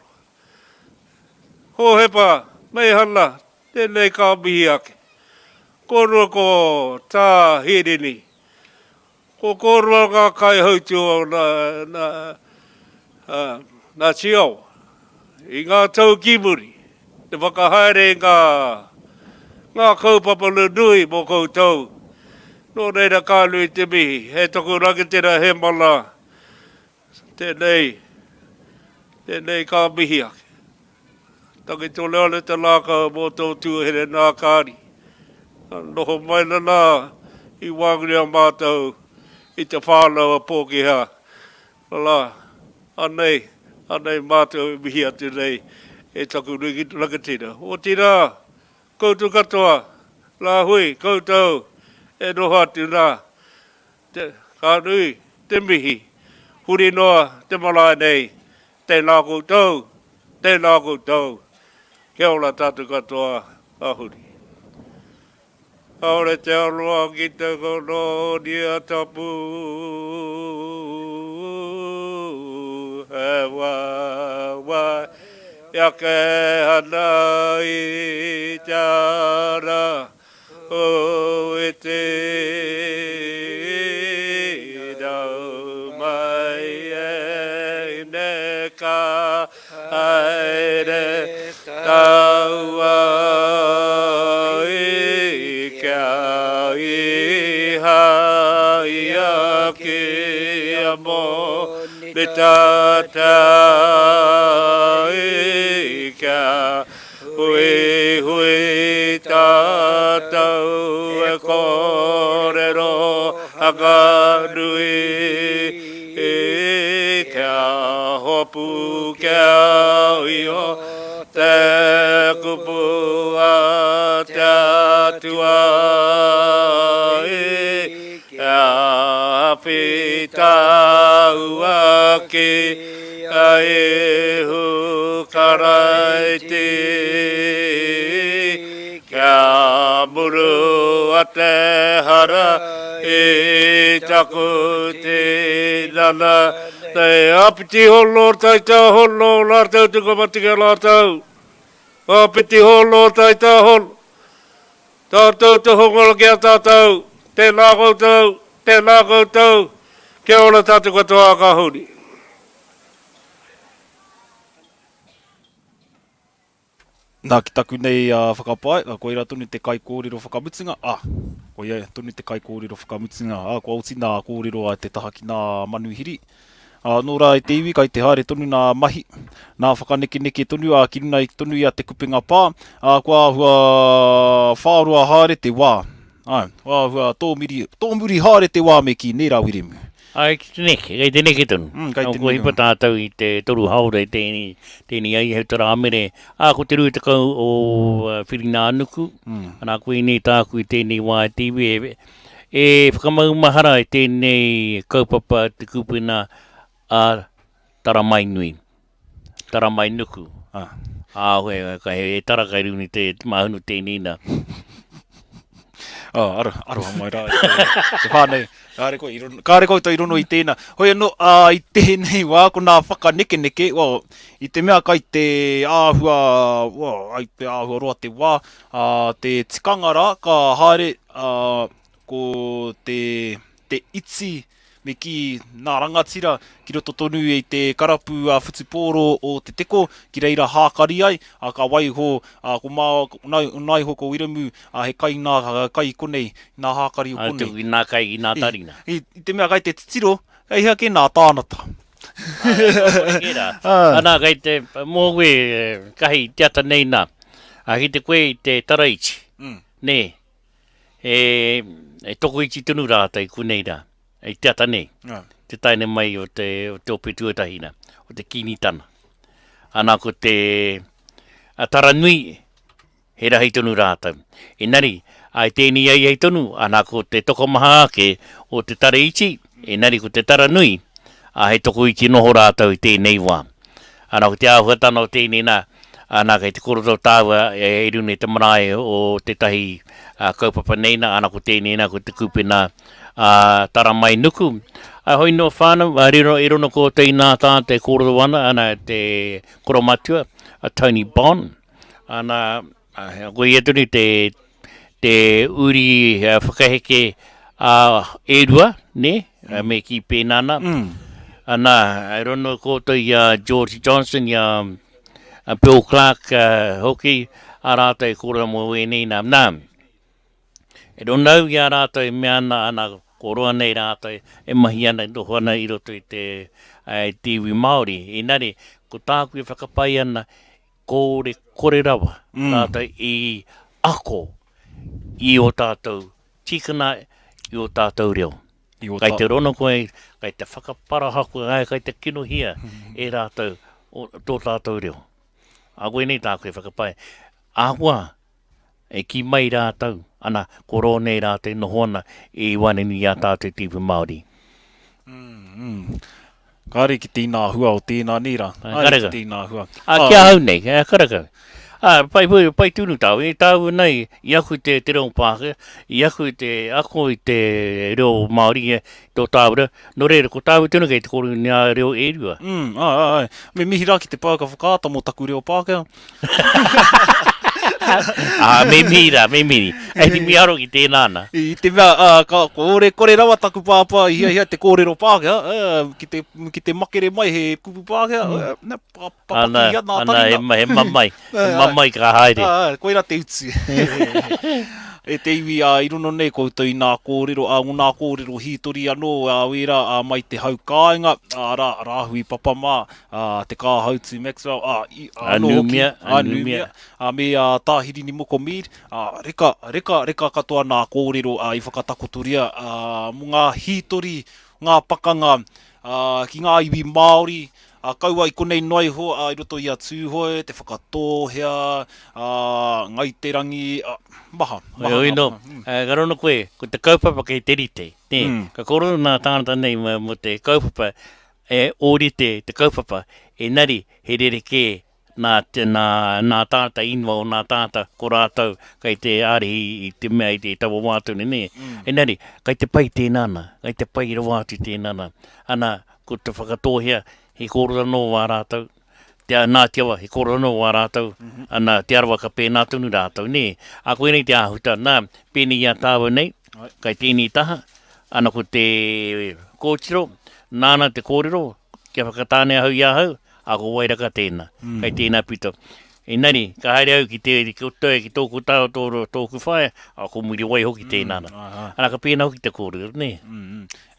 Hōhepa, Meihana, tēnei ka mihi ake. Kōrua ko Tā Hirini. Ko kōrua ngā kaihautū o Ngāti Awa i ngā tau ki muri, te whakahaere i ngā ngā kaupapa nunui mō koutou. Nō reira ka nui te mihi, e taku rangatira he mana tēnei, tēnei ka mihi ake. Tangi tonu ana te rākau mō tō tūhere nā Kāri. Noho mai nana i waenganui a mātou i te whānau a Pōkiha. Arā, anei, anei mātou e mihi atu nei e taku rangatira. Otirā, koutou katoa, rāhui, koutou e noho atu nā, te, ka nui te mihi, huri noa te marae nei, tēnā koutou, tēnā koutou, kia ora tātou katoa, ka huri. Kāore te aroha ki te korōria tapu, he waewae ake ana i te ara o te rau mai e ne ka haere taua i kia iha ia ki a moni tata i kia huihui tātou e kōrero hakanui i kia hopu kia io te. kupu a te Atua e, kia awhi tāua ki a Ihu Karaiti, kia murua te hara i taku tinana. Te apiti holo taita holo rātou te kamatika rātou. Apiti holo taita holo. Tātou te hongola ki a tātou. Tēnā koutou, tēnā koutou. Kia ora tātou katoa ka huri. Nā, ki taku nei whakapae, koirā tonu te kaikōrero whakamutunga, ā, koia tonu te kaikōrero whakamutunga, ā, kua oti nā kōrero a te taha ki nā manuhiri. Ā, nō rā e te iwi, kai te haere tonu nā mahi, nā whakanekeneke tonu, ā, ki runa tonu i a Te Kupenga Pā, ā, kua āhua whāroa haere te wā. Āe, kua āhua tōmiri, tōmuri haere te wā me kī, nē rā Wiremu? Āe, ki te neke, kei te neke tonu. Mm, kei te Kua neke. hipa tātou i te toru haora i tēnei, tēnei ai hei te Rāmere, ā, ko te 20 o Whirinānuku, Mm. anā, koinei tāku i tēnei wā e te iwi e, e whakamaumahara i tēnei kaupapa te kūpuna a Taramainui. Taramainuku. Ah. Ā, he, he, he tara kai runi te, te māhunu tēnei nā. Oh, aro, aroha mai rā. Te, te whānau, kāre koe i rono, kāre koutou i rono i tēnā. Hoi anō, ā, i tēnei wā, ko nā whakanekeneke, well, i te mea kai te āhua, well, ai te āhua roa te wā, ā, te tikanga rā, ka haere, ā, ko te, te iti, me kī, nā rangatira ki roto tonu i te karapu whutupōro o Te Teko, ki reira hākari ai, ā, ka waiho, ā, ko mā, nā, nā iho ko Wiremu, ā, he kai nā, kai i konei, nā hākari o konei. Atu i nā kai i nā tarina. I, i te mea kai te titiro, kei hea kē nā tānata. Ā, kore kē rā. Anā, kei te, mō koe, kahi te ata nei nā, ā, ki te koe i te taraiti, nē, E, e tokoiti tonu rātou i konei rā, i te ata nei, te taene mai o te, o te ope tuatahi nā, o te Kīngitana. Ana ko te a Taranui, he rahi tonu rātou. Engari, ai tēnei ai ai tonu, ana ko te tokomaha ake o te tara iti, engari ko te Taranui, a he tokoiti noho rātou i tēnei wā. Ana, ko te āhuatana o tēnei nā, ana, kei te koroto tāua e runga i te marae o tētahi kaupapa nei nā, ana, ko tēnei nā, ko te kūpena a Taramainuku. A hoi nō whānau, a riro, i rono koutou i nā tā te kōrero ana, ana, te koromatua, a Tony Bond, ana, ko ia tonu te, te uri whakaheke a e rua, nē, me kī pēnā ana. Mm. Ana, I don't know koutou i a George Johnson, i a Bill Clark hoki, a rātou e kōrero mō ēnei nā. Nā, I don't know i a rātou e mea ana, ana, ko roa nei rātou e mahi ana, e noho ana i roto i te, i te iwi Māori. Engari, ko tāku e whakapae ana, Kore, kore rawa tātou i ako i ō tātou tikanga, i ō tātou reo. Kai te rono koe, kai te whakaparaha koe, āe, kai te kinohia e rātou tō tātou reo. Ā, koinei tāku e whakapae. Ahakoa E kī mai rātou, ana, ko rō nei rātou e noho ana i waenganui i a tātou te iwi Māori. Mm, Kāre ki te inā hua o tēnā nei rā. Kāre ki te inā hua. Ā, ki ahau nei, karakau. Ā, pai, pai, pai tunu tāu, i tāu nei, i aku te, te reo Pākehā, i aku te ako i te reo Māori, e, tō tāu reo. Nō reira, ko tāu tonu kei te kōrero i ngā reo e rua. Mm, āe, āe, āe. Me mihi rā ki te pāka whakaata mō taku reo Pākehā. Ā, me mihi rā, me mihi. Hei te miharo ki tēnā ana. I te mea, ā, ka kore, kore rawa taku pāpā i hiahia te kōrero Pākehā, ā, ki te, ki te makere mai he kupu Pākehā, ā, nā, pa, papaki Ana, ia nā ana, taringa. he, he mamae, he mamae ka haere. Ā, koirā te utu. E te iwi, ā, i rono nei koutou i nā kōrero, ā, nā kōrero hītori anō, ā, wērā, ā, mai te hau kāinga, ā, rā, Rāhui Papa mā, ā, Te Kāhautu Maxwell, ā, i, A anō hoki, Numia, a a Numia, Numia. ā, me ā, Tā Hirini Moko Mead, ā, reka, reka, reka katoa nā kōrero, ā, i whakatakotoria, ā, mō ngā hītori, ngā pakanga, ā, ki ngā iwi Māori, Ā, kaua i konei noa iho, ā, i roto i a Tūhoe, Te Whakatōhea, ā, Ngai Te Rangi, ā, maha, maha Heoi ngā anō, mm. ka rongo koe, ko te kaupapa kei te rite, nē? Mm. Ka kōrero nā tāngata nei mō te kaupapa, e ōrite te kaupapa, engari he rerekē nā te, nā, nā tāngata ingoa o nā tāngata ko rātou kei te ārahi i te mea i te taua wā tonu, nē? Mm. Engari, kei te pai tēnā nā, kei te pai rawa atu tēnā nā. Ana, ko Te Whakatōhea, he kōrero anō wā rātou, te Ngāti Awa, he kōrero anō wā rātou, ana, Te Arawa ka pēnā tonu rātou, nē. Ā, koinei te āhuta, nā, pēnei i a tāua nei, kai tēnei taha, ana ko te kōtiro, nāna te kōrero, kia whakatāne ahau i ahau, ā, ko Wairaka tēnā, kai tēnā pito. Engari, ka haere au ki te, ki te, ki tōku taha, tō, tōku whaea, ā, ko Muriwai hoki tēnā nā. Ana, ka pēnā hoki te kōrero, nē.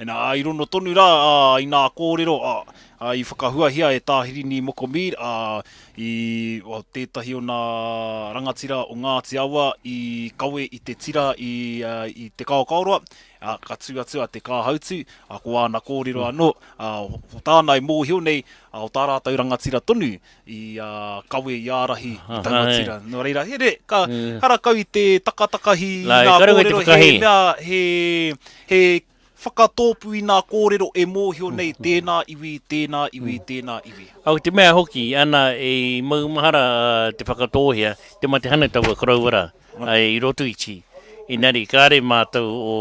Ina, ā, i rono tonu rā, ā, i nā kōrero, ā, ā, i whakahuahia e Tā Hirini Moko Mead, ā, i, well, tētahi o nā rangatira o Ngāti Awa i kawe i te tira i, ā, i Te Kaokaoroa, ā, ka tū atu a Te Kāhautu, ā, ko āna kōrero anō, ā, ko tāna e mōhio nei, ā, o tā rātou rangatira tonu, i kawe, i ārahi i taua tira. Nō reira, he re, ka harakau i te takatakahi i ngā kōrero, he mea, he, he whakatōpū i ngā kōrero e mōhio nei tēnā iwi, tēnā iwi, tēnā iwi. Au te mea hoki, ana, i maumahara Te Whakatōhea, te matehana taua koroua rā, i Rotoiti. Engari, kāre mātou o,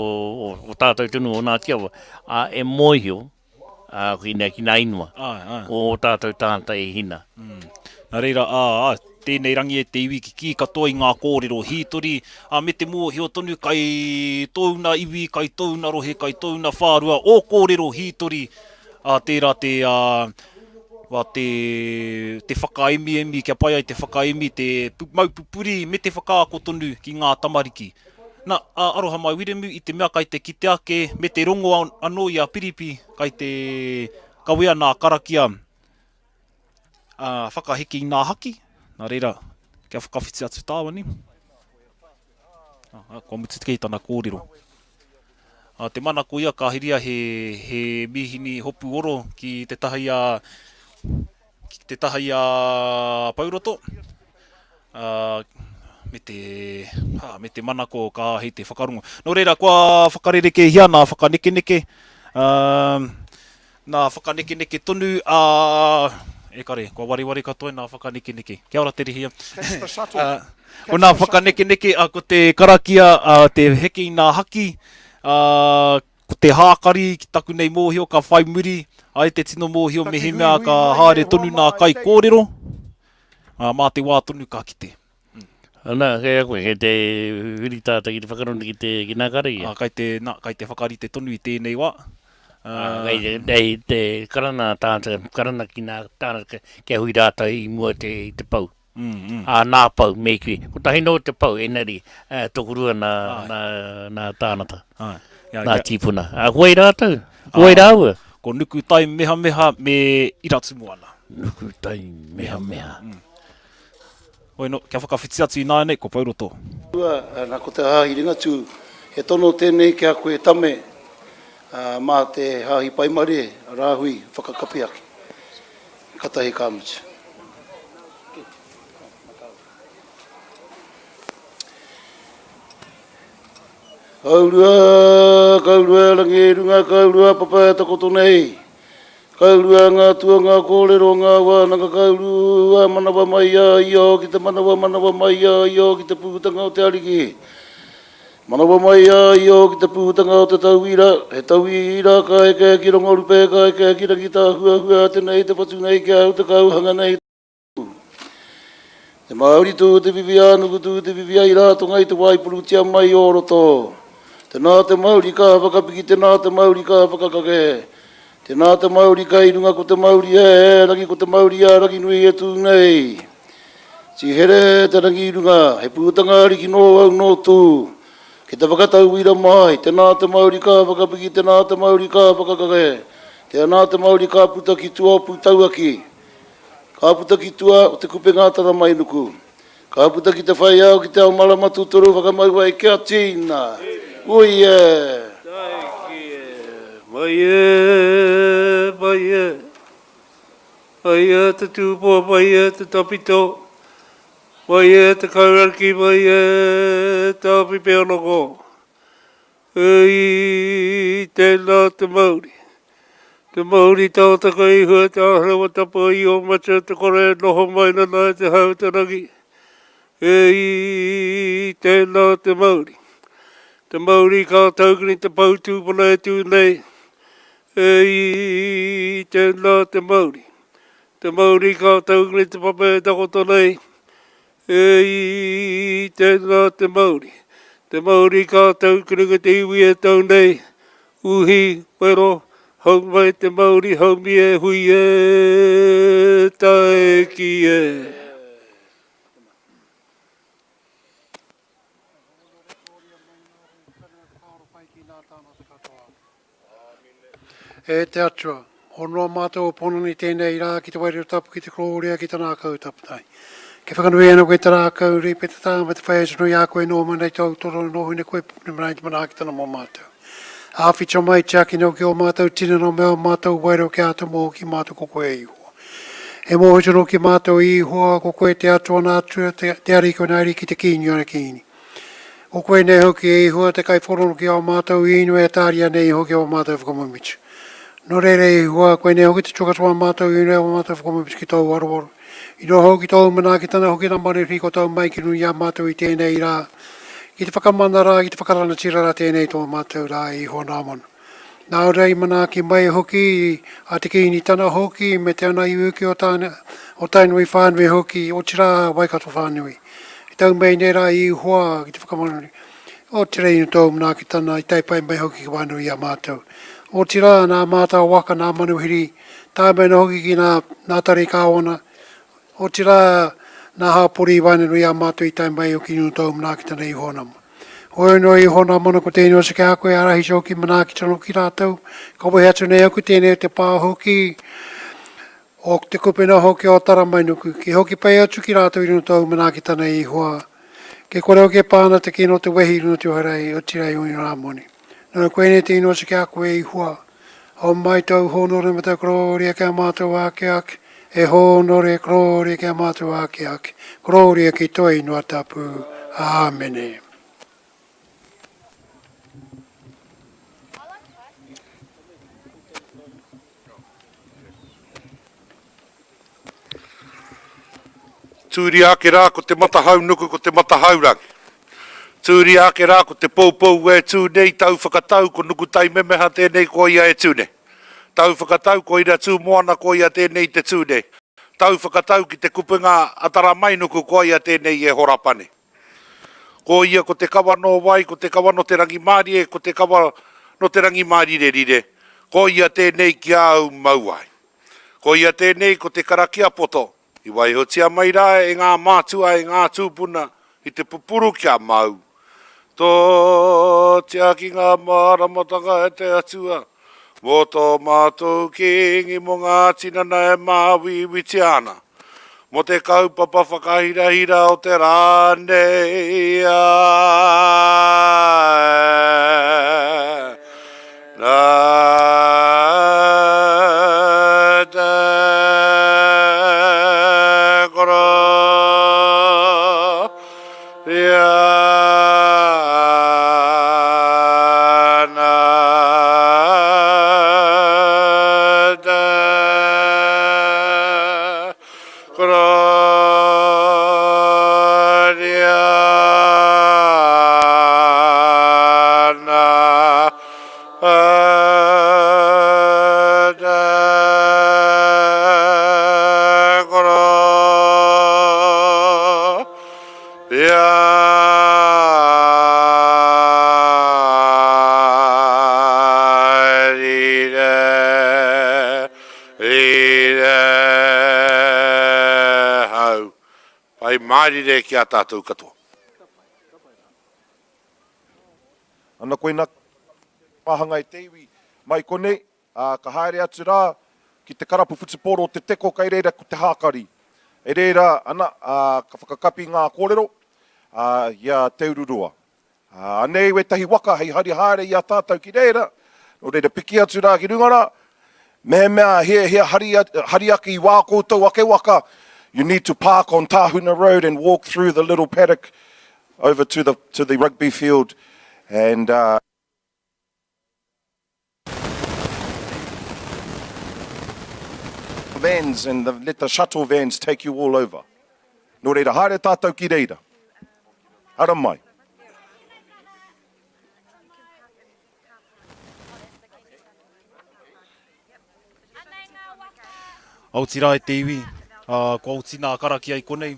o, o tātou tonu o Ngāti Awa, ā, e mōhio, Ā, ki, ki nā ingoa. Āe, āe. O ō tātou tāngata e hina. Mm. Nā reira, ā, ā, tēnei rangi e te iwi kikī katoa i ngā kōrero hītori, ā, me te mōhio tonu kai tōuna iwi, kai tōuna rohe, kai tōuna whārua ō kōrero hītori, ā, tērā te, ā, wā, te, te whakaemiemi, kia pai ai te whakaemi, te mau pupuri me te whakaako tonu ki ngā tamariki. Na, a Aroha Mai Wiremu i te mea kai te kite ake me te rongo anō i a Piripi kai te kawea nā karakia a whakaheke i nā haki, nā reira, kia whakawhiti atu tāua ni. Ah, kua mutu kei tana kōrero. A, te manako ia ka hiria he, he mīhini hopu oro ki te taha i a, ki te taha i a Pouroto, ā, me te, ā, me te manako ka āhei te whakarongo. Nō reira, kua whakarerekēhia nā whakanekeneke, ā, nā whakanekeneke tonu, ā, e kare, kua wareware katoa nā whakanekeneke. Kia ora Te Rihia. Catch the shuttle. Ā, ko nā whakanekeneke, ā, ko te karakia, ā, te heke i nā haki, ā, Ko te hākari ki taku nei mōhio ka whai muri ai te tino mōhio mehemea ka haere tonu nā kaikōrero, ā, mā te wā tonu ka kite. Ana, kei a koe, kei te huri tātou ki te whakaroni ki te, ki nā karakia. Ā, kai te, nā, kai te whakarite tonu i tēnei wā. Ā, kei te, nei, te karanga tātou, karanga ki nā tāngata kia hui rātou i mua te, i te pou. Ā, nā pou, me kī, kotahi nō te pou, engari, tokorua nā, nā, nā tāngata, nā tīpuna. Ā, ko wai rātou? Ko wai rāua? Ko Nukutai Mehameha me Iratumuana. Nukutai Mehameha. Hoi nō, kia whakawhiti atu ināianei, ko Pouroto. Rua, nā, ko te Hāhi Ringatū, he tono tēnei ki a koe Tame, ā, mā te Hāhi Pai Marie, Rāhui, whakakapi ake. Katahi ka mutu. Kaurua, kaurua rangi e runga, kaurua papa e takoto nei. Kaurua ngā tua, ngā kōrero, ngā wānanga, kaurua manawa mai a Io ki te manawa, manawa mai a Io ki te pūtanga o te Ariki. Manawa mai a Io ki te pūtanga o te tauira, he tauira ka eke ki Rongorupe, ka eke ki Rangitāhuahua, tenei te whatu nei ki au te kauhanga nei te Te Māori tū te whiwhi a nuku tū te whiwhi ai rātonga i te wā i purutia mai o roto. Tēnā te mauri ka whakapiki, tēnā te mauri ka whakakake. Tēnā te mauri kai runga ko te mauri e rangi ko te mauri a Ranginui e tū nei. Tīhere te rangi i runga, he pūtanga ariki nō au nō tū. Ki te whakatauira mai, tēnā te mauri ka whakapiki, tēnā te mauri ka whakakake, tēnā te mauri ka puta ki tua o Pūtauaki. Ka puta ki tua o Te Kupenga a Taramainuku. Ka puta ki te whai ao ki te ao marama tuturu whakamau ai kia tina. Ui e! Taiki e, mai e, mai e. Mai e te tūpoa, mai e te tawhito, mai e te kauraki, mai e te awhipeonoko. Ui, tēnā te mauri. Te mauri tangata kai hua te āhua tapa i o matua te kore e noho mai nana e te hau te rangi. Ui, tēnā te mauri. Te mauri ka taukini te pou tūpuna e tū nei. Ui, tēnā te mauri. Te mauri ka taukini te papa e takoto nei. Ui, tēnā te mauri. Te mauri ka taukini ki te iwi e tau nei. Uhi, wero, hau mai te mauri haumi e hui e tae ki e. E te Atua, honoa mātou o Ponani tēnei rā ki te Wairua Tapu ki te korōria ki te rākau taputai. Ke whakanui ana koe te rākau, rīpeta tā me te whai atunui a koe nō mai nei tōu toro nō hune koe pupuri marae te manaakitanga mō mātou. Āwhita mai, tiakina hoki ō mātou tinana me ō mātou wairua kia āta mōhio ki mātou ko koe e Ihowa. E mōhio tonu hoki mātou e Ihowa, ko koe te Atua nā Atua, te, te Ariki o nā Ariki, te Kīngi o nā Kīngi. Ko koe nei hoki e Ihowa te Kaiwhorono ki ō mātou īnoi e tāria nei hoki ō mātou whakamoemiti. Nō reira e Ihowa, koinei hoki te tuakatoa mātou īnoi ō mātou whakamoemiti ki tōu aroaro. I noho hoki tōu manaakitanga hoki nā manuhiri ko tōu mai ki runga i a mātou i tēnei rā, ki te whakamana rā, ki te whakaranatira rā tēnei tō mātou rā i Hōnāmanu. Nāu rā i manaaki mai hoki a Te Kīngitanga hoki me te ana iwi hoki o Tāne, o Tainui whānui hoki, otirā Waikato whānui. I tau mai nei rā i Ihoa ki te whakamana, otirā i tōu manaakitanga i tae pai mai hoki ki whānui i a mātou. Otirā nā mātou waka, nā manuhiri, Tae mai ana hoki ki nā, nā tari kāwana, otirā nā hapori i waenganui i a mātou i tae mai hoki i tōu manaakitanga i Hōnama. Hoi anō i Hōnamana ko tēnei osa ki a koe ārahi hoki manaakitanga hoki rātou, ka wehe atu nei aku tēnei o te pā hoki, o te kupena hoki o Taramainuku, ki hoki pai atu ki rātou i runga tōu manaakitanga i Ihoa, ke kore hoki e pā ana te kino o te wehi i runga te oharai, otirā i Oirāmoni. Nō reira koinei te ingoa atu ki a koe e Ihoa, Homai tōu hōnore me tōu korōria ki a mātou ake ake, e hōnore, korōria ki a mātou ake ake, korōria ki tō ingoa tapu. Āmene. Tūria ake rā ko te matahaunuku ko te matahaurangi. Tūria ake rā ko te poupou e tū nei tau whakatau ko Nukutaimemeha tēnei ko ia e tū nei. Tau whakatau ko Iratūmoana ko ia tēnei te tū nei. Tau whakatau ki te kupenga a Taramainuku ko ia tēnei e horapa nei. Ko ia ko te kawa nō wai, ko te kawa nō te rangimārie, ko te kawa nō te rangimārirerire, ko ia tēnei ki a au mau ai. Ko ia tēnei ko te karakia poto i waihotia mai rā e ngā mātua, e ngā tūpuna i te pupuru kia mau. Tō tiaki ngā māramatanga e te Atua mō tō mātou Kīngi mō ngā tinana e māuiuitia ana, mō te kaupapa whakahirahira o te rā nei. Āe. Nā te korōria nā te korōria nā te korōria rire, rire hau. Pai mārire ki a tātou katoa. Ana koina wāhanga e te iwi mai konei, ā, ka haere atu rā ki te karapu whutupōro o Te Teko kei reira ko te hākari. E reira ana, ā, ka whakakapi ngā kōrero, ā, i a Te Ururoa. Ā, anei wētahi waka hei hari haere i a tātou ki reira, nō reira piki atu rā ki runga rā. Mehemea hiahia hari, hari ake i wā koutou ake waka, you need to park on Tāhuna Road and walk through the little paddock over to the, to the rugby field and uh, vans and the, let the shuttle vans take you all over. Nō reira, haere tātou ki reira. Ara mai. Aotirā e te iwi, ā, kua oti nā karakia i konei.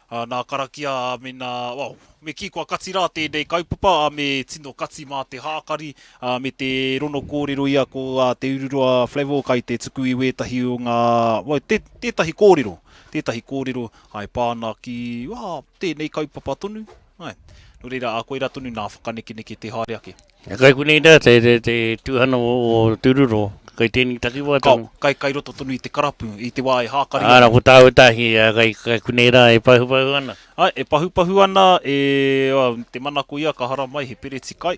Ā, nā karakia me nā, well, me kī kua kati rā tēnei kaupapa, ā, me tino kati mā te hākari, ā, me te rono kōrero ia ko ā, Te Ururoa Flavell kai te tuku i wētahi o ngā, well, tē, tētahi kōrero, tētahi kōrero, ā, e pā ana ki, ā, tēnei kaupapa tonu, āe. Nō reira, ā, koirā tonu nā whakanekeneke te haere ake. Kai konei rā te, te, te tūhana o, o Tūruro, kai tēnei takiwā tonu. Kai, kai roto tonu i te karapu, i te wā e hākari ana. Āra, ko tāu tahi, kai, kai konei rā e pahupahu ana. Āe, e pahupahu ana, e, te manako ia ka haramai he pereti kai.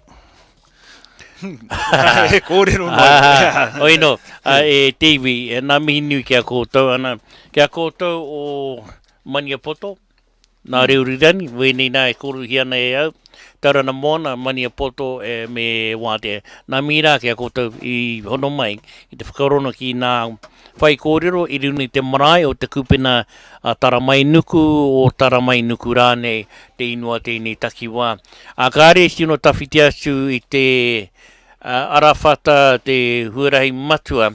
He kōrero noa. Oi no, e te iwi, nā mihi nui ki a koutou, ana, ki a koutou o Maniapoto, Nā Reurirani, wēnei nā e kōruhi ana e au, Taurana Moana, Maniapoto e, me Wātea. Nā mihi rā ki a koutou i hono mai ki te whakarono ki nā whaikōrero i runga i te marae o Te Kūpena a Taramainuku, o Taramainuku rānei te ingoa tēnei takiwā. Ā, kāre e tino tawhiti atu i te Arawhata te huarahi matua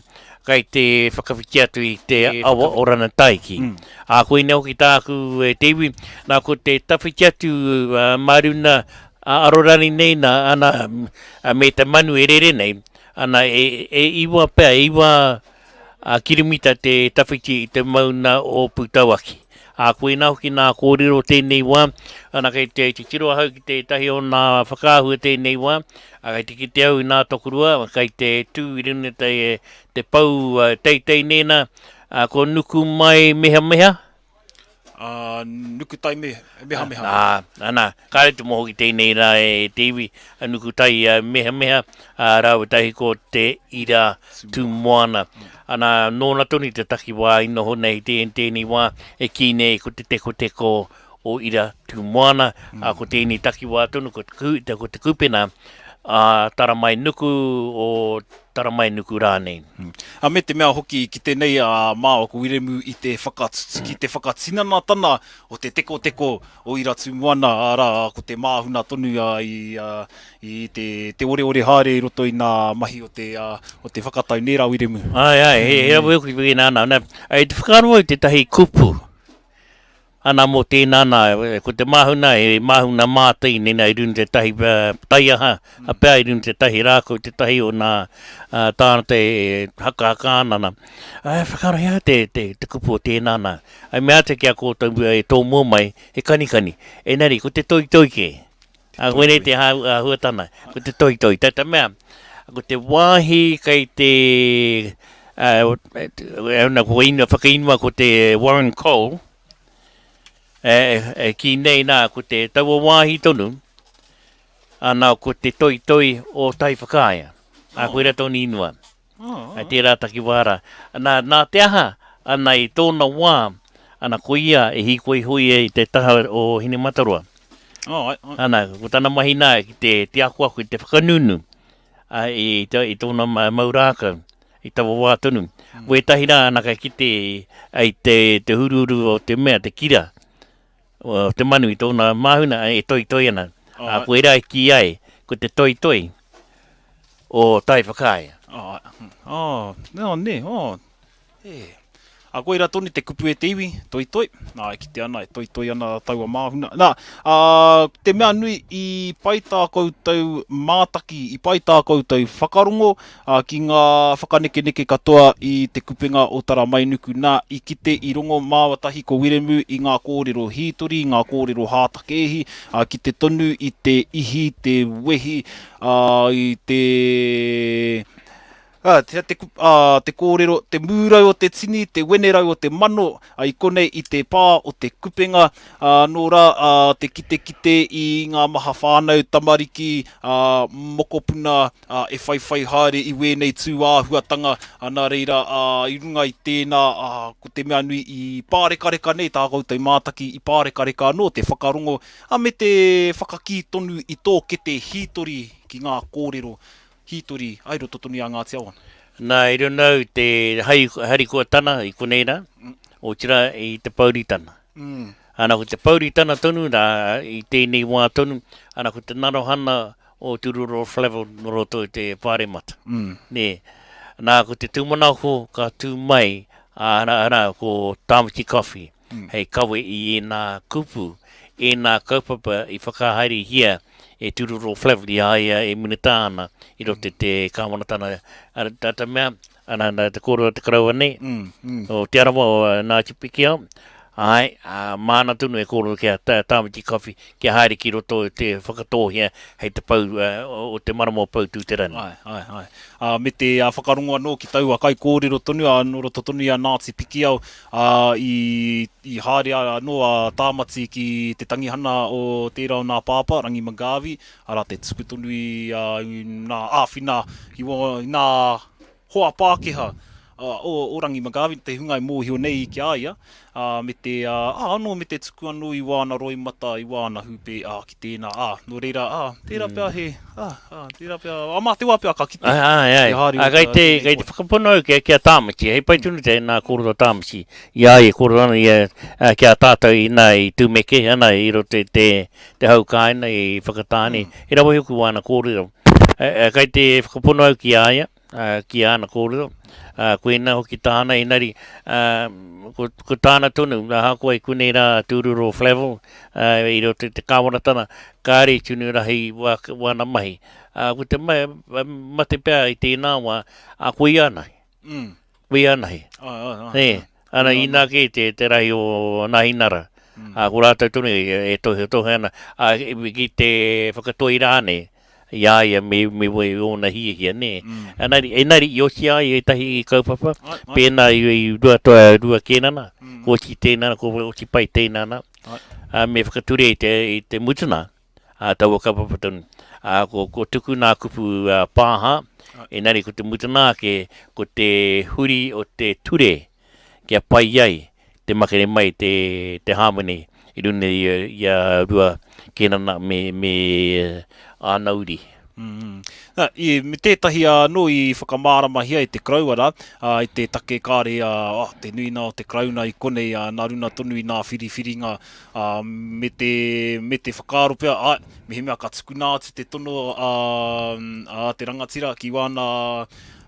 kei te whakawhiti atu i te awa o Ranataiki. Ā, koinei hoki tāku e te iwi, nā ko te tawhiti atu mā runa arorani nei nā, ana, me te manu e rere nei, ana, e, e iwa pea, e iwa kiromita te tawhiti i te mauna o Pūtauaki. Ā, koinā hoki nā kōrero tēnei wā, ana kei te titiro ahau ki tētahi o nā whakaahua tēnei wā, ā, kei te kite au i nā tokorua, kei te tū i runga te, te pou teitei nēnā, ā, ko Nukumai Mehameha. Ā, Nukutai me, Mehameha. Ā, ana, kāre te moho ki tēnei rā e te iwi, a Nukutai Mehameha, ā, rāua tahi ko Te Ira Tūmoana. Ana, nōna tonu te takiwā i noho nei i tēnei wā e kī nei ko te tekoteko o Ira Tūmoana, ā, ko tēnei takiwā tonu ko te, ko te kūpena a Taramainuku o Taramainuku rānei. Ā, me te mea hoki ki tēnei a māua ko Wiremu i te whakatutuki, te whakatinanatana o te tekoteko o Ira Tūmoana, arā, ko te māhuna tonu i, i te, te oreore haere i roto i nā mahi o te, o te whakatau, nē rā Wiremu? Āe, āe, he, he rawe hoki wēnā nā. Nā, i te whakaaro au tētahi kupu, ana mō tēnā nā, ko te māhuna, he māhuna mātai nēnā i runga tētahi taiaha, a pea i runga tētahi rākau, tētahi o nā tāngata e hakahaka ana nā. Āe, whakaaro he aha te, te, te kupu o tēnā nā. I mea atu ki a koutou e tō mua mai, he kanikani. Engari, ko te toitoi kē. Ā, koinei te āhuatana, ko te toitoi. Tā te mea, ko te wāhi kei te, ā, ana, ko ingoa, whakaingoa ko te Warren Cole, e, e kī nei nā, ko te taua wāhi tonu, ana, ko te toitoi o Taiwhakaea. Ā, koirā tōna ingoa. Hai tērā takiwā rā. Nā, nā te aha, ana i tōna wā, ana ko ia e hīkoihoi ai i te taha o Hinemataroa. Oh, ai, ai. Ana, ko tana mahi nā ki te, te akoako, ki te whakanunu a, i, i tōna mau rākau, i taua wā tonu. Mm. Wētahi rā, ana ka kite ai te, te huruhuru o te mea, te kira, o te manu i tōna māhuna e toitoi ana. Oh, a, koirā i kī ai, ko te toitoi o Taiwhakaea. Oh, oh, no, ne, oh, e. A koira tonu te kupu e te iwi, toitoi. Nā, e kite ana, e toitoi ana taua māhuna. Nā, a, te mea nui i pai tā koutou mātaki, i pai tā koutou whakarongo a, ki ngā whakanekeneke katoa i te kupenga o Taramainuku. Nā, i kite, i rongo māua tahi ko Wiremu i ngā kōrero hītori, i ngā kōrero hātakēhi, a, kite tonu i te ihi, te wehi, ā, i te... Ā, te, te, ā, te kōrero, te mūrau o te tini, te wenerau o te mano, ā, i konei i te pā o te kupenga, ā, nō rā, ā, te kitekite i ngā maha whānau, tamariki, ā, mokopuna, ā, e whaiwhai haere i wēnei tū āhuatanga, ā, nā reira, ā, i runga i tēnā, ā, ko te mea nui i pārekareka nei tā koutou mātaki, i pārekareka anō te whakarongo, ā, me te whakakī tonu i tō kete hītori ki ngā kōrero hītori ai roto tonu i a Ngāti Awa. Nā, i runga au te harikoatana i konei rā, otirā i te pouritana. Ana, ko te pouritana tonu rā, i tēnei wā tonu, ana, ko te narohana o Tūroro Flavell nō roto i te Pāremata. Nē. Nā, ko te tūmanako ka tū mai, ana, ana, ko Tāmati Coffey hei kawe i ēnā kupu, ēnā kaupapa i whakahaerehia e Tūroro Flavell i a ia e minita ana i roto i te kāwanatanga, tā te mea, ana, nā te kōrero a te koroua nei, o Te Arawa, o Ngāti Pikiao, āe, ā, māna tonu e kōrero ki a Tāmati Coffey kia haere ki roto i te Whakatōhea hei te pou, o te marama o Poutū-te-rangi. Āe, āe, āe. Ā, me te whakarongo anō ki taua kaikōrero tonu, ā, nō roto tonu i a Ngāti Pikiao, Ā, i, i haere anō a Tāmati ki te tangihana o tērā o nā pāpā, Rangi McGarvey, arā, te tuku tonu i, ā, i nā āwhina, i, i nā hoa Pākehā, ā, o, o Rangi McGarvey, te hunga e mōhio nei ki a ia, ā, me te, ā, anō me te tuku anō i wāna roimata, i wāna hūpē, ā, ki tēnā, ā, nō reira, ā, tērā pea he, ā, ā, tērā pea, ā, mā te wā pea ka kite. Āe, āe, āe. Te haere Ā, o kei tā te, tēnei kei te koa. whakapono au kia, ki a Tāmati, hei pai tonu tēnā kōrero a Tāmati, i a ia e kōrero ana ia, ā, ki a tātou inā i tumeke ana i roto i te, te hau kāinga i Whakatāne, he rawe hoki wāna kōrero. Ā, ā, kei te whakapono au ki a ia, ā, ki āna kōrero, ā, koinā hoki tāna, engari, ā, ko, ko tāna tonu, ahakoa i konei rā a Tūroro Flavell, ā, i roto i te kāwanatanga, kāre i tino rahi wā, wāna mahi. Ā, ko te ma, mate pea i tēnā wā, ā, koia anahe. Mm. Koia anahe. Āe, āe, āe. Nē, ana, inā kē te, te rahi o Nāhinara. Mm. Ā, ko rātou tonu e, e tohetohe ana, ā, ki te whakatoi rānei, i a ia me, me ōna hiahia, nē. Mm. Engari, engari i oti ai ētahi kaupapa, Ai, ai. pēnā i, i rua, rua kēnana, Mm. ko oti tēnana, ko oti pai tēnana, Ai. ā, me whakature i te, i te mutuna, ā, taua kaupapa tonu. Ā, ko, ko tuku nā kupu ā, pāha, engari ko te mutuna ake, ko te huri o te ture kia pai ai te makere mai te, te hāmene i runga i, i a Rua Kēnana me, me āna uri. Mm. Na, i, me tētahi anō i whakamāramahia e te Karaua rā, ā, i te take kāre ā, oh, te nuina o te Karauna i konei, ā, nā runa tonu i nā whiriwhiringa, ā, me te, me te whakaaro pea, āe, mehemea ka tukuna atu te tono ā, ā te rangatira ki wāna,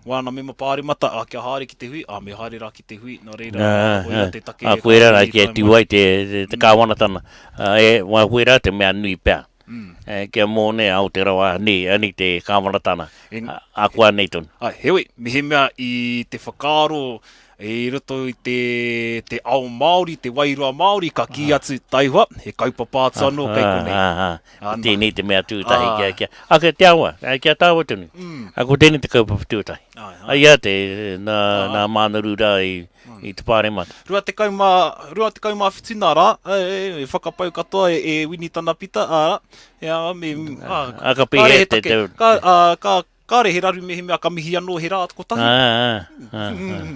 Wāna mema pāremata, ā, kia haere ki te hui, ā, me haere rā ki te hui, nā reira, Ā, koia te take ā, e koirā rā kāore i kia tae tū mai. ai te, te, te kāwanatana. Ā, e, wā, koirā te mea nui pea. Mm. E, kia mōne a Aotearoa, anei, anei te kāwanatana, En- ā, ā, koa nei tonu. Āe, heoi, mehemea i te whakaaro i roto i te, te ao Māori, te wairua Māori, ka kī atu, taihoa, he kaupapa atu anō kei konei. Ā, ā, ā, Ana. Ko tēnei te mea tūtahi Ā. kia, kia, ā, kia te awa, ā, kia tāua tonu. Mm. Ā, ko tēnei te kaupapa tuatahi. Āe, āe. Ai ia te, nā, Ā. nā Mānaru rā i, i te Pāremata. 27 nā rā, e, e, e whakapau katoa e, e Winitana Pita, ā, e, ā, me, ā, Ā, ka kāre pēhea he te, take, te, ka, ā, ka, Kāre he raru mehemea ka mihi anō he rā kotahi. Ā, ā, ā, ā.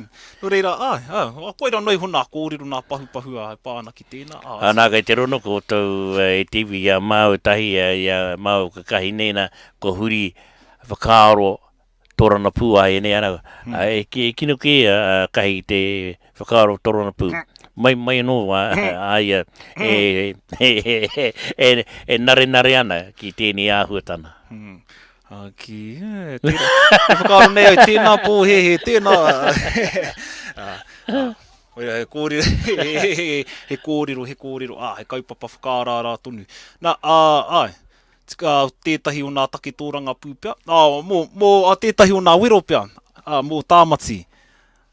Nō reira, āe, ā, koirā noa iho nā kōrero, nā pahupahu, ā, e pā ana ki tēnā, ā, Ā, nā, kei te rono koutou e te iwi i a māu tahi, i a māu kakahi nei nā, kua huri whakaaro tōranapū āianei, ana, ā, e, e kino kē a Kahi te whakaaro tōranapū. Mai, mai anō a, a ia e, e, e, e, e narenare ana ki tēnei āhuatana. Ā, ki, e, tērā, e whakaaro nei au, tēnā pōhēhē, tēnā, ā, ā, koira, he kōrero, he kōrero, he kōrero, ā, he kaupapa whakaaraara tonu. Nā, ā, āe, tika, tētahi o nā take tōrangapū pea, ā, mō, mō, ā, tētahi o nā wero pea, ā, mō Tāmati,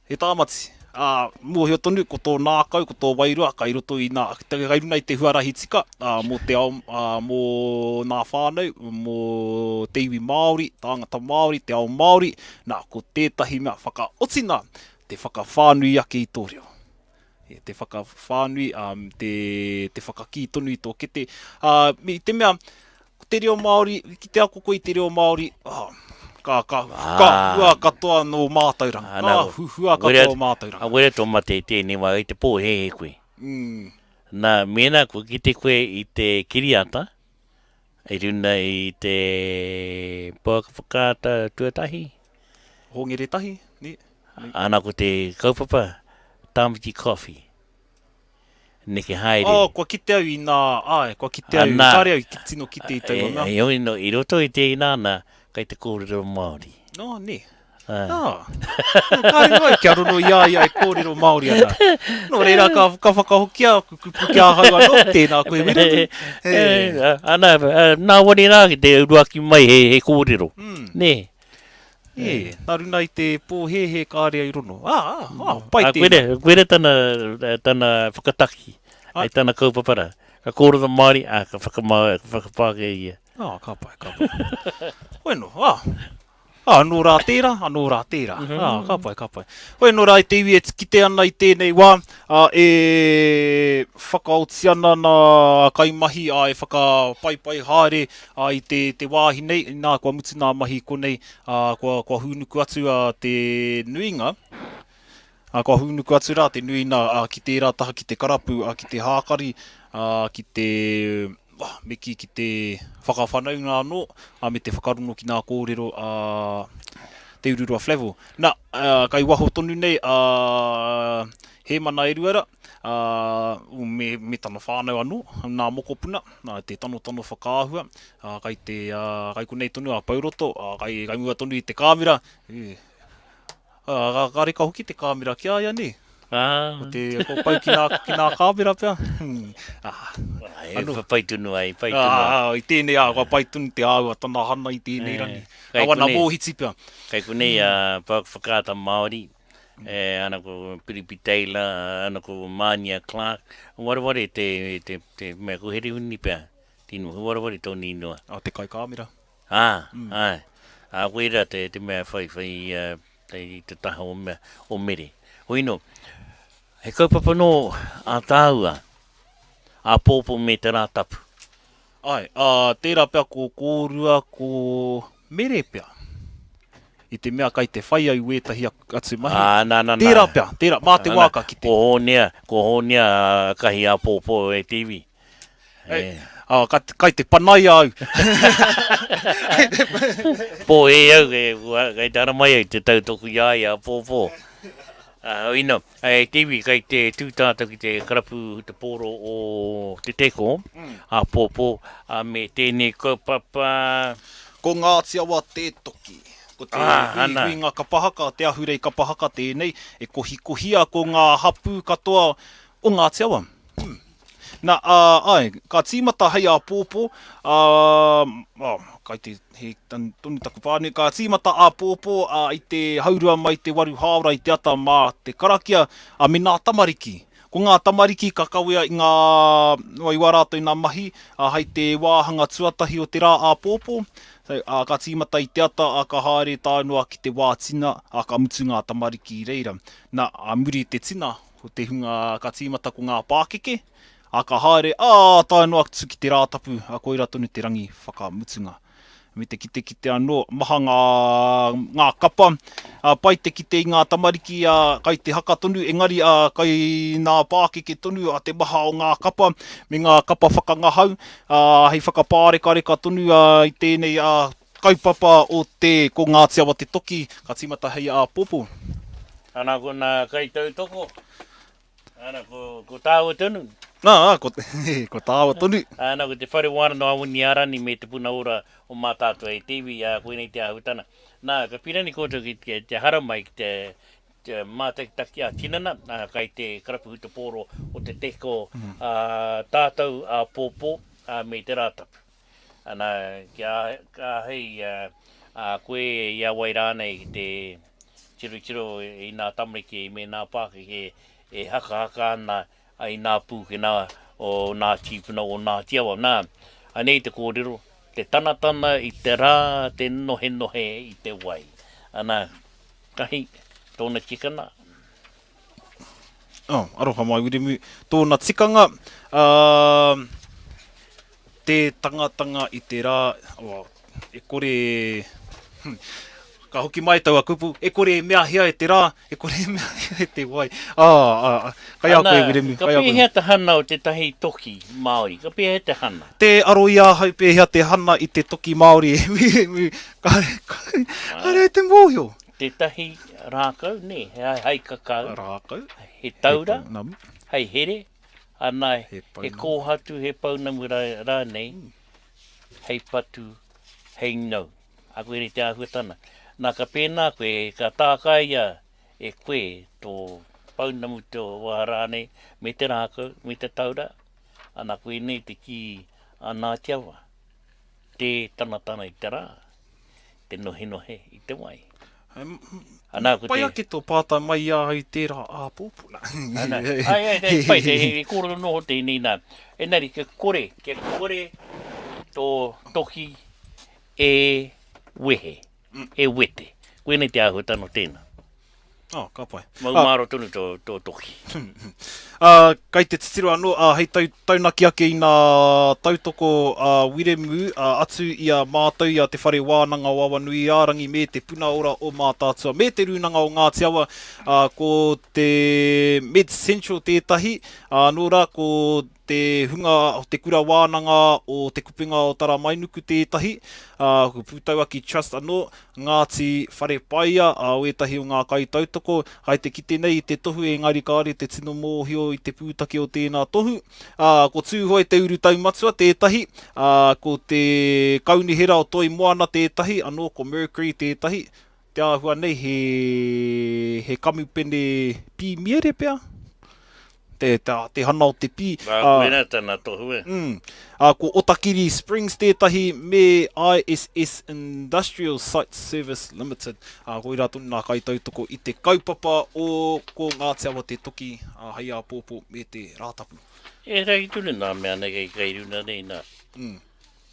He Tāmati. Ā, mōhio tonu ko tō nākau, ko tō wairua kai roto i nā, kai runa i te huarahi tika, ā, mō te ao, ā, mō nā whānau, mō te iwi Māori, tāngata Māori, te ao Māori, nā, ko tētahi mea whakaoti nā, te whakawhānui ake i tō reo. Te whakawhānui, ā, te, te whakakī tonu i tō kete. Ā, i te mea, ko te reo Māori, ki te ako koe i te reo Māori, ā, ka, ka, ka hua katoa nō mātauranga. Ka huhua katoa o mātauranga. A wera tō mate i tēnei wā, i te pōhēhē koe. Mm. Nā, mēnā kua kite koe i te kiriata, i runa i te pouaka whakaata tuatahi. Hongere tahi, nē? Ana ko te kaupapa, Tāmati Coffee. Neke haere. Oh, kua kite au i nā, āe, kua kite au, Ana, kāre au i tino kite i taua mea. Heoi anō, i roto i tēnā nā, kei te kōrero Māori. Oh, nē. Āe. Ah. Kāre noa kia rono i a ia e kōrero Māori ana. Nō reira, ka, ka whakahokia aku kupu ki ahau anō, tēnā koe Wiremu. E, ana, nā wani rā ki te uruaki mai he, he kōrero. Mm. Nē. E, nā runa i te pōhēhē kāre ai rono. Ā, ā, ā, pai tēnā. Koere, koere tana, tana whakataki, ai tana kaupapa rā. Ka kōrero Māori, ā, ka whakamā, ka whakapākehā ia. Ā, ka pai, ka pai. Bueno, ā, ā, anō rā tērā, anō rā tērā. Ā, ka pai, ka pai. Bueno rā i te iwi e kite ana i tēnei wā, ā, e whakaoti ana nā kaimahi, ā, e whakapaipai haere, ā, i te, te wāhi nei, inā, kua mutu nā mahi konei, ā, kua, kua hūnuku atu a te nuinga, ā, kua hūnuku atu rā te nuinga, ā, ki tērā taha ki te karapu, ā, ki te hākari, ā, ki te, ā, me kī ki te whakawhanaunga anō, ā, me te whakarongo ki nā kōrero a Te Ururoa Flavell. Nā, ā, kai waho tonu nei a Hēmana Eruera, ā, me, me tana whānau anō, nā mokopuna, nā te tanotano whakaahua, ā, kai te, ā, kai konei tonu a Pouroto, ā, kai, kai mua tonu i te kāmera, ē, ā, ka, ka reka hoki te kāmera ki a ia, nē? Ā. Ko te, ko pau ki nā, ki nā kāmera pea. Ā, Ā, e pai tonu ai, pai tonu ai. Ā, i tēnei, ā, kua pai tonu te āhua tana hana i tēnei rangi. Kai Awana konei, mōhiti pea. kai konei a Pouaka Whakaata Māori, E, ana ko Piripi Taylor, ana ko Mania Clark. Wareware te, te, te mea ko Herehuni pea. Tino, wareware tōna ingoa. Ah, te kaikāmera. Ah, mm. ai. A koira te, te mea whai, whai uh, te, te taha o, mea, o Mere. Hoi no, he kaupapa nō a tāua, a pōpō me te rā tapu. Āe, ā, tērā pea ko kōrua ko Mere pea. I te mea kai te whai au wētahi atu mahi. Ā, nā, nā, nā. Tērā pea, tērā, mā te wā ka kite. Ko Hōnia, ko Hōnia a Kahi āpōpō e te iwi. E, ā, ka, kai te panaia au. Pōhē au, e, kei te haramai au te tautoko i a ia āpōpō. Ā, hoi nō, e te iwi, kei te tū tātou ki te karapu hutupōro o Te Teko, āpōpō, ā, me tēnei kaupapa. Ko Ngāti Awa te toki. Ko te huihuinga kapa haka, te ahurei kapa haka tēnei, e kohikohia ko ngā hapū katoa o Ngāti Awa. Nā, ā, āe, ka tīmata hei āpōpō, ā, ā, kai te hē tonu taku pānui, ka tīmata āpōpō, ā, i te haurua mai te waru hāora i te ata mā te karakia, ā, me nā tamariki. Ko ngā tamariki ka kawea i ngā, i wā rātou nā mahi, ā, hei te wāhanga tuatahi o te rā āpōpō, so, ā, ka tīmata i te ata, ā, ka haere tae noa ki te wā tina, ā, ka mutu ngā tamariki i reira. Nā, ā muri i te tina, Ko te hunga ka tīmata ko ngā pākeke, ā, ka haere, ā, tae noa atu ki te Rātapu, ā, koirā tonu te rangi whakamutunga. Me te kitekite anō, maha ngā, ngā kapa, ā, pai te kite i ngā tamariki, ā, kai te haka tonu, engari, ā, kai nā pākeke tonu, ā, te maha o ngā kapa, me ngā kapa whakangahau, ā, hei whakapārekareka tonu, ā, i tēnei, ā, Kaupapa o te Ko Ngāti Awa te Toki, ka tīmata hei āpōpō. Ana ko nā kaitautoko, ana ko, ko tāua tonu. Ā, ko, ko tāua tonu. Ana ko te whare wānanga o Awaniārani me te puna ora o Mātaatua e te iwi, ā, koinei te āhutana. Nā, ka pīrangi koutou ki te, te haramai ki te, te mātakitaki ā-tinana, ā, kai te karapu hutupōro o te teko, ā, tātou āpōpō, ā, me te Rātapu. Ana, kia āhei a koe i a wai rānei ki te. tirotiro i nā tamariki me nā pākeke e hakahaka ana i nā pūkena o nā tīpuna o Ngāti Awa. Nā, anei te kōrero, te tanatana i te rā, te nohenohe i te wai. Ana, kahi, tōna tikanga. Oh, aroha mai Wiremu. Tōna tikanga, ā, tē tangatanga i te rā, oh, e kore, ka hoki mai taua kupu, e kore e meahia e te rā, e kore e meahia e te wai. Ā, ā, kai a koe Wiremu, kai a koe. Ka pēhea te hana o tētahi toki Māori? Ka pēhea te hana? Tē aro i ahau pēhea te hana i te toki Māori, e Wiremu, kāre, kāre, kāre ai te mōhio. Tētahi rākau, nē, he hai kakau, rākau, he taura, he pounamu, hei here, ana, he, he kōhatu, he pounamu rā, rānei, mm. hei patu, hei ngau. A koe rei te āhuatana. Nā, ka pēnā koe, ka tākaia e koe tō pounamu, tō waha rānei, me te rākau, me te taura, ana koe nei te kī a Ngāti Awa, tē tanatana i te rā. te nohenohe i te wai. Ana, ko te... Pai ake tō pātai mai i a au i tērā āpōpō. Ana, ai, ai, ai, pai, te, he kōrero noho tēnei nā. Engari, kia kore, kia kore tō toki e wehe, e wete. Koinei te āhuatanga o tēnā. Oh, ka pai. Mau ah. māro tonu tō, tō toki. uh, kai te titiro anō, uh, hei tau, taunaki ake i nā tautoko a uh, Wiremu uh, atu i a mātou i a Te Whare Wānanga o Awanuiārangi me Te Puna Ora o Mātaatua me Te Rūnanga o Ngāti Awa, uh, ko te Med Central tētahi, uh, nō rā ko te hunga o Te Kura Wānanga o Te Kupenga o Taramainuku tētahi, ā, ko Pūtauaki Trust anō, Ngāti Wharepaia, ā, o ētahi o ngā kaitautoko, kai te kite nei i te tohu engari kāore te tino mōhio i te pūtake o tēnā tohu. Ā, ko Tūhoe Te Uru Taumatua tētahi, ā, ko te Kaunihera o Toi Moana tētahi, anō ko Mercury tētahi. Te āhua nei he, he kamupene pī miere pea? Te, te, te hana o te pī. Nā, uh, koina tana tohu e. Mm, uh, ko Otakiri Springs tētahi me ISS Industrial Site Service Limited. Uh, koirā tonu nā kaitautoko i te kaupapa o ko Ngāti Awa te toki uh, hei āpōpō me te Rātapu. E rangi tonu nā mea nei kei kei runa nei nā. Mm.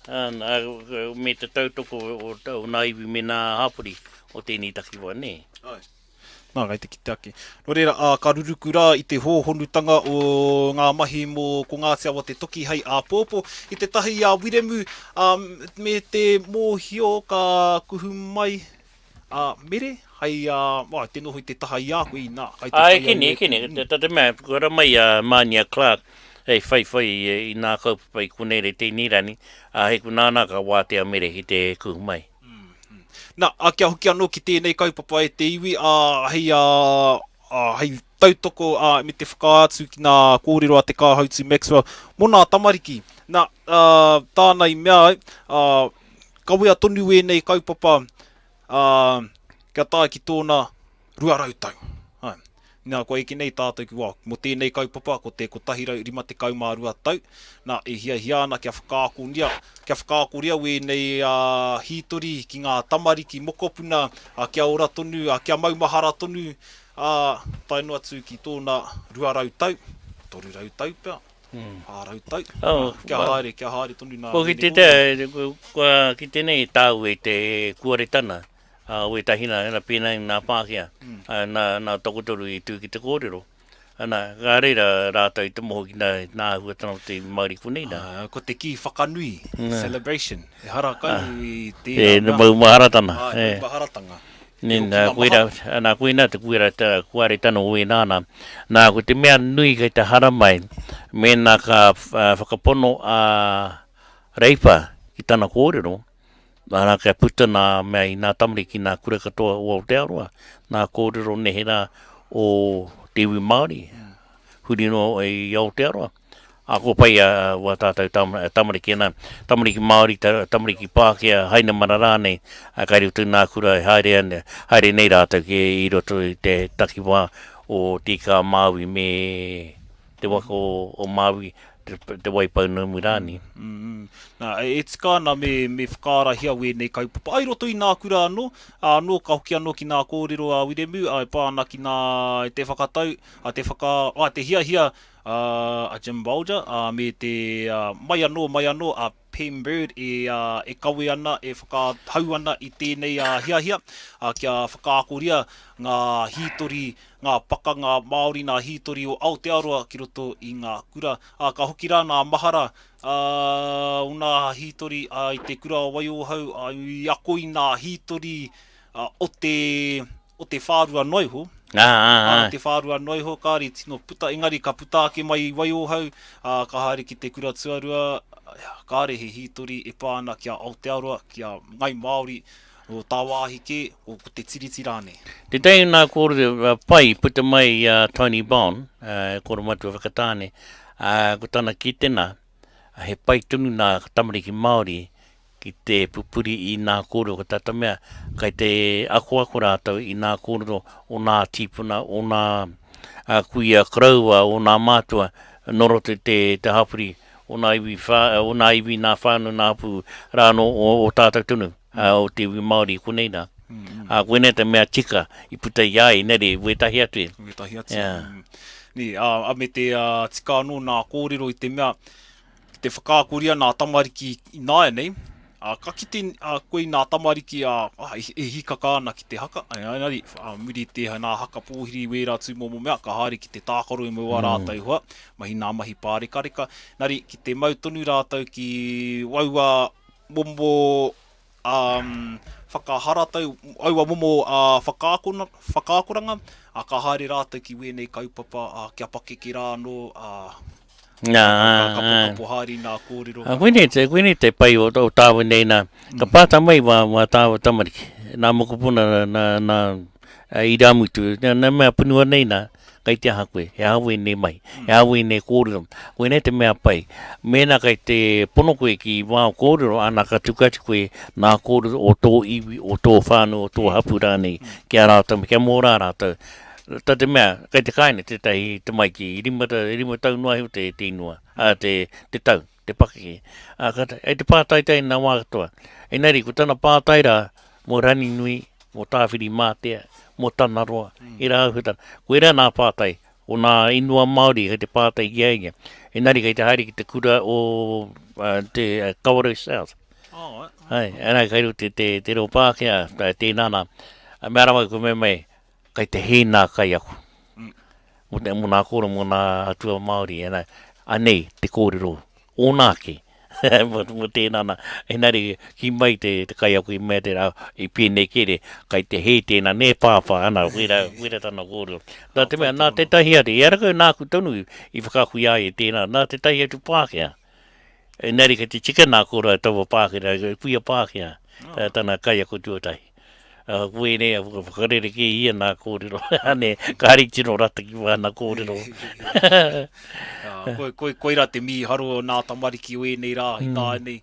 Ā, me te tautoko o, o nā iwi me nā hapori o tēnei takiwā, nē? Ai. Nā, kei te kite ake. Nō reira, ā, ka ruruku rā i te hōhonutanga o ngā mahi mō ko Ngāti Awa te toki hei āpōpō. I te tahi i a Wiremu, ā, me te mōhio ka kuhu mai a Mere hei, ā, wā, te noho i te taha i a koe, inā, kai te Ā, whai e au kene, e e kene, tā te mea, kua ara mai a Mānia Clark hei whaiwhai i nā kaupapa i konei rei tēnei rani, ā, hei konā nā ka wātea Mere ki te kuhu mai. Nā, ā, kia hoki anō ki tēnei kaupapa e te iwi, ā, hei, ā, ā, hei tautoko, ā, me te whakaatu ki nā kōrero a Te Kāhautu Maxwell mō nā tamariki. Nā, ā, tāna i mea ai, ā, kawea tonu ēnei kaupapa, ā, kia tae ki tōna 200 tau. Āe. Nā, kua eke nei tātou ki, wā, mō tēnei kaupapa, ko te 152 tau, nā, e hiahia ana kia whakaakonia, kia whakaakoria wēnei ā, hītori ki ngā tamariki mokopuna, ā, kia ora tonu, ā, kia maumahara tonu, ā, tae noa atu ki tōna 200 tau, 300 tau pea, 400 tau, Oh, kia haere, kia haere tonu nā Kua wēnei kite te, kua kite nei tāu e te kuaretana, Ā, wētahi nā, nā pēnā i nā Pākehā, ā, nā, nā tokotoru i tū ki te kōrero. Ana, ka reira rātou i te moho ki nā, nā āhuatanga o te iwi Māori konei nā. Ā, ko te kī whakanui, Nā. celebration, ehara kau i tērā E, mea. maumaharatana, Āe, e. maumaharatanga. Nē, E nā, hoki ngā koirā, mahara. nā, koinā te kuera, te kuaretana o ēnā nā. Nā, ko te mea nui kei te haramai, mēnā ka whakapono a Reipa ki tana kōrero, Arā, kia puta nā mea i nā tamariki, nā kura katoa o Aotearoa, nā kōrero neherā o te iwi Māori, huri noa i Aotearoa. Ā, kua pai a wā tātou tamariki, ana, tamariki Māori, tamariki Pākehā, Hainamana rānei, ā, kai roto i nā kura e haere ana, haere nei rātou ki i roto i te takiwā o Te Ika-a-Māui me te waka o Māui. te, te Waipounamu rānei. Mm, nā, e tika ana me, me whakaarahia wēnei kaupapa. Ai roto i nā kura anō, ā, anō ka hoki anō ki nā kōrero a Wiremu, ā, e pā ana ki nā, te whakatau, a te whaka, ā, te hiahia a, a Jim Bolger, ā, me te, ā, mai anō, mai anō, a Pem Bird e, ā, e kawe ana, e whakahau ana i tēnei, ā, hiahia, ā, kia whakaakoria ngā hītori, ngā pakanga Māori, ngā hītori o Aotearoa ki roto i ngā kura. Ā, ka hoki rā ngā mahara, ā, o ngā hītori, ā, i te kura o Waiohau, ā, i ako i ngā hītori, ā, o te, o te whārua noa iho. Ā, ā, ā. Ā, te whārua noa iho, kāre i tino puta, engari ka puta ake mai i Waiohau, ā, ka haere ki te kura tuarua, kāre he hītori e pā ana ki a Aotearoa, ki a Ngai Māori, o tāwāhi kē, o ko te Tiriti rānei. Tētahi o nā kōrero pai i puta mai i a Tony Bond, e Koromatua Whakatāne, ā, ko tana kitenga, he pai tonu nā tamariki Māori ki te pupuri i nā kōrero, ko tā te mea, kai te akoako rātou i nā kōrero o nā tīpuna, o nā kuia koroua, o nā mātua, nō roto i te, te hapori, o nā iwi, whā, o nā iwi, nā whānau, nā hapū rā anō o, o tātou tonu, o te iwi Māori i konei rā. Ā, koinei te mea tika i puta i a ia, engari wētahi atu. Wētahi atu. Yeah. Mm. Nē, ā, a me te ā, tika anō nā kōrero i te mea, ki te whakaakoria nā tamariki ināianei, ā, ka kite ā, koe i nā tamariki ā, ā, e, e hīkaka ana ki te haka, engari, ā, muri i te nā haka pōhiri i wērā tūmomo mea, ka haere ki te tākaro i mua mm. rātou hoa, mahi nā mahi pārekareka, engari, ki te mau tonu rātou ki waua momo um, whakaharatau, aua momo uh, whakaakona, whakaakoranga, ā, ka haere rātou ki wēnei kaupapa, ā, kia pakeke rā anō, ā, Nā, ka, ka kapokapo haere i nā kōrero. Ā, koinei te, koinei te pai o, o tāua nei nā, ka pāta mai wā, wā tāua tamariki, nā mokopuna, nā, nā, irāmutu, nā, nā mea punua nei nā, kei te aha koe, he aha wēnei mahi, he aha wēnei kōrero. Koinei te mea pai. Mēnā kei te pono koe ki wāu kōrero, ana ka tuku atu koe nā kōrero o tō iwi, o tō whānau, o tō hapū rānei ki a rātou, kia mō rā rātou. Tā te mea, kei te kāinga tētahi tamaiti, 5 tau noa iho te ingoa, ā, te, te tau, te pakeke. Ā, ka, kei te pātaitai nā wā katoa. Engari, ko tana pātai rā, mō Ranginui, mō Tāwhirimātea, mō Tanaroa, ērā āhuatanga. Koirā nā pātai, o nā ingoa Māori kei te pātai ki a ia. Engari kei te haere ki te kura o te Kawerau South. Hai, ana kei roto te, te, te reo Pākehā, tēnā nā. Mea rawa ko mea mai, Kei te hē nā kaiako. Mō te, mō nā kōrero, mō nā atua Māori, ana, anei te kōrero ōna ake mō, mō tēnā nā. Engari, kī mai te, te kaiako i mea tērā, i pēnei kē re, kei te hē tēnā, nē pāpā, ana, wera, wera tana kōrero. Nā te mea, nā tētahi atu, ehara kau nāku tonu i whakaako i a ia tēnā, nā tētahi atu Pākehā. Engari kei te tika nā koro a taua Pākehā, kuia Pākehā, tana kaiako tuatahi. Ko ēnei a whakarerekē ia nā kōrero, ane, kāre i tino rata ki wāna kōrero. Koi, koi, koirā te mīharo o nā tamariki o ēnei rā i tānei.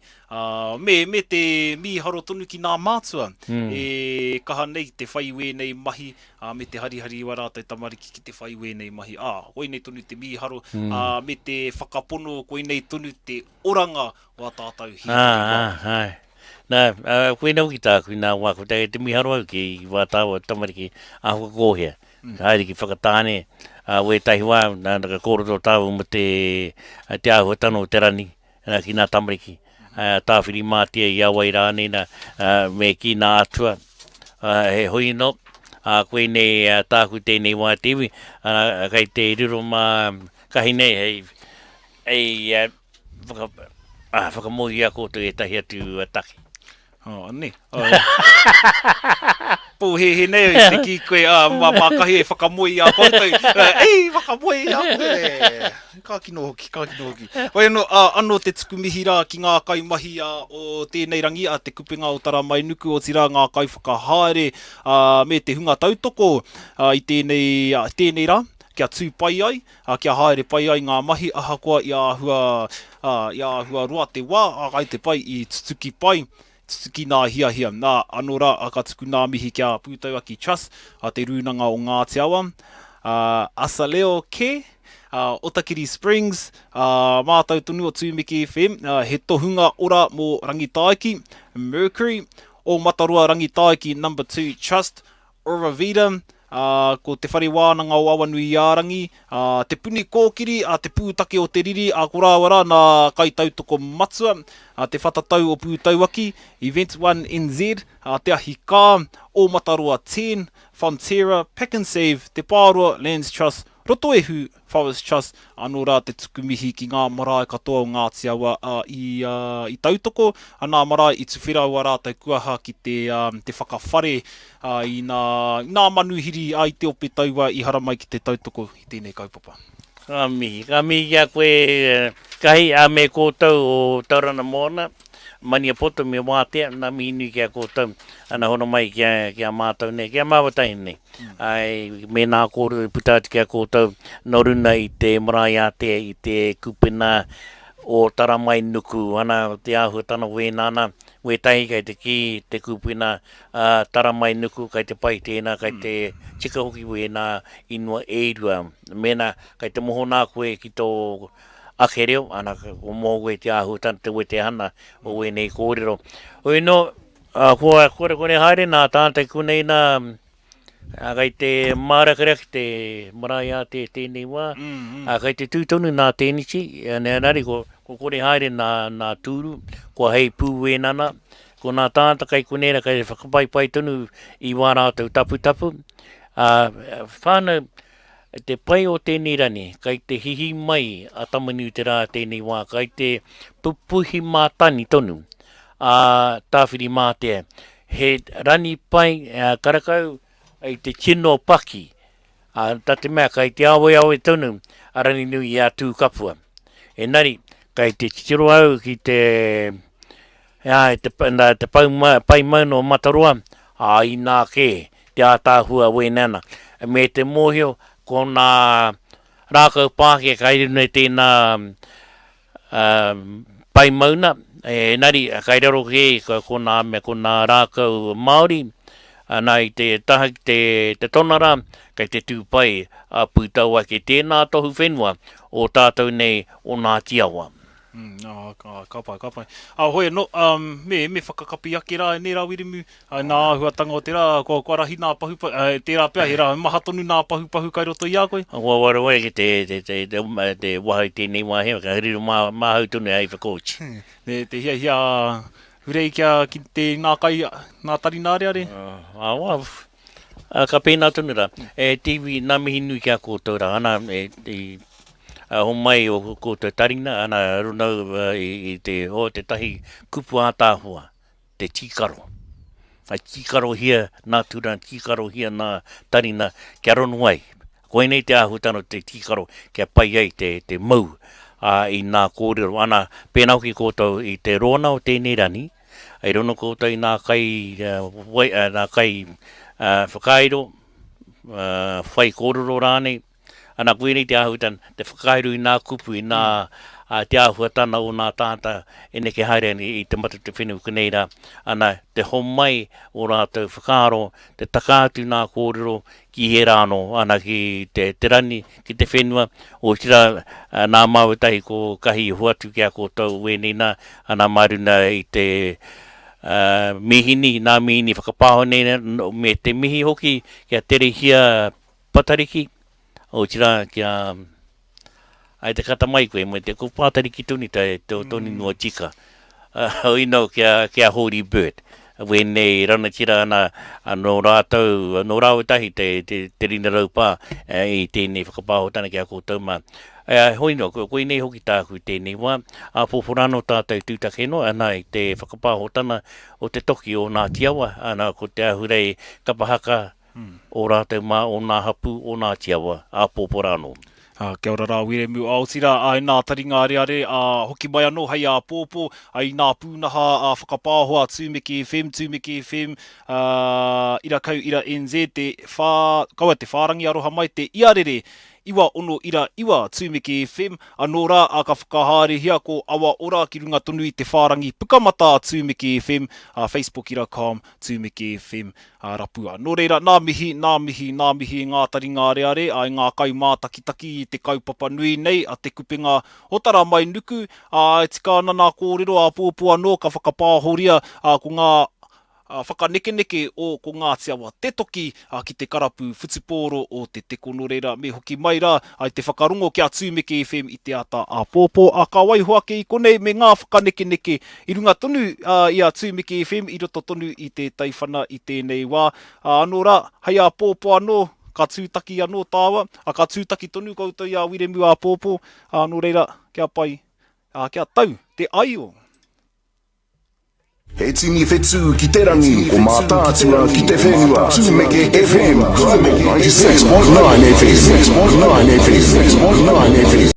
Me, me te mīharo tonu ki nā mātua e kaha nei te whai wēnei mahi, ā, me te harihari i wā rātou tamariki ki te whai wēnei mahi, ā, koinei tonu te mīharo, ā, me te whakapono koinei tonu te oranga o ā tātou hītori Māori. Ā, āe. Nā, ā, koinei hoki tāku nā wā, ko te, te mīharo au ki wā tāua tamariki a Whakakōhea. Ka haere ki Whakatāne, ā, wētahi wā, nā, ka kōrero tāua mō te, te āhuatanga o te rani, nā, ki nā tamariki, ā, Tāwhirimātea i a wai rānei, nā, ā, me kī nā atua, ā, he hoi anō, ā, koinei ā, tāku tēnei wā te iwi, ā, kei te riro mā kahi nei hei, hei, ā, whaka, ā, whakamōhio i a koutou ētahi atu take. Oh, ane. Oh. Pōhēhē nei au i te kī koe, ā, mā, mā kahi e whakamoe i a koutou. Ei, whakamoe i a koe. Ka kino hoki, ka kino hoki. Hoi anō, ā, anō te tuku mihi rā ki ngā kaimahi ā, o tēnei rangi, a Te Kupenga o Taramainuku, otirā ngā kaiwhakahaere, ā, me te hunga tautoko ā, i tēnei, ā, tēnei rā, kia tū pai ai, ā, kia haere pai ai ngā mahi ahakoa i āhua, ā, i āhua roa te wā, ā, kai te pai i tutuki pai, tutuki nā hiahia. Nā, anō rā, ā, ka tuku nā mihi ki a Pūtauaki Trust, a Te Rūnanga o Ngāti Awa, ā, Asaleo Care, Otakiri Springs, mātau tonu o Tūmeke FM, he tohunga ora mō Rangitāiki, Mercury, o Mataroa Rangitāiki Number 2 Trust, Ora Vita, ā, ko Te Whare Wānanga o Awanuiārangi, ā, Te Puni Kōkiri, ā, Te Pūtake o te Riri, ā, ko rāua rā nā kaitautoko matua, ā, Te Whatatau o Pūtauaki, Event One NZ, ā, Te Ahi Kā, Ō Mataroa Ten, Fonterra, Pak'n'Save, Te Pāroa Lands Trust, Rotoehu Forest Trust, anō rā te tuku mihi ki ngā marae katoa o Ngāti Awa i, i tautoko, a nā marae i tuwhera ua rātou kuaha ki te, te whakawhare i nā, nā manuhiri i te ope taua i haramai ki te tautoko i tēnei kaupapa. Ka mihi, ka mihi ki a koe Kahi, a me koutou o Tauranga Moana, Maniapoto me Wātea, nā mihi nui ki a koutou, ana hono mai ki a, ki a mātou nei, ki a māua tahi nei. Āe, mēnā kōrero i puta atu ki a koutou nō runa i te marae ātea, i te kupena o Taramainuku, ana te āhuatana wēnā ana, wētahi kei te kī te kupena a Taramainuku, kei te pai tēnā, kei te tika hoki wēnā ingoa e rua. Mēnā kei te moho nā koe ki tō ake reo, ana, ko moho koe te āhuatana, te wetehana o wēnei kōrero. Hoi nō, Ā, kua korekore haere nā tāna te konei nā, ā, kei te mārakerake te marae ātea i tēnei wā, ā, kei te tū tonu nā tēneti, engari ko, ko kore haere nā, nā tūru, kua heipū wēnana, ko nā tāngata kei konei rā kei te whakapaipai tonu i wā rātou taputapu, ā, whānau, Te pai o tēnei rani, kai te hihi mai a Tamanuiterā tēnei wā, kai te pupuhi mātani tonu a Tāwhirimātea. He rani pai, karakau i te tino paki, tā te mea kai te aweawe tonu a Ranginui i a Tūkapua. Engari, kai te titiro au ki te Āe, te, nā, te pau, pai mauna o Mataroa, ā, inā kē te ātaahua wēnei ana. Me te mōhio, ko nā rākau Pākehā kai runa i tēnā pae mauna, engari kai raro kē ko nā mea, ko nā rākau Māori, nā i te taha ki te, te tonara, kei te tū pai a Pūtauaki tēnā tohu whenua o tātou nei o Ngāti Awa. Mm, ah, ka, ka pai, ka pai. Ah, hoi anō, um, me, me whakakapi ake rā e nē rā Wiremu, ah, nā āhuatanga o te rā, kua, kua rahi nā pahupahu, ah, tērā pea, he rā, maha tonu nā pahupahu kai roto i a koe? Kua wareware ki te, te, te, te, te waha i tēnei wā he, ka riro mā, māhau tonu hei whakaoti. Me te hiahia hurei kia ki te nā kai, nā tari nā reare? Ah, wā, ah, ka pēnā tonu rā. E te iwi, nā mihi nui ki a koutou rā, ana, e, i, Homai o koutou taringa, ana, runau i te, o tētahi kupu ātaahua, te tīkaro. Ai tīkarohia nā tūranga, tīkarohia nā taringa kia rono ai. Koinei te āhuatanga o te tīkaro kia pai ai te, te mau ā, i nā kōrero. Ana, pēnā hoki koutou i te rōna o tēnei rani, i rono koutou i nā kai, wai, nā kai whakairo, whai kōrero rānei, Ana, koinei te āhuatanga, te whakairo i nā kupu, i nā, te āhuatana o nā tāngata e neke haere ana i te mata o te whenua konei rā, ana, te homai o rātou whakaaro, te taka atu nā kōrero ki ērā anō, ana, ki te, te rani, ki te whenua, otirā, nā māua tahi ko Kahi i hoatu ki a koutou wēnei nā, ana, mā runa i te, mīhini, nā mīhini whakapāho nei, me te mihi hoki kia terehia Patariki, otirā kia ai te kata mai koe me te ko Patariki tonu te te tonu noa tika. Hoi no kia kia Hori Burt. Wēnei ranatira ana nō rātou, nō rāua tahi te te te rina raupā i tēnei whakapāhotanga ki a koutou mā. Hoi no, koinei hoki tāku i tēnei wā. Āpōpō rānō tātou tūtake noa ana i te whakapāhotanga o te toki o Ngāti Awa, ana ko te ahurei kapa haka ō rātou mā, ō nā hapū, ō Ngāti Awa, āpōpō rānō. Ā, kia ora rā Wiremu, ā, otirā, ā, nā taringa areare, ā, hoki mai anō hei āpōpō, ā, i nā pūnaha, ā, whakapāho a Tūmeke FM, Tūmeke FM, ā, ira kau, ira NZ, te whā, kaua te whārangi aroha mai, te iarere. 96.9 Tūmeke FM, anō rā, ā, ka whakahaerehia ko Awa Ora ki runga tonu i te whārangi Pukamata a Tūmeke FM, ā, facebook.com Tūmeke FM, ā, rapua. Nō reira, nā mihi, nā mihi, nā mihi i ngā taringa areare, ā, i ngā kaimātakitaki i te kaupapa nui nei a Te Kupenga o Taramainuku, ā, e tika ana nā kōrero āpōpō anō ka whakapāhoria, ā, ko ngā whakanekeneke o Ko Ngāti Awa te toki ki te karapu whutupōro o Te Teko nō reira me hoki mai rā i te whakarongo ki a Tūmeke FM i te ata āpōpō ā ka waiho ake i konei me ngā whakanekeneke i runga tonu i a Tūmeke FM i roto tonu i te taiwhana i tēnei wā ā anō rā hei āpōpō anō ka tūtaki anō tāua ā ka tūtaki tonu koutou i a Wiremu āpōpō ā nō reira kia pai ā kia tau te aio. He tini whetū ki te rangi, ko Mātaatua ki te whenua. Tumeke FM, Global 96.9 FM. 6.9 FM. 6.9 FM.